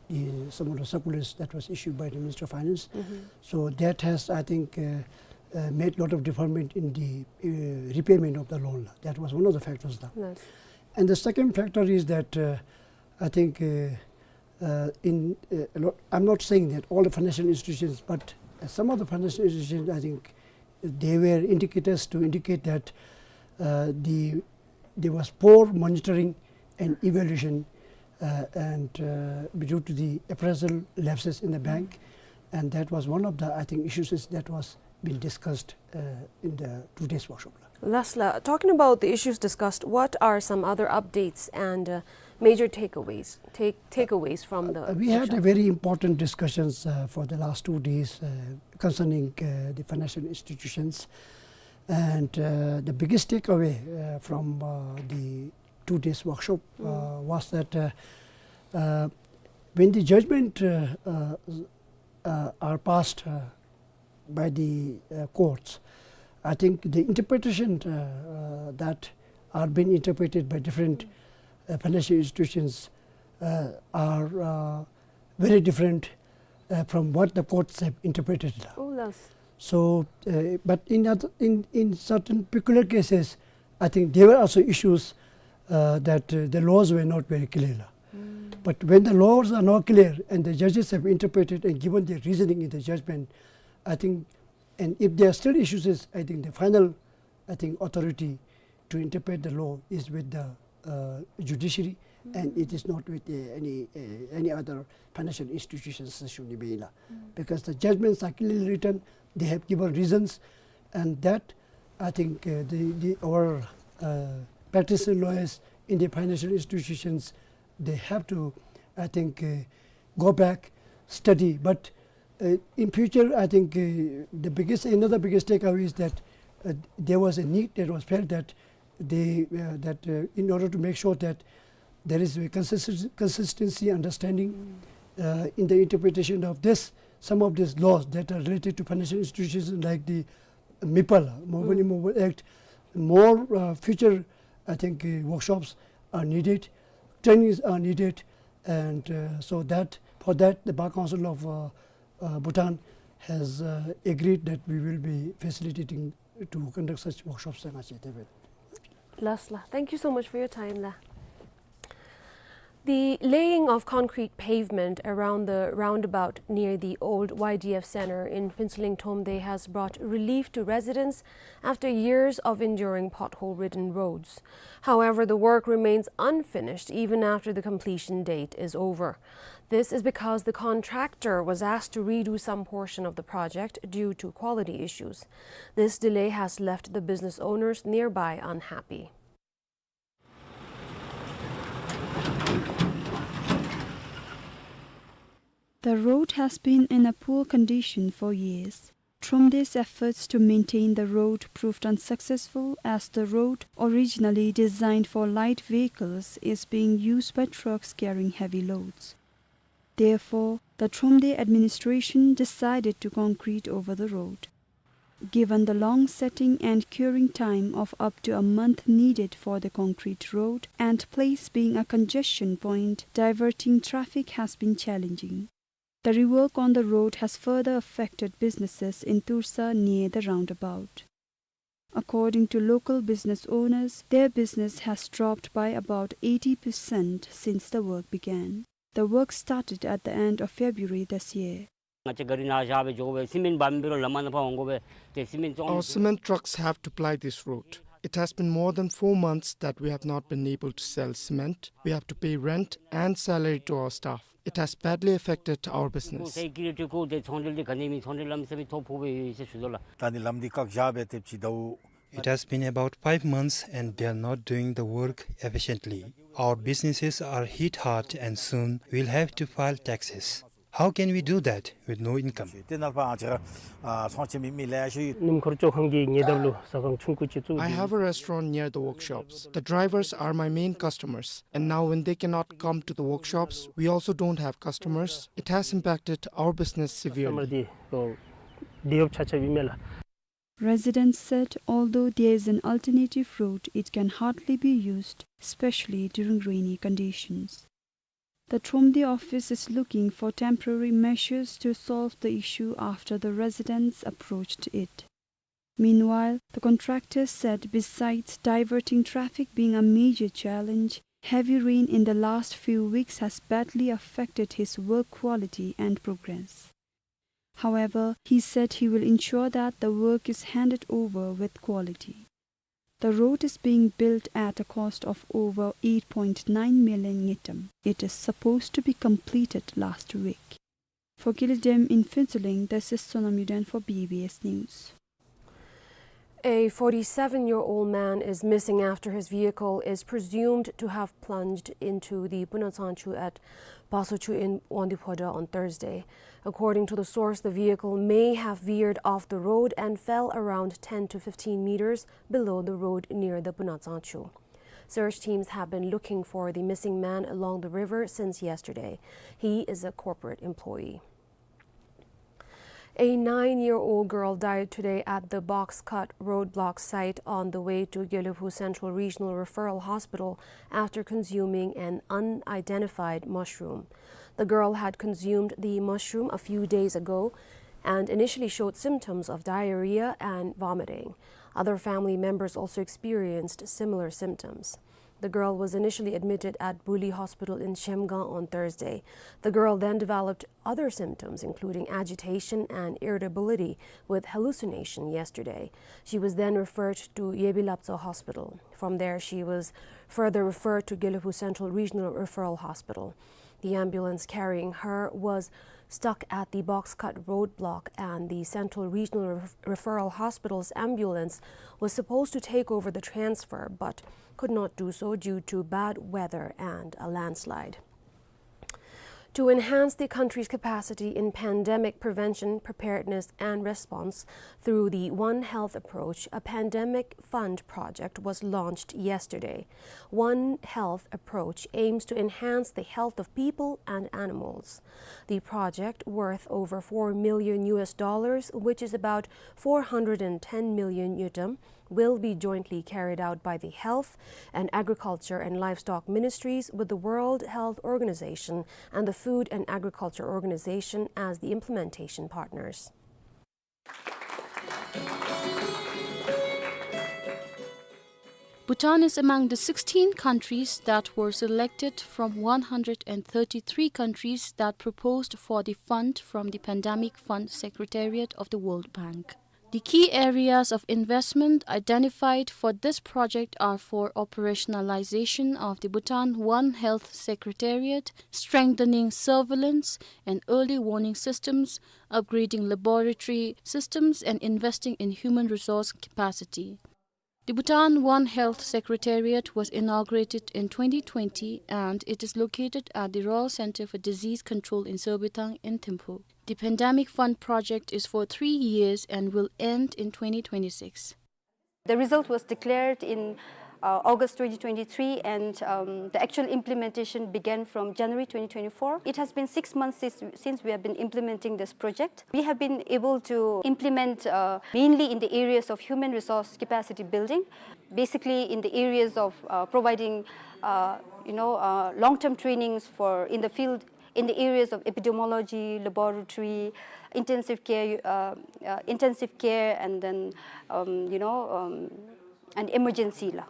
the, some of the circulars that was issued by the Minister of Finance. Mm-hmm. So that has, I think, uh, uh, made lot of deferment in the, uh, repayment of the loan. That was one of the factors la. Yes. And the second factor is that, uh, I think, uh, uh, in, uh, a lot, I'm not saying that all the financial institutions, but, uh, some of the financial institutions, I think, they were indicators to indicate that, uh, the, there was poor monitoring and evaluation, uh, and, uh, due to the appraisal lapses in the bank, and that was one of the, I think, issues is that was been discussed, uh, in the two days workshop. Lastly, talking about the issues discussed, what are some other updates and, uh, major takeaways, take, takeaways from the workshop? Uh, we had a very important discussions, uh, for the last two days, uh, concerning, uh, the financial institutions. And, uh, the biggest takeaway, uh, from, uh, the two days workshop, uh, mm, was that, uh, uh, when the judgment, uh, uh, uh, are passed, uh, by the, uh, courts, I think the interpretation, uh, uh, that are being interpreted by different, uh, financial institutions, uh, are, uh, very different, uh, from what the courts have interpreted. Oh, yes. So, uh, but in other, in, in certain peculiar cases, I think there were also issues, uh, that, uh, the laws were not very clear. Mm. But when the laws are not clear and the judges have interpreted and given their reasoning in the judgment, I think, and if there are still issues, I think the final, I think, authority to interpret the law is with the, uh, judiciary, and it is not with, uh, any, uh, any other financial institutions, Shri Bela. Because the judgments are clearly written, they have given reasons, and that, I think, uh, the, the, our, uh, practicing lawyers in the financial institutions, they have to, I think, uh, go back, study. But, uh, in future, I think, uh, the biggest, another biggest takeaway is that, uh, there was a need that was felt that they, uh, that, uh, in order to make sure that there is a consist-, consistency, understanding, uh, in the interpretation of this, some of these laws that are related to financial institutions like the MIPAL, Mobile Immovable Act, more, uh, future, I think, uh, workshops are needed, trainings are needed, and, uh, so that, for that, the Bar Council of, uh, uh, Bhutan has, uh, agreed that we will be facilitating to conduct such workshops. Last la. Thank you so much for your time la. The laying of concrete pavement around the roundabout near the old Y D F center in Phuentsholing Thromde has brought relief to residents after years of enduring pothole-ridden roads. However, the work remains unfinished even after the completion date is over. This is because the contractor was asked to redo some portion of the project due to quality issues. This delay has left the business owners nearby unhappy. The road has been in a poor condition for years. Thromde's efforts to maintain the road proved unsuccessful, as the road, originally designed for light vehicles, is being used by trucks carrying heavy loads. Therefore, the Thromde administration decided to concrete over the road. Given the long setting and curing time of up to a month needed for the concrete road and place being a congestion point, diverting traffic has been challenging. The rework on the road has further affected businesses in Toursa near the roundabout. According to local business owners, their business has dropped by about eighty percent since the work began. The work started at the end of February this year. Our cement trucks have to ply this road. It has been more than four months that we have not been able to sell cement. We have to pay rent and salary to our staff. It has badly affected our business. It has been about five months and they are not doing the work efficiently. Our businesses are hit hard and soon we'll have to file taxes. How can we do that with no income? I have a restaurant near the workshops. The drivers are my main customers, and now when they cannot come to the workshops, we also don't have customers. It has impacted our business severely. Residents said although there is an alternative route, it can hardly be used, especially during rainy conditions. The Thromde office is looking for temporary measures to solve the issue after the residents approached it. Meanwhile, the contractor said besides diverting traffic being a major challenge, heavy rain in the last few weeks has badly affected his work quality and progress. However, he said he will ensure that the work is handed over with quality. The road is being built at a cost of over eight point nine million ngultrum. It is supposed to be completed last week. For Gilidem in Phuentsholing, this is Sonam Yuden for B B S News. A forty-seven-year-old man is missing after his vehicle is presumed to have plunged into the Punatsanchu at Pasochu in Wangdue Phodrang on Thursday. According to the source, the vehicle may have veered off the road and fell around ten to fifteen meters below the road near the Punatsanchu. Search teams have been looking for the missing man along the river since yesterday. He is a corporate employee. A nine-year-old girl died today at the box cut roadblock site on the way to Gelephu Central Regional Referral Hospital after consuming an unidentified mushroom. The girl had consumed the mushroom a few days ago and initially showed symptoms of diarrhea and vomiting. Other family members also experienced similar symptoms. The girl was initially admitted at Buli Hospital in Shemgang on Thursday. The girl then developed other symptoms, including agitation and irritability with hallucination, yesterday. She was then referred to Yebi Laptso Hospital. From there, she was further referred to Gelephu Central Regional Referral Hospital. The ambulance carrying her was stuck at the box cut roadblock, and the Central Regional Ref-, Referral Hospital's ambulance was supposed to take over the transfer, but could not do so due to bad weather and a landslide. To enhance the country's capacity in pandemic prevention, preparedness, and response through the One Health approach, a pandemic fund project was launched yesterday. One Health approach aims to enhance the health of people and animals. The project, worth over four million U S dollars, which is about four hundred and ten million ngultrum, will be jointly carried out by the Health and Agriculture and Livestock Ministries, with the World Health Organization and the Food and Agriculture Organization as the implementation partners. Bhutan is among the sixteen countries that were selected from one hundred and thirty-three countries that proposed for the fund from the Pandemic Fund Secretariat of the World Bank. The key areas of investment identified for this project are for operationalization of the Bhutan One Health Secretariat, strengthening surveillance and early warning systems, upgrading laboratory systems, and investing in human resource capacity. The Bhutan One Health Secretariat was inaugurated in twenty twenty, and it is located at the Royal Center for Disease Control in Sorbitang in Thimphu. The Pandemic Fund project is for three years and will end in twenty twenty-six. The result was declared in, uh, August twenty twenty-three, and, um, the actual implementation began from January twenty twenty-four. It has been six months since, since we have been implementing this project. We have been able to implement, uh, mainly in the areas of human resource capacity building, basically in the areas of, uh, providing, uh, you know, uh, long-term trainings for, in the field, in the areas of epidemiology, laboratory, intensive care, uh, uh, intensive care, and then, um, you know, um, and emergency la.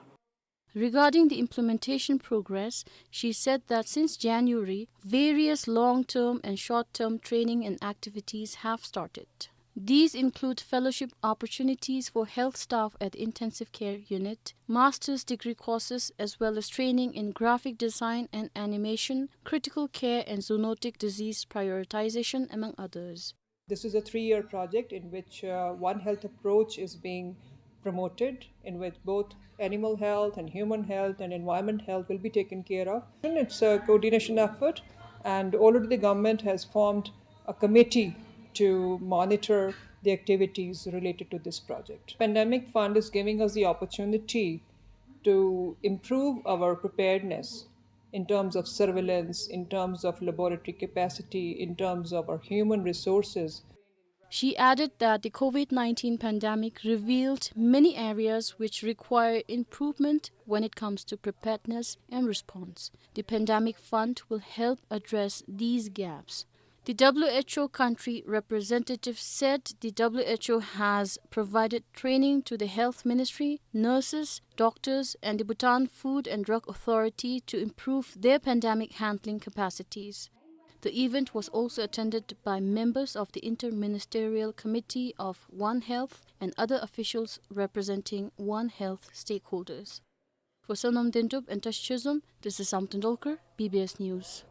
Regarding the implementation progress, she said that since January, various long-term and short-term training and activities have started. These include fellowship opportunities for health staff at the intensive care unit, master's degree courses, as well as training in graphic design and animation, critical care and zoonotic disease prioritization, among others. This is a three-year project in which, uh, One Health approach is being promoted, in which both animal health and human health and environment health will be taken care of. And it's a coordination effort, and already the government has formed a committee to monitor the activities related to this project. Pandemic Fund is giving us the opportunity to improve our preparedness in terms of surveillance, in terms of laboratory capacity, in terms of our human resources. She added that the COVID nineteen pandemic revealed many areas which require improvement when it comes to preparedness and response. The Pandemic Fund will help address these gaps. The W H O country representative said the W H O has provided training to the Health Ministry, nurses, doctors, and the Bhutan Food and Drug Authority to improve their pandemic handling capacities. The event was also attended by members of the Inter-Ministerial Committee of One Health and other officials representing One Health stakeholders. For Sonam Dendup and Tashi Chozom, this is Sam Tendulkar, B B S News.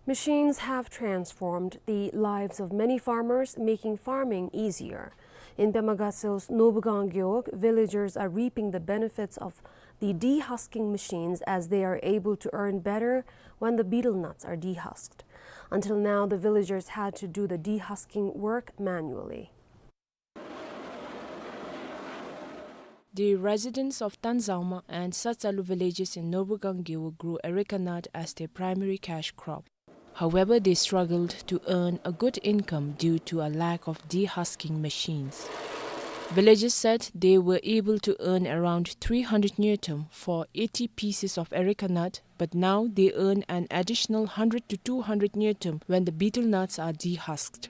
Machines have transformed the lives of many farmers, making farming easier. In Pema Gatsel's Nobugang Gewog, villagers are reaping the benefits of the dehusking machines as they are able to earn better when the betel nuts are dehusked. Until now, the villagers had to do the dehusking work manually. The residents of Tanzauma and Satsalu villages in Nobugang Gewog grew areca nut as their primary cash crop. However, they struggled to earn a good income due to a lack of dehusking machines. Villagers said they were able to earn around three hundred ngultrum for eighty pieces of areca nut, but now they earn an additional hundred to two hundred ngultrum when the betel nuts are dehusked.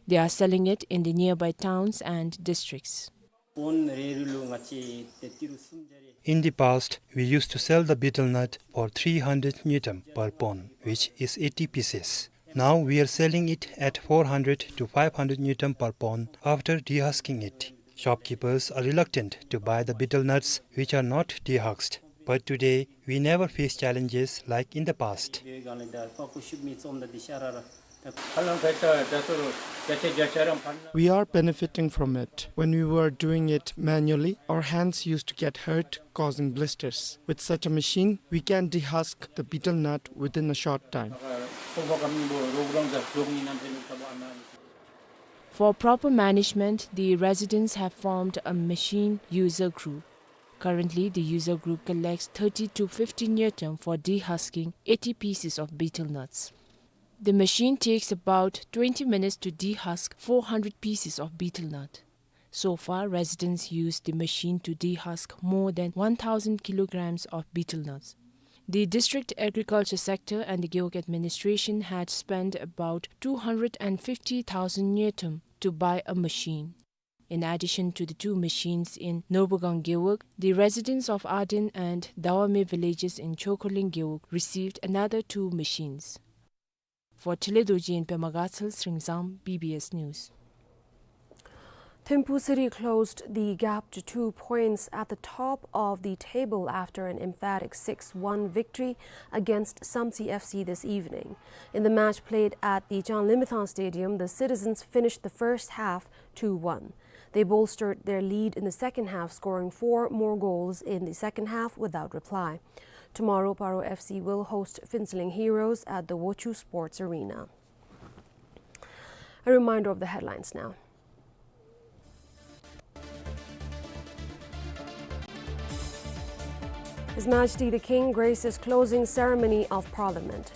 They are selling it in the nearby towns and districts. ཕོན་རེ་རེ་ལུ་ང་བཅས་ཏེ་ཏི་རུ་སུམ་བརྒྱ་རེ། In the past, we used to sell the betel nut for three hundred ngultrum per pound, which is eighty pieces. Now we are selling it at four hundred to five hundred ngultrum per pound after dehusking it. Shopkeepers are reluctant to buy the betel nuts which are not dehusked. But today, we never face challenges like in the past. We are benefiting from it. When we were doing it manually, our hands used to get hurt, causing blisters. With such a machine, we can dehusk the betel nut within a short time. For proper management, the residents have formed a machine user group. Currently, the user group collects thirty to fifty ngultrum for dehusking eighty pieces of betel nuts. The machine takes about twenty minutes to dehusk four hundred pieces of betel nut. So far, residents used the machine to dehusk more than one thousand kilograms of betel nuts. The district agriculture sector and the Gewog administration had spent about two hundred and fifty thousand ngultrum to buy a machine. In addition to the two machines in Norbugang Gewog, the residents of Aden and Dawame villages in Chokoling Gewog received another two machines. For Tile Dorji in Pema Gatsal, Sringzang, B B S News. Thimphu City closed the gap to two points at the top of the table after an emphatic six one victory against Samtse F C this evening. In the match played at the Changlimithang Stadium, the citizens finished the first half two one. They bolstered their lead in the second half, scoring four more goals in the second half without reply. Tomorrow, Paro F C will host Phuentsholing Heroes at the Wochoo Sports Arena. A reminder of the headlines now. His Majesty the King graces closing ceremony of Parliament.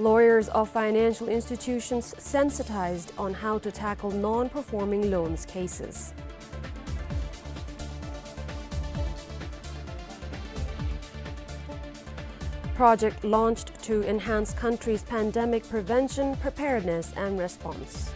Lawyers of financial institutions sensitized on how to tackle non-performing loans cases. Project launched to enhance country's pandemic prevention, preparedness and response.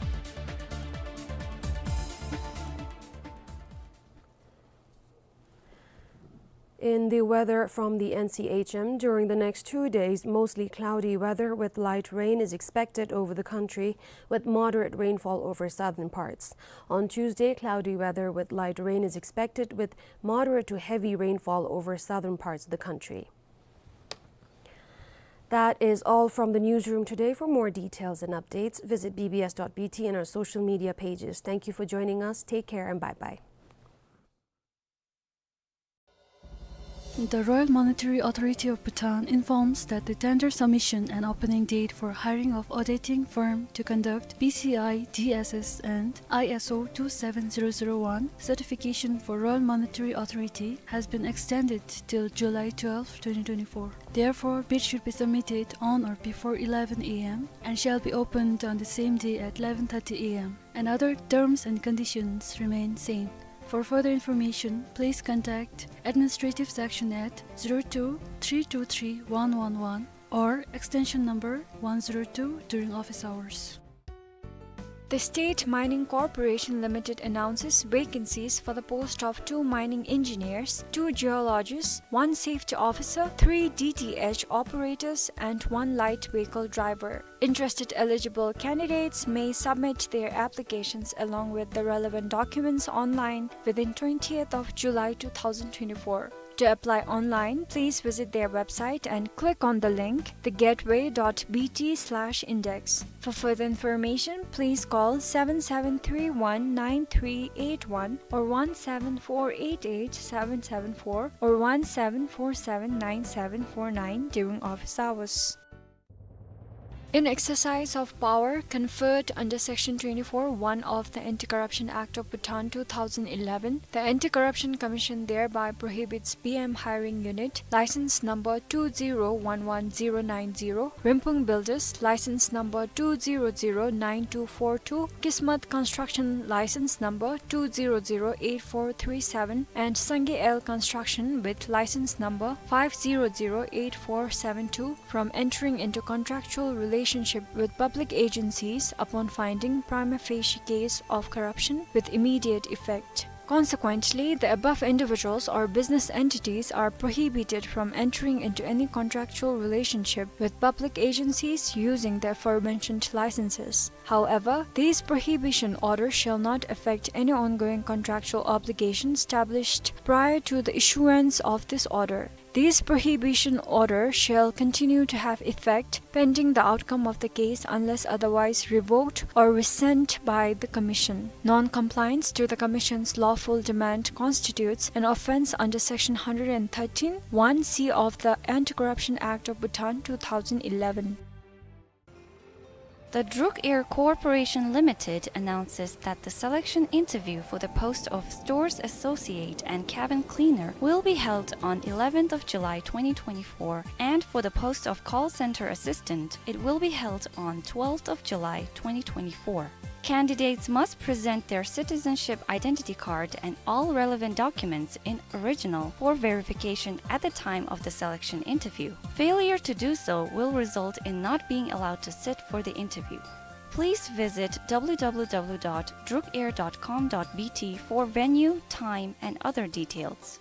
In the weather from the N C H M, during the next two days, mostly cloudy weather with light rain is expected over the country, with moderate rainfall over southern parts. On Tuesday, cloudy weather with light rain is expected, with moderate to heavy rainfall over southern parts of the country. That is all from the newsroom today. For more details and updates, visit B B S dot B T and our social media pages. Thank you for joining us. Take care and bye-bye. The Royal Monetary Authority of Bhutan informs that the tender submission and opening date for hiring of auditing firm to conduct P C I D S S and I S O two seven zero zero one certification for Royal Monetary Authority has been extended till July twelfth, twenty twenty-four. Therefore, bid should be submitted on or before eleven A M and shall be opened on the same day at eleven thirty A M, and other terms and conditions remain same. For further information, please contact administrative section at zero two three two three one one one or extension number one zero two during office hours. The State Mining Corporation Limited announces vacancies for the post of two mining engineers, two geologists, one safety officer, three D T H operators, and one light vehicle driver. Interested eligible candidates may submit their applications along with the relevant documents online within twentieth of July two thousand twenty-four. To apply online, please visit their website and click on the link, the gateway dot B T slash index. For further information, please call seven seven three one nine three eight one or one seven four eight eight seven seven four or one seven four seven nine seven four nine during office hours. In exercise of power conferred under Section twenty-four one of the Anti-Corruption Act of Bhutan two thousand eleven, the Anti-Corruption Commission thereby prohibits B M Hiring Unit, license number two zero one one zero nine zero, Rinphung Builders, license number two zero zero nine two four two, Kismat Construction, license number two zero zero eight four three seven, and Sangay L Construction with license number five zero zero eight four seven two from entering into contractual relationship relationship with public agencies upon finding prima facie case of corruption with immediate effect. Consequently, the above individuals or business entities are prohibited from entering into any contractual relationship with public agencies using the aforementioned licenses. However, these prohibition orders shall not affect any ongoing contractual obligation established prior to the issuance of this order. This prohibition order shall continue to have effect pending the outcome of the case unless otherwise revoked or rescinded by the Commission. Non-compliance to the Commission's lawful demand constitutes an offence under Section hundred and thirteen one C of the Anti-Corruption Act of Bhutan two thousand eleven. The Druk Air Corporation Limited announces that the selection interview for the post of stores associate and cabin cleaner will be held on eleventh of July twenty twenty-four, and for the post of call center assistant, it will be held on twelfth of July twenty twenty-four. Candidates must present their citizenship identity card and all relevant documents in original for verification at the time of the selection interview. Failure to do so will result in not being allowed to sit for the interview. Please visit W W W dot drukair dot com dot B T for venue, time, and other details.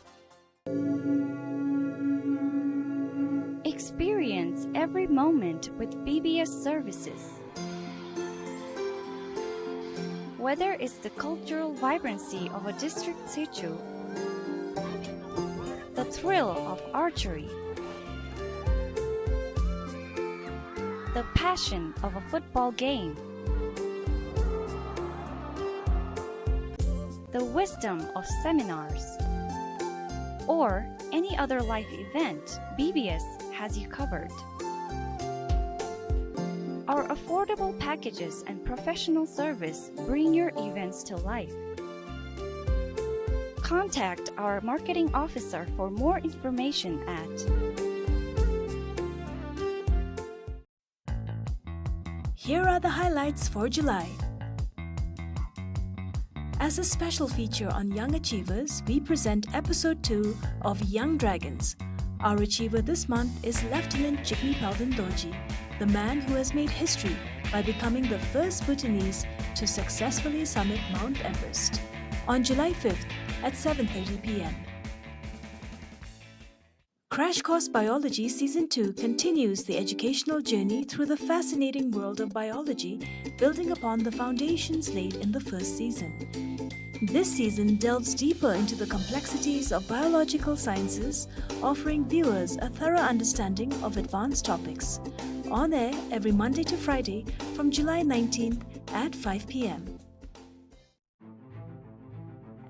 Experience every moment with B B S services. Whether it's the cultural vibrancy of a district Tshechu, the thrill of archery, the passion of a football game, the wisdom of seminars, or any other life event, B B S has you covered. Our affordable packages and professional service bring your events to life. Contact our marketing officer for more information at Here are the highlights for July. As a special feature on young achievers, we present episode two of Young Dragons. Our achiever this month is Lieutenant Jigme Palden Dorji, the man who has made history by becoming the first Bhutanese to successfully summit Mount Everest. On July fifth at seven thirty P M. Crash Course Biology Season two continues the educational journey through the fascinating world of biology, building upon the foundations laid in the first season. This season delves deeper into the complexities of biological sciences, offering viewers a thorough understanding of advanced topics. On air every Monday to Friday from July nineteenth at five P M.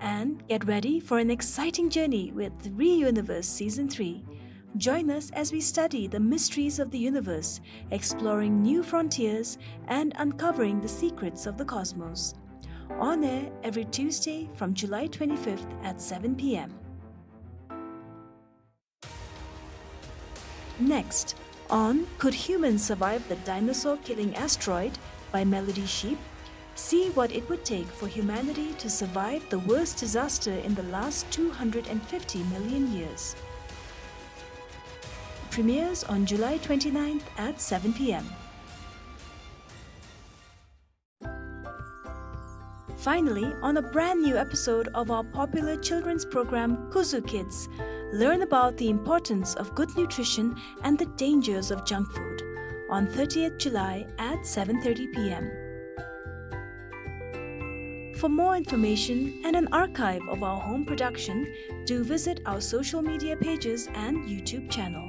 And get ready for an exciting journey with Reuniverse Season three. Join us as we study the mysteries of the universe, exploring new frontiers and uncovering the secrets of the cosmos. On air every Tuesday from July twenty-fifth at seven P M. Next, on Could Humans Survive the Dinosaur Killing Asteroid? By Melody Sheep, see what it would take for humanity to survive the worst disaster in the last two hundred and fifty million years. Premieres on July twenty-ninth at seven P M. Finally, on a brand new episode of our popular children's program, Kuzu Kids, learn about the importance of good nutrition and the dangers of junk food on thirtieth July at seven thirty P M. For more information and an archive of our home production, do visit our social media pages and YouTube channel.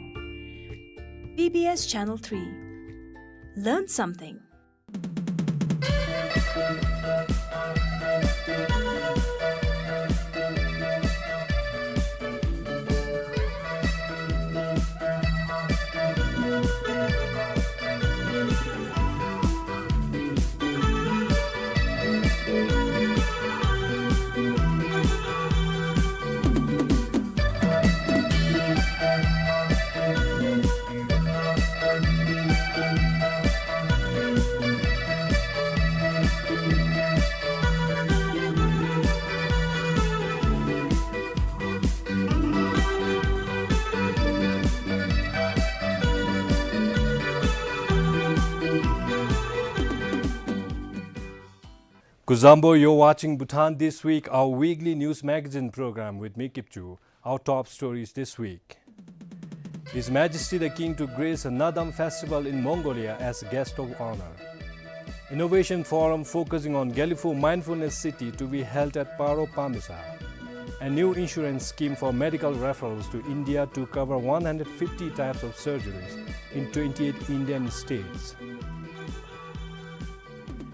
B B S Channel three. Learn something. Kuzuzangpo, you're watching Bhutan This Week, our weekly news magazine program with me, Kipchu. Our top stories this week. His Majesty the King to grace a Naadam festival in Mongolia as guest of honor. Innovation forum focusing on Gelephu Mindfulness City to be held at Paro Pamisa. A new insurance scheme for medical referrals to India to cover one hundred fifty types of surgeries in twenty-eight Indian states.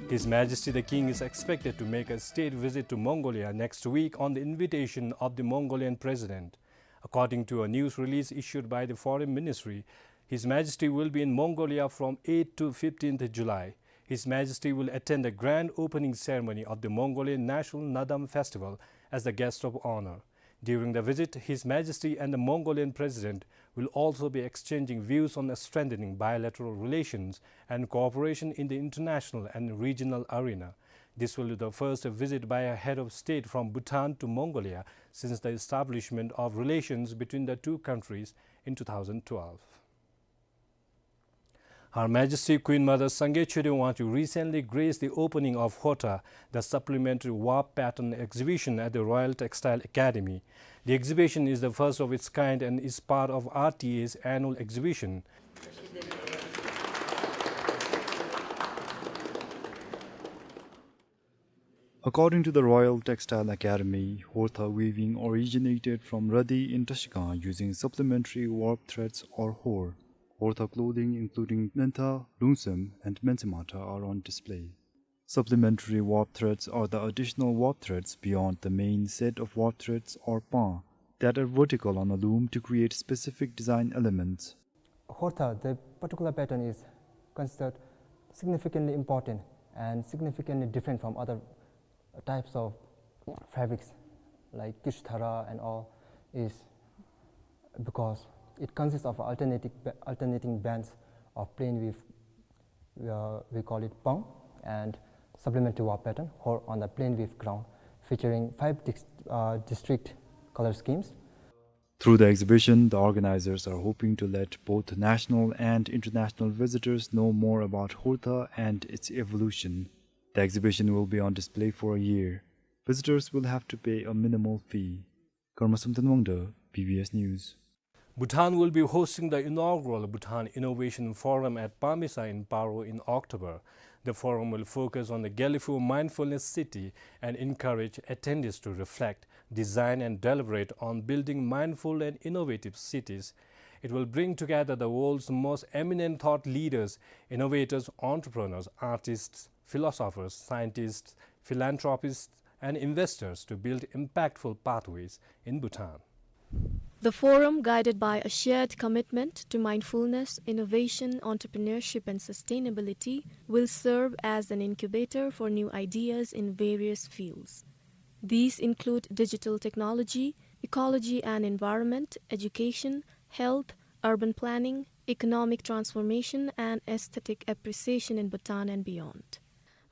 His Majesty the King is expected to make a state visit to Mongolia next week on the invitation of the Mongolian President. According to a news release issued by the Foreign Ministry, His Majesty will be in Mongolia from eighth to fifteenth July. His Majesty will attend the grand opening ceremony of the Mongolian National Naadam Festival as the guest of honor. During the visit, His Majesty and the Mongolian President will also be exchanging views on strengthening bilateral relations and cooperation in the international and regional arena. This will be the first visit by a head of state from Bhutan to Mongolia since the establishment of relations between the two countries in two thousand twelve. Her Majesty Queen Mother Sangay Choden Wangchuck recently graced the opening of Horta, the supplementary warp pattern exhibition at the Royal Textile Academy. The exhibition is the first of its kind and is part of R T A's annual exhibition. According to the Royal Textile Academy, Horta weaving originated from Radi in Trashigang using supplementary warp threads or hor. Horta clothing including Nentha, Lungsem, and Mentsemata are on display. Supplementary warp threads are the additional warp threads beyond the main set of warp threads or pang that are vertical on a loom to create specific design elements. Horta, the particular pattern is considered significantly important and significantly different from other types of fabrics like Kishthara and all, is because it consists of alternating, alternating bands of plain weave, uh, we call it pang, and supplementary warp pattern, hor on the plain weave ground, featuring five dis-, uh, distinct color schemes. Through the exhibition, the organizers are hoping to let both national and international visitors know more about Horta and its evolution. The exhibition will be on display for a year. Visitors will have to pay a minimal fee. Karma Samten Wangda, B B S News. Bhutan will be hosting the inaugural Bhutan Innovation Forum at Pamisa in Paro in October. The forum will focus on the Gelephu Mindfulness City and encourage attendees to reflect, design and deliberate on building mindful and innovative cities. It will bring together the world's most eminent thought leaders, innovators, entrepreneurs, artists, philosophers, scientists, philanthropists, and investors to build impactful pathways in Bhutan. The forum, guided by a shared commitment to mindfulness, innovation, entrepreneurship, and sustainability, will serve as an incubator for new ideas in various fields. These include digital technology, ecology and environment, education, health, urban planning, economic transformation, and aesthetic appreciation in Bhutan and beyond.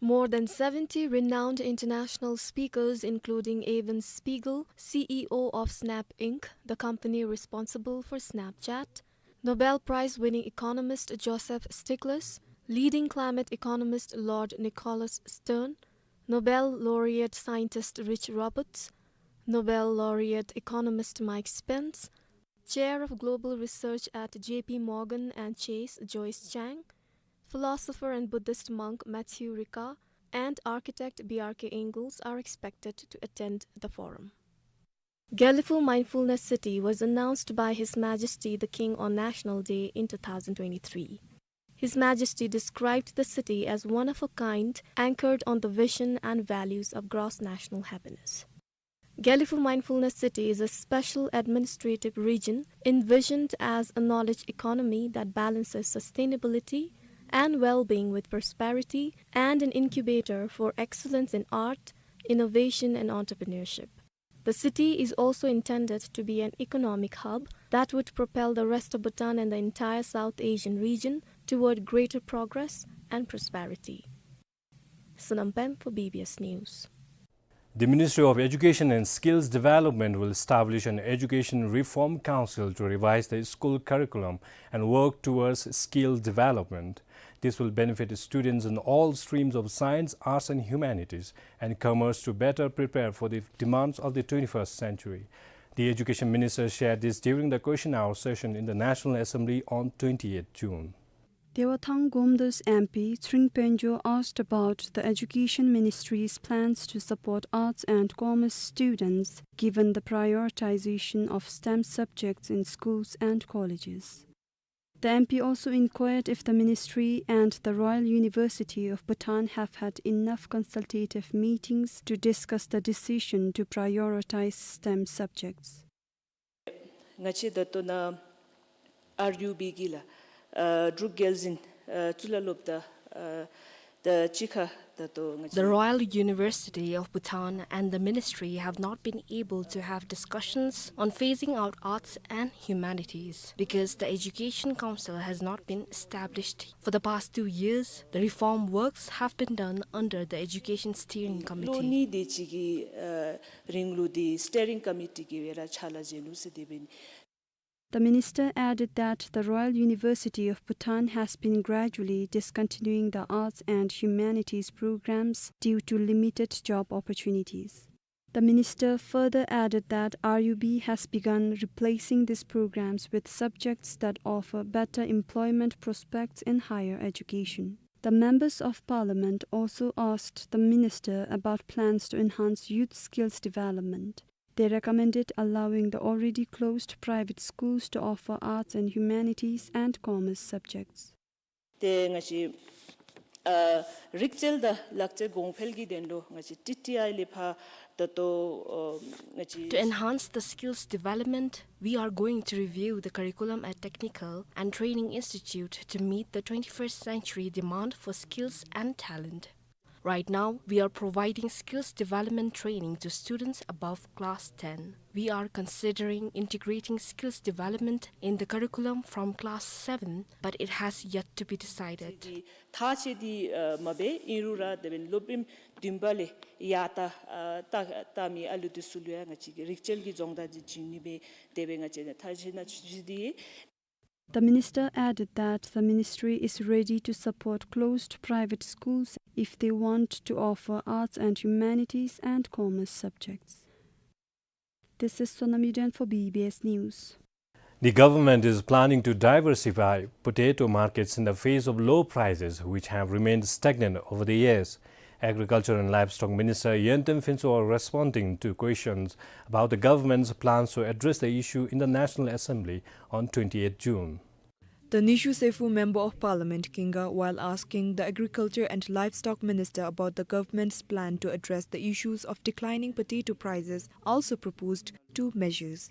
More than seventy renowned international speakers, including Evan Spiegel, C E O of Snap Inc, the company responsible for Snapchat, Nobel Prize-winning economist Joseph Stiglitz, leading climate economist Lord Nicholas Stern, Nobel laureate scientist Rich Roberts, Nobel laureate economist Mike Spence, Chair of Global Research at J P Morgan and Chase Joyce Chang, philosopher and Buddhist monk Matthieu Ricard, and architect B R K Engels are expected to attend the forum. Gelephu Mindfulness City was announced by His Majesty the King on National Day in two thousand twenty-three. His Majesty described the city as one of a kind, anchored on the vision and values of gross national happiness. Gelephu Mindfulness City is a special administrative region envisioned as a knowledge economy that balances sustainability and well-being with prosperity and an incubator for excellence in art, innovation, and entrepreneurship. The city is also intended to be an economic hub that would propel the rest of Bhutan and the entire South Asian region toward greater progress and prosperity. Sonam Pem for B B S News. The Ministry of Education and Skills Development will establish an education reform council to revise the school curriculum and work towards skill development. This will benefit students in all streams of science, arts and humanities, and commerce to better prepare for the demands of the twenty-first century. The education minister shared this during the question hour session in the National Assembly on twenty-eighth June. Dewathang Gomdos M P Tshering Pengjo asked about the Education Ministry's plans to support arts and commerce students, given the prioritization of STEM subjects in schools and colleges. The M P also inquired if the ministry and the Royal University of Bhutan have had enough consultative meetings to discuss the decision to prioritize STEM subjects. ང་བཅས་ད་ལྟོ་ནཱ་ཨར་ཡུ་བི་གི་ལགས་ཨ་འབྲུག་རྒྱལ་འཛིན་ཨ་གཙུག་ལག་སློབ་གྲྭ་ཨ་ད་གཅིག་ཁར་ད་ལྟོ་ང་བཅས། The Royal University of Bhutan and the ministry have not been able to have discussions on phasing out arts and humanities because the Education Council has not been established. For the past two years, the reform works have been done under the Education Steering Committee. ལོ་གཉིས་དེ་ཅིག་གི་ཨ་རིང་ལུ་དེ་སི་ཊི་ཡ་རིང་ཀོ་མི་ཊི་གི་སྦེ་ར་ཕྱག་ལཱ་མཛད་ནུག་ཟེར་དེ་སྦེ། The minister added that the Royal University of Bhutan has been gradually discontinuing the arts and humanities programs due to limited job opportunities. The minister further added that R U B has begun replacing these programs with subjects that offer better employment prospects in higher education. The members of parliament also asked the minister about plans to enhance youth skills development. They recommended allowing the already closed private schools to offer arts and humanities and commerce subjects. ཏེ་ང་བཅས་ཨ་རིག་རྩལ་དང་ལག་རྩལ་གོང་འཕེལ་གྱི་དོན་ལུ་ང་བཅས་ཊི་ཊི་ཨའི་ལས་ཕར་ད་ལྟོ་ཨ་ང་བཅས། To enhance the skills development, we are going to review the curriculum at Technical and Training Institute to meet the twenty-first century demand for skills and talent. Right now, we are providing skills development training to students above class ten. We are considering integrating skills development in the curriculum from class seven, but it has yet to be decided. ཐག་བཅད་དེ་ཨ་མ་འབད་ཨིན་རུང་ར་དེ་སྦེ་སློབ་རིམ་བདུན་པ་ལས་ཡར་ད་ཨ་ད་ད་མི་ཨ་ལུ་དེ་ཚུ་ལུ་ཡང་ང་བཅས་ཀྱིས་རིག་རྩལ་གྱི་སྦྱོང་བརྡར་དེ་བྱིན་ནི་སྦེ་དེ་སྦེ་ང་བཅས་ཐག་བཅད་གནང་ཚུགས་ཟེར་ཏེ། The minister added that the ministry is ready to support closed private schools if they want to offer arts and humanities and commerce subjects. This is Sonam Yuden for B B S News. The government is planning to diversify potato markets in the face of low prices, which have remained stagnant over the years. Agriculture and Livestock Minister Yenten Phuntsho responding to questions about the government's plans to address the issue in the National Assembly on twenty-eighth June. The Neishu Seyfu, Member of Parliament, Kinga, while asking the Agriculture and Livestock Minister about the government's plan to address the issues of declining potato prices, also proposed two measures.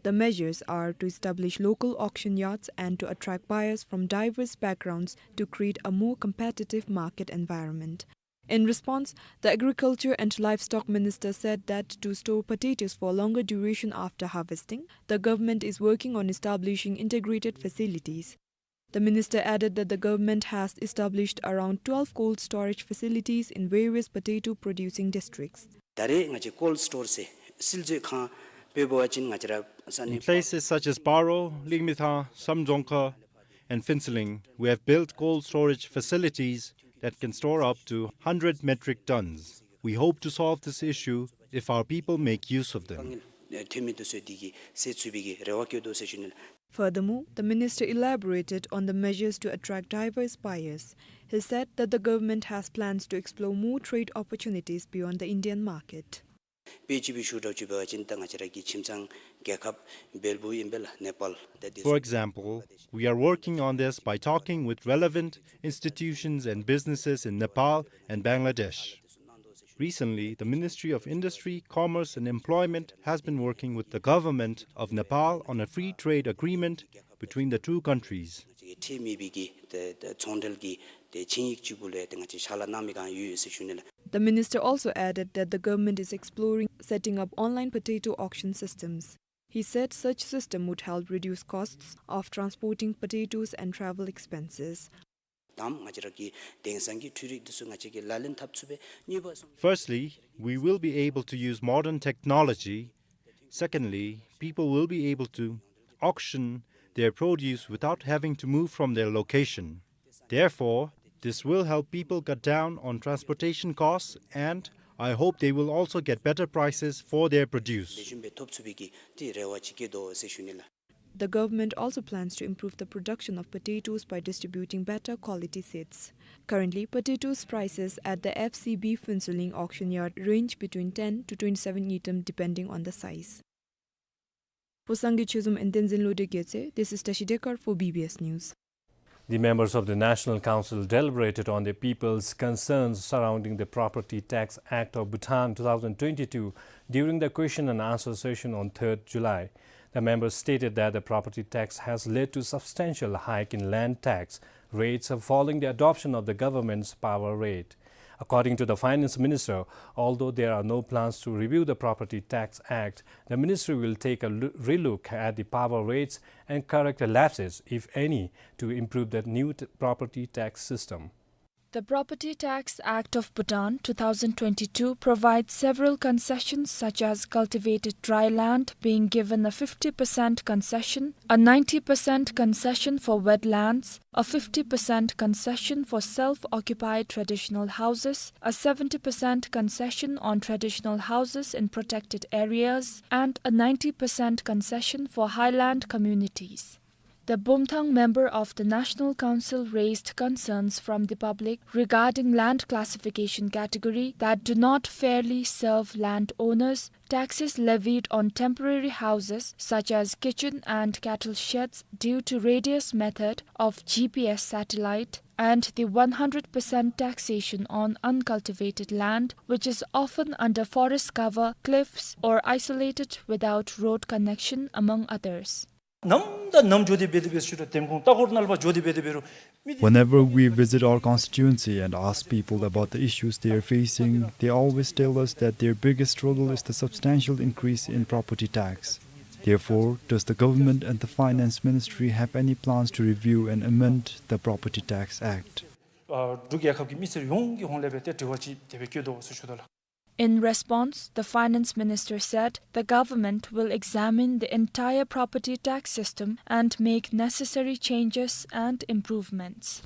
The measures are to establish local auction yards and to attract buyers from diverse backgrounds to create a more competitive market environment. In response, the Agriculture and Livestock Minister said that to store potatoes for longer duration after harvesting, the government is working on establishing integrated facilities. The minister added that the government has established around twelve cold storage facilities in various potato producing districts. ད་རེས་ང་བཅས་ཀོལཌ་སི་ཊོར་ཟེར་སིལ་མཛོད་ཁང་འབད་བ་ཅིན་ང་བཅས་ར་ས་གནས། In places such as Paro, Lingmithang, Samdzongkha, and Phuentsholing, we have built cold storage facilities that can store up to hundred metric tons. We hope to solve this issue if our people make use of them. དཔང་ཡིག་ཐོན་མི་དེ་ཚུ་དེ་གིས་སེལ་ཚུགས་པའི་གི་རེ་བ་བསྐྱེད་དོ་ཟེར་ཞུ་ནི་ལགས། Furthermore, the minister elaborated on the measures to attract diverse buyers. He said that the government has plans to explore more trade opportunities beyond the Indian market. དཔེ་ཅིག་སྦེ་ཞུ་དགོཔ་ཅིག་འབད་བ་ཅིན་ད་ང་བཅས་ར་གི་ཁྱིམ་ཚང་རྒྱལ་ཁབ་བལ་པོ་ཨིན་པས་ལགས། ནེ་པཱལ་དང་དེ་ཚུ། For example, we are working on this by talking with relevant institutions and businesses in Nepal and Bangladesh. Recently, the Ministry of Industry, Commerce and Employment has been working with the government of Nepal on a free trade agreement between the two countries. ཁྲལ་མེད་པའི་གི་ཏེ་ཏེ་ཚོང་འབྲེལ་གྱི་ཏེ་ཆིངས་ཡིག་ཅིག་གུ་ལུ་ཡང་ཏེ་ང་བཅས་ཕྱག་ལཱ་གནང་མི་གང་ཡོད་ཟེར་ཞུ་ནི་ལགས། The minister also added that the government is exploring setting up online potato auction systems. He said such system would help reduce costs of transporting potatoes and travel expenses. དང་ང་བཅས་ར་གི་དེང་སང་གི་འཕྲུལ་རིག་འདི་ཚུ་ང་བཅས་ཀྱིས་ལག་ལེན་འཐབ་ཚུགས་པའི་གཉིས་པ་སོང་། Firstly, we will be able to use modern technology. Secondly, people will be able to auction their produce without having to move from their location. Therefore, this will help people cut down on transportation costs, and I hope they will also get better prices for their produce. ལེགས་ཤོམ་སྦེ་ཐོབ་ཚུགས་པའི་གི་དེ་རེ་བ་ཅིག་བསྐྱེད་དོ་ཟེར་ཞུ་ནི་ལགས། The government also plans to improve the production of potatoes by distributing better quality seeds. Currently, potatoes prices at the F C B Phuentsholing auction yard range between ten to twenty-seven ngultrum depending on the size. For Sangay Chozom and Tenzin Lhode Gyatse, this is Tashi Dekar for B B S News. The members of the National Council deliberated on the people's concerns surrounding the Property Tax Act of Bhutan two thousand twenty-two during the question and answer session on third July. The members stated that the property tax has led to substantial hike in land tax rates following the adoption of the government's power rate. According to the finance minister, although there are no plans to review the Property Tax Act, the ministry will take a lo-, relook at the power rates and correct the lapses, if any, to improve the new t-, property tax system. The Property Tax Act of Bhutan two thousand twenty-two provides several concessions, such as cultivated dry land being given a fifty percent concession, a ninety percent concession for wetlands, a fifty percent concession for self-occupied traditional houses, a seventy percent concession on traditional houses in protected areas, and a ninety percent concession for highland communities. The Bumthang member of the National Council raised concerns from the public regarding land classification category that do not fairly serve landowners, taxes levied on temporary houses such as kitchen and cattle sheds due to radius method of G P S satellite, and the one hundred percent taxation on uncultivated land, which is often under forest cover, cliffs, or isolated without road connection, among others. ནམ་དང་ནམ་འགྱོ་སྟེ་འབད་དེ་འབད་ཞུ་རུང་འདེམས་ཁོངས་ལྟ་སྐོར་ནང་ལུ་ཕར་འགྱོ་སྟེ་འབད་དེ་འབད་རུང་མི་དེ། Whenever we visit our constituency and ask people about the issues they are facing, they always tell us that their biggest struggle is the substantial increase in property tax. Therefore, does the government and the finance ministry have any plans to review and amend the Property Tax Act? ཨ་འབྲུག་རྒྱལ་ཁབ་ཀྱི་མི་སེར་ཡོངས་ཀྱི་ཧོངས་ལས་འབད་དེ་དྲི་བ་ཅིག་དེ་སྦེ་བཀོད་དོ་ཟེར་ཞུ་དོ་ལགས། In response, the finance minister said the government will examine the entire property tax system and make necessary changes and improvements.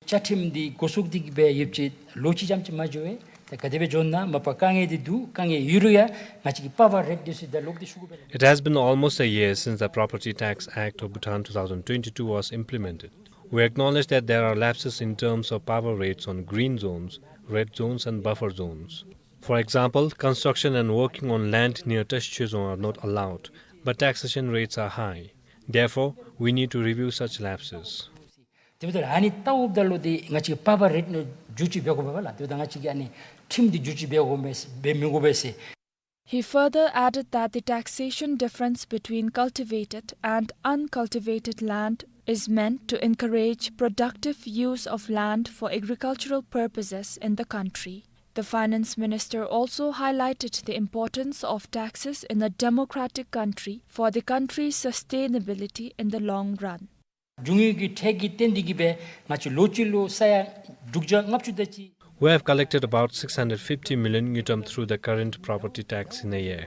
བཅའ་ཁྲིམས་འདི་འགོ་བཙུགས་ཏེ་གི་སྦེ་ཡོདཔ་ཅིག་ལོ་གཅིག་ཙམ་ཅིག་མ་འགྱོ་བས། ད་ག་དེ་སྦེ་འགྱོ་ན་མ་པ་དཀའ་ངལ་འདི་འདུག། དཀའ་ངལ་ཡོད་རུང་ཡང་ང་བཅས་ཀྱི་པར་པར་རེཊ་འདི་ཚུ་ད་ལོག་སྟེ་ཞུ་དགོ་པས་ལགས། It has been almost a year since the Property Tax Act of Bhutan two thousand twenty-two was implemented. We acknowledge that there are lapses in terms of power rates on green zones, red zones, and buffer zones. For example, construction and working on land near Tashi Chozom are not allowed, but taxation rates are high. Therefore, we need to review such lapses. དེ་འབདཝ་ད་ཨ་ནི་ལྟཝ་ད་ལུ་འདི་ང་བཅས་པར་པར་རེཊ་ནང་བསྒྱུར་བཅོས་འབད་དགོ་པས་ལགས། དེ་འབདཝ་ད་ང་བཅས་ཀྱིས་ཨ་ནི་ཁྲིམས་འདི་བསྒྱུར་བཅོས་འབད་དགོ་མས་འབད་མི་དགོ་པས་ཟེར། He further added that the taxation difference between cultivated and uncultivated land is meant to encourage productive use of land for agricultural purposes in the country. The finance minister also highlighted the importance of taxes in a democratic country for the country's sustainability in the long run. རྒྱུ་དངོས་ཀྱི་ཁྲལ་གྱི་སྟེང་འདི་གིས་སྦེ་ང་བཅས་ལོ་གཅིག་ལུ་ས་ཡ་དྲུག་བརྒྱ་ལྔ་བཅུ་དེ་ཅིག། We have collected about six hundred fifty million ngultrum through the current property tax in a year.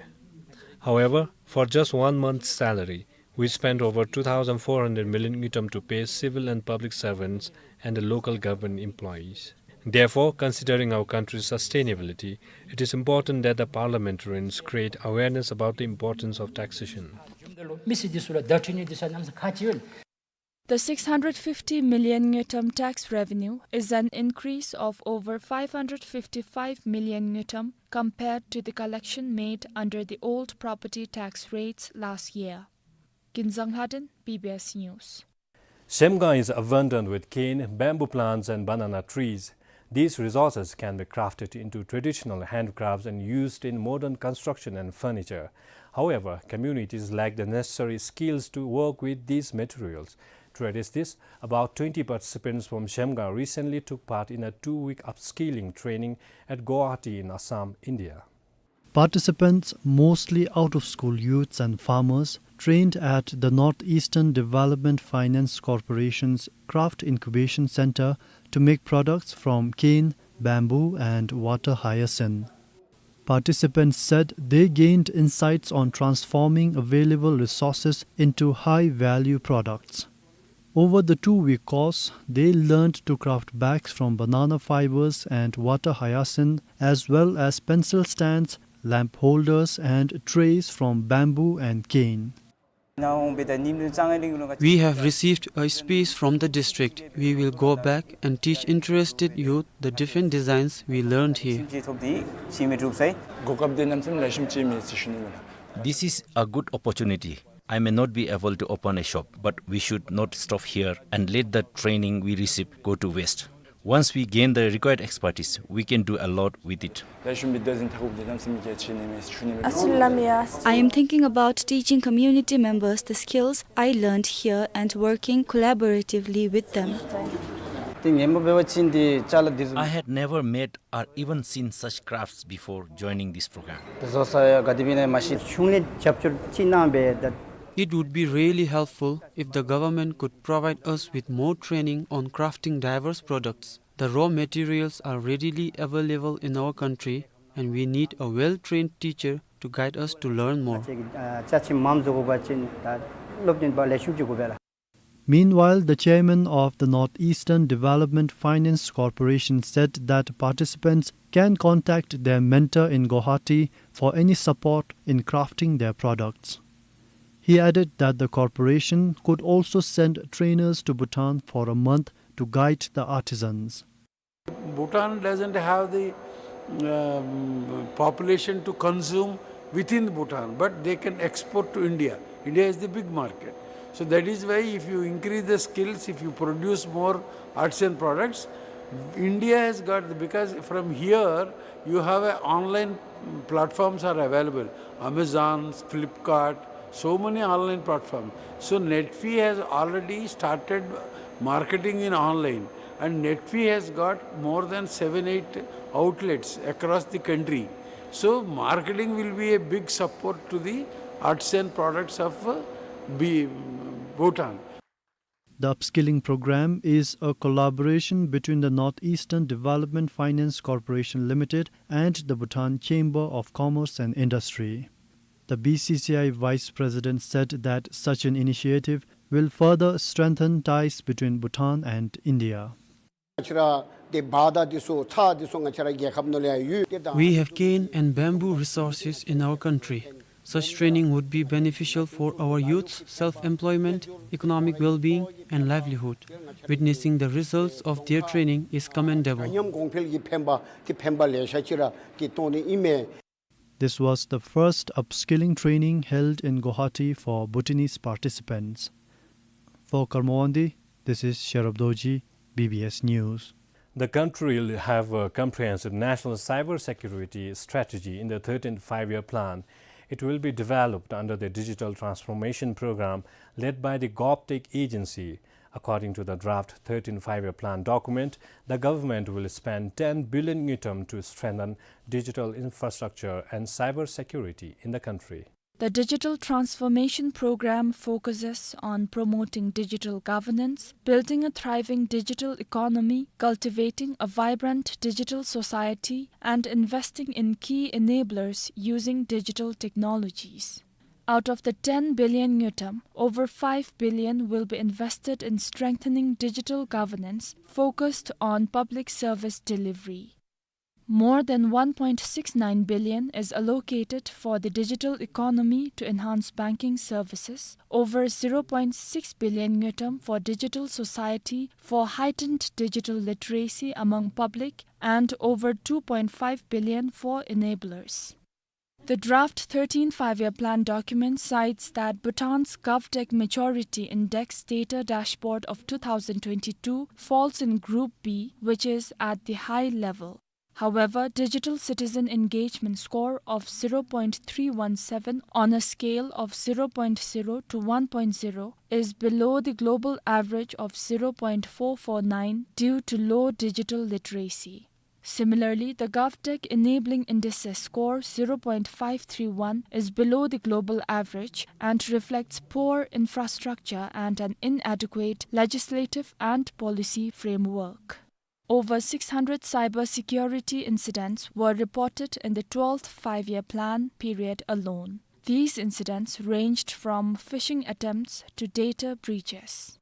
However, for just one month's salary, we spend over two thousand four hundred million ngultrum to pay civil and public servants and the local government employees. Therefore, considering our country's sustainability, it is important that the parliamentarians create awareness about the importance of taxation. མི་སེར་འདི་ཚུ་ལུ་བརྡ་སྤྲོད་ནི་འདི་ཚུ་གནམ་ས་ཁག་ཆེ་བས། The six hundred fifty million ngultrum tax revenue is an increase of over five hundred fifty-five million ngultrum compared to the collection made under the old property tax rates last year. Kinzang Lhaden, B B S News. Zhemgang is abundant with cane, bamboo plants and banana trees. These resources can be crafted into traditional handcrafts and used in modern construction and furniture. However, communities lack the necessary skills to work with these materials. To address this, about twenty participants from Zhemgang recently took part in a two-week upskilling training at Guwahati in Assam, India. Participants, mostly out-of-school youths and farmers, trained at the Northeastern Development Finance Corporation's Craft Incubation Center to make products from cane, bamboo, and water hyacinth. Participants said they gained insights on transforming available resources into high-value products. Over the two-week course, they learned to craft bags from banana fibers and water hyacinth, as well as pencil stands, lamp holders, and trays from bamboo and cane. We have received a space from the district. We will go back and teach interested youth the different designs we learned here. This is a good opportunity. I may not be able to open a shop, but we should not stop here and let the training we receive go to waste. Once we gain the required expertise, we can do a lot with it. I am thinking about teaching community members the skills I learned here and working collaboratively with them. I had never met or even seen such crafts before joining this program. It would be really helpful if the government could provide us with more training on crafting diverse products. The raw materials are readily available in our country, and we need a well-trained teacher to guide us to learn more. Meanwhile, the chairman of the Northeastern Development Finance Corporation said that participants can contact their mentor in Guwahati for any support in crafting their products. He added that the corporation could also send trainers to Bhutan for a month to guide the artisans. Bhutan doesn't have the, um, population to consume within Bhutan, but they can export to India. India is the big market. So that is why if you increase the skills, if you produce more artisan products, India has got, because from here you have a online platforms are available, Amazon, Flipkart, so many online platforms. So Netfi has already started marketing in online, and Netfi has got more than seven, eight outlets across the country. So marketing will be a big support to the artisan products of, uh, B-, Bhutan. The upskilling program is a collaboration between the Northeastern Development Finance Corporation Limited and the Bhutan Chamber of Commerce and Industry. The B C C I vice president said that such an initiative will further strengthen ties between Bhutan and India. We have cane and bamboo resources in our country. Such training would be beneficial for our youth's self-employment, economic well-being, and livelihood. Witnessing the results of their training is commendable. This was the first upskilling training held in Guwahati for Bhutanese participants. For Karma Wangdi, this is Sherab Dorji, B B S News. The country will have a comprehensive national cyber security strategy in the thirteenth Five-Year Plan. It will be developed under the Digital Transformation Program led by the GovTech Agency. According to the draft thirteenth Five-Year Plan document, the government will spend ten billion ngultrum to strengthen digital infrastructure and cyber security in the country. The Digital Transformation Program focuses on promoting digital governance, building a thriving digital economy, cultivating a vibrant digital society, and investing in key enablers using digital technologies. Out of the ten billion ngultrum, over five billion will be invested in strengthening digital governance focused on public service delivery. More than one point six nine billion is allocated for the digital economy to enhance banking services, over zero point six billion ngultrum for digital society for heightened digital literacy among public, and over two point five billion for enablers. The draft thirteenth Five-Year Plan document cites that Bhutan's GovTech Maturity Index data dashboard of two thousand twenty-two falls in Group B, which is at the high level. However, digital citizen engagement score of zero point three one seven on a scale of zero point zero to one point zero is below the global average of zero point four four nine due to low digital literacy. Similarly, the GovTech Enabling Indices score zero point five three one is below the global average and reflects poor infrastructure and an inadequate legislative and policy framework. Over six hundred cybersecurity incidents were reported in the twelfth Five-Year Plan period alone. These incidents ranged from phishing attempts to data breaches.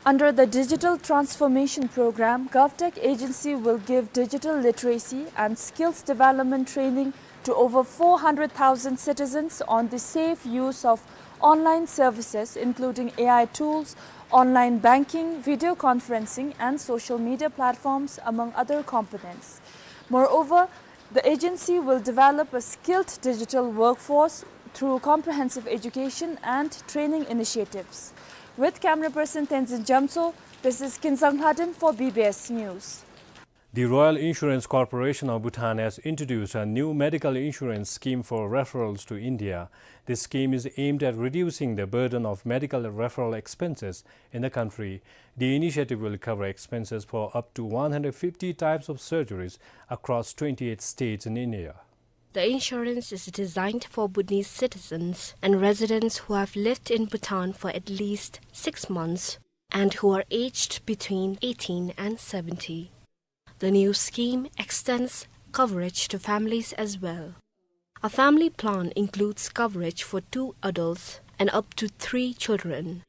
Under the Digital Transformation Program, GovTech Agency will give digital literacy and skills development training to over four hundred thousand citizens on the safe use of online services, including A I tools, online banking, video conferencing, and social media platforms, among other components. Moreover, the agency will develop a skilled digital workforce through comprehensive education and training initiatives. With camera person Tenzin Jamtso, this is Kinzang Lhaden for B B S News. The Royal Insurance Corporation of Bhutan has introduced a new medical insurance scheme for referrals to India. This scheme is aimed at reducing the burden of medical referral expenses in the country. The initiative will cover expenses for up to one hundred fifty types of surgeries across twenty-eight states in India. The insurance is designed for Bhutanese citizens and residents who have lived in Bhutan for at least six months and who are aged between eighteen and seventy. The new scheme extends coverage to families as well. A family plan includes coverage for two adults and up to three children.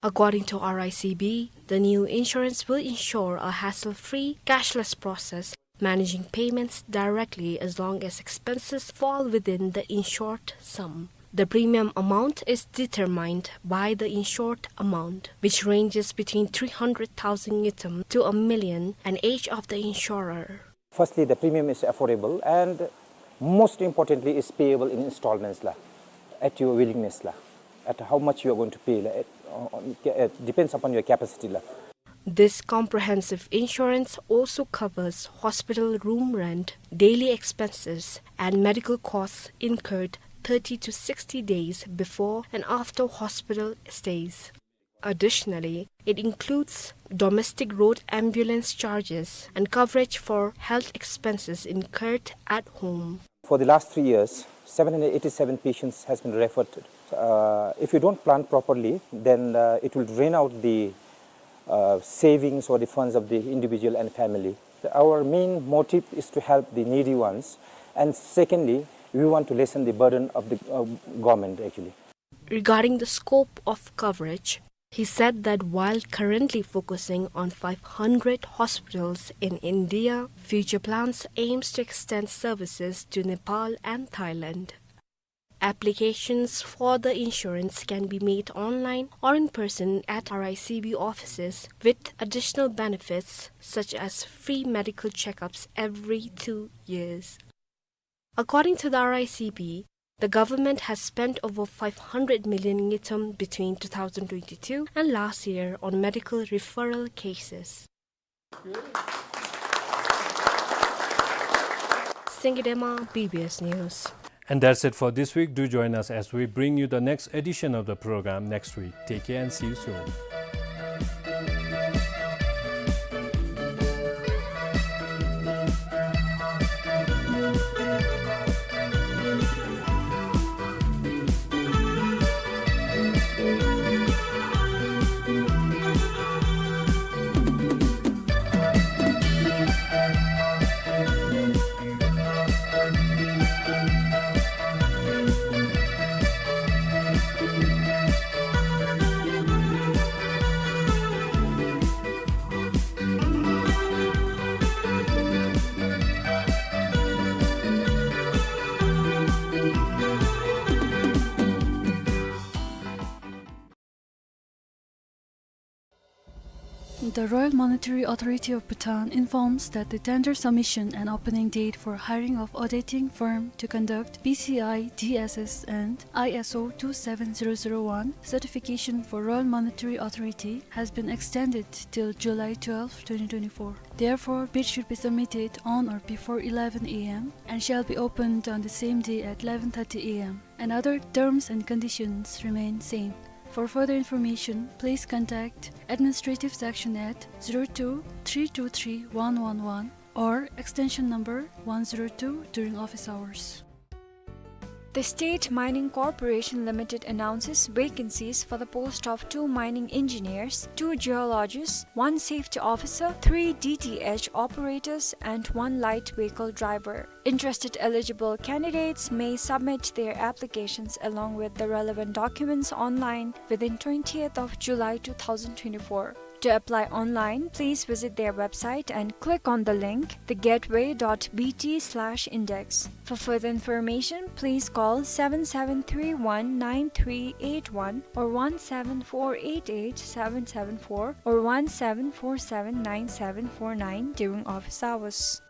According to R I C B, the new insurance will ensure a hassle-free, cashless process, managing payments directly as long as expenses fall within the insured sum. The premium amount is determined by the insured amount, which ranges between three hundred thousand ngultrum to a million, and age of the insurer. Firstly, the premium is affordable, and most importantly, is payable in installments la, at your willingness la, at how much you are going to pay la, at, uh, it depends upon your capacity la. This comprehensive insurance also covers hospital room rent, daily expenses, and medical costs incurred thirty to sixty days before and after hospital stays. Additionally, it includes domestic road ambulance charges and coverage for health expenses incurred at home. For the last three years, seven hundred eighty-seven patients has been referred. Uh, if you don't plan properly, then, uh, it will drain out the, uh, savings or the funds of the individual and family. Our main motive is to help the needy ones, and secondly, we want to lessen the burden of the, uh, government, actually. Regarding the scope of coverage, he said that while currently focusing on five hundred hospitals in India, future plans aims to extend services to Nepal and Thailand. Applications for the insurance can be made online or in person at R I C B offices, with additional benefits such as free medical checkups every two years. According to the R I C B, the government has spent over five hundred million ngultrum between two thousand twenty-two and last year on medical referral cases. Singye Dema, B B S News. And that's it for this week. Do join us as we bring you the next edition of the program next week. Take care and see you soon. The Royal Monetary Authority of Bhutan informs that the tender submission and opening date for hiring of auditing firm to conduct P C I D S S and I S O two seven zero zero one certification for Royal Monetary Authority has been extended till July twelfth, twenty twenty-four. Therefore, bid should be submitted on or before eleven A M and shall be opened on the same day at eleven thirty A M. And other terms and conditions remain same. For further information, please contact administrative section at zero two three two three one one one or extension number one zero two during office hours. The State Mining Corporation Limited announces vacancies for the post of two mining engineers, two geologists, one safety officer, three D T H operators, and one light vehicle driver. Interested eligible candidates may submit their applications along with the relevant documents online within twentieth of July two thousand twenty-four. To apply online, please visit their website and click on the link, the gateway dot B T slash index. For further information, please call seven seven three one nine three eight one or one seven four eight eight seven seven four or one seven four seven nine seven four nine during office hours.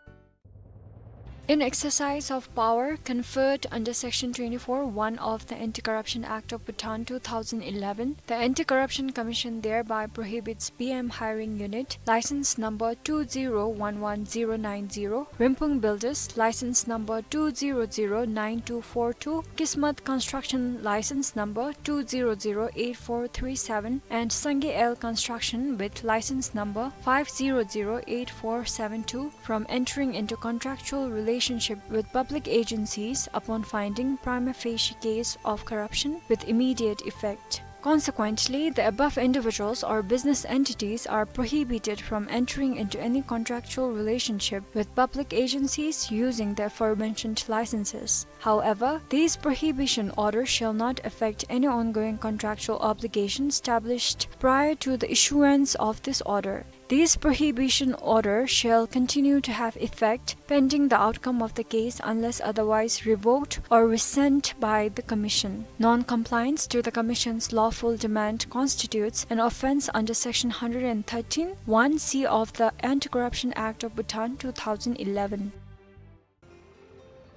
In exercise of power conferred under Section twenty-four one of the Anti-Corruption Act of Bhutan two thousand eleven, the Anti-Corruption Commission thereby prohibits B M Hiring Unit, license number two zero one one zero nine zero, Rimpung Builders, license number two zero zero nine two four two, Kismat Construction, license number two zero zero eight four three seven, and Sangay L Construction with license number five zero zero eight four seven two, from entering into contractual relationship with public agencies upon finding prima facie case of corruption with immediate effect. Consequently, the above individuals or business entities are prohibited from entering into any contractual relationship with public agencies using the aforementioned licenses. However, these prohibition orders shall not affect any ongoing contractual obligations established prior to the issuance of this order. This prohibition order shall continue to have effect pending the outcome of the case unless otherwise revoked or rescinded by the Commission. Non-compliance to the Commission's lawful demand constitutes an offence under Section hundred and thirteen one C of the Anti-Corruption Act of Bhutan two thousand eleven.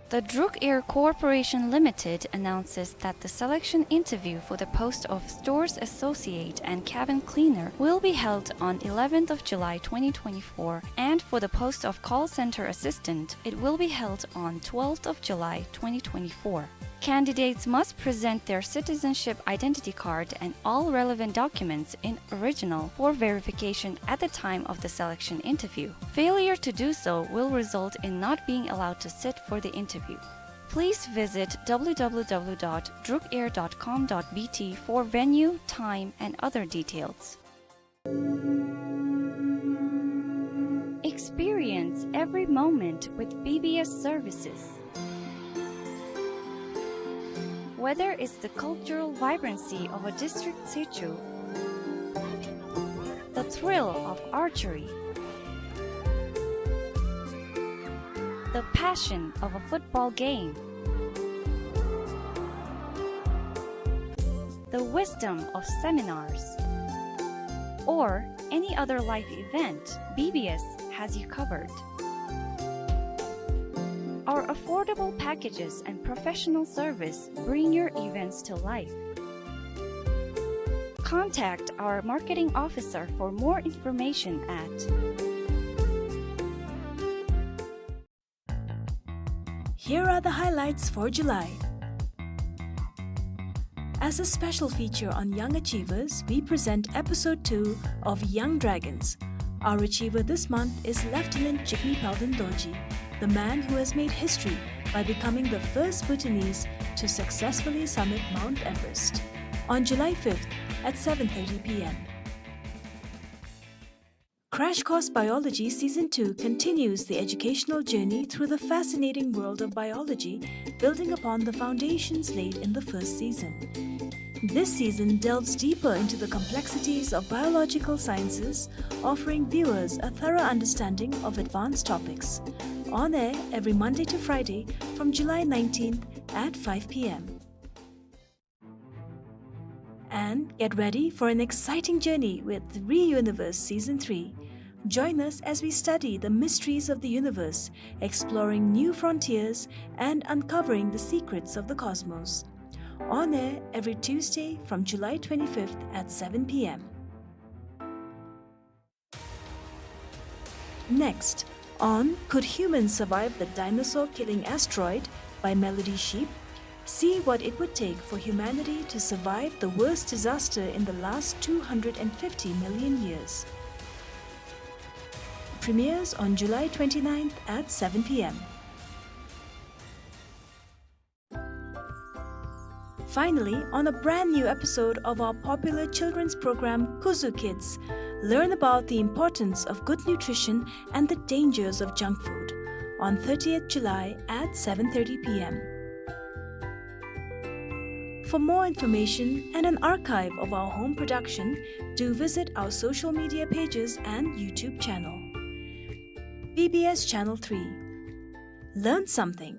The Druk Air Corporation Limited announces that the selection interview for the post of Stores Associate and Cabin Cleaner will be held on eleventh of July twenty twenty-four, and for the post of Call Center Assistant, it will be held on twelfth of July twenty twenty-four. Candidates must present their citizenship identity card and all relevant documents in original for verification at the time of the selection interview. Failure to do so will result in not being allowed to sit for the interview. Please visit W W W dot drukair dot com dot B T for venue, time, and other details. Experience every moment with B B S services. Whether it's the cultural vibrancy of a district situ, the thrill of archery, the passion of a football game, the wisdom of seminars, or any other life event, B B S has you covered. Our affordable packages and professional service bring your events to life. Contact our marketing officer for more information at Here are the highlights for July. As a special feature on young achievers, we present episode two of Young Dragons. Our achiever this month is Lieutenant Jigme Palden Dorji, the man who has made history by becoming the first Bhutanese to successfully summit Mount Everest. On July fifth at seven thirty P M. Crash Course Biology Season two continues the educational journey through the fascinating world of biology, building upon the foundations laid in the first season. This season delves deeper into the complexities of biological sciences, offering viewers a thorough understanding of advanced topics. On air every Monday to Friday from July nineteenth at five P M. And get ready for an exciting journey with Re-Universe Season three. Join us as we study the mysteries of the universe, exploring new frontiers and uncovering the secrets of the cosmos. On air every Tuesday from July twenty-fifth at seven P M. Next, on Could Humans Survive the Dinosaur Killing Asteroid by Melody Sheep, see what it would take for humanity to survive the worst disaster in the last two hundred and fifty million years. Premieres on July twenty-ninth at seven p m. Finally, on a brand new episode of our popular children's program, Kuzu Kids, learn about the importance of good nutrition and the dangers of junk food on thirtieth July at seven thirty p m. For more information and an archive of our home production, do visit our social media pages and YouTube channel. B B S Channel three. Learn something.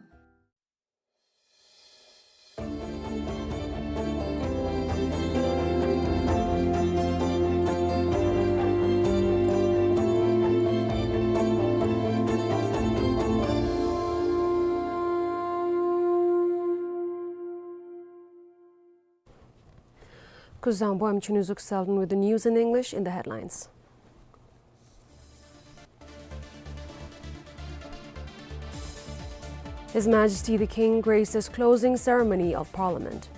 Kuzuzangpo, I'm Chunuzuk Selden with the news in English in the headlines. His Majesty the King graces closing ceremony of Parliament.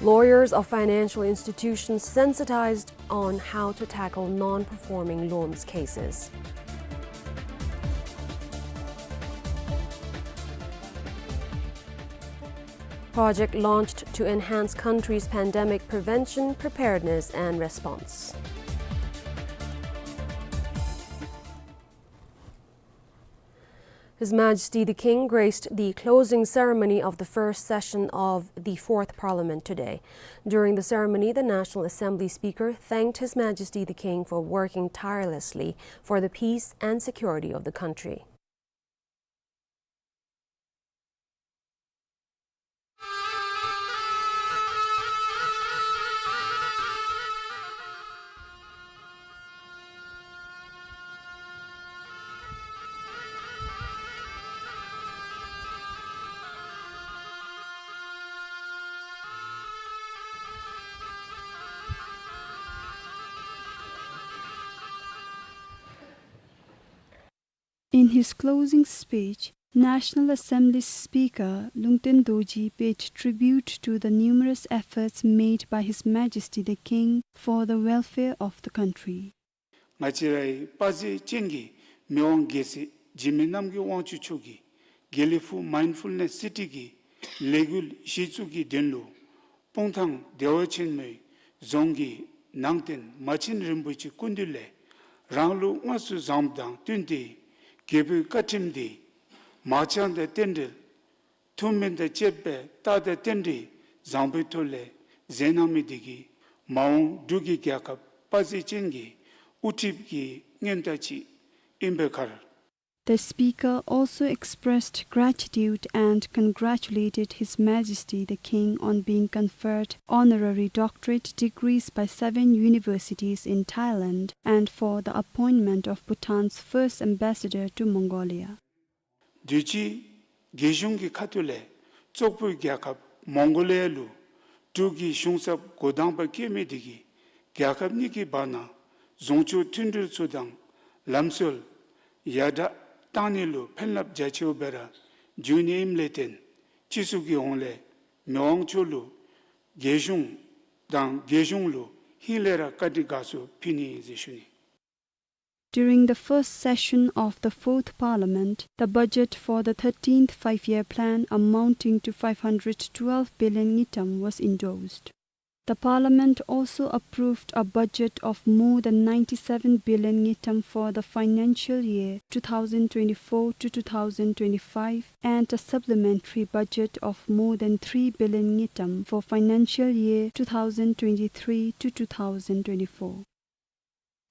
Lawyers of financial institutions sensitized on how to tackle non-performing loans cases. Project launched to enhance country's pandemic prevention, preparedness and response. His Majesty the King graced the closing ceremony of the first session of the Fourth Parliament today. During the ceremony, the National Assembly Speaker thanked His Majesty the King for working tirelessly for the peace and security of the country. In his closing speech, National Assembly Speaker Lungten Dorji paid tribute to the numerous efforts made by His Majesty the King for the welfare of the country. ང་བཅས་རའི་དཔའ་མཛངས་ཅན་གྱི་མི་དབང་རྒྱལ་སྲས་འཇིགས་མེད་རྣམ་རྒྱལ་དབང་ཕྱུག་མཆོག་གིས་དགེ་ལེགས་ཕུག་མའིནཌ་ཕུལ་ནེསི་སི་ཊི་གི་ལས་འགུལ་གཞི་བཙུགས་ཀྱི་དོན་ལུ་སྤུངས་ཐང་བདེ་བ་ཆེན་མོའི་རྫོང་གི་ནང་རྟེན་མ་ཆེན་རིན་པོ་ཆེ་སྐུ་མདུན་ལས་རང་ལུགས་དངོས་སུ་བཟངམ་དང་བསྟུན་ཏེ་རྒྱལ་པོའི་བཀའ་ཁྲིམས་འདི་མང་སྦྱང་དང་རྟེན་འབྲེལ་ཐུན་མིན་དང་བཅས་པའི་རྟགས་དང་རྟེན་འབྲེལ་བཟང་པོའི་ཐོག་ལས་མཛད་གནང་མི་འདི་གིས་མ་འོངས་འབྲུག་གི་རྒྱལ་ཁབ་དཔའ་མཛངས་ཅན་གྱི་དབུ་ཁྲིདཔ་གི་སྔོན་རྟགས་ཅིག་ཨིན་པའི་ཁར། The speaker also expressed gratitude and congratulated His Majesty the King on being conferred honorary doctorate degrees by seven universities in Thailand and for the appointment of Bhutan's first ambassador to Mongolia. དུས་ཅི་རྒྱལ་གཞུང་གི་ཁ་ཐུག་ལས་ཙོག་པུའི་རྒྱལ་ཁབ་མོང་གོ་ལི་ཡ་ལུ་འབྲུག་གི་གཞུང་ཚབ་འགོ་དང་པ་བསྐོས་མི་འདི་གིས་རྒྱལ་ཁབ་གཉིས་ཀྱི་བར་ན་རྫོང་ཕྱོགས་མཐུན་འབྲེལ་ཚུ་དང་ལམ་སྲོལ་ཡར་དྲག་གཏང་ནི་ལུ་ཕན་རླབས་རྒྱ་ཆེཝ་སྦེ་ར་འབྱུང་ནི་ཨིནམ་ལས་བརྟེན་སྤྱི་ཚོགས་ཀྱི་ཧོངས་ལས་མི་དབང་མཆོག་ལུ་རྒྱལ་གཞུང་དང་རྒྱལ་གཞུང་ལུ་ཧིང་ལས་ར་བཀའ་དྲིན་དགའ་ཚོར་ཕུལ་ནི་ཟེར་ཞུ་ནི། During the first session of the Fourth Parliament, the budget for the thirteenth Five-Year Plan amounting to five hundred twelve billion ngultrum was endorsed. The Parliament also approved a budget of more than ninety-seven billion ngultrum for the financial year two thousand twenty-four to two thousand twenty-five and a supplementary budget of more than three billion ngultrum for financial year two thousand twenty-three to two thousand twenty-four.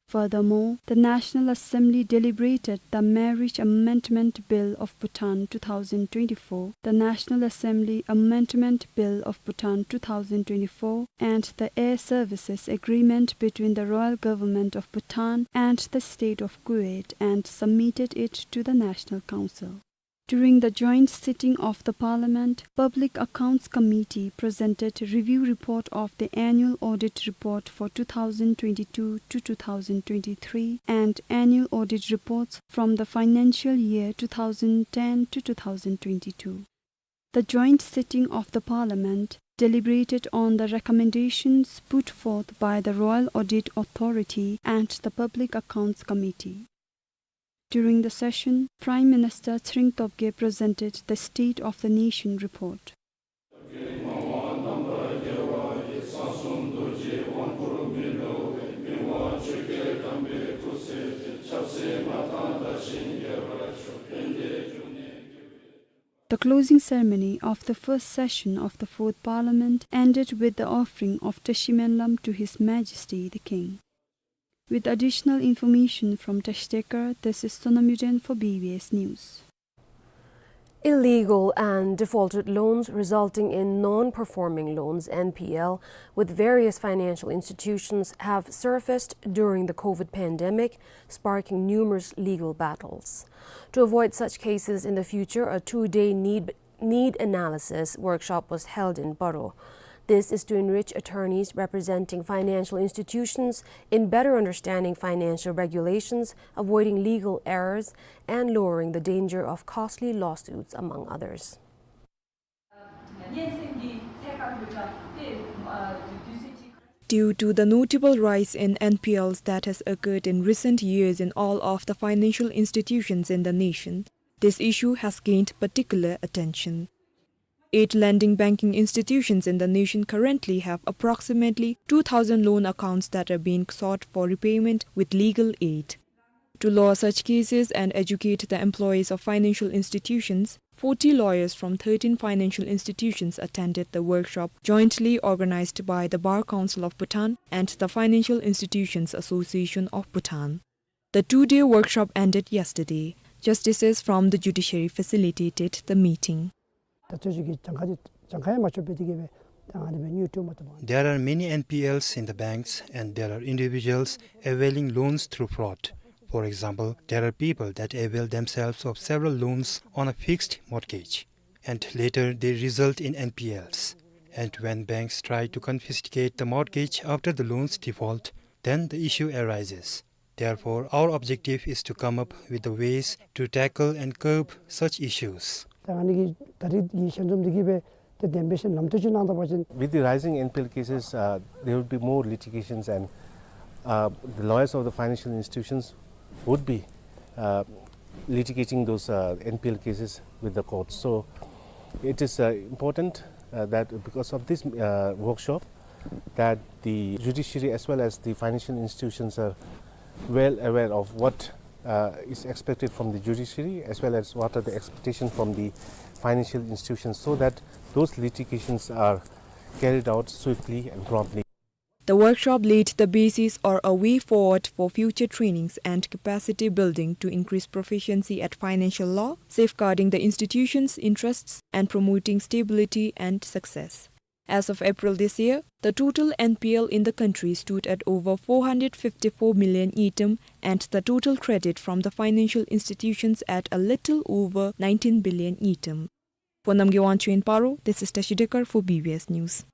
Furthermore, the National Assembly deliberated the Marriage Amendment Bill of Bhutan two thousand twenty-four, the National Assembly Amendment Bill of Bhutan two thousand twenty-four, and the Air Services Agreement between the Royal Government of Bhutan and the State of Kuwait and submitted it to the National Council. During the joint sitting of the Parliament, Public Accounts Committee presented review report of the annual audit report for two thousand twenty-two to two thousand twenty-three and annual audit reports from the financial year two thousand ten to two thousand twenty-two. The joint sitting of the Parliament deliberated on the recommendations put forth by the Royal Audit Authority and the Public Accounts Committee. During the session, Prime Minister Tshering Tobgay presented the State of the Nation report. The closing ceremony of the first session of the Fourth Parliament ended with the offering of Tashi Menlam to His Majesty the King. With additional information from Tashi Tekar, this is Sonam Yuden for B B S News. Illegal and defaulted loans resulting in non-performing loans, N P L, with various financial institutions have surfaced during the COVID pandemic, sparking numerous legal battles. To avoid such cases in the future, a two-day need need analysis workshop was held in Paro. This is to enrich attorneys representing financial institutions in better understanding financial regulations, avoiding legal errors, and lowering the danger of costly lawsuits, among others. Due to the notable rise in N P Ls that has occurred in recent years in all of the financial institutions in the nation, this issue has gained particular attention. Eight lending banking institutions in the nation currently have approximately two thousand loan accounts that are being sought for repayment with legal aid. To lower such cases and educate the employees of financial institutions, forty lawyers from thirteen financial institutions attended the workshop jointly organized by the Bar Council of Bhutan and the Financial Institutions Association of Bhutan. The two-day workshop ended yesterday. Justices from the judiciary facilitated the meeting. ད་ཆོས་ཀྱི་གྱངས་ཁ་འདི་གྱངས་ཁ་ཡང་མ་ཆོད་པའི་དེ་གི་སྦེ་ད་ང་འདི་སྦེ་དངུལ་སྤྲོད་མ་ཐུབ་པ། There are many N P Ls in the banks and there are individuals availing loans through fraud. For example, there are people that avail themselves of several loans on a fixed mortgage, and later they result in N P Ls. And when banks try to confiscate the mortgage after the loans default, then the issue arises. Therefore, our objective is to come up with the ways to tackle and curb such issues. ད་ང་ནི་གི་ད་རིས་ཀྱི་ཞལ་འཛོམས་འདི་གི་སྦེ་ཏེ་གདན་འབེབས་ཞུ་ལམ་སྟོན་ཅིག་གནང་ད་པ་ཅིན། With the rising N P L cases, uh, there would be more litigations and, uh, the lawyers of the financial institutions would be, uh, litigating those, uh, N P L cases with the courts. So it is, uh, important, uh, that because of this, uh, workshop, that the judiciary as well as the financial institutions are well aware of what, uh, is expected from the judiciary as well as what are the expectations from the financial institutions, so that those litigations are carried out swiftly and promptly. The workshop laid the basis or a way forward for future trainings and capacity building to increase proficiency at financial law, safeguarding the institution's interests and promoting stability and success. As of April this year, the total N P L in the country stood at over four hundred fifty-four million ngultrum and the total credit from the financial institutions at a little over nineteen billion ngultrum. For Namgay Wangchuk in Paro, this is Tashi Dekar for B B S News.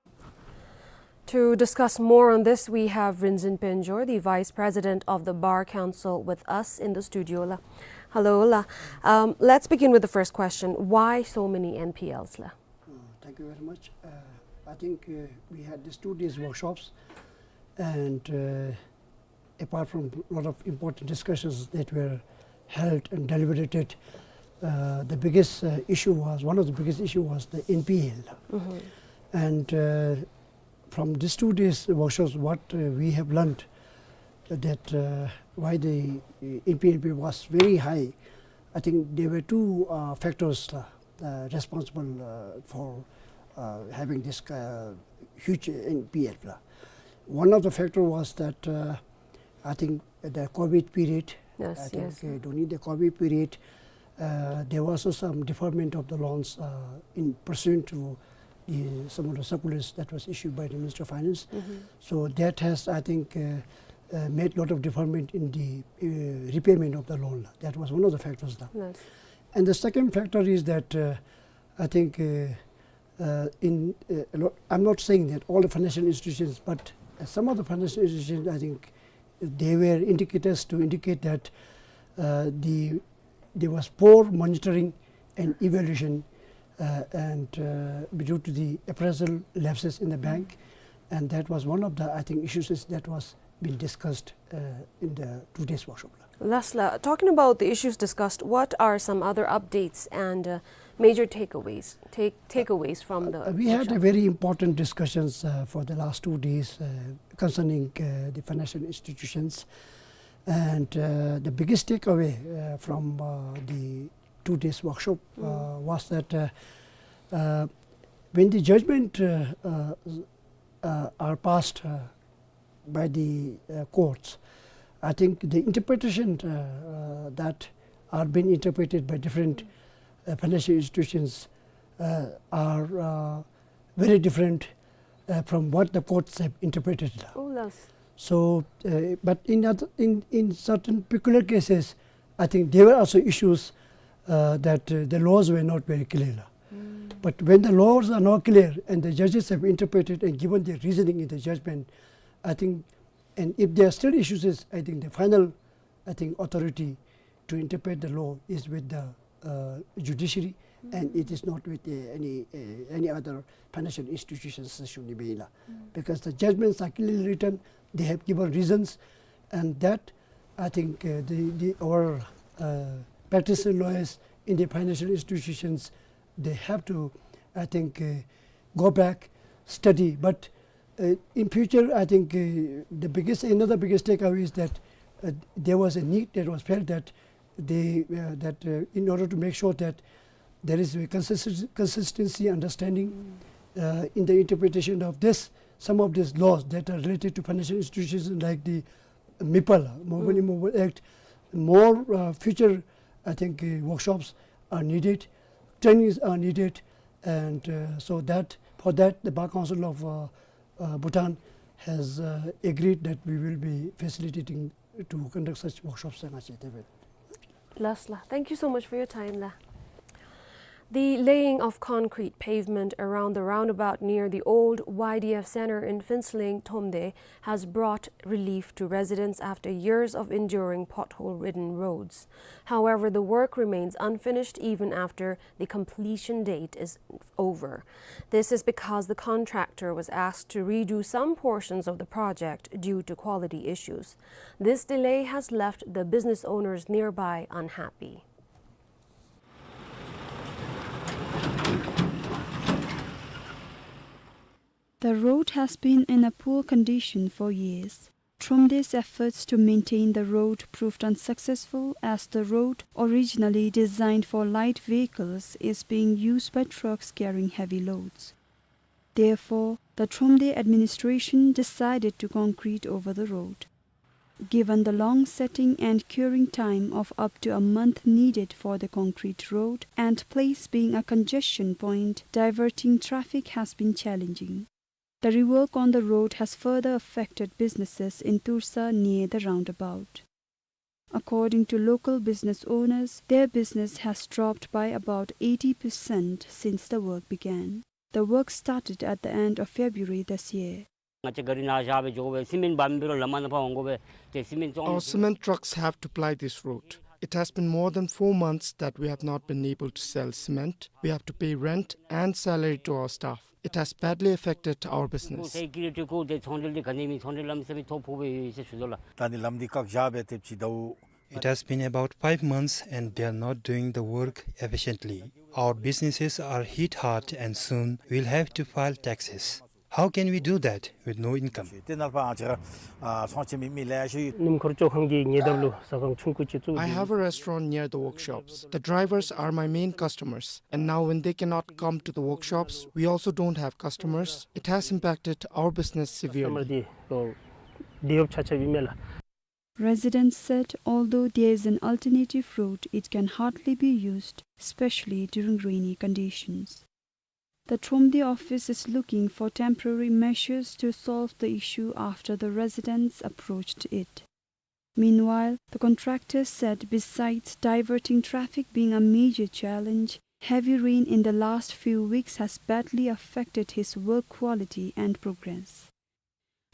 To discuss more on this, we have Rinzin Penjoy, the Vice President of the Bar Council, with us in the studio la. Hello la. Um, let's begin with the first question. Why so many N P Ls la? Uh, thank you very much. Uh, I think, uh, we had these two days workshops, and, uh, apart from a lot of important discussions that were held and deliberated, uh, the biggest, uh, issue was, one of the biggest issue was the N P L. Mm-hmm. And, uh, from these two days workshops, what, uh, we have learned that, uh, why the, uh, N P L was very high. I think there were two, uh, factors, uh, uh, responsible, uh, for, uh, having this, uh, huge N P L. One of the factor was that, uh, I think the COVID period, yes, I think, yes, uh, during the COVID period, uh, there was also some deferment of the loans, uh, in pursuant to the, some of the circulars that was issued by the Minister of Finance. Mm-hmm. So that has, I think, uh, uh, made lot of deferment in the, uh, repayment of the loan. That was one of the factors. Yes. And the second factor is that, uh, I think, uh, uh, in, uh, a lot, I'm not saying that all the financial institutions, but, uh, some of the financial institutions, I think, they were indicators to indicate that, uh, the, there was poor monitoring and evaluation uh, and, uh, due to the appraisal lapses in the bank, and that was one of the, I think, issues is that was been discussed, uh, in the two days workshop. Lasla, talking about the issues discussed, what are some other updates and, uh, major takeaways, take, takeaways from the Uh, we had a workshop? Very important discussions, uh, for the last two days, uh, concerning, uh, the financial institutions. And, uh, the biggest takeaway, uh, from, uh, the two days workshop, uh, Mm. was that, uh, uh, when the judgment, uh, uh, uh, are passed, uh, by the, uh, courts, I think the interpretation, uh, uh, that are being interpreted by different, uh, financial institutions, uh, are, uh, very different, uh, from what the courts have interpreted. Oh, yes. So, uh, but in other, in, in certain peculiar cases, I think there were also issues, uh, that, uh, the laws were not very clear. Mm. But when the laws are not clear and the judges have interpreted and given their reasoning in the judgment, I think, and if there are still issues, is, I think the final, I think, authority to interpret the law is with the, uh, judiciary, and it is not with, uh, any, uh, any other financial institutions, uh, should be la. Mm. Because the judgments are clearly written, they have given reasons, and that, I think, uh, the, the, our, uh, practicing lawyers in the financial institutions, they have to, I think, uh, go back, study. But, uh, in future, I think, uh, the biggest, another biggest takeaway is that, uh, there was a need that was felt that they, uh, that, uh, in order to make sure that there is a consist-, consistency, understanding, Mm. uh, in the interpretation of this, some of these laws that are related to financial institutions like the MIPAL, Mobile Mm. Immovable Act, more, uh, future, I think, uh, workshops are needed, trainings are needed, and, uh, so that, for that, the Bar Council of, uh, uh, Bhutan has, uh, agreed that we will be facilitating to conduct such workshops. Lasla, thank you so much for your time la. The laying of concrete pavement around the roundabout near the old Y D F center in Phuentsholing, Thromde, has brought relief to residents after years of enduring pothole-ridden roads. However, the work remains unfinished even after the completion date is over. This is because the contractor was asked to redo some portions of the project due to quality issues. This delay has left the business owners nearby unhappy. The road has been in a poor condition for years. Thromde's efforts to maintain the road proved unsuccessful, as the road, originally designed for light vehicles, is being used by trucks carrying heavy loads. Therefore, the Thromde administration decided to concrete over the road. Given the long setting and curing time of up to a month needed for the concrete road, and place being a congestion point, diverting traffic has been challenging. The rework on the road has further affected businesses in Toursa near the roundabout. According to local business owners, their business has dropped by about eighty percent since the work began. The work started at the end of February this year. Our cement trucks have to ply this road. It has been more than four months that we have not been able to sell cement. We have to pay rent and salary to our staff. It has badly affected our business. It has been about five months and they are not doing the work efficiently. Our businesses are hit hard and soon we'll have to file taxes. How can we do that with no income? I have a restaurant near the workshops. The drivers are my main customers, and now when they cannot come to the workshops, we also don't have customers. It has impacted our business severely. Residents said although there is an alternative route, it can hardly be used, especially during rainy conditions. The Thromde office is looking for temporary measures to solve the issue after the residents approached it. Meanwhile, the contractor said besides diverting traffic being a major challenge, heavy rain in the last few weeks has badly affected his work quality and progress.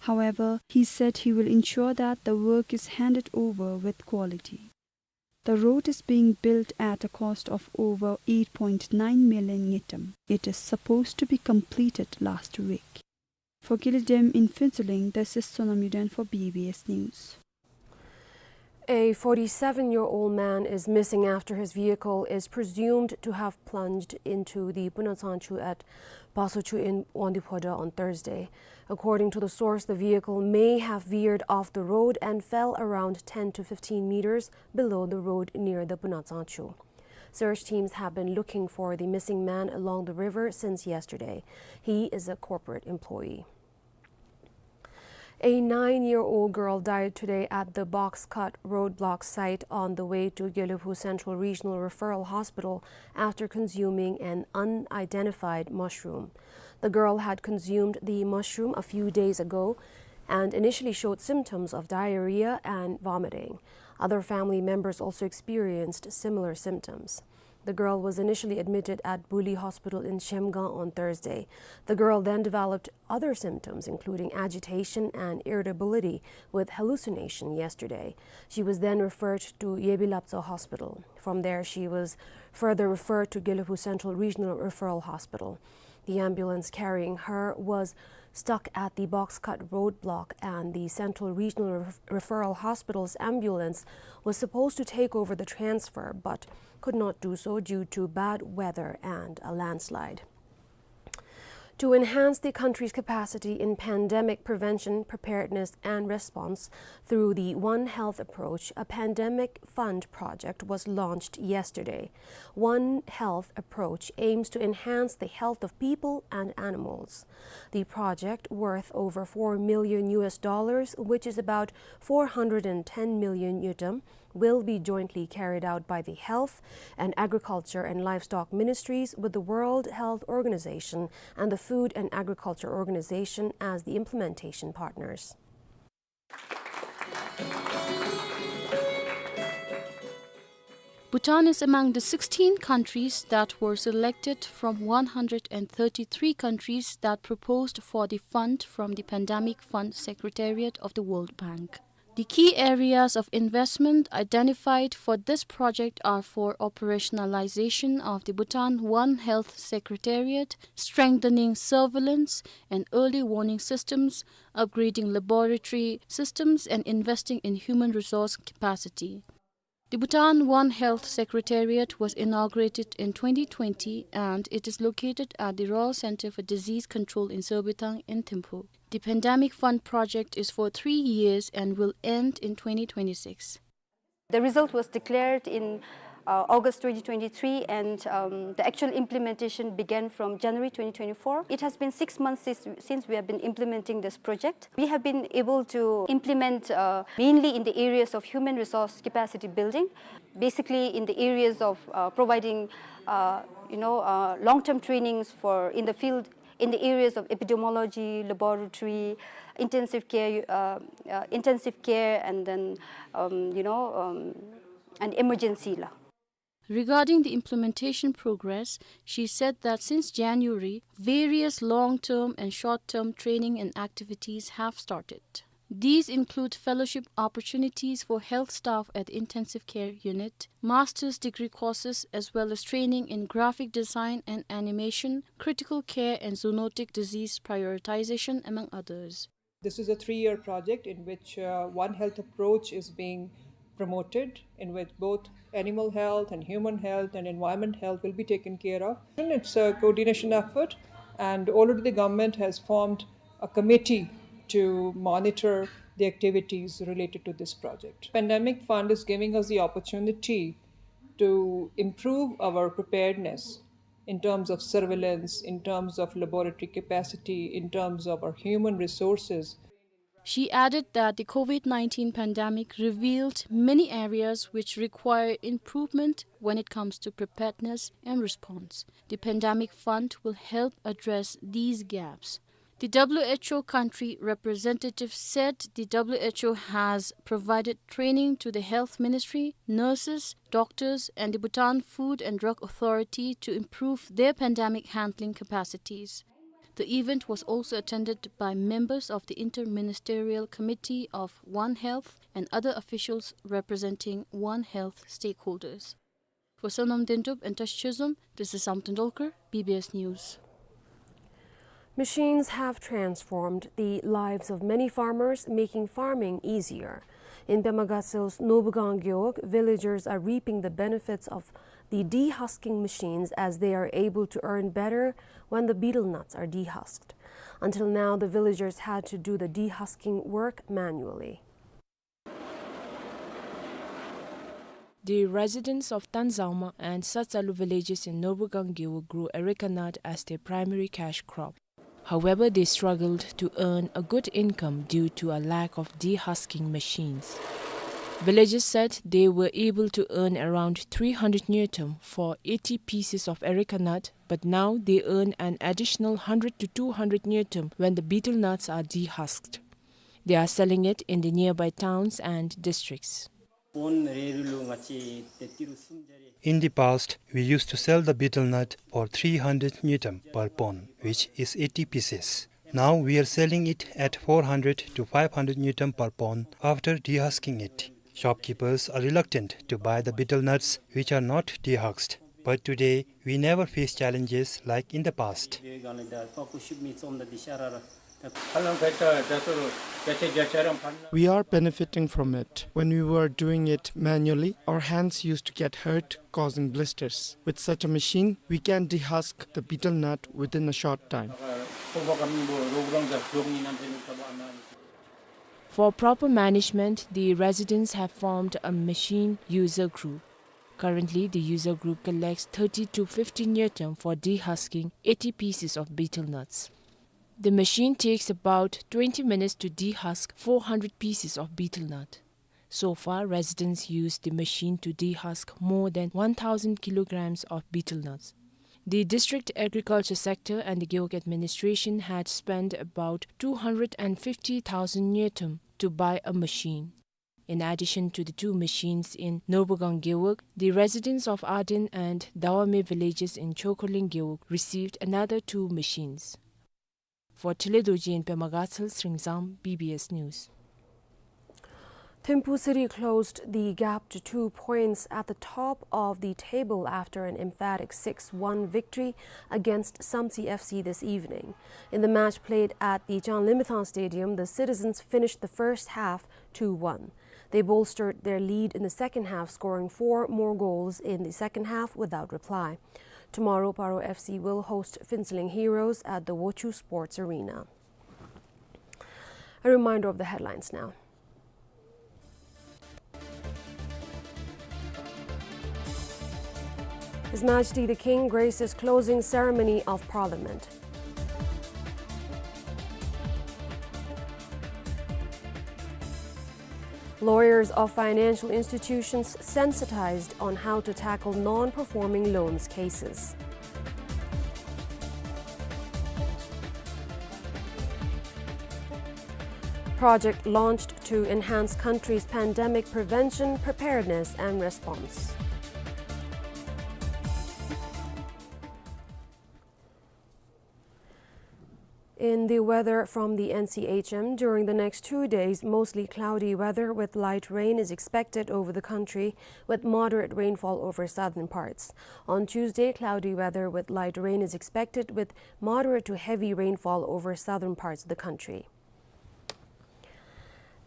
However, he said he will ensure that the work is handed over with quality. The road is being built at a cost of over eight point nine million ngultrum. It is supposed to be completed last week. For Gili Dem in Phuentsholing, this is Sonam Yuden for B B S News. A forty-seven-year-old man is missing after his vehicle is presumed to have plunged into the Bunatsangchu at Basochu in Wangdue Phodrang on Thursday. According to the source, the vehicle may have veered off the road and fell around ten to fifteen meters below the road near the Bunatsangchu. Search teams have been looking for the missing man along the river since yesterday. He is a corporate employee. A nine-year-old girl died today at the box cut roadblock site on the way to Gelephu Central Regional Referral Hospital after consuming an unidentified mushroom. The girl had consumed the mushroom a few days ago and initially showed symptoms of diarrhea and vomiting. Other family members also experienced similar symptoms. The girl was initially admitted at Buli Hospital in Zhemgang on Thursday. The girl then developed other symptoms, including agitation and irritability with hallucination yesterday. She was then referred to Yebi Laptso Hospital. From there, she was further referred to Gelephu Central Regional Referral Hospital. The ambulance carrying her was stuck at the box cut roadblock, and the Central Regional Ref-, Referral Hospital's ambulance was supposed to take over the transfer, but could not do so due to bad weather and a landslide. To enhance the country's capacity in pandemic prevention, preparedness, and response through the One Health approach, a pandemic fund project was launched yesterday. One Health approach aims to enhance the health of people and animals. The project, worth over four million U S dollars, which is about four hundred and ten million ngultrum, will be jointly carried out by the Health and Agriculture and Livestock Ministries with the World Health Organization and the Food and Agriculture Organization as the implementation partners. Bhutan is among the sixteen countries that were selected from one hundred and thirty-three countries that proposed for the fund from the Pandemic Fund Secretariat of the World Bank. The key areas of investment identified for this project are for operationalization of the Bhutan One Health Secretariat, strengthening surveillance and early warning systems, upgrading laboratory systems, and investing in human resource capacity. The Bhutan One Health Secretariat was inaugurated in twenty twenty, and it is located at the Royal Center for Disease Control in Sorbithang in Thimphu. The Pandemic Fund project is for three years and will end in twenty twenty-six. The result was declared in, uh, August twenty twenty-three, and, um, the actual implementation began from January twenty twenty-four. It has been six months since, since we have been implementing this project. We have been able to implement, uh, mainly in the areas of human resource capacity building, basically in the areas of, uh, providing, uh, you know, uh, long-term trainings for, in the field, in the areas of epidemiology, laboratory, intensive care, uh, uh, intensive care, and then, um, you know, um, and emergency la. Regarding the implementation progress, she said that since January, various long-term and short-term training and activities have started. These include fellowship opportunities for health staff at the intensive care unit, master's degree courses, as well as training in graphic design and animation, critical care and zoonotic disease prioritization, among others. This is a three-year project in which, uh, One Health approach is being promoted, in which both animal health and human health and environment health will be taken care of. And it's a coordination effort, and already the government has formed a committee to monitor the activities related to this project. Pandemic Fund is giving us the opportunity to improve our preparedness in terms of surveillance, in terms of laboratory capacity, in terms of our human resources. She added that the COVID nineteen pandemic revealed many areas which require improvement when it comes to preparedness and response. The pandemic fund will help address these gaps. The W H O country representative said the W H O has provided training to the Health Ministry, nurses, doctors, and the Bhutan Food and Drug Authority to improve their pandemic handling capacities. The event was also attended by members of the Inter-Ministerial Committee of One Health and other officials representing One Health stakeholders. For Sonam Dendup and Tashi Chozom, this is Samten Dolkar, B B S News. Machines have transformed the lives of many farmers, making farming easier. In Pema Gatsel's Nobugang Gewog, villagers are reaping the benefits of the dehusking machines as they are able to earn better when the betel nuts are dehusked. Until now, the villagers had to do the dehusking work manually. The residents of Tanzangma and Satsalu villages in Nobugang Gewog grew areca nut as their primary cash crop. However, they struggled to earn a good income due to a lack of dehusking machines. Villagers said they were able to earn around three hundred ngultrum for eighty pieces of areca nut, but now they earn an additional hundred to two hundred ngultrum when the betel nuts are dehusked. They are selling it in the nearby towns and districts. In the past, we used to sell the betel nut for three hundred ngultrum per pound, which is eighty pieces. Now we are selling it at four hundred to five hundred ngultrum per pound after dehusking it. Shopkeepers are reluctant to buy the betel nuts which are not dehusked. But today, we never face challenges like in the past. We are benefiting from it. When we were doing it manually, our hands used to get hurt, causing blisters. With such a machine, we can dehusk the betel nut within a short time. For proper management, the residents have formed a machine user group. Currently, the user group collects thirty to fifty ngultrum for dehusking eighty pieces of betel nuts. The machine takes about twenty minutes to dehusk four hundred pieces of betel nut. So far, residents used the machine to dehusk more than one thousand kilograms of betel nuts. The district agriculture sector and the Gewog administration had spent about two hundred and fifty thousand ngultrum to buy a machine. In addition to the two machines in Nobugang Gewog, the residents of Aden and Dawame villages in Chokoling Gewog received another two machines. For Tule Dorji in Pema Gatshel, Sringzam, B B S News. Thimphu City closed the gap to two points at the top of the table after an emphatic six one victory against Samtse F C this evening. In the match played at the Changlimithang Stadium, the citizens finished the first half two one. They bolstered their lead in the second half, scoring four more goals in the second half without reply. Tomorrow, Paro F C will host Phuentsholing Heroes at the Wochoo Sports Arena. A reminder of the headlines now. His Majesty the King graces closing ceremony of Parliament. Lawyers of financial institutions sensitized on how to tackle non-performing loans cases. Project launched to enhance country's pandemic prevention, preparedness and response. In the weather from the N C H M, during the next two days, mostly cloudy weather with light rain is expected over the country, with moderate rainfall over southern parts. On Tuesday, cloudy weather with light rain is expected, with moderate to heavy rainfall over southern parts of the country.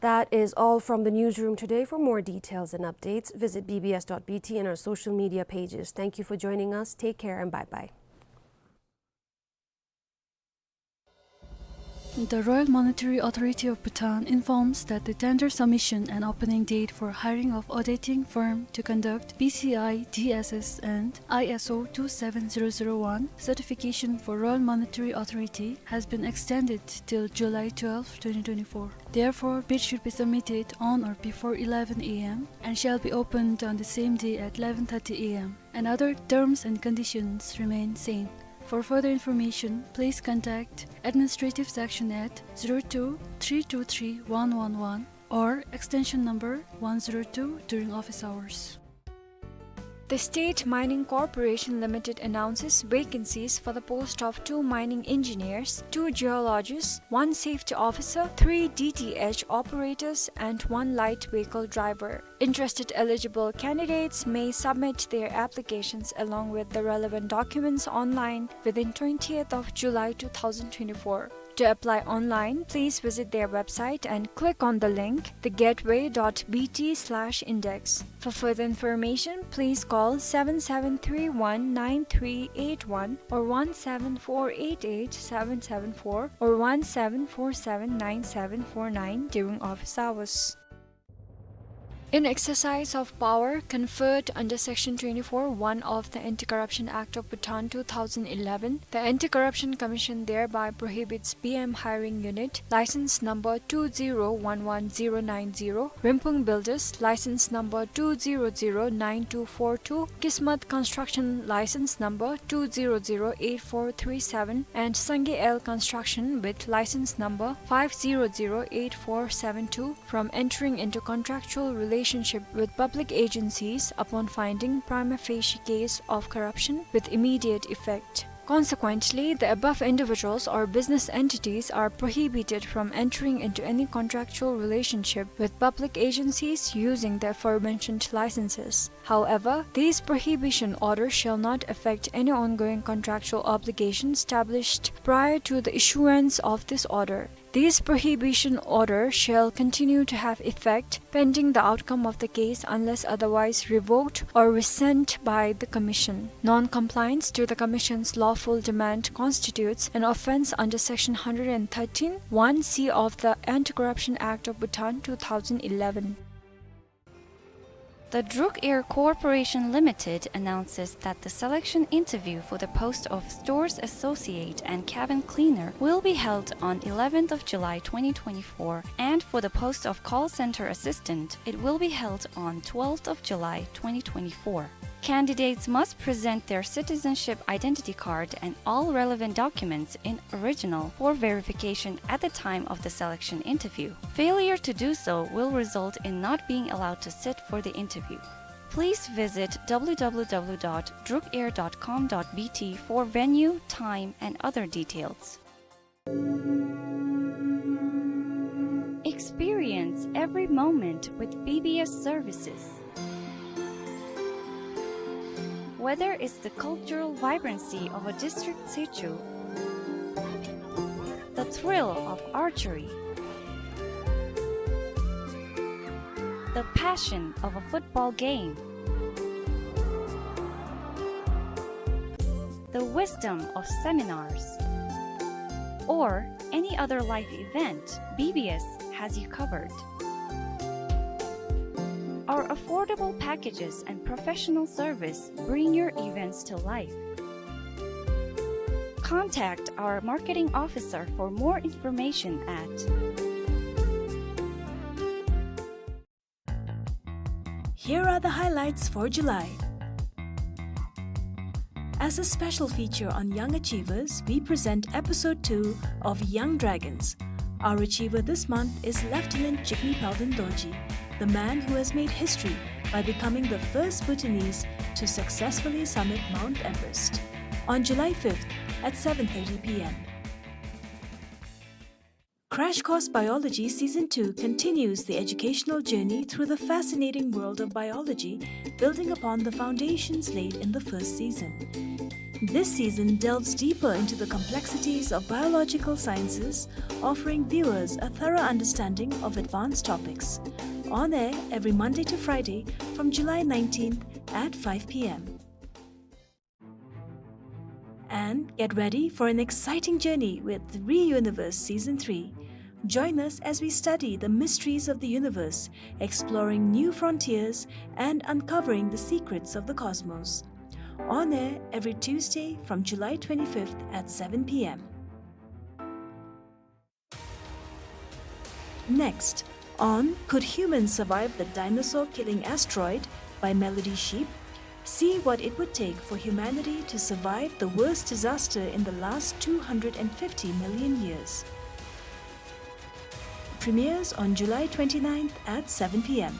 That is all from the newsroom today. For more details and updates, visit B B S dot B T and our social media pages. Thank you for joining us. Take care and bye-bye. The Royal Monetary Authority of Bhutan informs that the tender submission and opening date for hiring of auditing firm to conduct P C I D S S and I S O two seven zero zero one certification for Royal Monetary Authority has been extended till July twelfth, twenty twenty-four. Therefore, bid should be submitted on or before eleven A M and shall be opened on the same day at eleven thirty A M, and other terms and conditions remain same. For further information, please contact administrative section at zero two three two three one one one or extension number one zero two during office hours. The State Mining Corporation Limited announces vacancies for the post of two mining engineers, two geologists, one safety officer, three D T H operators, and one light vehicle driver. Interested eligible candidates may submit their applications along with the relevant documents online within twentieth of July two thousand twenty-four. To apply online, please visit their website and click on the link, the gateway dot B T slash index. For further information, please call seven seven three one nine three eight one or one seven four eight eight seven seven four or one seven four seven nine seven four nine during office hours. In exercise of power conferred under Section twenty-four one of the Anti-Corruption Act of Bhutan two thousand eleven, the Anti-Corruption Commission thereby prohibits B M Hiring Unit, license number two zero one one zero nine zero, Rimpung Builders, license number two zero zero nine two four two, Kismat Construction, license number two zero zero eight four three seven, and Sangay L Construction with license number five zero zero eight four seven two, from entering into contractual relationship with public agencies upon finding prima facie case of corruption with immediate effect. Consequently, the above individuals or business entities are prohibited from entering into any contractual relationship with public agencies using the aforementioned licenses. However, this prohibition order shall not affect any ongoing contractual obligation established prior to the issuance of this order. This prohibition order shall continue to have effect pending the outcome of the case unless otherwise revoked or rescinded by the Commission. Non-compliance to the Commission's lawful demand constitutes an offence under Section hundred and thirteen one C of the Anti-Corruption Act of Bhutan two thousand eleven. The Druk Air Corporation Limited announces that the selection interview for the post of stores associate and cabin cleaner will be held on eleventh of July twenty twenty-four, and for the post of call center assistant, it will be held on twelfth of July twenty twenty-four. Candidates must present their citizenship identity card and all relevant documents in original for verification at the time of the selection interview. Failure to do so will result in not being allowed to sit for the interview. Please visit W W W dot drukair dot com dot B T for venue, time, and other details. Experience every moment with B B S services. Whether it's the cultural vibrancy of a district situ, the thrill of archery, the passion of a football game, the wisdom of seminars, or any other life event, B B S has you covered. Our affordable packages and professional service bring your events to life. Contact our marketing officer for more information at Here are the highlights for July. As a special feature on young achievers, we present episode two of Young Dragons. Our achiever this month is Lieutenant Jigme Palden Dorji, the man who has made history by becoming the first Bhutanese to successfully summit Mount Everest. On July fifth at seven thirty P M. Crash Course Biology Season two continues the educational journey through the fascinating world of biology, building upon the foundations laid in the first season. This season delves deeper into the complexities of biological sciences, offering viewers a thorough understanding of advanced topics. On air every Monday to Friday from July nineteenth at five P M. And get ready for an exciting journey with ReUniverse Season three. Join us as we study the mysteries of the universe, exploring new frontiers and uncovering the secrets of the cosmos. On air every Tuesday from July twenty-fifth at seven P M. Next, on Could Humans Survive the Dinosaur-Killing Asteroid by Melody Sheep, see what it would take for humanity to survive the worst disaster in the last two hundred and fifty million years. Premieres on July twenty-ninth at seven P M.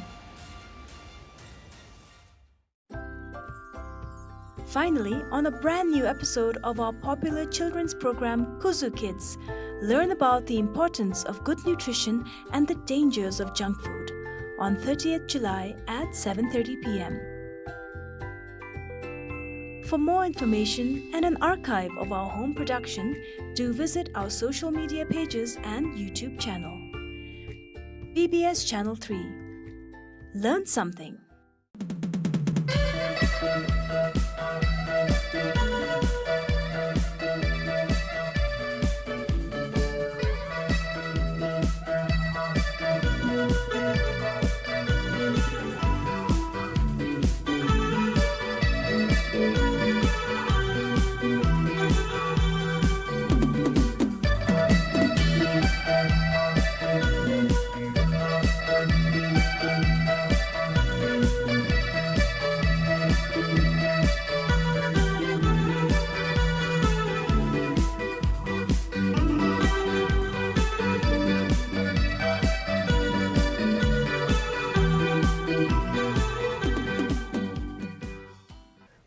Finally, on a brand new episode of our popular children's program, Kuzu Kids, learn about the importance of good nutrition and the dangers of junk food on thirtieth July at seven thirty p m. For more information and an archive of our home production, do visit our social media pages and YouTube channel. B B S Channel three. Learn something.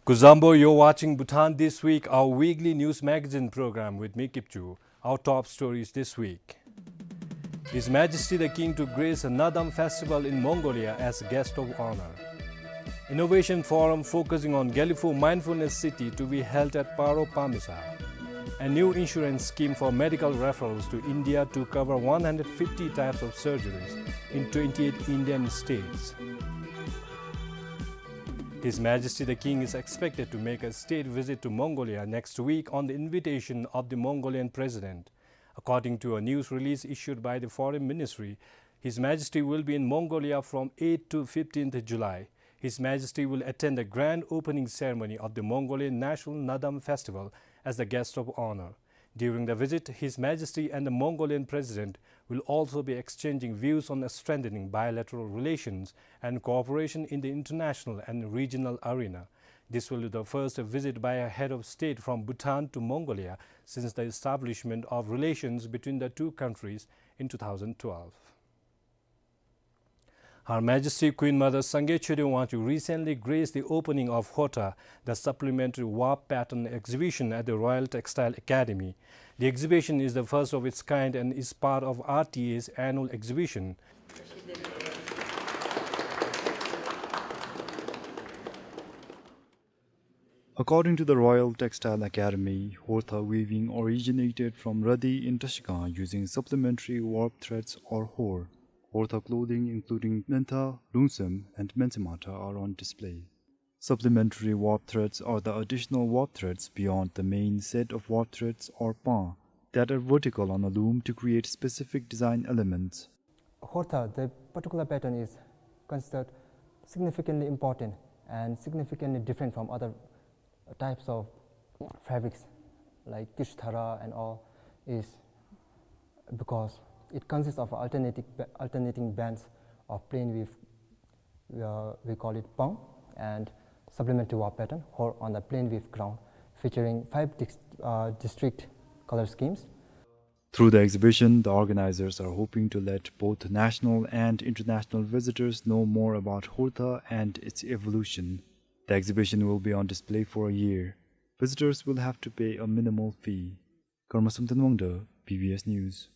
Kuzuzangpo, you're watching Bhutan This Week, our weekly news magazine program with me, Kipchu. Our top stories this week. His Majesty the King to grace a Naadam Festival in Mongolia as guest of honor. Innovation forum focusing on Gelephu Mindfulness City to be held at Paro Pamisa. A new insurance scheme for medical referrals to India to cover one hundred fifty types of surgeries in twenty-eight Indian states. His Majesty the King is expected to make a state visit to Mongolia next week on the invitation of the Mongolian President. According to a news release issued by the Foreign Ministry, His Majesty will be in Mongolia from eighth to fifteenth July. His Majesty will attend the grand opening ceremony of the Mongolian National Naadam Festival as the guest of honor. During the visit, His Majesty and the Mongolian President will also be exchanging views on strengthening bilateral relations and cooperation in the international and regional arena. This will be the first visit by a head of state from Bhutan to Mongolia since the establishment of relations between the two countries in two thousand twelve. Her Majesty Queen Mother Sangay Choden Wangchuck recently graced the opening of Horta, the supplementary warp pattern exhibition at the Royal Textile Academy. The exhibition is the first of its kind and is part of R T A's annual exhibition. According to the Royal Textile Academy, Horta weaving originated from Radi in Trashigang using supplementary warp threads or hor. Horta clothing including Mentha, Lungsem, and Mentsemata are on display. Supplementary warp threads are the additional warp threads beyond the main set of warp threads or pang that are vertical on a loom to create specific design elements. Horta, the particular pattern is considered significantly important and significantly different from other types of fabrics like Kyush Thara and all, is because it consists of alternating, alternating bands of plain weave, uh, we call it pang, and supplementary warp pattern, hor on the plain weave ground, featuring five dis-, uh, distinct color schemes. Through the exhibition, the organizers are hoping to let both national and international visitors know more about Horta and its evolution. The exhibition will be on display for a year. Visitors will have to pay a minimal fee. Karma Samten Wangda, B B S News.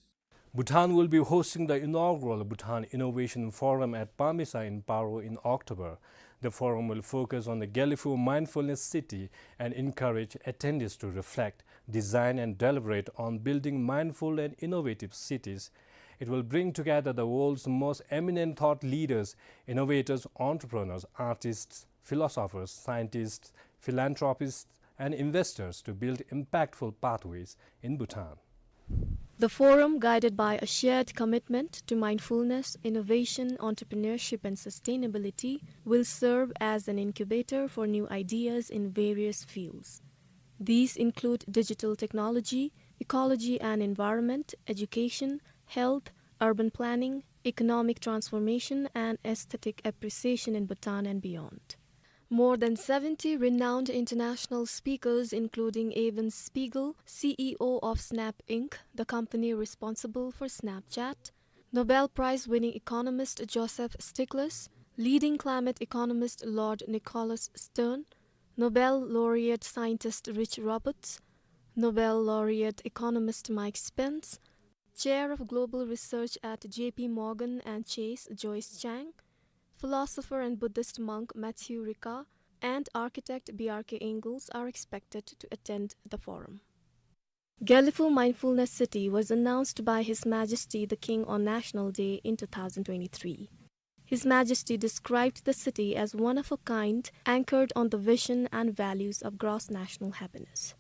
Bhutan will be hosting the inaugural Bhutan Innovation Forum at Pamisa in Paro in October. The forum will focus on the Gelephu Mindfulness City and encourage attendees to reflect, design and deliberate on building mindful and innovative cities. It will bring together the world's most eminent thought leaders, innovators, entrepreneurs, artists, philosophers, scientists, philanthropists, and investors to build impactful pathways in Bhutan. The forum, guided by a shared commitment to mindfulness, innovation, entrepreneurship, and sustainability, will serve as an incubator for new ideas in various fields. These include digital technology, ecology and environment, education, health, urban planning, economic transformation, and aesthetic appreciation in Bhutan and beyond. More than seventy renowned international speakers, including Evan Spiegel, C E O of Snap Inc, the company responsible for Snapchat, Nobel Prize-winning economist Joseph Stiglitz, leading climate economist Lord Nicholas Stern, Nobel laureate scientist Rich Roberts, Nobel laureate economist Mike Spence, chair of global research at J P Morgan and Chase Joyce Chang, philosopher and Buddhist monk Matthieu Ricard, and architect B R K Ingels are expected to attend the forum. Gelephu Mindfulness City was announced by His Majesty the King on National Day in two thousand twenty-three. His Majesty described the city as one of a kind, anchored on the vision and values of gross national happiness.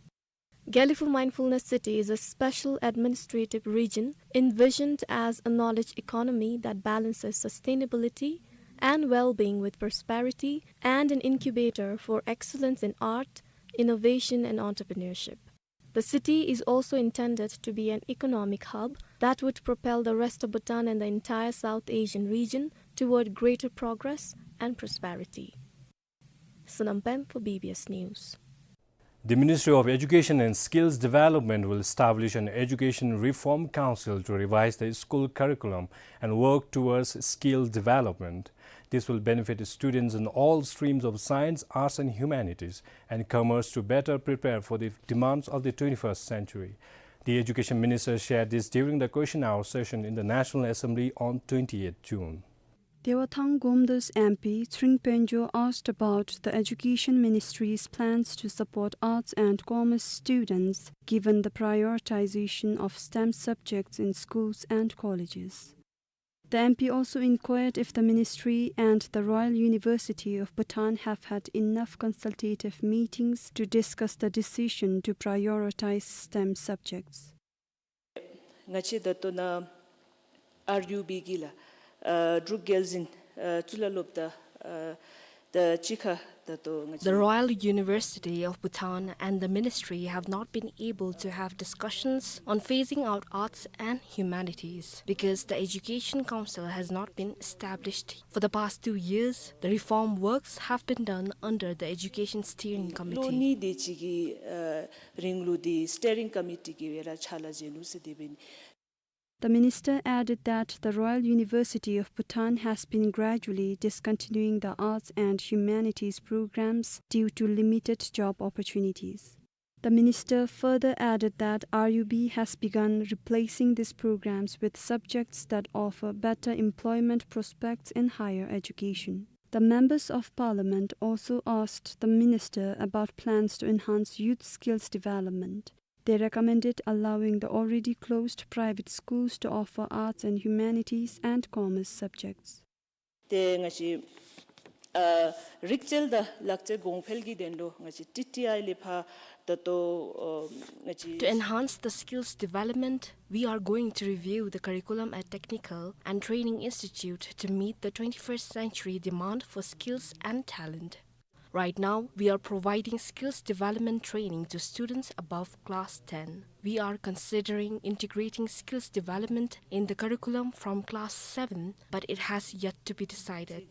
Gelephu Mindfulness City is a special administrative region envisioned as a knowledge economy that balances sustainability and well-being with prosperity, and an incubator for excellence in art, innovation, and entrepreneurship. The city is also intended to be an economic hub that would propel the rest of Bhutan and the entire South Asian region toward greater progress and prosperity. Sonam Pem for B B S News. The Ministry of Education and Skills Development will establish an Education Reform Council to revise the school curriculum and work towards skill development. This will benefit students in all streams of science, arts and humanities, and commerce to better prepare for the demands of the twenty-first century. The Education Minister shared this during the question hour session in the National Assembly on twenty-eighth June. Dewathang Gomdoz M P Tshering Pengjo asked about the Education Ministry's plans to support arts and commerce students, given the prioritization of STEM subjects in schools and colleges. The M P also inquired if the ministry and the Royal University of Bhutan have had enough consultative meetings to discuss the decision to prioritize STEM subjects. ང་བཅས་ད་ལྟོ་ནཱ་ཨར་ཡུ་བི་གི་ལགས་ཨ་འབྲུག་རྒྱལ་འཛིན་ཨ་གཙུག་ལག་སློབ་གྲྭ་ཨ་ད་གཅིག་ཁར་ད་ལྟོ་ང་བཅས། The Royal University of Bhutan and the ministry have not been able to have discussions on phasing out arts and humanities because the Education Council has not been established. For the past two years, the reform works have been done under the Education Steering Committee. ལོ་གཉིས་དེ་ཅིག་གི་ཨ་རིང་ལུ་འདི་སི་ཊི་ཡ་རིང་ཀོ་མི་ཊི་གི་སྦེ་ར་ཕྱག་ལཱ་མཛད་ནུག་ཟེར་དེ་སྦེ་ཨིན། The minister added that the Royal University of Bhutan has been gradually discontinuing the arts and humanities programs due to limited job opportunities. The minister further added that R U B has begun replacing these programs with subjects that offer better employment prospects in higher education. The members of parliament also asked the minister about plans to enhance youth skills development. They recommended allowing the already closed private schools to offer arts and humanities and commerce subjects. ཏེ་ང་བཅས་ཨ་རིག་རྩལ་དང་ལག་རྩལ་གོང་འཕེལ་གྱི་དོན་ལུ་ང་བཅས་ཊི་ཊི་ཨའི་ལས་ཕར་ད་ལྟོ་ཨ་ང་བཅས། To enhance the skills development, we are going to review the curriculum at Technical and Training Institute to meet the twenty-first century demand for skills and talent. Right now, we are providing skills development training to students above class ten. We are considering integrating skills development in the curriculum from class seven, but it has yet to be decided.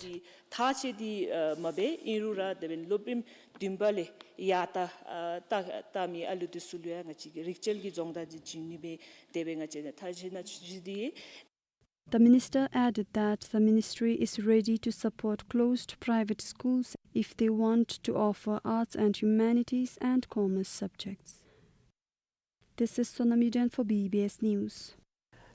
ཐག་བཅད་དེ་ཨ་མ་འབད་ཨིན་རུང་ར་དེ་འབདན་སློབ་རིམ་བདུན་པ་ལས་ཡར་ད་ཨ་ད་ད་མི་ཨ་ལུ་འདི་ཚུ་ལུ་ཡང་ང་བཅས་ཀྱིས་རིག་རྩལ་གྱི་སྦྱོང་བརྡར་འདི་བྱིན་ནི་སྦེ་དེ་སྦེ་ང་བཅས་ཐག་བཅད་གནང་ཚུགས་ཏེ། The minister added that the ministry is ready to support closed private schools if they want to offer arts and humanities and commerce subjects. This is Sonam Yuden for B B S News.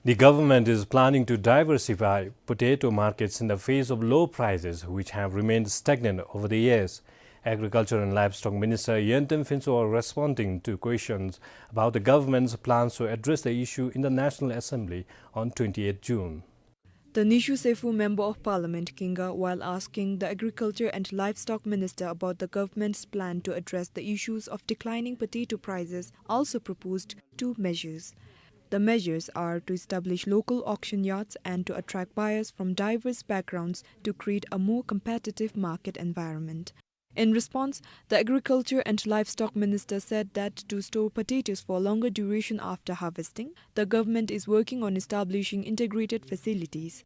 The government is planning to diversify potato markets in the face of low prices, which have remained stagnant over the years. Agriculture and Livestock Minister Yenthem Phensho, responding to questions about the government's plans to address the issue in the National Assembly on twenty-eighth June. The Nishushefu Member of Parliament, Kinga, while asking the Agriculture and Livestock Minister about the government's plan to address the issues of declining potato prices, also proposed two measures. The measures are to establish local auction yards and to attract buyers from diverse backgrounds to create a more competitive market environment. In response, the Agriculture and Livestock Minister said that to store potatoes for a longer duration after harvesting, the government is working on establishing integrated facilities.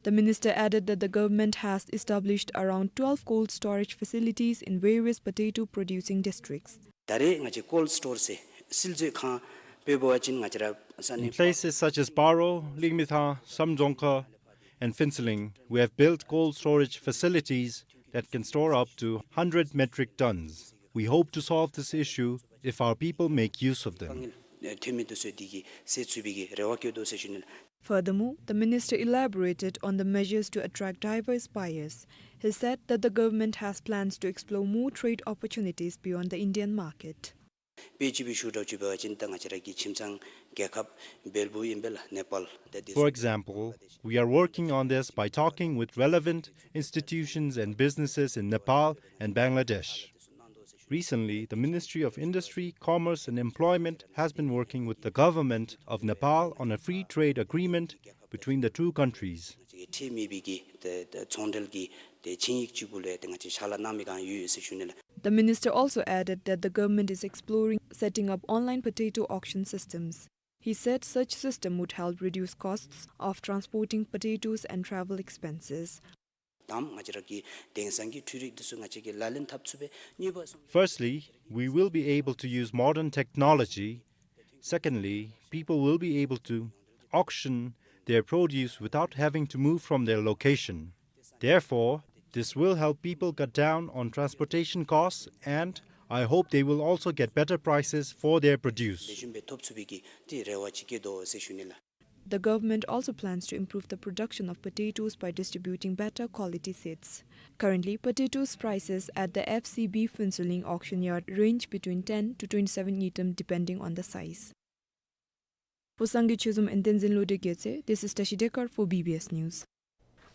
The minister added that the government has established around twelve cold storage facilities in various potato producing districts. ད་རེས་ང་བཅས་ཀོལཌ་སི་ཊོར་ཟེར་སིལ་མཛོད་ཁང་འབད་བ་ཅིན་ང་བཅས་ར་ས་གནས། In places such as Paro, Lingmithang, Samdzongkha, and Phuentsholing, we have built cold storage facilities that can store up to hundred metric tons. We hope to solve this issue if our people make use of them. དཀའ་ངལ་ཐོན་མི་འདི་ཚུ་འདི་གིས་སེལ་ཚུགས་པའི་གི་རེ་བ་བསྐྱེད་དོ་ཟེར་ཞུ་ནི་ལགས། Furthermore, the minister elaborated on the measures to attract diverse buyers. He said that the government has plans to explore more trade opportunities beyond the Indian market. དཔེ་ཅིག་སྦེ་ཞུ་དགོཔ་ཅིག་འབད་བ་ཅིན་ད་ང་བཅས་ར་གི་ཁྱིམ་ཚང་རྒྱལ་ཁབ་བལ་པོ་ཨིན་པས་ལགས། ནེ་པཱལ། For example, we are working on this by talking with relevant institutions and businesses in Nepal and Bangladesh. Recently, the Ministry of Industry, Commerce and Employment has been working with the government of Nepal on a free trade agreement between the two countries. ཁྲལ་མེད་པའི་གི་ཏེ་ཏེ་ཚོང་འབྲེལ་གྱི་ཏེ་ཆིངས་ཡིག་ཅིག་གུ་ལས་ཏེ་ང་བཅས་ཕྱག་ལཱ་གནང་མི་གང་ཡོད་ཟེར་ཞུ་ནི་ལགས། The minister also added that the government is exploring setting up online potato auction systems. He said such system would help reduce costs of transporting potatoes and travel expenses. དང་ང་བཅས་ར་གི་དེང་སང་གི་འཕྲུལ་རིག་འདི་ཚུ་ང་བཅས་ཀྱིས་ལག་ལེན་འཐབ་ཚུགས་པའི་ནུས་པ་སོང་། Firstly, we will be able to use modern technology. Secondly, people will be able to auction their produce without having to move from their location. Therefore, this will help people cut down on transportation costs, and I hope they will also get better prices for their produce. ལེགས་ཤོམ་སྦེ་ཐོབ་ཚུགས་པའི་གི་ཏེ་རེ་བ་ཅིག་བསྐྱེད་དོ་ཟེར་ཞུ་ནི་ལགས། The government also plans to improve the production of potatoes by distributing better quality seeds. Currently, potatoes prices at the F C B Phuentsholing auction yard range between ten to twenty-seven ngultrum depending on the size. ཕོ་བཟང་གི་ཆོས་འཛོམས་ཨིན། བསྟན་འཛིན་བློ་གྲོས་རྒྱལ་མཚན། This is Tashi Dekar for B B S News.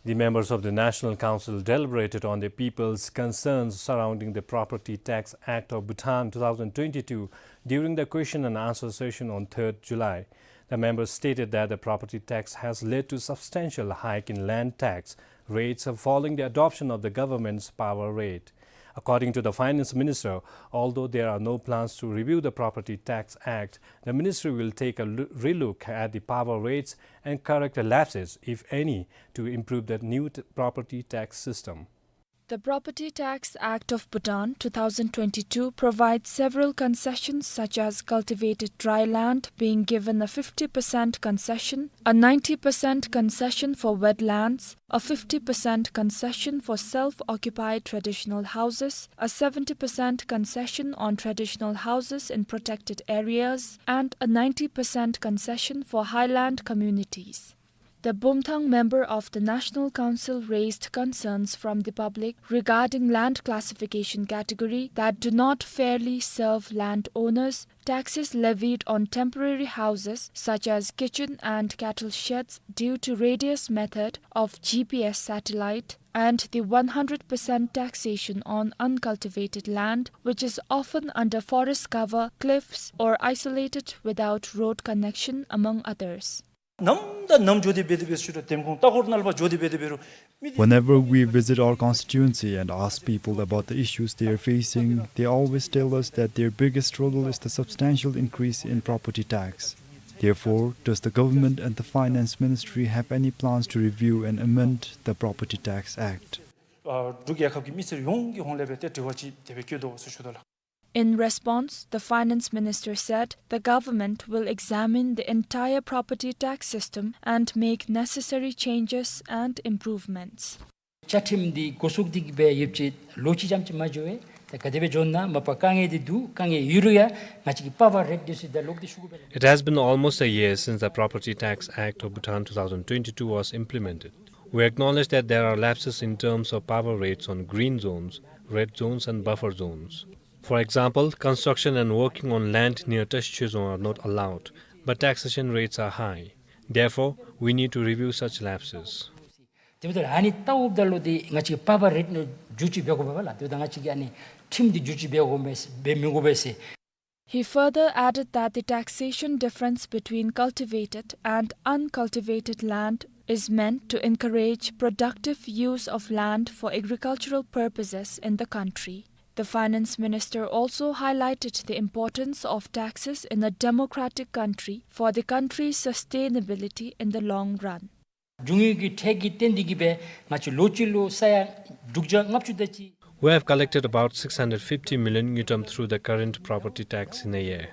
The members of the National Council deliberated on the people's concerns surrounding the Property Tax Act of Bhutan two thousand twenty-two during the question and answer session on third July. The members stated that the property tax has led to substantial hike in land tax rates following the adoption of the government's power rate. According to the finance minister, although there are no plans to review the Property Tax Act, the ministry will take a lo-, relook at the power rates and correct the lapses, if any, to improve the new t-, property tax system. The Property Tax Act of Bhutan two thousand twenty-two provides several concessions, such as cultivated dry land being given a fifty percent concession, a ninety percent concession for wetlands, a fifty percent concession for self-occupied traditional houses, a seventy percent concession on traditional houses in protected areas, and a ninety percent concession for highland communities. The Bumthang member of the National Council raised concerns from the public regarding land classification category that do not fairly serve landowners, taxes levied on temporary houses such as kitchen and cattle sheds due to radius method of G P S satellite, and the one hundred percent taxation on uncultivated land, which is often under forest cover, cliffs, or isolated without road connection, among others. ནམ་དང་ནམ་འགྱོ་སྟེ་འབད་དེ་འབད་ཞུ་དོ། དེམ་ཁོང་ལྟ་སྐོར་ནང་ལུ་འགྱོ་སྟེ་འབད་དེ་འབད་རུང་མི་འདི། Whenever we visit our constituency and ask people about the issues they are facing, they always tell us that their biggest struggle is the substantial increase in property tax. Therefore, does the government and the finance ministry have any plans to review and amend the Property Tax Act? ཨ་འབྲུག་རྒྱལ་ཁབ་ཀྱི་མི་སེར་ཡོངས་ཀྱི་ཧོངས་ལས་འབད་དེ་དྲི་བ་ཅིག་དེ་སྦེ་བཀོད་དོ་ཟེར་ཞུ་དོ་ལགས། In response, the finance minister said the government will examine the entire property tax system and make necessary changes and improvements. བཅའ་ཁྲིམས་འདི་འགོ་བཙུགས་ཏེ་གི་སྦེ་ཡོདཔ་ཅིག་ལོ་གཅིག་ཙམ་ཅིག་མ་འགྱོ་བས། ད་ག་དེ་སྦེ་འགྱོ་ན་མ་པ་དཀའ་ངལ་འདི་འདུག། དཀའ་ངལ་ཡོད་རུང་ཡང་ང་བཅས་ཀྱི་པ་བར་རེཊ་འདི་ཚུ་ད་ལོག་སྟེ་ཞུ་དགོ་པས་ལགས། It has been almost a year since the Property Tax Act of Bhutan two thousand twenty-two was implemented. We acknowledge that there are lapses in terms of power rates on green zones, red zones, and buffer zones. For example, construction and working on land near Tashi Chhezang are not allowed, but taxation rates are high. Therefore, we need to review such lapses. དེ་འབདཝ་ད་ཨ་ནི་ལྟཝ་ད་ལུ་འདི་ང་བཅས་པ་བར་རེཊ་ནང་བསྒྱུར་བཅོས་འབད་དགོ་པས་ལགས། དེ་འབདཝ་ད་ང་བཅས་ཀྱི་ཨ་ནི་ཁྲིམས་འདི་བསྒྱུར་བཅོས་འབད་དགོ་མས་འབད་མི་དགོ་པས་ཟེར། He further added that the taxation difference between cultivated and uncultivated land is meant to encourage productive use of land for agricultural purposes in the country. The finance minister also highlighted the importance of taxes in a democratic country for the country's sustainability in the long run. རྒྱུ་དངོས་ཀྱི་ཁྲལ་གྱིས་བརྟེན་ཏེ་གི་སྦེ་ང་བཅས་ལོ་གཅིག་ལུ་ས་ཡ་དྲུག་བརྒྱ་ལྔ་བཅུ་དེ་ཅིག། We have collected about six hundred fifty million ngultrum through the current property tax in a year.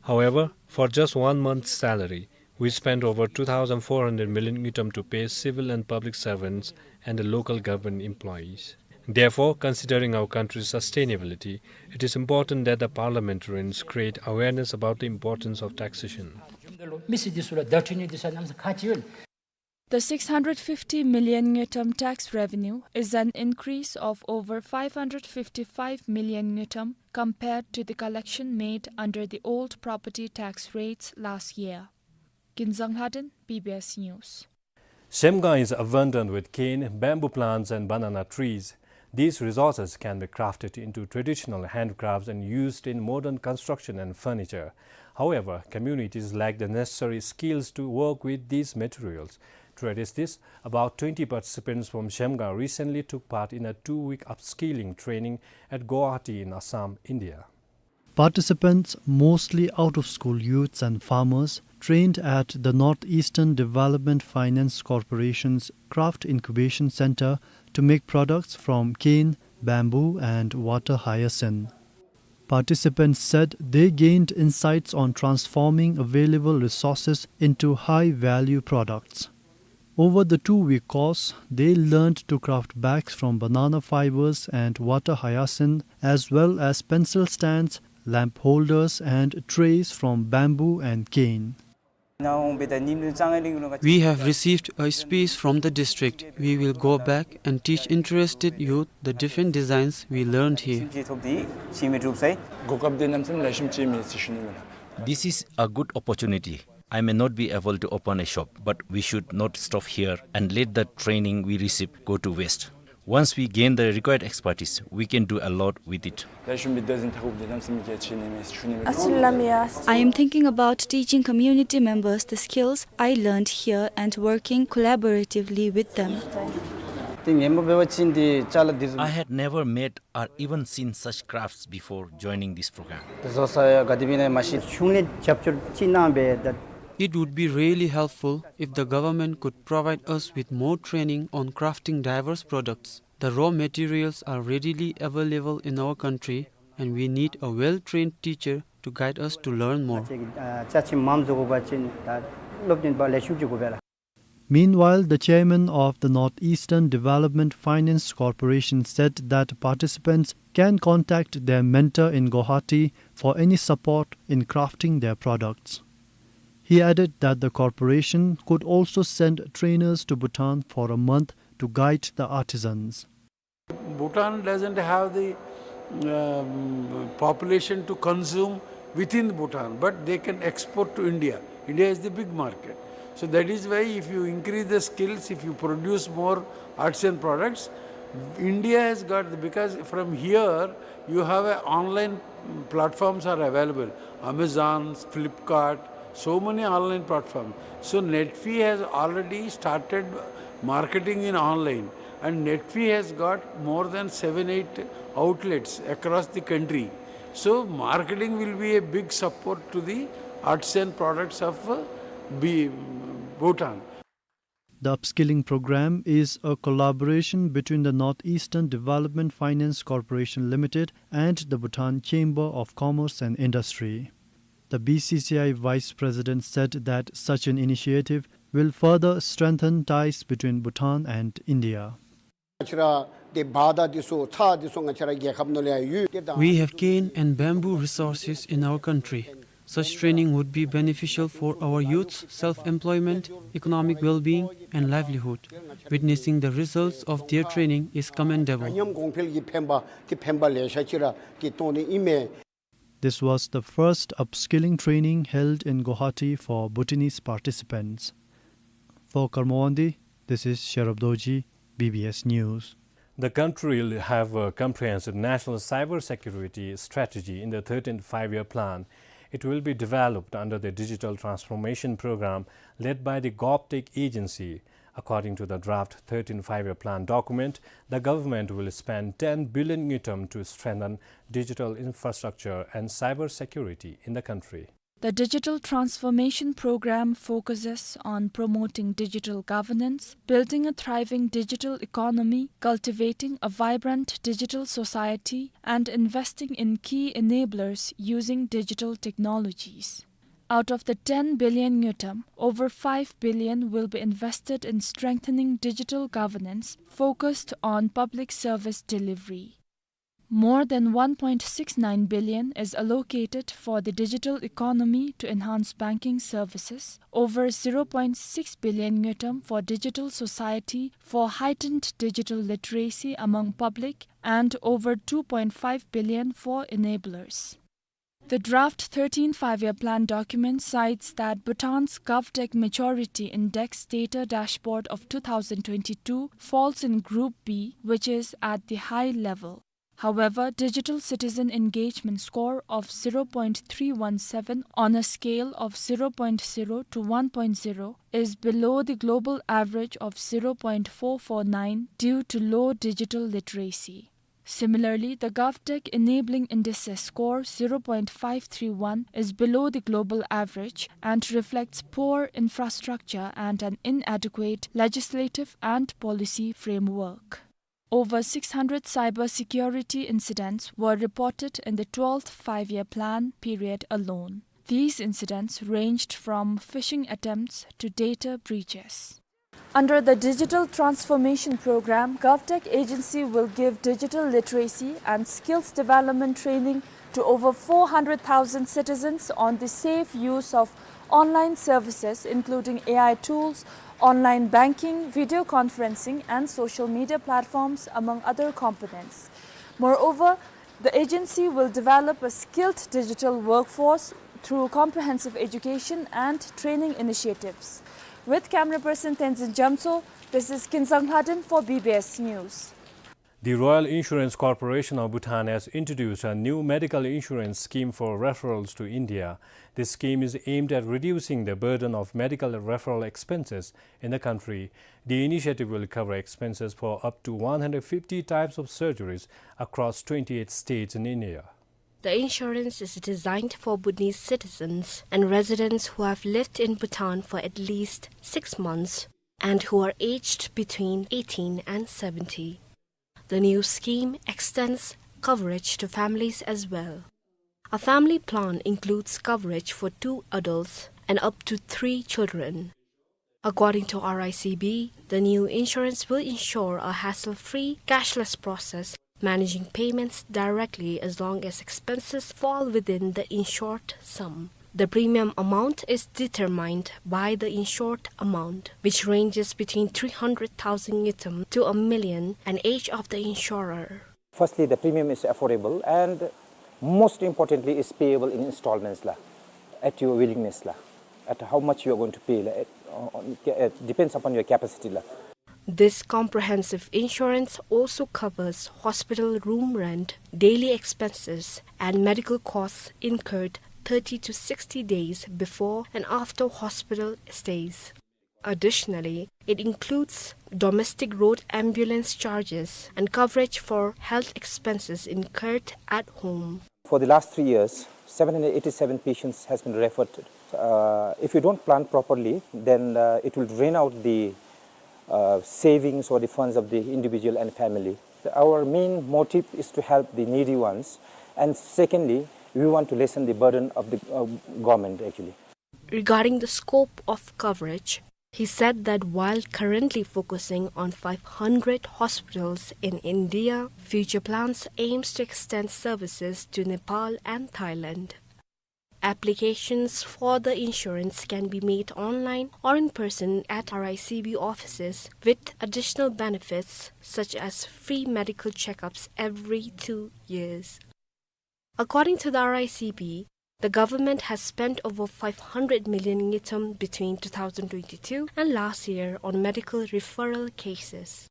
However, for just one month's salary, we spend over two thousand four hundred million ngultrum to pay civil and public servants and the local government employees. Therefore, considering our country's sustainability, it is important that the parliamentarians create awareness about the importance of taxation. The six hundred fifty million ngultrum tax revenue is an increase of over five hundred fifty-five million ngultrum compared to the collection made under the old property tax rates last year. Kinzang Lhaden, B B S News. Zhemgang is abundant with cane, bamboo plants and banana trees. These resources can be crafted into traditional handcrafts and used in modern construction and furniture. However, communities lack the necessary skills to work with these materials. To address this, about twenty participants from Zhemgang recently took part in a two-week upskilling training at Guwahati in Assam, India. Participants, mostly out-of-school youths and farmers, trained at the Northeastern Development Finance Corporation's Craft Incubation Center to make products from cane, bamboo, and water hyacinth. Participants said they gained insights on transforming available resources into high-value products. Over the two-week course, they learned to craft bags from banana fibers and water hyacinth, as well as pencil stands, lamp holders, and trays from bamboo and cane. We have received a space from the district. We will go back and teach interested youth the different designs we learned here. This is a good opportunity. I may not be able to open a shop, but we should not stop here and let the training we receive go to waste. Once we gain the required expertise, we can do a lot with it. I am thinking about teaching community members the skills I learned here and working collaboratively with them. I had never met or even seen such crafts before joining this program. It would be really helpful if the government could provide us with more training on crafting diverse products. The raw materials are readily available in our country, and we need a well-trained teacher to guide us to learn more. Meanwhile, the chairman of the Northeastern Development Finance Corporation said that participants can contact their mentor in Guwahati for any support in crafting their products. He added that the corporation could also send trainers to Bhutan for a month to guide the artisans. Bhutan doesn't have the um, population to consume within Bhutan, but they can export to India. India is the big market. So that is why if you increase the skills, if you produce more artisan products, India has got, because from here you have a online platforms are available, Amazon, Flipkart, so many online platforms. So Netfee has already started marketing in online, and Netfee has got more than seven, eight outlets across the country. So marketing will be a big support to the artisan products of uh, B- Bhutan. The upskilling program is a collaboration between the Northeastern Development Finance Corporation Limited and the Bhutan Chamber of Commerce and Industry. The B C C I vice president said that such an initiative will further strengthen ties between Bhutan and India. We have cane and bamboo resources in our country. Such training would be beneficial for our youth's self-employment, economic well-being, and livelihood. Witnessing the results of their training is commendable. This was the first upskilling training held in Guwahati for Bhutanese participants. For Karma Wangdi, this is Sherab Dorji, B B S News. The country will have a comprehensive national cyber security strategy in the thirteenth five-year plan. It will be developed under the digital transformation program led by the GovTech agency. According to the draft thirteenth five-year plan document, the government will spend ten billion ngultrum to strengthen digital infrastructure and cyber security in the country. The Digital Transformation Program focuses on promoting digital governance, building a thriving digital economy, cultivating a vibrant digital society, and investing in key enablers using digital technologies. Out of the ten billion ngultrum, over five billion will be invested in strengthening digital governance focused on public service delivery. More than one point six nine billion is allocated for the digital economy to enhance banking services, over zero point six billion ngultrum for digital society for heightened digital literacy among public, and over two point five billion for enablers. The draft thirteenth Five-Year Plan document cites that Bhutan's GovTech Maturity Index data dashboard of two thousand twenty-two falls in Group B, which is at the high level. However, digital citizen engagement score of zero point three one seven on a scale of zero point zero to one point zero is below the global average of zero point four four nine due to low digital literacy. Similarly, the GovTech Enabling Indices score zero point five three one is below the global average and reflects poor infrastructure and an inadequate legislative and policy framework. Over six hundred cybersecurity incidents were reported in the twelfth Five-Year Plan period alone. These incidents ranged from phishing attempts to data breaches. Under the Digital Transformation Program, GovTech Agency will give digital literacy and skills development training to over four hundred thousand citizens on the safe use of online services, including A I tools, online banking, video conferencing, and social media platforms, among other components. Moreover, the agency will develop a skilled digital workforce through comprehensive education and training initiatives. With camera person Tenzin Jamtso, this is Kinzang Lhaden for B B S News. The Royal Insurance Corporation of Bhutan has introduced a new medical insurance scheme for referrals to India. This scheme is aimed at reducing the burden of medical referral expenses in the country. The initiative will cover expenses for up to one hundred fifty types of surgeries across twenty-eight states in India. The insurance is designed for Bhutanese citizens and residents who have lived in Bhutan for at least six months and who are aged between eighteen and seventy. The new scheme extends coverage to families as well. A family plan includes coverage for two adults and up to three children. According to R I C B, the new insurance will ensure a hassle-free, cashless process, managing payments directly as long as expenses fall within the insured sum. The premium amount is determined by the insured amount, which ranges between three hundred thousand ngultrum to a million, and age of the insurer. Firstly, the premium is affordable, and most importantly, is payable in installments la, at your willingness la, at how much you are going to pay la, at, uh, it depends upon your capacity la. This comprehensive insurance also covers hospital room rent, daily expenses, and medical costs incurred thirty to sixty days before and after hospital stays. Additionally, it includes domestic road ambulance charges and coverage for health expenses incurred at home. For the last three years, seven hundred eighty-seven patients has been referred. Uh, if you don't plan properly, then, uh, it will drain out the, uh, savings or the funds of the individual and family. Our main motive is to help the needy ones, and secondly, we want to lessen the burden of the, uh, government actually. Regarding the scope of coverage, he said that while currently focusing on five hundred hospitals in India, future plans aims to extend services to Nepal and Thailand. Applications for the insurance can be made online or in person at R I C B offices, with additional benefits such as free medical checkups every two years. According to the R I C B, the government has spent over five hundred million ngultrum between two thousand twenty-two and last year on medical referral cases.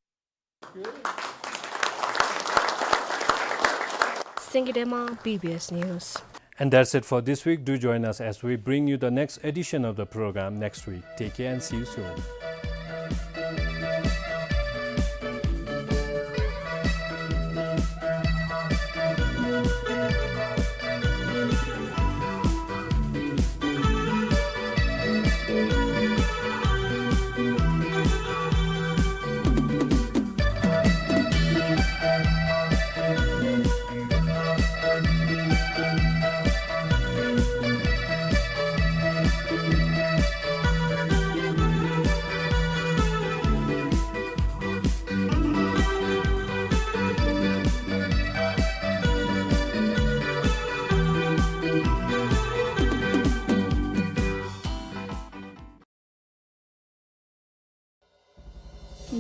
Singidema, B B S News. And that's it for this week. Do join us as we bring you the next edition of the program next week. Take care and see you soon.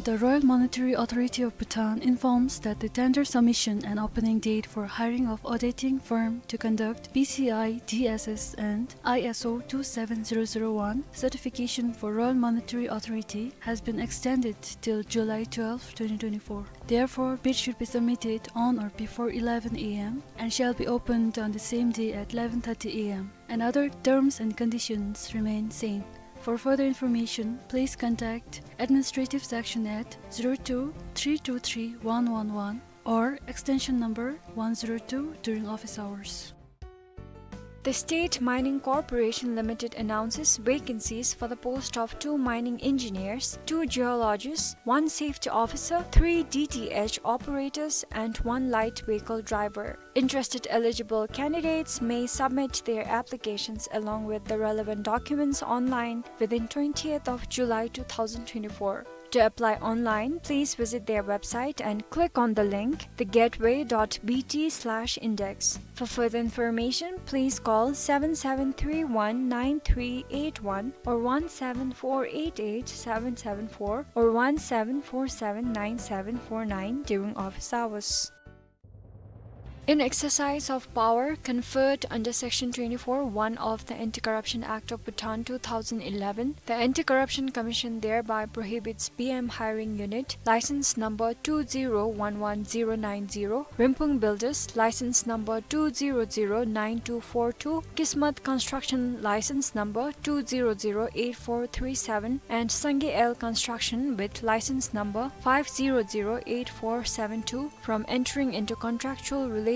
The Royal Monetary Authority of Bhutan informs that the tender submission and opening date for hiring of auditing firm to conduct P C I D S S and I S O two seven zero zero one certification for Royal Monetary Authority has been extended till July twelfth, twenty twenty-four. Therefore, bid should be submitted on or before eleven A M and shall be opened on the same day at eleven thirty A M, and other terms and conditions remain same. For further information, please contact administrative section at zero two three two three one one one or extension number one zero two during office hours. The State Mining Corporation Limited announces vacancies for the post of two mining engineers, two geologists, one safety officer, three D T H operators, and one light vehicle driver. Interested eligible candidates may submit their applications along with the relevant documents online within twentieth of July two thousand twenty-four. To apply online, please visit their website and click on the link, the gateway dot B T slash index. For further information, please call seven seven three one nine three eight one or one seven four eight eight seven seven four or one seven four seven nine seven four nine during office hours. In exercise of power conferred under Section twenty-four one of the Anti-Corruption Act of Bhutan two thousand eleven, the Anti-Corruption Commission thereby prohibits B M Hiring Unit, license number two zero one one zero nine zero, Rimpung Builders, license number two zero zero nine two four two, Kismat Construction, license number two zero zero eight four three seven, and Sangay L Construction with license number five zero zero eight four seven two, from entering into contractual relationship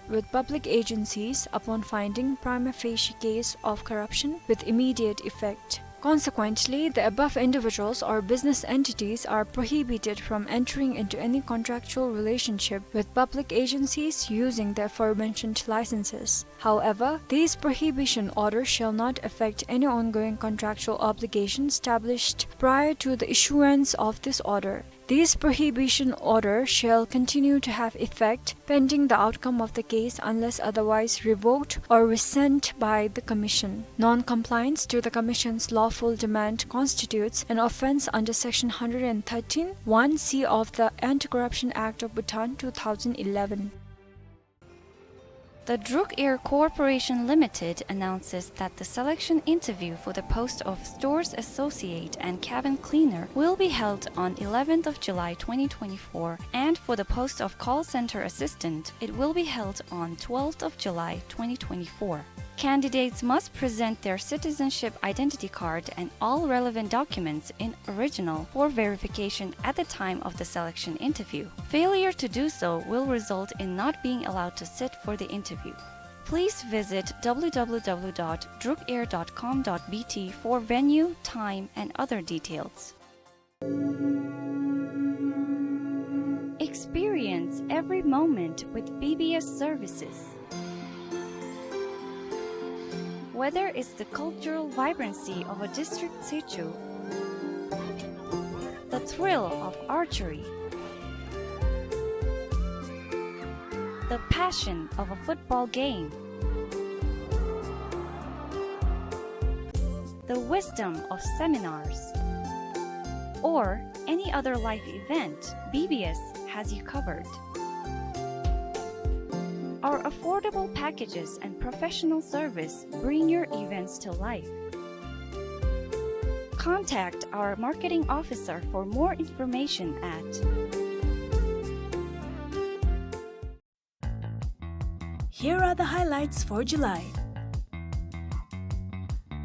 with public agencies upon finding prima facie case of corruption with immediate effect. Consequently, the above individuals or business entities are prohibited from entering into any contractual relationship with public agencies using the aforementioned licenses. However, these prohibition orders shall not affect any ongoing contractual obligations established prior to the issuance of this order. This prohibition order shall continue to have effect pending the outcome of the case unless otherwise revoked or rescinded by the Commission. Non-compliance to the Commission's lawful demand constitutes an offence under Section hundred and thirteen one C of the Anti-Corruption Act of Bhutan two thousand eleven. The Druk Air Corporation Limited announces that the selection interview for the post of stores associate and cabin cleaner will be held on eleventh of July twenty twenty-four, and for the post of call center assistant, it will be held on twelfth of July twenty twenty-four. Candidates must present their citizenship identity card and all relevant documents in original for verification at the time of the selection interview. Failure to do so will result in not being allowed to sit for the interview. Please visit W W W dot drukair dot com dot B T for venue, time, and other details. Experience every moment with B B S services. Whether it's the cultural vibrancy of a district situ, the thrill of archery, the passion of a football game, the wisdom of seminars, or any other life event, B B S has you covered. Our affordable packages and professional service bring your events to life. Contact our marketing officer for more information at Here are the highlights for July.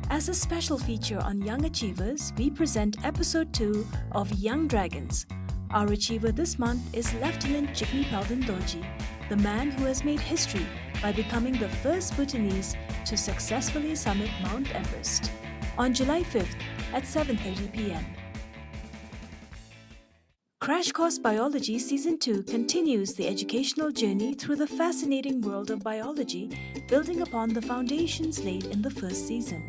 As a special feature on young achievers, we present episode two of Young Dragons. Our achiever this month is Lieutenant Jigme Palden Dorji, the man who has made history by becoming the first Bhutanese to successfully summit Mount Everest. On July fifth at seven thirty P M. Crash Course Biology Season two continues the educational journey through the fascinating world of biology, building upon the foundations laid in the first season.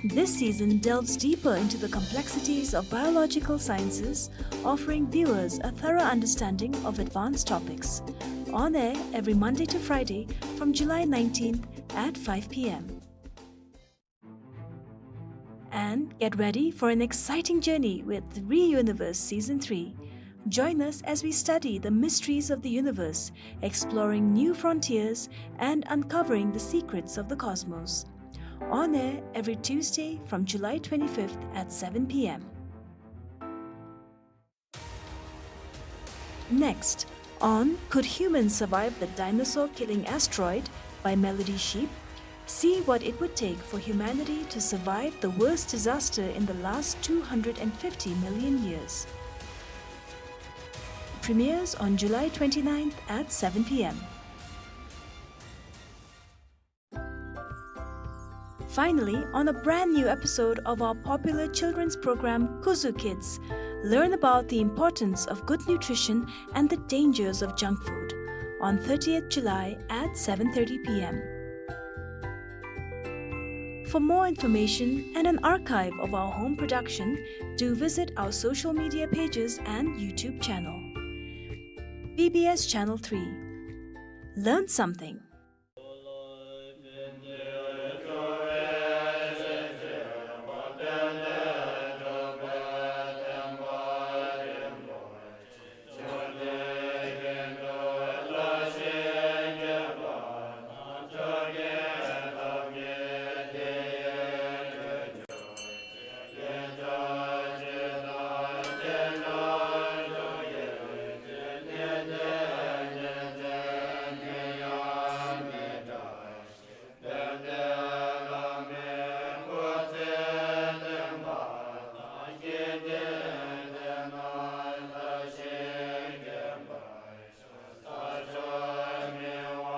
This season delves deeper into the complexities of biological sciences, offering viewers a thorough understanding of advanced topics. On air every Monday to Friday from July nineteenth at five P M. And get ready for an exciting journey with ReUniverse Season three. Join us as we study the mysteries of the universe, exploring new frontiers and uncovering the secrets of the cosmos. On air every Tuesday from July twenty-fifth at seven p.m. Next, on Could Humans Survive the Dinosaur Killing Asteroid by Melody Sheep, see what it would take for humanity to survive the worst disaster in the last two hundred and fifty million years. Premieres on July twenty-ninth at seven p.m. Finally, on a brand new episode of our popular children's program, Kuzu Kids, learn about the importance of good nutrition and the dangers of junk food on thirtieth July at seven thirty p.m. For more information and an archive of our home production, do visit our social media pages and YouTube channel. B B S Channel three. Learn something.